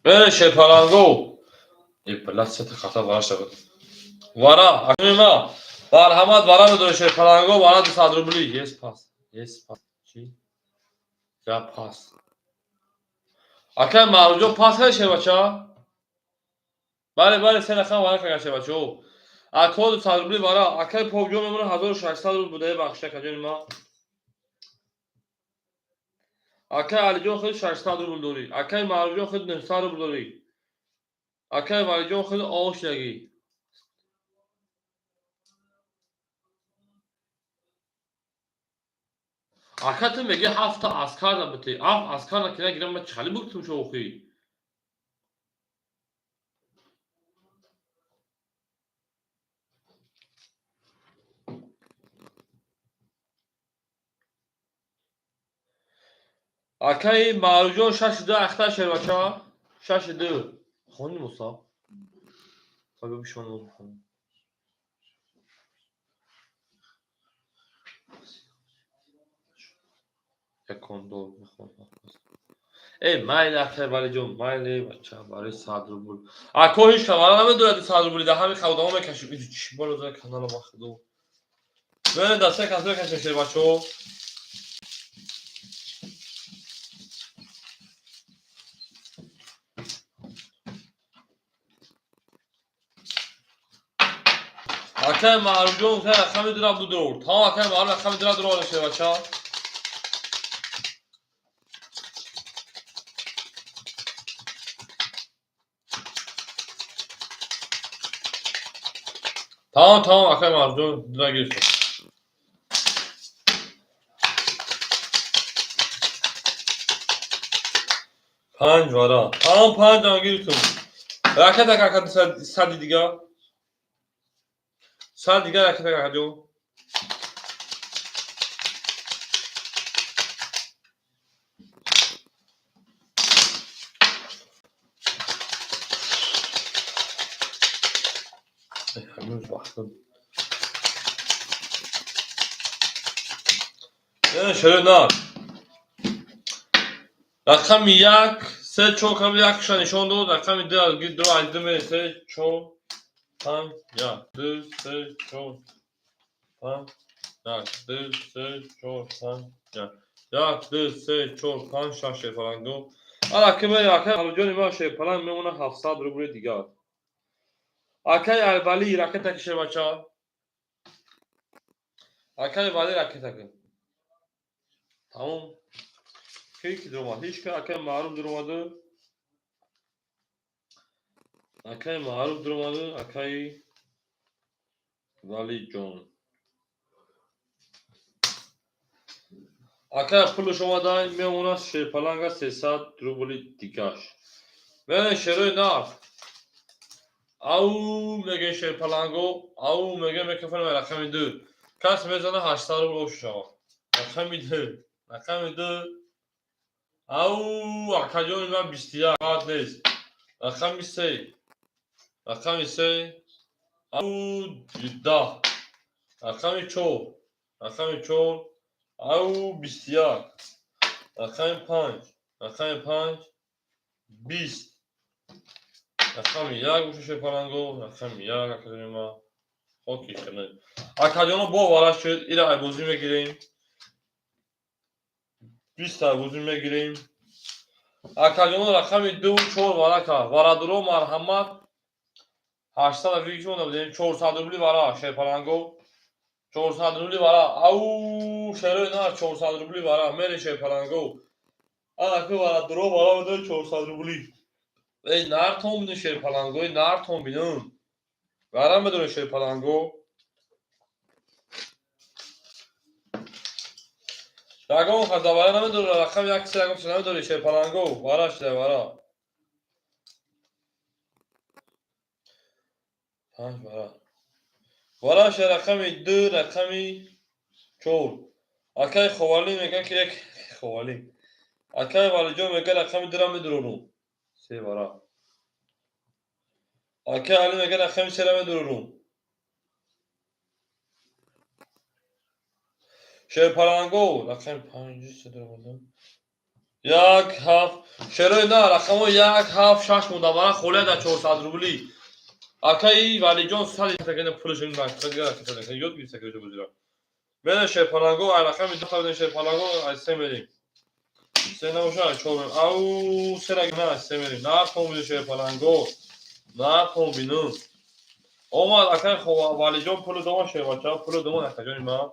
Бере шерпаланго. Э, блядь, сета хата вара шавад. Вара, акнун марҳамат, вара медоред шерпаланго, вара 200 рубли. Есть пас. Есть пас. Чӣ? Я пас. Акай Маъруфҷон пас кард шербача? Бале, бале, се рақам вара кард шербачо. Ако 200 рубли вара, акай Побҷон мемона 1600 рубл буда, бахши акаҷони ма. Акай Алиҷон худ 600 рубл дорӣ. Акай Маъруфҷон худ 900 рубл дорӣ. Акай Валиҷон худ ош ягӣ. Ака ту меги ҳафта аскар набути. Ҳафт аскар накина гирам ма чӣ хали бугтум шоухӣ? Акаи Маъруфҷон 6-2 ахта шербача. 6-2. Хони Муса. Хоб бишон бихонем. Якон ду бихон. Э, майли акай Валиҷон, майли бача, барои 100 рубл. Ако ҳеҷ хабара намедорад 100 рубли, да ҳамин хавдаҳо мекашем. Иди чӣ боло зада канала махду. Бе даста кас мекашем шербачо. Акай Маъруфҷон акай рақами дура будур. Тамом акай Маъруф рақами дура дур шербача. Тамом, тамом акай Маъруфҷон дура гирифтам. Панҷ вара. Тамом панҷ ам гирифтум. Ракета ака сади дига. Сад дига ракета акаҷон. Ҳанӯз вақтам. Шерои нар. Рақами як, се, чор, кам якша нишон дод. Рақами ду, ду, ду, се, чор, панҷ, як, ду, се, чор, панҷ, як, ду, се, чор, панҷ, як, як, ду, се, чор, панҷ, шаш шерпаланго. Ала ки ме акай Алиҷони ма шерпаланг мемона 700 рубли дигар. Акай Вали ракета ки шербача. Акай Вали ракета ки. Тамом. Ки ки дуромад? Ҳеҷ ки акай Маъруф дуромаду. Акай Маъруф дуромаду, акай Валиҷон. Акай пулш омада мемонад шерпаланга 300 рубли дигаш. Мене шерои нар. Ау меге шерпаланго, ау меге мекафан рақами 2. Кас мезана 800 рубл ош шавад. Рақами 2. Рақами 2. Ау акаҷони ман 21 бад нест. Рақами 3. Рақами 3. Ау 10. Рақами 4. Рақами 4. Ау 21. Рақами 5. Рақами 5. 20. Рақами 1 боша шерпаланго, рақами 1 акаҷони ман. Хоки хунук. Акаҷоно бо вара шуд, ира айбозӣ мегирем. 20 айбозӣ мегирем. Акаҷоно рақами 2 4 вара кард. Варадуро марҳамат 800 фикр монда будем, 400 рубли вара шерпаланго. 400 рубли вара. Ау шерои на 400 рубли вара. Мере шерпаланго. Анаки варадуро вара медори 400 рубли. Эй, нартон бинун, шерпаланго, нартон бинун. Вара медонӣ, шерпаланго. Ягон хаза вара намедорӣ, рақам як се, ягон чиз намедорӣ, шерпаланго. Вара шуда, вара. Панҷ вара. Вара ша рақами ду, рақами чор. Акай Ховалӣ мегӯяд, ки як Ховалӣ. Акай Валиҷон мегӯяд, рақами дура медурорум. Се вара. Акай Али мегӯяд, рақами сера медурорум. Шерпаланго рақами панҷ се дуромадам. Як ҳафт. Шерои на рақамҳо як ҳафт шаш монда, вара холия дар 400 рубли. Акаи Валиҷон сади такана пулаш ёд гирифта ки бузира. Мена шерпаланго ай рақами ду табидем, шерпаланго ай се мерим. Се набоша, ай чор мерим. Ау, сера на се мерим. Нартон биду, шерпаланго. Нартон бину. Омад акаи Валиҷон, пулу дома, шербача пулу дома, акаҷони ман.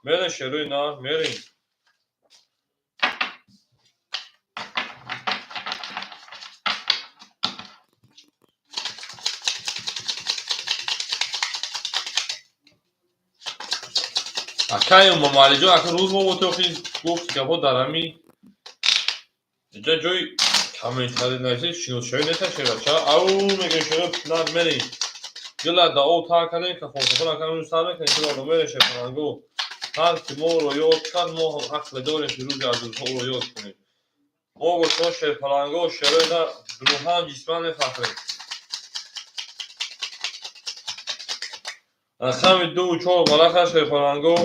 Мерем, шерои на мерем. Акай Мамалиҷон, ака рӯз мо мотохи гуфт гапҳо дар ҳами иҷа ҷои комментари нависед, шиносшавӣ неста, шербача. Ау, мегӯем, шеро нар мерем. Дила да об тар кардем, кафонсафон акам сар мекунем, шеро мерем, шерпаланго. Ҳар ки моро ёд кард, мо ҳам ақле дорем, ки рӯзе аз рӯзҳо ӯро ёд кунем. Мо бо шумо, шерпаланго, шерои на рӯҳан, ҷисман мефахрем. Рақами дуву чор варақа, шерпаланго.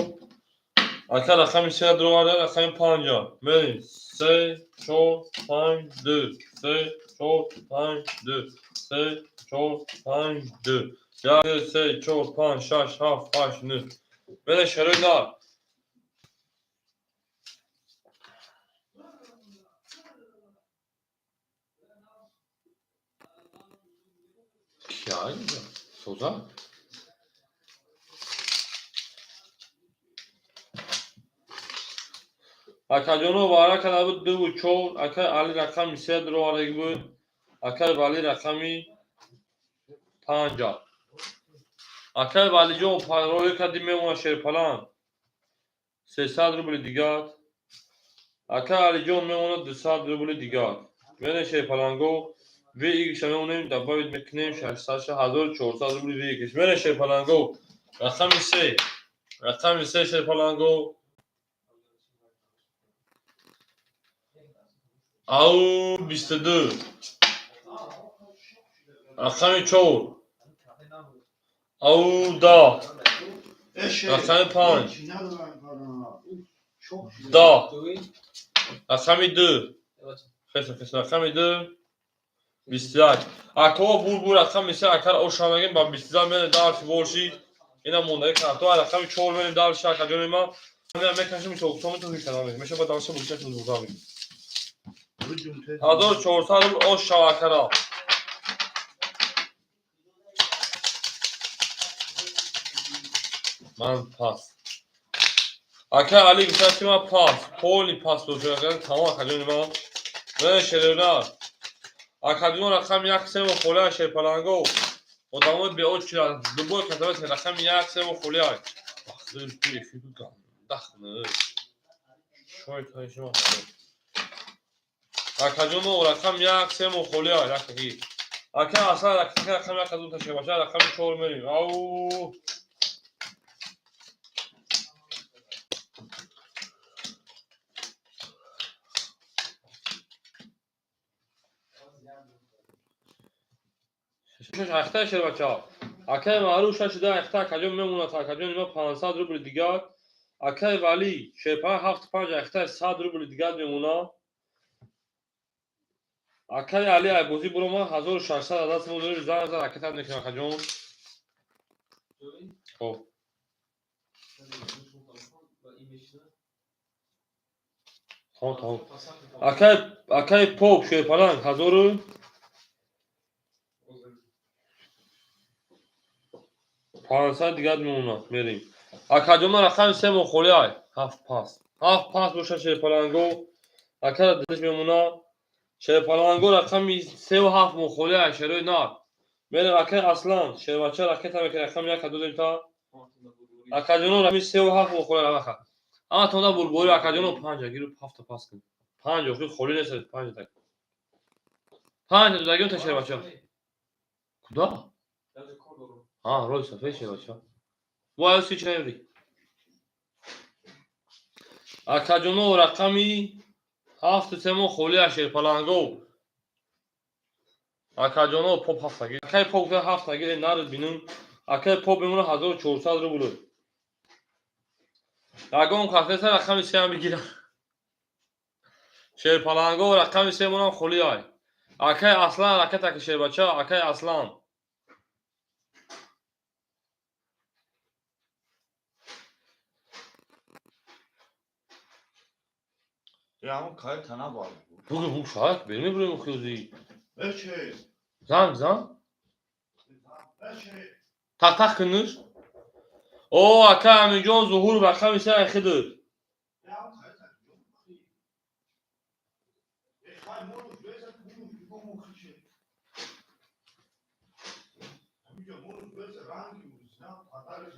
Ака рақами сера дуроварда, рақами панҷа. Мерем. Се, чор, панҷ, ду. Се, чор, панҷ, ду. Се, чор, панҷ, ду. Як, ду, се, чор, панҷ, шаш, ҳафт, ҳашт, нӯҳ. Мерем, шерои нар. Кия инҷа? Соза? Акаҷоно, вара карда буд дуву чор, акай Али рақами се дуровардаги буд, акай Валӣ рақами панҷа. Акай Валиҷон роҳӣ карди, мемонад, шерпаланг. 300 рубли дигар. Акай Алиҷон мемонад 200 рубли дигар. Мерем, шерпаланго, выигрыша мемонем, добавить мекунем 600, 1400 рубли выигрыш. Мерем, шерпаланго, рақами се. Рақами се, шерпаланго. Ау, 22. Рақами чор. Ау, 10. Рақами панҷ. 10. Рақами ду. Хеса, хеса, рақами ду. 21. Ако бур бур рақами се, акар оша мегем, ба 22 мерем дальше больше. Ина мондаги карто, рақами чор мерем дальше, акаҷони ман. Мекашем, мисол, то ҳишта меша ба дальше бушта бурда мегем. 1400 рубл ош шава, акара. Ман пас. Ака Али гуфтааст, ки ман пас, полный пас бошад, тамом, акаҷони ман. Мена, шерона. Акаҷон, рақами як семо холия, шерпаланго. Одамои беочира, любой касабат рақами як семо холия. Бахтир ку эфир гандахна. Шояд шумо. Акаҷоно, рақам як семо холия, якаки. Ака асал рақам як азун ташебаша, рақами чор мерим. Ау. Шаш ахта, шербача. Акай Маъруф шаш да ахта, акаҷон мемонад, акаҷон има 500 рубли дигар. Акай Валӣ шерпа ҳафт панҷ ахта, 100 рубли дигар мемонад. Акай Али айбозӣ бурома, 1600 аз даст модори, зан зан ракетат мекунам, акаҷон. Хоб. Тамом, тамом. Акай Поп шерпаланг 1500 дигар мемонад, мерем. Акаҷона, рақами се мо холӣ ай. Ҳафт пас. Ҳафт пас боша, шерпаланго. Акара дилиш мемонад. Шерпаланго рақами севу ҳафт мухолия шерои нар. Мерем, акай Аслан, шербача ракета мекунад, рақами яка додем та. Акаҷоно, рақами севу ҳафт мухолия раха. Ама тонда бурбори, акаҷоно, панҷа гиру ҳафта пас кун. Панҷ охир холӣ нест, панҷ так. Панҷ додагиён та, шербача. Куда? А, рои сафед, шербача. Бо аю си чӣ? Акаҷоно, рақами ҳафту семо холия шерпаланго. Акаҷоно, поп ҳафта гир. Акай поп ҳафта гир, нарид бинум. Акай поп бимона 1400 рубл. Ягон кафеса рақами сеам бигирам. Шерпаланго рақами се монам холӣ ай. Акай Аслан ракета ки, шербача, акай Аслан. Ҳамон кай тана бар. Бугу бугу шак, берми бурем хӯзи. Бечи. Занг зан. Бечи. Тақ тақ кунуш. О, ака Аминҷон Зуҳур рақами се ай хидр. Ҳамон кай тана. Хай молуш беса кунуш бо мухише. Ҳамиҷо молуш беса ранги узна падариш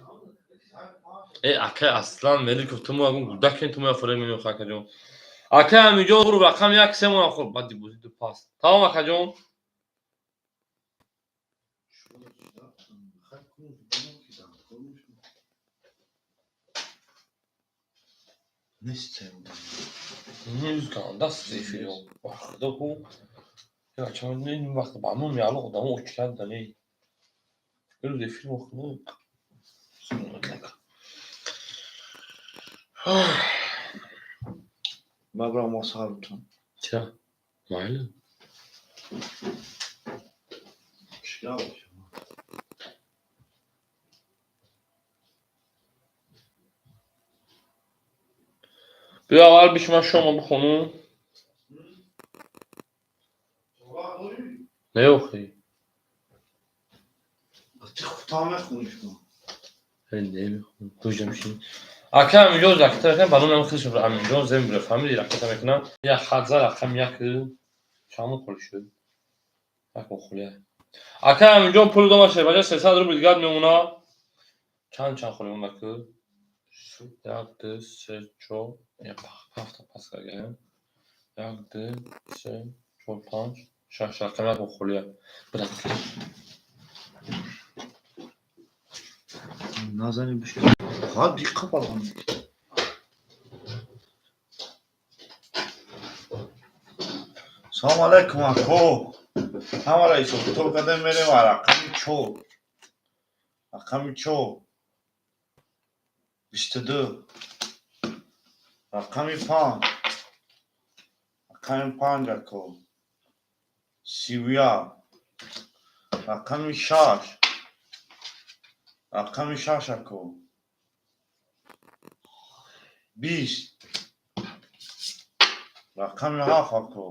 сай паш. Э, акай Аслан Меликов, ту мо ягон гудакен, ту мо фурем меёх, акаҷон. Акай Аминҷон Зуҳур рақами як се монам хӯр, баъди бозӣ ду пас. Тамом, акаҷон. Хай кунуш бо мухидан кунуш. Нест. Нюз гандаст эфиро. Худо ку. Я чанд ин вақт ба мо меало одамо очкад дани. Рӯз эфир мо хунук. Мабра мо сарутон. Ча? Майли? Чига боша. Биё, аввал биши, ман шома бихонум. Не, охи. Ти хута мехониш мо. Намехонам. Куҷа мешин? Ака Аминҷон ракета мекунад, ба номи худаш Аминҷон зем фамилия ракета мекунад. Як хат за рақам як чанд холӣ шуд? Як холия. Ака Аминҷон пул дома, шербача, 300 рубл дигар мемона. Чанд чанд холӣ монда ку? Як, ду, се, чор, ҳафта пас каргаем. Як, ду, се, чор, панҷ, шаш, рақам як холия. Бира. Назани биши. Ха диққа балан. Салом алайкум, ако. Ҳамара ҳисоб-китоб кардем, мерем рақами чор. Рақами чор. 22. Рақами панҷ. Рақами панҷ, ако. 31. Рақами шаш. Рақами шаш, ако. 20. Рақами ҳафт, ако.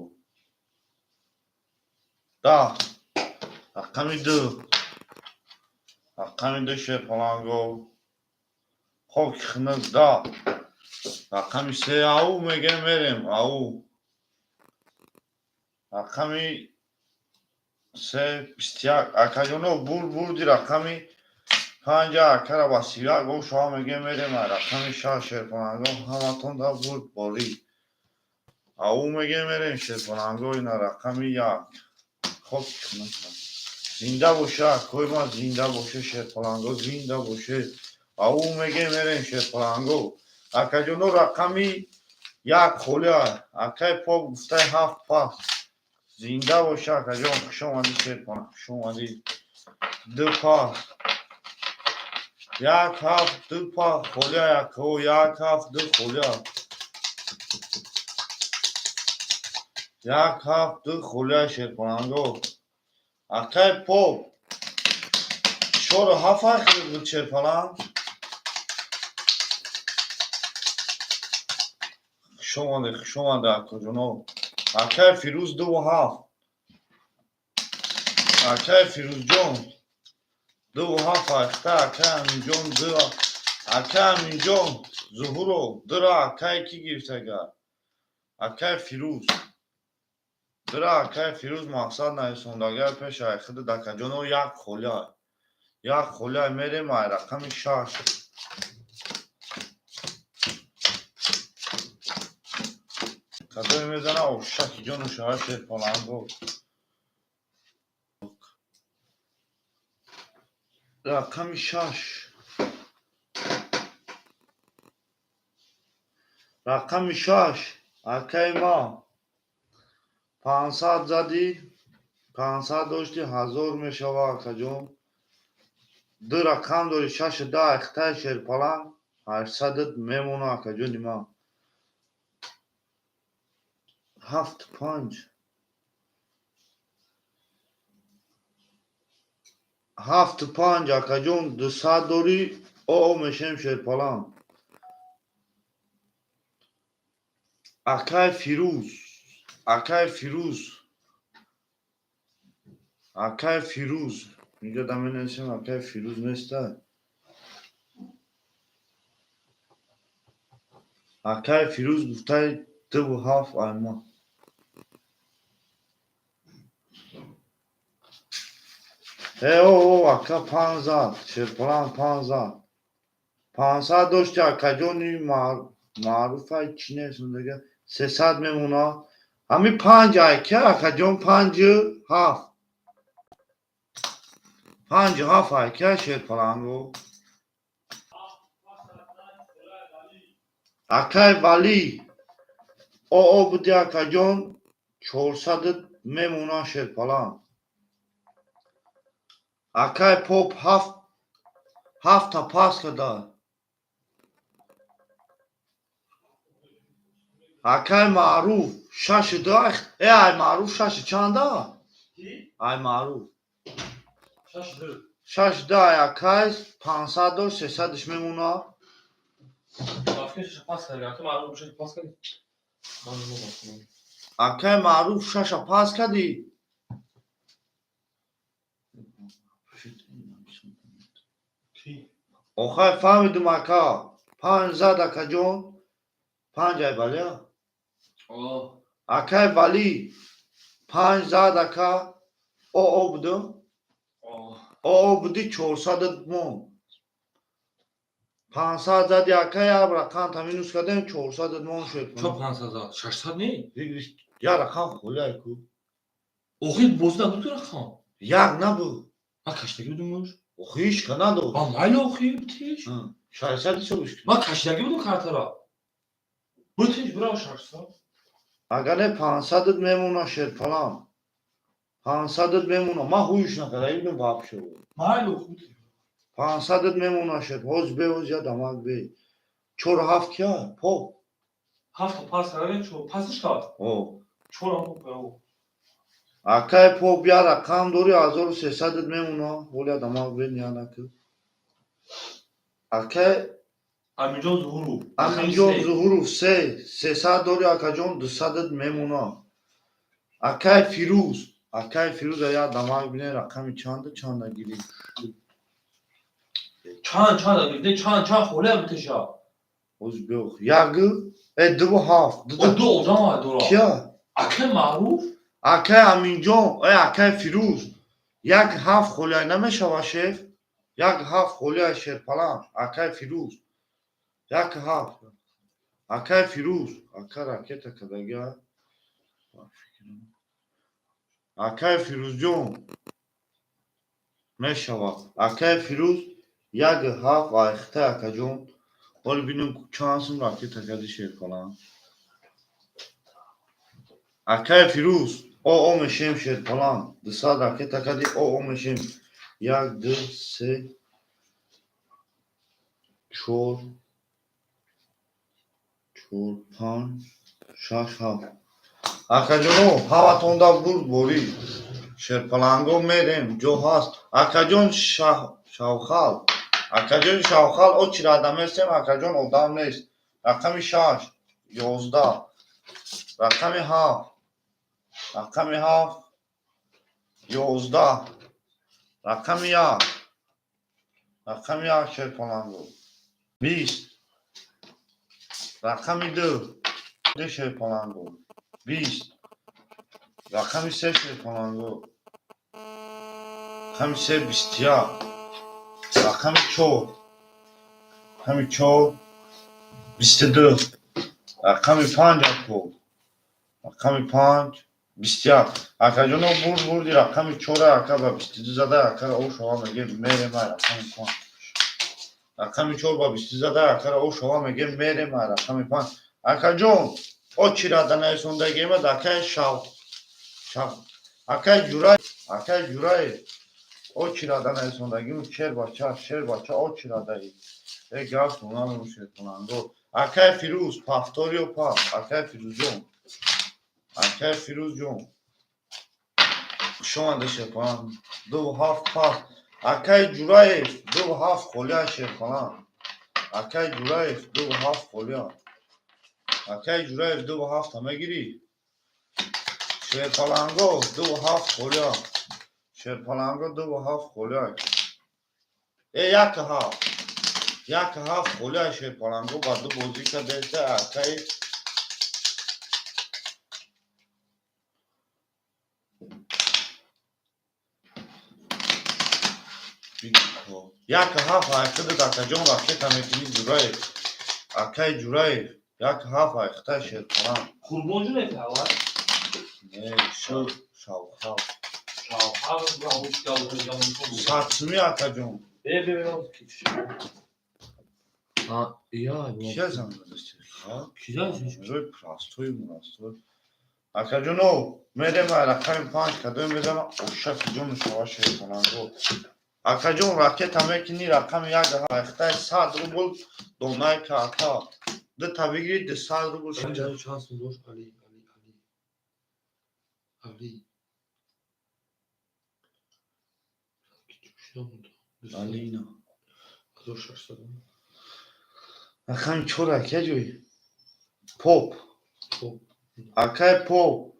10. Рақами ду. Рақами ду, шерпаланго. Хоки хунук 10. Рақами се, ау мегем, мерем, ау. Рақами се, 21. Акаҷоно, бурд, бурди рақами панҷа акара ба 31 ошоа мегем, мерем рақами шаш, шерпаланго, ҳаматон да бурд борӣ. Ау мегем, мерем, шерпаланго, ина рақами як. Хоки хунук. Зинда боша, акои ман, зинда боша, шерпаланго, зинда боше. Ау мегем, мерем, шерпаланго. Акаҷоно, рақами як холия. Акай поп гуфтай ҳафт пас. Зинда боша, акаҷон, хуш омадӣ, шерпаланг, хуш омадӣ. Ду пас. Як, ҳафт, ду пас холия, яко, як, ҳафт, ду холия. Як, ҳафт, ду холия, шерпаланго. Акай поп. Чору ҳафт ай буд, шерпаланг. Хуш омадед, хуш омадед, акаҷоно. Акай Фирӯз дуву ҳафт. Акай Фирӯзҷон дуву ҳафт айхта, акай Аминҷон ду. Акай Аминҷон Зуҳуров дура акай кӣ гирифтага? Акай Фирӯз. Дира акай Фирӯз мақсад нависондагиа пеш ай худат, акаҷоно, як холиай. Як холиай, мерем ай рақами 6. Кадоме мезана, ошаки ҷону шава, шерпаланго. Рақами 6. Рақами 6, акаи ма. 500 задӣ, 500 дошти, 1000 мешава, акаҷон. Ду рақам дори, шашу 10, айхтаи шерпаланг, 800-ат мемона, акаҷони ман. Ҳафт панҷ. Ҳафту панҷ, акаҷон, 200 дорӣ, оо мешем, шерпаланг. Акай Фирӯз, акай Фирӯз, акай Фирӯз. Инҷо да менависем, акай Фирӯз неста. Акай Фирӯз гуфтай дуву ҳафт айма. Э, о, о, ака панҷ зад, шерпаланг панҷ зад. 500 дошти, акаҷони маъруфай, чӣ нависондага, 300 мемона. Ҳами панҷ ай ки, акаҷон, панҷу ҳафт. Панҷу ҳафт ай ки, шерпаланго. Акай Валӣ, оо буди, акаҷон, 400-ат мемона, шерпаланг. Акай Поп ҳафт ҳафта пас када. Акай Маъруф шашу ду, э, ай Маъруф шашу чанда? Ай Маъруф. 6-ду. 6-ду ай акай, 500 дошт, 300-аш мемона. Пас кардем. Акай Маъруф шаша пас кардем. Ман намедонам. Акай Маъруф шаша пас кардӣ? Охай фаҳмидум, ака. Панҷ зад, акаҷон. Панҷ ай Валия? О. Акай Валӣ панҷ зад, ака. Оо будум? О. Оо буди, 400-ат мон. 500 зади, ака, як рақамта минус кардем, 400-ат мон шуд. Чо 500 зад? 600 не? Як рақам холиай ку. Охи бозӣ набуд ту рақам. Як набуд. Ман каштагӣ будум уж. Охи ҳеч ка надод. Ман майли охи бутиш. 600 ҳисобиш кун. Ман каштагӣ будум картара. Бутиш бирав 600. Агар не, 500-ат мемона, шерпаланг. 500-ат мемона. Ман ҳуюш накарда будум вообще. Майли охи бутиш. 500-ат мемона, шер. Ҳоз бе, ҳоз я дамак бе. Чору ҳафт кия? Поп. Ҳафта пас кардем, чо пасиш кард. О. Чорам поп о. Акай Поп як рақам дори, 1300-ат мемона. Ҳоли я дамак бе, ния накӣ. Акай Аминҷон Зуҳуров. Аминҷон Зуҳуров се, 300 дори, акаҷон, 200-ат мемона. Акай Фирӯз, акай Фирӯз, я дамак бине, рақами чанда чанда гирӣ. Чанд чанд не чанд чанд холия бутиша. Ҳоз биёх. Як, э, дуву ҳафт. О, ду одам ай дора. Кия? Акай Маъруф. Акай Аминҷон, э, акай Фирӯз. Як ҳафт холиай намешава, шеф? Як ҳафт холиай, шерпаланг. Акай Фирӯз. Як ҳафт. Акай Фирӯз. Ака ракета кадага. Акай Фирӯзҷон. Мешава. Акай Фирӯз як ҳафт айхта, акаҷон. Ҳоли бинем чанд сум ракета кади, шерпаланг. Акай Фирӯз, оо мешем, шерпаланг. 200 ракета кади, оо мешем. Як, ду, се, чор, чор, панҷ, шаш, ҳафт. Акаҷоно, ҳаватонда бурд борӣ. Шерпаланго мерем, ҷо ҳаст. Акаҷон Шавхал. Акаҷон Шавхал, о чирада местем, акаҷон, одам нест. Рақами 6, 11, рақами 7, рақами 7, 11, рақами 1, рақами 1, шерпаланго. 20, рақами 2, ду, шерпаланго. 20, Рақами се, шерпаланго. Рақами се, 21. Рақами чор. Рақами чор, 22. Рақами панҷ, ако. Рақами панҷ, 21. Акаҷоно, бурд, бурди рақами чора, ака, ба 22 зада, акара о шава меге, мерем ай рақами панҷ. Рақами чор ба 22 зада, акара о шава меге, мерем ай рақами панҷ. Акаҷон, о чирада нависондагиемад, акай шав. Шав. Акай Ҷурай, акай Ҷурай. О чирада нависондагим, шербача, шербача, о чирадаи. Э гап надорум, шерпаланго. Акай Фирӯз, повтор ё пас, акай Фирӯзҷон. Акай Фирӯзҷон. Хушомада, шерпаланг. Ду ҳафт пас. Акай Ҷураев, ду ҳафт холия, шерпаланг. Акай Ҷураев, ду ҳафт холия. Акай Ҷураев, ду ҳафта мегирӣ? Шерпаланго, ду ҳафт холия. Шерпаланго, ду ҳафт холия. Э як ҳафт. Як ҳафт холия, шерпаланго, ба ду бозӣ кардеста, акай. Як ҳафт айқидат, акаҷон, ракета мекунӣ, Ҷураев. Акай Ҷураев, як ҳафт айқита, шерпаланг. Қурбонҷон аввал. Не, шуд, шавхав. Шавхав. 100 сумӣ, акаҷон. Э, бе, бе. А, я, Кия занг задасти? Кия? Рӯи простой, мурастой. Акаҷоно, мерем ай рақами панҷ, кадоме мезанам, ошаки ҷону шава, шерпаланго. Акаҷон, ракета мекунӣ, рақами як айқитай, 100 рубл донай карта. Дута бигирӣ, 200 рубл. Чанд сум дошт Али, Али, Али. Али. Алина. 1600. Рақами чор, ака ҷой. Поп. Поп. Акай Поп.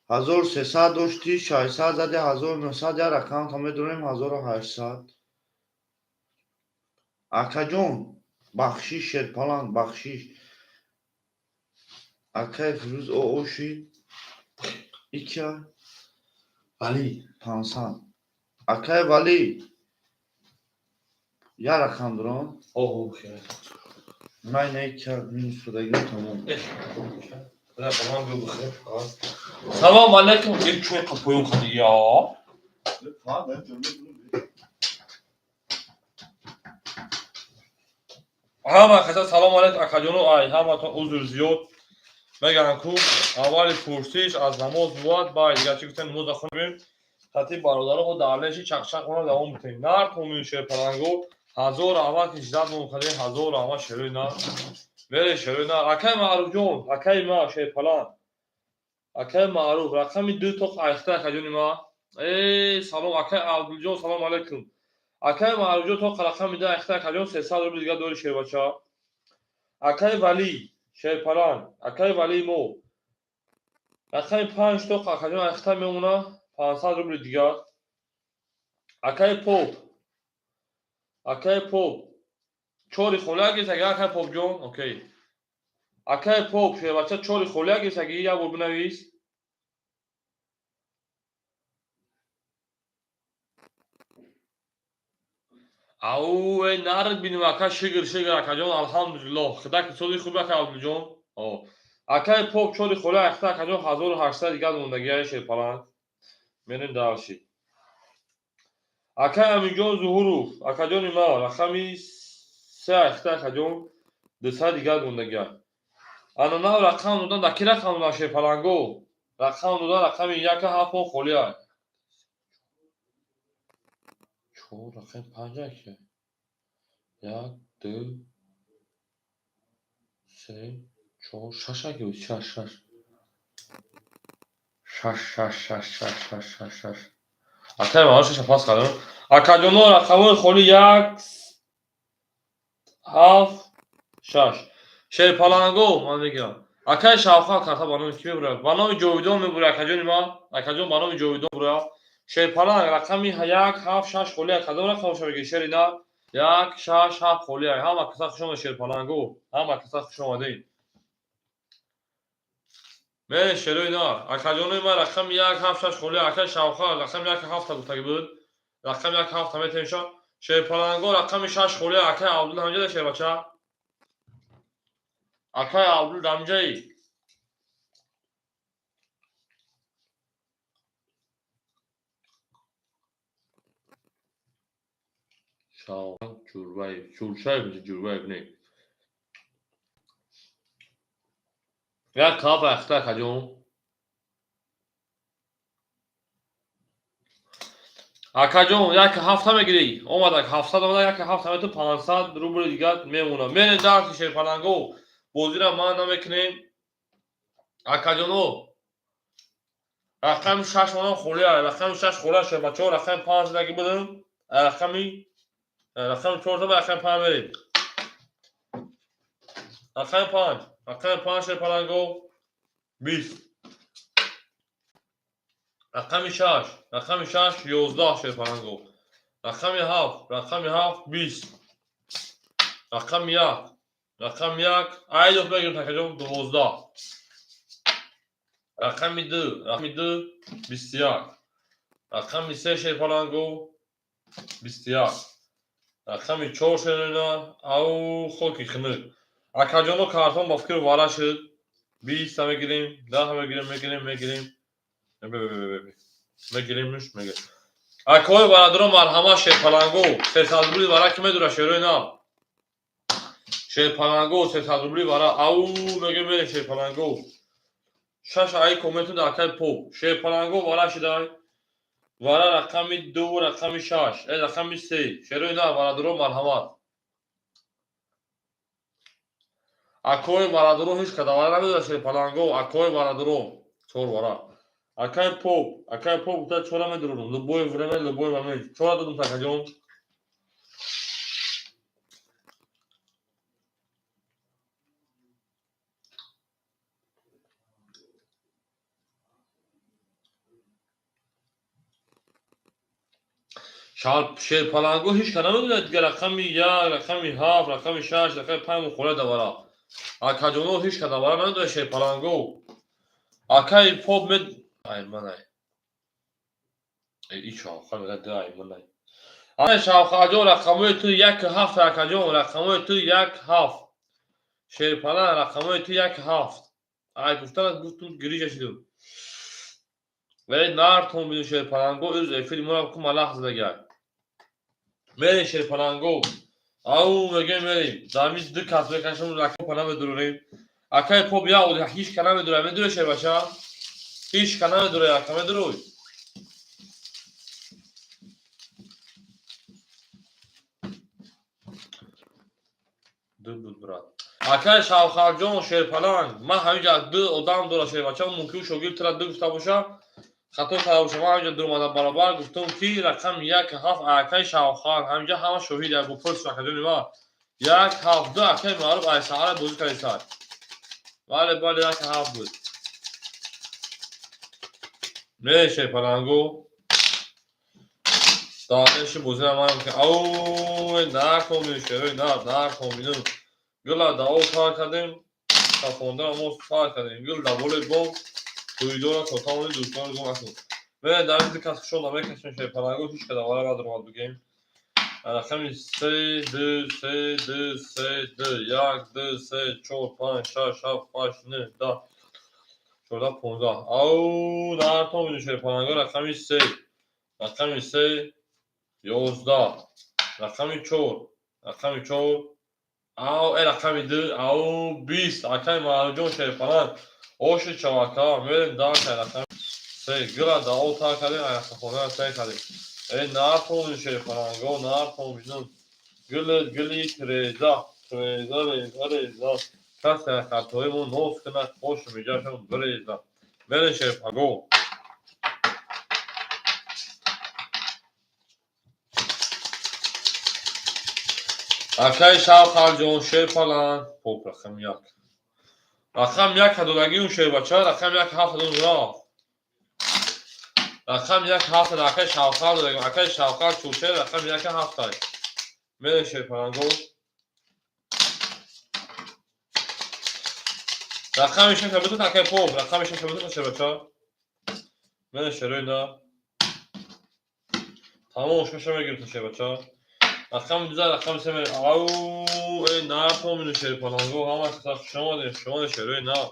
1300 доштӣ, 600 зади, 1900, як рақамта медонем, 1800. Акаҷон, бахшиш, шерпаланг, бахшиш. Акай Фирӯз оошид. Икия? Али. 500. Акай Валӣ. Як рақам дорам. Оҳо, хеле. Ман икия минус шудагим, тамом. Салом алейкум, ир чӯй қапоён қади я. Ҳама каса салом алейкум, акаҷону, ай ҳаматон узр зиёд. Мегӯям ку аввали пурсиш аз намоз бувад, баъд дигар чӣ гуфтем, намоз хонем. Хати бародаро хо дар чақчақ мона давом битем. Нар томин шерпаланго, ҳазор раҳмат ки ждать мон кардем, ҳазор раҳмат, шерои нар. Мере, шерои нар. Акай Маъруфҷон, акай ма шерпаланг. Акай Маъруф, рақами ду то айхта, акаҷони ма. Э, салом, акай Абдулҷон, салом алейкум. Акай Маъруфҷон, то рақами ду айхта, акаҷон, 300 рубл дигар дори, шербача. Акай Валӣ, шерпаланг, акай Валии мо. Рақами панҷ то акаҷон айхта мемона, 500 рубли дигар. Акай Поп. Акай Поп. Чори холия гирифт, агар акай Попҷон, окей. Акай Поп, шербача, чори холия гирифт, аги як бор бинавис. Ау, эй нард бинем, ака, шигр, шигр, акаҷон, алҳамдулиллоҳ. Худо ки сози хуб, ака Абдулҷон. О. Акай Поп чори холия айхта, акаҷон, 1800 дигар мондагиай, шерпаланг. Мерем дальше. Акай Аминҷон Зуҳуров, акаҷони ма, рақами се айхта, акаҷон, 200 дигар мондагиай. Ана нав рақам додан, да ки рақам додан, шерпаланго? Рақам додан, рақами яка ҳафт холия. Чор, рақами панҷ аки. Як, ду, се, чор, шаш аки, шаш, шаш. Шаш, шаш, шаш, шаш, шаш, шаш, шаш. Акай ман шаша пас кардам. Акаҷоно, рақамҳои холи як, ҳафт, шаш. Шерпаланго ман мегирам. Акай Шавхат карта ба номи кӣ мебурад? Ба номи Ҷовидон мебурад, акаҷони ман. Акаҷон, ба номи Ҷовидон бурад. Шерпаланг, рақами як, ҳафт, шаш холия. Кадом рақам шумо мегиред, шери нар? Як, шаш, ҳафт холия. Ҳама каса хуш омадед, шерпаланго. Ҳама каса хуш омадед. Мерем, шерои нар. Акаҷонои ман, рақами як, ҳафт, шаш холи. Акаи Шавхар рақами як, ҳафта гуфтагӣ буд. Рақами як, ҳафта метемша. Шерпаланго, рақами шаш холи. Акаи Абдул ҳамҷада, шербача. Акаи Абдул дамҷаи. Шавхар Чурбаев. Чуршаев, Чурбаев не. Як кап ахта, акаҷон. Акаҷон, як ҳафта мегирӣ. Омадак, 700 омада, як ҳафта мету, 500 рубли дигар мемонад. Мерем дарси, шерпаланго. Бозира ман намекунем. Акаҷоно, рақами шаш монам холия. Рақами шаш холия, шербачаҳо. Рақами панҷ даги будам. Рақами чор ба рақами панҷ мерем. Рақами панҷ. Рақами панҷ, шерпаланго, 20. Рақами шаш. Рақами шаш, 11, шерпаланго. Рақами ҳафт. Рақами ҳафт, 20. Рақами як. Рақами як. Айдов мегирем, акаҷон, 12. Рақами ду. Рақами ду, 21. Рақами се, шерпаланго, 21. Рақами чор, шерина. Ау, хоки хунук. Акаҷоно, картон ба фикр вара шуд. 20-та мегирем, 10 мегирем, мегирем, мегирем. Мегирем, мегирем. Акои бародарон, марҳамат, шерпаланго. 300 рубли вара ки медура, шерои нав. Шерпаланго, 300 рубли вара. Ау, мегирем, мерем, шерпаланго. Шаш ай комменту акай поп. Шерпаланго вара шидай. Вара рақами ду, рақами шаш. Э, рақами се. Шерои нав, бародарон, марҳамат. Акои бародарон, ҳеҷ када вара намедора, шерпаланго. Акои бародарон. Чор вара. Акай поп, акай поп гуфта, чора медурам. Любое время, любой момент. Чора додум, акаҷон. Шерпаланго ҳеҷ када намедонад дигар рақами як, рақами ҳафт, рақами шаш, рақами панҷ мухола давара. Акаҷоно, ҳеҷ када вара намедонад, шерпаланго. Акаи поп мед ай манай. И шавхар мегӯяд, ай манай. Ай Шавхарҷон, рақамҳои ту як, ҳафт, акаҷон, рақамҳои ту як, ҳафт. Шерпаланг, рақамҳои ту як, ҳафт. Ай гуфтан гуфтум, гирижа шидум. Вале нартон биду, шерпаланго, ӯз эфири моро ку малах задагай. Мерем, шерпаланго. Ау, мегӯем, мерем. Дами ду кас мекашем, рақам намедурем. Акаи поп як ҳеҷ ка намедура. Медуре, шербача? Ҳеҷ ка намедура, ака медуруй? Ду буд, брат. Акаи Шавхарҷон, шерпаланг, ман ҳаминҷа ду одам дора, шербача, мумкин шогирд тра ду гуфта боша, хато карда боша. Ман ҳаминҷа дуромадам баробар гуфтам, ки рақами як, ҳафт акаи Шавхар, ҳаминҷа ҳама шоҳид бо пурс, акаҷони ман. Як, ҳафт, ду акаи маъруф ай саҳара бозӣ кардисад. Бале, бале, як, ҳафт буд. Не, шерпалангу. Дониши бозира манам ки ау накун, шерои на накун бинум. Гула даво кар кардем, сафондаро мо сар кардем. Гул дар болои бом туйдора то тамоми дӯстонро гум накун. Ме дар ин кас хушон намекашем, шерпалангу, ҳеҷ када вара надоромад бигем. Рақами се, ду, се, ду, се, ду, як, ду, се, чор, панҷ, шаш, ҳафт, ҳашт, нӯҳ, 10, 14, 15. Ау, нартон биду, шерпалангу, рақами се. Рақами се, 11. Рақами чор. Рақами чор. Ау, э, рақами ду, ау, 20. Акаи Маъруфҷон, шерпаланг. Оши чавака, мерем дар рақами се. Гула даво тар кардем, аяхтахонара сай кардем. Э, нартон, шерпаланго, нартон бинум. Гули, гули, реза, реза, реза, реза. Касе хатои мо нос кунад, хошу миҷашон биреза. Мерем, шерпаланго. Акаи Шавхарҷон, шерпаланг, поп рақами як. Рақами як додагиум, шербача, рақами як, ҳафт додум, рафт. Рақами як, ҳафт акаи Шавхар додагим. Акаи Шавхар чӯче, рақами як, ҳафтай. Мерем, шерпаланго. Рақами шаша битут, акай поп, рақами шаша битут, шербача. Мена шерои на. Тамом шаша мегирифта шербача. Рақами дуза, рақами се мегирифта. Ау, эй, нарпомину шерпаланго, ҳама хуш омадем, хуш омадем шерои на.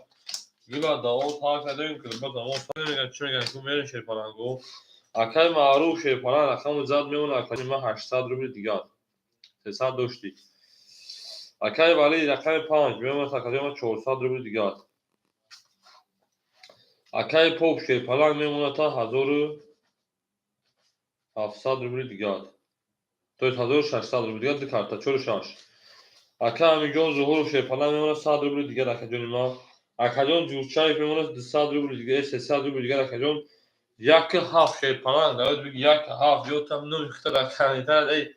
Гула дао так надорем, ки ба дамо меган, чӣ меган, ку мерем шерпаланго. Акай маъруф шерпаланг рақами зад мемона, акай ма 800 рубли дигар. 300 доштӣ. Акай вали рақами 5 мемонад, акай ма 400 рубли дигар. Акай поп шерпаланг мемонад та 1700 рубли дигар. То есть 1600 рубли дигар, ду карта, 46. Акай Амиҷон Зуҳуров шерпаланг мемонад 100 рубли дигар, акаҷони ман. Акаҷон Ҷурчаев мемонад 200 рубли дигар, 300 рубли дигар, акаҷон. 1,7 шерпаланг, давид биги 1,7, ё там нум хита дар канитар, эй,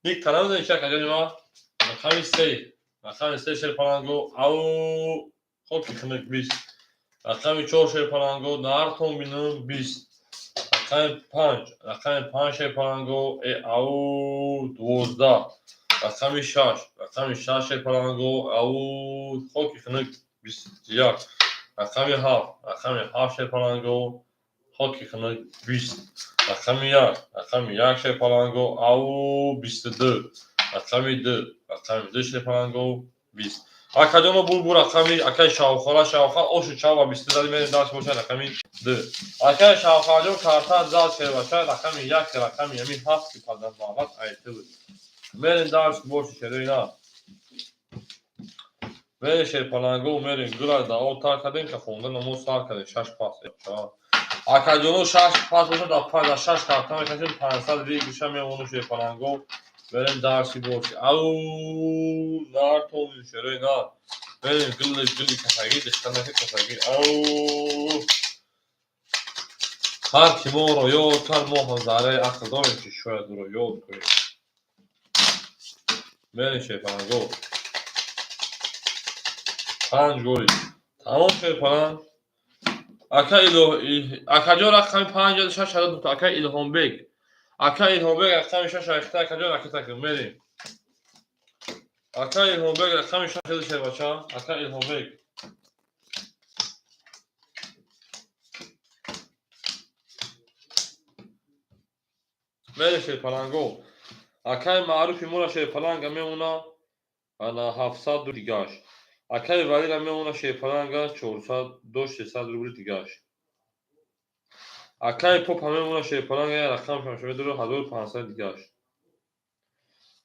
ник талам дар ишак, акаҷони ман. Рақами 3, рақами 3 шерпаланго, ау, хоки хинак 20. Рақами 4 шерпаланго, нартон бинум 20. Рақами 5, рақами 5 шерпаланго, э, ау, 12. Рақами 6, рақами 6 шерпаланго, ау, хоки хинак 21. Рақами 7, рақами 7 шерпаланго, хоки хинак 20. Рақами 1, рақами 1 шерпаланго, ау, 22. Рақами 2, рақами 2 шерпаланго, 20. Акаҷоно булбу рақами акай шавхора шавха ошу чава 22 зади мерем даст боша рақами 2. Акай шавхаҷон карта зад шербаша рақами 1 рақами ами 7 ки падар мават айти буд. Мерем дарс боши шерои на. Мерем шерпаланго мерем гула дао тар кардем ка хонда намоз сар кардем 6 пас. Акаҷоно 6 пас боша дар 5 дар 6 карта мекашем 500 вигиша мемону шерпаланго. Берем дарси боши. Ау, нартон шерои на. Берем гилли гилли касаги, дихтанаки касаги. Ау. Ҳар ки моро ёд кард, мо ҳам зарраи ақл дорем, ки шояд ӯро ёд кунем. Берем шерпаланго. 5 голи. Тамом шерпаланг. Ака Илоҳ, акаҷон рақами 5 6 6 ака Илҳомбек. Ака Илҳомбек рақами 6 айхта акаҷон ракета кун мерем. Ака Илҳомбек рақами 6 хеле шербача. Ака Илҳомбек. Мерем шерпаланго. Акаи маъруфи мора шерпаланга мемона ана 700 дигаш. Акаи валира мемона шерпаланга 400 дошт 300 рубли дигаш. Акаи попа мемона шерпаланга я рақам шамшамедоро 1500 дигаш.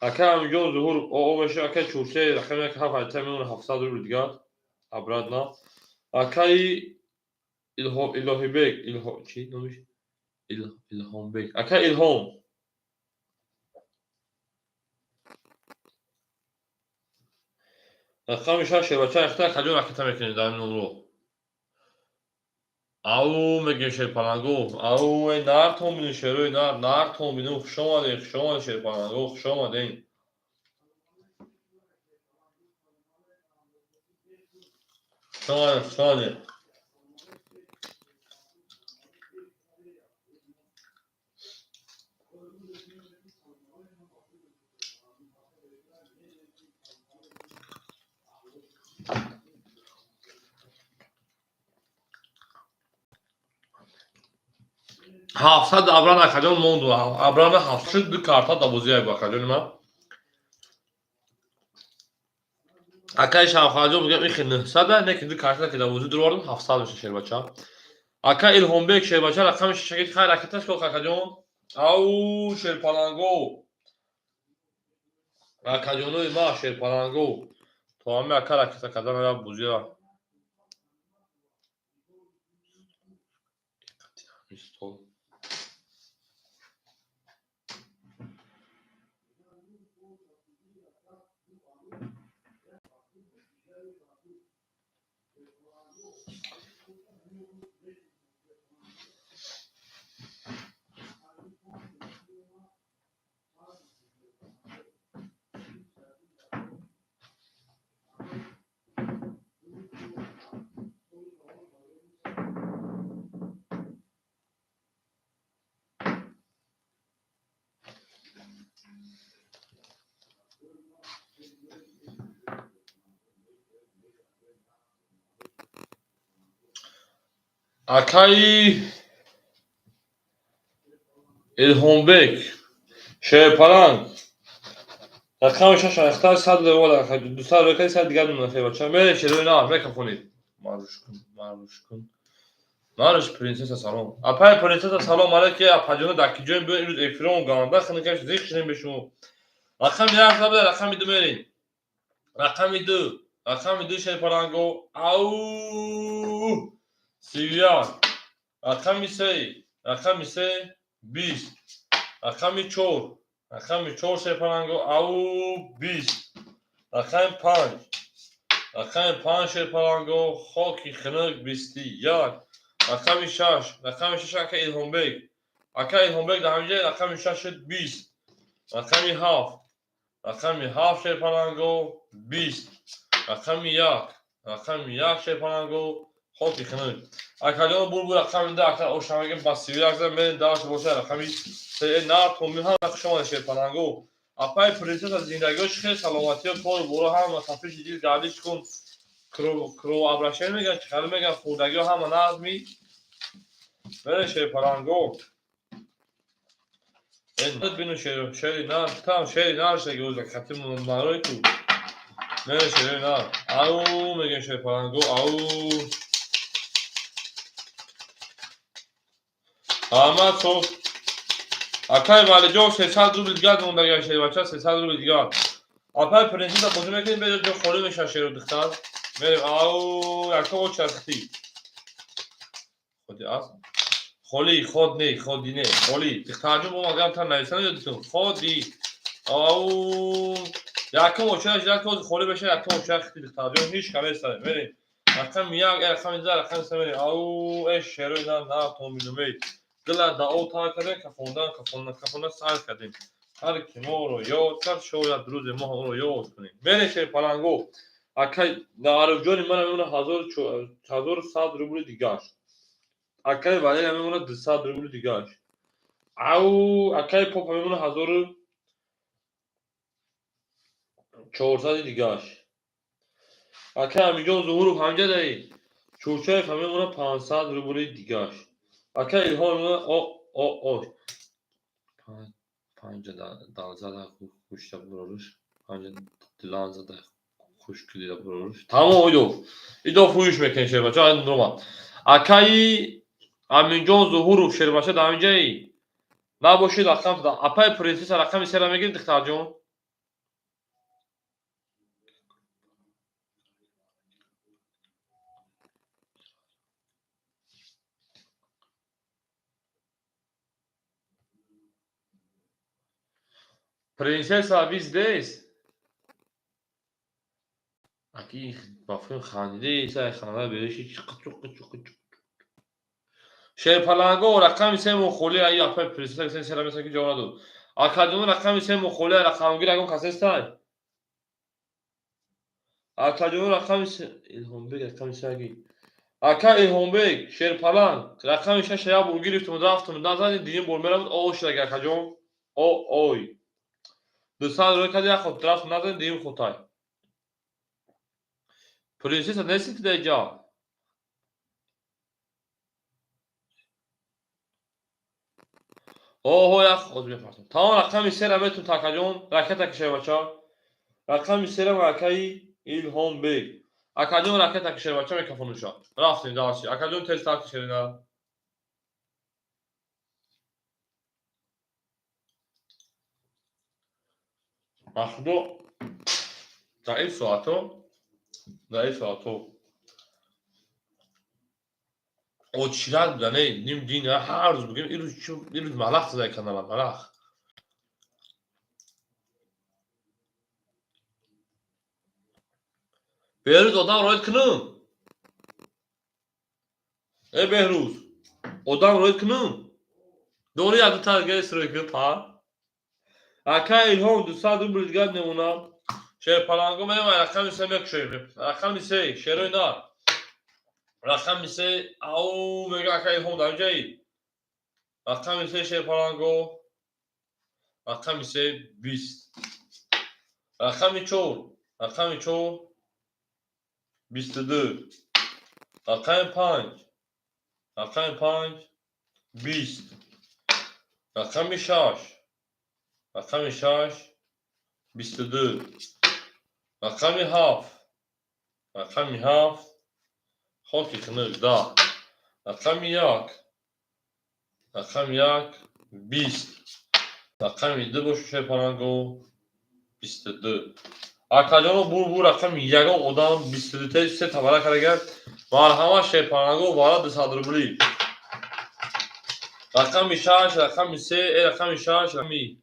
Акаи Амиҷон Зуҳур оо меша акаи Чурче рақами 1 7 айта мемона 700 рубли дигар. Обратно. Акаи Илоҳибек Илҳо чи номиш? Илҳомбек. Акаи Илҳом. Рақами 6 шербача айхта акаҷон ракета мекунем дар ин номро. Ау мегем шерпаланго. Ау эй нартон бинем шерои нар, нартон бинем. Хуш омадем, хуш омадем шерпаланго, хуш омадем. Хуш омадем, хуш омадем. 700 абран акаҷон монду. Абрана 700 ду карта да бозия бу акаҷони ман. Акаи Шавхаҷон мегӯям ихи 900 не ки ду карта ки да бозӣ дуровардам 700 меша шербача. Ака Илҳомбек шербача рақами 6 хай ракеташ ко акаҷон. Ау шерпаланго. Акаҷонои ма шерпаланго. То ҳами ака ракета кардан ра бозия. Стол. Акаи Илҳомбек, Шерпаланг, рақами шаш айхтар 100 рубл, 200 рубл, 100 дигар мемонад, бача. Мерем шерои нар, мекафонед. Маруш кун, маруш кун. Маруш принсесса салом. Апай принсесса салом алейки, апаҷона дар ки ҷоем биё имрӯз эфирон ганда хинакаш зиқ шудем бе шумо. Рақами як забда, рақами ду мерем. Рақами ду, рақами ду Шерпаланго. Ау! 31. Рақами се, рақами се 20. Рақами чор, рақами чор Шерпаланго. Ау, 20. Рақами панҷ, рақами панҷ Шерпаланго. Хоки хинук 21. Рақами шаш, рақами шаш ака Илҳомбек. Ака Илҳомбек дар ҳамин ҷай рақами шаш шуд 20. Рақами ҳафт, рақами ҳафт Шерпаланго 20. Рақами як, рақами як Шерпаланго. Хоки хинук. Акаҷон бурбур рақами ду, ака ошамаги ба 31 зад мерем дарс боша рақами се нар томби ҳама хуш омадед Шерпаланго. Апай принсесса зиндагиҳо чӣ хел, саломатиҳо, кору боро ҳама тафиши дил гардиш кун. Кровообращение мегӯянд, чӣ хел мегӯянд, хӯрдагиҳо ҳама назми. Мерем Шерпаланго. Бину шери нар, там шери нар шеги ӯза хати марои ту. Мерем шери нар. Ау мегӯем Шерпаланго, ау. Аҳмад соф. Акай Валиҷон 300 рубл дигар мондагиам шербача, 300 рубл дигар. Апай принсесса бозӣ мекунем, беҷо ҷо холӣ мешавад шеру духтар. Мерем, ау, яка очархти. Ходи аст? Холӣ, ход не, ходи не, холӣ. Духтарҷон бо магар та нависан ёдитон. Ходи. Ау, якум очараш як ҳозир холӣ мешавад, якум очархти духтарҷон ҳеҷ кам нест. Мерем. Рақами як, рақами ду, рақами се мерем. Ау, э шерои на, на, томинумей. Дила дао тар кардем, кафондан, кафондан, кафондан сар кардем. Ҳар ки моро ёд кард, шояд рӯзе мо ӯро ёд кунем. Мерем Шерпаланго. Акай Арифҷони мана мемонад 1100 рубли дигаш. Акай Валерия мемонад 200 рубли дигаш. Ау, акай Попа мемонад 1400 дигаш. Акай Амиҷон Зуҳуров ҳамҷа даи. Чурчаев мемонад 500 рубли дигаш. Акай Илҳом мемонад о о о. Панҷа далзада хушта буроруш. Панҷа диланзада хушк дида буроруш. Тамом идо. Идо фӯюш мекунем шербача, нурма. Акаи Аминҷон Зуҳуров шербача дар ҳамин ҷаи. Набошид рақам апай принсесса рақами сера мегиред духтарҷон? Принсесса вы здесь? Аки ба филм хандиде, сай ханда бериши қичу қичу қичу. Шерпаланго рақами се мухоли ай апай принсесса сера меса ки ҷавоб надод. Акаҷон рақами се мухоли рақамгир ягон кас нестай? Акаҷон рақами се Илҳомбек рақами се аги. Ака Илҳомбек Шерпаланг рақами шаш як бор гирифтум рафтум назани диним бор меравад о шудаги акаҷон. О ой. 200 рӯй кади як хот рафт назани диним хотай. Принсесса нести ту дар ҷа? Оҳо, як хоз мепартам. Тамом рақами сера метун такаҷон, ракета кишай бача. Рақами сера акаи Илҳомбек. Акаҷон ракета кишай бача микрофонуша. Рафтем дарси. Акаҷон тезтар кишерина. Махудо дар ин соатҳо, дар ин соатҳо очират буда, не, ним дин ҳар рӯз бигем, ирӯз ирӯз малах зада канала, малах. Беҳрӯз одам роид кунум? Э Беҳрӯз, одам роид кунум? Дори як дута дига срой кун па. Ака Илҳом 200 рубл дигар мемонад. Шерпаланго мерем рақами се мекушоем. Рақами се шерои нар. Рақами се ау мега ака Илҳом дар ҷаи. Рақами се Шерпаланго. Рақами се 20. Рақами чор, рақами чор 22. Рақами панҷ, Рақами 5 20. Рақами 6. Рақами 6 22. Рақами 7. Рақами 7 хоки хунук 10. Рақами 1. Рақами 1 20. Рақами 2 бошад шерпаланго 22. Акаҷоно бур рақами ягон одам 22 се табара кардагар. Марҳамат шерпаланго вара 200 рубли. Рақами 6, рақами 3, рақами 6, рақами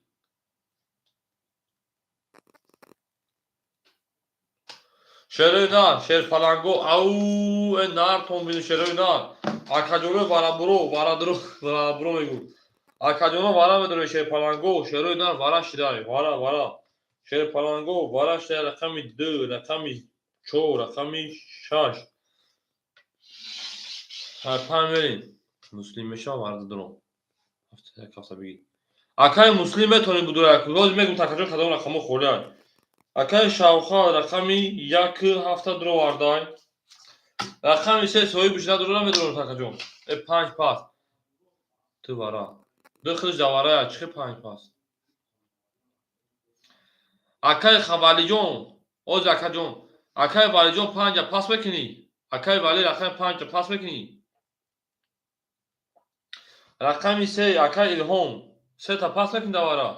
шерои нар, шерпаланго, ау, нар тон бину шерои нар. Акаҷоно варабуро, варадуро, варабуро мегӯ. Акаҷоно вара медоред шерпаланго, шерои нар вара шидай, вара, вара. Шерпаланго вара шидай рақами 2, рақами 4, рақами 6. Панҷ мерем. Муслим мешавам варда дуром. Ҳафта як ҳафта бигир. Акаи муслим метавонед будура. Боз мегӯм такаҷон кадом рақамҳо холианд. Акаи Шавхал рақами 1 ҳафта дуровардай. Рақами 3 соҳиби бишина дуро намедорам такаҷон. 5 пас. Ту вара. Ду худаш даварая, чихи 5 пас. Акаи Валиҷон, оз акаҷон, акаи Валиҷон 5 пас мекунӣ? Акаи Вали рақами 5 пас мекунӣ? Рақами 3 акаи Илҳом, 3 та пас мекунӣ давара?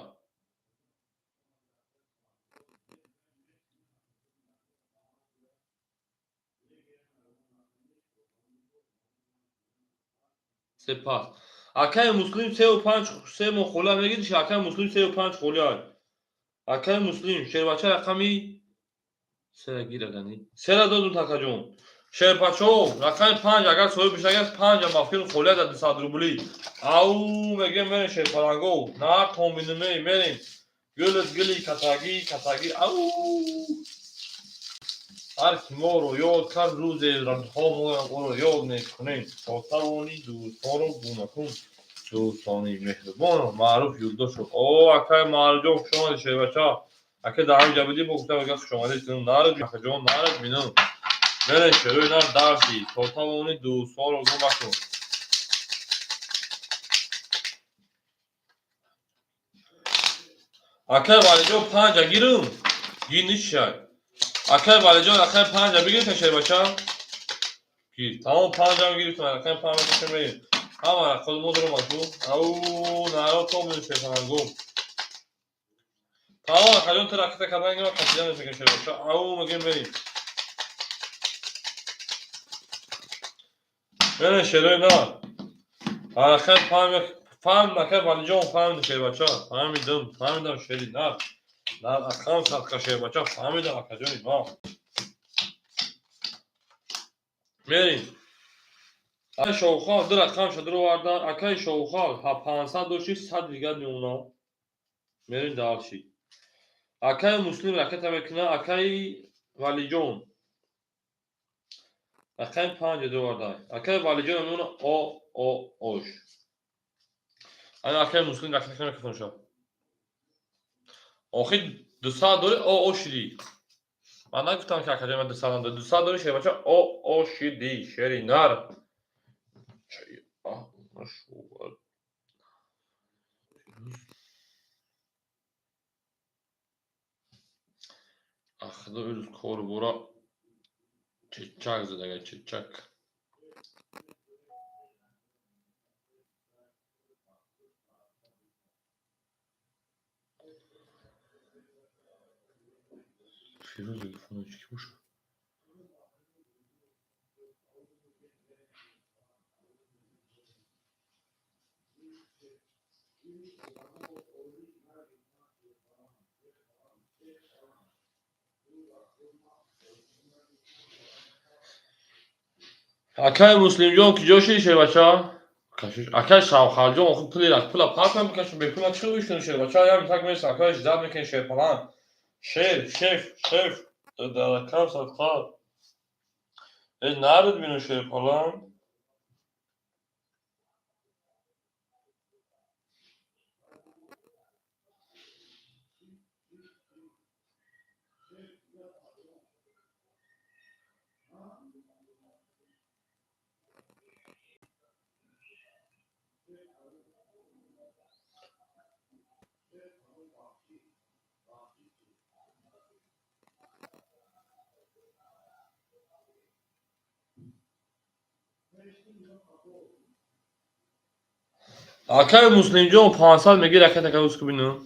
Се пас. Акаи Муслим 3 5 се мо хола мегириш, акаи Муслим 3 5 холия. Акаи Муслим шербача рақами 3 гирагани. 3 додум такаҷон. Шербачо рақами 5 агар соҳиб бишагар 5 мафкир холия да 200 рубли. Ау мегем мерем шерпаланго, нар томбинуме мерем. Гулат гули катаги катаги ау. Ҳар ки моро ёд кард рӯзе ҳо моро ёд мекунем. То тавонӣ дӯстонро гум накун. Дӯстони меҳрубону маъруф юлдошев. О, акаи Маъруфҷон хуш омадед шербача. Ака дар ҳамин ҷа будӣ бо гуфтам ага хуш омадед. Нарад акаҷон, нарад бинам. Мерем шерои нар дарси. То тавонӣ дӯстонро гум накун. Акаи Валиҷон 5 гирам. Гир ничай. Акаи Валиҷон рақами 5 бигирифтем шербача? Гир. Тамом 5 гирифтем. Рақами 5 кашем мерем. Ҳама рақамҳо дорам аку. Ау, наро то бинем шерпаланго. Тамом акаҷон ту ракета кардан гирам кашида мешавем шербача. Ау мегем мерем. Мерем шерои нар. Рақами 5 фаҳмидам акаи Валиҷон фаҳмидам шербача. Фаҳмидам, фаҳмидам шери нар. Нар акам садқа шербача фаҳмидам акаҷони ма. Мерем. Акаи Шовхал ду рақамша дуровардан. Акаи Шовхал 500 дошти 100 дигар мемонад. Мерем дальше. Акаи Муслим ракета мекунад. Акаи Валиҷон рақами 5 дуровардан. Акаи Валиҷон мемонад о о ош. Ана акаи Муслим ракета мекунад шо. Охир 200 дори о о шиди. Ман нагуфтам ки акаҷон ман 200 надорӣ. 200 дори шербача о о шиди. Шери нар. Ахда ӯз кору бора чечак задага чечак. Фирӯз телефони чӣ бошад? Акаи Муслимҷон куҷо шиди шербача? Акаи Шавхалҷон охир пули пула пас намекашем, бепула чӣ гӯш шербача? Ям так меса акаи ждат мекунем шерпалан. Шер, шеф, шеф, даракам садқа. Нарад бину шерпалан. Акаи Муслимҷон 500 мегир, ака така уску бину.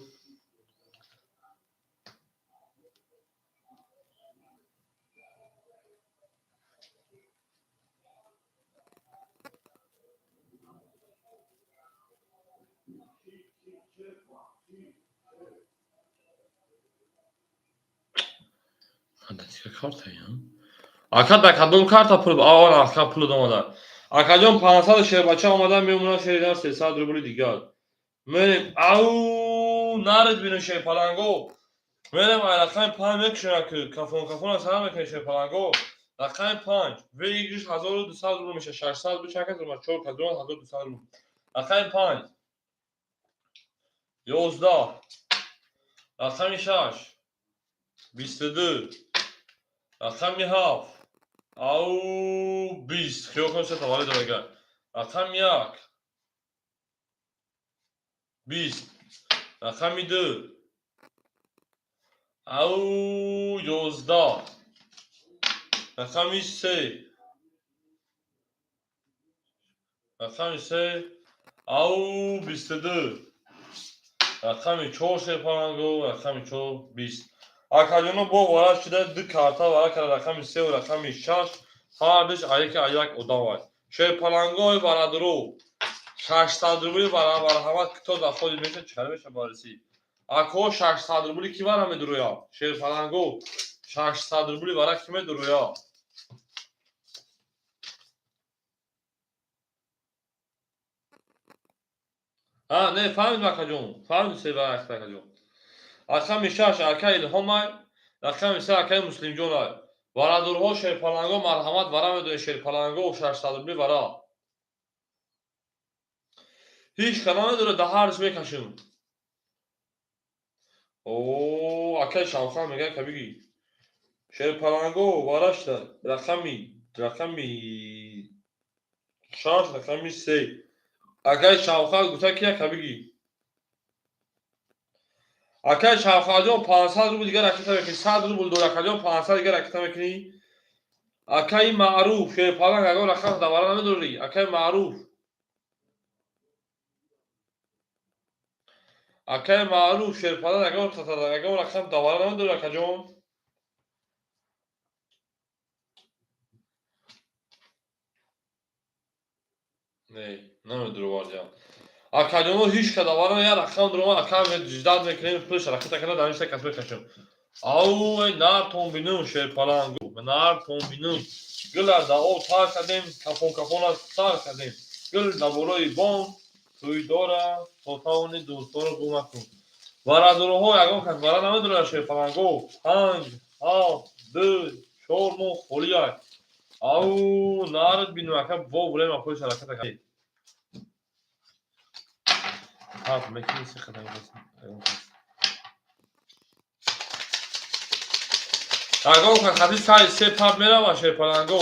Ака да кадом карта пул он ака пул омада. Акаҷон 500 шербача омада мемонад шеридан 300 рубли дигар. Мерем ау наред бину шерпаланго. Мерем ай рақами 5 мекушем ки кафон кафон сар мекунем шерпаланго. Рақами 5 выигрыш 1200 рубл меша 600 бу чанд рубл 4200 рубл. Рақами 5 11 рақами 6 22 рақами 7 ау 20 хиёл кун се таваллуд мега. Рақами 1 20 рақами 2 ау 11 рақами 3 рақами 3 ау 22 рақами 4 шерпаланго рақами 4 20. Акаҷоно бо вара шуда ду карта вара карда рақами 3 ва рақами 6 ҳардуш аяки аяк одам аст. Шерпалангои барадру 600 рубли барҳамат кто заходит меша чӣ меша баррасӣ. Ако 600 рубли ки вара медуроя? Шерпаланго 600 рубли вара ки медуроя? А, не, фаҳмидем акаҷон. Фаҳмидем се вара акаҷон. Рақами 6 акаи Илҳомай, рақами 3 акаи Муслимҷонай. Варадурҳо шерпаланго марҳамат вара медоед шерпаланго 600 рубли вара. Ҳеҷ кас намедорад да ҳарс мекашем. О, акаи Шавхан мегӯяд ка бигӣ. Шерпаланго вара шуда рақами 6 рақами 3. Акаи Шавхан гуфта ки яка бигӣ. Акаи Шавхаҷон 500 рубл дигар ракета мекунӣ, 100 рубл дор акаҷон 500 дигар ракета мекунӣ. Акаи Маъруф шерпаланг ягон рақам давара намедорӣ. Акаи Маъруф. Акаи Маъруф шерпаланг ягон рақам давара намедорӣ акаҷон. Не, намедорӣ варҷам. Акаҷоно ҳеҷ ка давара я рақам дурома ака ждат мекунем пулш ракета кана дар инша кас мекашем. Ау эй нартон бинум шерпалангу, нартон бинум. Гила да об тар кардем, кафон кафона сар кардем. Гил да болои бом тӯй дора, то тавони дӯстонро гум накун. Варадурҳо ягон кас вара намедорад шерпаланго. 5 7 2 4 моҳ холияк. Ау нард бинум ака во время пулш ракета кардем. Ҳафт мекунӣ се қадам ягон кас хати сари се пап мерава шерпаланго.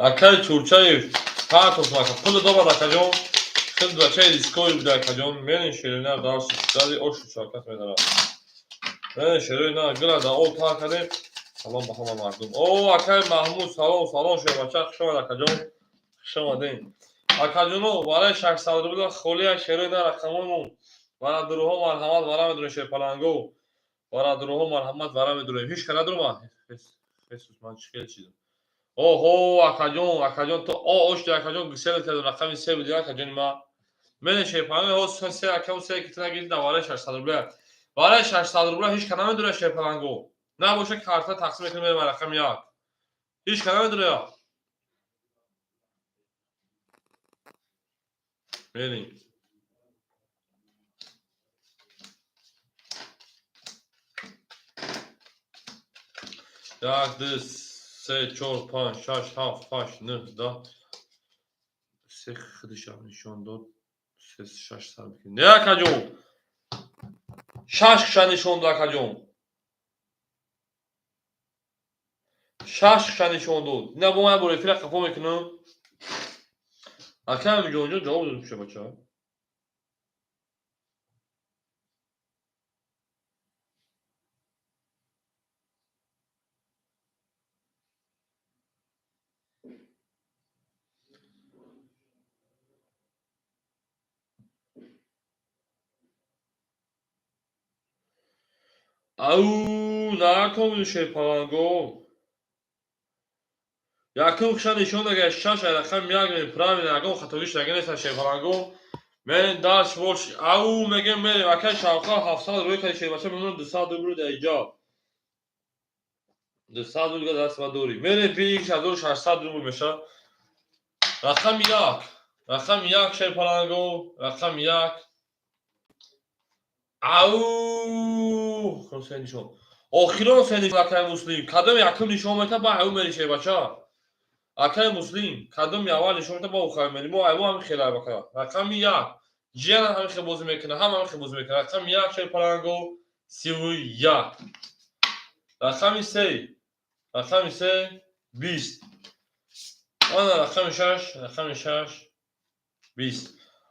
Акаи Чурчаев партос мака пул добад акаҷон. Хел бачаи рискои буда акаҷон. Мерин шерина дарси дади ошу шаркат медарад. Мерин шерина гила да об тар кардем. Салом ба ҳама мардум. О, акаи Маҳмуд, салом, салом шербача, хуш омад акаҷон. Хуш омадем. Акаҷоно, барои 600 рубла холия шерои на рақамонмон. Варадурҳо марҳамат вара медурем шерпаланго. Варадурҳо марҳамат вара медурем. Ҳеҷ ка надурма. Хесус ман чӣ хел чизам. Оҳо, акаҷон, акаҷон то о ошти акаҷон гисел кардам рақами 3 буди акаҷони ма. Мене шерпаланго ҳо се акам се ки тана гирифт барои 600 рубла. Барои 600 рубла ҳеҷ ка намедурад шерпаланго. Набоша карта тақсим мекунем мерем рақами 1. Ҳеҷ ка намедурад. Мерем. 1 2 3 4 5 6 7 8 9 10 се худишам нишон дод. 3 6 сар мекунем. Не акаҷон. 6 кша нишон дод акаҷон. 6 кша нишон дод. Ина бо ман бо эфира қафо мекунам. Акаам ҷонҷон ҷавоб дод пуша бача. Ау, накун, шерпаланго. Якум хиша нишон дага, шаш рақам як правильно, ягон хатогиш дага нест, шерпаланго. Мен даш бош. Ау, мегем, мерем, акай Шавха, 700 рӯй кади, шербача, мемонам 200 рубл дар иҷо. 200 рубл даст ма дорӣ. Мерем, пик 1600 рубл меша. Рақами як. Рақами як, шерпаланго, рақами як. Ау, се нишон. Охирон се нишон, акай Муслим. Кадом якум нишон мета, ба аю мери, шербача. Акай Муслим, кадом аввал нишон мета, ба охар мери. Мо аю ҳами хела бака. Рақами як. Ҷиян ҳами хел бозӣ мекунад, ҳама ҳами хел бозӣ мекунад. Рақами як, шерпаланго, 31. Рақами се. Рақами се, 20. Ана рақами шаш, рақами шаш, 20.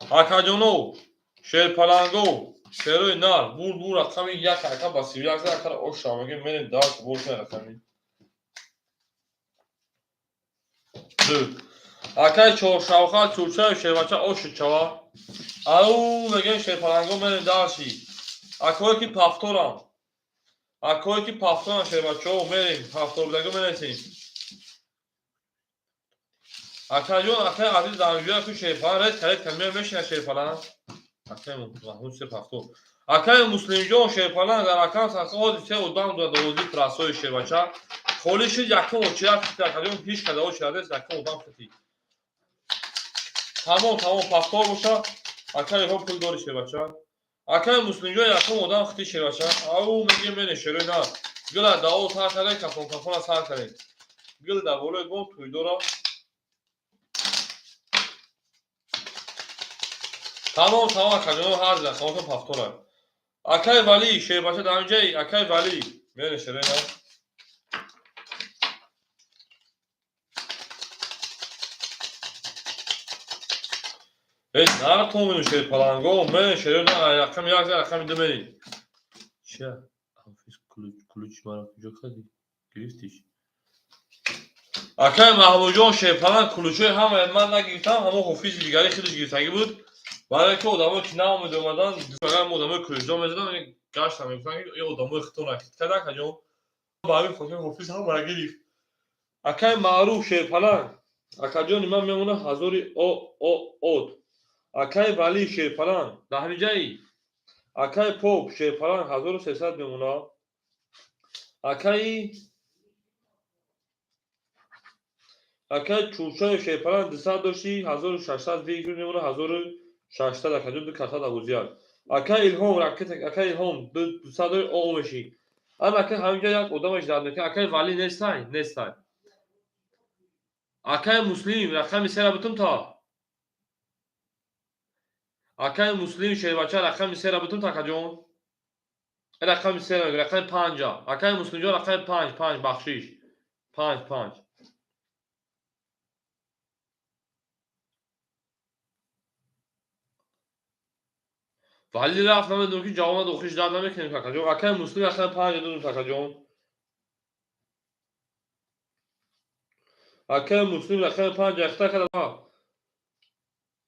Акаҷоно, шерпаланго, шерои нар, бур бур рақами як, ака ба 31 зад, акара оша мегем, мерем даш боша рақами ду. Акай Чоршавха, Чурчаев, шербача, оши чава. Ау, мегем, шерпаланго, мерем даши. Акое ки пафторам. Акое ки пафторам, шербачао, мерем, пафтор будаго мересем. Акаҷон, акай Азиз Дамҷӯя ку шерпалан ред каред камер мешина шерпалан. Акай Маҳмуд се пафтор. Акай Муслимҷон, шерпалан, дар акам сақа ҳозир се одам дорад овози прасои, шербача. Холӣ шуд, якум очират хити, акаҷон, ҳеҷ када очират нест, якум одам хити. Тамом, тамом, пафтор боша. Акай ҳо пул дори, шербача. Акай Муслимҷон, якум одам хити, шербача. Ау, мегем, мене шерои на. Гила дао сар кардем, кафон кафона сар кардем. Гил дар болои бом тӯйдора. Тамом, тамом, акаҷоно, ҳар рақамотон пафтора. Акай Валӣ, шербача, дар инҷаи, акай Валӣ. Мене шерои на. Э, нартомину, шерпаланго, мене шерои на, рақами як, рақами ду мерем. Чия? Ҳофиз, ключ, ключ маро куҷо кардӣ? Гирифтиш? Акай Маҳмудҷон, шерпаланг, ключҳои ҳамаи ман нагирифтам, ҳамон ҳофизи дигари худаш гирифтагӣ буд. Барое ки одамое ки наомеда омадан, одамои ключдор мезадам, гаштам, мегуфтанд ки ин одамои худтон ракет кардан, акаҷон. Ба ҳамин хотир ҳофиз ҳамаро гирифт. Акай Маъруф, шерпаланг, акаҷони ман мемонад ҳазори о о од. Акай Валӣ, шерпаланг, дар ҳамиҷаи. Акай Поп, шерпаланг, 1300 мемонад. Акай Чурчаев, шерпаланг, 200 дошти, 1600 вигр мемонад, 1600, акаҷон, ду каса давозият. Акай Илҳом, ракета, акай Илҳом, 200 дори, о мешӣ. Ана акай ҳаминҷа як одамаш дард мекунад. Акай Валӣ нестай, нестай. Акай Муслим, рақами сера бутум та. Акай Муслим, шербача, рақами сера бутум та, акаҷон. Рақами сера, рақами панҷа. Акай Муслимҷон, рақами панҷ, панҷ, бахшиш. Панҷ, панҷ. Валӣ рафт, намедонам ки ҷавоб охириш дард намекунем, акаҷон. Акай Муслим, рақами панҷа додум, акаҷон. Акай Муслим, рақами панҷа ихта карда.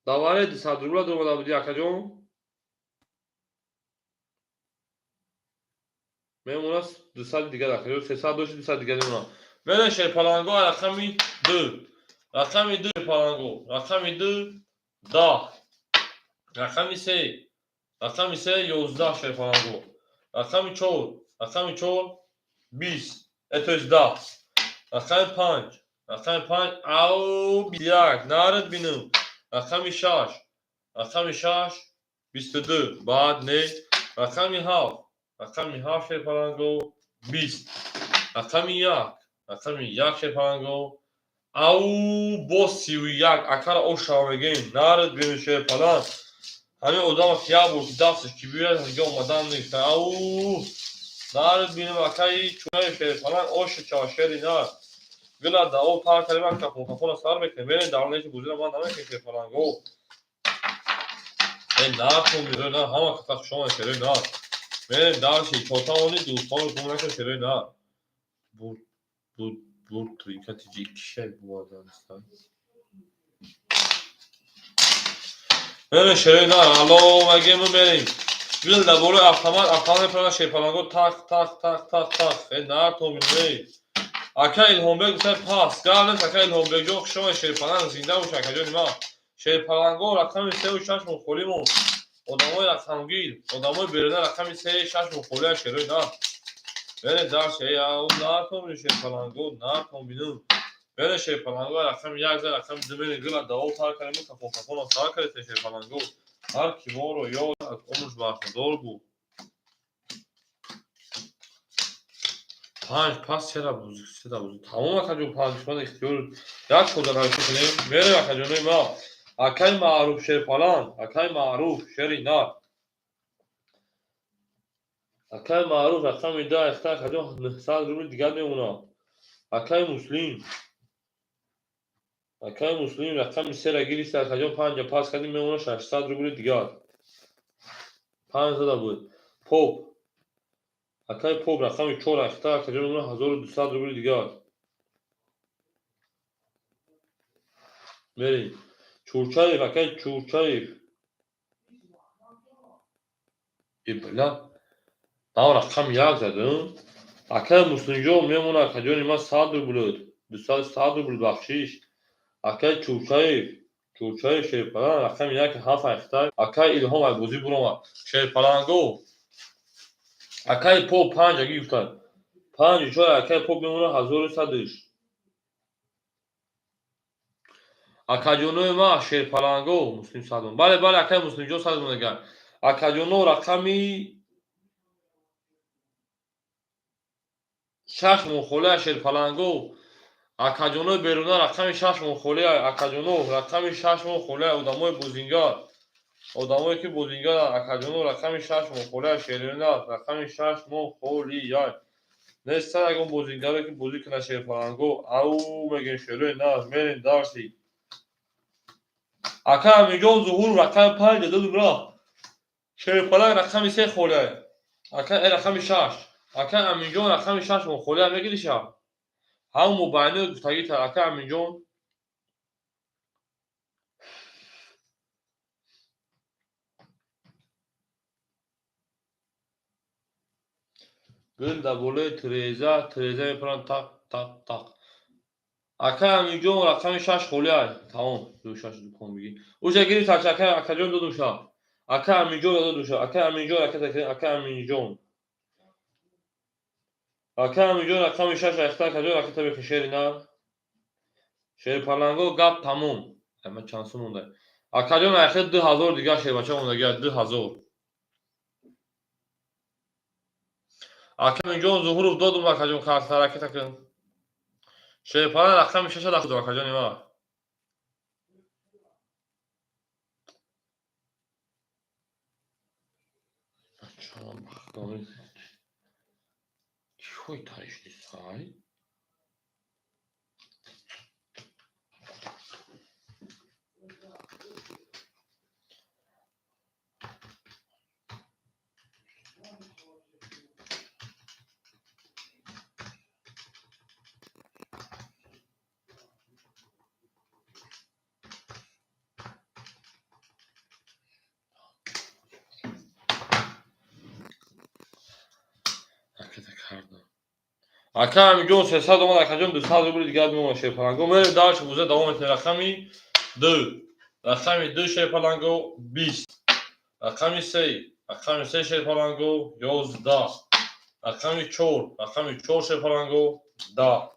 Даваре 200 рубла домада буди, акаҷон. Мемонад 200 дигар, акаҷон, 300 дошти, 200 дигар мемонад. Мерем, шерпаланго, рақами ду. Рақами ду, шерпаланго. Рақами ду, 10. Рақами се. Рақами се, 11, шерпаланго. Рақами чор. Рақами чор, 20. То есть 10. Рақами панҷ. Рақами панҷ, ау, як. Нарад бинам. Рақами шаш. Рақами шаш, 22. Баъд не. Рақами ҳафт. Рақами ҳафт, шерпаланго, 20. Рақами як. Рақами як, шерпаланго. Ау, боз 31. Акара ошава мегем. Нарад бинам, шерпаланг. Ҳамин одама ки як бор ки дасташ ки биёяд, дига омадан нест. Ау, нарад бинам, акаи чунаи, шерпаланг, оша чава, шери нар. Гила дао пар кардем, кафон кафона сар мекунем. Мерем дар нечи бозира ман намекунем, шерпаланго. Э, нартон миро на, ҳама каса хушомад, шерои нар. Мерем дарши чортамони дӯстон гум накун, шерои нар. Бур бур бур трикати ҷи кишай буваданистан. Мерем, шерои нар, алло, мегем, мерем. Гул дар болои автомат, автомат мепарад, шерпаланго, тақ тақ тақ тақ тақ. Э, натомин, эй. Ака Илҳомбек гуфта, пас гап нест. Ака Илҳомбекҷон, хуш омадед. Шерпаланг зинда бош, акаҷони ман. Шерпаланго, рақами сеу шаш мухолимон, одамои рақамгир, одамои беруна, рақами се, шаш мухолия, шерои на. Бере дарш, эй, ау, натомин, шерпаланго, натоминум. Бере, шерпаланго, рақами як за рақами ду мере. Гула давол сар кардем, кафон кафона сар кардем. Шерпаланго, ҳар ки моро ёд аз умрш бархӯрдор буд. Панҷ пас чера бузӣ, чера бузӣ? Тамом, акаҷон, панҷ шумо ихтиёр, як коза навишта кунем. Мерем, акаҷонои ма. Акаи Маъруф, шерпаланг, акаи Маъруф, шери нар. Акаи Маъруф, рақами да ихта, акаҷон, 900 рубли дигар мемонад. Акаи Муслим, акаи Муслим, рақами сера гирифта, акаҷон, панҷа пас кардим, мемонад 600 рубли дигар. Панҷ зада буд. Поп, акаи Поп, рақами чор ахта, акаҷон, мемонад 1200 рубли дигар. Мерем. Чурчаев, акаи Чурчаев. Э, бля, нав рақами як задам. Акаи Муслимҷон, мемонад, акаҷони ман, 100 рубл, 200, 100 рубл бахшиш. Акаи Чурчаев, Чурчаев, шерпаланг, рақами як ҳафт ахта. Акаи Илҳом айбозӣ буромад. Шерпаланго, акаи Поп панҷ аги гуфтанд, панҷу чор, акаи Поп мемонад 1100. Акаҷонои ма, шерпаланго, Муслим садмон. Бале, бале, акаи Муслимҷон, садмон агар. Акаҷоно, рақами шаш монхолия, шерпаланго. Акаҷонои беруна, рақами шаш монхолия. Акаҷоно, рақами шаш монхолия, одамои бозингар, одамое ки бозингаранд. Акаҷоно, рақами шаш монхолия, шерина, рақами шаш монхолия. Нестан ягон бозингаре ки бозӣ кунад? Шерпаланго, ау мегем, шерои наз. Мерем дарси. Ака Амиҷон Зуҳур, рақами панҷ додум, рафт. Шерпаланг, рақами се холия, ака, э, рақами шаш. Ака Аминҷон, рақами шаш монхолия мегириша, ҳамн мобайни гуфтагита, ака Аминҷон. Гул дар болои тиреза, тиреза мепаранд, тақ тақ тақ. Ака Аминҷон, рақами шаш холия, тамом. Ду шаш дукон бигӣ, уша гирифт, ака, акаҷон, додуша. Ака Аминҷон, додуша. Ака Аминҷон, ака Аминҷон, ака Аминҷон, рақами шаш ахта, акаҷон, ракета бихи, шери на. Шерпаланго, гап тамом. Ама чанд сум монда, акаҷон? Ахир 2000 дигар, шербача, мондагия 2000. Ака Аминҷон Зуҳуров, додум, акаҷон, карта ракета кун. Шерпаланг, рақами шаша дадум, акаҷони ма. Бачаам, бахтони чӣ тариш нисай? Ракета кардам. Ака Амиҷон, 300 омад, акаҷон, 200 рубли дигар мемонад. Шерпаланго, мерем дальше, буза давом метунем. Рақами ду, рақами ду, шерпаланго, 20. Рақами се, рақами се, шерпаланго, 11. Рақами чор, рақами чор, шерпаланго, 10.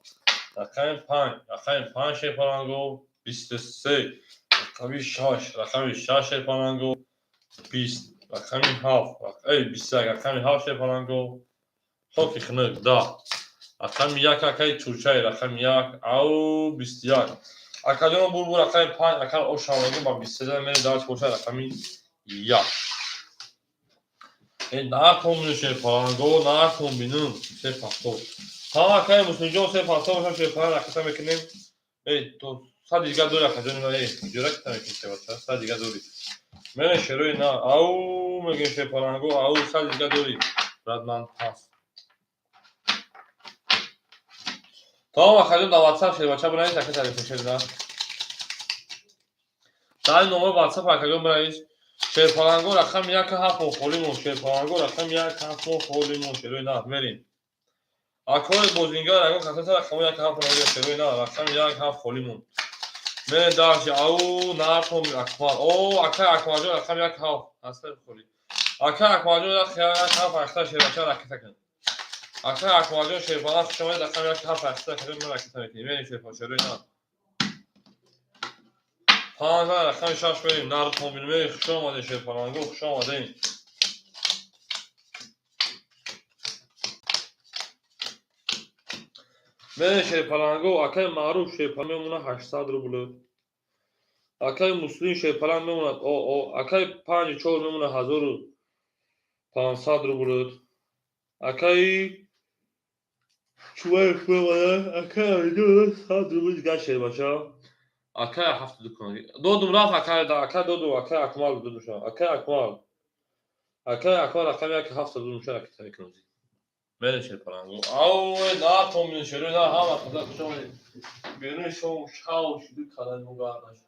Рақами панҷ, рақами панҷ, шерпаланго, 23. Рақами шаш, рақами шаш, шерпаланго, 20. Рақами ҳафт, 21. Рақами ҳафт, шерпаланго, хоки хунук, 10. Рақами як, акаи Чурчай, рақами як, ау, 21. Акаҷон, бурбур, рақами панҷ, ака ошавагӣ ба 23 мерем дальше бошад. Рақами як. Э, накун, шерпаланго, накун, бинум, се пахто. Ҳа, акаи Муслимҷон, се пахто бошад, шерпаланг, ракета мекунем. Э, то сад дигар дори, акаҷони ма, э, ҷо ракета мекунем, шербача, сад дигар дори. Мерем, шерои на, ау, мегем, шерпаланго, ау, сад дигар дори. Брат, ман пас. Тамом, акаҷон, дар WhatsApp, шербача, бинавис, ака тариф, шерина. Дар номаи WhatsApp, акаҷон, бинавис. Шерпаланго рақами як ҳафт мо холӣ мон. Шерпаланго рақами як ҳафт мо холӣ мон. Шерои нар мерем. Акои бозингар ягон касаса рақами як ҳафт мон. Шерои нар рақами як ҳафт холӣ мон. Мерем даши ау нартом Акмал. О акай Акмалҷон рақами як ҳафт ҳаста холӣ. Акай Акмалҷон як ҳафт ҳашта шербача ракета кун. Акай Акмалҷон шерпаланг хуш омадед, рақами як ҳафт ҳашта кун ракета мекунем. Мерем шерпаланг шерои нар. Панҷ рақами шаш мерем. Нартом мерем. Хуш омадед шерпаланго, хуш омадед. Мерем шерпаланго, акай Маъруф шерпаланг мемонад 800 рубл. Акай Муслим шерпаланг мемонад о акай панҷу чор мемонад 1500 рубл. Акай Чуваев мемонад, акай Амиҷон 100 рубл дигар шербача. Акай ҳафту ду кун. Додум рафт акай, акай додум, акай Акмал додумша. Акай Акмал. Акай Акмал рақами як ҳафту ду муша ракета мекунем. Мерем шерпаланго. Ау натом шерои на ҳама қадар хуш омадед. Берун шом шав шуду кадан мугардаш.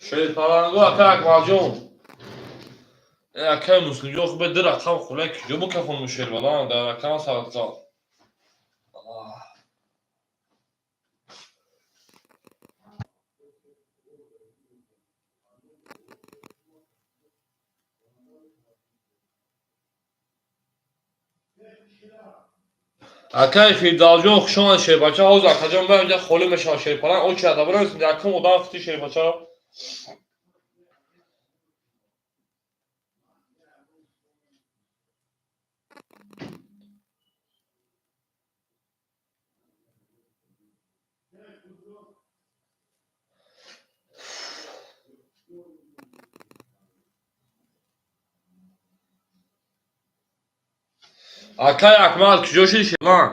Шерпаланго акай Акмалҷон. Акай Муслимҷон хуб ду рақам хӯла куҷо бикафонум шербаланг дар рақам садқа. Акай Фирдавсҷон хуш омадед шербача. Ҳозир акаҷон баъд инҷа холӣ мешавад шерпаланг. О чи адабра якум одам хути шербача. Акай Акмал куҷо шуди шербаланг?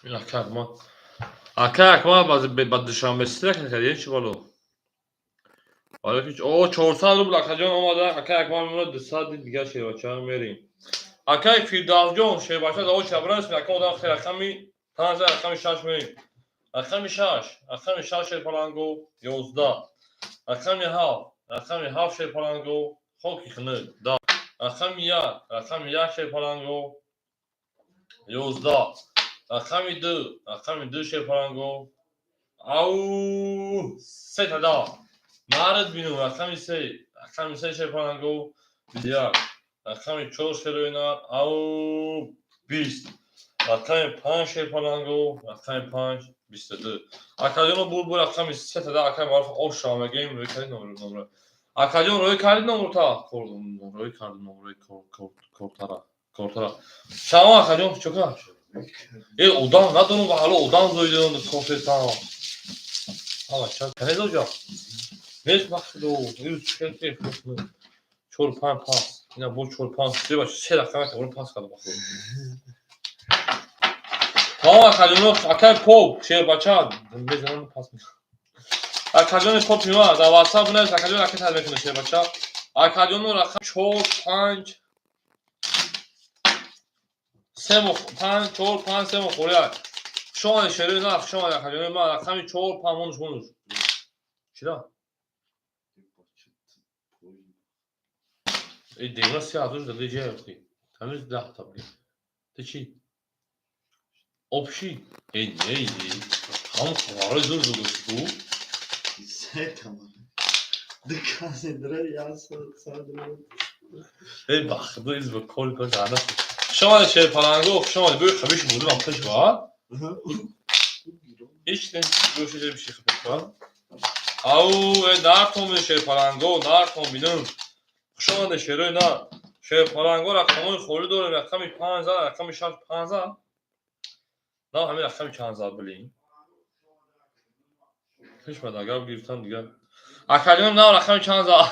Акай Акмал. Акай Акмал ба Душанбе ситра кардед чӣ боло? О 400 рубл акаҷон омада. Акай Акмал мемонад 200 дигар шербача мерем. Акай Фирдавсҷон шербача да очи абрас якум одам хел рақами 5 рақами 6 мерем. Рақами 6, рақами 6 шерпаланго 11. Рақами 7, рақами 7 шерпаланго хоки хунук 10. Рақами 1, рақами 1 шерпаланго 11. Рақами 2, рақами 2 шерпаланго ау се та да. Нарад бинум рақами 3, рақами 3 шерпаланго 21. Рақами 4 шерои ау 20. Рақами 5 шерпаланго, рақами 5 22. Акаҷоно бур рақами се та да акай Маъруф ош шава мегӯем рӯй кардид номро. Акаҷон рӯй кардид номрота? Рӯй кардид номрои кортара. Кортара. Шава акаҷон чока? Э одам надорум ва ҳало одам зоидам кофетан. Ава ча кане доҷа? Нест бахшидо. Ирӯз чӣ чор панҷ пас. Ина бо чор панҷ се бача се рақама ка пас карда бахшидо. Тамом акаҷоно акай поп шербача мезанам пас мекунам. Акаҷони поп нима дар WhatsApp навис акаҷон ака мекунад шербача. Акаҷоно рақам 4 5 3 5 4 5 3 мохӯрия. Хуш омадед шерои на хуш омадед акаҷони ман рақами 4 5 монуш монуш. Чира? Э девона се ҳазор дади ҷай охи. Ҳамиз даҳта блин. Ту чӣ? Общий? Э не, не. Ҳам хабарҳои зур зур гуфту. Се тамон. Дукане дра я сад рубл. Э бахудо из ба кори кор карда. Хуш омадед шерпаланго, хуш омадед. Бӯи хабиши бурдам пеш ба. Ҳеч не гӯши биши хабиш ба. Ау э нартон бин шерпаланго, нартон бинум. Хуш омадед шерои на. Шерпаланго рақамҳои холӣ дорем, рақами 5 зад, рақами 6 5 зад. На ҳамин рақами чанд зад блин. Пеш ба гап гирифтам дигар. Акаҷон на рақами чанд зад?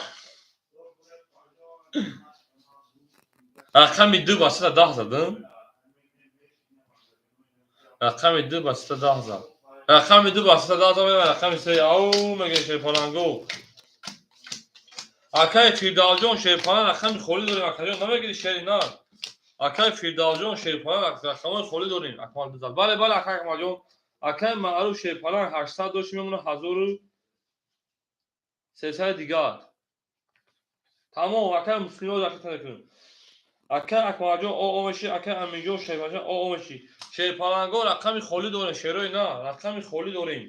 Рақами 2 ба 110 задам. Рақами ду ба 310 зад. Рақами ду ба 310 зад, рақами се ау мега шерпаланго. Акай Фирдавсҷон, шерпалан, рақами холӣ дорем, акаҷон, намегири шери нар? Акай Фирдавсҷон, шерпалан, рақамҳои холӣ дорем. Акмал бизад. Бале, бале, акай Акмалҷон. Акай Маъруф, шерпалан, 800 дошт, мемона 1300 дигар. Тамом, акай Муслимот ракета мекунем. Акай Акмалҷон о меши, акай Аминҷон, шерпалан о меши. Шерпаланго рақами холӣ дорем, шерои на, рақами холӣ дорем.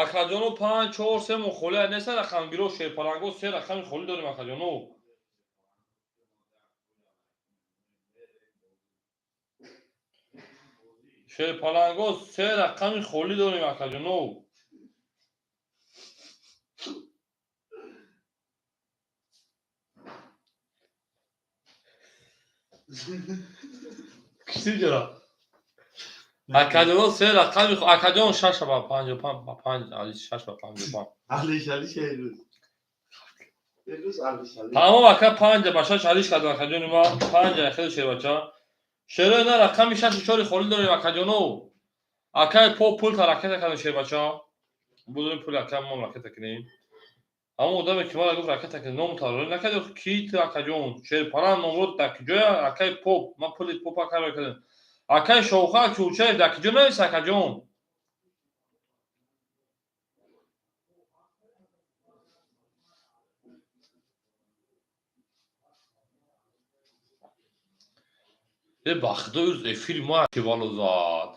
Акаҷоно, панҷ, чор, се мо холӣ неста рақамгиро, шерпаланго, се рақами холӣ дорем, акаҷоно. Шерпаланго, се рақами холӣ дорем, акаҷоно. Кишти ҷара? Акаҷоно, се рақами, акаҷон, шаш ба 55 ба панҷ, алиш, шаш ба 55. Алиш, алиш, эрӯз. Эрӯз алиш, алиш. Тамом, ака, панҷа ба шаш алиш кардам, акаҷони ма, панҷа хеле шербача. Шерои на, рақами шашу чори холӣ дорем, акаҷоно. Акай по пулта ракета кардем, шербача. Будем пули ака мо ракета кунем. Ҳамон одаме ки мара гуфт ракета кунем, ном тарор накард, ки ту, акаҷон, шерпалан, номро дар куҷоя, акай поп, ман пули поп ака кардем. Акай Шоха Чурчаев дар куҷо навис, акаҷон? Е, ба худо, ирӯз эфири мо чивало зад.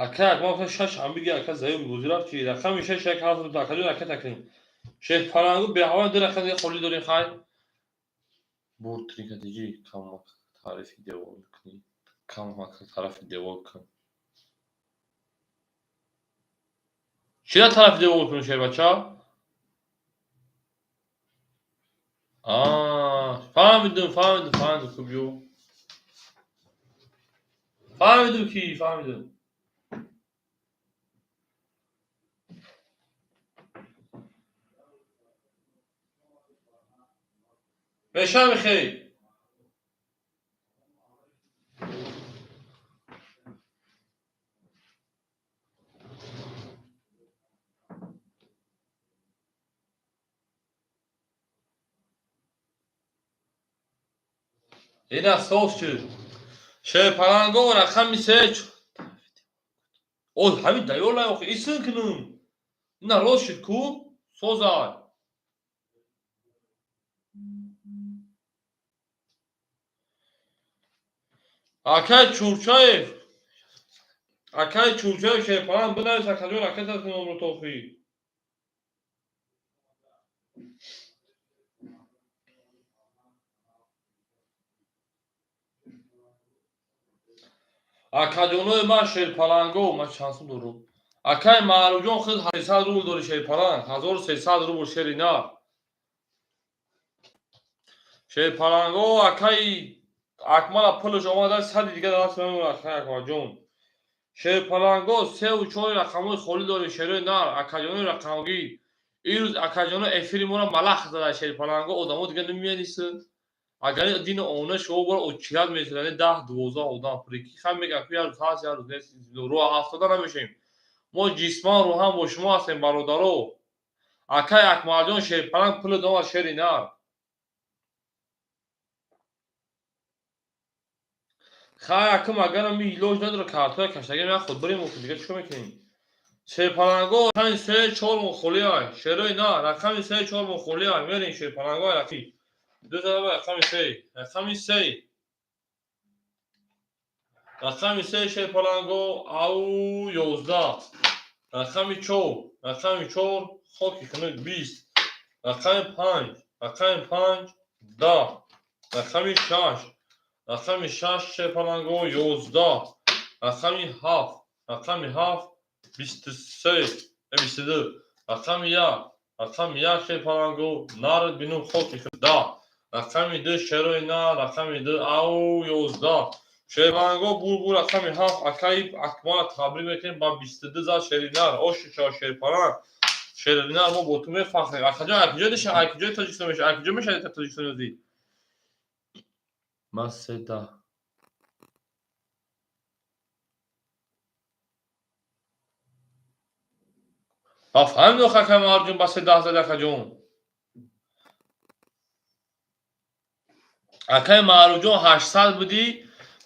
Ака, ма гуфтам шаш ҳам биги, ака заёб бозӣ рафт чи? Рақами шаш як ҳафт, акаҷон, ракета кунем. Шерпалангу беҳаво ду рақам дига холӣ дорем, хай. Бурд трикатиҷи камак тарафи девор кунӣ. Камак тарафи девор кун. Чира тарафи девор кунӣ, шербача? Фаҳмидум, фаҳмидум, фаҳмидум, хуб ё. Фаҳмидум ки, фаҳмидум. Меша михей. Ина соз шуд. Шерпаланго, рақами се. О, ҳамин даёла охи исн кунум. Ина рост шуд ку? Созай. Акай Чурчаев. Акай Чурчаев, шерпалан, бинавис, акаҷон, ракета кунум тохи. Акаҷонои ман, шерпаланго, ман чанд сум дорум? Акай Маъруфҷон, худ 300 рубл дори, шерпаланг, 1300 рубл, шери нар. Шерпаланго, акай Акмала пулаш омада, сади дига даст мемонад, акай Акмалҷон. Шерпаланго, севу чори рақамҳои холӣ дорем, шерои нар, акаҷонои рақамгир. Ирӯз акаҷоно эфири моро малах зада, шерпаланго, одамо дига намеянисанд. Агар дини она шумо бора очират мешуд, 10-12 одам прики хам мегӯянд, ку як рӯз ҳаст, як рӯз нест, рӯ афтода намешавем. Мо ҷисман, рӯҳан бо шумо ҳастем, бародаро. Акай Акмалҷон, шерпаланг, пули дома, шери нар. Хай, акм агарам ми илоҷ надора, картоя каштагим, як худ бирем, дига чикор мекунем? Шерпаланго, рақами се чор мо холӣ ай. Шерои на, рақами се чор мо холӣ ай. Мерем, шерпаланго, рақи. Ду зараба рақами се. Рақами се. Рақами се, шерпаланго, ау 11. Рақами чор. Рақами чор, хоки хунук, 20. Рақами панҷ. Рақами панҷ, 10. Рақами шаш. Рақами шаш, шерпаланго, 11. Рақами ҳафт. Рақами ҳафт, 23, 22. Рақами як. Рақами як, шерпаланго, нар бинум, хоки 10. Рақами ду, шерои на, рақами ду, ау 11. Шерпаланго, бур, рақами ҳафт, акаи Акмала табрик мекунем, ба 22 зад, шери нар. Оши шерпаланг. Шерина, мо бо ту мефахрем. Акаҷон, акуҷо диша, акуҷои Тоҷикистон меша, акуҷо мешавед Тоҷикистон ёзӣ? Ман седа. Ба фаҳмидо, акай Маъруфҷон, ба се даҳ зад, акаҷон. Акай Маъруфҷон, 800 будӣ,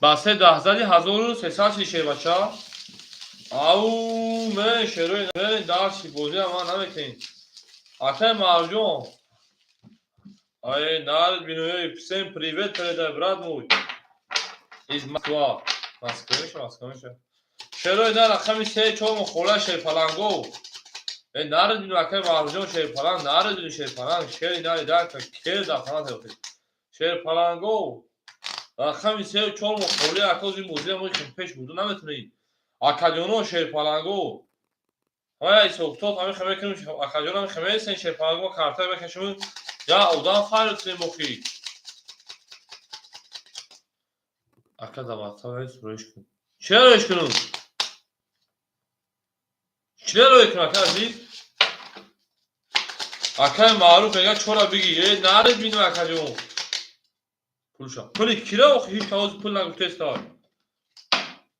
ба се даҳ зади, 1300 шиди, шербача. Ау, мен шерои мен дарси бозиам ман наметен. Акай Маъруфҷон. Ай, нарид бинои, всем привет передай, брат мой. Из Москва. Москва меша, Москва меша. Шерои на рақами се чор хола, шерпаланго. Э, нарид бино, акай Маъруфҷон, шерпаланг, нарид бино, шерпаланг, шери нари дар кер дар фаланг таёфтед. Шерпаланго. Рақами се чор холи, акоз ин бозиам мо пеш бурду наметунӣ. Акаҷоно, шерпаланго. Ҳай, исоқтот ҳами хаме кунем, акаҷон, ҳами хаме сен, шерпаланго, карта мекашем. Я одам файр кунем охи. Ака, да ватсап роиш кун. Чӣ роиш кунам? Чӣ роиш кунам, ака азиз? Акай Маъруф мега чора биги. Э, нарид бинем, акаҷон. Пулша. Пули кира охи, ҳеҷ кас пул нагуфтеста.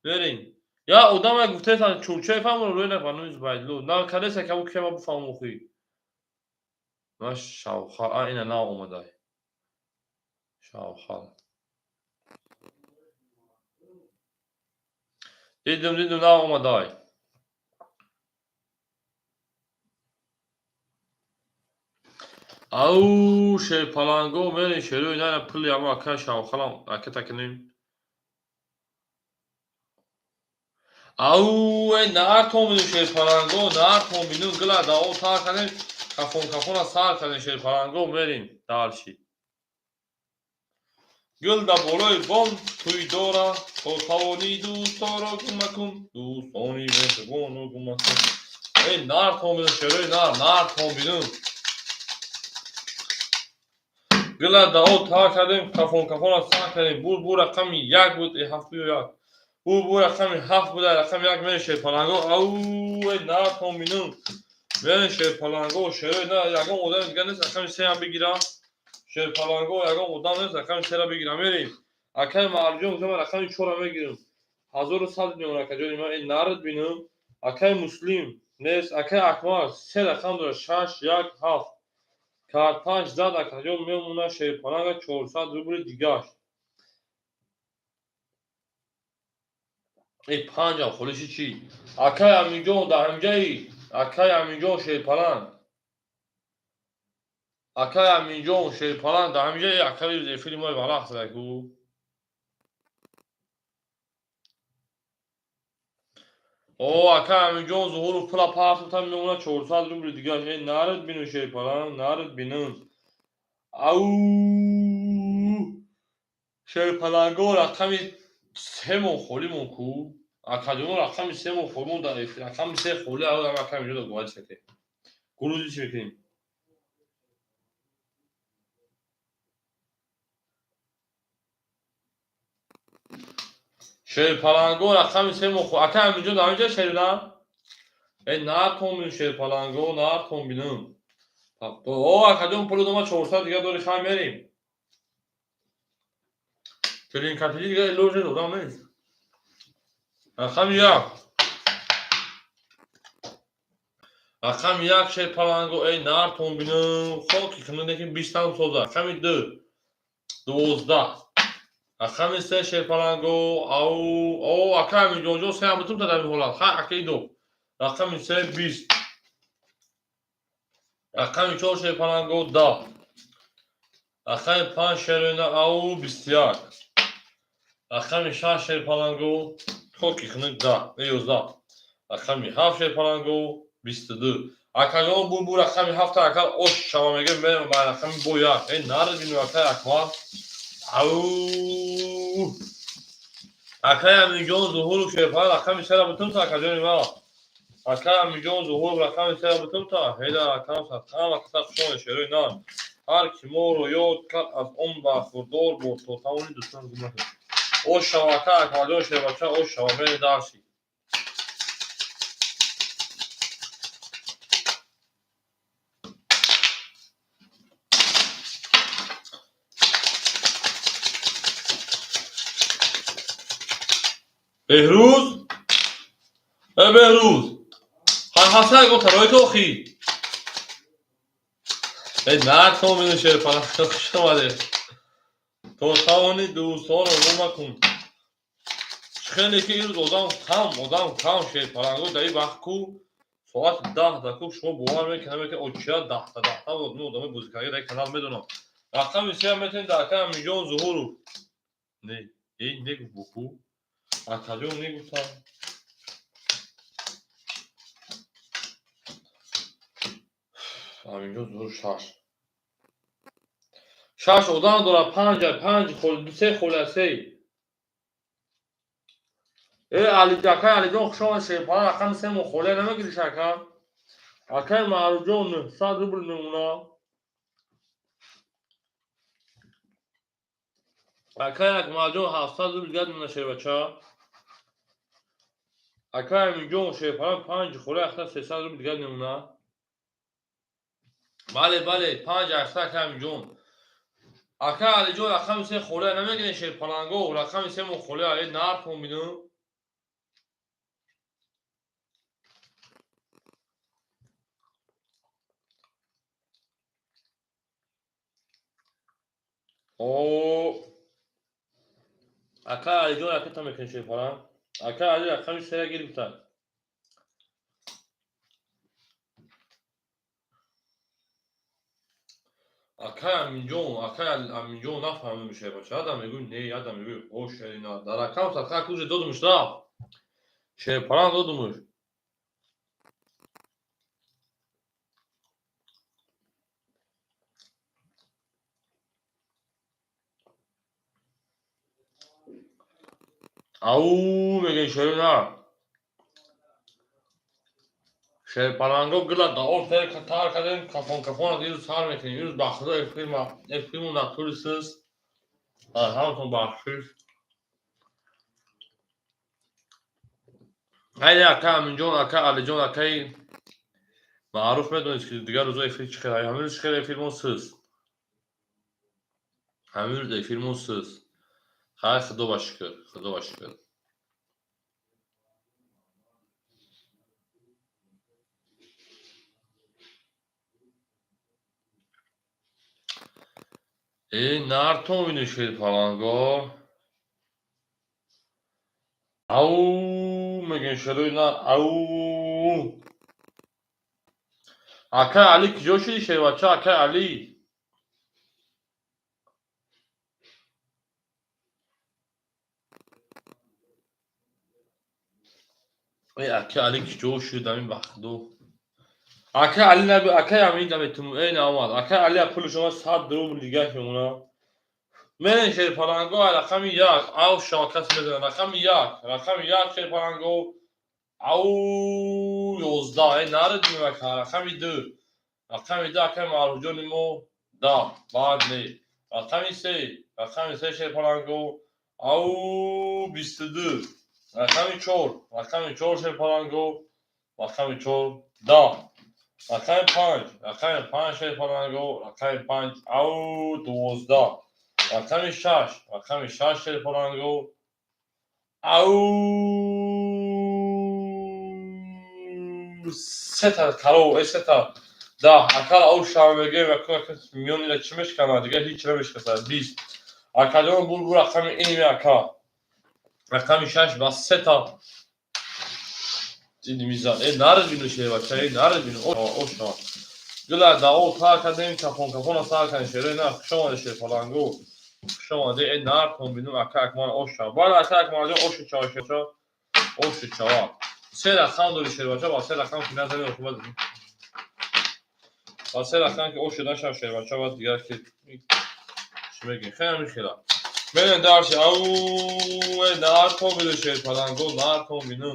Берин. Я одам гуфтеста чурчаи фаҳмон рӯй накун Зубайдлу. На кадеса кабу кема бифаҳмам охи. Ма шавхал, а ина нав омадай. Шавхал. Дидум, дидум, нав омадай. Ау, шерпаланго, мерин, шерои на пули ама ака шавхалам ака такинем. Ау, э, нартон бинум, шерпаланго, нартон бинум, гила дао тар кардем, кафон кафона сар кардем, шерпаланго, мерин дарши. Гул да болои бом тӯй дора, то тавонӣ дӯсторо гум макун, дӯстони меҳрубонро гум макун. Э, нартон бинум, шерои нар, нартон бинум. Гила дао тар кардем, кафон кафона сар кардем, бур бур рақами як буд, э, ҳафту як. Бур бур рақами ҳафт буда, рақами як мерин, шерпаланго. Ау, э, нартон бинум. Мерин, шерпаланго, шерои на, ягон одами дигар нест рақами сеам бигира. Шерпаланго, ягон одам нест рақами сера бигира. Мерем. Акай Маъруфҷон гуфта, ман рақами чора мегирам. 1100 меён, акаҷони ман, э, нарид бинум. Акай Муслим нест, акай Акмал се рақам дорад, шаш, як, ҳафт. Карташ зад, акаҷон, мемона шерпаланга 400 рубли дигаш. Э, панҷам холиши чӣ? Акай Аминҷон, дар ҳамҷаи? Акай Аминҷон, шерпаланг. Акай Аминҷон, шерпаланг, дар ҳамҷаи? Акай эфири мои валақ задаку. О, акай Аминҷон Зуҳуров пула партофта, мемона 400 рубли дигаш. Э, нарид бину, шерпаланг, нарид бинум. Ау! Шерпаланго, рақами семон холимон ку. Акаҷоно, рақами семон холимон дар эфир. Рақами се холи, ау, акай Аминҷон да гувоҳӣ шакем. Гурӯзи чӣ мекунем? Шерпаланго, рақами семон хо. Акай Аминҷон дар ҳамҷа шерина? Э, нартон бинум, шерпаланго, нартон бинум. О, акаҷон, пули дома 400 дигар дори, хай мерем. Келинкатиҷи дигар илоҷ одам нест. Рақами як. Рақами як, шерпаланго, эй, нартон бинум. Хоки кунун ки бистам соза. Рақами ду. 12. Рақами се, шерпаланго, ау, о, акай Аминҷонҷон сеам бутум та дар ин ҳолат. Хай, акаи ду. Рақами се 20. Рақами чор, шерпаланго, 10. Рақами панҷ, шерина, ау, 21. Рақами шаш, шерпаланго, хоки хунук, 10, 11. Рақами ҳафт, шерпаланго, 22. Акаҷон, бу бу рақами ҳафта акал ош шава мега, мерем ба рақами бо як. Э, нарид бинум, акай Акмал. Ау! Акай Аминҷон Зуҳуров, шерпаланг, рақами сера бутум та, акаҷони ман. Акай Аминҷон Зуҳуров, рақами сера бутум та. Ҳеда акам садқам, акаса хушон, шерои нар. Ҳар ки моро ёд кард, аз он бархурдор бод, то тавони дӯстон гум накард. Ош шава, акай Акмалҷон, шербача, ош шава, мери дарси. Беҳрӯз, э Беҳрӯз, ҳаса ягон тарои охи. Э нартон бину, Шерпаланг, хуш омадед. То тавонӣ дӯстонро гум макун. Хеле ки ирӯз одам кам, одам кам, Шерпаланго. Дар ин вақт ку соати 10 да ку, шумо бовар мекунед, намекунед, очия даҳта даҳта буд. Ну одамои бозикарӣ дар канал медонам. Рақами сеам метавонед дар ака Аминҷон Зуҳуров. Не, э негуфт буку. Акаҷон негуфтам. Аминҷон Зуҳуров шаш. Шаш одам дорад, панҷ, панҷ холи, се холи, се. Э Али, акай Алиҷон, хуш омад, Шерпаланг, рақами се мо холия намегириш, ака. Акай Маъруфҷон 900 рубл мемонад. Акай Акмалҷон 700 рубл дигар мемонад, шербача. Акай Аминҷон, Шерпаланг, панҷ холи ахта 300 рубл дигар мемонад. Бале, бале, панҷ ахта, акай Аминҷон. Акай Алиҷон, рақами се холия намегиред, Шерпаланго, рақами се мо холия, э нархон бину. О, акай Алиҷон ракета мекунед, Шерпаланг. Акай Али рақами сера гирифтанд. Акай Аминҷон, акай Аминҷон, нафаҳмидем, шербача. Ядам мегӯй не, ядам мегӯй о шерина. Дар рақам садқа куҷа додумуш рафт. Шерпаланг додумуш. Ау мегӯй шерина. Шерпаланго гила даор тар кардем, кафон кафон ирӯз сар мекунем. Ирӯз ба худо эфирмон дар тӯли сиз. Ҳаматон бахшиш. Айне ака Аминҷон, ака Алиҷон, акаи Маъруф, медонед ки дигар рӯзо эфир чӣ хел, ҳамин рӯз чӣ хел эфирмон сиз. Ҳамин рӯз эфирмон сиз. Хайр, худо ба шукр, худо ба шукр. Э нартон бину, Шерпаланго. Ау мегӯем, шерои нар, ау. Акай Али куҷо шудӣ, шербача, акай Али? Э акай Али куҷо шуд ҳамин ба худо? Акай Али наби, акай Амин наметум, э наомад. Акай Али пули шумо 100 рубл дигар мемонад. Мерем, Шерпаланго, рақами як, ав шумо касе медонад, рақами як, рақами як, Шерпаланго, ау 11, э наредим ака, рақами ду, рақами ду, акай Маъруфҷони мо 10, баъд не. Рақами се, рақами се, Шерпаланго, ау 22, рақами чор, рақами чор, Шерпаланго, рақами чор 10, рақами панҷ, рақами панҷ, Шерпаланго, рақами панҷ, ау 12, рақами шаш, рақами шаш, Шерпаланго, ау сета каро, э сета 10, акал ау шава мегӯем, миёнира чӣ мешканад, дигар ҳеҷ намешкасад, 20. Акаҷон, бур бур рақами иними ака. Рақами шаш ба сета мизад. Э наред бину, шербача, э наред бину, о шава. Гула дао тар кардем, кафон кафона сар кардем, шерои на, хуш омадед, Шерпаланго. Хуш омадед, э нартон бину, ака Акмал ош шава. Бале, ака Акмалҷон, оши чава, шербача, оши чава. Се рақам дори, шербача, ба се рақам ки назани, оқибат ба се рақам ки оши нашав, шербача, баъд дигар ки чӣ мегӯем, хеле ҳамин хела. Мерем дарси, ау э нартон бину, Шерпаланго, нартон бину.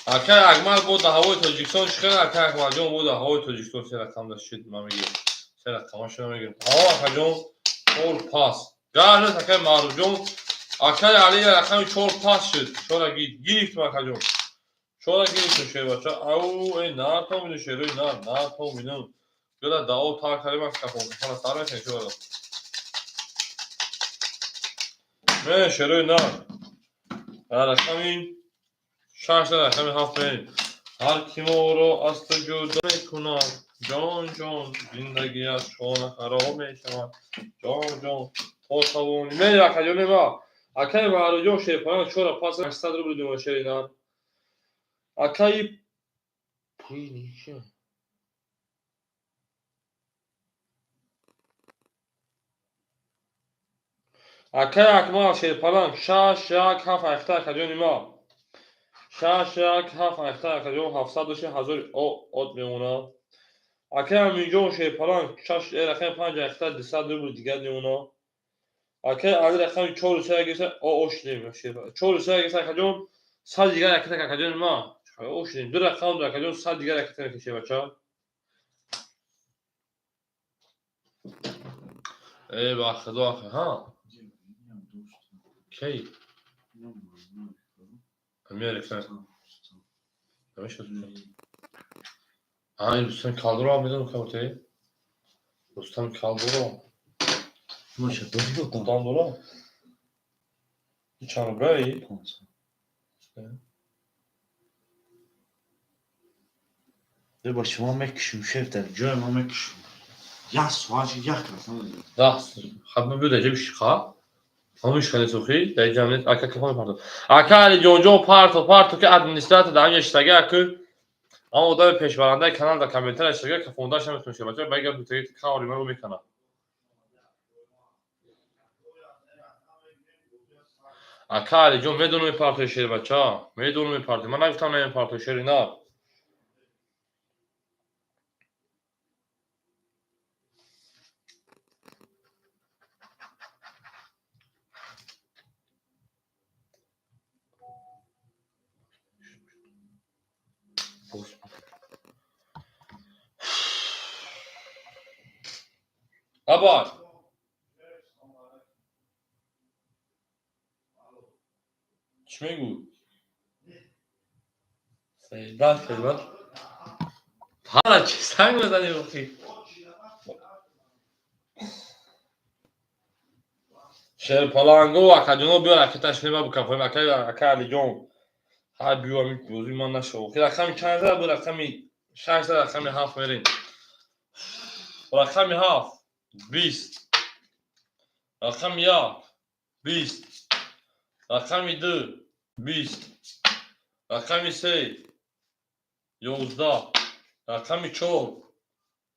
Акай Акмал бо дар ҳавои Тоҷикистон чӣ хел, акай Акмалҷон, бо дар ҳавои Тоҷикистон се рақам да шид, ман мегирам. Се рақамашо мегирам. Ҳаво акаҷон чор пас. Гарнес акай Маъруфҷон, акай Али рақами чор пас шуд. Чора гирифтам, акаҷон. Чора гирифтам, шербача. Ау э нартон бину, шерои нар, нартон бину. Гула дао тар кардем, кафон кафона сар мекунем чора. Не, шерои на. Рақами шаш, рақами ҳафт мерем. Ҳар ки моро аз ту ҷудо мекунад, ҷон, ҷон, зиндагӣ аз шона хароб мешавад. Ҷон, ҷон, то тавони. Мерем, акаҷони ма. Акаи Маҳруҷон, шерпаланг чора пас 800 рубл дума, шери нар. Акаи пуини чи? Акаи Акмал, шерпаланг шаш як ҳафт айхта, акаҷони ма. Шаш як ҳафт айхта, акаҷон, 700 доши ҳазори от мемонад. Акаи Аминҷон, шерпаланг шаш рақами панҷ айхта 200 рубл дигар мемонад. Акаи Али рақами чору се гирифта, о шудем. Чору се гирифта, акаҷон, 100 дигар ракета, акаҷони ма. О шудем. Ду рақам, акаҷон, 100 дигар ракета мекашем, бача. Э, ба худо, ака, ҳа? Кей? Америка. Намешад. А, ин Рустам Калдуро медонам каботе? Рустам Калдуро. Маша, дори одам. Одам дора? Чанд рубляи? Деба шумо мекушим, шеф, дар ҷои ма мекушим. Як соат як расам. Даҳ. Хаб буда, ҷаби шиқа? Ҳамин шиқа несухи? Дар ҷам нест. Ака кафон парто. Ака Алиҷонҷон, парто, парто, ки администратор дар ҳамин иштага, аку ҳам одами пешбарандаи канал дар комментария иштага, кафондааш наметавон шуд. Бача, ба гап гуфтаги каври маро мекунад. Ака Алиҷон, медонам мепартои, шери бача. Медонам мепартои. Ман нагуфтам намепартои, шери на. Абар. Чӣ мегӯ? Саҷда хидмат. Ҳара чӣ санг мезанӣ охи? Шерпаланго, акаҷоно, биё ракеташ неба букафоем, ака, ака Алиҷон. Ҳа, биё, ами бозӣ ман нашав. Охи рақами чанд зада буд? Рақами шаш зада, рақами ҳафт мерем. Рақами ҳафт 20. Рақами як 20. Рақами ду 20. Рақами се 11. Рақами чор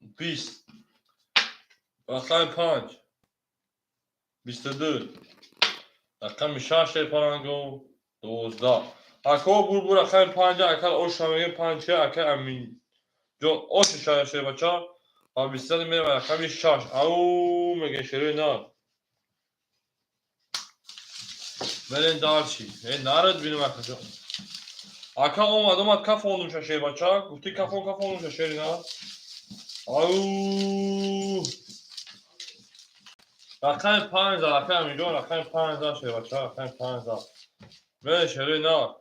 20. Рақами панҷ 22. Рақами шаш, шерпаланго, 12. Ако бурбу рақами панҷа, ака оша мегем панҷ, ака Аминҷон оша шая, шербача. Ва бистад мерем рақами шаш. Ау мегем, шерои на. Мерем дальше. Э, нарад бинем, акаҷон. Ака омад, омад, кафондумша, шербача. Гуфти кафон, кафондумша, шери на. Ау. Рақами панҷ зад, ака Аминҷон, рақами панҷ зад, шербача, рақами панҷ зад. Мерем, шерои на.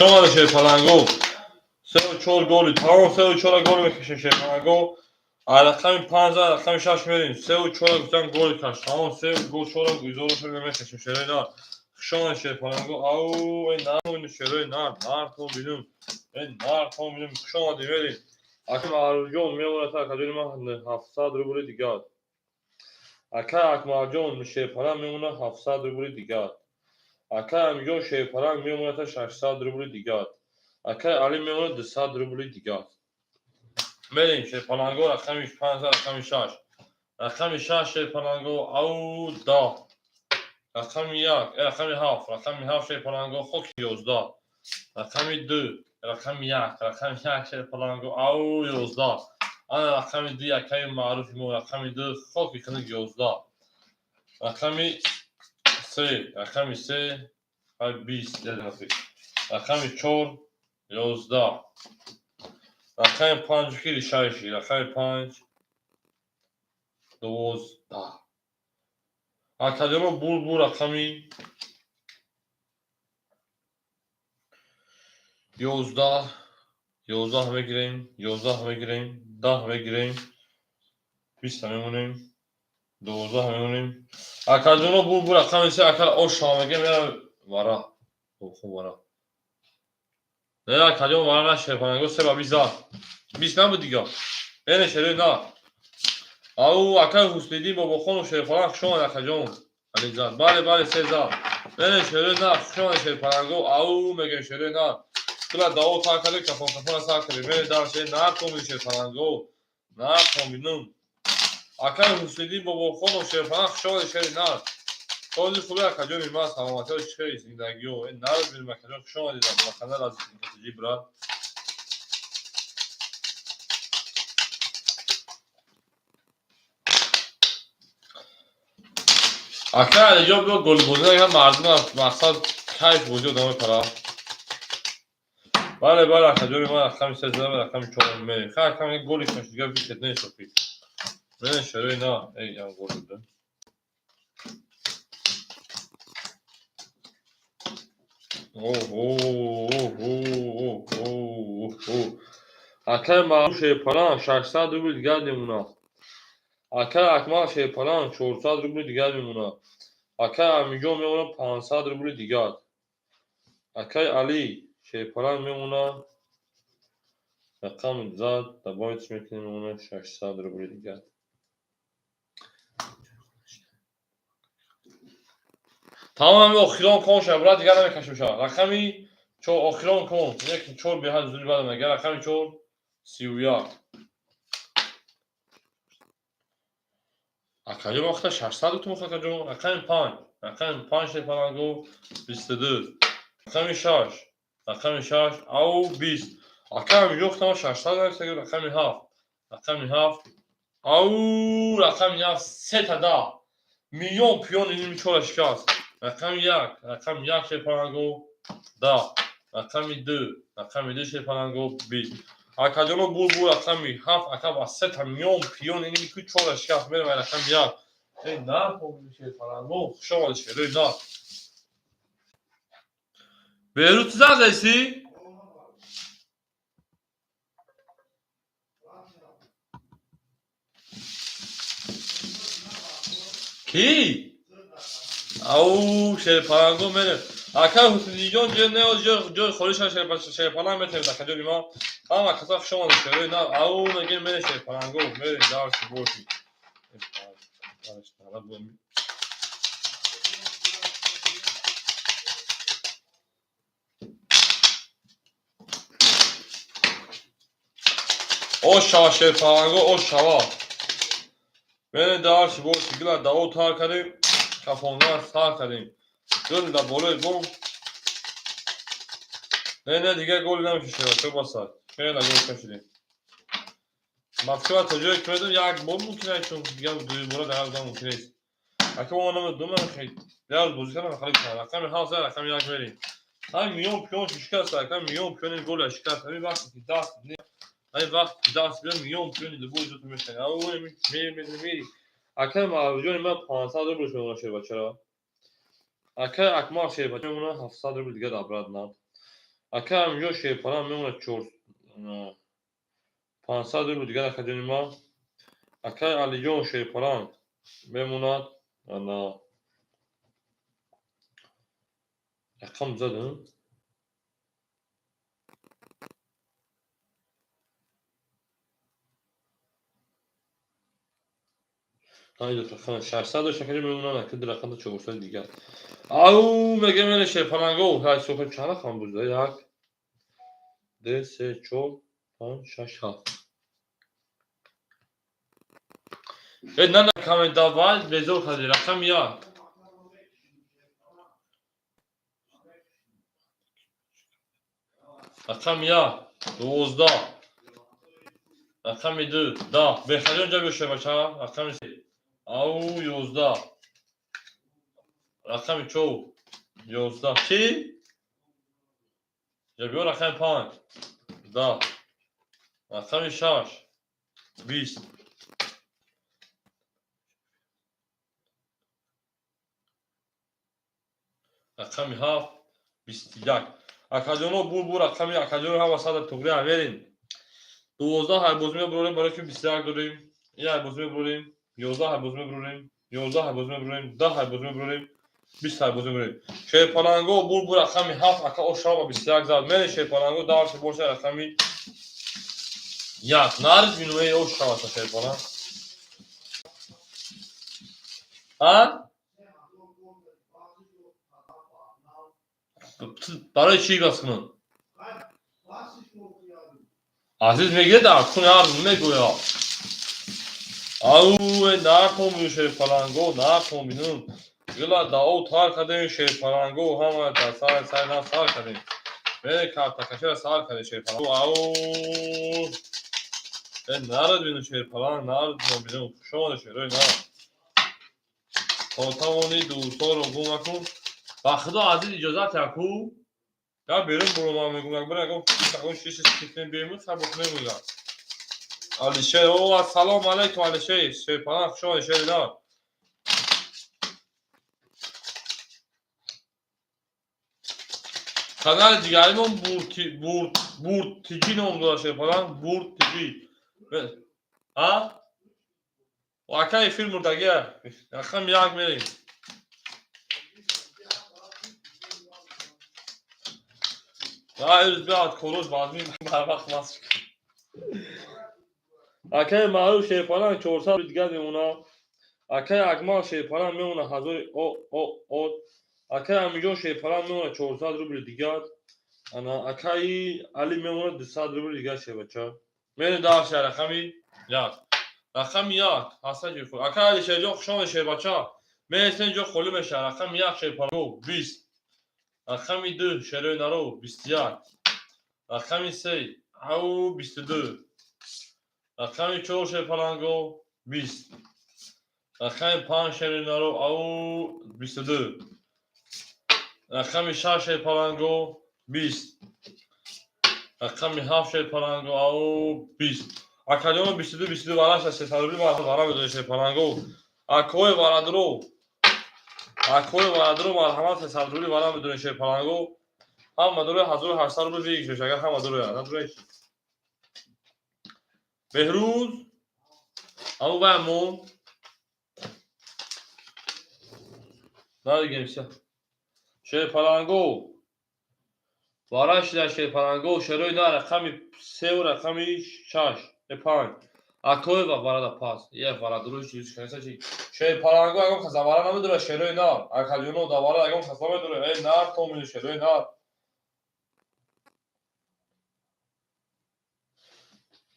Шомада, шерпаланго. Сеу чор голи, тамом, сеу чора гол мекашем, шерпаланго. А рақами панҷ, рақами шаш мерем. Сеу чора гуфтан голи каш. Тамом, сеу гол чора изоро мекашем, шерои нар. Хушомада, шерпаланго. Ау, эй нар, шерои нар, нар то бинум. Эй нар то бинум. Хушомадӣ, мерем. Ака Маъруфҷон мемонад, акаҷони ман, 700 рубли дигар. Ака Акмалҷон, шерпаланг мемонад 700 рубли дигар. Ака Амиҷон, шерпаланг мемонад 600 рубли дигар. Акаи Али мемонад 200 рубли дигар. Мерем, шерпаланго, рақами панҷ, рақами шаш. Рақами шаш, шерпаланго, ау, 10. Рақами як, рақами ҳафт, рақами ҳафт, шерпаланго, хоки, 11. Рақами ду, рақами як, рақами як, шерпаланго, ау, 11. Ана рақами ду, акаи маъруфи мо, рақами ду, хоки хунук, 11. Рақами Се, рақами се, 20, рақами чор, 11, рақами панҷ ки решающий, рақами панҷ, 12. Акаҷоно, бурд, рақами 11, 11 мегирем, 11 мегирем, 10 мегирем, 20 мемонем, 12 мемонем. Акаҷоно, бурд, рақами се. Ака, оша мегем, вара хуб, вара не, акаҷон, вара на. Шерпананго се ба 20 зад, 20 набуд дига. Эне шерои на. Ау, акаи Ҳусниддин Бобохонов, Шерпаланг, хуш омад, акаҷон. Ализад, бале, бале, се зад. Эне шерои на, хуш омад, Шерпаланго. Ау, мегем, шерои на. Тула даво тар кардем, кафон кафона сар кардем. Мере дар шер на комин, Шерпаланго. На коминум. Акаи Ҳусниддин Бобохонов, Шерпаланг, хуш омад, шери на. Този хуби, акаҷони ман, саломатиҳо, чӣ хел зиндагиҳо? Э, нарӯз бинем, акаҷон, хуш омадед ба канал аз КТЖ, брат. Ака Алиҷон, биё голбозӣ накард, мардум мақсад кайф бозӣ одам мепара. Бале, бале, акаҷони ман, рақами се зада, рақами чор мерем. Ха, акам голи кашид, дигар фикрет нест охи. Мене шерои на, эй, ям гол буда. Оҳо, оҳо. Акаи Маъруф Шерпаланг 600 рубли дигар мемонад. Акаи Акмал Шерпаланг 400 рубли дигар мемонад. Акаи Амиҷон мемонад 500 рубли дигар. Акаи Али Шерпаланг мемонад, рақам зад, добавить мекунем, мемонад 600 рубли дигар. Тамоми охирон кон шава, брат, дигар намекашем шава. Рақами чор, охирон кон, як чор беҳад зуди бадам мегар, рақами чор, 31. Акаҷон, вақта 600 гуфтум, акаҷон, рақами панҷ, рақами панҷ, Шерпаланго, 22, рақами шаш, рақами шаш, ау, 20. Ака Амиҷон, гуфтам 600 нависта, рақами ҳафт, рақами ҳафт, ау, рақами ҳафт, сета 10. Миллион пиёни ними чора шикаст. Рақами як, рақами як, Шерпаланго, 10, рақами ду, рақами ду, Шерпаланго, 20. Акаҷоно, бур, рақами ҳафт, ака ба сета миллион пиёни ними ку чора шикаст, мерем рақами як. Эй, на, Шерпаланго, хуш омадӣ, шерои на. Берут задаси? Ки? Ау, Шерпаланго, мерем. Ака Ҳусниддинҷон, ҷо не, ҷои холиша Шерпаланг метавонед, акаҷони ман. Ҳама каса хуш омадед, шерои на. Ау, мегем, мерем, Шерпаланго, мерем, дарси боши. Ош шава, Шерпаланго, ош шава. Мерем, дарси боши, гила даво тар кардем, кафондан сар кардем. Гул дар болои бом. Не, не, дигар голи намеша, шева, чо басад. Хеле гол кашидем. Мафкива то ҷое ки медонам, як бор мумкин аст, чун дигар дуюмбора дар як мумкин нест. Ака мо намедонам, хеле як рӯз бозӣ кардам, хеле рақами ҳафт, рақами як мерем. Ҳамин миллион пиён шикаст, ака, миллион пиёни голя шикаст. Ҳамин вақте ки даст, ҳамин вақте ки даст биёд, миллион пиёни любой ҷото мешканӣ. Ау, мери, мери, мери. Акаи Маъруфҷони ман 500 рубл мемонад, шербачара. Акаи Акмал Шербача мемонад 700 рубл дигар обратно. Акаи Амиҷон Шерпаланг мемонад чор 500 рубл дигар, акаҷони ман. Акаи Алиҷон Шерпаланг мемонад ана рақам задам. 600 дошт, акаҷон, мемонад ака ду рақамда 400 дигар. Ау, мегем, мене, Шерпаланго, ҳай, чанд рақам буд? Як, ду, се, чор, панҷ, шаш, ҳафт. Э, на, на, комментавал безор кардӣ. Рақами як. Рақами як, 12. Рақами ду, 10. Бехаҷон, ҷа биё, шербача. Рақами се. Ау, 11. Рақами чор, 11. Чӣ? Биё, рақами панҷ, 10. Рақами шаш, 20. Рақами ҳафт, 21. Акаҷоно, бур рақами акаҷоно ҳама сада туғри аверин. 12 ҳайбоз мебурорем, барои ки 21 дорем. Ин ҳайбоз мебурорем, 11 ҳайбоз мебурорем, 11 ҳайбоз мебурорем, 10 ҳайбоз мебурорем, 20 ҳайбоз мебурорем. Шерпаланго бур рақами ҳафт, ака ошаба 21 зад. Мере шерпаланго дарси боша рақами як. Нарз бинуе ошаваса шерпаланг. А? Барои чӣ газ кунам? Азиз мегирад, акун ҳар мегӯяд. Ау, накун шерпаланго, накун бинум. Гила дао тар кардем шерпаланго, ҳама дар сар сар на сар кардем. Мере картакашира сар кардем шерпаланго. Ау, нарад бинум шерпаланг, нарад бинум. Хуш омада шерои на. То тавонӣ дӯстонро гум накун. Ба худо азиз иҷозат яку. Я берун буру ман мегум, як бара ягон ягон шиш кифтем бемун сабук мегӯям. Алишер, о, ассалому алайкум Алишер, шерпаланг хуш омадӣ шери на. Канали дигаримон Буртиҷи ном дорад шерпаланг, Буртиҷи. А? Ака эфир мурдагия. Рақам як мерем. Биад корош базми барвақт маст. Акаи маъруф шерпаланг 400 дигар мемонад. Акаи Акмал шерпаланг мемонад ҳазори о. Акаи Амиҷон шерпаланг мемонад 400 рубли дигар. Ана акаи Али мемонад 200 рубли дигар шербача. Мерем дарси рақами як. Рақами як ҳасан ҷой. Акаи Али шерҷон хуш омадед шербача. Мересем ҷо холӣ мешавад. Рақами як шерпаланг 20. Рақами ду шерои наро 21. Рақами се ау 22. Рақами чор шерпаланго 20. Рақами панҷ шерои наро ау 22. Рақами шаш шерпаланго 20. Рақами ҳафт шерпаланго ау 20. Акаҷоно 22 22 вараша 300 рубли вара медонед шерпаланго. Акои варадро акои варадро марҳамат 300 рубли вара медонед шерпаланго. Ҳама дорои 1800 рубли выигрыш агар ҳама дороя. Надорои чӣ? Беҳрӯз ҳаму вай мон. Надигем ся. Шерпаланго вара шида шерпаланго шерои на рақами севу рақами шаш панҷ. Акоева варада пас. Е варадро чиз чи? Шерпаланго ягон кас вара намедорад шерои нар. Акаҷоно да вара ягон кас намедорад. Э нар томини шерои нар.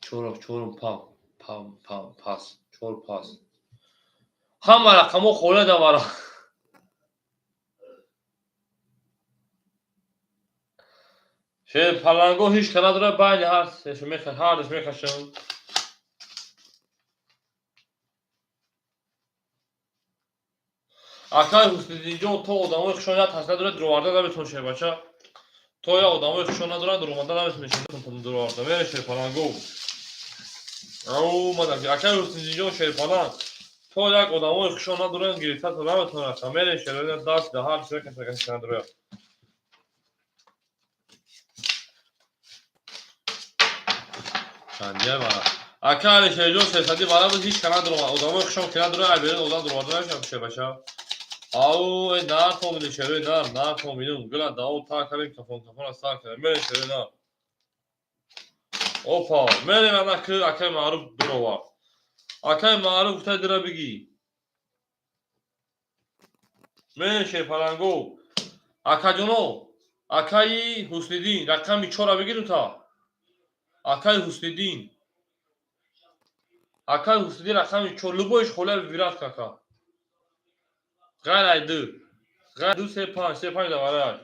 Чорум чорум па па па пас. Чор пас. Ҳама рақамҳо холия да вара. Шерпаланго ҳеҷ ка надорад байни ҳар сешу ҳардуш мекашам. Акаи Ҳусниддинҷон то одамои хушон як тас надорад дуроварда наметавон шербача. То як одамои хушон надоранд дуромада наметавон дуроварда. Мере шерпаланго. Ау мадак акаи Ҳусниддинҷон шерпаланг то як одамои хушон надоранд гирифта наметавонад. Мере шербача даст да ҳар чиз каса надорад. Чандия вара. Ака Алишерҷон сесади вара буд ҳеҷ ка надорад. Одамои хушон ки надорад ай берун одам дуроварда намешавад шербача. Ау, нар томини шерои нар, нар томинум. Гила дао тар кардем кафон кафона сар кардем. Мерем шерои нар. Опа, мерем ана ки акаи маъруф дуровард. Акаи маъруф гуфта дира бигӣ. Мерем шерпаланго. Акаҷоно, акаи Ҳусниддин, рақами чора бигирем та. Акаи Ҳусниддин. Акаи Ҳусниддин рақами чор, любоиш холия вират кака. Ғайр ай ду. Ғайр ду се панҷ, се панҷ даварай.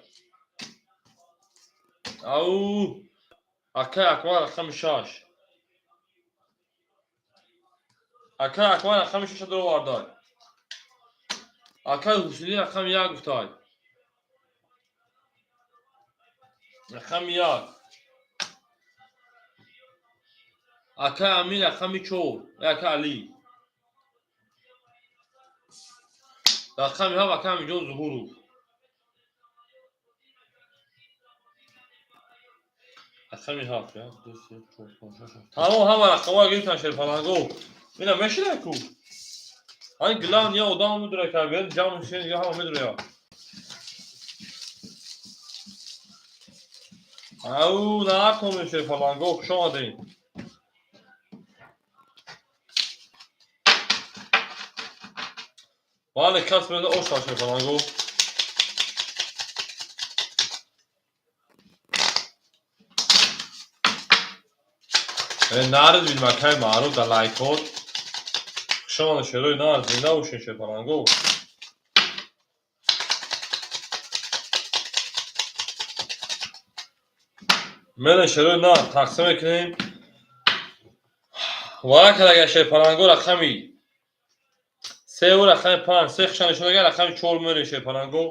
Ау, акаи Акмал рақами шаш. Акаи Акмал рақами шаша дуровардай. Акай Ҳусайнӣ рақами 1 гуфтай. Рақами 1. Акай Амин рақами 4. Акай Алӣ. Рақами 7 акай Аминҷон Зуҳуров. Рақами 7, 1, 2, 3, 4, 5, 6, 7. Тамом ҳама рақамҳоро гирифтан шерпаланго. Ина мешинай ку? Ҳамин главный я одам медура ка бен ҷамъ шин я ҳама медура. Ау, наартон шерпаланго, хуш омадед. Бале, кас меда ош шерпаланго. Нард бин макай маъруф дар лайкот. Хуш омадед шерои нар, зинда бошед шерпаланго. Мерем шерои нар тақсим мекунем. Варака агар шерпаланго рақами 3 ва рақами 5, 3 хушан нишон агар рақами 4 мерем шерпаланго.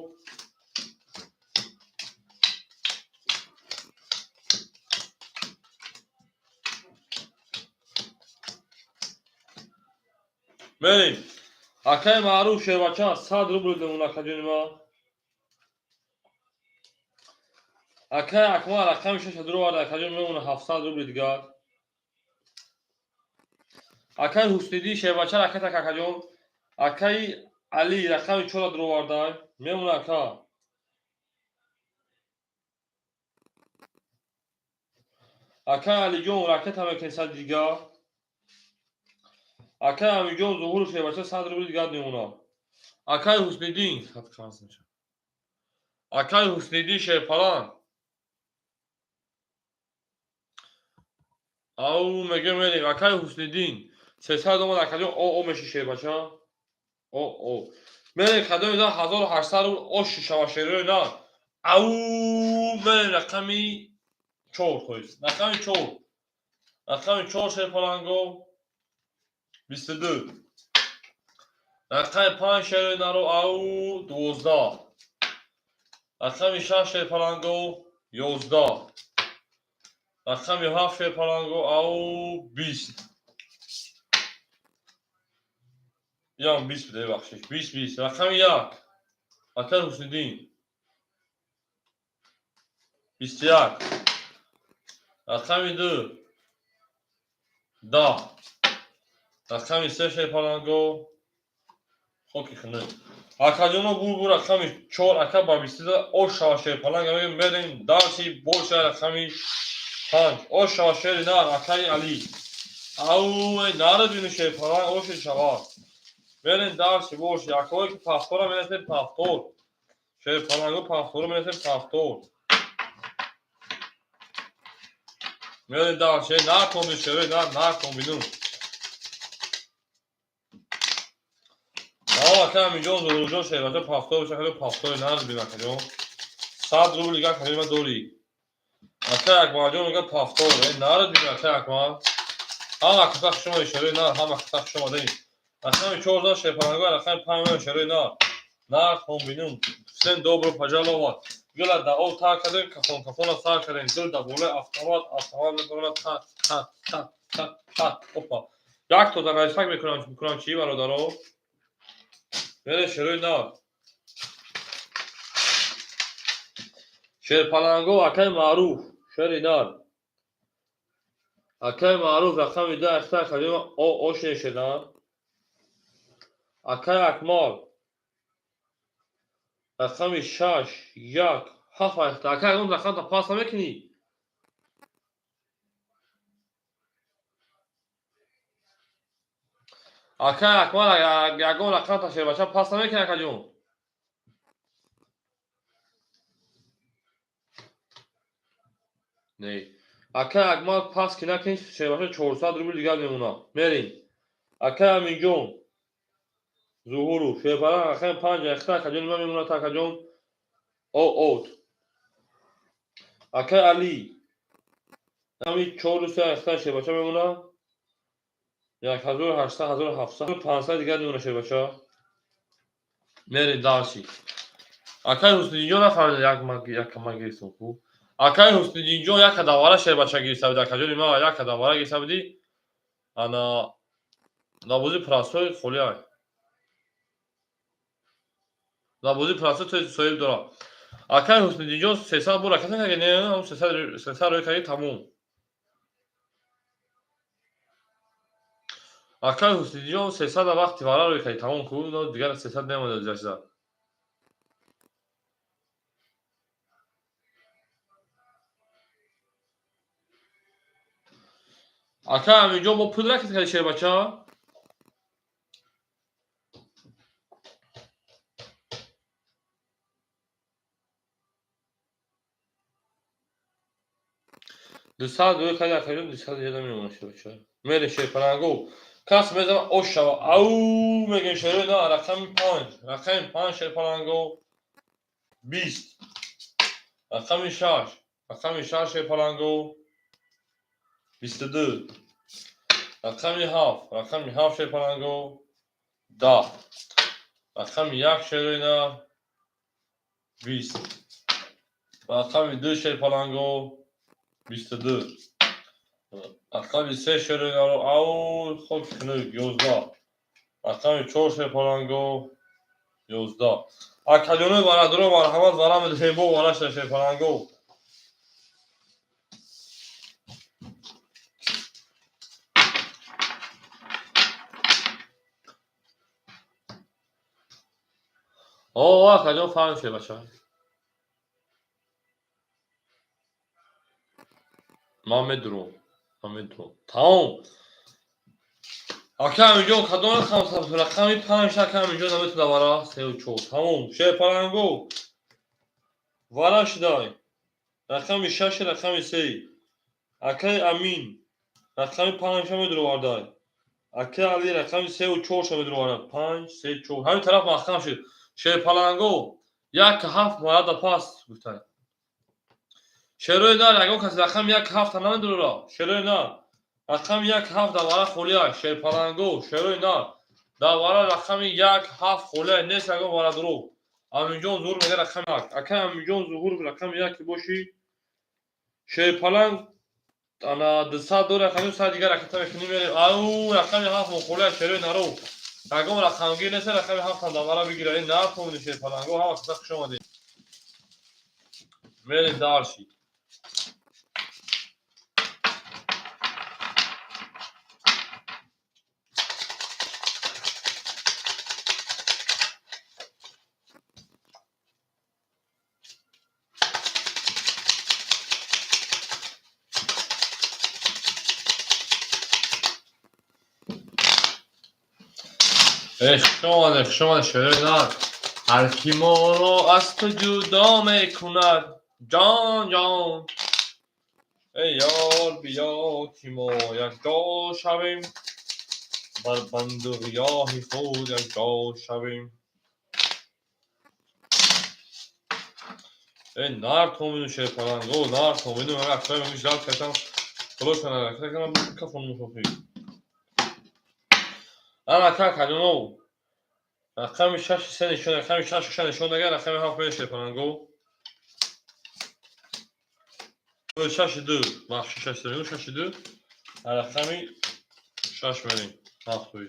Мерем. Акай маъруф шербача 100 рубл мемона акаҷони ман. Акай Акмал рақами 6 дуроварда акаҷон мемона 700 рубли дигар. Акай Ҳусниддин шербача ракета акаҷон. Акай Алӣ рақами 4 дуроварда мемона ака. Акай Алиҷон ракета мекунед 100 дигар. Акай Амиҷон Зуҳуров шербача 100 рубли дигар мемона. Акай Ҳусниддин Акай Ҳусниддин шерпалан. Ау мега мерем. Акай Ҳусниддин 300 омад акаҷон о о меши шербача. О о. Мерем кадоми да 1800 рубл ош шава шерои на. Ау мерем рақами 4 тоист. Рақами 4. Рақами 4 шерпаланго. 22. Рақами 5 шерои наро ау 12. Рақами 6 шерпаланго 11. Рақами 7 шерпаланго ау 20. Ям 20 буде, бахшиш. 20 20. Рақами 1. Акай Ҳусниддин. 21. Рақами 2. 10. Рақами 3 шерпаланго хоки хунук. Акаҷоно бур рақами 4 ака ба 22 ош шава шерпаланга мегӯем мерем дарси боша рақами 5 ош шава шери нар акаи Алӣ. Ау нарад бину шерпаланг оши шава. Мерем дарси боши акое ки пафтора мерасем пафтор. Шерпаланго пафторо мерасем пафтор. Мерем дарси након шери нар након бину. Ака Амиҷон Зуҳурҷон шербача пафтор боша хеле пафтори нарз бин акаҷон. 100 рубл дигар калима дорӣ. Акай Акмалҷон мега пафтор. Нарз бин акай Акмал. Ҳама каса хуш омадед шерои нар, ҳама каса хуш омадед. Рақами 14 шерпаланго, рақами 5 шерои нар. Нар хонбинум. Всем добро пожаловать. Гила да об тар кардем, кафон кафона сар кардем. Дил да болои автомат, автомат метавонад та та та та та. Опа. Як то дар мекунам чӣ бародаро? Мере шерои нар. Шерпаланго акай маъруф, шери нар. Акай маъруф рақами 2 ахта калима о о шешедан. Акай Акмал рақами 6 1 7 ахта. Акай он рақамта пас намекунӣ? Акай Акмал ягон рақамта шербача пас намекунӣ акаҷон? Не. Акай Акмал пас ки накунӣ шербача 400 рубл дигар мемонад. Мерем. Акай Аминҷон Зуҳуров шерпаланг рақами 5 ахта акаҷон ман мемонад акаҷон о от. Акай Алӣ рақами 4 3 ахта шербача мемонад. 1800 1700 500 дигар мемонад шербача. Мерем дальше. Акай Ҳусниддинҷон нафаҳмида як ман гирифтам ку. Акай Ҳусниддинҷон як давара шербача гирифта буди, акаҷони ман як давара гирифта буди. Ана набози простой холӣ ай. Набози простой соҳиб дорад. Акай Ҳусниддинҷон 300 бор ракета кард, не, 300 рӯй карди тамом. Акай Ҳусниддинҷон 300 вақти вара рӯй карди тамом ку, дигар 300 намонда гузашта. Ака Аминҷон бо пул ракет карди шербача? Дусад рӯй карди акаҷон, 200 ҷада мемонад шербача. Мерем шерпаланго. Кас мезанад ош шава. Ау мегӯем шерои на рақами 5. Рақами 5 шерпаланго 20. Рақами 6. Рақами 6 шерпаланго 22. Рақами 7. Рақами 7 шерпаланго 10. Рақами 1 шерои на 20. Рақами 2 шерпаланго 22. Рақами 3 шерои наро ау хок хунук 11. Рақами 4 шерпаланго 11. Акаҷонои бародаро марҳамат вара медиҳем бо вара шерпаланго. О, акаҷон фаҳм шербача. Ман медурам. Ман медурам. Тамом. Ака Аминҷон кадом рақам сабт? Рақами 5 ака Аминҷон наметуна вара 3 4. Тамом. Шерпаланго. Вара шудай. Рақами 6 рақами 3. Акаи Амин рақами 5 медуровардай. Акаи Али рақами 3 4 медуровард. 5 3 4. Ҳамин тараф маҳкам шуд. Шерпаланго 1 7 мояда пас гуфтай. Шерои нар ягон кас рақами 1 7 намедурора. Шерои нар рақами 1 7 дар вара холия. Шерпаланго шерои нар дар вара рақами 1 7 холия нест ягон вара дурӯғ. Аминҷон Зуҳур мега рақами 1. Акай Аминҷон Зуҳур рақами 1 бошӣ. Шерпаланг ана 200 дора рақами 100 дигар ракета мекунӣ мерем. Ау рақами 7 холия шерои наро. Ягон рақамгир нест рақами 7 дар вара бигира. Ин нар помни шерпаланго ҳама каса хуш омадед. Мерем дальше. Хуш омадед, шерои нар. Ҳар ки моро аз ту ҷудо мекунад, ҷон ҷон. Эй ёр биё ки мо якҷо шавем, бар банду гиёҳи худ якҷо шавем. Эй нар томину шерпаланго, нар томину аксар мегӯ жал кашам, хулоса накардам, кафон мушофӣ. Ана ака акаҷонов рақами 6 3 нишон, рақами 6 6 нишон дагар, рақами 7 меша шерпаланго. 6 2, бахши 6 3, 6 2, рақами 6 мерем, 7 тои.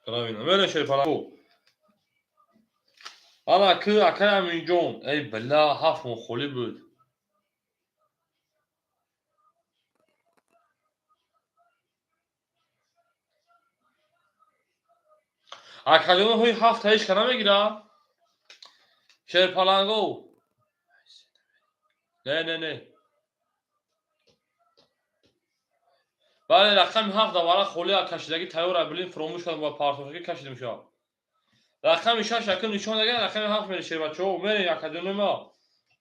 Правильно, мерем шерпаланго. Ана ки акай Аминҷон, эй била 7 мо холӣ буд. Акаҷонҳои 7 ҳеҷ ка намегирад? Шерпаланго. Не, не, не. Бале, рақами 7 дар вара холӣ кашидагӣ тайёр блин фуромӯш кардам, ба партофагӣ кашидем шуд. Рақами 6 акм нишон даган, рақами 7 мере шербачаҳо, мере акаҷонои ма.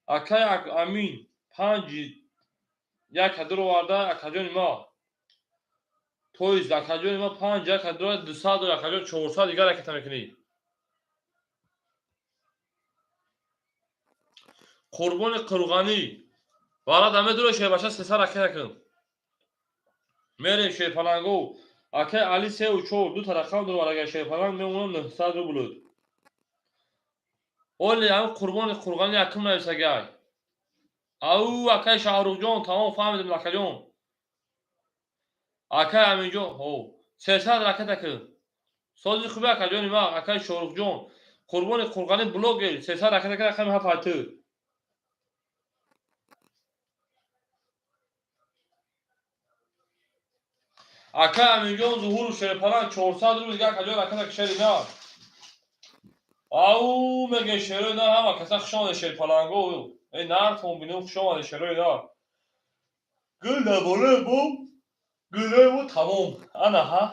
Акай Амин 5 1 2 оварда акаҷони ма. Тоиз акаҷони ма 5 1 2 200 акаҷон 400 дигар ракета мекунӣ. Қурбони Қурғанӣ. Вара даме дуро шербача 300 ракета кун. Мерем шерпаланго. Акай Али сеу чор, дута рақам дорад, агар шерпаланг мемонад 900 рубл. Оли ҳам Қурбони Қурғани якум нависагай. Ау, акай Шаҳрухҷон, тамом фаҳмидем, акаҷон. Акай Аминҷон, ҳо, 300 ракета кун. Сози хуби акаҷони ма, акай Шоҳрухҷон. Қурбони Қурғани блогер, 300 ракета кун, рақами ҳафт айту. Акай Аминҷон Зуҳуру шерпаланг 400 рубл дига, акаҷон, ракета кишери на. Ау, меге шерои нар, ҳама каса хуш омаде шерпаланго. Эй нартон бинем, хуш омаде шерои нар. Гул дар болои бом, гулои мо тамом. Ана ҳа.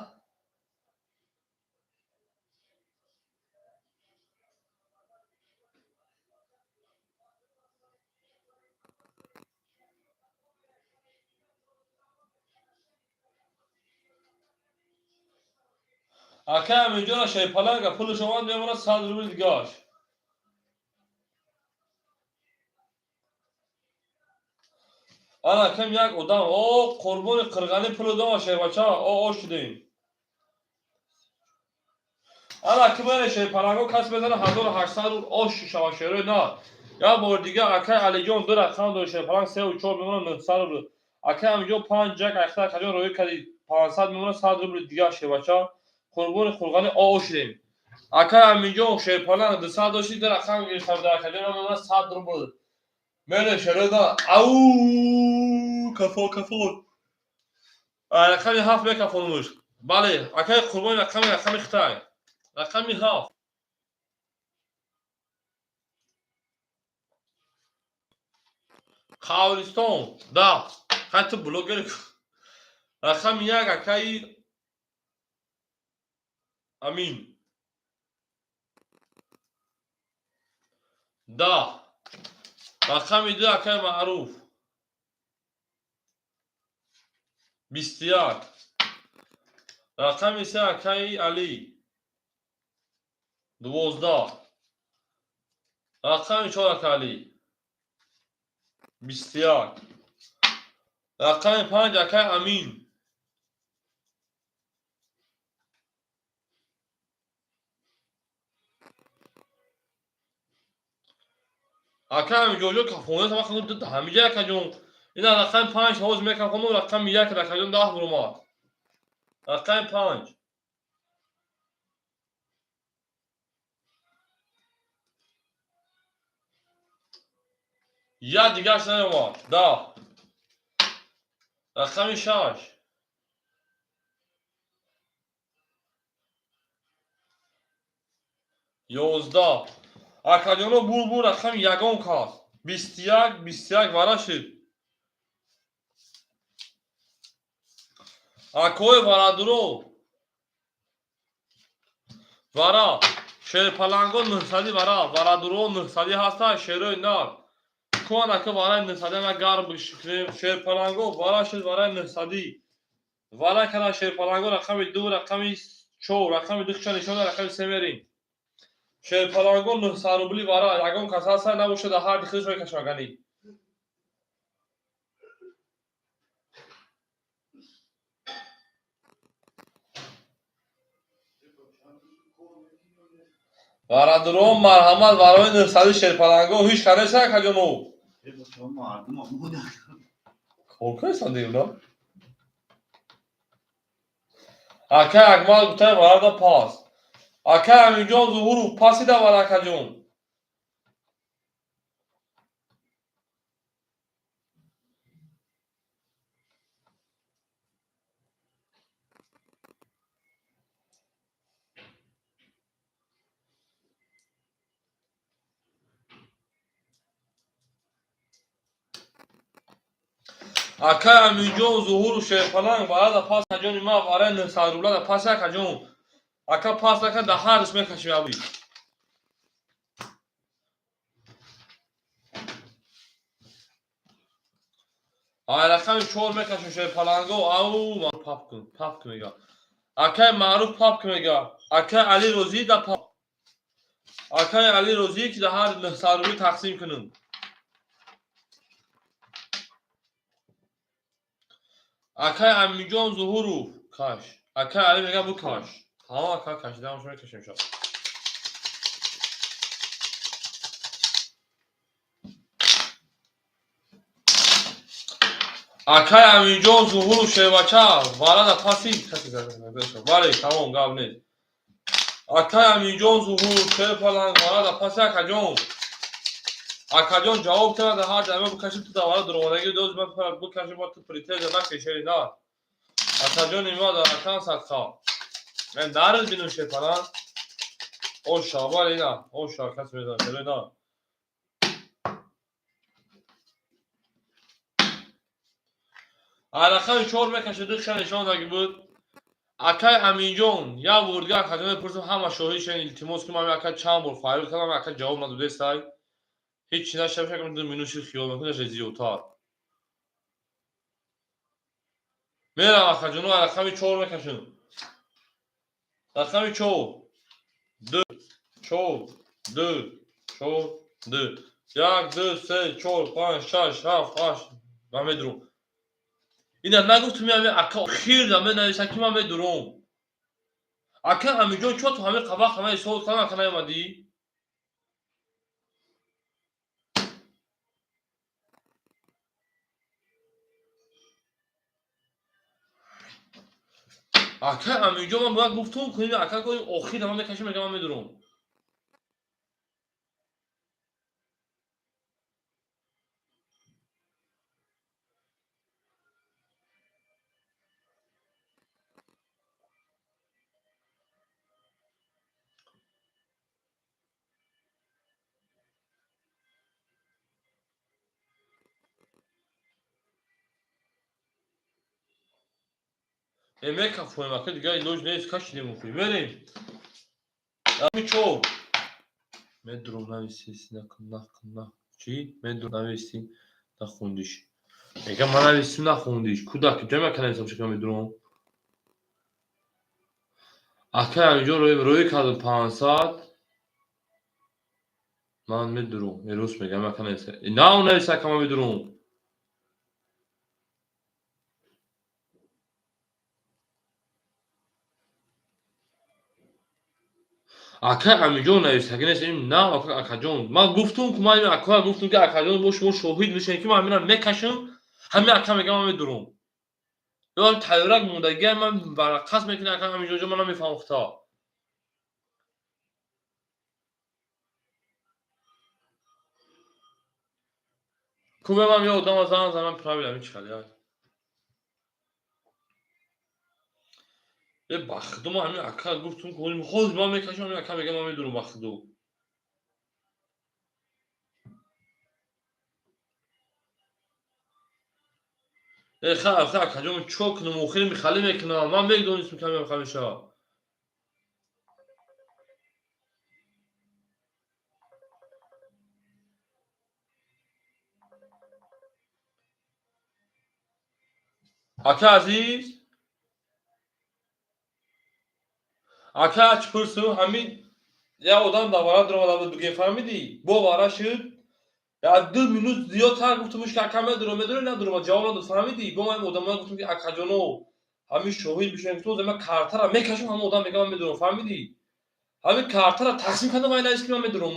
Акай Аминҷона шерпаланга пулаш омад, мемонад 100 рубл дигааш. Ана кам як одам, о Қурбони Қирғани пул дома шербача, о о шудем. Ана ки мене шерпаланго кас мезана 1800 рубл ош шава шерои на. Як бор дига акай Алиҷон ду рақам дори шерпаланг сеу чор мемонад 900 рубл. Акай Аминҷон панҷ ҷак айхта акаҷон роӣ кади 500 мемонад 100 рубл дига шербача. Қурбони Қурғани о шудем. Акай Аминҷон шерпаланг 200 дошти, ду рақам гирифта буда, акаҷон мемонад 100 рубл. Мене шерои ау кафо кафо. Рақами ҳафт мекафонумуш. Бале, акай Қурбони рақами Хитай. Рақами ҳафт. Қавристон, да. Хай ту блогер. Рақами як акаи Амин. Да. Рақами ду акаи Маъруф. 21. Рақами се акаи Алӣ. 12. Рақами чор акаи Алӣ. 21. Рақами панҷ акаи Амин. Акай Аминҷонҷон кафона сама ҳамиҷа акаҷон. Ина рақами панҷ ҳоз мекафону рақами як акаҷон 10 буромад. Рақами панҷ. Як дигарш наёмад. 10. Рақами шаш. 11. Акаҷоно бур рақами ягон кас. 21, 21 вара шуд. Акои варадуро. Вара. Шерпаланго 900 вара. Варадуро 900 ҳаста, шерои нар. Куан ака вараи 900 ма гарм бишкрем. Шерпаланго вара шуд вараи 900. Вара кара шерпаланго рақами 2, рақами 4, рақами 2 ча нишон, рақами 3 мерим. Шерпаланго 900 рубли вара, ягон кас ҳаста набошад, ҳар дихудаш мекашагани. Варадурон марҳамат барои 900 шерпаланго ҳеҷ канеса акаҷоно. Кор кардасан дигар? Акай Акмал гуфтан варада пас. Акай Аминҷон Зуҳуров пасида вара акаҷон. Акай Аминҷон Зуҳуров шерпаланг варада пас акаҷони ма вараи 900 рубла да пас акаҷон. Ака пас ака да ҳарш мекашим аби. Ай рақами 4 мекашим шерпаланго. Ау пап кун, пап кун мега. Акай Маъруф пап кун мега. Акай Али Розӣ да пап. Акай Али Розӣ ки да ҳар 900 рубли тақсим кунем. Акай Аминҷон Зуҳуров каш. Ака Али мега букаш. Тамом ака, кашидам, шумо мекашем шо. Акай Аминҷон Зуҳуров шербача варада паси каси бале, тамом, гап нест. Акай Аминҷон Зуҳуров шерпаланг варада паси. Акаҷон, акаҷон, ҷавоб тенада. Ҳар ҷамъа букаши, ту давара дуромадагӣ доз букаши, ма ту претензия накешери на. Акаҷони ма дар акан садқа мен дарз бинум шерпаланг оша, бале, ина оша каси мезанад на. Рақами чор мекашид, ду хел нишон даги буд. Акай Аминҷон, як бор дига акаҷон мепурсам, ҳама шоҳид шавед, илтимос ки ман ака чанд бор фарёд кардам, ака ҷавоб надодестай. Ҳеҷ чи нашава, ду минути хиёл мекунад, зиёдтар. Мерам, акаҷоно, рақами чор мекашем. Рақами чор, ду, чор, ду, чор, ду, як, ду, се, чор, панҷ, шаш, ҳафт, ҳашт. Ман медурам. Ина нагуфтум, ами ака хирда менависа ки ман медурам. Ака Амиҷон, чо ту ҳамин қабақ ҳама ҳисоб кардам, ака наомадӣ? Ака Амиҷон, ман бояд гуфтум кунем, ака гӯем, охир ман мекашам, мегам ман медурам. Мекафоем, ака, дигар илоҷ нест, кашидем охи. Мерем. Рақами чор. Медурам нависеси, накун, накун, на. Чӣ? Медурам нависи, нахундиш. Мегам ман нависим, нахундиш. Кӯдак, ҷамъ ака нависам, чӣ медурам? Ака Амиҷон рӯй кардам 500. Ман медурам. Эрос мегам ака нависа. На, нависа, ака, ман медурам. Ака Амиҷон нависаги нест, на, акаҷон. Ман гуфтум ку, ман ака гуфтум ки акаҷон бо шумо шоҳид мешавем ки ман ҳамина мекашам, ҳамин ака мегам ман медурам. Ё тайёрак мондагия ман барақас мекунам, ака Амиҷонҷон, ман намефаҳмам худо. Ку ман ё одама занг занам, правильно ҳамин чӣ хел я. Е, ба худо, ман ҳамин ака гуфтум ки ҳозир ман мекашам, ҳамин ака мегам ман медурам, ба худо. Е, ха, ха, акаҷон, чӣ кор кунам, охири михалӣ мекунам. Ман медонистам ки ҳамин мешавад. Ака азиз, ака, чӣ пурсум, ҳамин як одам дар вара дуромада буд, бигем, фаҳмидӣ? Бо вара шуд, як ду минут зиёдтар гуфтумш ки ака медурам, медурам, надурама, ҷавоб надод, фаҳмидӣ? Бо ман одамоя гуфтум ки акаҷоно, ҳамин шоҳид бишавем, гуфтум, ман картара мекашам, ҳамон одам мегам ман медурам, фаҳмидӣ? Ҳамин картара тақсим кардам, вай навист ки ман медурам.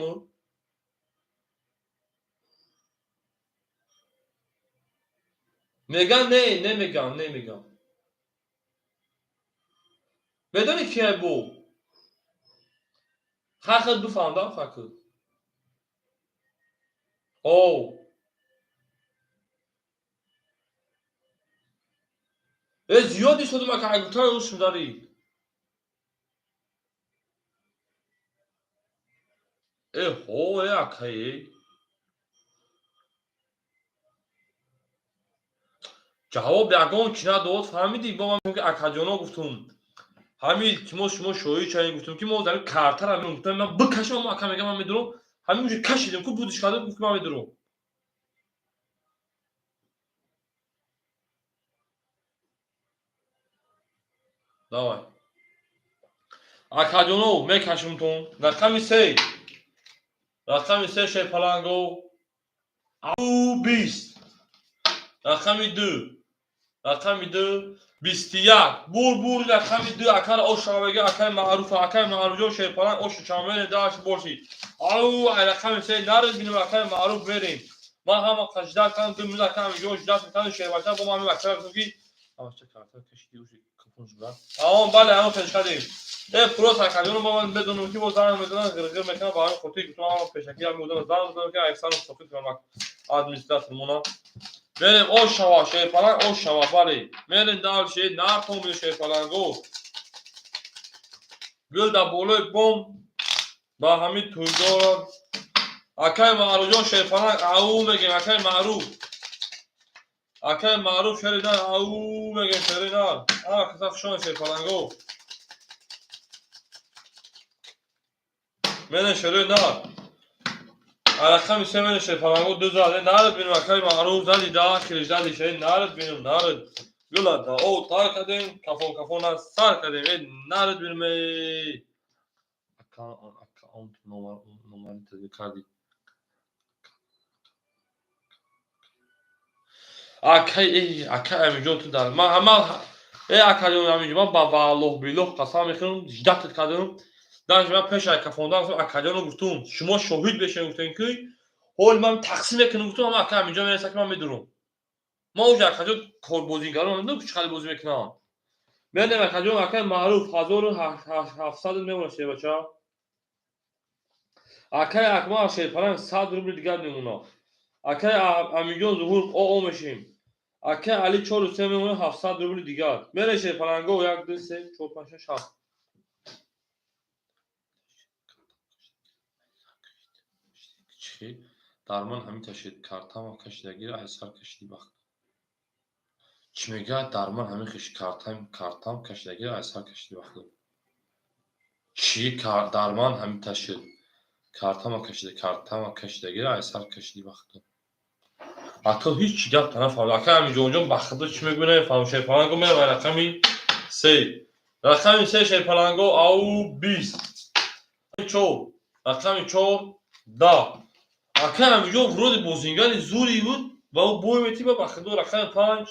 Меган не, немегам, немегам. Медонӣ кия бу? Хахт бифаҳмдам, хакт. О. Э, зиёд истодам, ака, гуфтаи ӯ шударӣ. Э, ҳо, э, ака, э. Ҷавоб ягон чӣ надод, фаҳмидӣ? Бо ман ки акаҷоно гуфтум. Ҳамин илтимос, шумо шоҳид шавед, гуфтум ки мо дар картара гуфтам, ман бикашам, ака мегам ман медурам. Ҳамин уҷо кашидем ку, будиш кардем, гуфт ки ман медурам. Давай. Акаҷоно, мекашимтон. Рақами се. Рақами се шерпаланго. Ау бист. Рақами ду. Рақами ду 21. Бур бур рақами ду акара ош шавега акаи Маъруфа, акаи Маъруфҷон Шерпаланг ошу чамере даш боши. Ау, ай рақами се наред бинем акаи Маъруф мерем. Ман ҳама қажда кардам, 2 минут акаи Амиҷон ждать мекардам, шербача бо ман бача гуфтам ки ҳамаша карта кашиди уши капон шуда. Аон бале, ҳамон хеш кардем. Э, просто акаҷоно ба ман медонам ки бо занг мезанам, ғирғир мекунам, ба ҳамин хотир гуфтам ҳама пешакӣ ҳам меодам занг мезанам ки айсарам сохит кунам администратор мона. Мерем ош шава, Шерпаланг ош шава, бале. Мерем дальше, нахомем Шерпаланго. Гул дар болои бом ба ҳамин тӯйдора. Акаи Маъруфҷон Шерпаланг ау мегем, акаи Маъруф. Акаи Маъруф шери нар ау мегем, шери нар. Ҳама каса хушон Шерпаланго. Мерем шери нар. Рақами се мерем Шерпаланго ду зад. Наред бинем акаи Маъруф зади да, хириш зади шери наред бинем, наред. Гула да о тар кардем, кафон кафона сар кардем. Э, наред бинем эй. Аккаунт номари тазӣ кардӣ. Акай, эй, акай Амиҷон ту дар ман ҳама э акаҷон Амиҷон ман ба валлоҳ биллоҳ қасам мехӯрам, ждатат кардам. Даже ман пеш ай кафондан гуфтам акаҷоно гуфтум, шумо шоҳид бешед гуфтем ки ҳол ман тақсим мекунам гуфтум, ама ака Амиҷон мераса ки ман медурам. Ман уже акаҷон корбозигарон намедонам ки чӣ қадр бозӣ мекунам. Мерем акаҷон, акаи Маъруф 1700 мемонад шербача. Акаи Акмал Шерпаланг 100 рубли дигар мемонад. Акаи Амиҷон Зуҳур оо мешем. Акаи Али 4 3 мемонад 700 рубли дигар. Мерем Шерпаланго 1 2 3 4 5 6 7. Чӣ? Дар ман ҳамин ташид картама кашидагӣ ай сар кашиди бахт. Чӣ мегӯяд дар ман ҳамин хеш картам кашидагӣ ай сар кашиди бахт. Чӣ дар ман ҳамин ташид картама кашида картама кашидагӣ ай сар кашиди бахт. Ака ҳеҷ чӣ гап нафаҳмид. Ака Амиҷонҷон ба худо чӣ мегӯяд намефаҳмам. Шерпаланго меравад рақами се. Рақами се Шерпаланго ау 20. Чор. Рақами чор 10. Ака Амиҷон вроде бозингари зури буд ва ӯ бой метиба ба худо рақами панҷ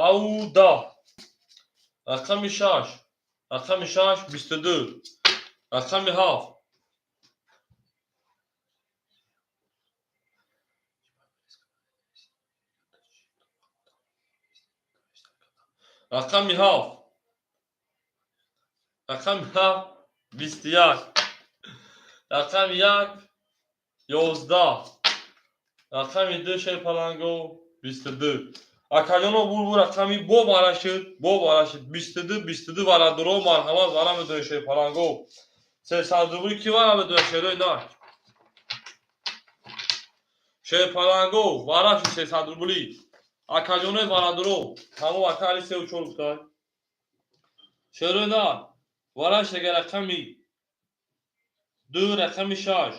ау 10. Рақами шаш. Рақами шаш 22. Рақами ҳафт. Рақами ҳафт. Рақами ҳафт 21. Рақами як 11. Рақами ду Шерпаланго 22. Акаҷоно бур рақами бо вара шуд, бо вара шуд. 22 22 варадуро марҳамат вара медонед Шерпаланго. 300 рубли ки вара медонед шерои нар. Шерпаланго вара шуд 300 рубли. Акаҷонои варадуро тамом ака Али сеу чор гуфтай. Шерои нар вара шуд рақами ду рақами шаш.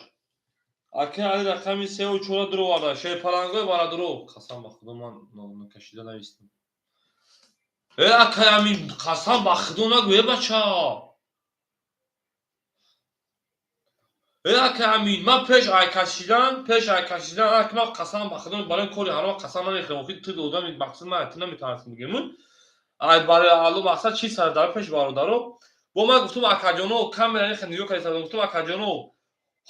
Ака Али рақами сеу чора дуроварда. Шерпалангои варадуро. Қасам ба худо ман накашида навистам. Э акай Амин қасам ба худо нагӯ э бача. Э акай Амин ман пеш ай кашидан, пеш ай кашидан ак ман қасам ба худо барои кори ҳаром қасам намехӯрам. Охир ту одами мақсад ман ту наметарсам дигем. Ай барои Алло мақсад чӣ сар дар пеш бародаро. Бо ман гуфтум акаҷоно камера нехе нигоҳ кардам гуфтум акаҷоно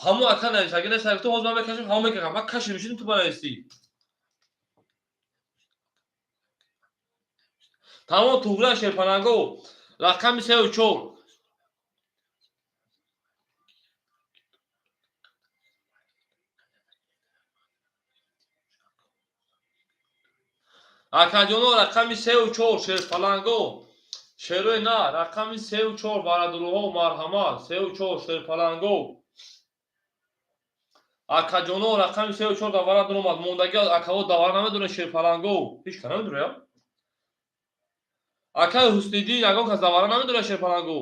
ҳамон ака нависаги нест гуфтум ҳозир ман мекашам ҳамон мекашам ман кашидам шидам ту банависӣ. Тамом туғра Шерпаланго рақами сеу чор. Акаҷоно рақами сеу чор Шерпаланго шерои на рақами сеу чор бародароҳо марҳамат сеу чор Шерпаланго. Акаҷоно рақами сеу чор давара дуромад мондаги акаҳо давара намедонад Шерпаланго. Ҳеҷ ка намедонад. Акаи Ҳусниддин ягон кас давара намедонад Шерпаланго.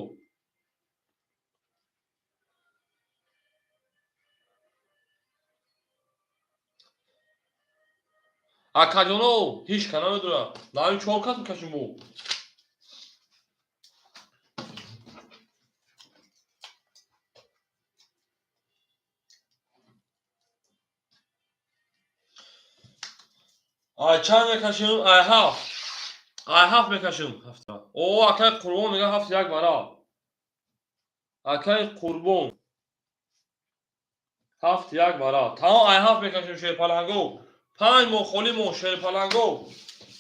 Акаҷоно ҳеҷ ка намедонад. Нави чор кас мекашем бо. Ай чанд мекашем? Ай ҳафт. Ай ҳафт мекашем. О, акай Қурбон мега ҳафт як бара. Акай Қурбон. Ҳафт як бара. Тамом ай ҳафт мекашем шерпаланго. 5 моҳ холӣ моҳ шерпаланго.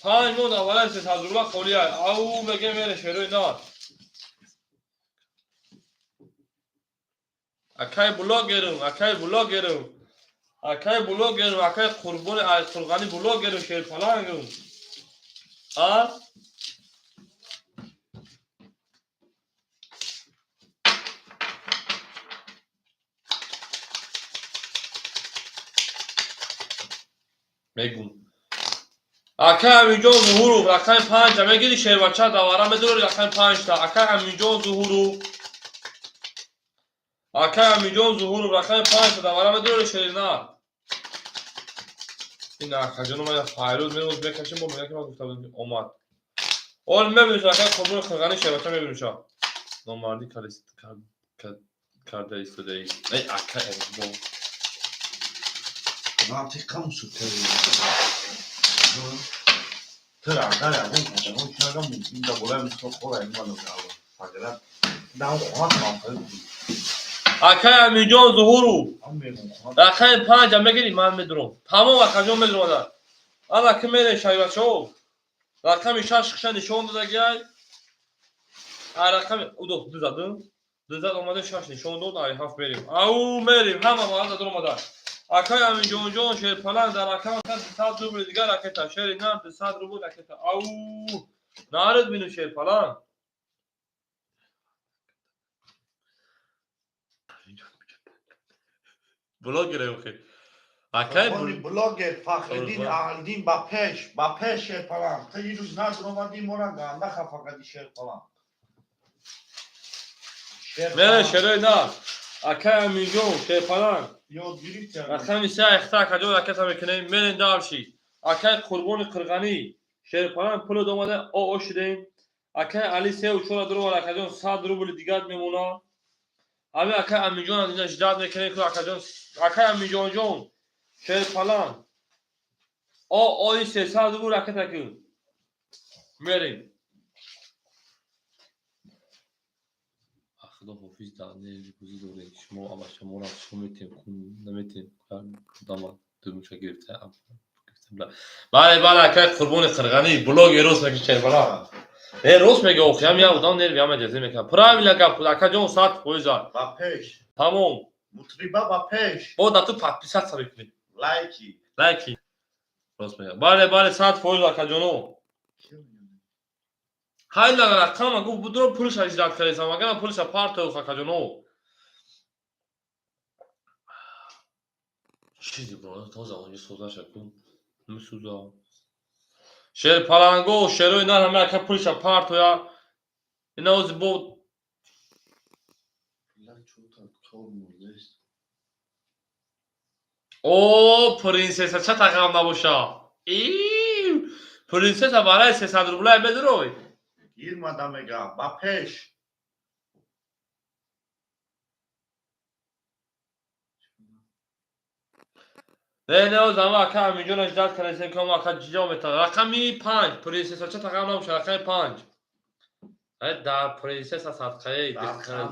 5 моҳ навалай 300 рубла холӣ ай. Ау меге мере шерои нар. Акай блогерум, акай блогерум. Акай блогерум, акай Қурбони ай Қурғани блогерум шерпалангум. А? Мегум. Акай Аминҷон Зуҳуров рақами 5-та мегири шербача давара медорӣ рақами 5-та. Акай Аминҷон Зуҳуров. Акай Аминҷон Зуҳуров рақами 5-та давара медорӣ шеринар. Ин акаҷоно ман файрӯз меоз мекашем бо мега ки ман гуфта будам омад. Ол мебиниш акай Қурбони Қирғани шербача мебиниш. Номардӣ карда истодаӣ. Эй акай Аминҷон. Рафти кам сутери. Тра агар ягон ягон чага мумкин да болай мисол хора ин мано фагара. Да хона там хали. Акай Аминҷон Зуҳуров. Ам мегум хона. Рақами 5 мегирӣ ман медурам. Тамом акаҷон медурам. Ана ки мере шайбачао. Рақами 6 хиша нишон додагиай. Ай рақами удо ду задум. Ду зад омада 6 нишон дод, ай 7 мерем. Ау мерем, ҳама маҳал задур омада. Акай Аминҷонҷон шерпаланг дар рақам 200 рубл дигар ракета, шери нам 200 рубл ракета. Ау нарид бину шерпаланг. Блогер охи. Акай Қурбони блогер Фахриддин Аҳлиддин ба пеш, ба пеш шерпаланг. Ту ирӯз надуромадӣ мора ганда хафа кардӣ шерпаланг. Мере шерои нар. Акай Аминҷон шерпаланг. Ёд гирифти. Рақами 3 ахта акаҷон ракета мекунем. Мерем дарши. Акай Қурбони Қирғанӣ шерпаланг пул омада о шудем. Акай Али 3 4 дурова акаҷон 100 рубл дигар мемона. Ами акай Аминҷон аз инҷа ждат мекунем ки акаҷон акай Аминҷонҷон шерпаланг о ои 300 рубл ракета кун. Мерем. Худо ҳофиз дар нерви гузӣ дорем. Шумо абаша моро шумо метем кун наметем дама думуша гирифта. Бале, бале, акай Қурбони Қирғанӣ блогер рост меги шерпаланг. Э рост меги охи ҳам як одам нерви ҳама ҷазӣ мекунад. Правильно гап акаҷон 100%. Ба пеш. Тамом. Мутриба ба пеш. Бо да ту подписаться мекунӣ. Лайки. Лайки. Рост мега. Бале, бале, 100% акаҷоно. Хайла рақама гуфт будро пулша иҷрат кардесам, агар пулша партоф акаҷоно. Чизи бро, тоза онҷо сӯзаша кун. Мисӯза. Шерпаланго, шерои нар ҳама ака пулша партоя. Ина ози бо О, принсесса ча тақам набоша. Ив, принсесса барои 300 рубла медурой. Гирмада мега, ба пеш. Не, не, оз ама ака Аминҷон ждат кардесем ки ака ҷиҷо метавад. Рақами 5, принсесса ча тақам набоша, рақами 5. Ай дар принсесса садқаи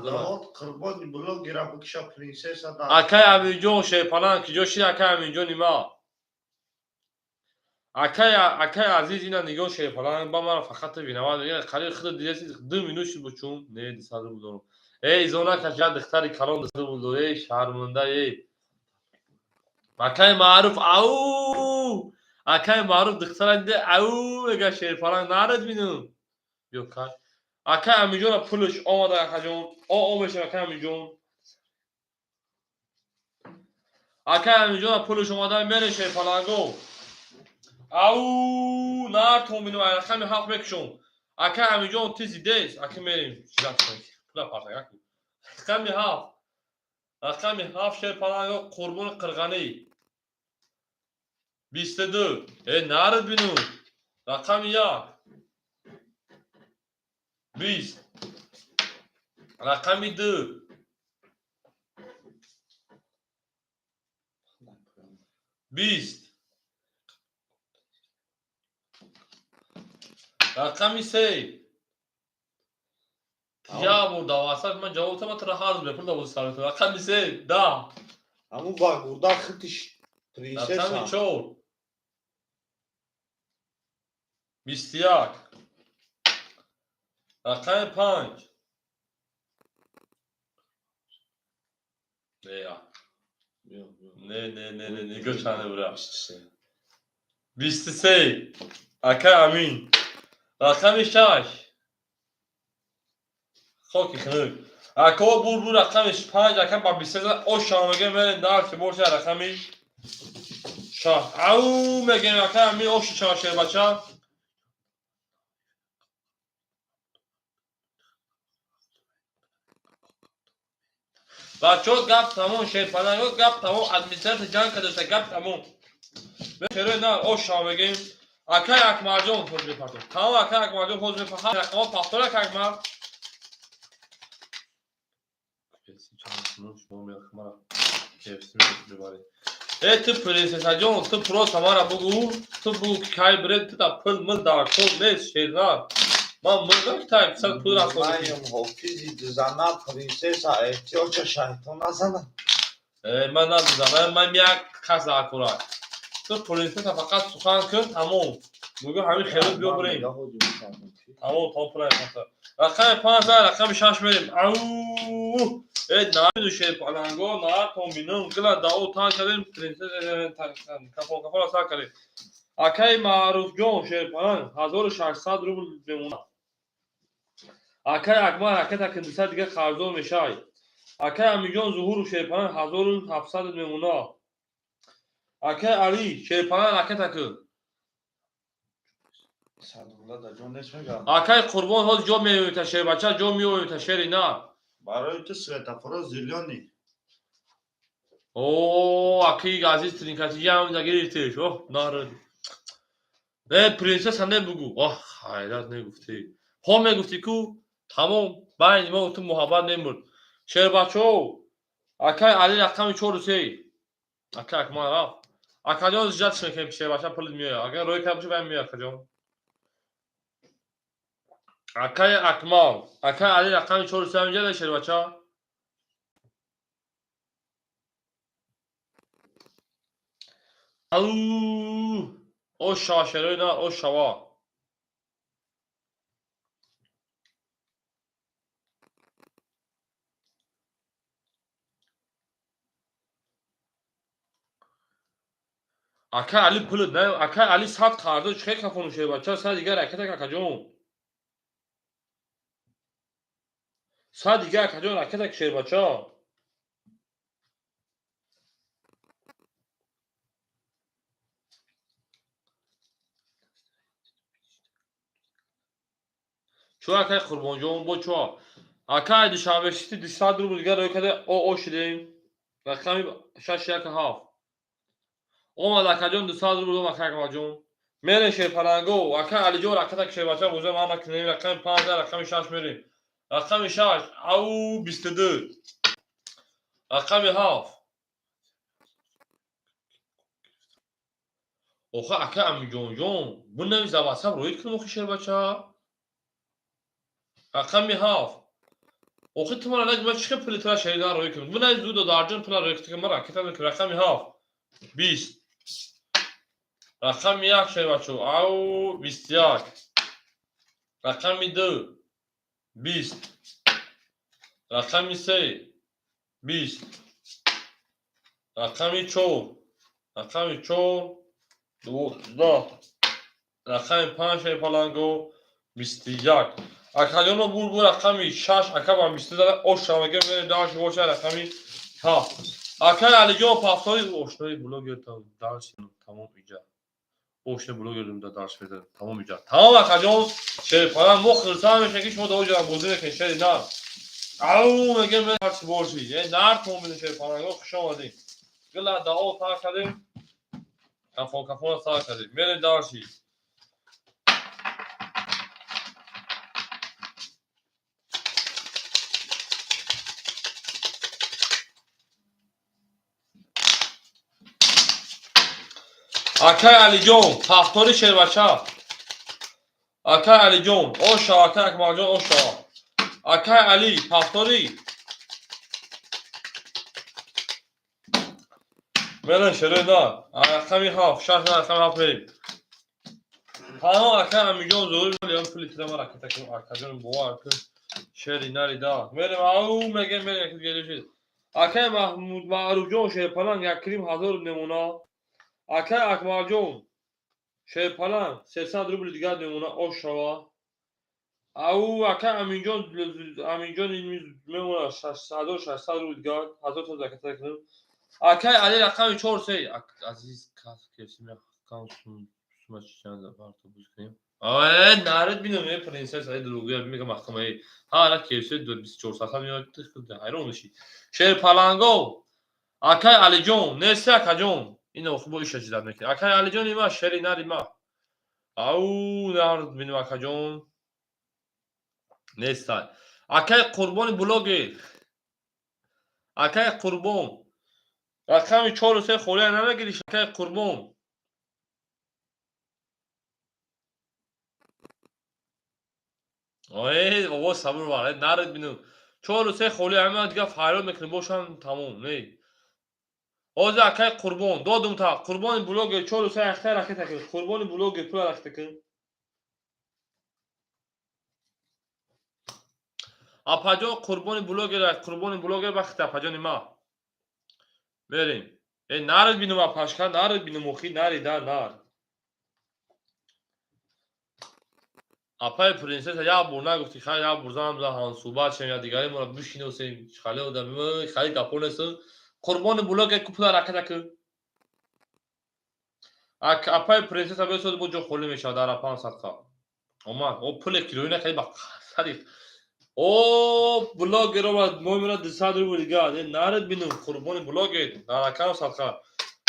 Дод Қурбони блогера бикша принсесса дар. Акай Аминҷон шерпаланг киҷо шид акай Аминҷони ма. Акай акай Азиз ина нигоҳ шерпаланг ба мара фақат виноват мега қариб худ дидаси 2 минут шуд бучум. Не 200 рубл дорам. Эй изона каш як духтари калон 200 рубл дор. Эй шарманда эй. Акай Маъруф ау! Акай Маъруф духтара дида ау мега шерпаланг нарад бинум. Биё каш. Акай Аминҷона пулш омада акаҷон. О о мешава акай Аминҷон. Акай Аминҷона пулш омада мере шерпаланго. Ау нартон бинум ай рақами 7 мекушом. Акай Аминҷон тизи дес. Ака мерем. Ждат кунем. Пула партага. Рақами 7. Рақами 7 шерпаланго Қурбони Қирғанӣ. 22. Э нарад бинум. Рақами 1. 20. Рақами 2. 20. Рақами се. Я бор давасак ман ҷавоб додам, туро ҳар рӯз бепул давози сар мекунам. Рақами се, 10. Ҳамун ба гурда хитиш принсесса. Рақами чор. 21. Рақами панҷ. Не, я. Не, не, не, не, нигоҳ чанд бура. 23. Акай Амин. Рақами шаш. Хоки хунук. Ако бур бур рақами панҷ, ака ба 23 оша мегем, мерем дар ки боша рақами шаш. Ау мегем, ака Амин оши чанд шербача. Бачаҳо, гап тамом, шерпаланго гап тамом, администратор ҷанг кардаса, гап тамом. Шерои на оша мегем. Акай Акмарҷон ҳозир мепартом. Тамом, акай Акмарҷон ҳозир мепартом. Рақамҳо пахтор, акай Акмар. Э, ту принсессаҷон, ту просто мара бугу, ту бугу ки кай биред, ту да пул мил дар кор нест, шернар. Ман мурдам ки тай писар пул рафт. Маем ҳофизи дузана принсесса, эҳтиёҷа шайтон назана. Э, ман надузана, ман як кас дар кора. Ту принсесса фақат сухан кун, тамом. Бугу ҳамин хело биё бирем. Тамом, тамом, пул рафт. Рақами панҷ, рақами шаш мерем. Ау! Э, на шерпаланго, на томбинум, гила дао тан кардем, принсесса кафон кафон сар кардем. Акай Маъруфҷон шерпаланг 1600 рубл мемонад. Акай Акмар ракета кун, 200 дига қарздор мешавӣ. Акай Амиҷон Зуҳуров шерпаланг 1700 мемонад. Акай Али шерпаланг ракета кун. Акай Қурбон ҳозир ҷо меоем та шербача, ҷо меоем та шери на. Барои ту светофоро зелёный. О, аки азиз тринкати ям нагирифтиш. Оҳ, нарад. Э, принсесса не бугу. Оҳ, хайрат негуфтӣ. Ҳо мегуфтӣ ку, тамом, байни мо ту муҳаббат немурд. Шербачаҳо, акай Али рақами чору се. Акай Акмал рафт. Акаҷон жат мекунем, шербача пулит меояд. Агар рӯй кард бошӣ, вай меояд, акаҷон. Акай Акмал, акай Али рақами чору се ҳаминҷа шербача. Ау! Оша шерои на, ошава. Акай Али пулит, не, акай Али 100 қарзо чӣ хел кафону шербача, 100 дигар ракета акаҷон. 100 дигар акаҷон ракета шербача. Чӯ акай Қурбонҷон, бо чӯ? Акай Душанбе шити 200 рубл дигар рӯй карда, о о шидем. Рақами 617. Омад акаҷон 200 рубл омад акай Акмалҷон. Мерем шерпаланго, акай Алиҷон ракета шербача боза ман накунем, рақами 5, рақами 6 мерем. Рақами 6, ау 22. Рақами 7. Охе акай Амиҷонҷон, бунавис дар WhatsApp рӯй кунем охи шербача. Рақами 7. Охи ту мара нагӯ, ман чӣ хел пули тура шеридан рӯй кунам? Бунавис ду додарҷон пула рӯй кунам, ман ракета мекунам. Рақами 7. 20. Рақами 1 шербачо, ау 21. Рақами 2. 20. Рақами 3. 20. Рақами 4. Рақами 4. 12. Рақами 5 шерпаланго 21. Акаҷоно бур бур рақами 6, ака ба 22 зада, оша мегем, мерем дарш боша рақами 7. Акай Алиҷон пафтори ошнои блогер дарс тамом иҷа. Ошнои блогер да дарс медад, тамом иҷа. Тамом акаҷон, шерпаланг мо хурсанд мешавем ки шумо дар оҷа бозӣ мекунед, шери нар. Ау мегем, мерем ҳарчи боши. Э, нар том бинед шерпаланго, хуш омадед. Гила дао тар кардем. Кафон кафона сар кардем. Мерем дарши. Акай Алиҷон, пахтори шербача. Акай Алиҷон, оша, акай Акмалҷон, оша. Акай Али, повтори. Мерем шерои на. Рақами ҳафт, шаш на, рақами ҳафт мерем. Танҳо акай Амиҷон зуҳур миллион пули тира ма ракета кунам, акаҷон бовар кун. Шери нари да. Мерем, ау мегем, мерем, яки гелишид. Акай Маҳмуд Маъруфҷон Шерпаланг 1,5 ҳазор мемона. Акай Акмалҷон Шерпаланг 300 рубли дигар мемона, ош шава. Ау акай Аминҷон, Аминҷон мемона 1600 рубли дигар, ҳазор то ракета кунам. Акай Али рақами чор се. Азиз кас кефси мехкам сума чанд автобус кунем. Ае, нарид бинам, е принсесса, е дурӯғгӯя мегам маҳкама е. Ҳа, ра KFC 24 соата меояд, ҳайрон мешӣ. Шерпаланго. Акай Алиҷон, неси акаҷон. Ино хубо иша ҷидат мекунӣ. Акай Алиҷон има шери нари ма. Ау, нард бинам акаҷон. Нестай. Акай Қурбони блогер. Акай Қурбон. Рақами чору се холия намегириш, акай Қурбон. Ое, бобо сабр бар, нарид бинам. Чору се холия ҳама дигар фарёд мекунем, бошам тамом, не. Ҳозир акай Қурбон, додум та, Қурбони блогер чору се ахтай ракета кун. Қурбони блогер пула ракета кун. Апаҷон Қурбони блогер, Қурбони блогер вақте апаҷони ма. Мерем. Э, нарид бинам апашка, нарид бинам охи, нарида, нар. Апаи принсесса як бор нагуфтӣ, хай як бор занам зан ҳамсӯҳбат шем, я дигаре моро бишиносем, хали одам, хали гапо нестам. Қурбони блогер ку пула ракета кун. Апаи принсесса бесоди бо ҷо холӣ мешавад дар апаам садқа. Омад, о пуле кироӣ накарди ба сари. О, блогер омад, мо мера 200 рубл дигар. Э, нарид бинам, Қурбони блогер, дар рақами садқа.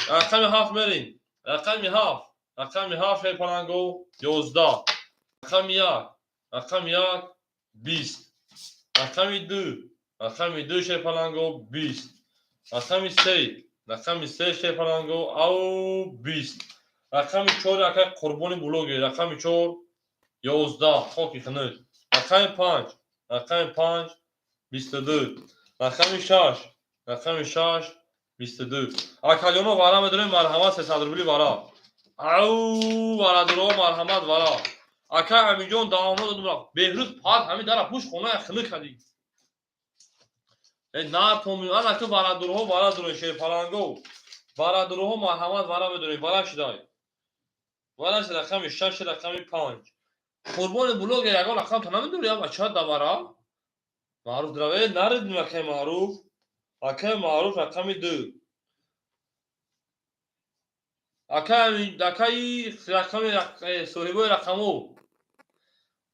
Рақами ҳафт мерем. Рақами ҳафт. Рақами ҳафт шерпаланго 11. Рақами як. Рақами як 20. Рақами ду. Рақами ду шерпаланго 20. Рақами се. Рақами се шерпаланго ау 20. Рақами чор акай Қурбони блогер. Рақами чор 11. Хоки хунук. Рақами панҷ. Рақами панҷ 22. Рақами шаш. Рақами шаш 22. Акаҷоно вара медорем, марҳамат 300 рубли вара. Ау варадуро марҳамат вара. Акай Аминҷон давомно додум рафт. Беҳрӯз пад ҳамин дара пӯш хона хунук кардӣ. Э нартом, ана ку варадурҳо вара дорем шерпаланго. Варадурҳо марҳамат вара медорем, вара шидай. Вара шида рақами шаш, рақами панҷ. Қурбони блогер ягон рақам та намедори, я бача да вара? Маъруф драве, нарид акай Маъруф. Акай Маъруф рақами ду. Акай акай рақами соҳибои рақамо.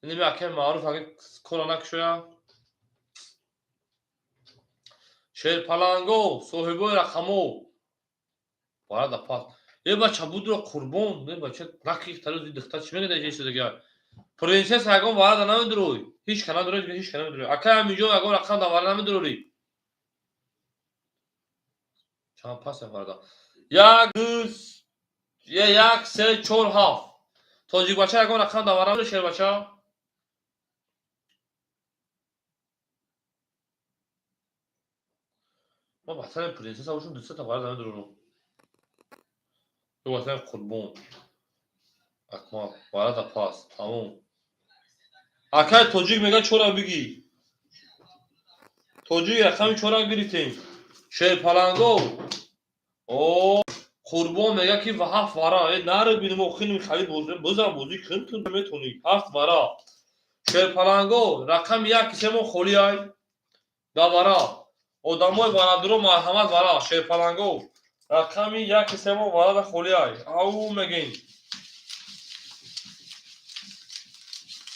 Инами акай Маъруф ака кора накушоя. Шерпаланго соҳибои рақамо. Вара да пас. Э бача будро Қурбон, э бача наки тарузи духтар чӣ мегӯяд ҷейсо дигар. Принсесса ягон вара да намедурой. Ҳеч ка надорой, ҳеч ка намедурой. Акай Аминҷон ягон рақам да вара намедурорӣ. Чанд пас варада. Як, ду, як, се, чор, ҳафт. Тоҷикбача ягон рақам да вара намедурой, шербача? Ма ватани принсесса бошум, дусета вара да намедурорам. Ё ватани Қурбон. Акмал, вара да пас, тамом. Акай тоҷик мега чора бигӣ. Тоҷик рақами чора гирифтем. Шерпаланго. О, Қурбон мега ки ва ҳафт вара. Э нари бинем охирим хали бозӣ, бизан бозӣ кун ту метонӣ. Ҳафт вара. Шерпаланго рақами як кисемо холӣ ай. Да вара. Одамои варадуро марҳамат вара. Шерпаланго рақами як кисемо вара да холӣ ай. Ау мегем.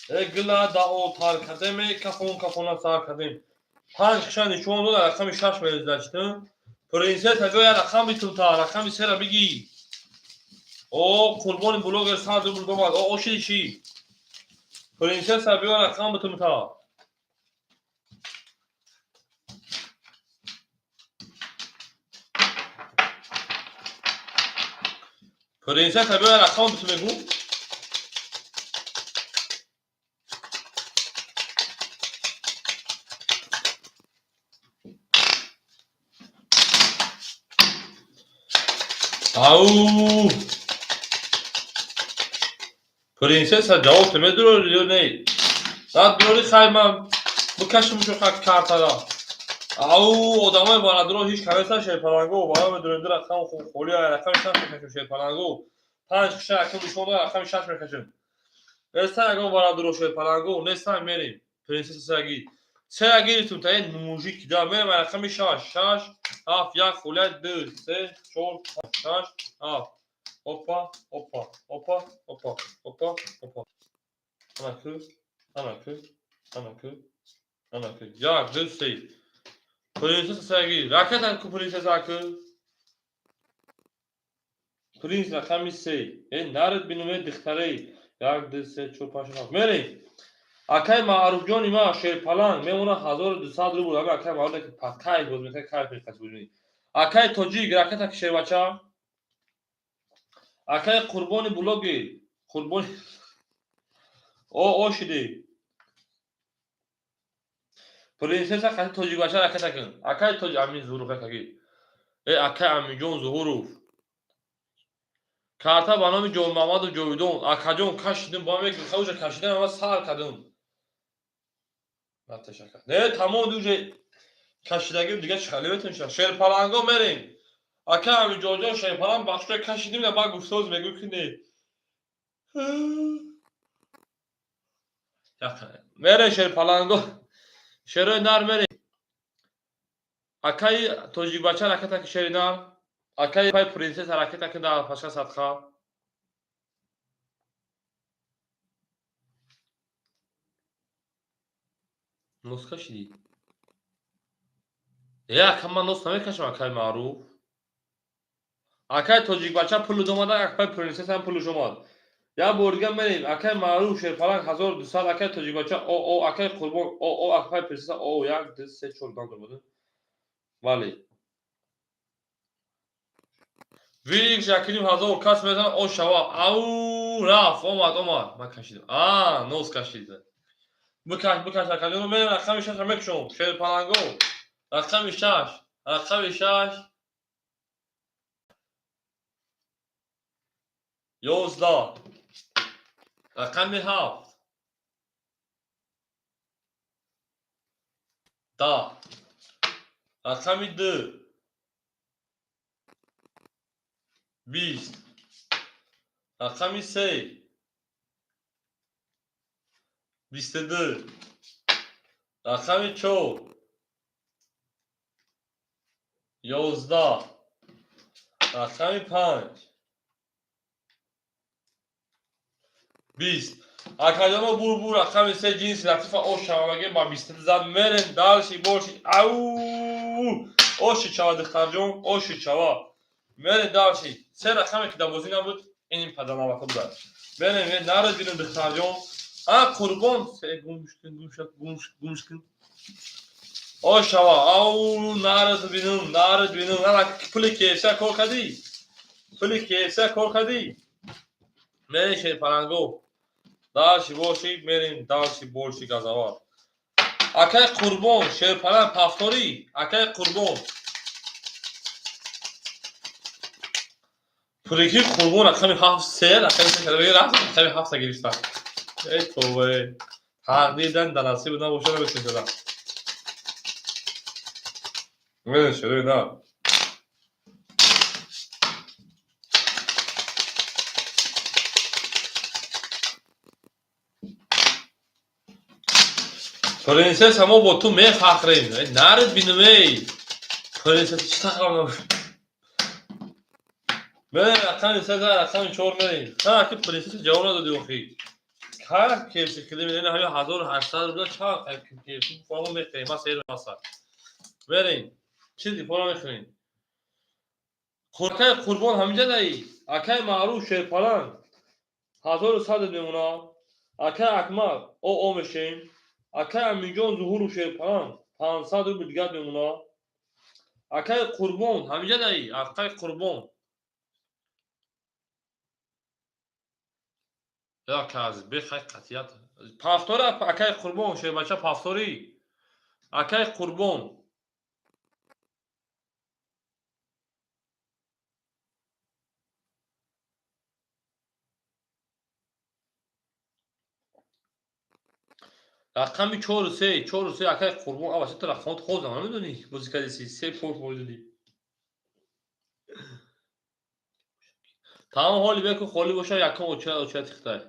Э гила да отар кардем, э кафон кафона сар кардем. Панҷ киша нишон дод, рақами шаш мерезад, Принсесса ҷо я рақам битун та, рақами сера бигӣ. О, Қурбони блогер 100 рубл домад. О, ошиди чӣ? Принсесса биё рақам битун та. Принсесса биё рақам битун мегӯ. Ау! Принцесса ҷавоб медурори ё не? Надурори, хай, ман бикашим шу картара. Ау, одамои барадуро ҳеҷ кавеса. Шерпаланго бара медурем, ду рақам холи, рақами шаш мекашем. Шерпаланго панҷ киша акм нишон дод, рақами шаш мекашем. Неста ягон барадуро, шерпаланго неста, мерем. Принцесса саги се гирифтум, та мужик да, мерем рақами шаш, шаш, ҳафт, як холия, ду, се, чор, шаш, ҳафт. Опа, опа, опа, опа, опа, опа. Анаку, анаку, анаку, анаку, як, ду, се. Принцесса саги ракета ку, принцесса аку, принц рақами се. Э, наред бинуме, дихтарей. Як, ду, се, чор, панҷ, ҳафт, мерем. Акай Маъруфҷони ма, шерпаланг мемона 1200 рубл. Ага, акай Маъруф ки кайф боз мекай, кайф мекай боз. Акай Тоҷик ракета ки, шербача. Акай Қурбони блоги Қурбони о о шиди. Принцесса қати тоҷикбача ракета кун. Акай Тоҷ Амин Зуҳуров ракаги. Э, акай Аминҷон Зуҳуров, карта ба номи Ҷонмаҳмаду Ҷовидон. Акаҷон, кашидим ба меги, уже кашидам, ама сар кардим. Не, тамом, уже кашидагим, дига чӣ хали метонша. Шерпаланго мерем. Ака Аминҷонҷон, шерпаланг бахшо кашидим, на ба гуфтоз мегӯ ки не. Мерем, шерпаланго, шерои нар мерем. Акаи тоҷикбача ракета ки, шери нар. Акаи пай принцесса ракета ки, дар пашка садқа. Нос кашидӣ? Э, ака, ман нос намекашам, акаи Маъруф. Акаи тоҷикбача пулу домада, акаи принцессам пулуш омад. Як бор дига мерем. Акаи Маъруф, шерпаланг 1200, акаи тоҷикбача о о, акаи Қурбон о о, акаи принцесса о. Як, ду, се, чор дам дорбода. Бале, вик якним ҳазор кас мезанад, о шава. Ау, рафт, омад, омад, ман кашидам. А, нос кашид. Бикаш, бикаш, акаҷоно. Мерем, рақами шаша мекушом. Шерпаланго, рақами шаш, рақами шаш. 11, рақами ҳафт, 10, рақами ду, 20, рақами се, 22, рақами чор, 11, рақами панҷ, 20. Акаҷоно, бур, бур. Рақами се, ҷинси латифа, ош шавалаге ба 22 зад. Мерем дальше боши. Ау, оши чава, духтарҷон, оши чава. Мерем дальше. Се рақаме ки дар бозӣ набуд, ин падарнавака буда. Мерем, наред бинем, духтарҷон. А, Қурбон, гумш кун, гумш, гумш, гумш кун. Ош шава. Ау, наред бинем, наред бинем. Ана пули КФС кор кардӣ, пули КФС кор кардӣ. Мерем, шерпаланго, дальше боши, мерем дальше больше газавар. Акай Қурбон, шерпаланг пафторӣ. Акай Қурбон, пулики Қурбон рақами ҳафт, се, рақами се рафт, рақами ҳафта гирифта. Эй тобе, тақдирдан дар насиб набоша, намесиншуда. Мерем, шерои на. Принцесса, мо бо ту мефахрем. Наред бинем, эй принцесса, чӣ тахам. Мерем, рақами се, рақами чор мерем. Ки принцесса ҷавоб надоди охи. Кар КФС кидем, ина ҳами 1800 рубла чанд КФС форма мехӯрем. Ма сер маса. Мерем, чизи форма мехӯрем. Акай Қурбон ҳаминҷа даи. Акай Маъруф, шерпаланг 1100 мемона. Акай Акмал о о мешем. Акай Аминҷон Зуҳуру, шерпаланг 500 рубл дигар мемона. Акай Қурбон ҳаминҷа даи. Акай Қурбон яка аз бехай қатъият пафтори. Акай Қурбон, шербача пафторӣ. Акай Қурбон. Рақами чору се, чору се, акай Қурбон. Абаша, ту рақамот хозам намедонӣ, бозӣ кардиси, се пор бозидӣ. Тамом, ҳоли беку холӣ боша, якум оча тихтай.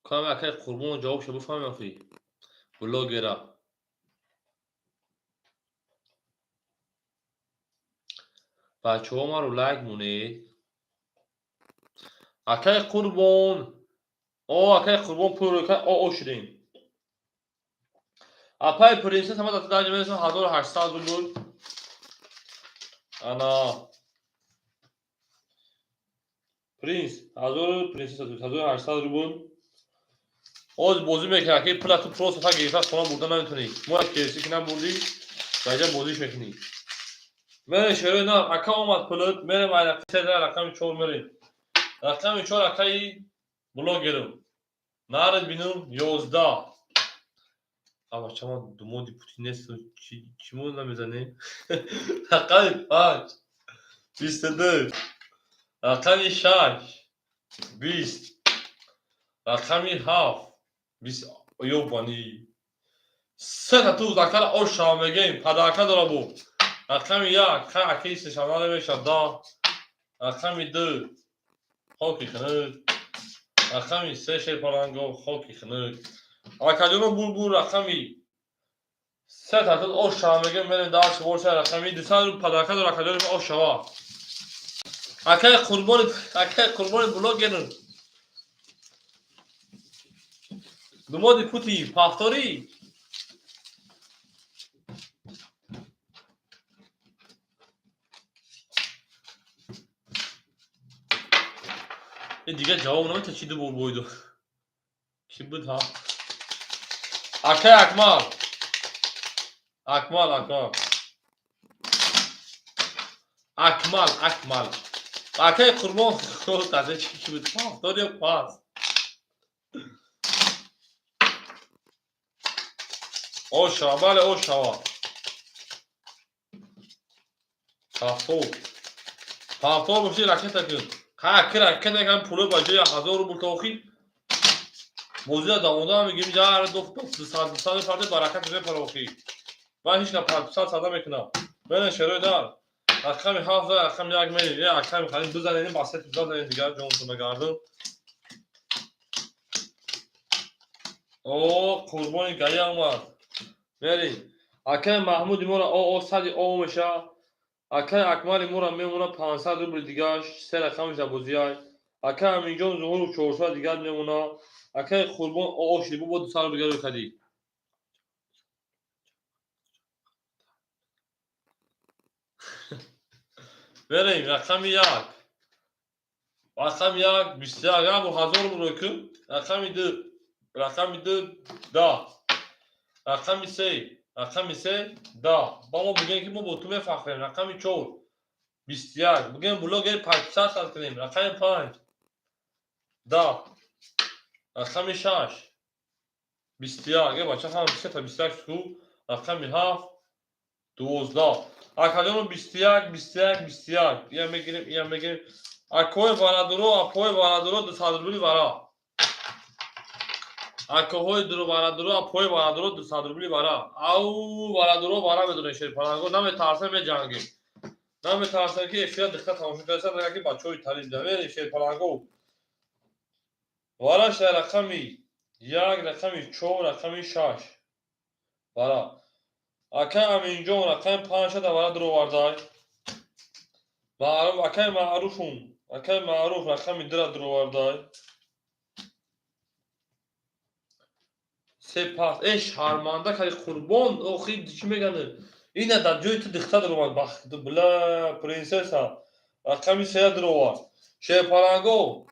Кам акай Қурбон ҷавобша бифаҳмем охи. Блогера. Бачаҳо, маро лайк монед. Акай Қурбон. О, акай Қурбон пул рӯй кард, о, о шудем. Апай принсесса, ма даста даҷа 1800 рубл. Ана принс, ҳазору принсесса, 1800 рубл. Оз бозӣ мекунад, ки пула ту просто так гирифта хона бурда наметонӣ. Мо як KFC ки набурдӣ, даҷа бозиш мекунӣ. Мерем, шерои нав, ака, омад пулут, мерем ай рақами чор мерем. Рақами чор, акаи блогерум. Нарид бинум, 11. Абача, ман думоди Путин нестам, чимо намезанем? Рақами панҷ, 22. Рақами шаш, 20. Рақами ҳафт, 20. Ёбани. Сета туз акара ош шава мегем, падарка дора бу. Рақами як, ха, акаи сешанба намешавад, 10. Рақами ду, хоки хунук. Рақами се, шерпаланго, хоки хунук. Акаҷоно, булбул, рақами се татул ош шава мегем, мерем дарси борша, рақами 200 рубл падарка дора, акаҷоно, ош шава. Акаи Қурбони, акаи Қурбони блогер. Думоди Путин, повтори. Дигар ҷавоб намета, чи ду бор бойду? Ки буд, ҳа? Акай Акмал. Акмал, Акмал. Акмал, Акмал. Акай Қурбон, таза чи ки буд? Повтори пас. Ошава, бале, ошава. Повтор. Повтор боши, ракета кун. Ха, ки ракета кун, пуло ба ҷои 1000 рубл то охир. Бозида давонда мегим, ҷар дофт 200 200 фарде баракат мепара охир. Ман ҳеч на 500 сада мекунам. Бена, шерои дар. Рақами ҳафт, рақами як мерем. Я рақами халим бизанем, басет бизанем, дигар ҷонтона гардон. О, Қурбони гая омад. Мерем. Акай Маҳмуди моро о о сади о меша. Акай Акмали моро мемона 500 рубл дигаш, се рақамиш дар бозиай. Акай Аминҷон Зуҳуров 400 дигар мемона. Акай Қурбон о о шуди, бо 200 рубл дигар рӯй кардӣ. Мерем, рақами як. Рақами як, 21, як бо 1000 рубл рӯй кун. Рақами ду, рақами ду, 10. Рақами се, рақами се, 10. Ба мо бигем, ки мо бо ту мефахрем. Рақами чор, 21. Бигем, блогер 500 сад кунем. Рақами панҷ, 10. Рақами шаш, 21. Э, бача, ҳама бисета 21 ку. Рақами ҳафт, 12. Акаҷоно, 21, 21, 21. Ия мегирем, ия мегирем. Акои варадуро, апои варадуро, 200 рубли вара. Акоҳои варадуро, апои варадуро, 200 рубли вара. Ау, варадуро вара медонем, шерпаланго. Наметарсем, меҷангем. Наметарсем, ки эфира диққат тамошо кардасан, ки бачаҳои талиб мерем, шерпаланго. Вараш дар рақами як, рақами чор, рақами шаш. Вара. Акай Аминҷон рақами панҷ дар вара дуровардай. Маъруф, акай Маъруфум, акай Маъруф рақами дура дуровардай. Се пас. Э, шарманда кади, Қурбон, охи чӣ меган? Ина дар ҷои ту дихта дуровард. Бахт, бла, принсесса. Рақами сея дуровард. Шерпаланго.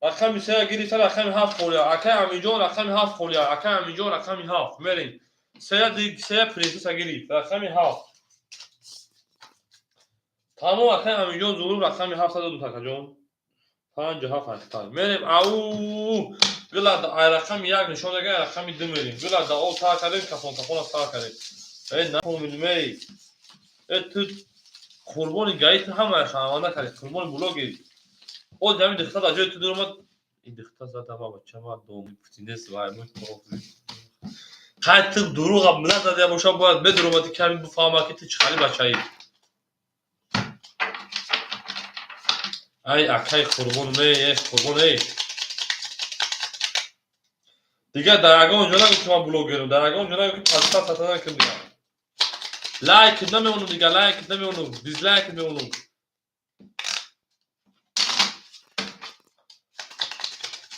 Рақами сея гирифта, рақами ҳафт холия. Акай Аминҷон рақами ҳафт холия. Акай Аминҷон рақами ҳафт. Мерем. Сея, сея принсесса гирифт. Рақами ҳафт. Тамом, акай Аминҷон Зуҳур рақами ҳафт саду акаҷон. Панҷу ҳафт ҳаштад. Мерем, ау, гила ай рақами як нишон дага, ай рақами ду мерем. Гила да о сар кардем, кафон кафона сар кардем. Э, нафаҳмидем, эй. Э, ту Қурбони гаи, ту ҳамаи шарманда кардӣ, Қурбони блогер. Оз ҳамин дихта дар ҷои ту дуромад. Ин дихта задама бачама дом путинес вай мо. Қай ту дурӯға назадия боша, бояд медуромади, ками бифаҳма, ки ту чӣ хали бачаӣ. Ай, акай Қурбон, эй Қурбон, эй, дигар дар ягон ҷо нагӯ, ки ман блогерам, дар ягон ҷо нагӯ, ки подписаться накун. Дигар лайк намемонам, дигар лайк намемонам, дизлайк мемонам.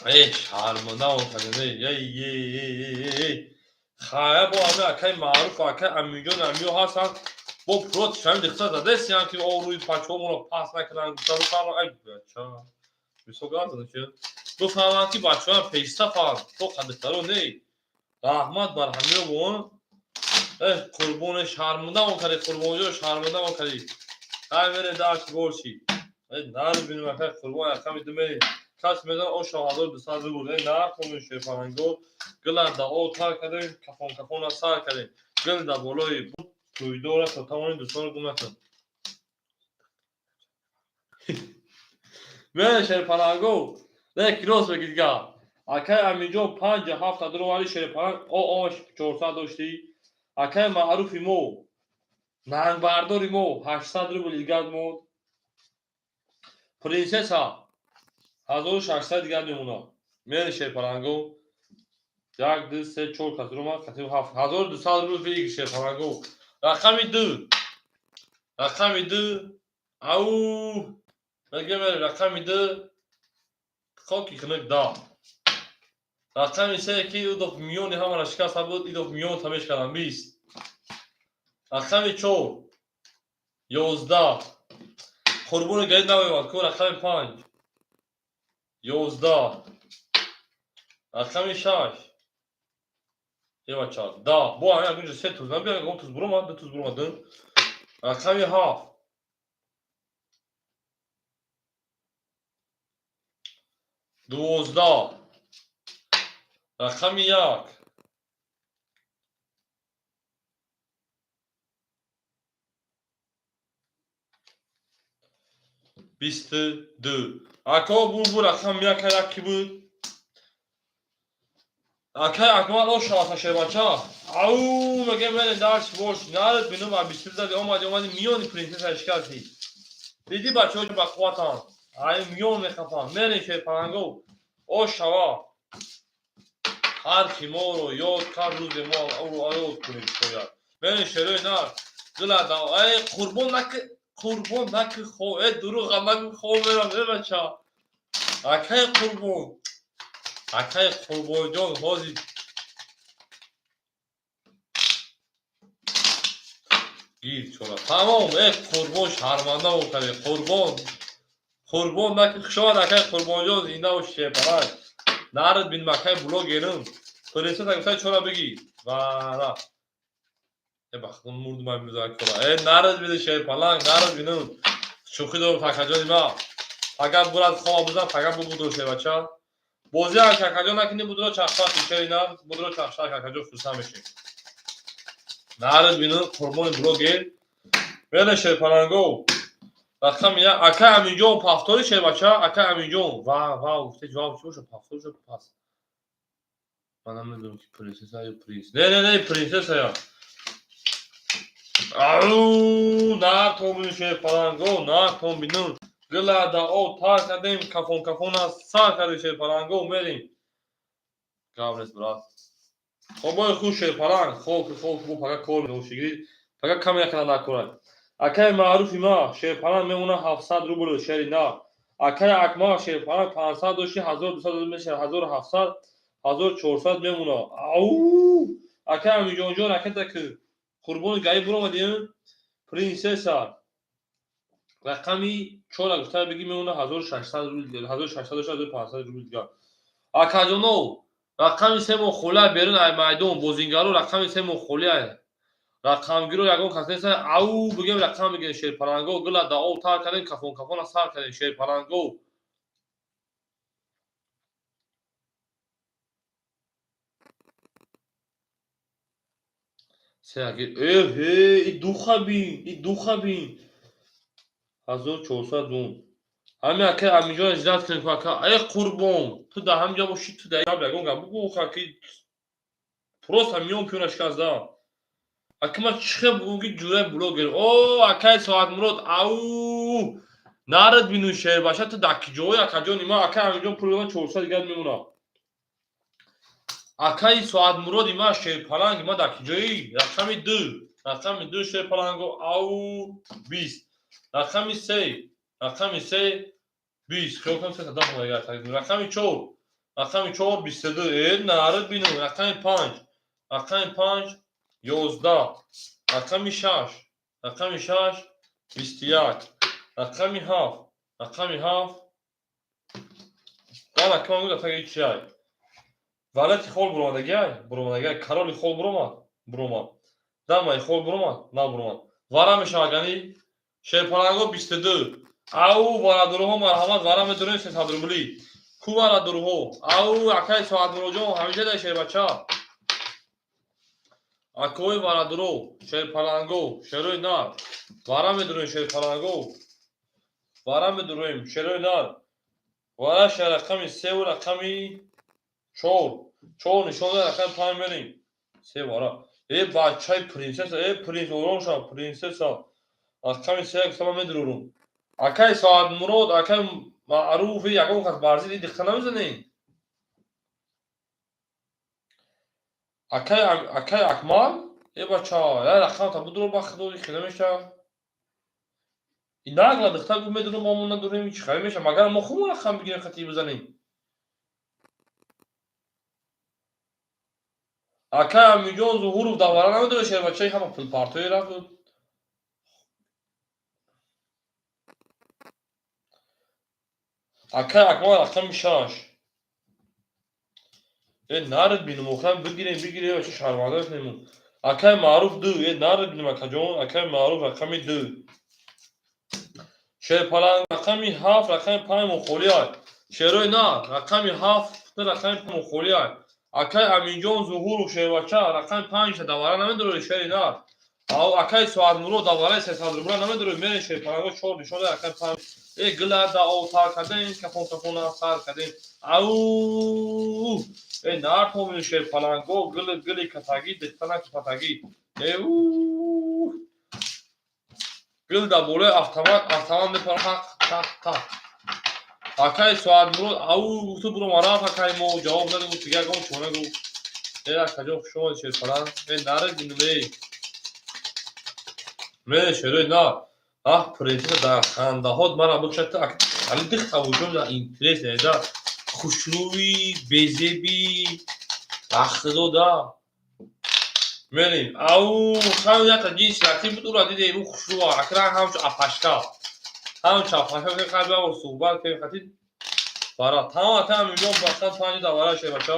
Эй, шармандаам кардем, эй, эй, эй, эй, эй, эй, хая бо ҳами акаи Маъруф, акаи Аминҷон амиё ҳастанд, бо против ҳами дихта задестиян, ки обрӯи пачаҳомонро паст накунанд. Гуфта бифаҳманд, ай бача бисёр гап задам, чи бифаҳманд, ки бачаҳоям пешсафанд, то қадихтаро не. Раҳмат бар ҳамиё бон. Э, Қурбоне, шармандаам кардӣ, Қурбонҷон, шармандаам кардӣ. Ҳай, мере дарси борши. Э, нари бинем, акаи Қурбон, яками ду мере. Кас мезан оша 1200 рубл. Э, нархони шерпаланго гила да об тар кардем, кафон кафона сар кардем. Гил да болои тӯйдора то тавони дӯстонро гум накун. Мере шерпаланго, не килос бегид га. Акай Аминҷон панҷа ҳафта дуромади, шерпаланг о ош 400 доштӣ. Акай Маъруфи мо, нангбардори мо 800 рубл дигар монд. Принсесса 1600 дигар мемонад. Мери шерпаланго, як, ду, се, чор кас дуромад, кати ҳафт, 1200 рубл фиги шерпаланго. Рақами ду, рақами ду, ау, мегем, рақами ду, хоки хунук да. Рақами се, ки ӯ миёни ҳамаро шикаста буд, идоф миён тамеш кардам, 20. Рақами чор, 11. Қурбони гаид намеомад ку. Рақами панҷ, 11. Рақами шаш, е бача, да бо ҳамин агунҷо се туз набия, ягон туз буромад, ду туз буромад. Рақами ҳафт, 12. Рақами як, 22. Ако бу рақам як як ки буд? Акай Акмал ошаваса, шербача. Ау, мегем, мене дарс бош нард бинум. А 22 зади, омади, омади, миёни принсесса шикасти. Диди, бачаҳо ба қувватанд, ай миён мехафанд. Мерем шерпаланго, ошава. Ҳар ки моро ёд кард, рӯзе мо ӯро ёд кунем шояд. Мерем шерои нар дила. Эй, Қурбон, наки, Қурбон, наки, хо, э, дурӯға наку, хо мерам, э, бача. Акай Қурбон, акай Қурбонҷон, ҳозир гир чора тамом. Э, Қурбон, шарманда кардӣ, Қурбон, Қурбон, наки. Хушомад, акай Қурбонҷон, зинда боши. Шерпаланг нард бинем, акай блогерим. Принсесса гуфтай, чора бигӣ вара. Э, бахтон мурдум, ай музаккора. Э, нард биди, шерпаланг нард бинем. Шӯхӣ дорам, акаҷони ма. Пага бурад, хоба бузан, пага бубудро, шербача. Бозиам акаҷон накунӣ, будро чахчах, шери нар будро чахчах, акаҷон, хурсанд мешем. Нард бинем, Қурбони блогер. Веле шерпаланго, рақами як, акай Аминҷон, пафтори, шербача, акай Аминҷон, ва ва гуфте, ҷавоб чӣ боша? Пафтор шо пас. Ман намедонам, ки принсесса ё принс. Не, не, не, принсесса я. Ау, натон бинем, шерпаланго, натон бинем. Гила да об тар кардем, кафон кафона сар кардем, шерпаланго, мерем. Гап нест, брат. Хобои хуш, шерпаланг, хок хок бо пага кор мешигирид. Пага камера кана накунад. Акай Маъруфи ма, шерпаланг мемона 700 рубл, шери на. Акай Акмал, шерпаланг 500 дошти, 1200 мешавад, 1700, 1400 мемона. Ау! Акай Амиҷонҷон, аката ки Қурбони гаи буромадем, принсесса. Рақами чора гуфта бигӣ, мемона 1600 рубл, 1600 дошта, 1500 рубл дигар. Акаҷоно, рақами се мо холия берун ай майдон, бозингаро рақами се мо холия. Рақамгиро ягон кас нест. Ау, бигем, рақам бигем, шерпаланго, гила да об тар кардем, кафон кафона сар кардем, шерпаланго. Э, и духа бин, и духа бин. 1400 мон. Ҳамин акай Аминҷон ждать кунем, ака. Э, Қурбон, ту дар ҳамин ҷо бошӣ, ту дар ягон гап бугӯ, ки просто миён пиёна шикаста. Ака, ман чӣ хел бугӯм, ки ҷӯраи блогер. О, акай Соатмурод, ау, нарад бину, шербаша, ту дар киҷои, акаҷони ман? Акай Аминҷон пул додан, 400 дигар мемонад. Акаи Соатмуроди ман, шерпаланги ман, дар киҷоӣ? Рақами ду, рақами ду, шерпаланго, ау, 20. Рақами се, рақами се, 20. Хиёл кунам, се сада. Рақами чор, рақами чор, 22. Э, нарад бину. Рақами панҷ, рақами панҷ, 11. Рақами шаш, рақами шаш, 21. Рақами ҳафт, рақами ҳафт. Дар акама гӯ, таги чиай? Валети хол буромадагиай, буромадагиай. Король хол буромад, буромад. Дамаи хол буромад, набуромад. Вара мешавад гани шерпаланго, 22. Ау, варадурҳо, марҳамат, вара медурем, 300 рубли. Ку варадурҳо? Ау, акаи Соатмуроҷон, ҳамеша дар шербача. Акои варадуро, шерпаланго, шерои нар, вара медурем. Шерпаланго, вара медурем, шерои нар. Вараша рақами севу рақами чор, чор нишон, рақами панҷ мерем. Се вара. Э, бачаи принсесса, э, принц, ором шав, принсесса. Рақами се гуфтама, медурурум. Акаи Соатмурод, акаи Маъруфи, ягон кас барзиди дихта намезанед. Акаи Акмал, э, бача, я рақамта будуро, ба худо, хеле меша. Нагла дихта гуфт, медурум, мо надурем, чӣ хеле меша? Магар мо хуб рақам бигирем, хати бизанем. Акаи Амиҷон Зуҳуров дар вара намедонад, шербачаи ҳама пулпартои рафт. Акаи Акмал, рақами шаш. Э, нарид бинум, охирам бигирем, бигирем, чӣ шарманда мекунем. Акаи Маъруф, ду. Э, нарид бинум, акаҷон, акаи Маъруф, рақами ду. Шерпаланг, рақами ҳафт, рақами панҷ мухолиай. Шерои нар, рақами ҳафт, рақами панҷ мухолиай. Акаи Аминҷон Зуҳуров, шербача, рақами панҷ давара намедорӣ, шери нар. Акаи Соатмурод, давараи 300 рубла намедорӣ, мерем, шерпаланго, чор нишон, рақами панҷ. Э, гила да отар кардем, кафон кафона сар кардем. Ау, э, нар томин, шерпаланго, гили гили катагӣ, дихтанаки патагӣ. Э, гил дар болои автомат, автомат мепара, тақ тақ тақ. Акаи Соатмурод, ау, гуфту, бурома, рафт акаи мо, ҷавоб надод, дига ягон чо нагуфт. Э, акаҷон, хуш омадед, шерпаланг. Э, нарид бинум, эй. Мере, шерои нар. Аҳ, принсесса, дар хандаҳот мара бикшад, али дихта вуҷуд интересне да хушрӯи безеби рахтидода. Мерем. Ау, ҳам якта ҷинси латин буд, ура дидем, ӯ хушрӯа, акра ҳамчу апашка. Ҳамчу апашка ки қабл бор суҳбат кардем, хатид бара тамом ата Аминҷон бақам панҷ давара, шербача.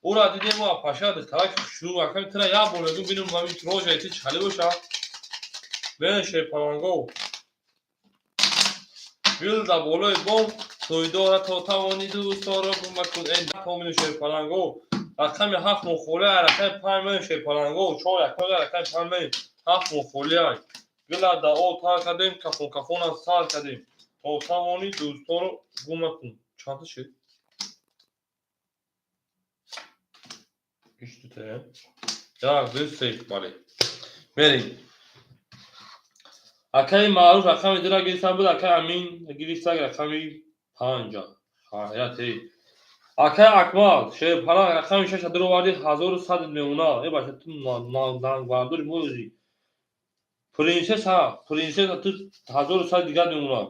Ура дидем, ӯ апашка дихтарак хушрӯ, акам тира як бор мегӯм, бинум, ҳамин рожа ти чӣ хеле боша. Бен, шерпаланго. Гил дар болои бом тӯйдора, то тавони дӯсторо гум макун. Э, томину, шерпаланго. Рақами ҳафт мухолиай, рақами панҷ мерем, шерпаланго. Чор якмага, рақами панҷ мерем. Ҳафт мухолиай. Гила дар об тар кардем, кафон кафонам сар кардем. То тавони дӯсторо гум макун. Чандта шед? Иш дута. Як, ду, се, бале. Мерем. Акаи Маъруф рақами дура гирифта буд, акаи Амин гирифта рақами панҷа. Ҳаят, эй. Акаи Акмал, шерпаланг, рақами шаша дуровардӣ, 1100 мемонад. Э, бача, ту нангбардори мози. Принсесса, принсесса, ту 1100 дигар мемонад.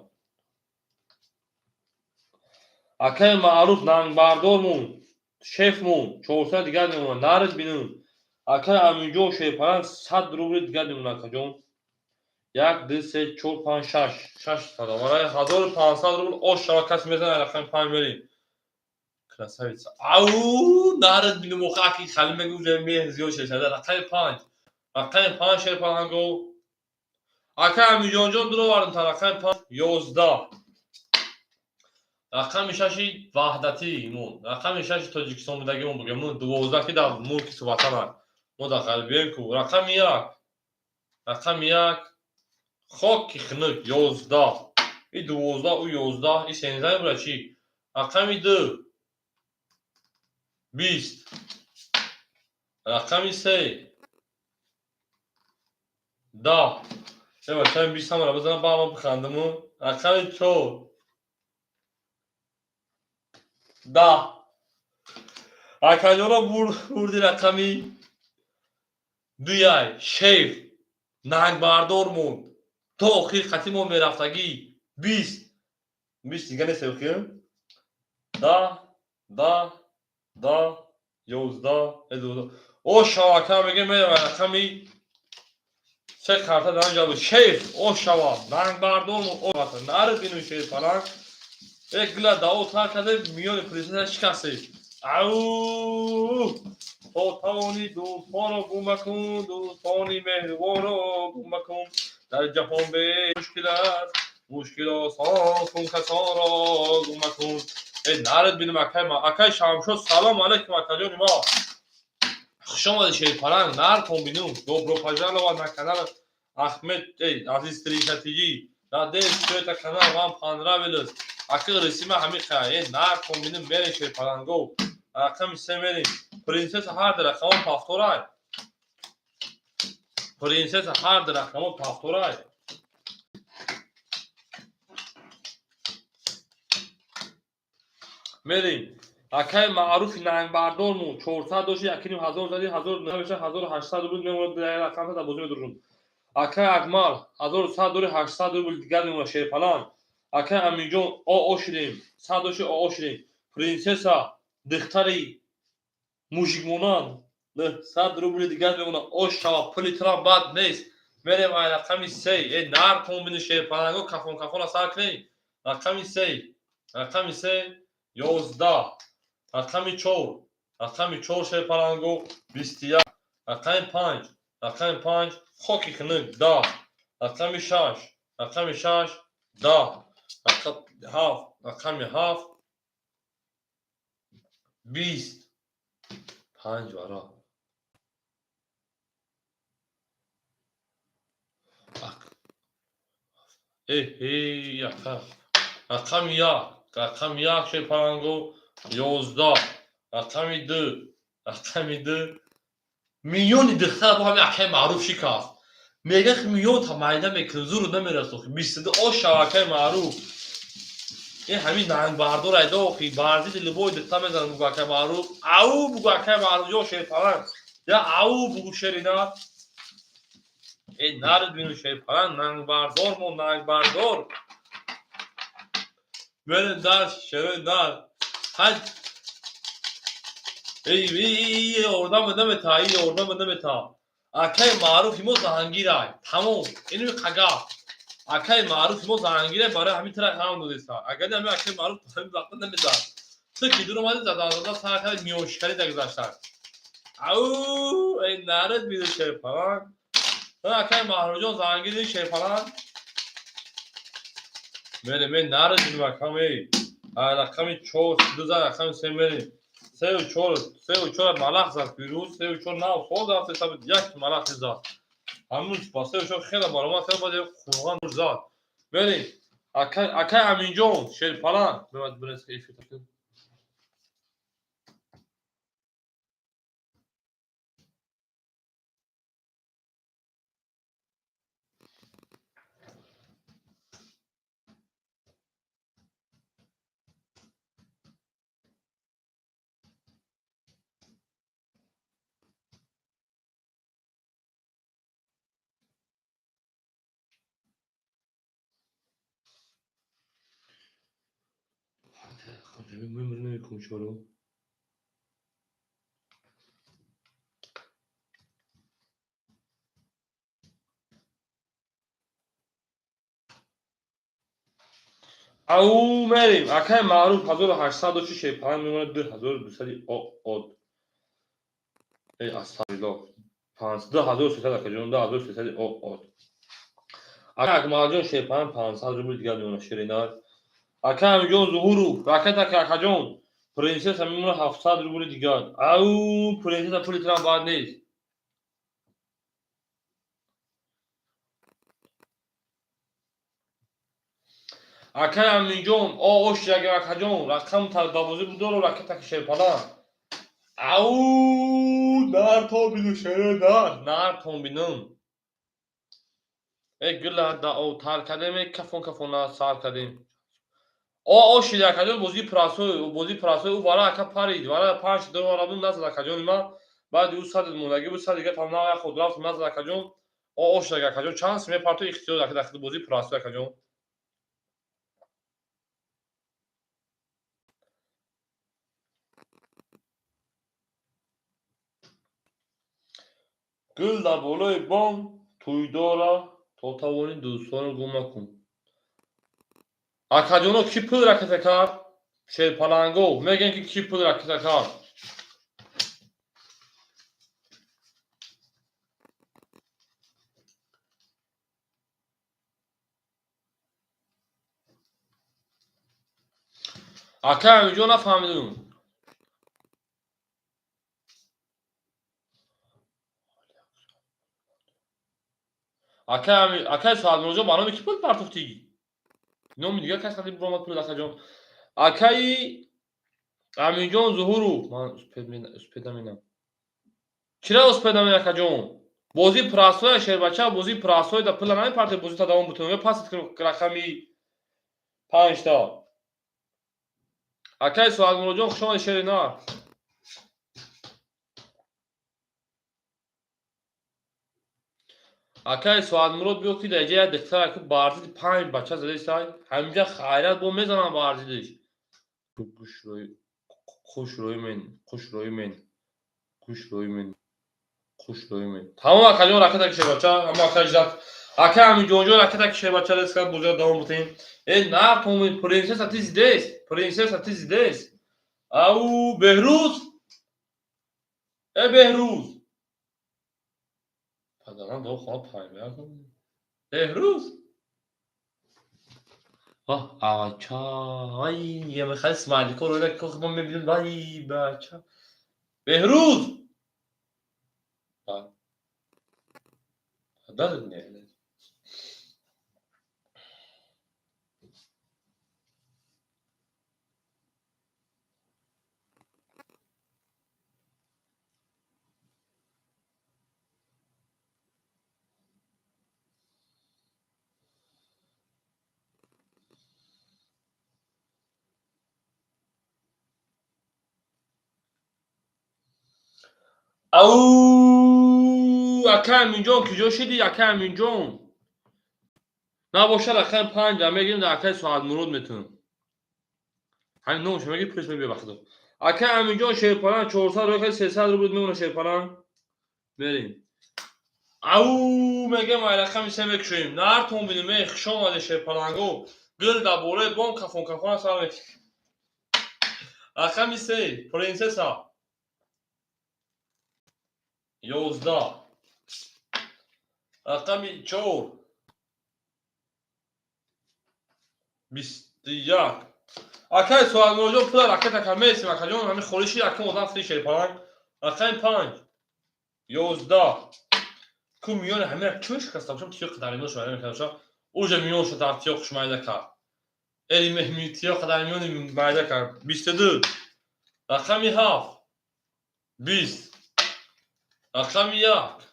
Акаи Маъруф нангбардормон, шефмон, 400 дигар мемонад. Нарид бинум. Акаи Аминҷон, шерпаланг, 100 рубли дигар мемонад, акаҷон. Як, ду, се, чор, панҷ, шаш. Шаш садовара, 1500 рубл ош шава, кас мезанад, рақами панҷ мерем. Красавица. Ау, нарид бинум, охи аки хали мегӯ, меҳр зиёд шешада. Рақами панҷ. Рақами панҷ, шерпаланго. Акаи Аминҷонҷон, дуровардем та рақами панҷ, 11. Рақами шаши ваҳдатӣ мон. Рақами шаши Тоҷикистон будагимон бугем, 12 ки дар мулки ватанад. Мо дар ғарибием ку. Рақами як. Рақами як. Хоки хунук, 11. И 12, ӯ 11, и 13 мебура чӣ? Рақами 2 20. Рақами 3 10. Э бачаам 20 ҳамаро бизанам, ба ман бихандаму. Рақами 4 10. Акаҷонро бурди рақами 2 шеф нангбардор монд. То охир хати мо мерафтагӣ 20. 20 дига нест охир. 10 10 10 11 12. О шава ака меге мерава рақами 3 карта дар инҷа буд. Шеф о шава нангбардор монд. О нари бину шеф фалан. Э гила дао тар карда миёни президент шикастед. Ау! То тавонӣ дӯстонро гум макун, дӯстони меҳрубонро гум макун. Дар ҷаҳон бемушкил аст, мушкил осон кун касонро гум макун. Э нарид бинем акай ма. Акай Шамшод, салом алейкум акаҷони мо. Хуш омадед Шерпаланг, нартон бинум. Добро пожаловать на канал Ахмед, эй, Азиз 3 ТГ. Надеюсь, что это канал вам понравилось. Аки рисима ҳамин хай. Э нартон бинум мерем Шерпаланго. Рақами 3 мерем. Принсесса ҳар ду рақамо повторай. Принсесса ҳар ду рақамо повторай. Мерем. Акай маъруфи нангбардормон 400 дошти, 1500 зади, 1000 меша, 1800 рубл мемонад, рақам дар бозӣ медурам. Акай Акмал 1100 дори, 800 рубл дигар мемонад Шерпаланг. Акай Аминҷон о шидем, 100 дошти о шидем. Принсесса духтари мужикмонанд 900 рубли дигар мемонад. О шава пули трам бад нест. Мерем ай рақами 3. Э нартон бини Шерпаланго кафон кафона сар кунем. Рақами 3. Рақами 3 11. Рақами 4. Рақами 4 Шерпаланго 21. Рақами 5. Рақами 5 хоки хунук 10. Рақами 6. Рақами 6 10. Рақами 7. Рақами 7 20. 5 вара. Э ака. Рақами 1. Рақами 1 Шерпаланго 11. Рақами 2. Рақами 2 миёни духтар бо ҳамин акаи маъруф шикаст. Мега миён та майда мекунад, зуру намерасад охи. 22 о шава акаи маъруф. Э ҳамин нангбардор айда охи, барзиди любой духтар мезанад бугу акаи маъруф. Ау бугу акаи маъруф ё Шерпаланг. Я ау бугу шерина. Э нарид бину Шерпаланг нангбардор мо нангбардор. Мерем дар шерои дар. Ҳай эй эй ордам намета, эй ордам намета. Акаи маъруфи мо заҳангирай. Тамом. Инми қага. Акаи маъруфи мо заҳангирай, барои ҳамин тира ҳам додеса. Агар ҳамин акаи маъруф ҳамин вақта намезад. Ту ки дур омадӣ задан зада сар кард миёншикарӣ дагузаштак. Ау, эй нарид биду Шерпаланг. Акаи Маҳрумҷон заҳангири Шерпаланг. Мерем, эй нарид бинем акам эй. Рақами 4 2 зад, рақами 3 мерем. 3 4 3 4 малах зад фирӯз, 3 4 нав сол рафта ҳисаби як малах зад. Ҳамун ба 3 4 хеле баромад кард, баъд хурған зад. Мерем. Акай акай Аминҷон Шерпаланг. Бимад бирес эфир. Намекунем чаро. Ау мерем. Акай маъруф 1800 дошти Шерпаланг мемонад 2200 од. Эй астағфируллоҳ. 2300 акаҷон 2300 од. Ака Акмалҷон Шерпаланг 500 рубл дигар мемонад ширинар. Ака Амиҷон Зуҳуров, ракет ака акаҷон. Принсесса мемонад 700 рубли дигар. Ау принсесса пули трам бад нест. Акай Аминҷон, о ош яга акаҷон, рақам бозӣ будору ракета шерпаланг. Ау, нар то бину шере нар, нар то бинум. Э гула да о тар кардем, э кафон кафона сар кардем. О ошид акаҷон бозии прасой ӯ вара ака парид, вара панҷ ду вара бун назад акаҷони ман. Баъди ӯ сад мондагӣ буд, сад дига там на як худ рафт назад акаҷон. О ошид акаҷон чанд мепарту ихтиёр ака дахли бозии прасой акаҷон. Гул дар болои бом тӯйдора то тавонӣ дӯстонро гум макун. Акаҷоно кӣ пул ракета кард? Шерпаланго мегӯянд ки кӣ пул ракета кард? Ака Аминҷон нафаҳмидум. Акай Соатмуродҷон ба номи кӣ пул партофтӣ? Номи дигар кас қади буромад пул акаҷон. Акаи Аминҷон Зуҳуров, ман успед наминам. Чира успед намин акаҷон? Бозии прасоя шербача, бозии прасоя да пула намепарте, бозӣ та давом бутун. Пас рақами панҷта. Акаи Соатмуродҷон хуш омадед шери нар. Акаи Соатмурод биё ки дар ҷа як духтар аку барзиди панҷ бача задесай. Ҳаминҷа хайрат бо мезанам барзидиш. Хуш рӯй мен, хуш рӯй мен, хуш рӯй мен, хуш рӯй мен. Тамом акаҷон ракета ки шербача, ҳама акаи жак. Акаи Аминҷонҷон ракета ки шербача реска бозиро давом бутем. Э на томин принсесса ты здесь, принсесса ты здесь. Ау Беҳрӯз. Э Беҳрӯз. Падарам до хона паймея. Беҳрӯз. Оҳ, ача, ай, я мехоҳи смайлико рӯйда ки мо мебинем, вай бача. Беҳрӯз. Падар не. Ау, акай Аминҷон куҷо шидӣ, акай Аминҷон? Набошад рақами панҷа мегирем дар акаи Соатмурод метавонем. Ҳамин номашо мегирӣ пулаш мебия ба худо. Акаи Аминҷон шерпаланг 400 рӯй кард, 300 рубл мемона шерпаланг. Мерем. Ау, мегӯям ай рақами се мекушоем. Нартон бинем, э, хуш омадед шерпаланго. Гул дар болои бом кафон кафона сар мекунем. Рақами се, принсесса. 11. Рақами 4. 21. Акаи Соатмуродҷон пула ракета кар месем акаҷон, ҳамин холиши якум одам фри шерпаланг. Рақами 5. 11. Ку миёни ҳамин чӣ шикаста бошам тиёқ дар миён шуд мекард бошам. Уже миён шуд дар тиёқ майда кард. Эри тиёқ дар миёни майда кард. 22. Рақами 7. 20. Рақами 1.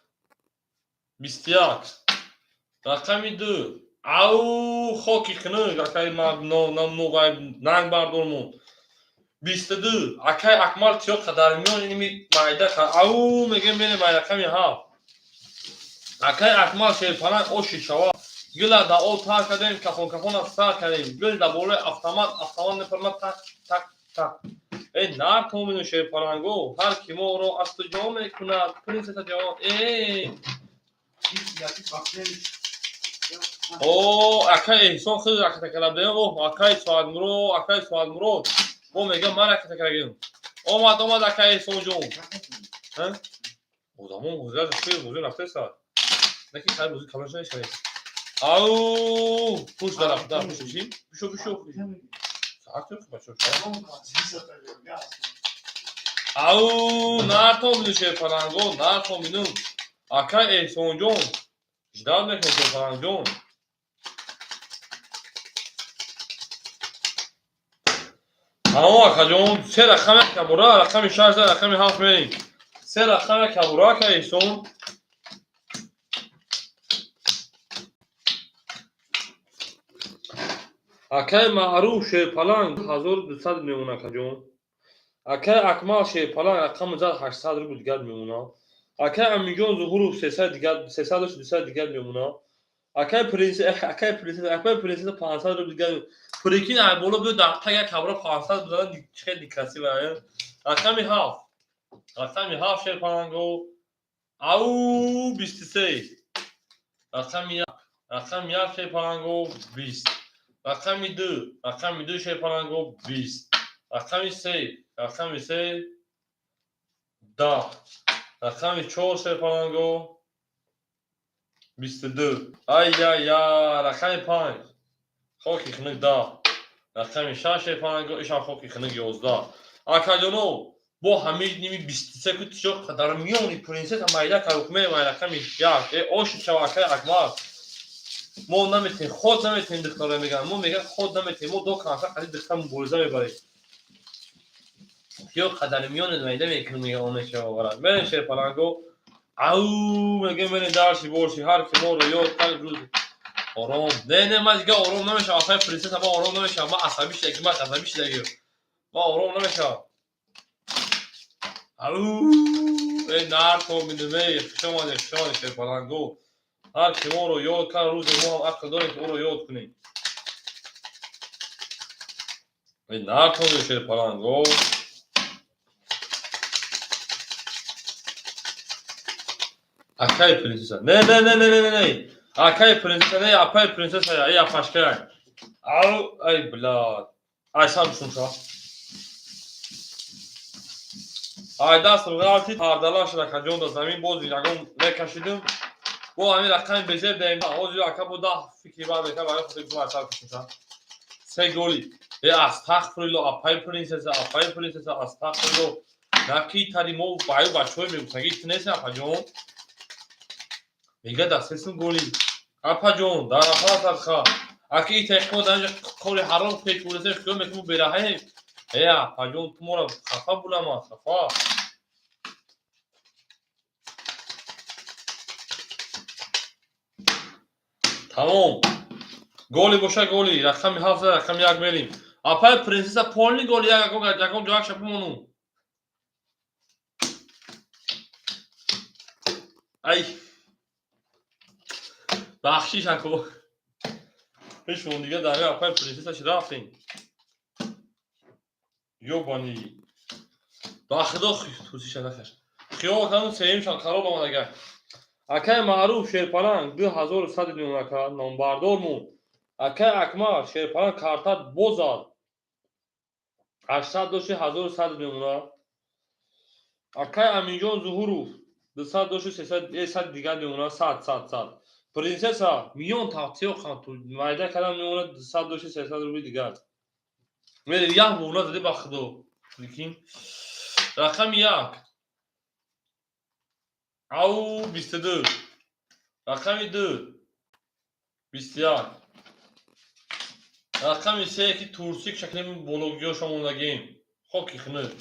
21. Рақами 2. Ау, хоки хунук, акаи нанг бардормон. 22. Акаи Акмал тиёқ дар миёни иними майда кард. Ау, мегӯем мерем ай рақами 7. Акаи Акмал шерпаланг оши шава. Гула дар об тар кардем, кафон кафона сар кардем. Гул дар болои автомат, автомат мепармад так так так. Э нартон бину шерпаланго, ҳар ки моро аз ту ҷо мекунад, принсесса ҷавон. Э. О, акаи Эҳсон худ ракета карда. О, акаи Соатмурод, акаи Соатмурод. Бо мегӯям ман ракета кардагим. Омад, омад акаи Эҳсонҷон. Одамон бозӣ шуд, бозӣ рафтеса. Наки хай бозӣ калон шуда. Ау, пуш дарафт, да, пуш чӣ? Бишо, бишо. Саат чӣ бачо? Ау, нартон бину шерпаланго, нартон бину. Акаи Эҳсонҷон, ждать мекунем шерпалангҷон. Тамом, акаҷон, се рақами кабура, рақами шаш, рақами ҳафт мерем. Се рақами кабура, ака Эҳсон. Акаи Маъруф Шерпаланг 1200 мемона, акаҷон. Акаи Акмал Шерпаланг рақами зад 800 рубл дигар мемона. Акаи Аминҷон Зуҳуров 300 дигар, 300 200 дигар мемона. Акаи принсесса, акаи принсесса, акаи принсесса 500 рубл дигар. Прикинь, ай боло биё, дар тага кабра 500 бизанад, хеле красиво. Рақами ҳафт. Рақами ҳафт, Шерпаланго. Ау, 23. Рақами як. Рақами як, Шерпаланго, 20. Рақами ду. Рақами ду, Шерпаланго, 20. Рақами се. Рақами се, 10. Рақами чор, Шерпаланго, 22. Ай яй я, рақами панҷ. Хоки хунук, 10. Рақами шаш, Шерпаланго, ишам хоки хунук, 11. Акаҷоно, бо ҳамин ними 23 ку тишо дар миёни принсесса майда кард мерем ай рақами як. Э, оши шава, акаи Акмал. Мо наметем, ход наметем, духтара меган. Мо меган ход наметем, мо до конца қади духтар мубориза мебарем. Ё қадар миёни майда мекунем, мега он мешава. Мерем, Шерпаланго. Ау, мега мерем дарси борси, ҳар ки моро ёд кард рӯз ором. Не, не, ман дига ором намешавам, акаи принсесса, ман ором намешавам, ман асабӣ шудагӣ, ман ғазабӣ шудагӣ. Ман ором намешавам. Ау, эй нарто минем, эй, хуш омадед, хуш омадед, Шерпаланго. Ҳар ки моро ёд кард, рӯзе мо ҳам ақл дорем, ки ӯро ёд кунем. Эй, нарто Шерпаланго. Акаи принсесса. Не, не, не, не, не, не, не. Акаи принсесса, не, апаи принсесса, эй, апашкай. Ау, ай, блядь. Ай, сам шумша. Ай, дастам ғалтид, пардалаш ракаҷон да замин боз ягон мекашидим. Бо ҳамин рақами безеб даем. Ҳозир ака бо 10 фикри бад мекард, барои хотир гуфтам, ай сар кушмша. Се голи. Э, астағфирулло, апаи принсесса, апаи принсесса, астағфирулло. Наки тари мо баю бачаҳои мегуфтагӣ ту нестӣ, апаҷон. Мега да сесум голи. Апаҷон, дар апа садха. Аки и техко дар инҷа кори ҳаром пеш бурдасем, хиёл мекунем бераҳем. Э, апаҷон, ту моро хафа булама, хафа. Тамом. Голи боша голи, рақами ҳафт, рақами як мерем. Апаи принсесса полный голи, як ягон ягон ҷояк шапумону. Ай. Бахшиш, ако. Ҳечмон дига дар апаи принсесса чи рафтем. Ёбани. Ба худо тусиша накаш. Хиёл кардам сеюмшан қарор омадага. Акаи Маъруф Шерпаланг 2100 миллион, ака номбардормун. Акаи Акмал Шерпаланг картат бозад. 800 дошти, 1100 миллиона. Акаи Аминҷон Зуҳуров 200 дошти, 300 100 дигар мемона, 100 100 100. Принсесса миён тавтиё хан ту майда кардам мемона, 200 дошти, 300 рубли дигар. Мерем як муҳлат зади, ба худо. Прикинь. Рақами як. Ау, 22. Рақами ду. 21. Рақами се, ки турсик шакли бологиёша мондагем. Хоки хунук.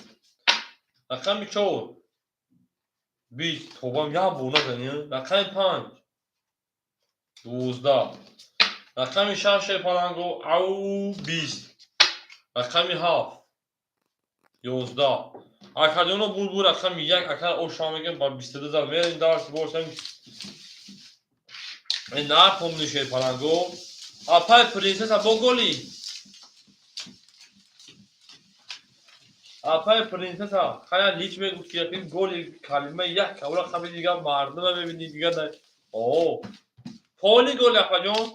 Рақами чор. 20. Тобам як бор назани. Рақами панҷ. 12. Рақами шаш, Шерпаланго, ау, 20. Рақами ҳафт. 11. Акаҷоно, буд буд рақами як, ака оша мегем ба 22 зад. Мерем дарс бошем. Ин нархомни, Шерпаланго. Апай принсесса бо голи. Апай принсесса, хая лич мегуфт ки якин голи калима як кавра хаби дигар мардума мебини дигар на. О. Поли голи, апаҷон.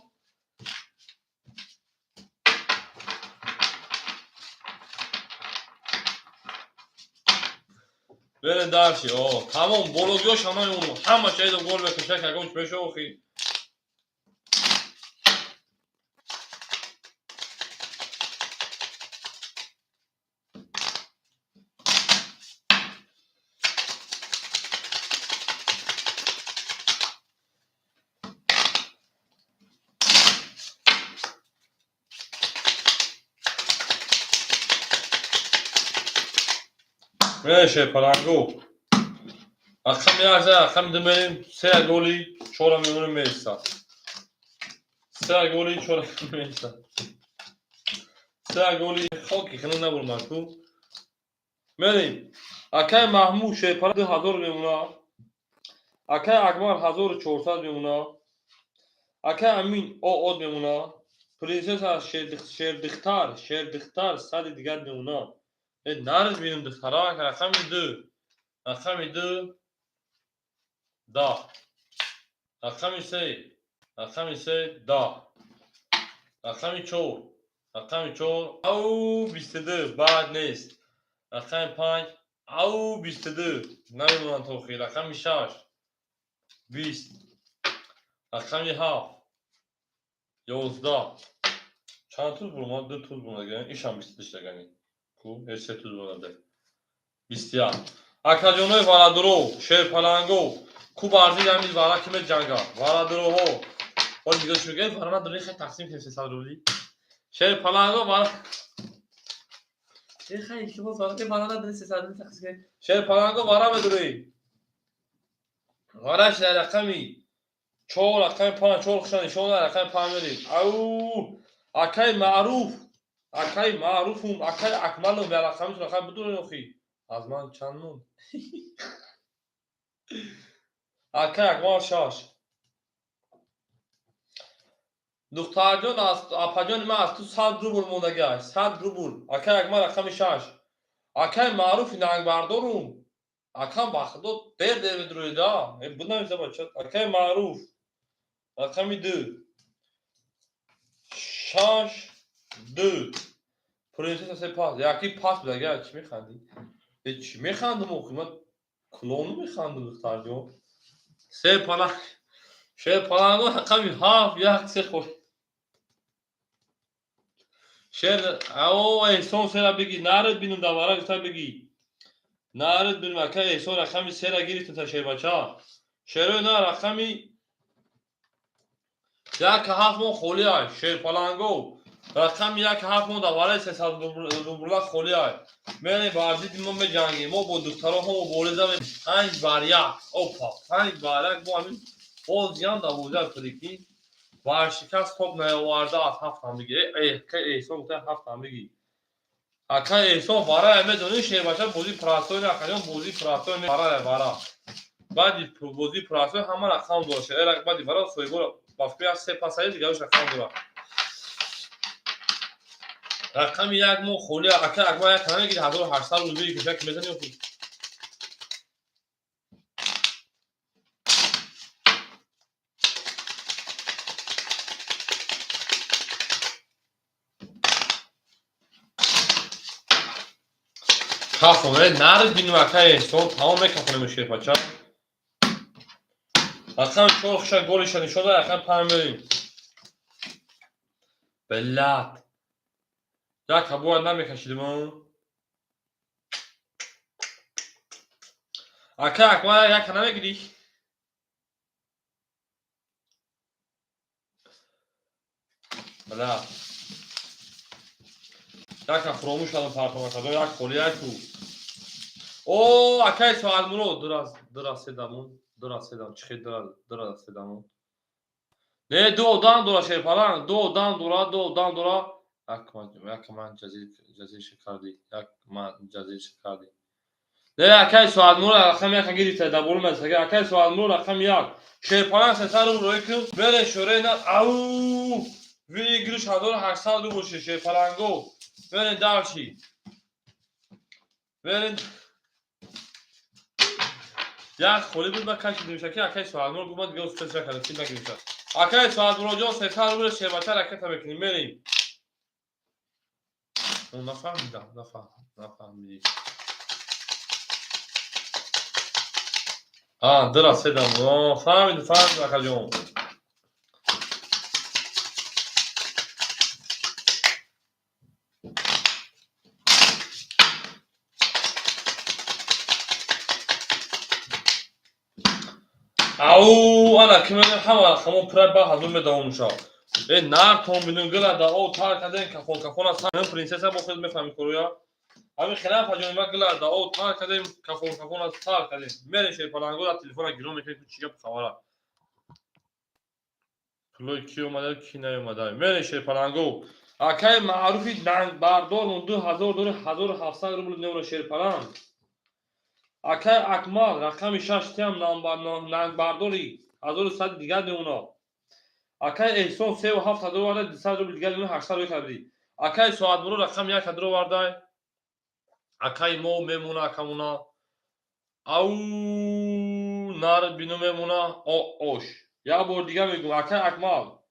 Берем дарси. О, тамом, бологиёш ҳамаи он ҳамаш айдо гол мекашак, ягон чи мешава охи. Шерпаланго. Рақами як за рақами ду мерем, се голи чора мемонем, меистад. Се голи чора меистад. Се голи хоки хина набурмад ку. Мерем. Акай Маҳмуд шерпала 2000 мемона. Акай Акмал 1400 мемона. Акай Амин оод мемона. Принсесса шердихтар, шердихтар сади дигар мемона. Нарз бинем духтара, рақами ду. Рақами ду да. Рақами се. Рақами се да. Рақами чор. Рақами чор ау 22 бад нест. Рақами панҷ ау 22 намемонанд то охир. Рақами шаш 20. Рақами ҳафт 11. Чанд туз бурмад? Ду туз бурмад. Ишам 22 шудагани. Ку, се туз бурмада. 21. Акаҷонои варадуро, шерпаланго, ку барзид ҳамин вара ки меҷанга. Варадуроҳо. Ҳол нигоҳ шуд, вара надорӣ, хай тақсим кунем 300 рубли. Шерпаланго вара. Хай илтимос вара, вара надорӣ, 300 рубли тақсим кунем. Шерпаланго вара медурӣ. Вараш дар рақами чор, рақами панҷ, чор хушан нишон дар рақами панҷ мерем. Ау, акай Маъруф, акай Маъруфум, акай Акмалум, дар рақами рақам бидурен охи. Аз ман чанд монд? Акай Акмал шаш. Духтарҷон, апаҷони ман аз ту 100 рубл мондагиаш, 100 рубл. Акай Акмал рақами шаш. Акай Маъруфи нангбардорум. Акам ба худо дер дер медуроида. Бинависа бача. Акай Маъруф рақами ду. Шаш ду. Принсесса се пас. Яки пас будага, чӣ механдӣ? Чӣ механдам охи? Ман клону механдам, духтарҷон. Се паланг. Шер паланго рақами ҳафт, як се хор. Шер, ао Эҳсон сера бигӣ, нарид бинум давара гуфта бигӣ. Нарид бинум ака Эҳсон рақами сера гирифтем та шербача. Шерои на рақами як ҳафт мон холӣ ай, шерпаланго. Рақами як ҳафт мон давараи 300 рубла холӣ ай. Мерем бар зидди мо меҷангем. Мо бо духтароҳо мубориза панҷ бар як. Опа, панҷ бар як бо ҳамин бозиам давоза прикинь. Варшикаст тоб наёварда аз ҳафтам бигӣ. Акай Эҳсон гуфта ҳафтам бигӣ. Акай Эҳсон варая медонӣ шербача бозии простой не, акаҷон бозии простой не, варая вара. Баъди бозии простой ҳама рақам дорад. Шер баъди вара соҳибора ба фикри як се пасаи дигараш рақам дорад. Рақами як мо холӣ, ака Акмал як намегири 1800 рубли кушак мезанӣ охи. Кафоне, нарид бинем ака Эҳсон, тамом мекафонем шербача. Рақами чор хуша голиша нишон дад, рақами панҷ мерем. Блядь. Як бояд намекашидим. Ака Акмал як намегирӣ? Бля. Яка фуромӯш кардам партома кардам, як холӣ як ку. О, акай Соатмурод, дура седамон, дура седам, чихи дура седамон. Не, ду одам дура шерпаланг, ду одам дура, ду одам дура. Як ман ҷазир шикардӣ, як ман ҷазир шикардӣ. Не, акай Соатмурод рақами як гирифта, дар боло мезага. Акай Соатмурод рақами як. Шерпаланг 300 рубл рӯй кун, бере шӯраи на, ау! Выигрыш 1800 рубл ши шерпаланго. Берен дальше. Берен як холӣ буд, ман кашидим шаки акай Соатмурод гуфт, ман дига успех накардам, чӣ нагирифта. Акай Соатмурод ҷон 300 рубл шербача ракета мекунем, мерем. Нафаҳмидам, нафаҳмидӣ. Дура седам. Фаҳмидам, фаҳмидам акаҷон. Ау, ана ки медонем ҳама ҳамон пурай ба ҳазор медавом шав. Нар тон бинум гила да о тар каден кафон кафон аз ҳамин принсесса бо худ мефаҳми куруя. Ҳамин хела паҷони ма гила да о тар кардем, кафон кафон аз тар кардем. Мерем шерпаланго да телефона гирон мекунем, ки чӣ гап хабара. Пулои ки омада, ки наомада. Мерем шерпаланго. Акай маъруфи нангбардор 2000 дори 1700 рубл мемона шерпаланг. Акай Акмал рақами 6 тиам нангбардори 1100 дигар мемона. Акай Эҳсон 3,7 ҳазор оварда, 200 рубл дигар мемона, 800 рубл кардӣ. Акай Соатмуро рақами 1 ҳазор оварда. Акай мо мемона акамуна. Ау нар бино мемона о ош. Як бор дигар мегӯм, акай Акмал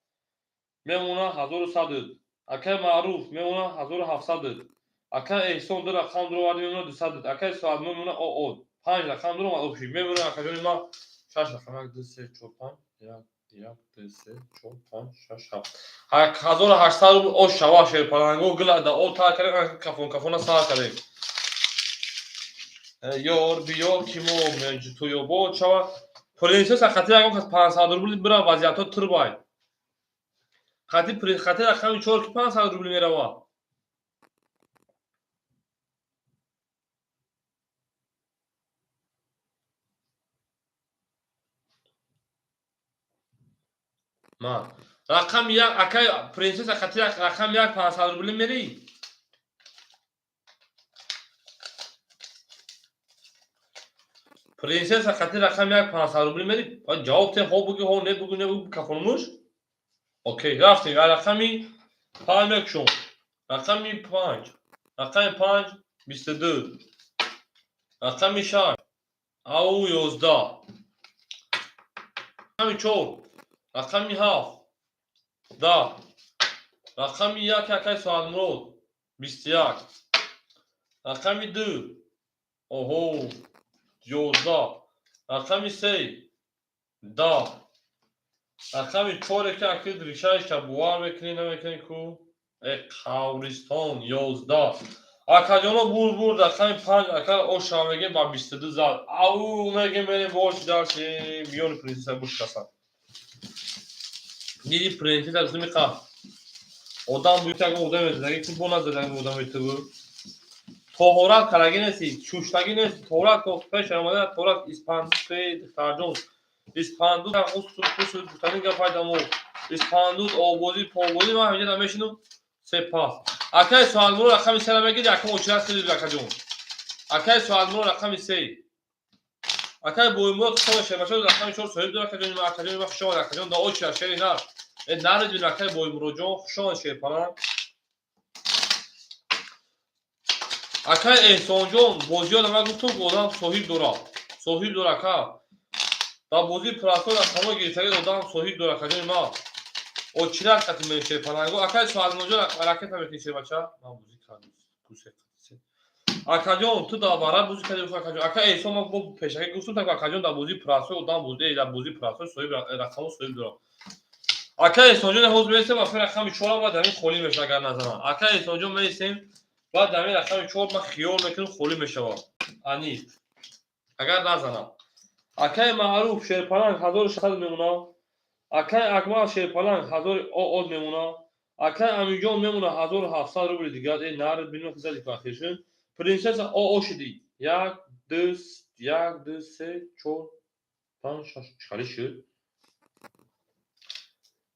мемона 1100. Акай Маъруф мемона 1700. Акай Эҳсон ду рақам дуро оварда мемона 200. Акай Соатмуро мемона о о. Панҷ рақам дуро омад общий. Мемона акаҷони ма шаш рақам 1 2 3 4 5 1 1 2 3 4 5 6 7. 1800 рубл ош шава шерпаланго гила да о тар кардем, кафон кафона сар кардем. Ёр биё ки мо туёбо шава. Принсесса хати ягон кас 500 рубл бира вазиятҳо турбай. Хати хати рақами 4 ки 500 рубл мерава. Ма рақами 1 акай принсесса хати рақами 1 500 рубл мерӣ? Принсесса хати рақами 1 500 рубл мерӣ? Ҷавоб те, ҳо бугӯ, ҳо не бугӯ, не бугӯ, кафономӯш. Окей, рафтем. Рақами 5 мекушом. Рақами 5. Рақами 5 22. Рақами 6 ау 11. Рақами 4. Рақами 7 10. Рақами 1 акай Соатмурод 21. Рақами 2 оҳо 11. Рақами 3 10. Рақами 4 ки акид ришаиша бовар мекунӣ намекунӣ ку? Э қавристон 11. Акаҷоно бур бур рақами 5 ака оша мегем ба 22 зад. Ау мегем мерем бош дарси миёни принсесса буш касан. Диди принсесса гуфтам иқа одам буд як одам зиндагӣ ку бо назадан одам ту. Тоҳорат карагӣ нести, чуштагӣ нести, тоҳорат ко пеш омада тоҳорат испанду духтарҷон. Испанду ғусл ғусл гуфтани гап пайдамо. Испанду обозӣ побозӣ ман ҳаминҷа намешинам сепас. Акай Соатмуро рақами 3 мегирӣ, акам очират хеле акаҷон. Акай Соатмуро рақами 3. Акай Боймурод хушомад шербача рақами 4 соҳиб дор акаҷон, акаҷон ма хушомад акаҷон да очират шери нар. Э наридин акай Боймуродҷон хушомад шерпаланг. Акай Эҳсонҷон бозиёда ман гуфтам одам соҳиб дорад. Соҳиб дорад ака. Дар бозии прасо рақамҳо гирифтагӣ одам соҳиб дорад акаҷони ма. Очират қати мерем шерпаланго. Акай Соатмуродҷон ракета мекунӣ шербача? Ман бозӣ кардам. Гусе қати. Акаҷон ту дар бара бозӣ кардӣ акаҷон. Ака Эҳсон ман бо пешакӣ гуфтам так акаҷон дар бозии прасо одам бозӣ дар бозии прасо соҳиб рақамҳо соҳиб дорад. Ака Эҳсонҷон ҳозир мерасем ба рақами 4 баъд ҳамин холӣ мешавад агар назанам. Ака Эҳсонҷон мерасем баъд ҳамин рақами 4 ман хиёл мекунам холӣ мешавад. Аниқ. Агар назанам. Акай Маъруф шерпаланг 1600 мемона. Акай Акмал шерпаланг 1000 од мемона. Акай Амиҷон мемона 1700 рубли дигар. Э нар бино хизати фахишин. Принсесса о о шуди. 1 2 1 2 3 4 5 6 чӣ шуд?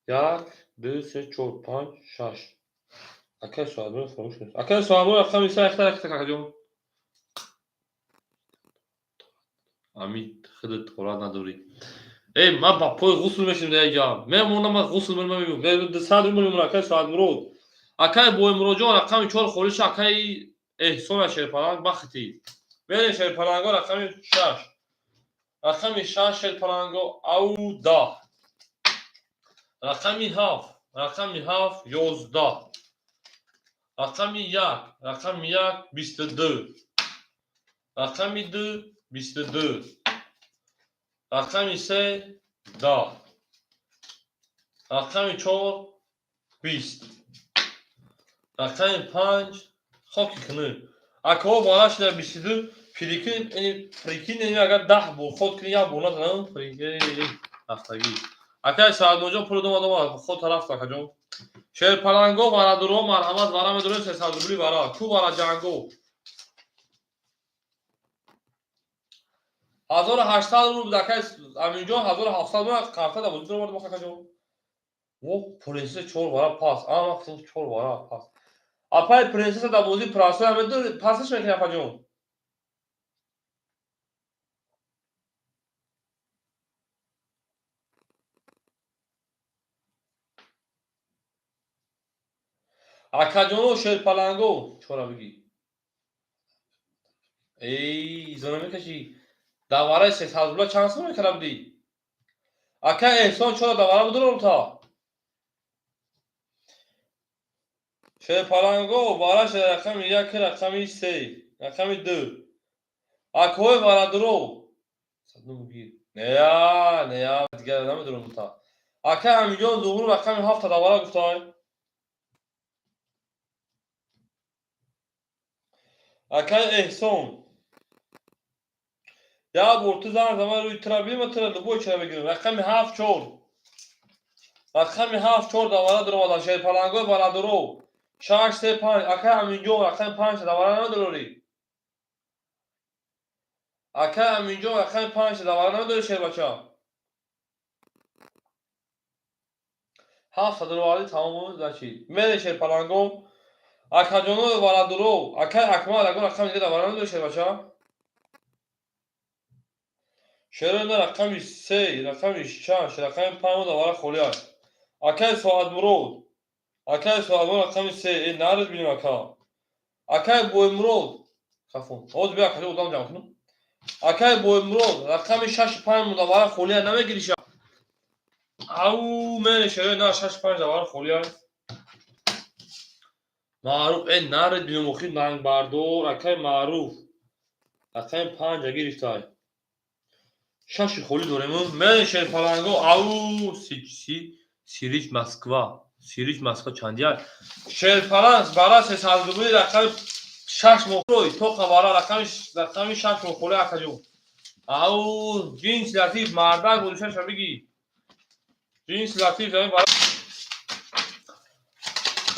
1 2 3 4 5 6. Акай Соатмуро фаромӯш кунед. Акай Соатмуро рақами 3 ахта ракета акаҷон. Ами худат ҳолат надорӣ. Эй, ман ба пой ғусл мешинам дар як ҷа. Мемонам ман ғусл мемонам. 200 рубл мемонам акай Соатмурод. Акай Боймуродҷон рақами 4 холиш акай Эҳсона шерпаланг бахти. Мерем шерпаланго рақами 6. Рақами 6 шерпаланго ау 10. Рақами 7, рақами 7 11. Рақами 1, рақами 1 22. Рақами 2 22. Рақами 3 10. Рақами 4 20. Рақами 5 хоки кунӣ. Акаҳо бала шуда 22 прикинь, прикинь, агар 10 бор ход кунӣ, як бор назанам, прикинь, рафтагӣ. Акай Саадмуродҷон пул дома дома ход тараф акаҷон. Шерпаланго варадуро марҳамат вара медорем 300 рубли вара. Ку вара ҷанго. 1800 рубл акай Аминҷон, 1700 рубл карта да бозӣ дорад акаҷон. Во, принсесса чор вара пас. Ама чор вара пас. Апай принсесса да бозӣ прасоя медори, пасаш мекунӣ апаҷон. Акаҷоно шерпаланго чора бигӣ. Эй, изо намекашӣ. Давараи 300 рубла чанд сом мекара будӣ? Ака Эҳсон чора давара будуром та. Шерпаланго вараш рақами як, рақами се, рақами ду. Акҳои варадуров. Нея, нея, дигар намедуром та. Ака Амиҷон Зуҳур рақами ҳафта давара гуфтай. Акай Эҳсон. Як бор ту занг заман рӯи тура бима, тура любой чира мегирем. Рақами ҳафт чор. Рақами ҳафт чор давара дуромадан. Шерпалангои варадуров. Шаш се панҷ. Акай Аминҷон рақами панҷ давара намедорӣ. Акай Аминҷон рақами панҷ давара намедорӣ шербача. Ҳафт дуровардӣ тамом значит. Мере шерпаланго. Акаҷоно варадуров. Акай Акмал ягон рақами дига давара намедорӣ шербача. Шерона рақами се, рақами шаш, рақами панҷ давара холӣ аст. Акай Соатмурод. Акай Соатмурод рақами се, э нарид бинем ака. Акай Боймурод. Хафон. Ҳозир бия акаҷон одам ҷамъ кунам. Акай Боймурод рақами шаши панҷ давара холӣ аст, намегириша. Ау, мере шерона шаши панҷ давара холӣ аст. Маъруф, э нарид бинем охир нангбардор, акай Маъруф. Рақами панҷа гирифтай. Шаши холӣ дорем. Мере шерпаланго, ау, Сирич Москва. Сирич Москва чандия? Шерпаланг бара 300 рубли рақами шаш мохрой, тоқа бара рақами шаш мохрой акаҷон. Ау, ҷинс латиф мардак будушаша бигӣ. Ҷинс латиф замин бара.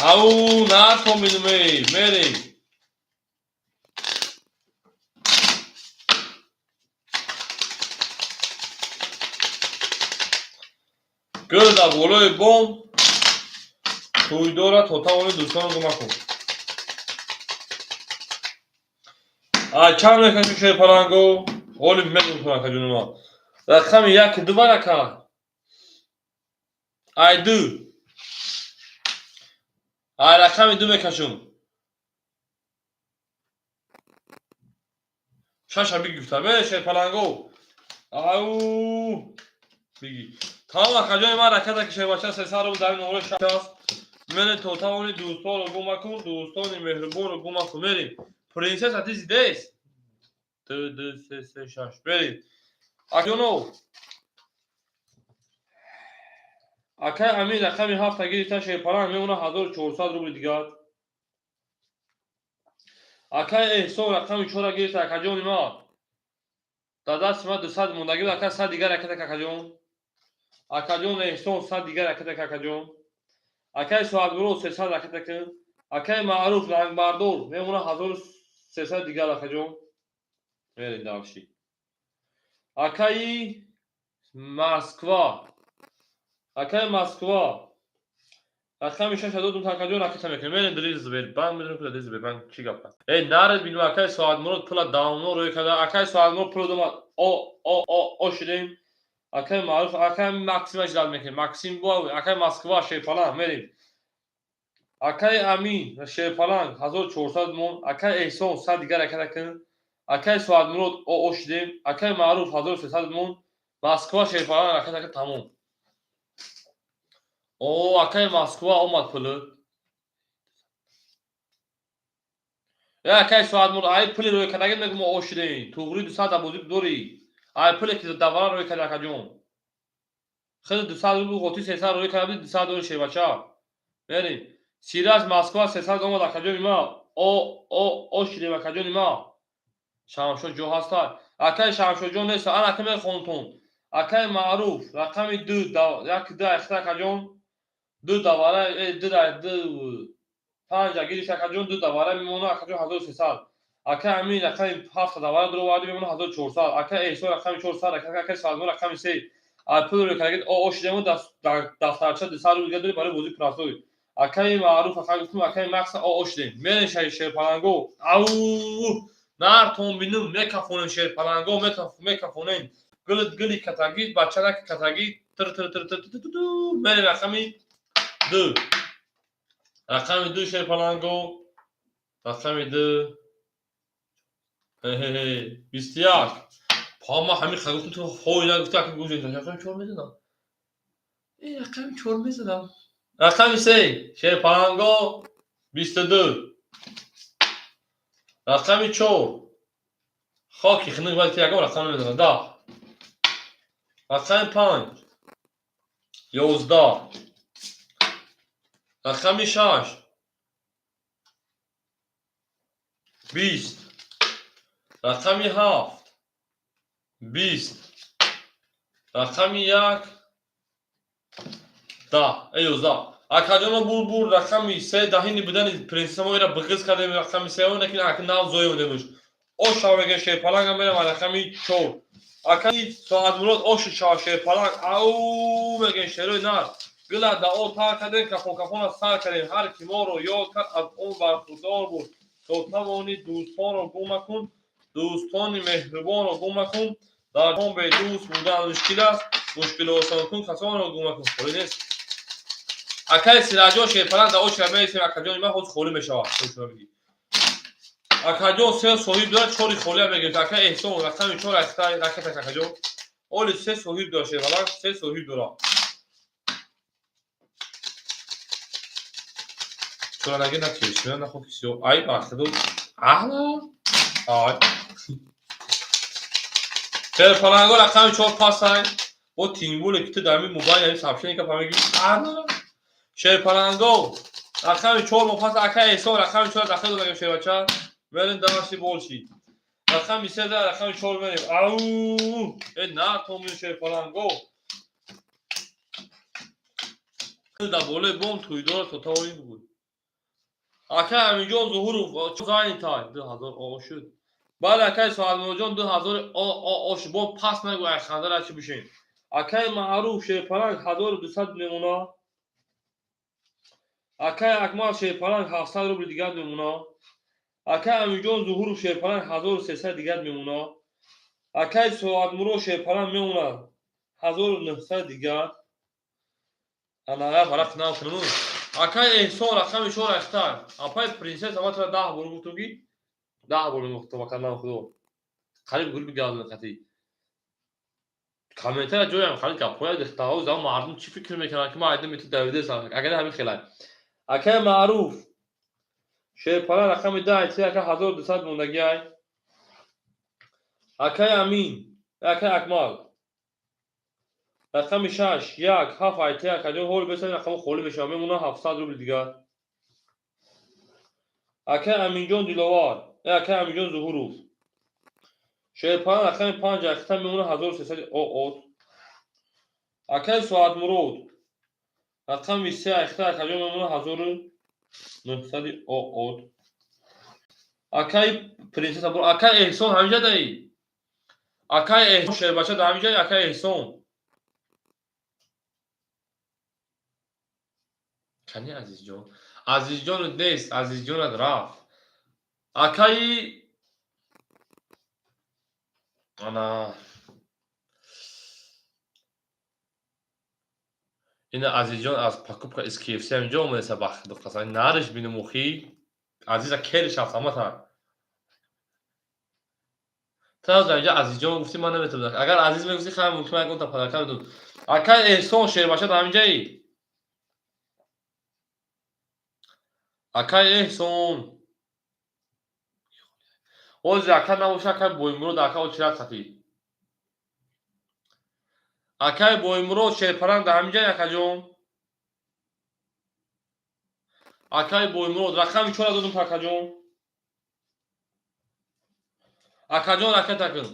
Ау, натоминуме, мерем. Гӯр дар болои бом тӯйдора то тавони дӯстонро гум накун. Чанд мекаши шерпаланго? Ғолиб мегум кун акаҷони ман. Рақами як ду бар ака. Ай ду. Ай рақами ду мекашум. Шаша бигифта. Бере шерпаланго. Ау. Биги. Тамом акаҷони ман раката ки шербача 300 рубл дар ин номраи шаш аст. Мерем то тавони дӯстонро гум накун, дӯстони меҳрубонро гум накун. Мерем. Принсесса ты здесь? Ду, ду, се, се, шаш. Мерем. Акаҷоно. Акай Амин рақами ҳафта гирифта шерпаланг мемона 1400 рубли дигар. Акай Эҳсон рақами чора гирифта акаҷони ман. Дар дасти ман 200 мондагӣ буд, ака 100 дигар ракета акаҷон. Акаҷон Эҳсон 100 дигар ракета акаҷон. Акай Соатмурод 300 ракета кун. Акай Маъруф рангбардор мемона 1300 дигар акаҷон. Мерем дальше. Акаи Москва. Акаи Москва. Рақами шаш додум акаҷон ракета мекунем. Мерем дили Сбербанк, медонем ки дили Сбербанк чӣ гап аст. Э наред бинем акаи Соатмурод пула давно рӯй карда. Акаи Соатмурод пула дома о о о о шудем. Акаи Маъруф, акаи Максима ждал мекунем. Максим бо акаи Москва шерпаланг мерем. Акаи Амин шерпаланг 1400 мон, акаи Эҳсон 100 дигар ракета кун. Акаи Соатмурод о о шудем. Акаи Маъруф 1300 мон, Москва шерпаланг ракета кун тамом. О, акаи Москва омад пулу. Э акаи Соатмурод, ай пули рӯй кардаги мегум о шудем. Туғри 200 да бозӣ дорӣ. Ай пуле ки давара рӯй карда акаҷон. Хеле 200 рубл ғотӣ 300 рӯй карда 200 дори шербача. Мерем. Сираж Москва 300 омад акаҷони ман. О о о шудем акаҷони ман. Шамшод ҷо ҳаста. Акаи Шамшодҷон нест. Ана ака мехонтон. Акаи Маъруф рақами ду як ду айхта акаҷон. Ду давара ду ду панҷа гирифт акаҷон, ду давара мемона акаҷон 1300. Ака Амин рақами 7 давара дуроварди, мемона 1400. Ака Эҳсон рақами 400, ака Салмон рақами 3. Пул карагид о шидему дафтарча 200 рубл дори барои бозии простой. Акаи Маъруф ака гуфтум, акаи Макса о шидем. Мерем шерпаланго. Ау! Нартон бинум мекафонем шерпаланго, мекафонем. Гули гули катаги, бачалак катаги, тр тр тр тр тр тр. Мерем рақами 2. Рақами 2 шерпаланго. Рақами 2. Хе-хе-хе. 21. Па ма ҳамин ха гуфтум, ту ҳой нагуфти, ака гуфти, рақами 4 мезанам. Рақами 4 мезанам. Рақами 3 шерпаланго 22. Рақами 4 хоки хинук бояд ки ягон рақам намезанад. 10. Рақами 5 11. Рақами 6 20. Рақами 7 20. Рақами 1 10. 11. Акаҷоно бур рақами 3 даҳини будани принсесса мо ира биғиз кардем рақами 3 лекин ака нав зоёндемуш. Ош шава мегӯям шерпаланг ам мерам рақами 4. Акаи Соатмурод ош шава шерпаланг ау мегӯям шерои нар. Гула да о тар кардем, кафон кафона сар кардем. Ҳар ки моро ёд кард, аз он бархурдор буд. То тавонӣ дӯстонро гум макун, дӯстони меҳрубонро гум макун. Дар ҷаҳон бедӯст будан мушкил аст, мушкил осон кун, касонро гум макун. Холӣ нест. Акаи Сираҷон шерпаланг да очра меистем, акаҷони ман ҳозир холӣ мешавад. Акаҷон се соҳиб дорад, чори холиам мегирифт. Ака Эҳсон рақами 4 ракетак акаҷон. Оли се соҳиб дорад шерпаланг, се соҳиб дорад. Чора наги на кешмира, на хоки сиё. Ай бахтиду. Аҳла. Ай. Шерпаланго рақами 4 пасай. Бо тимбуле ки ту дар ҳамин мобайл ҳамин сообщение ка фаҳмиги. Аҳла. Шерпаланго рақами 4 мо пас ака Эҳсон рақами 4 дахил додагем шербача. Мерем даваши болши. Рақами 3 да рақами 4 мерем. Ау! На томин шерпаланго. Да болои бом тӯйдора то тавонӣ бугӯй. Ака Аминҷон Зуҳуров зайни тай 2000 о шуд. Бале акаи Соатмуродҷон 2000 о шуд. Бо пас нагӯ ай хандара чӣ бишем. Акаи Маъруф шерпаланг 1200 мемона. Акаи Акмал шерпаланг 700 рубли дигар мемона. Акаи Аминҷон Зуҳуров шерпаланг 1300 дигар мемона. Акаи Соатмурод шерпаланг мемона 1900 дигар. Ана я варақ нав кунум. Акаи Эҳсон рақами 4 ахтар. Апаи принсесса ма тура 10 бор гуфтум ки 10 бор мегуфтум ака нам худо. Қариб гурби газм қатӣ. Комментария ҷоям қариб гапҳоя дихтаҳо зам мардум чӣ фикр мекунанд ки ман айдам ту давидесам. Агар ҳамин хелай. Акаи Маъруф шерпаланг рақами 10 айти ака 1200 мондагӣ ай. Акаи Амин, акаи Акмал рақами 6 1 7 айти акаҷон ҳол бесад рақами холӣ мешавад, мемонад 700 рубли дигар. Акаи Аминҷон Диловар, акаи Аминҷон Зуҳуров шерпаланг рақами 5 ахта мемонад 1300 оот. Акаи Соатмурод рақами 3 ахта акаҷон мемонад 1900 оот. Акаи принсесса бур, акаи Эҳсон ҳаминҷа даи. Акаи Эҳсон шербача да ҳаминҷа, акаи Эҳсон. Кани Азизҷон? Азизҷон нест, Азизҷонат рафт. Акаи ана ина Азизҷон аз покупка из KFC ҳаминҷо омадаеса бахтиду қасам. Нариш бинум охи. Азиза кериш рафт ҳамата. Ту аз инҷа Азизҷон гуфтӣ, ман наметавонам. Агар Азиз мегуфтӣ, хай мумкин ягон та подарка медод. Акаи Эҳсон шербача дар ҳаминҷаи. Акаи Эҳсон. Ҳозир ака набоша, акаи Боимурод ака очират қатӣ. Акаи Боимурод шерпаланг дар ҳаминҷаи акаҷон. Акаи Боимурод рақами 4 додум акаҷон. Акаҷон ракета кун.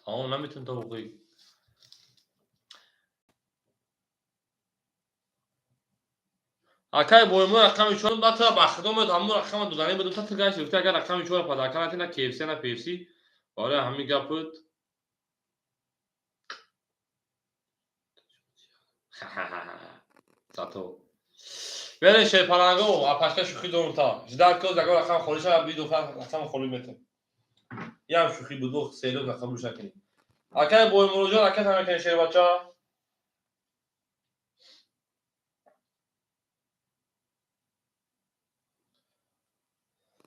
Тамом наметавонам то боқӣ. Акай боймо рақами 4 ба та ба худо мед ҳамон рақама додани будам та тигаш гуфта агар рақами 4 падарка натӣ на KFC на PFC барои ҳамин гап буд. Зато. Бере шерпаланго апашка шӯхӣ дорум та. Ждать ко ягон рақам холӣ шава биду рақам холӣ метем. Ям шӯхӣ буд, серьёзно қабул накунӣ. Акай боймуроҷон ака тамекунӣ шербача?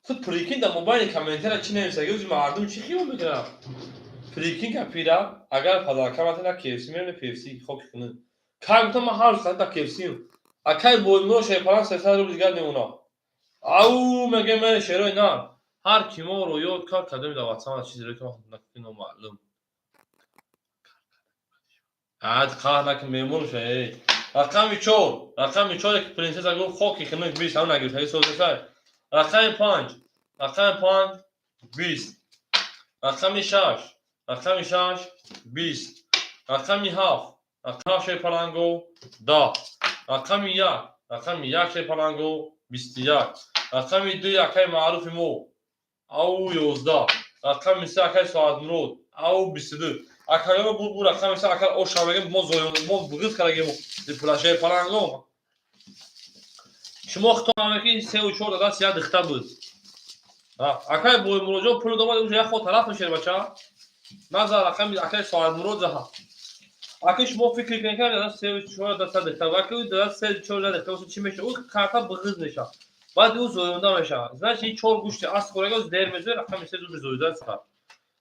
Ту прикинь дар мобайли комментария чӣ нависаг? Ӯзи мардум чӣ хиёл мекунад? Прикинь ка пира, агар падарка матӣ на KFC мерем, на PFC хоки кунӣ. Кай гуфтам ман ҳар рӯз дар KFC. Акай боймуро шерпаланг 300 рубл дигар мемонад. Ау мегӯям ман шерои на. Ҳар ки моро ёд кард кадоми дар ватсап чизеро ки ман номаълум. Ад қаҳр накун меҳмон ша эй. Рақами 4, рақами 4 ки принсесса гуфт хоки хунук 20 ҳам нагирифтаги созесай. Рақами 5, рақами 5 20. Рақами 6, рақами 6 20. Рақами 7, рақами 7 шерпаланго 10. Рақами 1, рақами 1 шерпаланго 21. Рақами 2 акаи маъруфи мо ау 11. Рақами 3 акаи Соатмурод ау 22. Акаёно бу бу рақами 3 ака оша мегем мо зоён мо бугиз карагем пула шерпаланго. Шумо хито мекунед 3 ва 4 даст як дихта буд. Акай боймуроҷон пул домад уже як ход тараф мешед бача. Назар рақами акай Соатмурод заҳа. Аки шумо фикр кунед ки даст 3 ва 4 даст дихта ва ки даст 3 ва 4 дихта боша чӣ мешавад? Ӯ карта бугиз мешавад. Баъд ӯ зоёнда мешавад. Значит ин 4 гӯшти асп хӯрага дер мезояд рақами 3 зуд зоёда сар.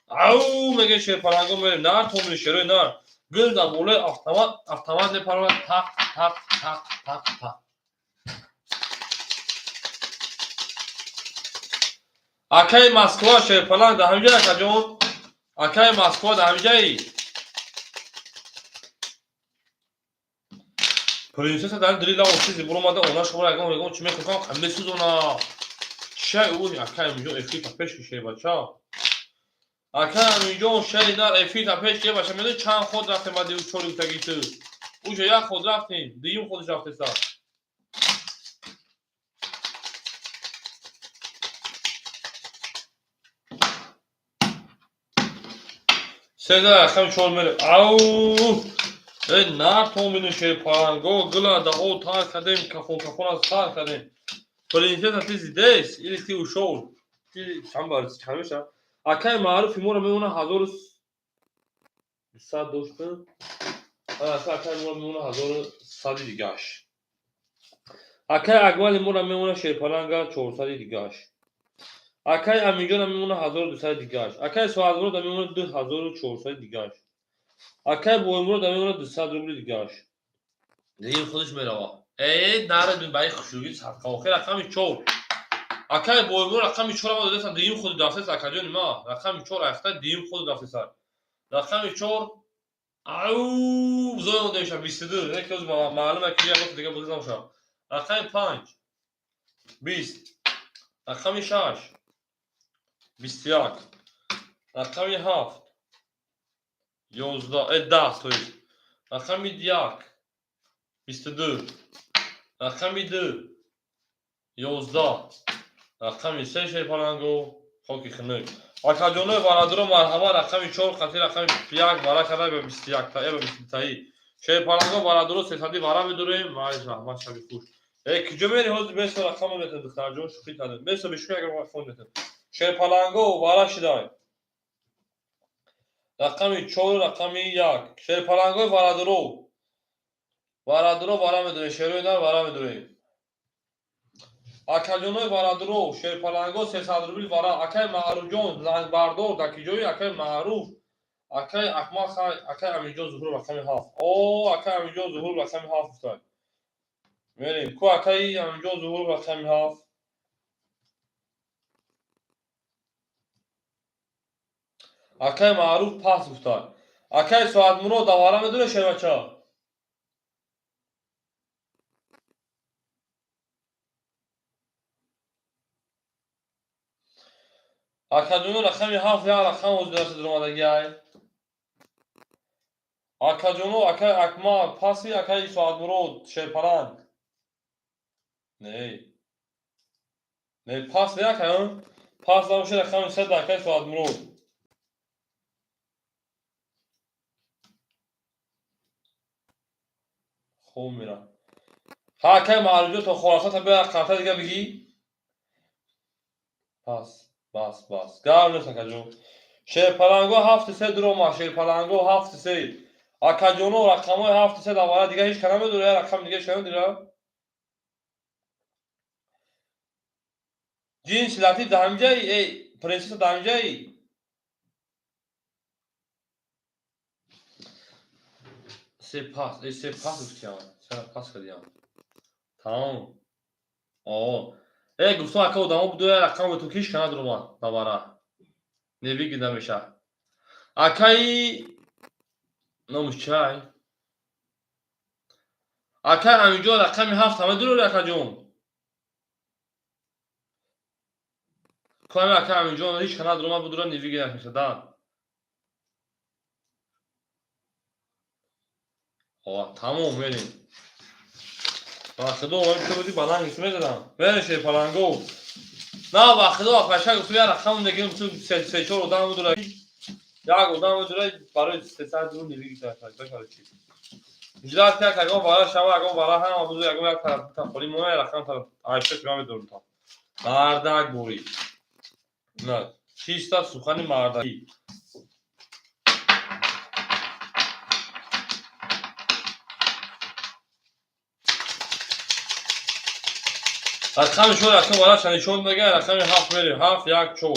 Ау мега шерпаланго мерем нар томини шерои нар. Гул дар болои автомат автомат мепаронад тақ тақ тақ тақ тақ. Акаи Москва шерпаланг дар ҳамин ҷой акаҷон. Акаи Москва дар ҳамин ҷои. Принсесса дар дили лав чизе буромада она шуморо ягон ягон чӣ мехоҳам ҳам месӯзона. Чай ӯ акаи аминҷон эфир та пеш кишед бача. Акаи аминҷон шари нар эфир та пеш кишед бача. Медонӣ чанд ход рафтем баъди ӯ чори гуфтагӣ ту. Уҷо як ход рафтем, дуюм ходиш рафтеса. Сеза рақами 4 мерем. Ау! Эй нар томину шерпаланго гула да о тар кардем кафон кафон аз тар кардем. Принсесса ты здесь или ты ушёл? Ты чанд бар чанд меша? Акаи маъруфи моро мемона 1200 доштем. Акаи моро мемона 1100 дигаш. Акаи Акмали моро мемона шерпаланга 400 дигаш. Акаи Аминҷона мемона 1200 дигаш. Акаи Соатмурод мемона 2400 дигаш. Акаи Боймурод мемона 200 рубли дигаш. Дигар худаш мерава. Э, наре ба ин хушругӣ садқа. Охир рақами 4. Акаи Боймурод рақами 4 ма додастам, дуюм худи дафтест акаҷони ма. Рақами 4 айхта дуюм худи дафтест. Рақами 4 ау зоён меша 22. Не ки маълум ки як вақт дига бузург намешавад. Рақами 5 20. Рақами 6 21. Рақами 7 11 10 то есть. Рақами 1 22. Рақами 2 11. Рақами 3 шерпаланго хоки хунук. Акаҷонои бародаро марҳама рақами 4 қатъи рақами 1 вара карда ба 21 та ба 22 таи. Шерпаланго бародаро 300 вара медорем. Вай раҳмат шаби хуш. Э куҷо мери ҳозир бесо рақам метем духтарҷон шӯхӣ кардем. Бесо бишӯхӣ агар рақам метем. Шерпаланго вара шидай. Рақами 4 рақами 1. Шерпалангои бародаро. Бародаро вара медорем, шерои нар вара медорем. Акаҷонои бародаро шерпаланго 300 рубл вара. Акаи Маъруфҷон зангбардор дар киҷои акаи Маъруф, акаи Акмал хай, акаи Аминҷон Зуҳур рақами 7. О, акаи Аминҷон Зуҳур рақами 7 гуфтай. Мерем. Ку акаи Аминҷон Зуҳур рақами 7. Акаи Маъруф пас гуфтай. Акаи Соатмурод давара медоре шербача? Акаҷоно рақами 7 як рақам ҳозир даст даромадагиай. Акаҷоно акаи Акмал паси акаи Соатмурод шерпаланг. Не. Не, пас не акай, пас набошад, рақами се да акай Соатмурод. Хуб мера. Ҳа, акай Маъруфҷон, то Хорасонта бия карта дига бигӣ? Пас, бас, бас. Гап нест, акаҷон. Шерпаланго ҳафти се дуромад, шерпаланго ҳафти се. Акаҷоно, рақамҳои ҳафти се давара дига ҳеҷ ка намедора, як рақам дига ҳеҷ ка намедора. Ҷинси латиф да ҳамҷаи, эй, принсесса да ҳамҷаи. Се пас, эй, се пас гуфтиям. Се пас кардиям. Тамом. О. Эй, гуфтам ака одамо буду як рақам ту ҳеҷ ка надуромад давара. Не вигида меша. Акаи номаш чай? Акай Аминҷон рақами ҳафт ҳама дурори акаҷон. Ками акай Аминҷон ҳеҷ ка надуромад будура не вигида меша да. О, тамом мерем. Ба худо омадем ту буди баланг мезадам. Мерем шерпаланго. На, ба худо апаша гуфтам як рақам мегирам ту се чор одам будура. Як одам будура барои сесад рубл не вигида меша. Ҳиҷрат як ягон вара шава, ягон вара ҳама буду, ягон як тараф та холи мо як рақам тараф айша ки ман та. Мардак бурӣ. На, чиста сухани мардакӣ. Рақами чор рақам вара шанишон мега, рақами ҳафт мерем, ҳафт як чор.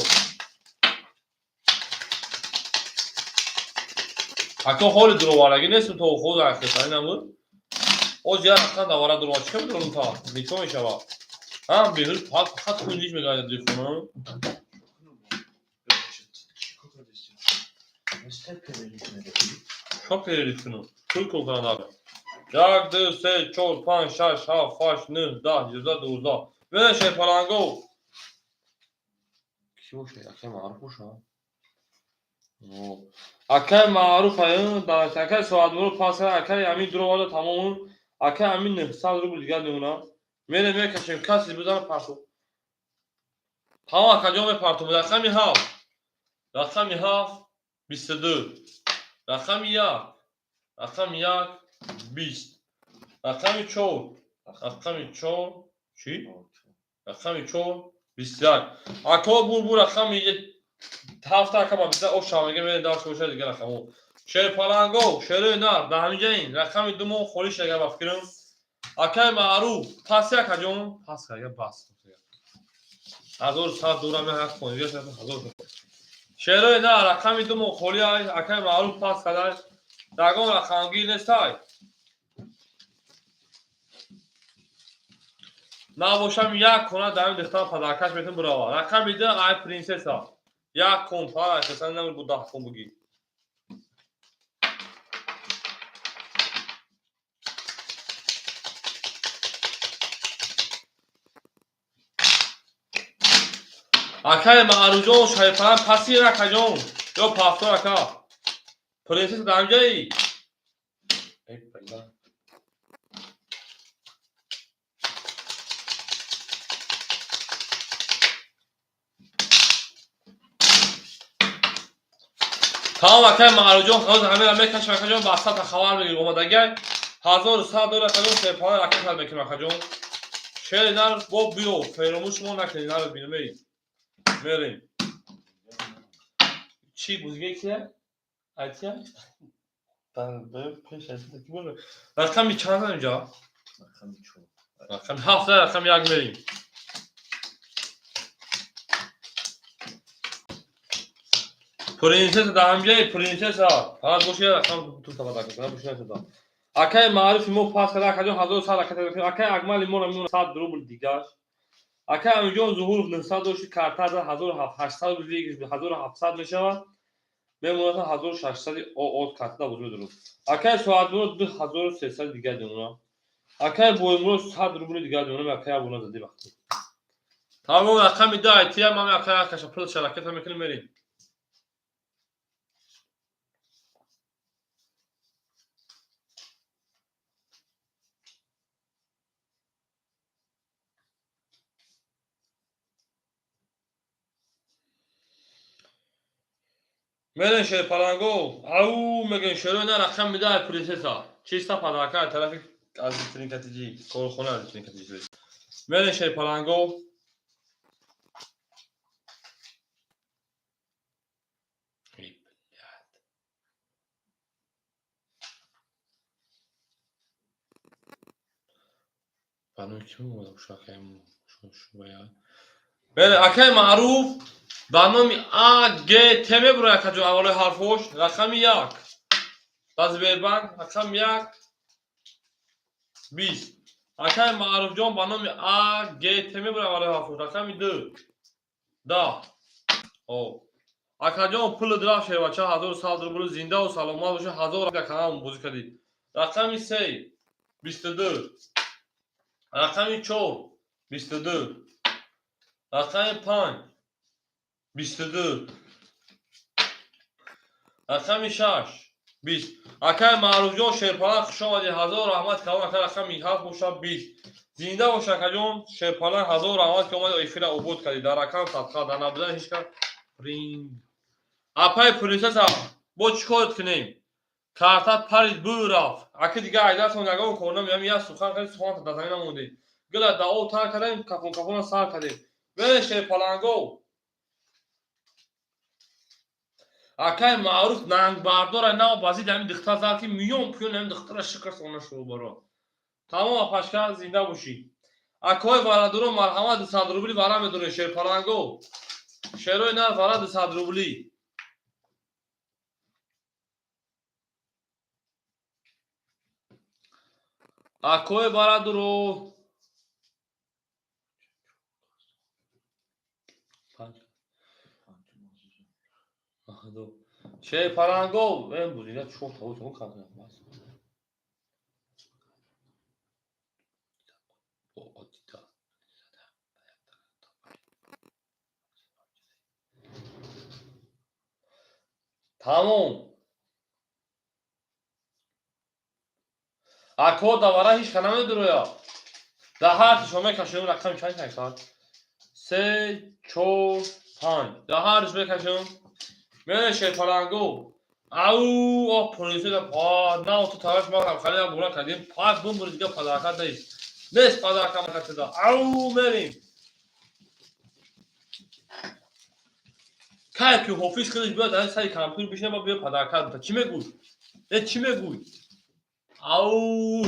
Ака ҳоли дуроварагӣ нестм то худ ахисани намуд. Оз як рақам давара дурова чӣ медурам та? Нито мешава. Ҳам беҳуш фақат хунҷиш мегардад дихона. Чо перерив кунам? Пул кор кунам. Як, ду, се, чор, панҷ, шаш, ҳафт, ҳашт, нӯҳ, даҳ, ёздаҳ, дувоздаҳ. Бина шерпаланго. Кӣ боша? Акай Маъруф боша? Акай Маъруф акай Соатмурод пас акай Амин дуроварда тамому акай Амин 900 рубл дигар мемонад. Мерем мекашем, касе бизана парту. Тамом акаҷон мепартум. Рақами ҳафт. Рақами ҳафт 22. Рақами як. Рақами як 20. Рақами чор. Рақами чор чӣ? Рақами чор 21. Ако бур рақами ҳафта ака ба биза ош шавмега мерем даш боша дигар рақамо. Шерпаланго, шерои нар, да ҳаминҷаин. Рақами ду мо холӣ шага ба фикрам. Акай Маъруф, пас акаҷон, пас ага бас. 1100 дура ме ҳақ хонигаш ҳазор. Шерои нар, рақами ду мо холӣ ай, акай Маъруф пас кадай. Дагон рақамгир нестай. Набошам як кона дар ин дихтан падаркаш метун бурава. Рақами ду ай принсесса. Як кон пара касан намуд бу даҳ кон бугӣ. Акай Маъруфҷон шайпаран паси акаҷон ё пафтор ака. Принсесса дар ҳамҷаи? Эй бала. Тамом акай Маъруфҷон, ҳозир ҳамеро мекашем акаҷон, ба сата хабар мегирем омадагай. 1100 доллар акаҷон шерпалан ракет мекунем акаҷон. Шери нар бо биё, фаромӯш мо накунед, нар бинем эй. Мерем. Чӣ бузге кия? Айтия? Пеш аз ки боша? Рақами чанд инҷа? Рақами чор. Рақами ҳафт, рақами як мерем. Принсесса дар ҳамҷаи принсесса. Фақат боши рақам ту табада кун, боши нашуда. Акай Маъруфи мо пас карда акаҷон 1100 ракет. Акай Акмали мо мемонад 100 рубл дигаш. Акай Аминҷон Зуҳуров 900 дошти карта за 1800 рубл выигрыш 1700 мешавад. Мемонад 1600 от карта да бузург дуру. Акай Соатмурод 2300 дигар мемонад. Акай Боймурод 100 рубл дигар мемонад. Акай абуна зади вақти. Тамом рақами ду айтия ман акай акаша пул шаракет мекунем мерем. Мерен шерпаланго, ау мегӯем шерои на рақам медиҳад принсесса. Чиста подарка аз тарафи аз Тринкатиҷи, корхона аз Тринкатиҷи. Мерен шерпаланго. Эй, блядь. Ба номи кӣ омада боша акаи шубая? Мере акаи Маъруф ба номи А Г Т мебурояд, акаҷон, аввалои ҳарфош рақами як. Ба Сбербанк рақами як 20. Акаи Маъруфҷон ба номи А Г Т мебурояд, аввалои ҳарфош рақами ду 10. О. Акаҷон, пули драфт шевача 1100 рубл, зиндаву саломат боша, ҳазор канал бозӣ кардӣ. Рақами се 22. Рақами чор 22. Рақами панҷ 22. Рақами шаш 20. Акаи Маъруфҷон Шерпалан, хуш омадӣ, ҳазор раҳмат калон ака, рақами ҳафт боша 20. Зинда бош, акаҷон Шерпалан, ҳазор раҳмат ки омадӣ, эфира обод кардӣ. Дар рақам садқа, дар набудан ҳеҷ кас ринг. Апаи принсесса, бо чӣ кор кунем? Картат парид, бӯ рафт. Аки дига айдастон ягон кор намеям, як сухан кардӣ, суханта дар замин намондӣ. Гила да об тар кардем, кафон кафона сар кардем. Берен шерпаланго. Акаи Маъруф нангбардора нав базид ҳамин духтар зад ки миён пӯён ҳамин духтара шикр сона шуд баро. Тамом апашка, зинда бошӣ. Акои варадуро, марҳамат, 200 рубли вара медорем шерпаланго. Шерои нар вара 200 рубли. Акои барадуро. Шерпаланго, бузина чор тавон кардам. Тамом. Ако давара ҳеҷ ка намедуроя. Да ҳар шумо мекашем рақами чанд чанд? Се, чор, панҷ. Да ҳар мекашем. Мере шерпаланго. Ау, о принсесса, па, на ту тараф ма хали бура кардем. Пас бумбури дига подарка нест. Нест подарка макатида. Ау, мерим. Кай ки ҳофиз худаш биёд дар сари компютер бишина, ба биё подарка бита. Чӣ мегӯй? Э, чӣ мегӯй? Ау!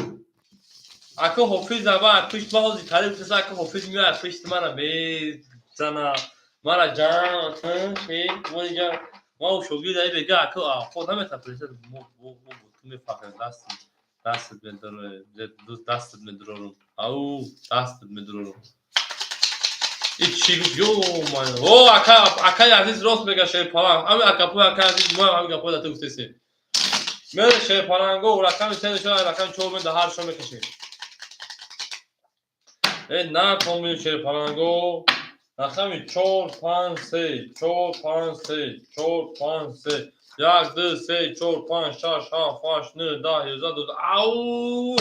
Ако ҳофиз аба пишт ма ҳози тариф киса, ако ҳофиз меояд пишти мара мезана. Мара ҷан, э, мо ма шогирд ай бега ако худ намета принсесса, мо ту мефахрем, даст дастат медорем, дастат медорам. Ау, дастат медорам. И чӣ гуфт? Ё ман. О, ака, акаи азиз рост мега шерпаланг. Ами акапои акаи азиз мо ҳами гапои да ту гуфтесем. Мере шерпаланго, рақами се нишон, рақами чор мен да ҳар шо мекашем. Э, на комил шерпаланго. Рақами чор, панҷ, се, чор, панҷ, се, чор, панҷ, се. Як, ду, се, чор, панҷ, шаш, ҳафт, ҳашт, нӯ, 10, 11, 12. Ау!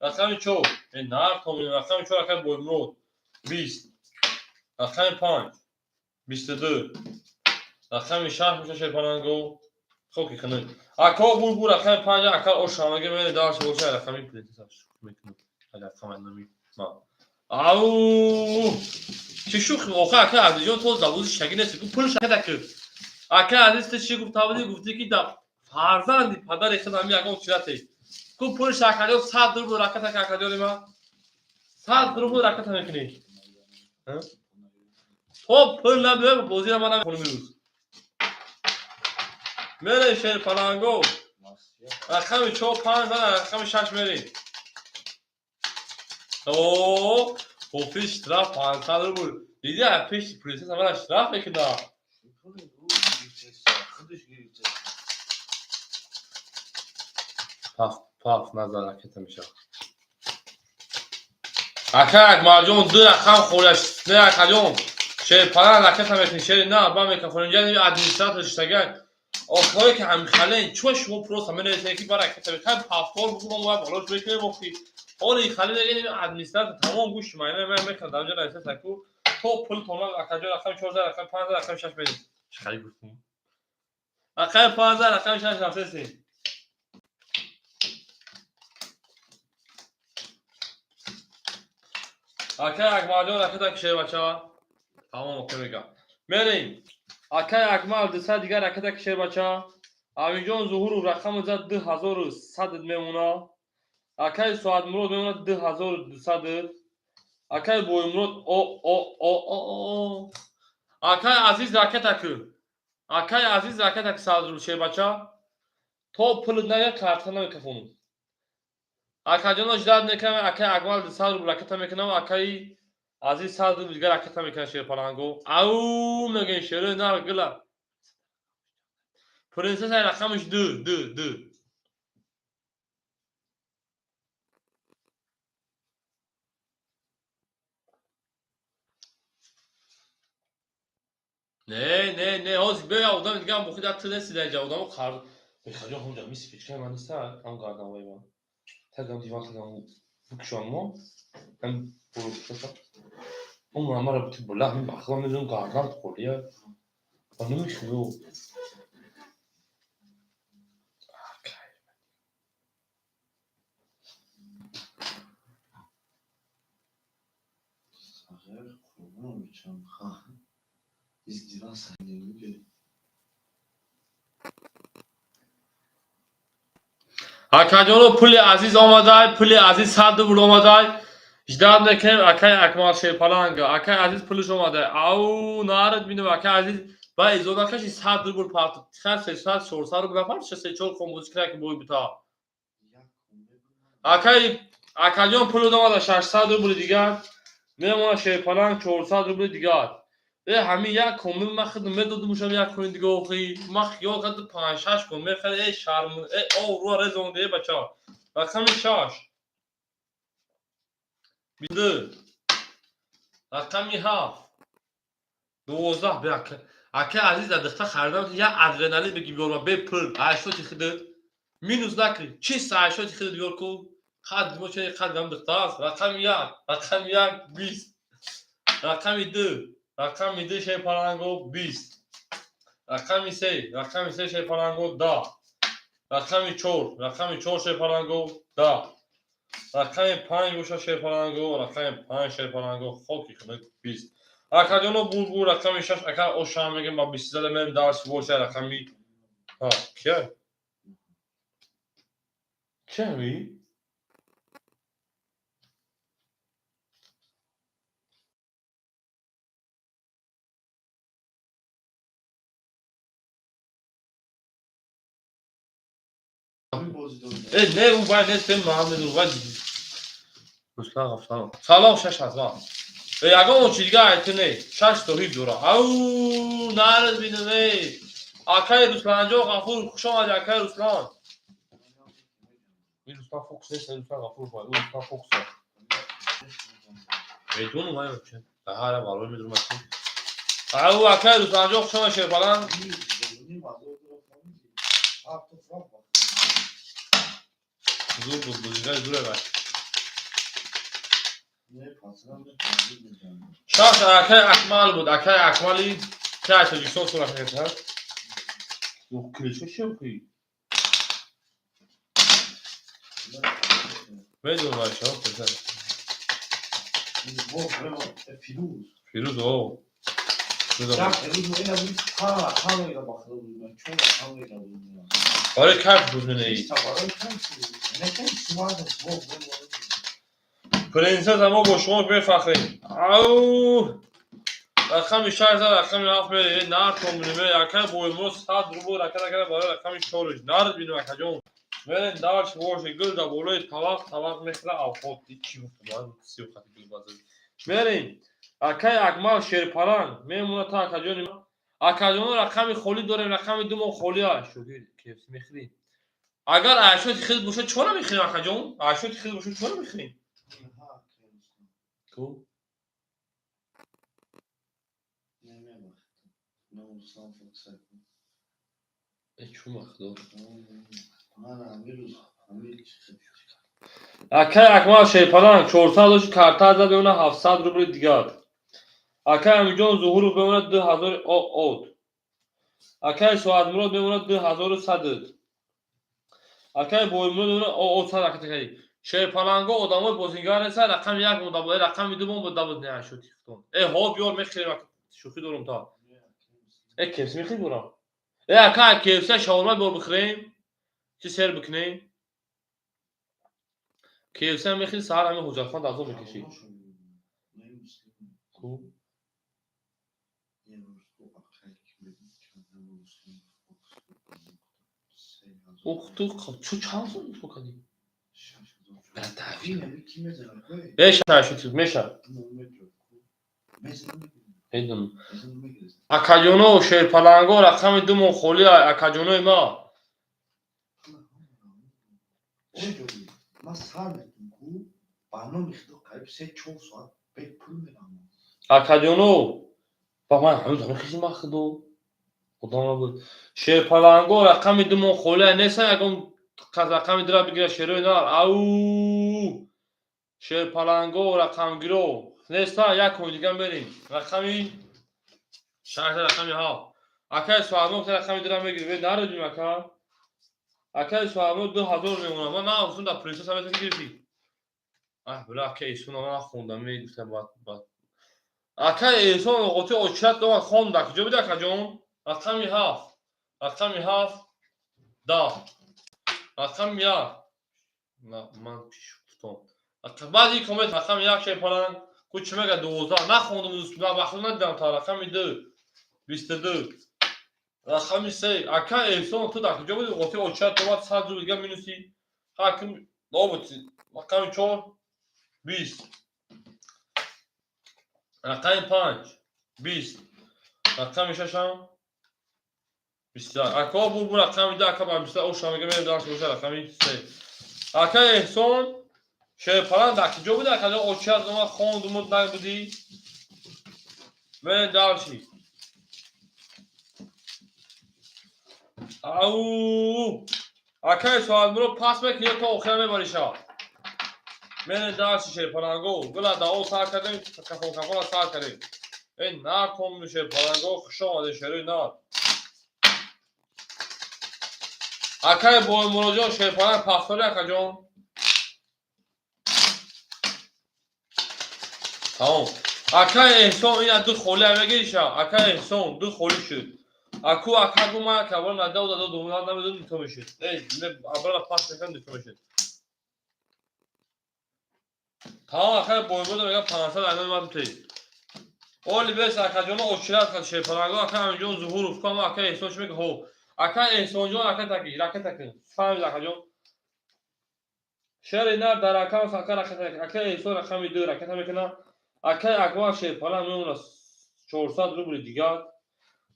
Рақами чор. Э, на комил, рақами чор акаи Боймурод. 20. Рақами панҷ. 22. Рақами шаш меша шерпаланго. Хоки хунук. Ако бур бур рақами панҷ, ака ошамаги мене дарш боша рақами принсесса шух мекунам. Агар рақами номи ма. Ау! Чӣ шухи охе ака Азизҷон, то забози шаги нест. Гу пул шакада ки. Ака Азиз, ту чӣ гуфта будӣ? Гуфтӣ ки да фарзанди падари худ ҳами ягон чирате. Гу пул шакаҷон 100 рубл раката ка акаҷони ма. 100 рубл раката мекунӣ. То пул набиёй бозира ман намехонам имрӯз. Мере шерпаланго. Рақами чор панҷ зана, рақами шаш мерем. О, ҳофиз штраф 500 рубл. Диди, пеши принсесса мара штраф мекунад. Худаш гирифта. Паф, паф назар ракета мешавад. Ака Акмалҷон ду рақам хӯрдаш. Не, акаҷон. Шерпаланг ракета мекунӣ, шери на, ба микрофон инҷа администратор шиштаган. Охое ки ҳамихален, чо шумо просто менависед ки ба ракета мекунӣ, пафтор бугу, мо бояд болош мекунем охи. Ҳоли хали мегӯем администратор тамом гӯши майна ман мекунад, дар онҷо нависта ку то пул тона акаҷон рақами чор зад, рақами панҷ зад, рақами шаш медиҳем. Чӣ хали гуфтем? Рақами 15, рақами 6 рафтесем. Акай Акмалҷон, ракета кишед, бача. Тамом, окей мегам. Мерем. Акай Акмал 200 дигар ракета кишед, бача. Аминҷон Зуҳуров рақами зад 2100 мемона. Акай Соатмурод мемона 2200. Акай Боймурод о о о о о. Акай Азиз ракета ку. Акай Азиз ракета ку 100 рубл, шербача. То пул нага карта намекафонум. Акаҷоно ждать мекунам, акай Акмал 200 рубл ракета мекунам, акай Азиз 100 рубл дигар ракета мекунам, шерпаланго. Ау мегӯем шерои нар гила. Принсесса рақамиш 2 2 2. Не, не, не, ҳозир биё, одами дигар бохи дар ту нести дар инҷа, одамо қар. Бехаҷон ҳамҷа ми спичкаи ман неста, ҳам гарданвои ман. Тагам диван тагам бикушон мо. Ҳам буру кушоша. Он мара бути була, ҳам бахла мезум гардан холия. Ва намехӯ. Акаҷоно, пули Азиз омадай, пули Азиз 100 рубл омадай. Ждать мекунем акай Акмал шерпаланга. Акай Азиз пулиш омадай. Ау, нарад бинем акай Азиз. Ба изо накаши 100 рубл парту. Ха 300 400 рубл напарт, се чор комбози кира ки бой бита. Акай Акаҷон пул омада 600 рубл дигар. Мемона шерпаланг 400 рубл дигар. Э ҳамин як комил ман худам медодам ушам як коин дига охи. Ман хиёл кардам 5-6 кон мехари, э шарм, э обрӯ резонда, э бача. Рақами 6. 2. Рақами 7. 12 бе ака. Ака Азиз дар духта харидам як адреналин беги биёр бе пул. Айшоти худат. Минус накунӣ. Чист айшоти худат биёр ку. Қад мо чӣ қад гам духта аст. Рақами 1, рақами 1 20. Рақами 2, рақами 2 шерпаланго 20. Рақами 3, рақами 3 шерпаланго 10. Рақами 4, рақами 4 шерпаланго 10. Рақами 5 боша шерпаланго, рақами 5 шерпаланго хоки худак 20. Акаҷоно булбул рақами 6, ака ошам мегем ба 20 зада мерем дарс боша рақами ҳа кия? Чами? Э, не, ӯ бай нест, Муҳаммед, ӯ бай. Руслан Ғафуров. Салом, шаш ҳазор. Э, ягон чи дига айти не. Шаш соҳиб дора. Ау, нараз бинам, эй. Акай Русланҷон Ғафур, хуш омадӣ, акай Руслан. Ин Руслан Фокс нест, Руслан Ғафуров, ӯ Руслан Фокс. Медонам, ай, чи. Ҳара барои медонам. Ау, акай Русланҷон, хуш омадӣ, шербаланд. Зур буд, бозигари зуре бач. Шаш акай Акмал буд, акай Акмали ки аз Тоҷикистон сурат мегирад. Ё кличка чи охи? Медонам, ай шо, писар. Фирӯз, о. Барои кайф рӯз менаӣ. Принсесса, мо бо шумо мефахрем. Ау! Рақами 6 зад, рақами 7 мере, нар томбинем, акай боймо 100 рубл ракета карда барои рақами 4. Нар бинем, акаҷон. Мерем дарш боше, гул дар болои тавақ, тавақ мехӯра авқот. Чӣ гуфтам, ман сиё хати гул базад. Мерем. Акай Акмал шерпаланг мемона та акаҷони. Акаҷоно рақами холӣ дорем, рақами 2 мо холӣ аст. Шогирд KFC мехӯрӣ? Агар айшоти хел бошад, чӣ намехӯрем, акаҷон? Айшоти хел бошад, чӣ намехӯрем? Ку? Э, чума худо. Акай Акмал шерпаланг 400 дошт, карта зад мемона 700 рубли дигар. Акай Амиҷон Зуҳуров мемона 2000 от. Акаи Соатмурод мемонад 2100. Акаи Боймурод мемонад о сад акаи. Шерпаланго одамои бозингар неста, рақами як монда буд, рақами ду мон буда буд, не шуд хитон. Э ҳо биёр мехӯрем, шӯхӣ дорум та. Э KFC мехӯрӣ бурам? Э ака KFC шаурма бор бихӯрем? Чӣ сер бикунем? KFC ҳам мехӯрӣ, саҳар ҳамин ҳуҷҷатхон дазо мекашӣ. Ку? Ух ту, чу чанд сум пул кардӣ? Меша шуд, меша. Медонам. Акаҷоно, шерпаланго рақами ду мон холӣ, акаҷонои ма. Акаҷоно, ба ман ҳанӯз ҳамин хизи ма худо. Худо набуд. Шерпаланго рақами ду мон холӣ неста, ягон кас рақами дура бигира шерои нар. Ау! Шерпаланго рақамгиро неста, як кун дига мерем. Рақами шаш, рақами ҳафт. Акаи Суҳайбон рақами дура мегири. Народим ака. Акаи Суҳайбон 2000 мемонад. Ман нахостум дар принсесса метавонӣ гирифтӣ. Аҳ, била акаи Эҳсон ман нахондам, мегуфтам бад. Акаи Эҳсон оғоти очират дорад, хонда. Куҷо буди акаҷон? Рақами ҳафт. Рақами ҳафт. 10. Рақами як. Ман пиш гуфтам. Баъди коммент рақами як шерпаланг. Ку чӣ мега 12. Нахондум, бахл надидам та рақами ду. 22. Рақами се. Ака Эҳсон ту дар куҷо буди? Оғоти очират дорад, 100 рубл дига минуси. Ҳаким нобуд. Рақами чор. 20. Рақами панҷ. 20. Рақами шашам. 21. Ака бу рақами ду, ака ба 21 оша мега мерем дарс боша рақами се. Ака Эҳсон шерпаланг дар куҷо буди? Ака очират дорад, хондумуд набудӣ. Мерем дарси. Ау! Акаи Соатмурод пас мекунӣ ё то охира мебариша? Мерем дарси шерпаланго. Гула дао сар кардем, кафон кафона сар кардем. Эй нар ком шерпаланго, хуш омадед шерои нар. Акаи Боймуродҷон шерпаланг пастори акаҷон. Тамом. Акаи Эҳсон ина ду холӣ мегириша. Акаи Эҳсон ду холӣ шуд. Аку ака гу ман кабар надав дадо думла намедон нито мешуд. Эй, абрала пас мекунам нито мешуд. Тамом акаи Боймурод мегам 500 айнои ман битей. Оли бес акаҷоно очират кад шерпаланго, ака Аминҷон Зуҳуров кама ака Эҳсон чӣ мега? Ҳо. Ака Эҳсонҷон ака таки, рака таки. Фаҳмид акаҷон. Шери нар дар акам ака рака таки. Ака Эҳсон рақами ду раката мекунад. Акаи Акбар шерпаланг мемонад 400 рубли дигар.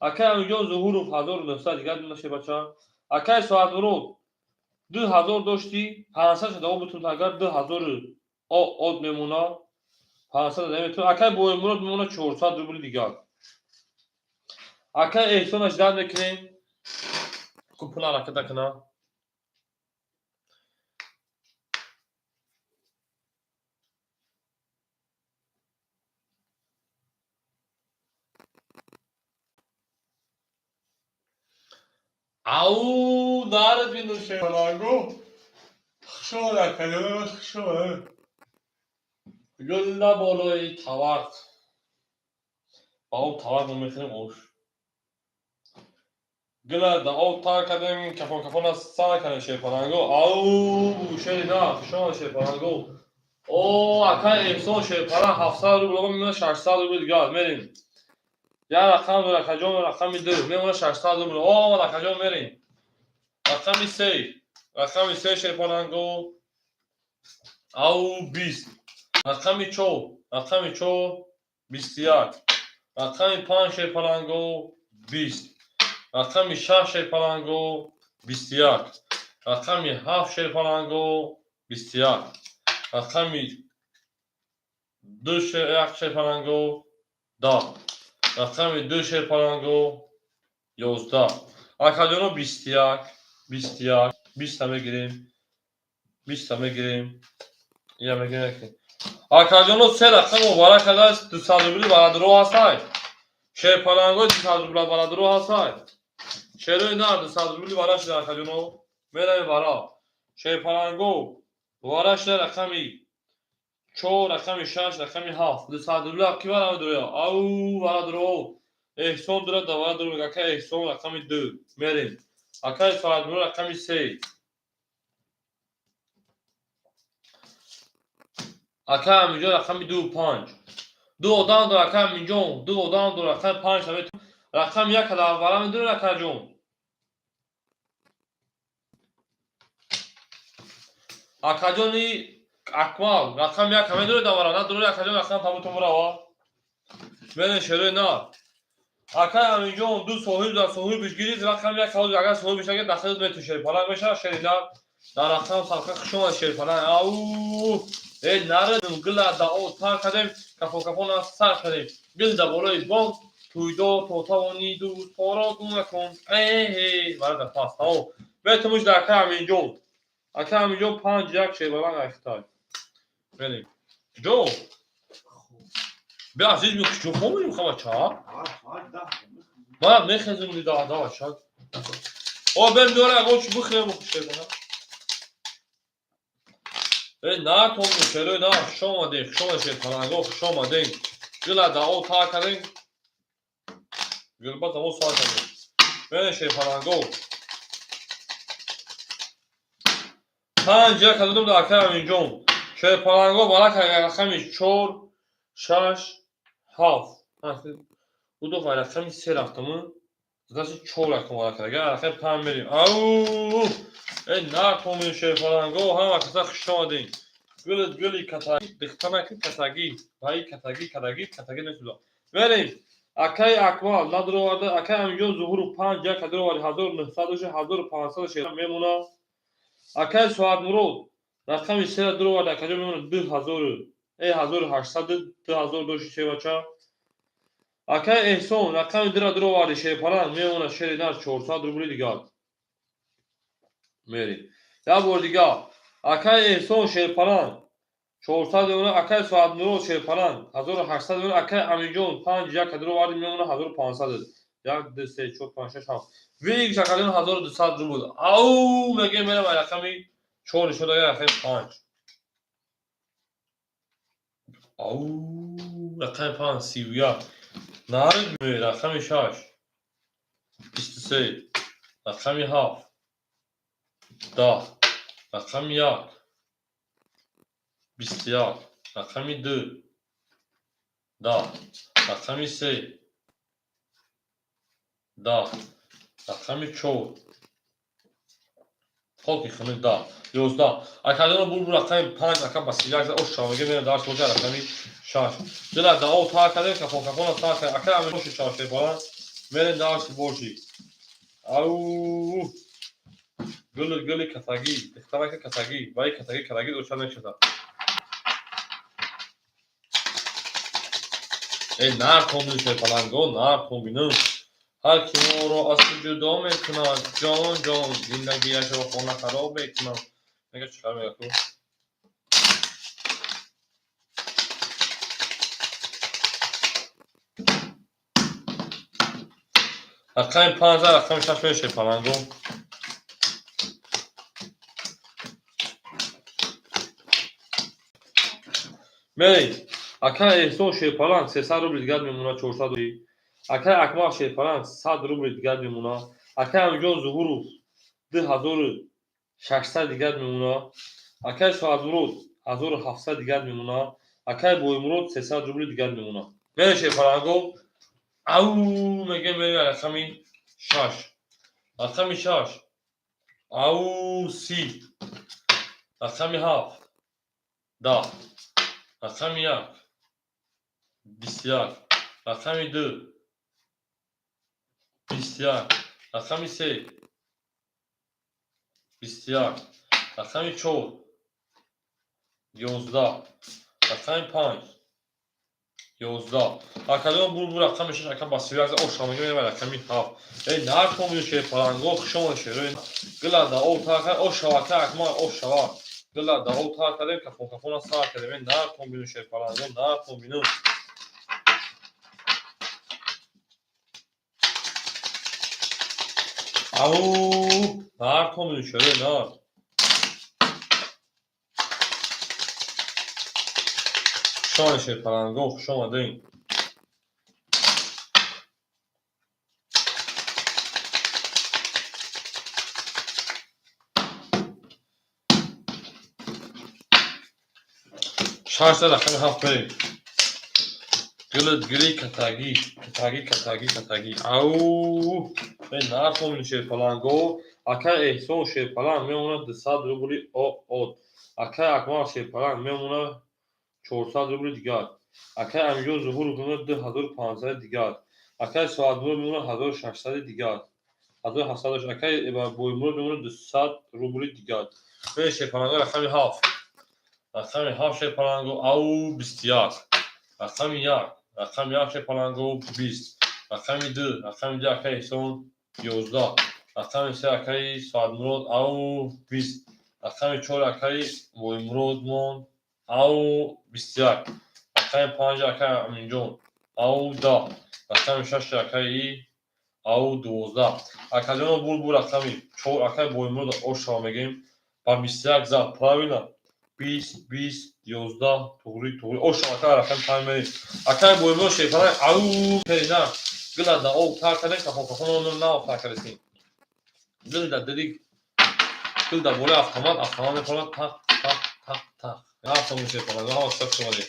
Акаи Аминҷон Зуҳуров 1900 дигар дона шербача. Акаи Соатмурод 2000 дошти, 500 шуда бутун агар 2000 од мемонад. 500 наметун. Акаи Боймурод мемонад 400 рубли дигар. Акаи Эҳсонаш дар мекунем. Ку пула раката кунад. Ау, нарад бину шерпаланго. Хуш омад акаҷон, хуш омад. Гулла болои тавақ. Ба об тавақ мо мехӯрем ош. Гула да об тар кардем, кафон кафона сар кардем шерпаланго. Ау, шери на, хуш омад шерпаланго. О, акаи Эҳсон шерпаланг 700 рубл, оба мемонад 600 рубл дигар. Мерем. Як рақам дор акаҷон, рақами ду мемонад 600 рубл. О, акаҷон мерем. Рақами се. Рақами се шерпаланго. Ау, 20. Рақами чор. Рақами чор 21. Рақами панҷ шерпаланго 20. Рақами шаш шерпаланго 21. Рақами ҳафт шерпаланго 21. Рақами ду як шерпаланго 10. Рақами ду шерпаланго 11. Акаҷоно 21, 21, 20 мегирем. 20 мегирем. Я мегирем. Акаҷоно се рақам муборак кардааст, 200 рубли барадро ҳастай. Шерпалангои 200 рубла барадро ҳастай. Шерои нар 200 рубли вара шуда, акаҷоно. Меравем вара. Шерпаланго вара шуда, рақами чор, рақами шаш, рақами ҳафт. 200 рубли ки вара медуроя? Ау, вара дуро. Эҳсон дура, да вара дуро. Ака Эҳсон, рақами ду. Мерем. Акаи Соатмур, рақами се. Ака Аминҷон, рақами ду, панҷ. Ду одам дор, ака Аминҷон, ду одам дор, рақами панҷ. Рақами як дар вара медури, акаҷон. Акаҷони Акмал, рақами як медури дар вара? Надури, акаҷон, рақам табутон бурава. Мерем, шерои нар. Акай Аминҷон, ду соҳиб дар соҳибиш гирифт рақами як. Ҳозир агар соҳибиш нагирад, дахилат мету, шерпаланг мешавад. Шери нар дар рақам садқа. Хуш омад, шерпаланг. Ау, э, нарадим, гила да о тар кардем, кафон кафона сар кардем, гил да болои бом туйдор то тавонӣ дӯстҳоро гум накун. Э, вара да пас тамом бетумуш да акай Аминҷон. Акай Аминҷон, панҷ, як, шербаланг айхтай. Мерем ҷо бе, азиз, ми куҷо хомем, хабача? Ман мехезем да да бача. О, бем биёра, ягон чи бихӯрем, шербаланг. Э, натон, шерои на, хуш омадем, хуш омадем, шерпаланго, хуш омадем. Гила да о тар кардем, гулба замо сар кардем. Мерем, шерпаланго. Панҷ, як додум да акай Аминҷон. Шерпаланго балака рақами чор, шаш, ҳафт. Удо рақами се рафтаму, значит чор рақам балака. Агар рақами панҷ мерем. Ау, э, накомин, шерпаланго, ҳама каса хуш омадем. Гули гули катагӣ, дихтанаки катагӣ, ваи катагӣ, катагӣ, катагӣ несуда. Мерем. Акаи Акмал надуроварда, акаи Аминҷон Зуҳуров, панҷ, як дуроварди, 1900 доша, 1500 шер мемона. Акаи Соатмурод рақами сера дуровард, акаҷон, мемона 2000, э, 1800, 2000 доши, шербача. Акаи Эҳсон рақами дура дуроварди, шерпаланг мемона, шери нар, 400 рубли дигар. Мерем. Як бор дигар. Акаи Эҳсон, шерпаланг, 400 мемона, акаи Соатмурод, шерпаланг, 1800 мемона, акаи Аминҷон панҷ, як дуроварди, мемона 1500. Як, ду, се, чор, панҷ, шаш, ҳафт. Вик шакалин 1200 рубл. Ау, мегем, мерам, рақами чор нишон дага, рақами панҷ. Ау, рақами панҷ, 31. Нарид, рақами шаш, 23, рақами ҳафт, 10, рақами як, 21, рақами ду, 10, рақами се, 10, рақами чор, хоки хунук, 10, 11. Акаҷоно, бур рақами панҷ, ака ба 31 ош шаваге. Мерем дарс боша, рақами шаш. Дила дао тар кардем, кафон кафона тар кардем. Ака ами шаш шерпаланг. Мерем дарси боши. Ау, гули гули катагӣ, духтарака катагӣ, ваи катагӣ, катагӣ доча мешуда. Э, нархон, шерпаланго, нархон, бинам. Ҳар ки моро аз ту ҷудо мекунад, ҷон ҷон, зиндагиашро хона хароб мекунад. Мега, чӣ хабар мега ку? Рақами панҷ, рақами шаш мешавад, шерпаланго. Мерем. Акаи Эҳсон, шерпаланг, 300 рубли дигар мемонад, 400 рубли. Акаи Акмал, шерпаланг, 100 рубли дигар мемонад. Акаи Амиҷон Зуҳуров, 2600 дигар мемонад. Акаи Соатмурод, 1700 дигар мемонад. Акаи Боимурод, 300 рубли дигар мемонад. Мерем, шерпаланго. Ау, мегем, мерем рақами шаш. Рақами шаш. Ау, 30. Рақами ҳафт. 10. Рақами як. 21. Рақами ду. 21. Рақами се. 21. Рақами чор. 11. Рақами панҷ. 11. Акаҷон, бур бур рақами шаш, ака ба 31 ош шамага. Мерем рақами ҳафт. Э, нархон, шерпаланго, хуш омад, шерои гила да об тар кар, ош шава, ака Акмал, ош шава. Гила да об тар кардем, кафон кафона сар кардем. Э, нархон, бину, шерпаланго, нархон, бину. Ау, нар томини шӯре нар. Хуш омадед, шерпаланго, хуш омадед. Шашта рақами ҳафт берем. Гилит гили катагӣ, катагӣ, катагӣ, катагӣ. Ау, нар томини шерпаланго. Акай Эҳсон шерпаланг мемонад 200 рубли от. Акай Акмал шерпаланг мемонад 400 рубли дигар. Акай Амиҷон Зуҳуров мемонад 2500 дигар. Акай Соатмурод мемонад 1600 дигар. 1700. Акай Боймурод мемонад 200 рубли дигар. Бе шерпаланго рақами ҳафт. Рақами ҳафт шерпаланго, ау, 21. Рақами як. Рақами як шерпаланго, 20. Рақами ду. Рақами ду акай Эҳсон, 11. Рақами се акаи Соатмурод, ау, 20. Рақами чор акаи Боймуродмон, ау, 21. Рақами панҷ акаи Аминҷон, ау, 10. Рақами шаш акаи, ау, 12. Акаҷоно, бур рақами чор акаи Боймурод ошава мегӯем. Ба 21 зад, правильно? 20, 20, 11, туғри, туғри. Ошава акаи рақами панҷ мерем. Акаи Боймурод шерпаланг, ау, на. Гила да об тар кардем, кафон кафон на об тар кардем. Гил да дирик, гил да болои автомат, автомат мехонад тақ, тақ, тақ, тақ. Рафтам шерпаланг, ҳама шак шумадед.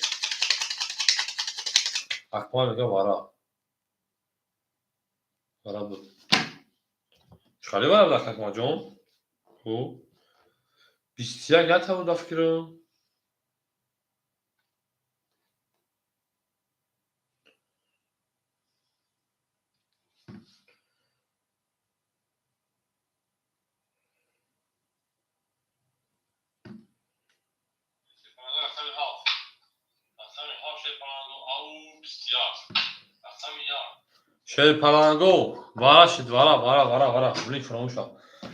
Акмал мега вара. Вара буд. Чӣ вара буд, Акмалҷон? Хуб. 21 ята буд, ба фикрам. Шерпаланго вара шид, вара, вара, вара, вара, блин, фаромӯш шуд.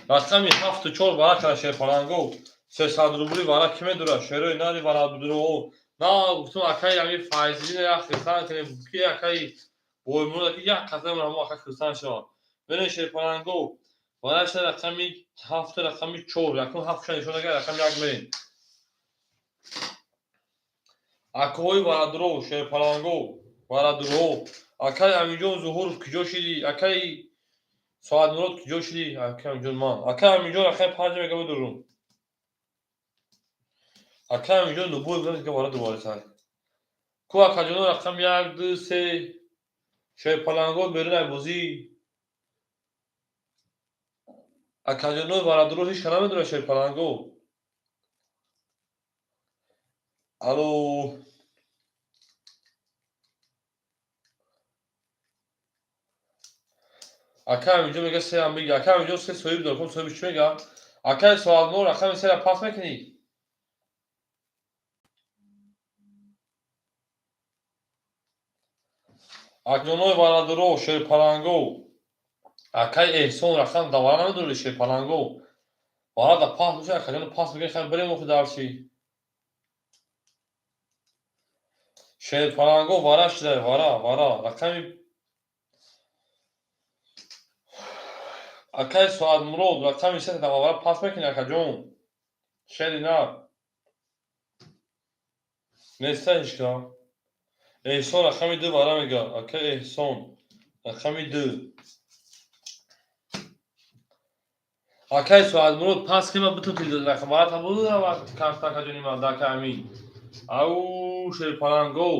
Рақами ҳафту чор вара кара шерпаланго. 300 рубли вара ки медура? Шерои нари вара будуро. На гуфтум акаи ами Файзидин як хирсан кунем, ки акаи Боймурод ки як қасам рамо ака хирсан шавад. Бинед шерпаланго вара шид рақами ҳафту рақами чор, якум ҳафт нишон агар рақами як мерем. Акои варадуро, шерпаланго, варадуро. Акай Амиҷон Зуҳуров куҷо шидӣ? Акаи Соатмурод куҷо шидӣ? Акай Амиҷон ман. Акай Амиҷон рақами панҷ мега бидурум. Акай Амиҷон Нубуй мега вара дубора. Ку акаҷоно рақами як, ду, се, шерпаланго берун ай бозӣ. Акаҷоно варадуро ҳеч ка намедонад шерпаланго. Алло. Акай Амиҷон мега се ам биги. Акай Амиҷон се соҳиб дор. Кум соҳиби чӣ мега? Акай Соатмурод рақами сера пас мекунӣ? Акҷонои варадуро, шерпаланго. Акай Эҳсон рақам да вара намедорӣ шерпаланго. Вара да пас боша, акаҷоно пас мекунӣ, хай бирем охи дарчи. Шерпаланго вара шида, вара, вара. Рақами акай Соатмурод рақами се да вара пас мекунӣ, акаҷон. Шери нар. Неста ҳечка. Эҳсон рақами ду вара мега. Акай Эҳсон рақами ду. Акай Соатмурод пас кима битун тил рақам вара та буд карта акаҷони ман да акай Амин. Ау, шерпаланго.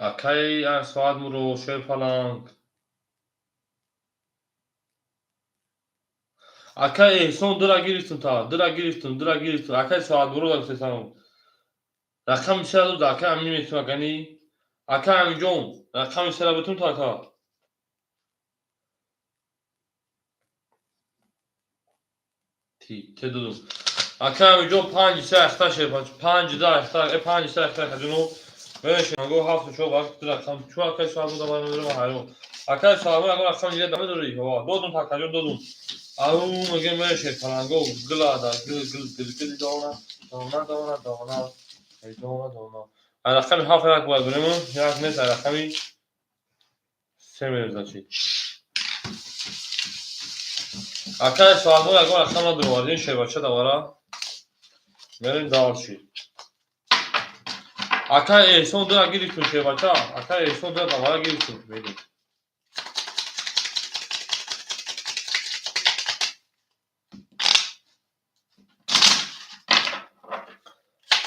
Акай Соатмурод шерпаланг. Акай Эҳсон дура гирифтум та, дура гирифтум, дура гирифтум. Акай Соатмурод гуфтесам. Рақами сера дод, акай Амин метум акани. Акай Аминҷон, рақами сера битум та ака. Ти, те додум. Акай Аминҷон панҷ се ахта шер, панҷ да ахта, панҷ се ахта акаҷоно. Бешанго ҳафту чор вақт рақам чу акай Соатмурод ман медорам ҳайрон. Акай Соатмурод агар рақам дига намедорӣ? Ҳо, додум та акаҷон додум. Ау, мегем меше паланго гила да гил гил гил гил дона дона дона дона. Эй дона дона. Рақами ҳафт як бояд бирем, як нест, рақами се мерем, значит. Акай Соатмурод ягон рақам надуровардем, шербача давара. Мерем дальше. Акай Эҳсон дура гирифтум, шербача. Акай Эҳсон дура давара гирифтум. Мерем.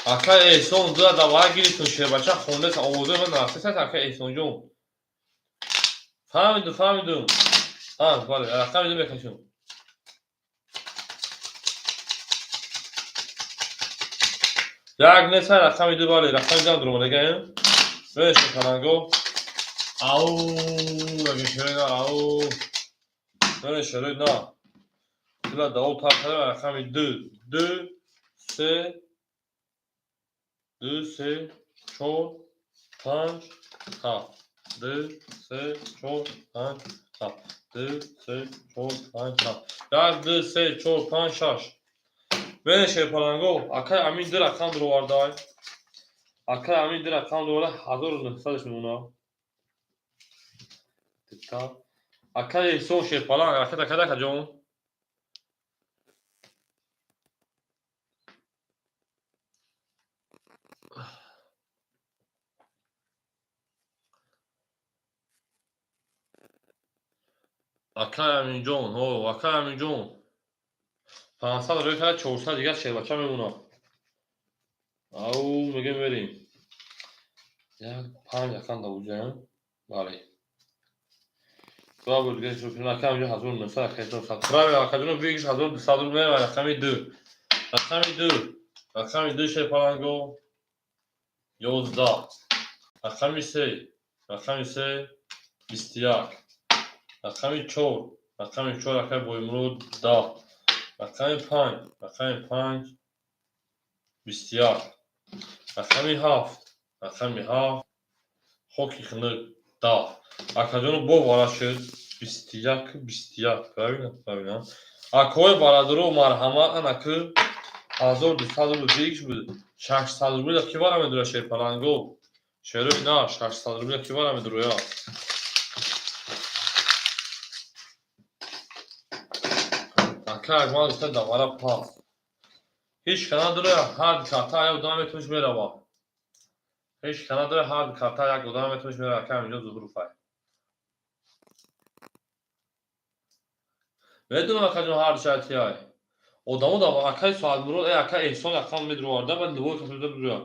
Акай Эҳсон дура давара гирифтум, шербача хондеса, овозои ман нарасесад, акай Эҳсонҷон. Фаҳмидум, фаҳмидум. А, бале, рақами ду мекашам. Як нест, рақами ду, бале, рақами дуам дуромадагаем. Бинед, шаланго. Ау, аги шерои на, ау. Бинед, шерои на. Дила давол тар кардем, рақами ду, ду, се, ду, се, чор, панҷ, ҳафт. Ду, се, чор, панҷ, ҳафт. Ду, се, чор, панҷ, ҳафт. Як, ду, се, чор, панҷ, шаш. Бинед, шерпаланго, акай Амин ду рақам дуровардай. Акай Амин ду рақам дуроварда, 1900-аш мемонад. Акай Эҳсон шерпаланг, ҳаракат накарда, акаҷон. Акай Аминҷон, ҳо, акай Аминҷон. 500 рӯй карда, 400 дигар шербача мемонад. Ау, мегем мерем. Як панҷ рақам давуҷаем. Бале. Два буд, дигар шуд. Акай Аминҷон 1900, акай 400. Правильно, акаҷон, выигрыш 1200 рубл мерем, рақами ду. Рақами ду. Рақами ду, шерпаланго. 11. Рақами се. Рақами се, 21. Рақами чор. Рақами чор, акай Боимурод, 10. Рақами панҷ. Рақами панҷ, 21. Рақами ҳафт. Рақами ҳафт, хоки хунук, 10. Акаҷону бо вара шуд. 21, 21. Правильно? Правильно. Акои бародаро, марҳамат, анаку 1200 рубл выигрыш буд. 600 рубл ки вара медура, шерпаланго? Шерои на, 600 рубл ки вара медуроя? Ака Акмал гуфта, давара пас. Ҳеҷ ка надора, ҳар карта як одам метавониш мерава. Ҳеҷ ка надора, ҳар карта як одам метавониш мерава. Ака инҷо Зуҳуруфай. Медонам, акаҷон, ҳар шартияй. Одамо да акаи Соатмурод, э акаи Эҳсон рақам медуроварда, баъд любой кас медуроя.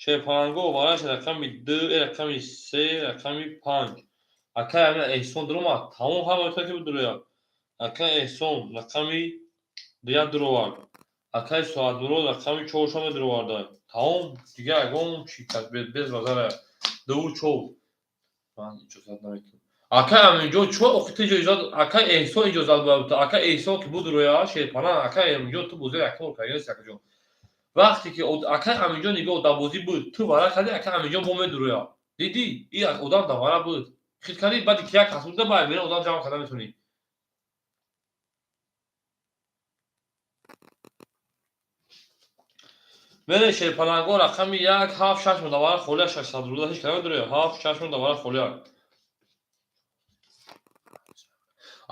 Шерпаланго вараш рақами ду, э рақами се, рақами панҷ. Акаи ҳамин Эҳсон дуромад, тамом ҳама метавонад ки бидурояд. Акаи Эҳсон рақами як дуровард. Акаи Соатмурод рақами чоршо медуроварда. Тамом, дигар ягон чи без базара. Дуву чор. Ман иҷозат наметавонам. Акаи Аминҷон, чо охи ту иҷозат, акаи Эҳсон иҷозат бояд бута. Акаи Эҳсон ки будуроя, шерпаланг, акаи Аминҷон, ту бозиро якум бор кардӣ, акаҷон. Вақте ки акаи Аминҷон нигоҳ дар бозӣ буд, ту вара кардӣ, акаи Аминҷон бо медуроя. Дидӣ? Ин одам дар вара буд. Хит кардӣ, баъди ки як кас буда, баъд берун одам ҷамъ карда метавонӣ. Мере, шерпаланго, рақами як, ҳафт, шаш мудавара холия, 600 рубла ҳеҷ када медуроя. Ҳафт, шаш мудавара холия.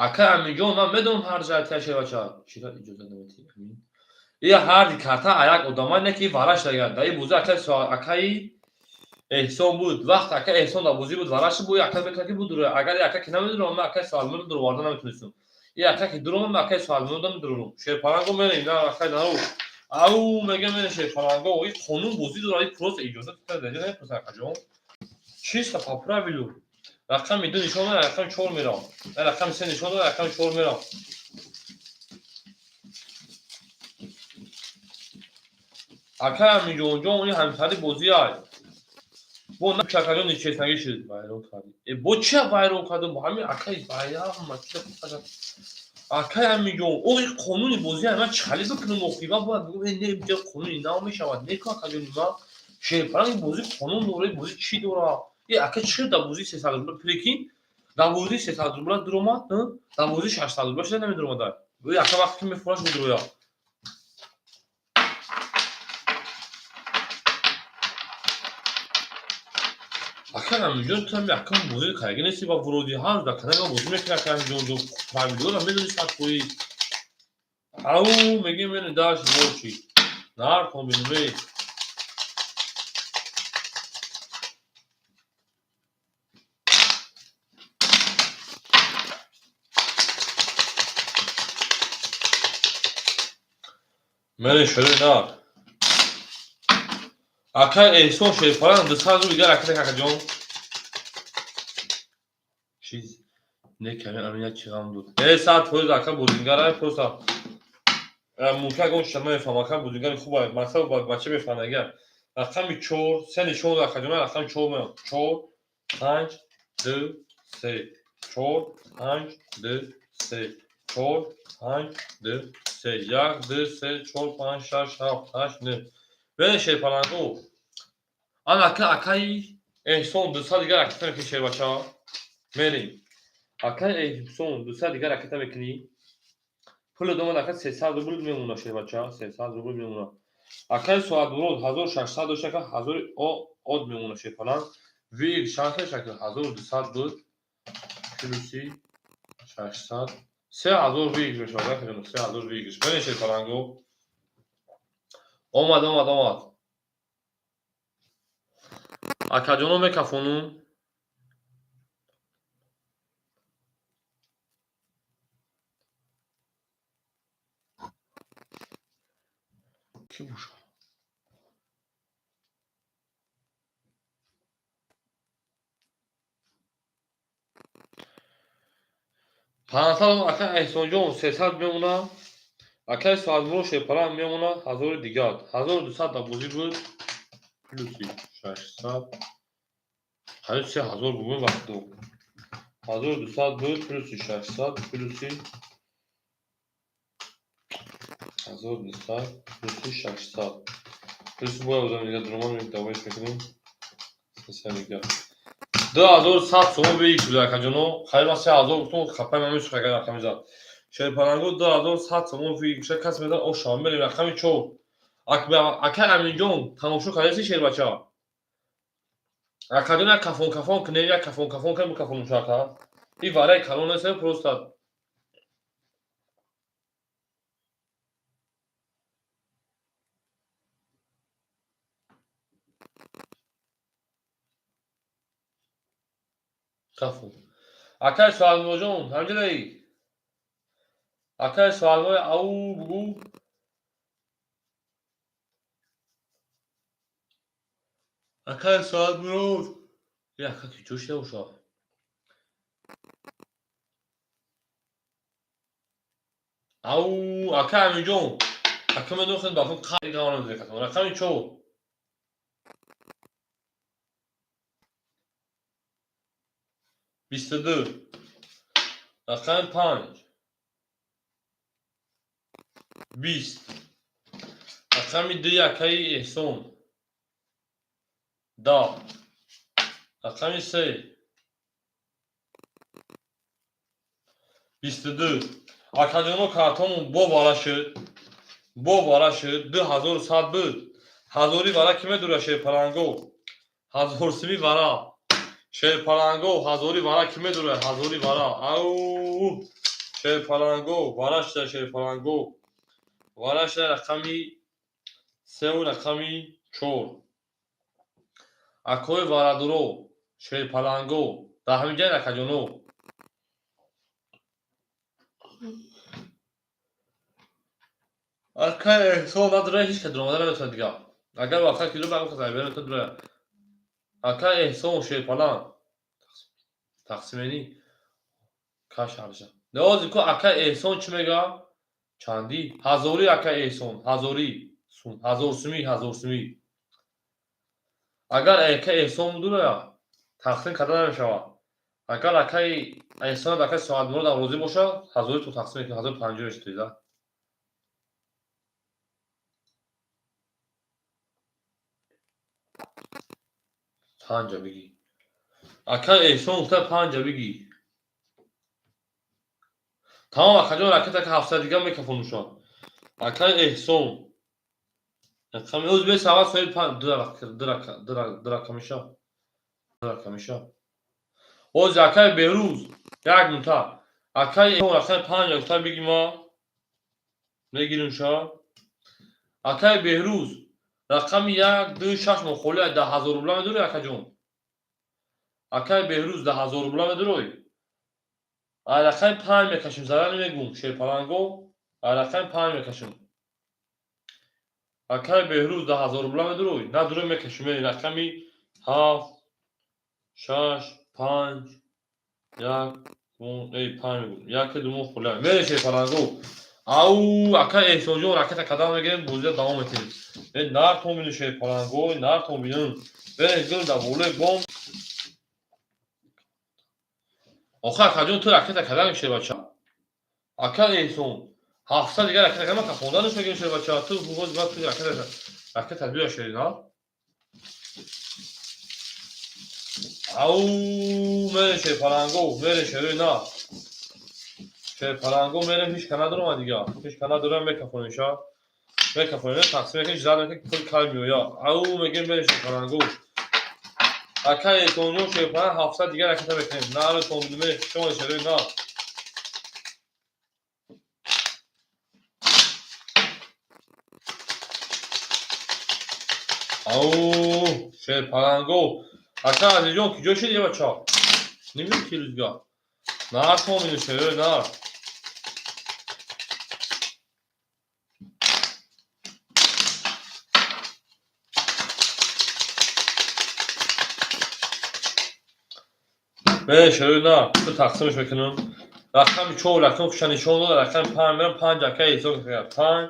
Акаи Аминҷон, ман медонам ҳар ҷайти шербача. Чира иҷозат наметиҳӣ, Амин? Ия ҳарди карта як одамай не ки вараш дагар. Дар ин бозӣ акаи Эҳсон буд. Вақт акаи Эҳсон дар бозӣ буд, вараш буд, ака метавонад ки будуроя. Агар ака ки намедурам, ман акаи Соатмурод дуроварда наметонистам. И ака ки дуром, ман акаи Соатмурод медурам. Шерпаланго мерем, на акаи нару. Ау, мегам мерем, шерпаланго. И қонун бозӣ дорад, и просто иҷозат намепурсад, акаҷон. Чисто по правилу. Рақами ду нишон дорад, рақами чор мерам. Рақами се нишон дорад, рақами чор мерам. Акай Аминҷонҷон, ин ҳамсари бозӣ ай. Бо акаҷон нечестнагӣ шуд. Вайрон кардӣ. Э, бо чия вайрон кардам? Бо ҳамин акай вайрон акай Аминҷон, охи қонуни бозӣ ай, ман чӣ хали бикунам охи? Ман бояд бигӯм, э, не, инҷа қонуни нав мешавад. Не ку, акаҷони ман. Шерпаланг, бозӣ қонун дора, бозӣ чӣ дора? Э, ака чӣ дар бозии 300 рубла, прикинь, дар бозии 300 рубла дуромад, дар бозии 600 рубла шуда намедуромада. Ака вақте ки мефураш будуроя. Ака Аминҷон, ту ҳам якам бозӣ кардаги нести ба вроде ҳар дар канали ман бозӣ мекунӣ, ака Аминҷон, помидорам медони 100%. Ау, мегем мени даш бочи. Нар комбинуме. Мени шури нар. Ака Эҳсон Шерпаран 200 рубл дигар ракета, акаҷон. Чиз не ками амият чӣ ғам буд. Э, 100% ака бозингар просто мумкин агар он чиза намефаҳмам, ака бозингари хуб мақсад бача мефаҳмад агар. Рақами 4, се нишон дод акаҷон, рақами 4 меоям. 4, 5, 2, 3. 4, 5, 2, 3. 4, 5, 2, 3. 1, 2, 3, 4, 5, 6, 7, 8, 9. Бене шерпаланго. Ана ака акаи Эҳсон 200 дигар ракета мекунӣ, шербача. Мерем. Акаи Эҳсон 200 дигар ракета мекунӣ. Пули домад ака 300 рубл мемона, шербача, 300 рубл мемона. Акаи Соатмурод 1600 дошт, ака 1000 од мемона, шерпаланг. Виг шанс ака 1200 буд. Плюси 600 3000 выигрыш мешавад, ака 3000 выигрыш. Бене шерпаланго. Омад, омад, омад. Акаҷоно мекафонум. Кӣ бошад? 500 ака Эҳсонҷон 300 мемона. Акаи Соатмурод Шерпаланг мемона 1000 дигар. 1200 дар бозӣ буд. Плюси 600. Ҳанӯз 3000 бугӯем вақту. 1200 буд плюси 600 плюси 1200 плюси 600. Плюси бояд одам дигар дуромад давоиш мекунем. Сесад дигар. 2100 сомон выигрыш шуда, акаҷоно. Хайр, ман 3000 гуфтам, хапаи ман месӯхт агар рақами зад. Шерпаланго 2100 сомон выигрыш шуда, кас медад оша. Мерем рақами 4. Ака Аминҷон, тамошо кардаси шербача? Акаҷон як кафон кафон кунем, як кафон кафон кунем, кафон ака. И вараи калон нест, просто кафон. Акаи Соатмуродҷон, ҳамҷадаи? Акаи Соатмурод, ау бугӯ. Акаи Соатмурод. Е, ака ки ҷо шуда бошад? Ау, ака Аминҷон. Ака медонам хеле бафон қаъри гаванам зекатон. Рақами 4. 22. Рақами 5. 20. Рақами 2 акаи Эҳсон. 10. Рақами 3. 22. Акаҷоно картонмон бо вара шуд. Бо вара шуд. 2100 буд. Ҳазори вара ки медура, шерпаланго? Ҳазорсими вара. Шерпаланго, ҳазори вара ки медура? Ҳазори вара. Ау! Шерпаланго, вара шуда, шерпаланго. Вара шуда рақами 3 рақами 4. Акои варадуро, шерпаланго. Дар ҳамин ҷай, акаҷоно. Ака Эҳсон надура, ҳеҷ кас дуромада наметавонад дигар. Агар вақта ки дура, багу кас айбера дура. Ака Эҳсон Шерпаланг. Тақсимени каш ҳарша. Навози ку ака Эҳсон чӣ мега? Чандӣ? Ҳазори ака Эҳсон, ҳазори сум, ҳазор суми, ҳазор суми. Агар ака Эҳсон будура, тақсим карда намешавад. Агар акаи Эҳсон акаи Соатмуродам розӣ бошад, ҳазори ту тақсим мекунем, 1050 мешавад. Панҷа бигӣ. Ака Эҳсон гуфта панҷа бигӣ. Тамом, акаҷон, ракета ка 700 дигар мекафонушон. Ака Эҳсон. Рақами ӯз бесавад соҳиби панҷ ду ракамиша. Рақамиша. Оз акай Берӯз, як минута. Акай рақами панҷ гуфта бигӣ, ма мегирим ша. Акай Беҳрӯз, рақами як, ду, шаш мо холи 10 000 рубла медурӣ, акаҷон? Акай Беҳрӯз, 10 000 рубла медурой? Ай рақами панҷ мекашем, зарар намегум, шерпаланго, ай рақами панҷ мекашем. Акай Беҳрӯз, 10 000 рубла медурой? Надурой, мекашем. Рақами ҳафт, шаш, панҷ, як, панҷ мегум, яке думо холи мере, шерпаланго. Ау, акай Эҳсонҷон, ракета кадам мегирем, бозия давом метиҳем. Э, нартон бину, шерпаланго, нартон бину. Бере, гул дар болои бом. Охир, акаҷон, ту ракета кадам, шербача. Ака Эҳсон, 700 дигар ракета кадам, кафонданаш мегирем, шербача. Ту боз ба ту ракета биё, шери на. Ау, мере, шерпаланго, мере, шерои на. Шерпаланго, мерем, ҳеч ка надорам дига. Ҳеч ка надорам, мекафонем ша. Мекафонем, тақсим мекунем, зад мекунем, пул кай меояд. Ау, мегем, мере, шерпаланго. Ака Эҳсонҷон, шерпаланг, 700 дигар ракета мекунем. Наратон бине, шумо шерои на. Ау, шерпаланго. Ака Азизҷон, куҷо шиди, бача? Намедонам ки рӯзга. Нартон бину, шерои нар. Бе, шерои нар, ту тақсимаш мекунам. Рақами чор, рақами хуша нишон дод, рақами панҷ мерам, панҷ ака ҳисоб мекунам. Панҷ,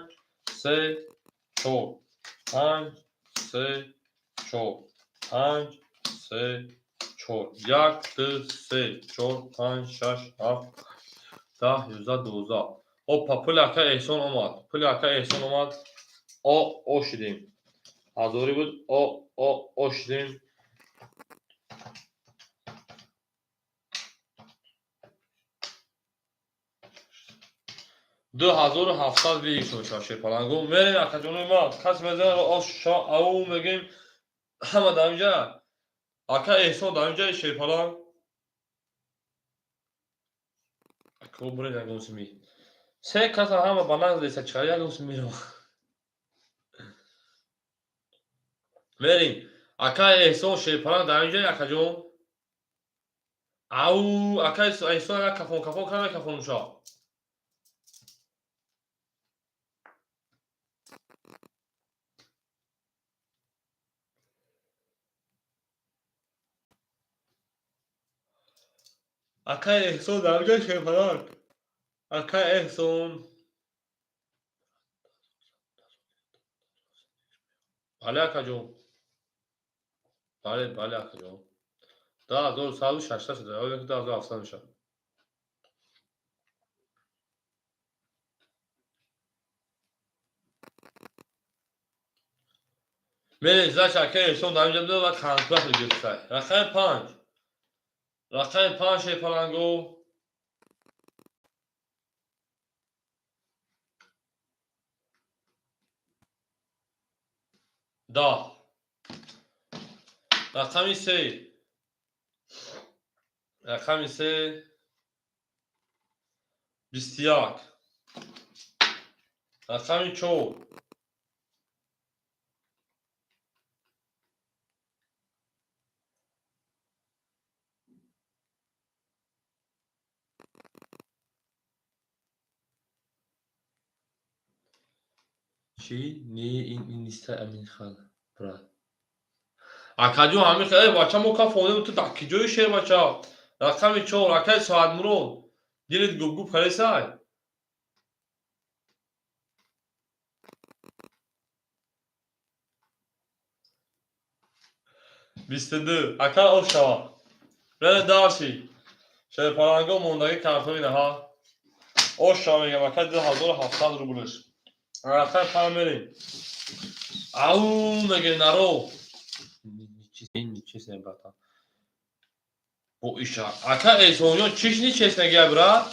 се, чор. Панҷ, се, чор. Панҷ, се, чор. Як, ду, се, чор, панҷ, шаш, ҳафт, 10, 11, 12. Опа, пули ака Эҳсон омад. Пули ака Эҳсон омад. О, о шидем. Ҳазорӣ буд, о, о, о шидем. 2700 вик мешавад, шерпаланго. Мерем, акаҷонои ма, кас мезанад, ош ау мегем, ҳама дар инҷа. Ака Эҳсон дар инҷа, шерпаланг. Ако буред ягон сими. Се каса ҳама ба нағз деса чиқар, ягон сими меро. Мерем. Ака Эҳсон, шерпаланг дар инҷа, акаҷон. Ау, ака Эҳсон, як кафон кафон кара мекафонум ша. Акай Эҳсон дар инҷа, шерпаланг. Акай Эҳсон. Бале, акаҷон. Бале, бале, акаҷон. 2160 шуда, 2700 мешавад. Мерем, значит, акай Эҳсон дар инҷа буда ва контракт гирифтай. Рақами панҷ. Рақами панҷ, шерпаланго. 10. Рақами се. Рақами се. 21. Рақами чор. Чӣ? Не, ин инистай Аминхан, брат. Акаҷон, ҳамин хел, э, бача, мо кафонем, ту дар киҷои, шербача? Рақами чор, акаи Соатмурод. Дилит губгуб каресай? 22. Ака оф шава. Бере дарши. Шерпаланго мондагӣ картои наҳа. Ош шава мегам, ака, 2700 рублш. Рақами панҷ мерем. Ау, мегем, наро. Нечестно, братан. Бо иша. Ака Эҳсонҷон, чиш нечестно гия, брат?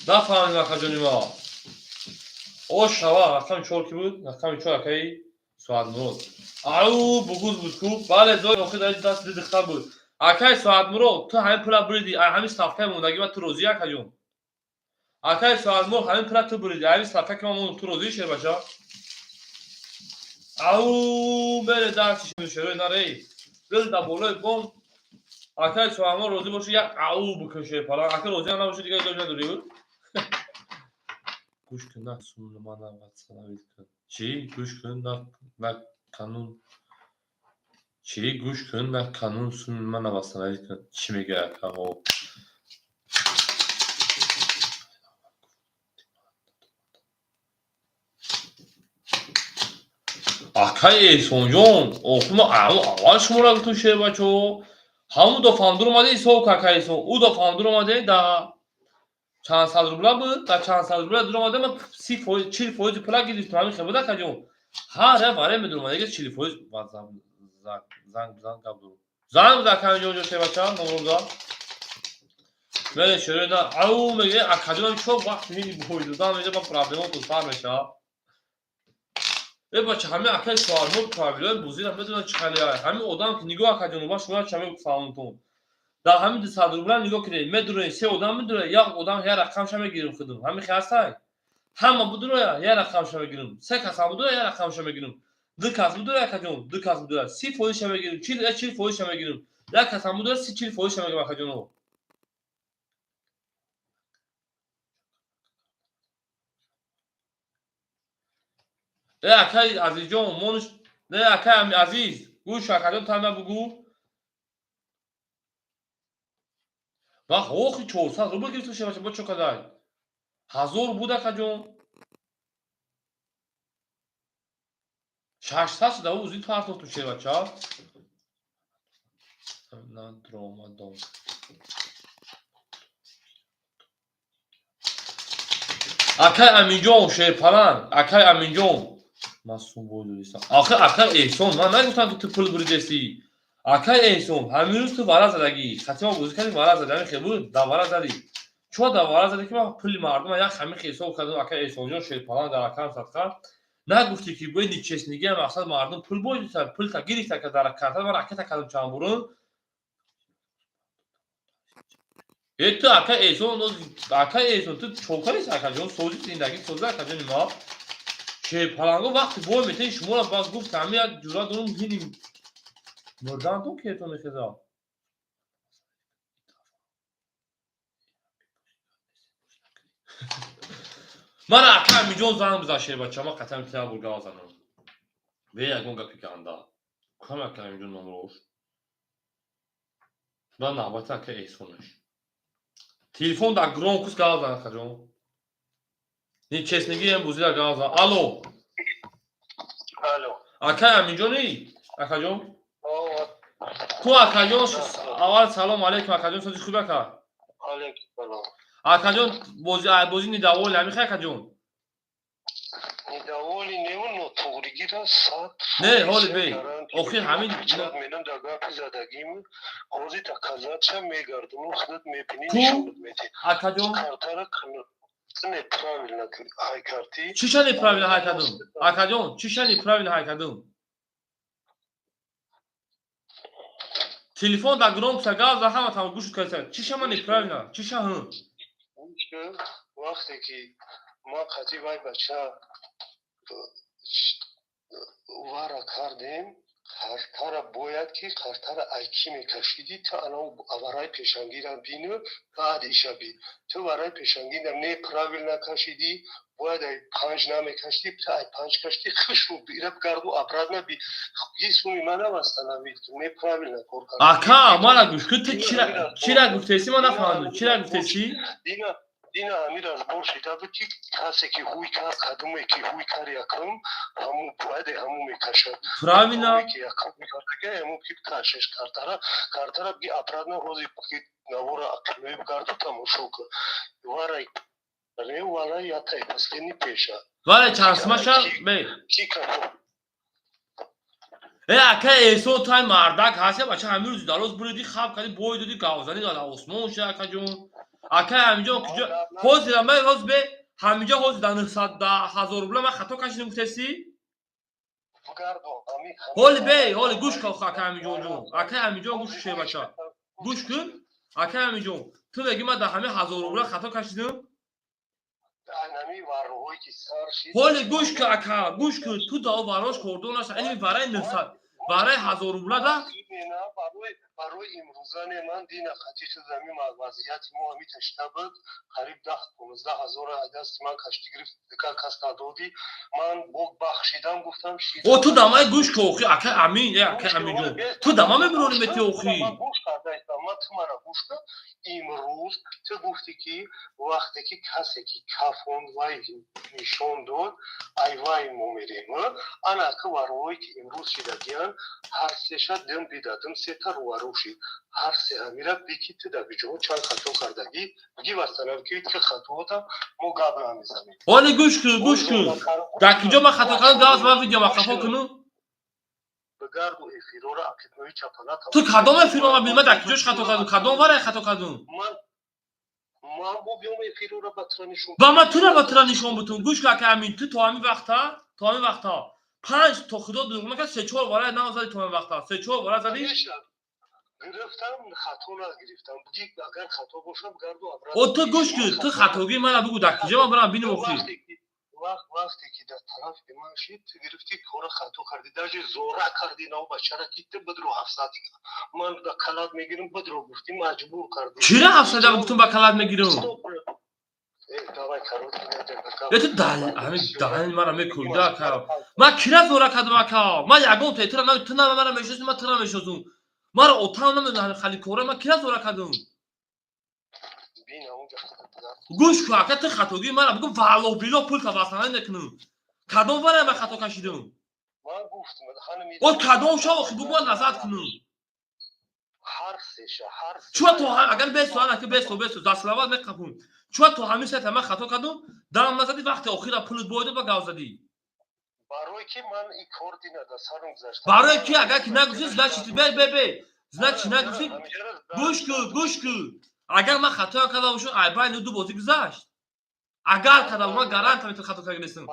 Нафаҳмидам, акаҷони ма. Ош шава, рақами чор ки буд? Рақами чор акаи Соатмурод. Ау, бугуз буд ку? Бале, зои охир дар даст ди духтар буд. Акай Соатмурод, ту ҳамин пула буриди, ҳамин ставкаи мондагӣ ма ту розӣ, акаҷон? Акай Соатмурод, ҳамин пула ту буриди, ҳамин ставка ки ман мондам, ту розӣ, шербача? Ау, бере дарси шерои нарей. Дил да болои бом. Акай Соатмурод розӣ боши, як ау бикун, шерпала. Ака розӣ набоши, дигар илоҷ надорӣ. Гӯш кун, на сумма мана восстановить кун. Чӣ? Гӯш кун, на канун. Чӣ? Гӯш кун, на канун сумма мана восстановить кун. Чӣ мегӯяд, акаҳо? Акай Эҳсонҷон, охир ма аввал шуморо гуфтум, шербачо. Ҳамун дафъам дуромаде, ҳисоб кун, акай Эҳсон. Ӯ дафъам дуромаде, да чанд сад рубла буд, да чанд сад рубла дуромаде, ма 30%, 40% пула гирифтум, ҳамин хел буд, акаҷон. Ҳар як варе медуромад, яке 40%. Занг бизан, гап дорум. Занг бизан, акаҷон, ҷо шербача, номроза. Мере шерои на, ау меге, акаҷонам чо вақт мини бой додан меҷа ба проблематон сар мешавад. Э бача, ҳамин акаи Соатмур правилои бозиро медонад, чӣ хеле. Ҳамин одам ки нигоҳ, акаҷон, ман шумо ча мефаҳмонтон. Дар ҳамин 200 рубла нигоҳ кунед, медуроед, се одам медуроед, як одам як рақамша мегирим худум. Ҳамин хел ҳастай? Ҳама будуроя, як рақамша мегирим. Се касам будуроя, як рақамша мегирим. Ду кас будуроя, акаҷон, ду кас будуроя, 30%-ша мегирим, 40%-ша мегирим. Як касам будуроя, 30 40%-ша мегирим, акаҷоно. Э акай Азизҷон, монш не, акай Азиз, гӯш, акаҷон, тама бугӯ. Вақт охи 400 рубл гирифта шаваша, бо чо кадай? 1000 буд, акаҷон. 600 шуда, ӯ зид партохту, шевача. Надромадом. Акай Аминҷон, шерпаланг, акай Аминҷон. Ман сум бой додистам. Охи акай Эҳсон, ман нагуфтам, ки ту пул буридестӣ. Акай Эҳсон, ҳамин рӯз ту вара задагӣ. Хатима бозӣ кардӣ, вара задӣ, ҳамин хел буд, дар вара задӣ. Чо дар вара задӣ, ки ман пули мардума як ҳамин хел ҳисоб кардам, акай Эҳсонҷон, шерпаланг дар акам садқа. Нагуфтӣ, ки бои нечестныйги мақсад мардум пул бой пул та гирифта, ка дар карта ман ракета кардам чанд бурун. Э ту, акай Эҳсон, акай Эҳсон, ту чокарист, акаҷон, сози зиндагӣ соза, акаҷони ма. Шерпаланго вақти бой метаи шуморо баз гуфт, ҳамин як ҷура дорум ҳини мурдан ту кетон мехеза. Мана ака Амиҷон занг бизан, шербача, ман қатъан тина бур гап занам. Бе ягон гапи ганда. Кам ака Амиҷон номрош. Ба навбати ака Эҳсонаш. Телефон дар громкость гап зан, акаҷон. Нечестныйги ем бузира гап зан. Алло. Алло. Акай Аминҷони? Акаҷон? Ку акаҷон, аввал салом алейкум, акаҷон, сози хуб, ака? Алейкум салом. Акаҷон, бози бозӣ недовольный, ҳамин хай, акаҷон? Недовольный неву, но туғригира сад Не, ҳоли бе. Охир ҳамин менам дар гапи задагим ҳозир доказатша мегардум, худат мебинӣ, Ку? нишонат медиҳ. Акаҷон, Картара неправильно ҳай кардӣ. Чиша неправильно ҳай кардум? Акаҷон, чиша неправильно ҳай кардум? Телефон дар громкость гап за, ҳама там гӯш кардиса. Чиша ман неправильно? Чиша ҳм? Вақте ки ман қатъи вай бача вара кардем, картара бояд ки картара айкӣ мекашидӣ, ту ана вараи пешангирам бину, баъд иша би. Ту вараи пешангирам неправильно кашидӣ, бояд ай панҷ намекашидӣ, ту ай панҷ кашидӣ. Хишу ира гарду обратно би ги, суми мана восстановить, неправильно кор кардӣ. Ака, мана гӯш кун, ту чира гуфтеси, ман нафаҳмидам. Чира гуфтеси? Дина ҳамин разбор шида буд, ки касе ки ҳуй кард, кадоме ки ҳуй кард якум, ҳамун бояд ҳамун мекашад. Правильно. Ки якум мекардаги, ҳамун ки кашеш картара би обратно ҳозир ки навора ақилои гарду тамошо кун. Варай не, вара ятай последний пеша. Вале чанд сумаша бе. Ки кафо? Э ака Эҳсон, ту ай мардак ҳаст, бача, ҳамин рӯзи дароз буриди, хаб кардӣ, бой додӣ, гавзанӣ дар осмон шуд, акаҷон. Ака ҳаминҷо куҷо? Ҳозир ман ҳозир бе ҳаминҷо ҳозир дар 900 да 1000 рубла ман хато кашидам, гуфтеси? Гардо ҳами Ҳоли бе, ҳоли гӯш кун, ака Аминҷон ҷон. Ака Аминҷон, гӯш ше, бача. Гӯш кун, акай Аминҷон, ту мегӣ ман дар ҳамин 1000 рубла хато кашидам? Ҳоли гӯш кун, ака, гӯш кун, ту дар варош кордор наша, ини вараи 900, вараи 1000 рубла да. Барои имрӯза не, ман дина хати хизами вазъияти мо ҳами ташта буд, қариб 10-15 ҳазора дасти ман кашти гирифт, дигар кас надодӣ. Ман бо бахшидам, гуфтам. О, ту дамай гӯш кун, охи, акай Амин, э, акай Аминҷон, ту дама мебиронӣ мети, охи. Ман гӯш кардаистам, ман ту мара гӯш кун. Имрӯз ту гуфтӣ, ки вақте ки касе ки кафонд, вай нишон дод, ай вай мо мерем. Ана ки варое ки имрӯз шидагиянд, ҳар сеша дим бидадим, сета рӯварӯ шид, ҳар се ҳамира бики. Ту дар биҷоҳо чанд хато кардагӣ, биги вастанам, ки ту хатоотам мо гап намезанем. Ҳоли гӯш кун, гӯш кун, дар киҷо ман хато кардам? Газ ман видео ма қафо кунам. Бигарду эфирора ақиднои чапана. Ту кадом эфиро ма бин, ман дар киҷош хато кардам, кадом варай хато кардам? Ман бо биём эфирора ба тура нишон. Ба ман тура ба тура нишон бутун. Гӯш кун, ака Амин, ту то ҳамин вақта, то ҳамин вақта панҷ, то худо дурӯғ накард, се чор варай нав задӣ. То ҳамин вақта се чор варай задӣ. Гирифтам, хато нагирифтам. Буги, агар хато бошам, гарду. О, ту гӯш кун, ту хатогии мана бугу, дар киҷо ман барам бинем, охи. Вақте ки дар тарафи ман шид, ту гирифти, кора хато кардӣ, даже зора кардӣ нав бачара, ки ту бидро, 700 ман ба калат мегирам, бидро, гуфтӣ, маҷбур кардӣ. Чира 700 гуфтум, ба калат мегирам? Э, ту ҳамин даҳани мара мекӯида, ака. Ман кира зора кардам, ака? Ман ягон тура, ту на мара мешиносӣ, ман тура мешиносум, маро отам намедонам хали кора. Ман кира зора кардам? Гӯш кун, ака, ту хатогии мара бугу, валлоҳ биллоҳ, пул тавассана мекунам. Кадом варай ман хато кашидам? О, кадом шав, охи, бугу, ман назар кунам. Чуа то агар бесо, ана ки бесо, бесо заслават меқапум. Чуа то ҳамин сета ман хато кардам, дам назадӣ, вақти охира пулут боида ба гав задӣ? Барое ки ман и кор дина да сарам гузашта. Барое ки агар ки нагуфтӣ, значит бе бе бе, значит нагуфтӣ. Гӯш кун, гӯш кун, агар ман хатоям карда бошам, ай байни ду бозӣ гузашт, агар карда, ман гарантия метавон хато карда нестам.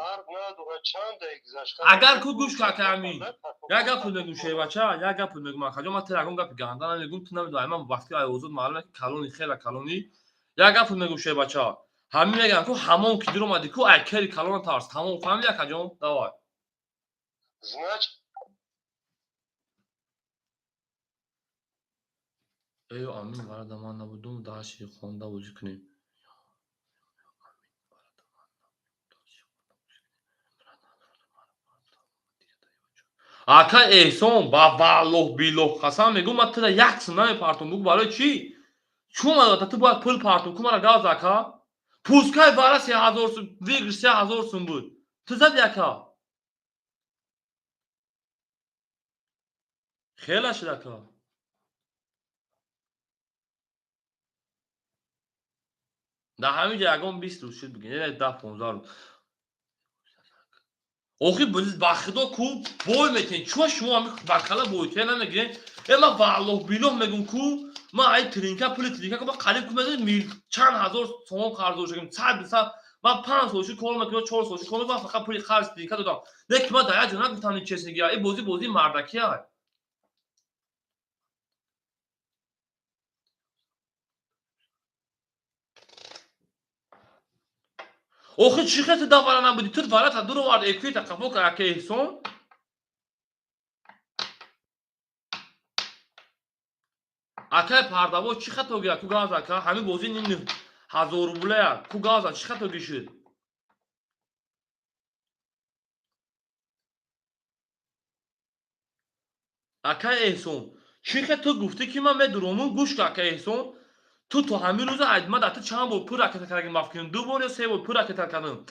Агар ку, гӯш кун, ака Амин, як гап мегум, шербача, як гап мегум, акаҷон, ман ту ягон гапи ганда намегум, ту намедонӣ, ман вақти ай озод маълуме ки калони, хела калони. Як гап мегум, шербача, ҳамин мегӯям ку, ҳамон ки дуромадӣ ку, ай кери калона тарс, тамом, фаҳмиди, акаҷон? Давай. Значит. Эё, Амин, варада ман набудум, даши хонда бозӣ кунем. Ака Эҳсон, ба валлоҳ биллоҳ қасам мегӯм, ман тура як сум намепартом. Бугу, барои чӣ? Чун албатта ту бояд пул партом ку, мара газ, ака. Пускай вара 3000 сум, выигрыш 3000 сум буд, ту зади, ака, хела шуд, ака. Дар ҳамин ҷо ягон 20 рӯз шуд, бигин, 10-15 рӯз. Охи, ба худо ку, бой метиҳен. Чуа шумо ҳами ба кала бойтия намегирен? Э, ман валлоҳ биллоҳ мегум ку, ман ай тринка, пули тринка ку, ман қариб ку медонӣ мил чанд ҳазор сомон қарздор шудем, сад сад. Ман 5 сол шуд кор мекунам, 4 сол шуд кор мекунам, фақат пули қарз тринка додам. Не ки ман дар як ҷо нагуфтам нечестныйгия. Ин бозӣ бозии мардакия. Охи, чӣ хел ту давара набудӣ? Ту варата дуровард, эфирта қафо кард, ака Эҳсон. Акай Пардаво, чӣ хатогия ку, газ, ака? Ҳамин бозӣ ним ҳазор рублея ку, газа, чӣ хатогӣ шуд? Акай Эҳсон, чӣ хел ту гуфтӣ, ки ман медуромум? Гӯш кун, ака Эҳсон, ту то ҳамин рӯза ман дар ту чанд бор пул ракета кардагим, мафкунем, ду бор ё се бор пул ракета кардам.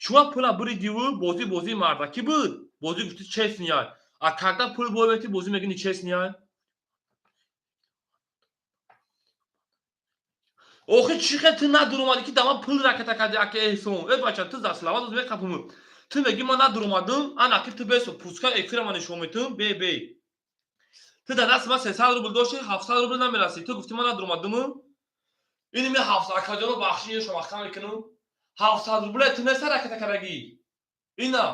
Чуа пула буридиву, бозӣ бозии мардакӣ буд, бозӣ гуфтӣ честный. А когда пул бой метӣ, бозӣ мегӯ нечестный. Охи, чӣ хел ту надуромадӣ, ки дар ман пул ракета кардӣ, ака Эҳсон? Э, бача, ту заслава доз меқапуму, ту мегӣ ман надуромадам. Ана ки ту бесо, пускай эфира ман нишон метум. Бе бе, ту дар дасти ман 300 рубл дошти, 700 рубл намерасӣ, ту гуфтӣ ман надуромадаму. Ини ми ҳафт, акаҷоно, бахши, ин шумо маҳкам мекунам, 700 рубле ту неста ракета кардагӣ? Ина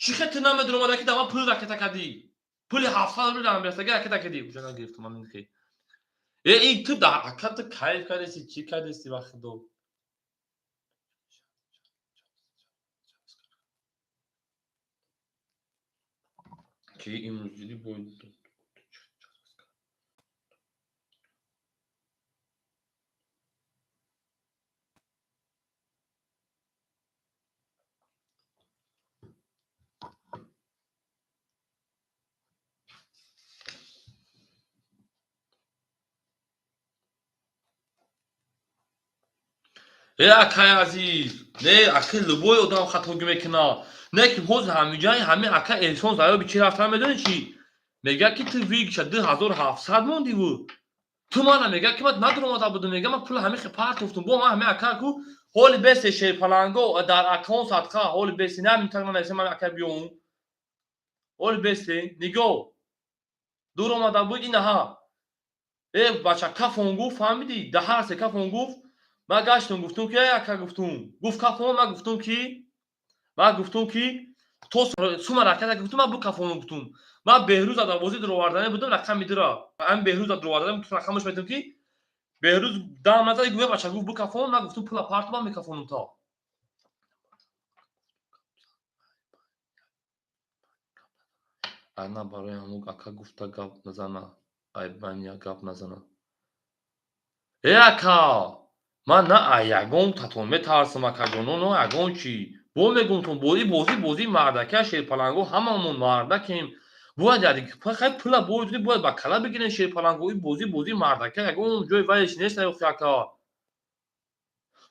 чӣ хел ту намедуромада, ки дар ман пул ракета кардӣ? Пули 700 рубл намерасаги ракета кардӣ, уҷа нагирифтам ман. Э, ин ту да ака, ту кайф кардеси, чӣ кардеси, ба худо? Ки имрӯз дидӣ бой. Э, акай азиз, не, аки, любой одам хатогӣ мекунад. Не ки ҳозир ҳамиҷаи ҳами ака Эҳсон заёби чӣ рафтан, медонӣ чӣ мега? Ки ту вигша 2700 мондиву ту мана мега, ки ман надуромада будум, мега, ман пула ҳами хе партофтум. Бо ман ҳами ака ку ҳоли бесе шерпаланго дар аккаунт садқа ҳоли бесе на минтақ нанависа, ман ака биём ҳоли бесе нигоҳ дур омада буд инаҳа. Э, бача, кафон гуфт, фаҳмидӣ, даҳар се кафон гуфт. Ман гаштум, гуфтум ки э, ака, гуфтум, гуфт кафон. Ман гуфтум ки то сума раката гуфтум, ман букафону гуфтум. Ман Беҳрӯз адабозӣ дуровардане будам, рақами дура ам Беҳрӯз дуровардане, рақамаш метум, ки Беҳрӯз дам назад, гӯя бача гуфт букафон. Ман гуфтум пула парту, ман мекафонум то ана барои ҳамун ака гуфта гап назана, айбания гап назана. Э, ака, ман на ягон татон метарсам, акаҷоно, но ягон чӣ бо мегумтон. Бози бозӣ бозии мардака, шерпаланго, ҳамамон мардакем. Бояд хай пула бояд бояд ба кала бигирем. Шерпаланго, и бозӣ бозии мардака, ягон ҷои вайш нест ака.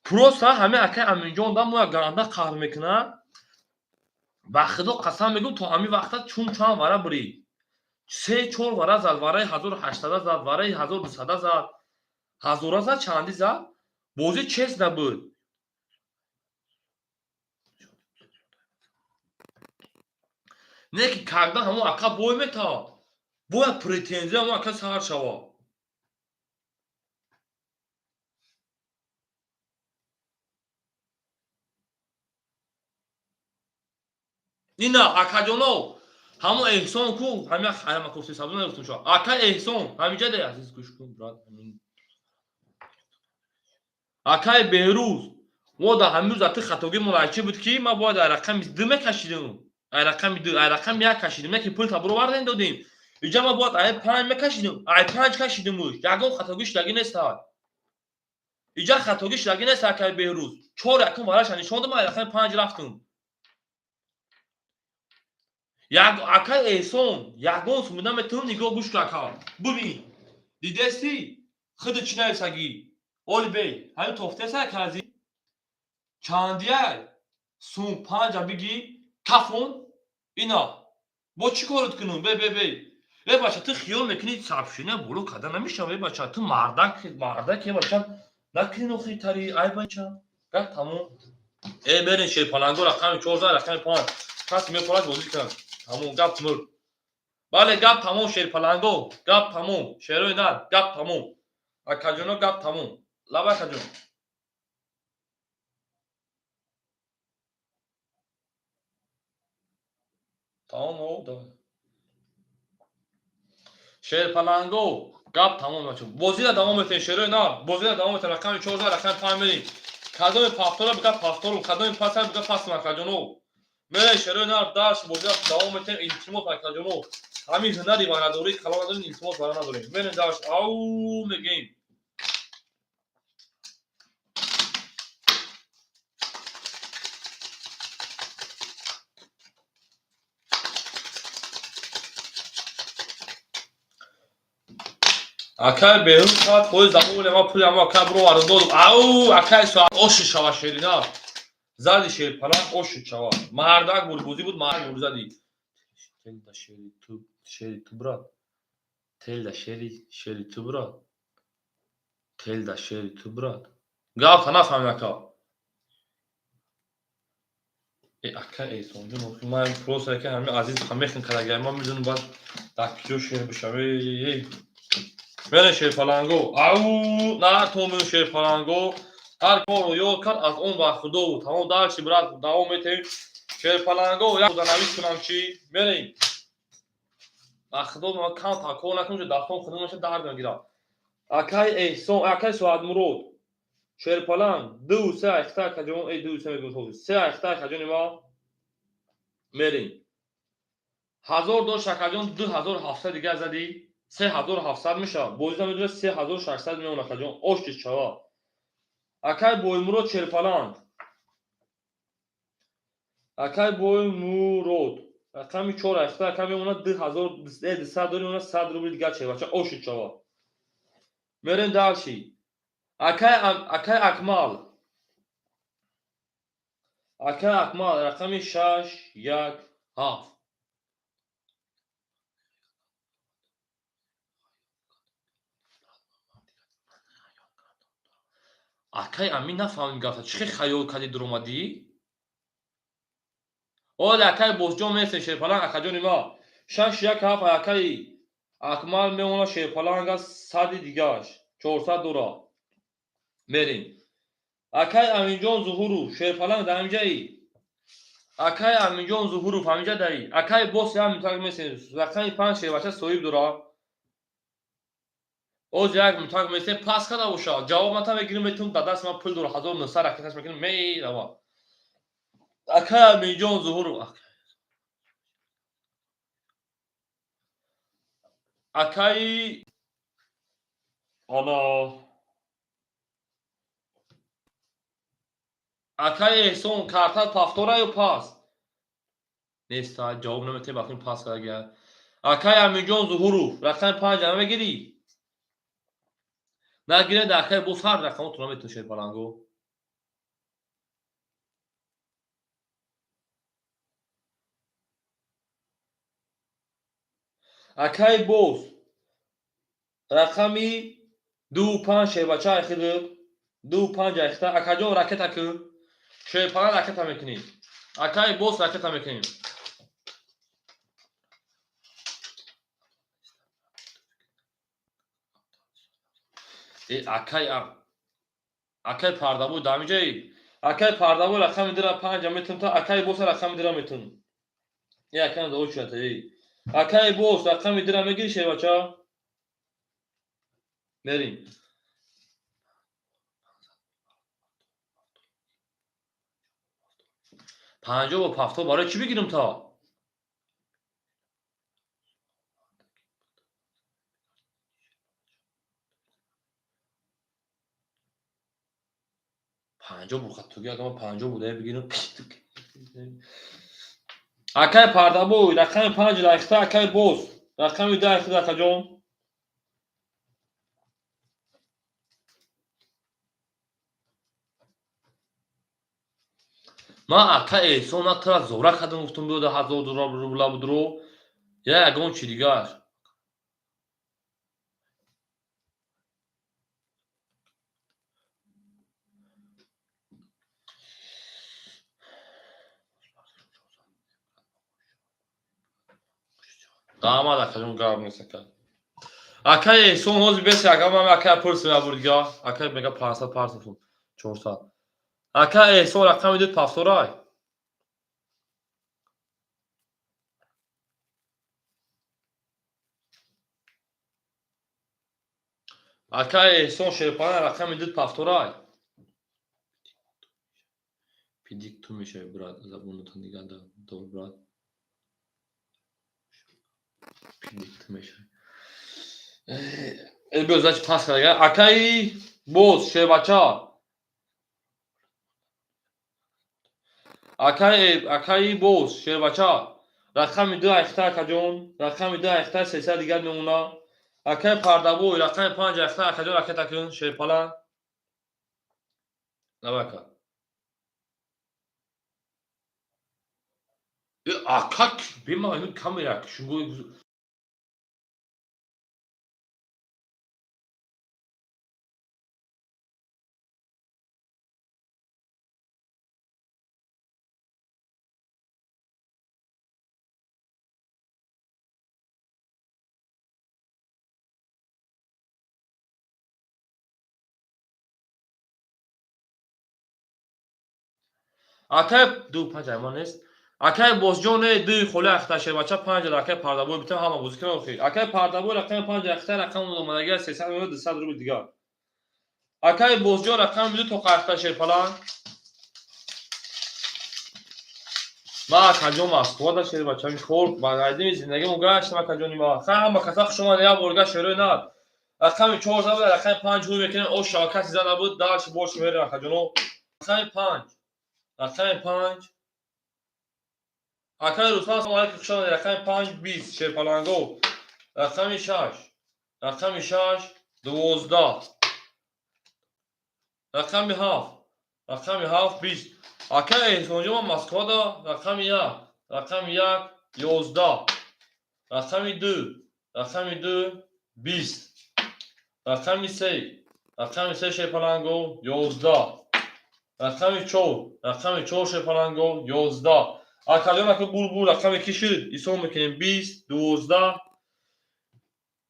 Просто ҳаме акай Аминҷон да моя ганда қаҳр мекунад. Ба худо қасам мегӯм, то ҳамин вақта чун чанд вара бурид, се чор вара зад, вараи 1800-а зад, вараи 1200-а зад, ҳазора зад, чандӣ зад. Бозӣ чест набуд. Не ки когда ҳамон ака бой метавад, бояд претензия ҳамон ака сар шавад. Ина, акаҷоно, ҳамон Эҳсон ку ҳамин гуфтем шо, ака Эҳсон ҳамиҷа де, азиз, гӯш кун, брат. Акаи Беҳрӯз, мо дар ҳамин рӯз ати хатогӣ чӣ буд, ки ман бояд ай рақами ду мекашидим, ай рақами ду, ай рақами як кашидим, не ки пул табуровардем, додем. Иҷа ман бояд ай панҷ мекашидим, ай панҷ кашидимуш. Ягон хатогӣ шудагӣ неста иҷа, хатогӣ шудагӣ нест, акаи Беҳрӯз. Чор якум вараша нишон додам, ай рақами панҷ рафтум. Акаи Эҳсон, ягон сум наметавон. Нигоҳ, гӯш кун, ака, бубин, дидести худу чӣ нависагӣ? Оли бей ҳамин тофтеса кази чандияй сум панҷа биги кафон. Ина бо чӣ корот кунум? Бе, бе, бе, э, бача, ту хиёл мекунӣ сабшина боло карда намешава. Э, бача, ту мардак, мардак, э, бача, накунӣ нохитари. Ай, бача, гап тамом. Э, берин, шерпаланго, рақами чорза, рақами панҷ, касе мехоҳад бозӣ кунад. Тамом, гап мурд. Бале, гап тамом, шерпаланго, гап тамом, шерои нар, гап тамом, акаҷоно, гап тамом. Лаба, акаҷон. Тамом, о, давай. Шерпаланго, гап тамом. Бозира давом метем, шерои нар, бозира давом метем. Рақами чорза, рақами панҷ мерем. Кадоми пафтора бига пафторум, кадоми паса бига пасм, акаҷоно. Мерем, шерои нар, даш бозира давом метем. Илтимос, акаҷоно, ҳамин ҳунари варадорӣ калон надорем, илтимос, вара надорем. Мерем даш, ау мегем. Акай Беҳрӯз 100% замоне ман пули ҳамо акай бировардам, додум. Ау, акай, соат оши шава, шерина зади, шерпаланг оши шава. Мардак буд, бозӣ буд, мардак буд, зади. Телда шери ту, шери ту, брат, телда шери, шери ту, брат, телда шери ту, брат. Гапта нафаҳмид, ака. Э, ака Эҳсонҷон, ман просто ака ҳами азиз ҳамехин кардагай, ман медонам баъд дар куҷо шер бишаве. Мере, шерпаланго, ау, натомем, шерпаланго. Ҳар корро ёд кард, аз он ба худо. Тамом, дальше, брат, давом метем. Шерпаланго, як навис кунам чӣ? Мерем. Ба худо, ман кам такор накунам, дастом худо меша, дард мегирад. Акай Эҳсон, акай Соатмурод, Шерпаланг, ду се айхта акаҷон, э ду се мегӯм, се айхта акаҷони ма мерем. 1000 дошт акаҷон, 2700 дигар задӣ, 3700 мешавад. Бозида медонад 3600 меон акаҷон, ошти чава. Акай Боймурод Шерпаланг. Акай Боймурод рақами 4 айхта ака мемонад 2200 дори мемонад 100 рубли дигар чевача оши чава. Мерем дальше. Акай Акмал. Акай Акмал рақами 6 1 7. Акай Амин нафаҳмидим гафта. Чӣ хел хаёл кардӣ дуромадӣ? Оле акай Бозҷон месен Шерпаланг акаҷони ма. 6 1 7 акай Акмал мемонад Шерпаланга 100 дигаш. 400 дора. Мерем. Акай Аминҷон Зуҳуров Шерпаланг дар ҳаминҷаи. Акай Аминҷон Зуҳуров ҳаминҷа дари. Акай Бос як мутак месен. Рақами 5 шербача соҳиб дора. Оз як мутак месен пас када боша. Ҷавоб мата мегирим метун ба даст ман пул дора 1900 ракеташ мекунем мерава. Акай Аминҷон Зуҳуров. Акай ана акай Эҳсон картат пафтора ё пас? Нест, ҷавоб наметавонӣ, бахтин пас карда. Акай Аминҷон Зуҳуров рақами 5 намегирӣ? Нагиред акай боз ҳар рақамотро наметавонӣ Шерпаланго. Акай боз рақами 2 5 шербача айхидид 2 5 айхита. Акаҷон ракета кун. Шерпаланг ракета мекунем. Акай боз ракета мекунем. Акай Пардабой дар ҳаминҷаи. Акай Пардабой рақами 2 5 метун та акай боз рақами 2 метун. Е акай да очата эй. Акай боз рақами 2 мегири шербача? Мерим. 50 бо 70 барои чӣ бигирим та? 50 буд хаттуги, агар ман 50 буда бигирам. Акай Пардабой рақами 5 лайхта, акай боз рақами 2 айхта акаҷон. Ман акай Эҳсон натра зора кардам, гуфтам биё 1000 рубла будро. Я ягон чи дигар. Раҳмат акаҷон, гап нест ака. Акай Эҳсон ҳозир беси ака ман акай пурсим я бурдига. Акай мега 500 500 400. Акай Эҳсон рақами 2 пафторай. Акай Эҳсон Шерпаланг рақами 2 пафторай. Пидик ту мешавӣ брат, забонатон дигар дор брат. Пидик ту мешавӣ. Э биё зачи пас карда. Акай боз Шербача. Акай боз Шербача. Рақами 2 айхта акаҷон, рақами 2 айхта 300 дигар мемона. Акай Пардабой рақами 5 айхта акаҷон ракета кун Шерпаланг. Навака. Ака бема ин камера шумо Акай 2 5 аймон нест. Акай Босҷон дуи холи ахта шербача панҷ акай Пардабой битам ҳама бозӣ кунам охи. Акай Пардабой рақами панҷ ахта рақам омадагия 300 рубл 200 рубл дигар. Акай Босҷон рақами ду тоқа ахта шерпаланг. Ма акаҷон Москвада шербача кор ба гайдими зиндагимон гаштам акаҷони ма. Ха ҳама каса хуш омада як борга шерои над. Рақами чор зада рақами панҷ ҳуй мекунем о шава каси зада буд дальше больше мерем акаҷоно. Рақами панҷ. Рақами панҷ. Акай Руслан салом алейкум хуш омадед. Рақами панҷ бист шерпаланго. Рақами шаш. Рақами шаш 12. Рақами ҳафт. Рақами ҳафт бист. Акай Эҳсонҷон ман Москвада рақами як. Рақами як 11. Рақами ду. Рақами ду бист. Рақами се. Рақами се шерпаланго 11. Рақами чор. Рақами чор шерпаланго 11. Акаҷон ака булбул рақами ки шуд? Ҳисоб мекунем бист, 12,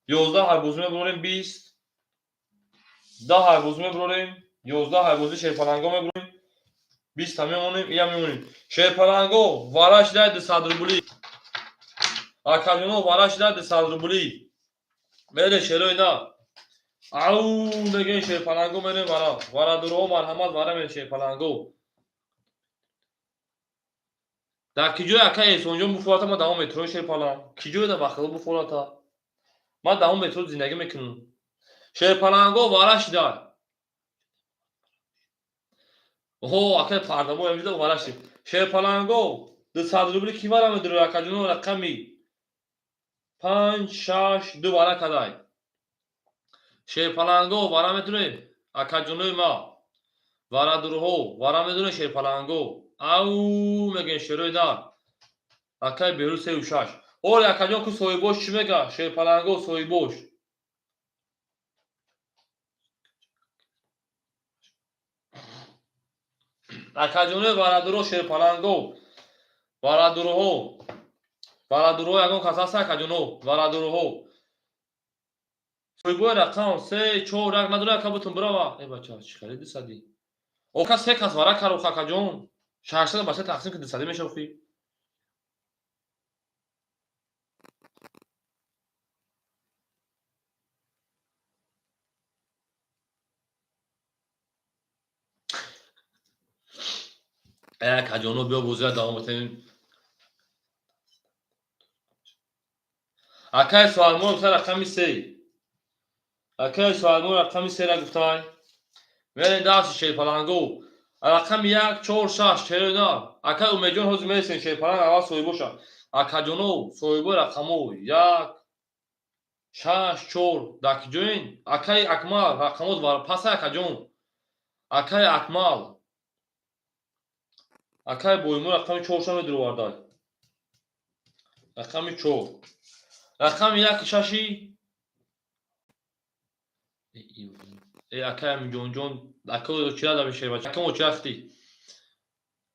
11 ҳайбозӣ мебурорем бист, 10 ҳайбозӣ мебурорем, 11 ҳайбозӣ шерпаланго мебурорем, биста мемонем, ия мемонем. Шерпаланго вара шидай 200 рублӣ. Акаҷоно вара шидай 200 рублӣ. Мере шерои на. Ау мегӯем шерпаланго мерем вара. Варадуроҳо марҳамат вара мерем шерпаланго. Дар ки ҷое ака Эҳсонҷон буфората ман давом метро шерпаланг. Ки ҷое дар бахило буфората? Ман давом метро зиндагӣ мекунам. Шерпаланго вара шидай. Оҳо акай Пардабой ҳамиҷода вара шид. Шерпаланго 200 рубли ки вара медуро акаҷоно рақами панҷ шаш ду вара кадай. Шерпаланго вара медурем акаҷонои ма. Варадурҳо вара медурем шерпаланго. Ау мегӯем шерои дар. Акай Берӯз сею шаш. Оре акаҷон ку соҳибош чӣ мега? Шерпаланго соҳибош. Акаҷонои варадурҳо шерпаланго. Варадурҳо. Варадурҳо ягон кас ҳаст акаҷоно? Варадурҳо. Соҳибои рақам се чор як надора ака бутун бирава. Э бача чӣ хеле дусадӣ? Ока се кас вара кард охи акаҷон. 600 ба се тақсим ки дусадӣ меша охи. Э акаҷоно биё бозиро давом битем. Акай Соатмон гуфта рақами се. Акай Соатмон рақами сера гуфтай. Мерем дарси шерпаланго. Рақами як чор шаш черо на. Акай Умедҷон ҳозир мересем шерпаланг аввал соҳибоша. Акаҷоно соҳибои рақамо як шаш чор дар ки ҷоен? Акай Акмал рақамот паса акаҷон. Акай Акмал. Акай Боимур рақами чорша медуровардай. Рақами чор. Рақами як шаши э акай Амиҷонҷон акай очира да мешавад. Акай очира хти.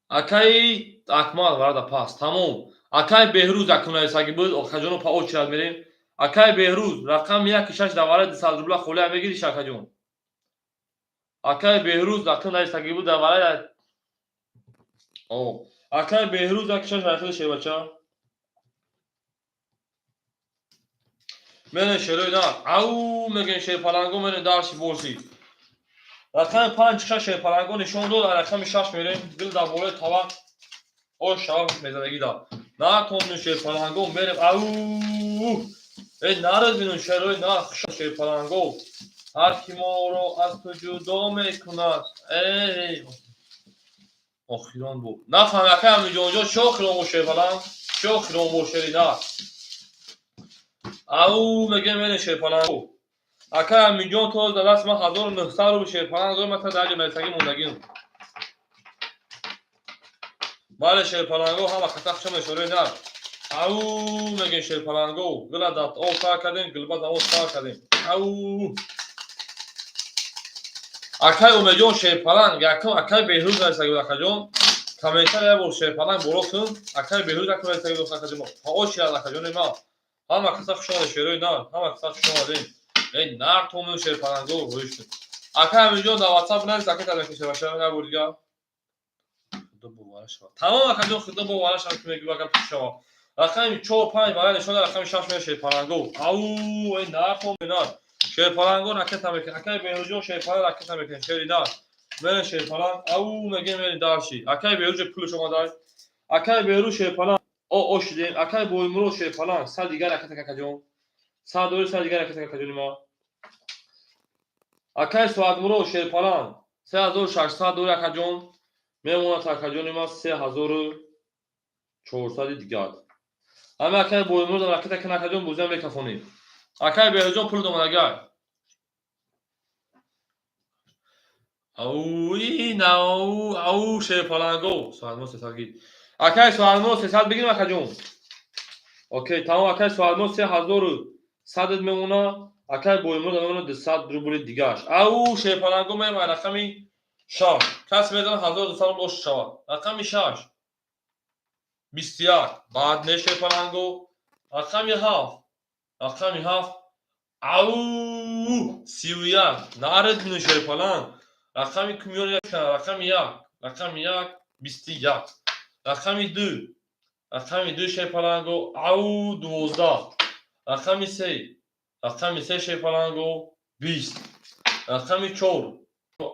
Акай Акмал варада пас. Тамом. Акай Беҳрӯз акунайсаги буд. Акаҷоно па очират мерем. Акай Беҳрӯз рақами як шаш дар вараи 200 рубла холия мегириш акаҷон. Акай Беҳрӯз акунайсаги буд дар вараи О, акай Беҳрӯз як шаш рақами шербача. Мерем шерои нар. Ау мегӯем шерпаланго мерем дарси борси. Рақами панҷ шаш шерпаланго нишон дод, рақами шаш мерем. Дил дар болои тавақ ош шавақ мезадагӣ да. Натонем шерпаланго мерем. Ау! Э наред бинун шерои нар шерпаланго. Ҳар ки моро аз ту ҷудо мекунад. Эй охирон буд. Нафаҳм акай Амиҷонҷон чӣ охирон буд шерпаланг? Чӣ охирон буд шери нар? Ау мегӯем мерем шерпаланго. Акай Амиҷон то дар даст ман 1900 рубл шерпаланг дорам, ман дар ҷо нарисагӣ мондагим. Бале шерпаланго ҳама каса хушам шерои нар. Ау мегӯем шерпаланго. Гила дар об сар кардем, гилба дар об сар кардем. Ау акай Умедҷон шерпаланг якум акай Беҳрӯз нарисагӣ буд акаҷон. Комментария як бор шерпаланг боло кун. Акай Беҳрӯз якум нарисагӣ буд акаҷон. Фаъол ширад акаҷони ман. Ҳама каса хуш омадед шерои нар. Ҳама каса хуш омадед. Эй нар томем шерпаланго рӯиш кун. Акай Амиҷон дар WhatsApp навис акай таҷаккур шербача як бор дигар. Худо бовар Бовара шава. Тамом, акаҷон, худо бовара шава, ки мегӯ, агар пуш шава. Рақами 4, 5 вара нишон, рақами 6 мея шерпаланго. Ау, эй нархон бинар. Шерпаланго ракета мекунад. Акай Беҳрӯҷон шерпаланг ракета мекунад. Шери нар. Мерен шерпаланг. Ау мегем мерен дарши. Акай Беҳрӯҷ пулш омадай. Акай Беҳрӯ шерпаланг. О о шидем. Акай Боймурод шерпаланг. Сад дигар ракета, какаҷон. Сад дори, сад дигар ракета, какаҷони ма. Акай Соатмурод шерпаланг. 3600 дори, акаҷон. Мемонад, акаҷони ма, 3400 дигар. Ҳама акай Боймурод ракета кун, акаҷон, бозиам мекафонем. Акай Беҳрӯҷон пул домадагай. Ауи нау ау шерпаланго. Соатмурод 300 гир. Акай Соатмурод 300 бигирем, акаҷон. Окей, тамом, акай Соатмурод 3100 мемона. Акай Боймурод мемона 200 рубли дигаш. Ау шерпаланго меем рақами 6. Кас медонад 1200 рубл ош шавад. Рақами 6. 21. Баъд не шерпаланго. Рақами 7. Рақами 7. Ау 31. Наред мину шерпаланг. Рақами кумён рақами 1. Рақами 1 21. Рақами 2. Рақами 2 шерпаланго. Ау 12. Рақами 3. Рақами 3 шерпаланго 20. Рақами 4.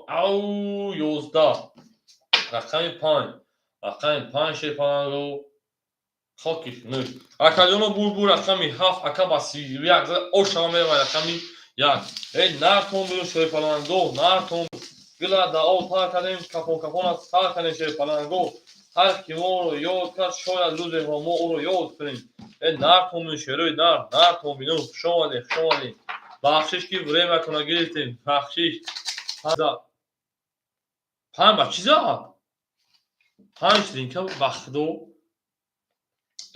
Ау 11. Рақами 5. Рақами 5 шерпаланго. Хоки хунук. Акаҷоно бур рақами 7 ака ба 31 зада ошава мерава рақами 1. Эй нартон бирун шерпаланго, нартон. Гила да об тар кардем, кафон кафон сар кардем шерпаланго. Ҳар ки моро ёд кард, шояд рӯзе мо ӯро ёд кунем. Эй нартон бирун шерои нар, нартон бирун. Хуш омадед, хуш омадед. Бахшиш ки времятона гирифтем, бахшиш. Панҷ ба чӣ зад? Панҷ линка ба худо.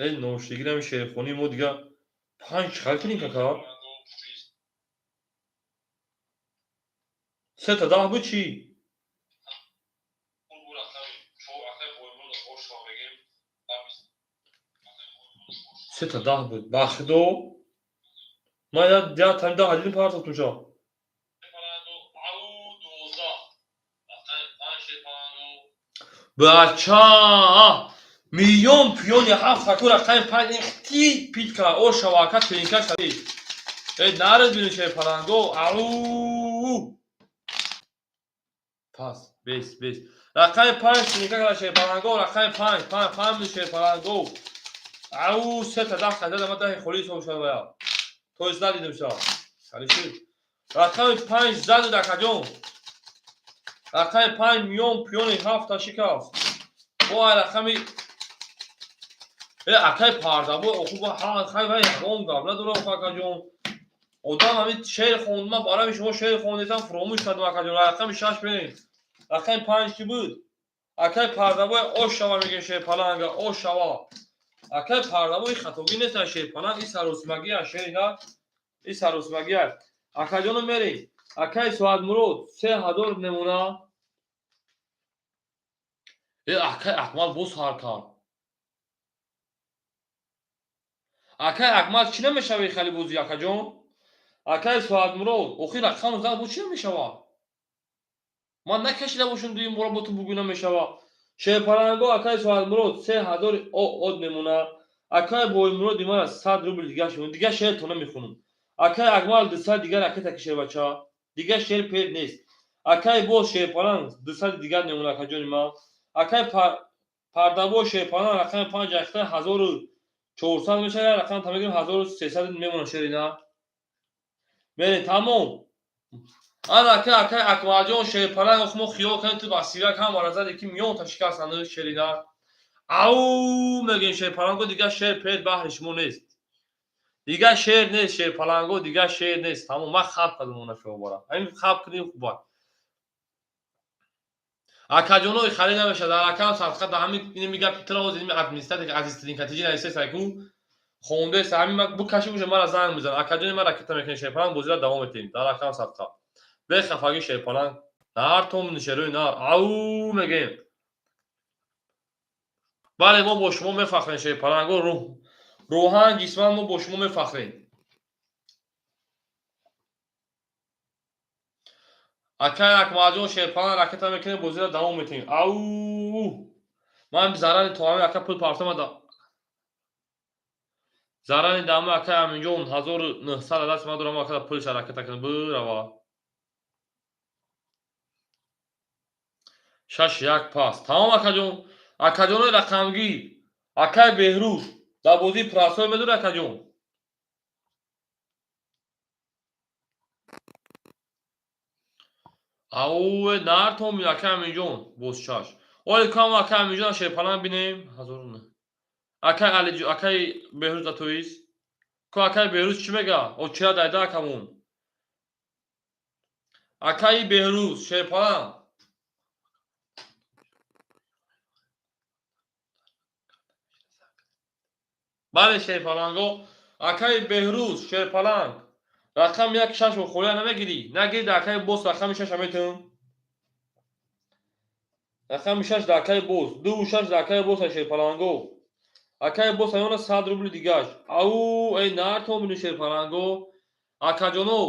Эй ношигирами шерхонии мо дига панҷ чӣ қадр линка кард? Сета даҳ буд чӣ? Сета даҳ буд. Ба худо. Ман як тани даҳ дидим партохтумша. Бача! Миллион пиёни ҳафт хаку рақами панҷ ихти пит кард. О шава ака тринка шади. Эй наред бину шерпаланго. Ау! Пас, бес, бес. Рақами панҷ тринка кард шерпаланго. Рақами панҷ, панҷ, панҷ бину шерпаланго. Ау, сета даҳ қадр ма даҳи холӣ ҳисоб шуд вая. То есть надидем ша. Хали шуд. Рақами панҷ задуд, акаҷон. Рақами панҷ миллион пиёни ҳафта шикаст. Бо ай рақами акай Пардабой оху ба хай вай ягон гап надорам, акаҷон. Одам ҳамин шеър хонд, ман барои шумо шеър хондесам, фуромӯш кардам, акаҷон. Рақами 6 бинед. Рақами 5 ки буд? Акай Пардабой ош шава мегем шерпаланга, ош шава. Акай Пардабой хатогӣ нест шерпаланг, и саросимагӣ шери на, и саросимагӣ. Акаҷоно мерем. Акай Соатмурод 3000 намуна. Акай Акмал боз ҳар кард. Акай Акмал чӣ намешавӣ хали бозӣ, акаҷон? Акай Соатмурод, охир рақам зад бо чӣ намешавад? Ман накашида бошам дуюм бора бо ту бугӯ намешавад. Шерпаланго акай Соатмурод 3000 од мемона. Акай Боймурод ман 100 рубл дигар шуд. Дигар шеър то намехонам. Акай Акмал 200 дигар ракета ки шербача. Дигар шеър пер нест. Акай боз шерпаланг 200 дигар мемона, акаҷони ман. Акай Пардабой шерпаланг рақами 5 ахта 1400 мешавад, рақам та мегирем 1300 мемона шерина. Мерем тамом. Ана акай акай Акмалҷон шерпаланг ох мо хиёл кардем ту ба сирак ҳама разаде ки миён та шикастанд шерина. Ау мегем шерпаланго дигар шер пер баҳри шумо нест. Дигар шер нест шерпаланго, дигар шер нест. Тамом, ман хаб кардам она шумо бора. Ҳамин хаб кардем хуб. Акаҷоно хари намешавад. Дар акам садқа да ҳамин ин мига питра оз ин администратор азиз тринкатиҷи нависест айку хондест ҳамин ма букаши уже мара занг мезанад. Акаҷони ман ракета мекунем шерпаланг бозира давом метиҳем. Дар акам садқа. Бехафагӣ шерпаланг. Нар том шерои нар. Ау мегем. Бале, мо бо шумо мефахрем шерпаланго, рӯҳан ҷисман мо бо шумо мефахрем. Акай Акмалҷон шерпаланг ракета мекунем, бозира давом метиҳем. Ау! Ман зарани тоами ака пул партомада. Зарани дама ака Аминҷон 1900 даст ма дорам, ака пул шараката кунам бирава. 6-1 пас. Тамом акаҷон. Акаҷонои рақамгир. Акай Беҳрӯз дар бозии прасой медори акаҷон. Ауе нартом акай Аминҷон боз шаш. Оли кам акай Аминҷон шерпалан бинем. 1009. Акай Алиҷ, акай Беҳрӯз атоист. Ко акай Беҳрӯз чӣ мега? О чия дайда акамон. Акаи Беҳрӯз шерпалан. Бале шерпаланго. Акаи Беҳрӯз шерпаланг. Рақам 1-6 бо холия намегирӣ. Нагирӣ дар акаи боз рақами 6 метавон. Рақами 6 дар акаи боз. 2-6 дар акаи боз шерпаланго. Акаи боз аяна 100 рубли дигаш. Ау, эй нартом бину шерпаланго. Акаҷоно.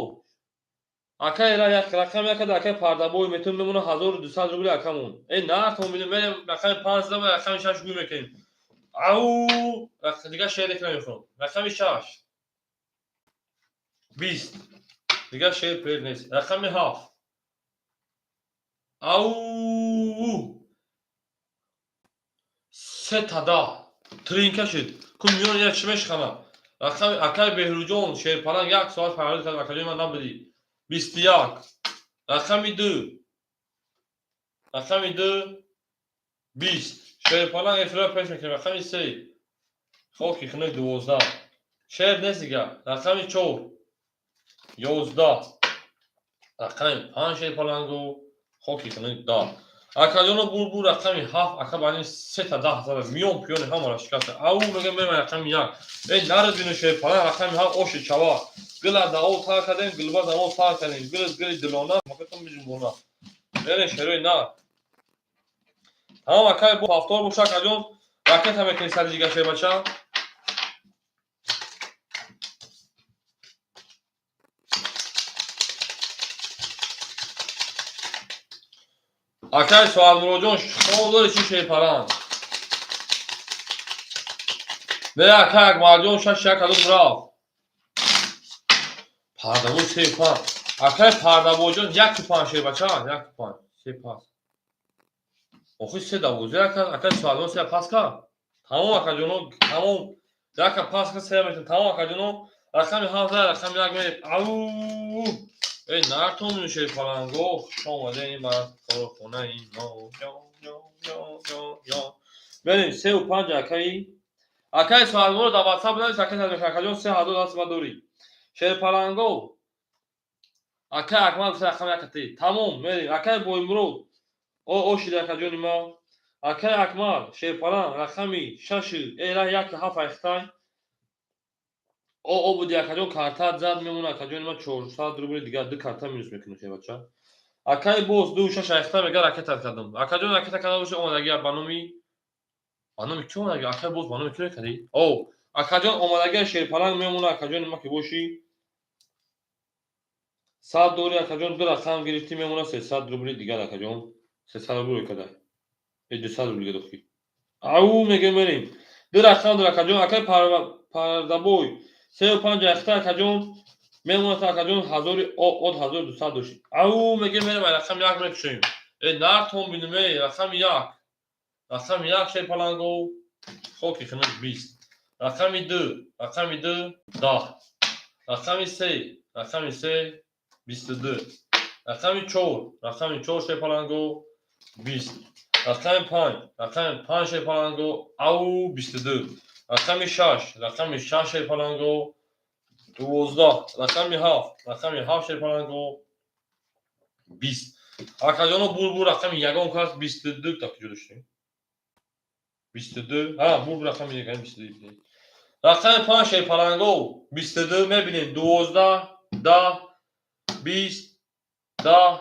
Акаи ра як рақам як дар акаи Пардабой метавон мемона 1200 рубли акамон. Эй нартом бину мерем рақами 5 зада рақами 6 гӯй мекунем. Ау, дигар шеър намехонам. Рақами 6. 20. Дигар шеър пер нест. Рақами 7. Ау! Се тада. Тринка шуд. Ку миён як чӣ мешихана? Рақами акаи Беҳрӯҷон шерпаланг як соат парвоз кард, акаҷони ман набудӣ. 21. Рақами 2. Рақами 2 20. Шерпаланг эфира пеш мекунем. Рақами 3. Хоки хунук 12. Шер нест дигар. Рақами 4. 11. Рақами 5 шерпалангу хоки хунук 10. Акаҷоно бурбур рақами 7, ака бани сета даҳ зада миён пиёни ҳамаро шикаста. Ау мегам мерам рақами 1. Эй нарад бину шерпаланг рақами 7 оши чава. Гила дао тар кардем, гилба дамо тар кардем. Гил гили дилона, макатон миҷумбона. Мерем шерои нар. Тамом акай бо ҳафтор боша акаҷон. Ракета мекунӣ сари дигар шербача. Акай Соатмуроджон хоб дори чӣ шерпаланг? Не акай Акмарҷон 6-1 кадом рафт. Пардабой 3-5. Акай Пардабойҷон 1-5 шербача, 1-5. Се пас. Охи се давозе ака, акай Соатмурод се пас кард. Тамом акаҷоно, тамом. Яка пас кард се метр. Тамом акаҷоно, рақами 7 рақами 1 мерем. Ау! Эй нартом шерпаланго, хуш омадем аз корхонаи мо. Ё ё ё ё ё. Мерем 3-5 акаи. Акаи Соатмурод дар WhatsApp навис, акаи акаҷон 3000 даст ма дорӣ. Шерпаланго. Акаи Акмал се рақами 1 ти. Тамом, мерем. Акаи Боймурод. О ошиди акаҷони ма. Акаи Акмал шерпаланг рақами 6 эра 1 7 айхтай. О буди акаҷон картат зад мемона акаҷони ма 400 рубли дигар ду карта минус мекунем шербача. Акаи боз 2-6 айхтай мега ракетат кардам. Акаҷон ракета карда боша омадагӣ ба номи ки омадагӣ? Акаи боз ба номи ки мекардӣ? О, акаҷон омадагӣ шерпаланг мемона акаҷони ма ки бошӣ. 100 дори акаҷон ду рақам гирифтӣ мемона 300 рубли дигар акаҷон. 300 рубли када. Э 200 рубли дохи. Ау мегем мерем. Ду рақам дор акаҷон, акаи Пардабой 3-5 айхта акаҷон мемонад акаҷон ҳазори од 1200 дошт. Ау мегем мерем рақами 1 мекушем. Э нартон бинем э рақами 1. Рақами 1 шерпаланго хоки хунук 20. Рақами 2, рақами 2 10. Рақами 3, рақами 3 22. Рақами 4, рақами 4 шерпаланго 20. Рақами 5, рақами 5 шерпаланго ау 22. Рақами 6, рақами 6 шерпаланго 12. Рақами 7, рақами 7 шерпаланго 20. Акаҷоно бурбур рақами ягон кас 22 та куҷо доштем? 22. Ҳа, бурбур рақами ягон 22. Рақами 5 шерпаланго 22 мебинем 12, 10, 20, 10,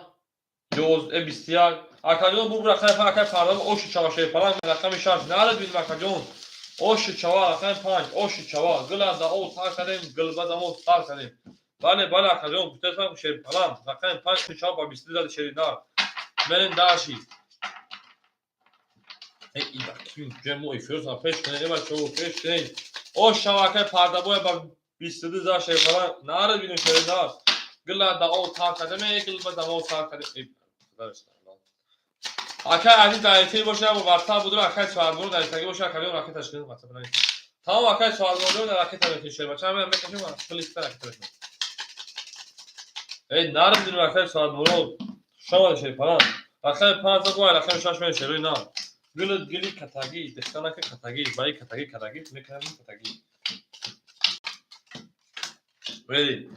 11, 21. Акаҷон бурбур рақами 5 акаи Пардабой оши чава шерпаланг рақами 6. Нарад бинем акаҷон. Оши чава рақами 5 оши чава. Гила да о тар кардем, гилба да мо тар кардем. Бале, бале акаҷон, гуфтаам шерпаланг рақами 5 чава ба 22 зад шеринар. Мерем даши. Мо эфиротон пеш кунед, бачаҳо, пеш кунед. О шавакаи пардабоя ба 22 за шерпаланг нарад бинем шерои нар. Гила дао тар кардем, гил ба дамо тар кардем. Акай азиз дар эфир боша, ватсап будро, акай соатборо дар эфир боша, акай ракеташ кунем, ватсап нависем. Тамом акай соатборо дар ракета мекунем шербача, ҳама мекашем, плиста ракета мекунем. Эй, нарад бинем акай соатборо. Шумо шерпаланг. Рақами 5 гой, рақами 6 мен шерои нар. Гили гили катаги, дехтанака катаги, баи катаги катаги, мекунем катаги. Вери.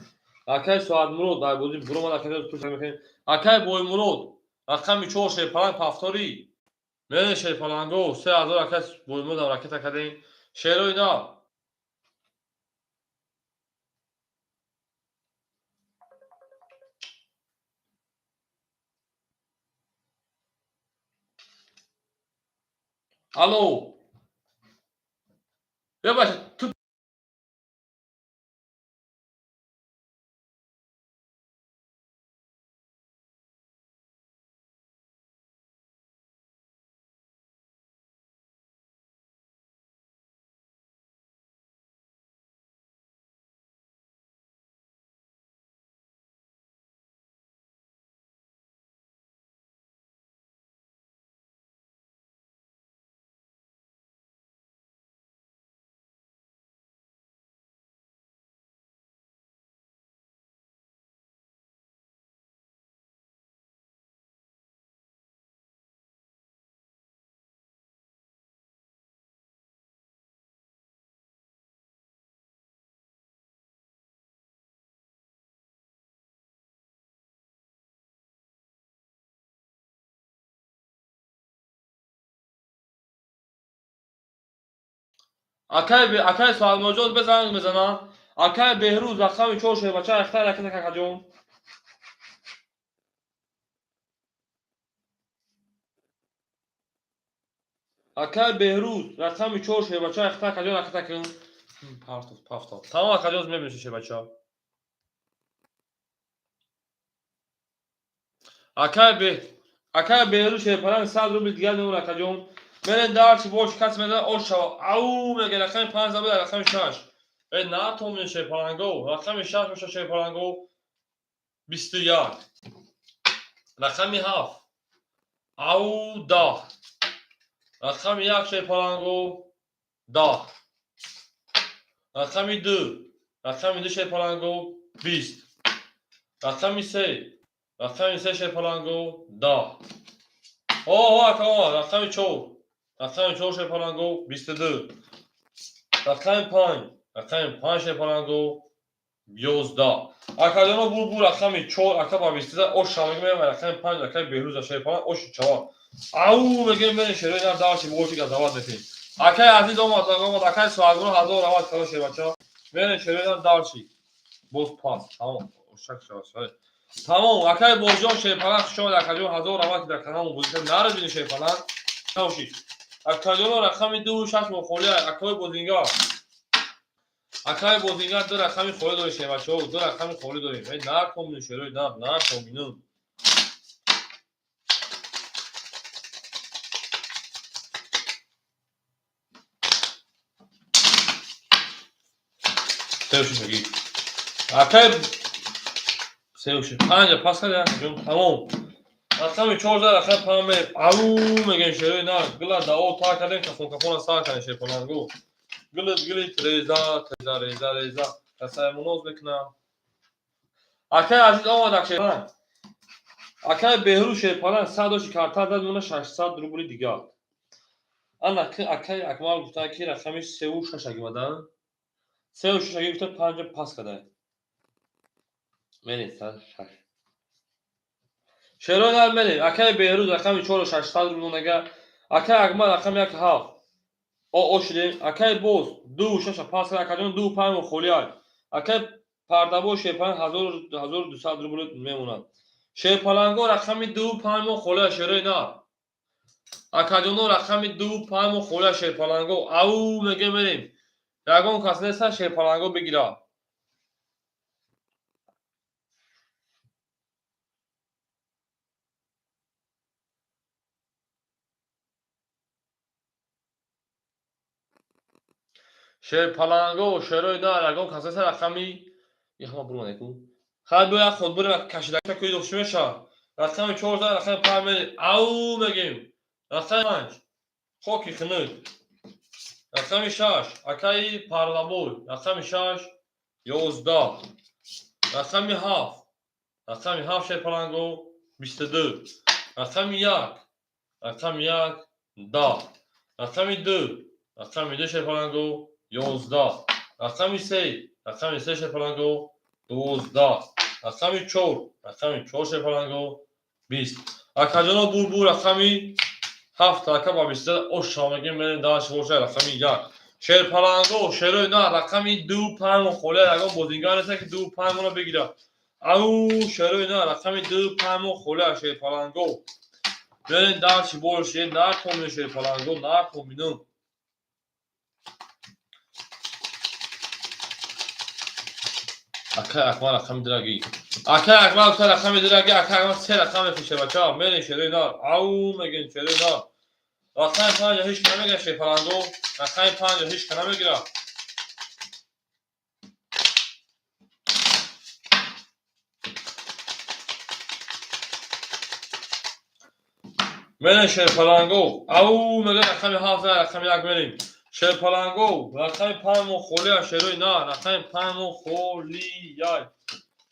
Акай Соатмурод дар бозӣ буромад, акай пуш мекунем. Акай Боймурод рақами 4 шерпаланг пафтори. Мере шерпаланго 3000 акай Боймурод ракета кардем. Шерои нав. Алло. Бебаша, ту акай Соатмуродҷон безанг мезанам. Акай Беҳрӯз рақами 4 шербача ахтар ракета какаҷон. Акай Беҳрӯз рақами 4 шербача ахтар какаҷон ракета кун. Партов, пафтов. Тамом акаҷон мебинед шербача. Акай Беҳрӯз шерпаланг 100 рубл дигар мемонад акаҷон. Мерен дарчи бош кас меда ош шава. Ау мега рақами 5 забуда рақами 6. Э натомин шерпаланго, рақами 6 боша шерпаланго 21. Рақами 7. Ау 10. Рақами 1 шерпаланго 10. Рақами 2. Рақами 2 шерпаланго 20. Рақами 3. Рақами 3 шерпаланго 10. О, ака, рақами 4. Рақами 4 шерпаланго 22. Рақами 5. Рақами 5 шерпаланго 11. Акаҷоно бур рақами 4 ака ба 22 ош шамег меям рақами 5 акаи Беҳрӯз шерпаланг ош чава. Ау мегем мерем шерои нар дарчи боши газават мекунем. Акаи азиз омад, акаи Соатмурод 1000 равад кало шербача. Мерем шерои нар дарчи. Боз пас. Тамом. Ошак шава. Тамом, акаи Бозҷон шерпаланг хуш омад акаҷон 1000 равад ки дар каналмо бозӣ кард. Нарад бини шерпаланг. Тавши. Акаҷоно рақами 2 6 мохолия, акаи бозингар. Акаи бозингар 2 рақами холӣ дорем шербачаҳо, 2 рақами холӣ дорем. Эй наркомин шерои нар, наркомин. Сеуши. Акаи сеуши 5 пас кард акаҷон, тамом. Рақами 4 рақами 5 мерем. Ау мегем шерои нар, гила дао тар кардем, кафон кафона сар кардем шерпаланго. Гилит гилит реза, реза, реза, реза. Касай муноз мекунам. Акай азиз омад ак шерпаланг. Акай Беҳрӯз шерпаланг 100 доши карта дад мона 600 рубли дигар. Ана акай Акмал гуфтан ки рақами 3 ва 6 агимадан. 3 ва 6 аги гуфта 5 пас кадай. Мерем 6. Шерои нар мерем. Акай Беҳрӯз рақами 4 600 рубл монага. Акай Акмал рақами 1 7. О шудем. Акай боз 2 6 пас кард. Акаҷон 2 5 холӣ ай. Акай Пардабой шерпаланг 1200 рубл мемонад. Шерпаланго рақами 2 5 мо холӣ ай шерои нар. Акаҷоно рақами 2 5 мо холӣ ай шерпаланго. Ау мегем мерем. Ягон кас неста шерпаланго бигира. Шерпаланго, шерои нар, ягон касеса рақами яхма бурманеку. Хай бо як ход бурем, кашидака кӯи дошти мешавад. Рақами 14, рақами 5 мерем. Ау мегем. Рақами 5. Хоки хунук. Рақами 6, акаи Парлабой. Рақами 6, 11. Рақами 7. Рақами 7 шерпаланго 22. Рақами 1. Рақами 1 10. Рақами 2. Рақами 2 шерпаланго 11. Рақами 3. Рақами 3 шерпаланго 12. Рақами 4. Рақами 4 шерпаланго 20. Акаҷоно бурбур рақами 7 ака ба 20 ош мегем мерем даш боша рақами 1. Шерпаланго, шерои на рақами 2 5 холия ягон бозингар нест ки 2 5 моно бигирад. Ау шерои на рақами 2 5 холия шерпаланго. Берин даши боше нархомин шерпаланго нархоминум. Акай Акмал рақами дираги. Акай Акмал гуфта рақами дираги, акай Акмал се рақам мефише бача. Мерин шерои нар. Ау мегин шерои нар. Рақами 5 ҳеч ка намегира шерпаланго. Рақами 5 ҳеч ка намегира. Мерин шерпаланго. Ау мегин рақами 7 рақами 1 мерин. Шерпаланго, рақами 5 мо холия шерои нар, рақами 5 мо холия.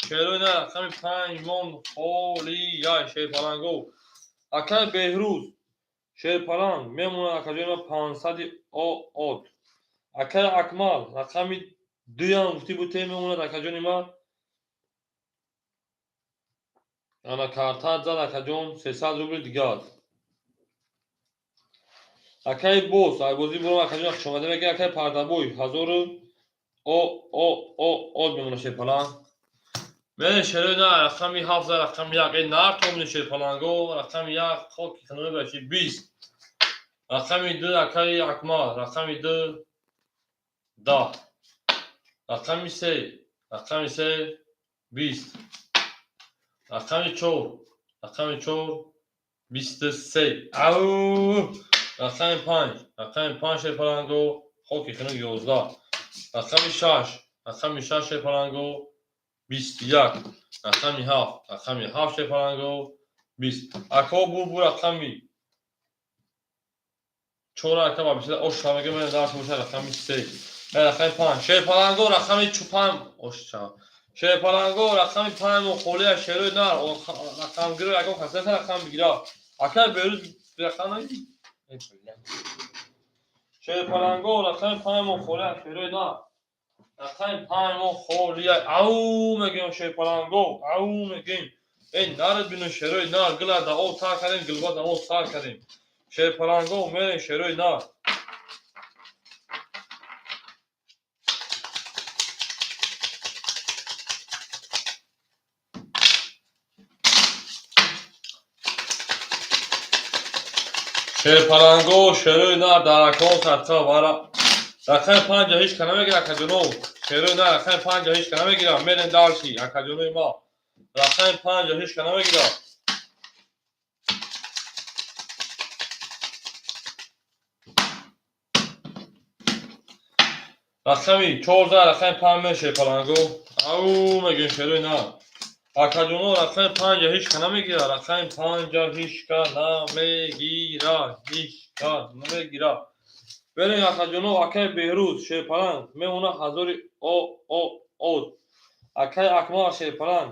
Шерои нар, рақами 5 мон холия шерпаланго. Акай Беҳрӯз шерпаланг мемонад акаҷои ма 500 от. Акай Акмал рақами 2 ам гуфтӣ буд мемонад акаҷони ма. Ана картат зад акаҷон 300 рубли дигар. Акай бос, айбозӣ бурам акаҷон хушомада мегӯяд акай Пардабой 1000 о о о от мемонад шерпаланг. Мерин шерои нар рақами 7 рақами 1. Эй нар томини шерпаланго рақами 1 хоки хунук бачи 20. Рақами 2 акаи Акмал, рақами 2 10. Рақами 3, рақами 3 20. Рақами 4, рақами 4 23. Ау! Рақами 5, рақами 5 шерпаланго хоки хунук 11. Рақами 6, рақами 6 шерпаланго 21. Рақами 7, рақами 7 шерпаланго 20. Ако бу рақами 4 ака ба 20 ош мегем мен дарс боша рақами 3. Рақами 5 шерпаланго рақами 5 ош. Шерпаланго рақами 5 холия шерои нар рақамгиро ягон каса рақам бигира. Ака берӯз рақам намегири. Шерпаланго рақами 5 холия шерои нар. Рақами 5 холия. Ау мегем шерпаланго, ау мегем. Эй нарад бину шерои нар, гила да об сар кардем, гилба да об сар кардем. Шерпаланго мерем шерои нар. Шерпаланго шерои нар дар акон садқа вара. Рақами 5 ҳеч ка намегира акаҷоно. Шерои нар рақами 5 ҳеч ка намегира. Мерем дарси акаҷонои ма. Рақами 5 ҳеч ка намегира. Рақами 14 рақами 5 мер шерпаланго. Ау мегем шерои нар. Акаҷоно рақами 5 ҳеч ка намегира. Рақами 5 ҳеч ка намегира. Ҳеч ка намегира. Берин акаҷоно акаи Беҳрӯз шерпаланг мемонад 1000 о о от. Акаи Акмал шерпаланг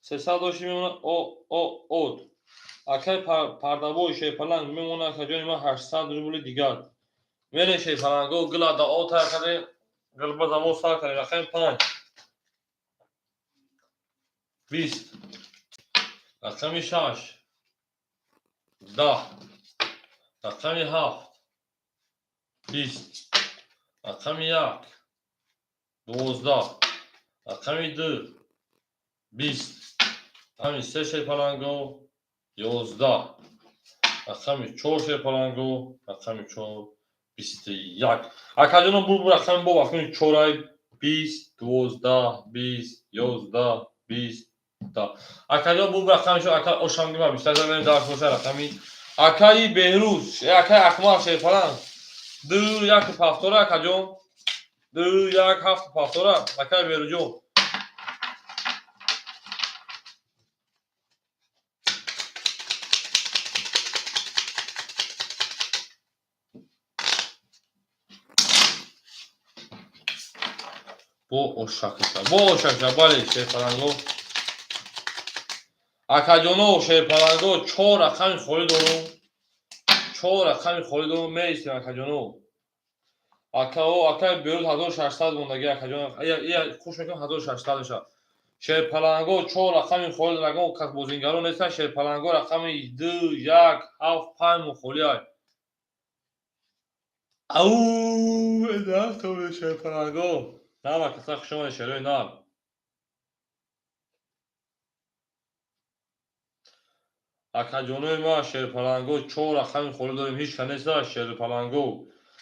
300 дошти мемонад о о от. Акаи Пардабой шерпаланг мемонад акаҷони ман 800 рубли дигар. Мерем шерпаланго гила да об тайёр кардем, гилба замон сар кардем. Рақами 5 20. Рақами 6 10. Рақами 7 20. Рақами 1 12. Рақами 2 20. Рақами 3 шерпаланго 11. Рақами 4 шерпаланго, рақами 4 21. Акаҷоно бу рақами бо вақти 4 20 12 20 11 20 10. Акаҷон бу рақами шо ака ошамги ма бештар замем дарс боша рақами акаи Беҳрӯз, акаи Акмал шерпаланг 2 1 70 акаҷон. Ду, як, ҳафт, пафтора. Акай Беруҷон. Бо ошакиша, бо ошакиша, бале, шерпаланго. Акаҷоно, шерпаланго, чор рақами холӣ дорум. Чор рақами холӣ дорум, меистем, акаҷоно. Акао, акай Беруз 1600 мондаги, акаҷон. Ия хуш мекунам, 1600 мешавад. Шерпаланго чор рақами холӣ дорам, кас бозингаро нестан, шерпаланго рақами ду, як, ҳафт, панҷ холӣ ай. Ау, шерпаланго. Нава каса хуш омадед, шерои нав. Акаҷонои ма, шерпаланго, чор рақами холӣ дорем, ҳеҷ ка неста, шерпаланго.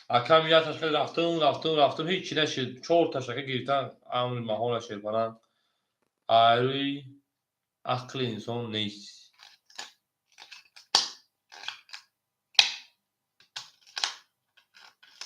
Акам як ташка рафтум, рафтум, рафтум, ҳеҷ чи нашид. Чор ташака гирифтан амри маҳола, шерпаланг. Айрӯи ақли инсон нест.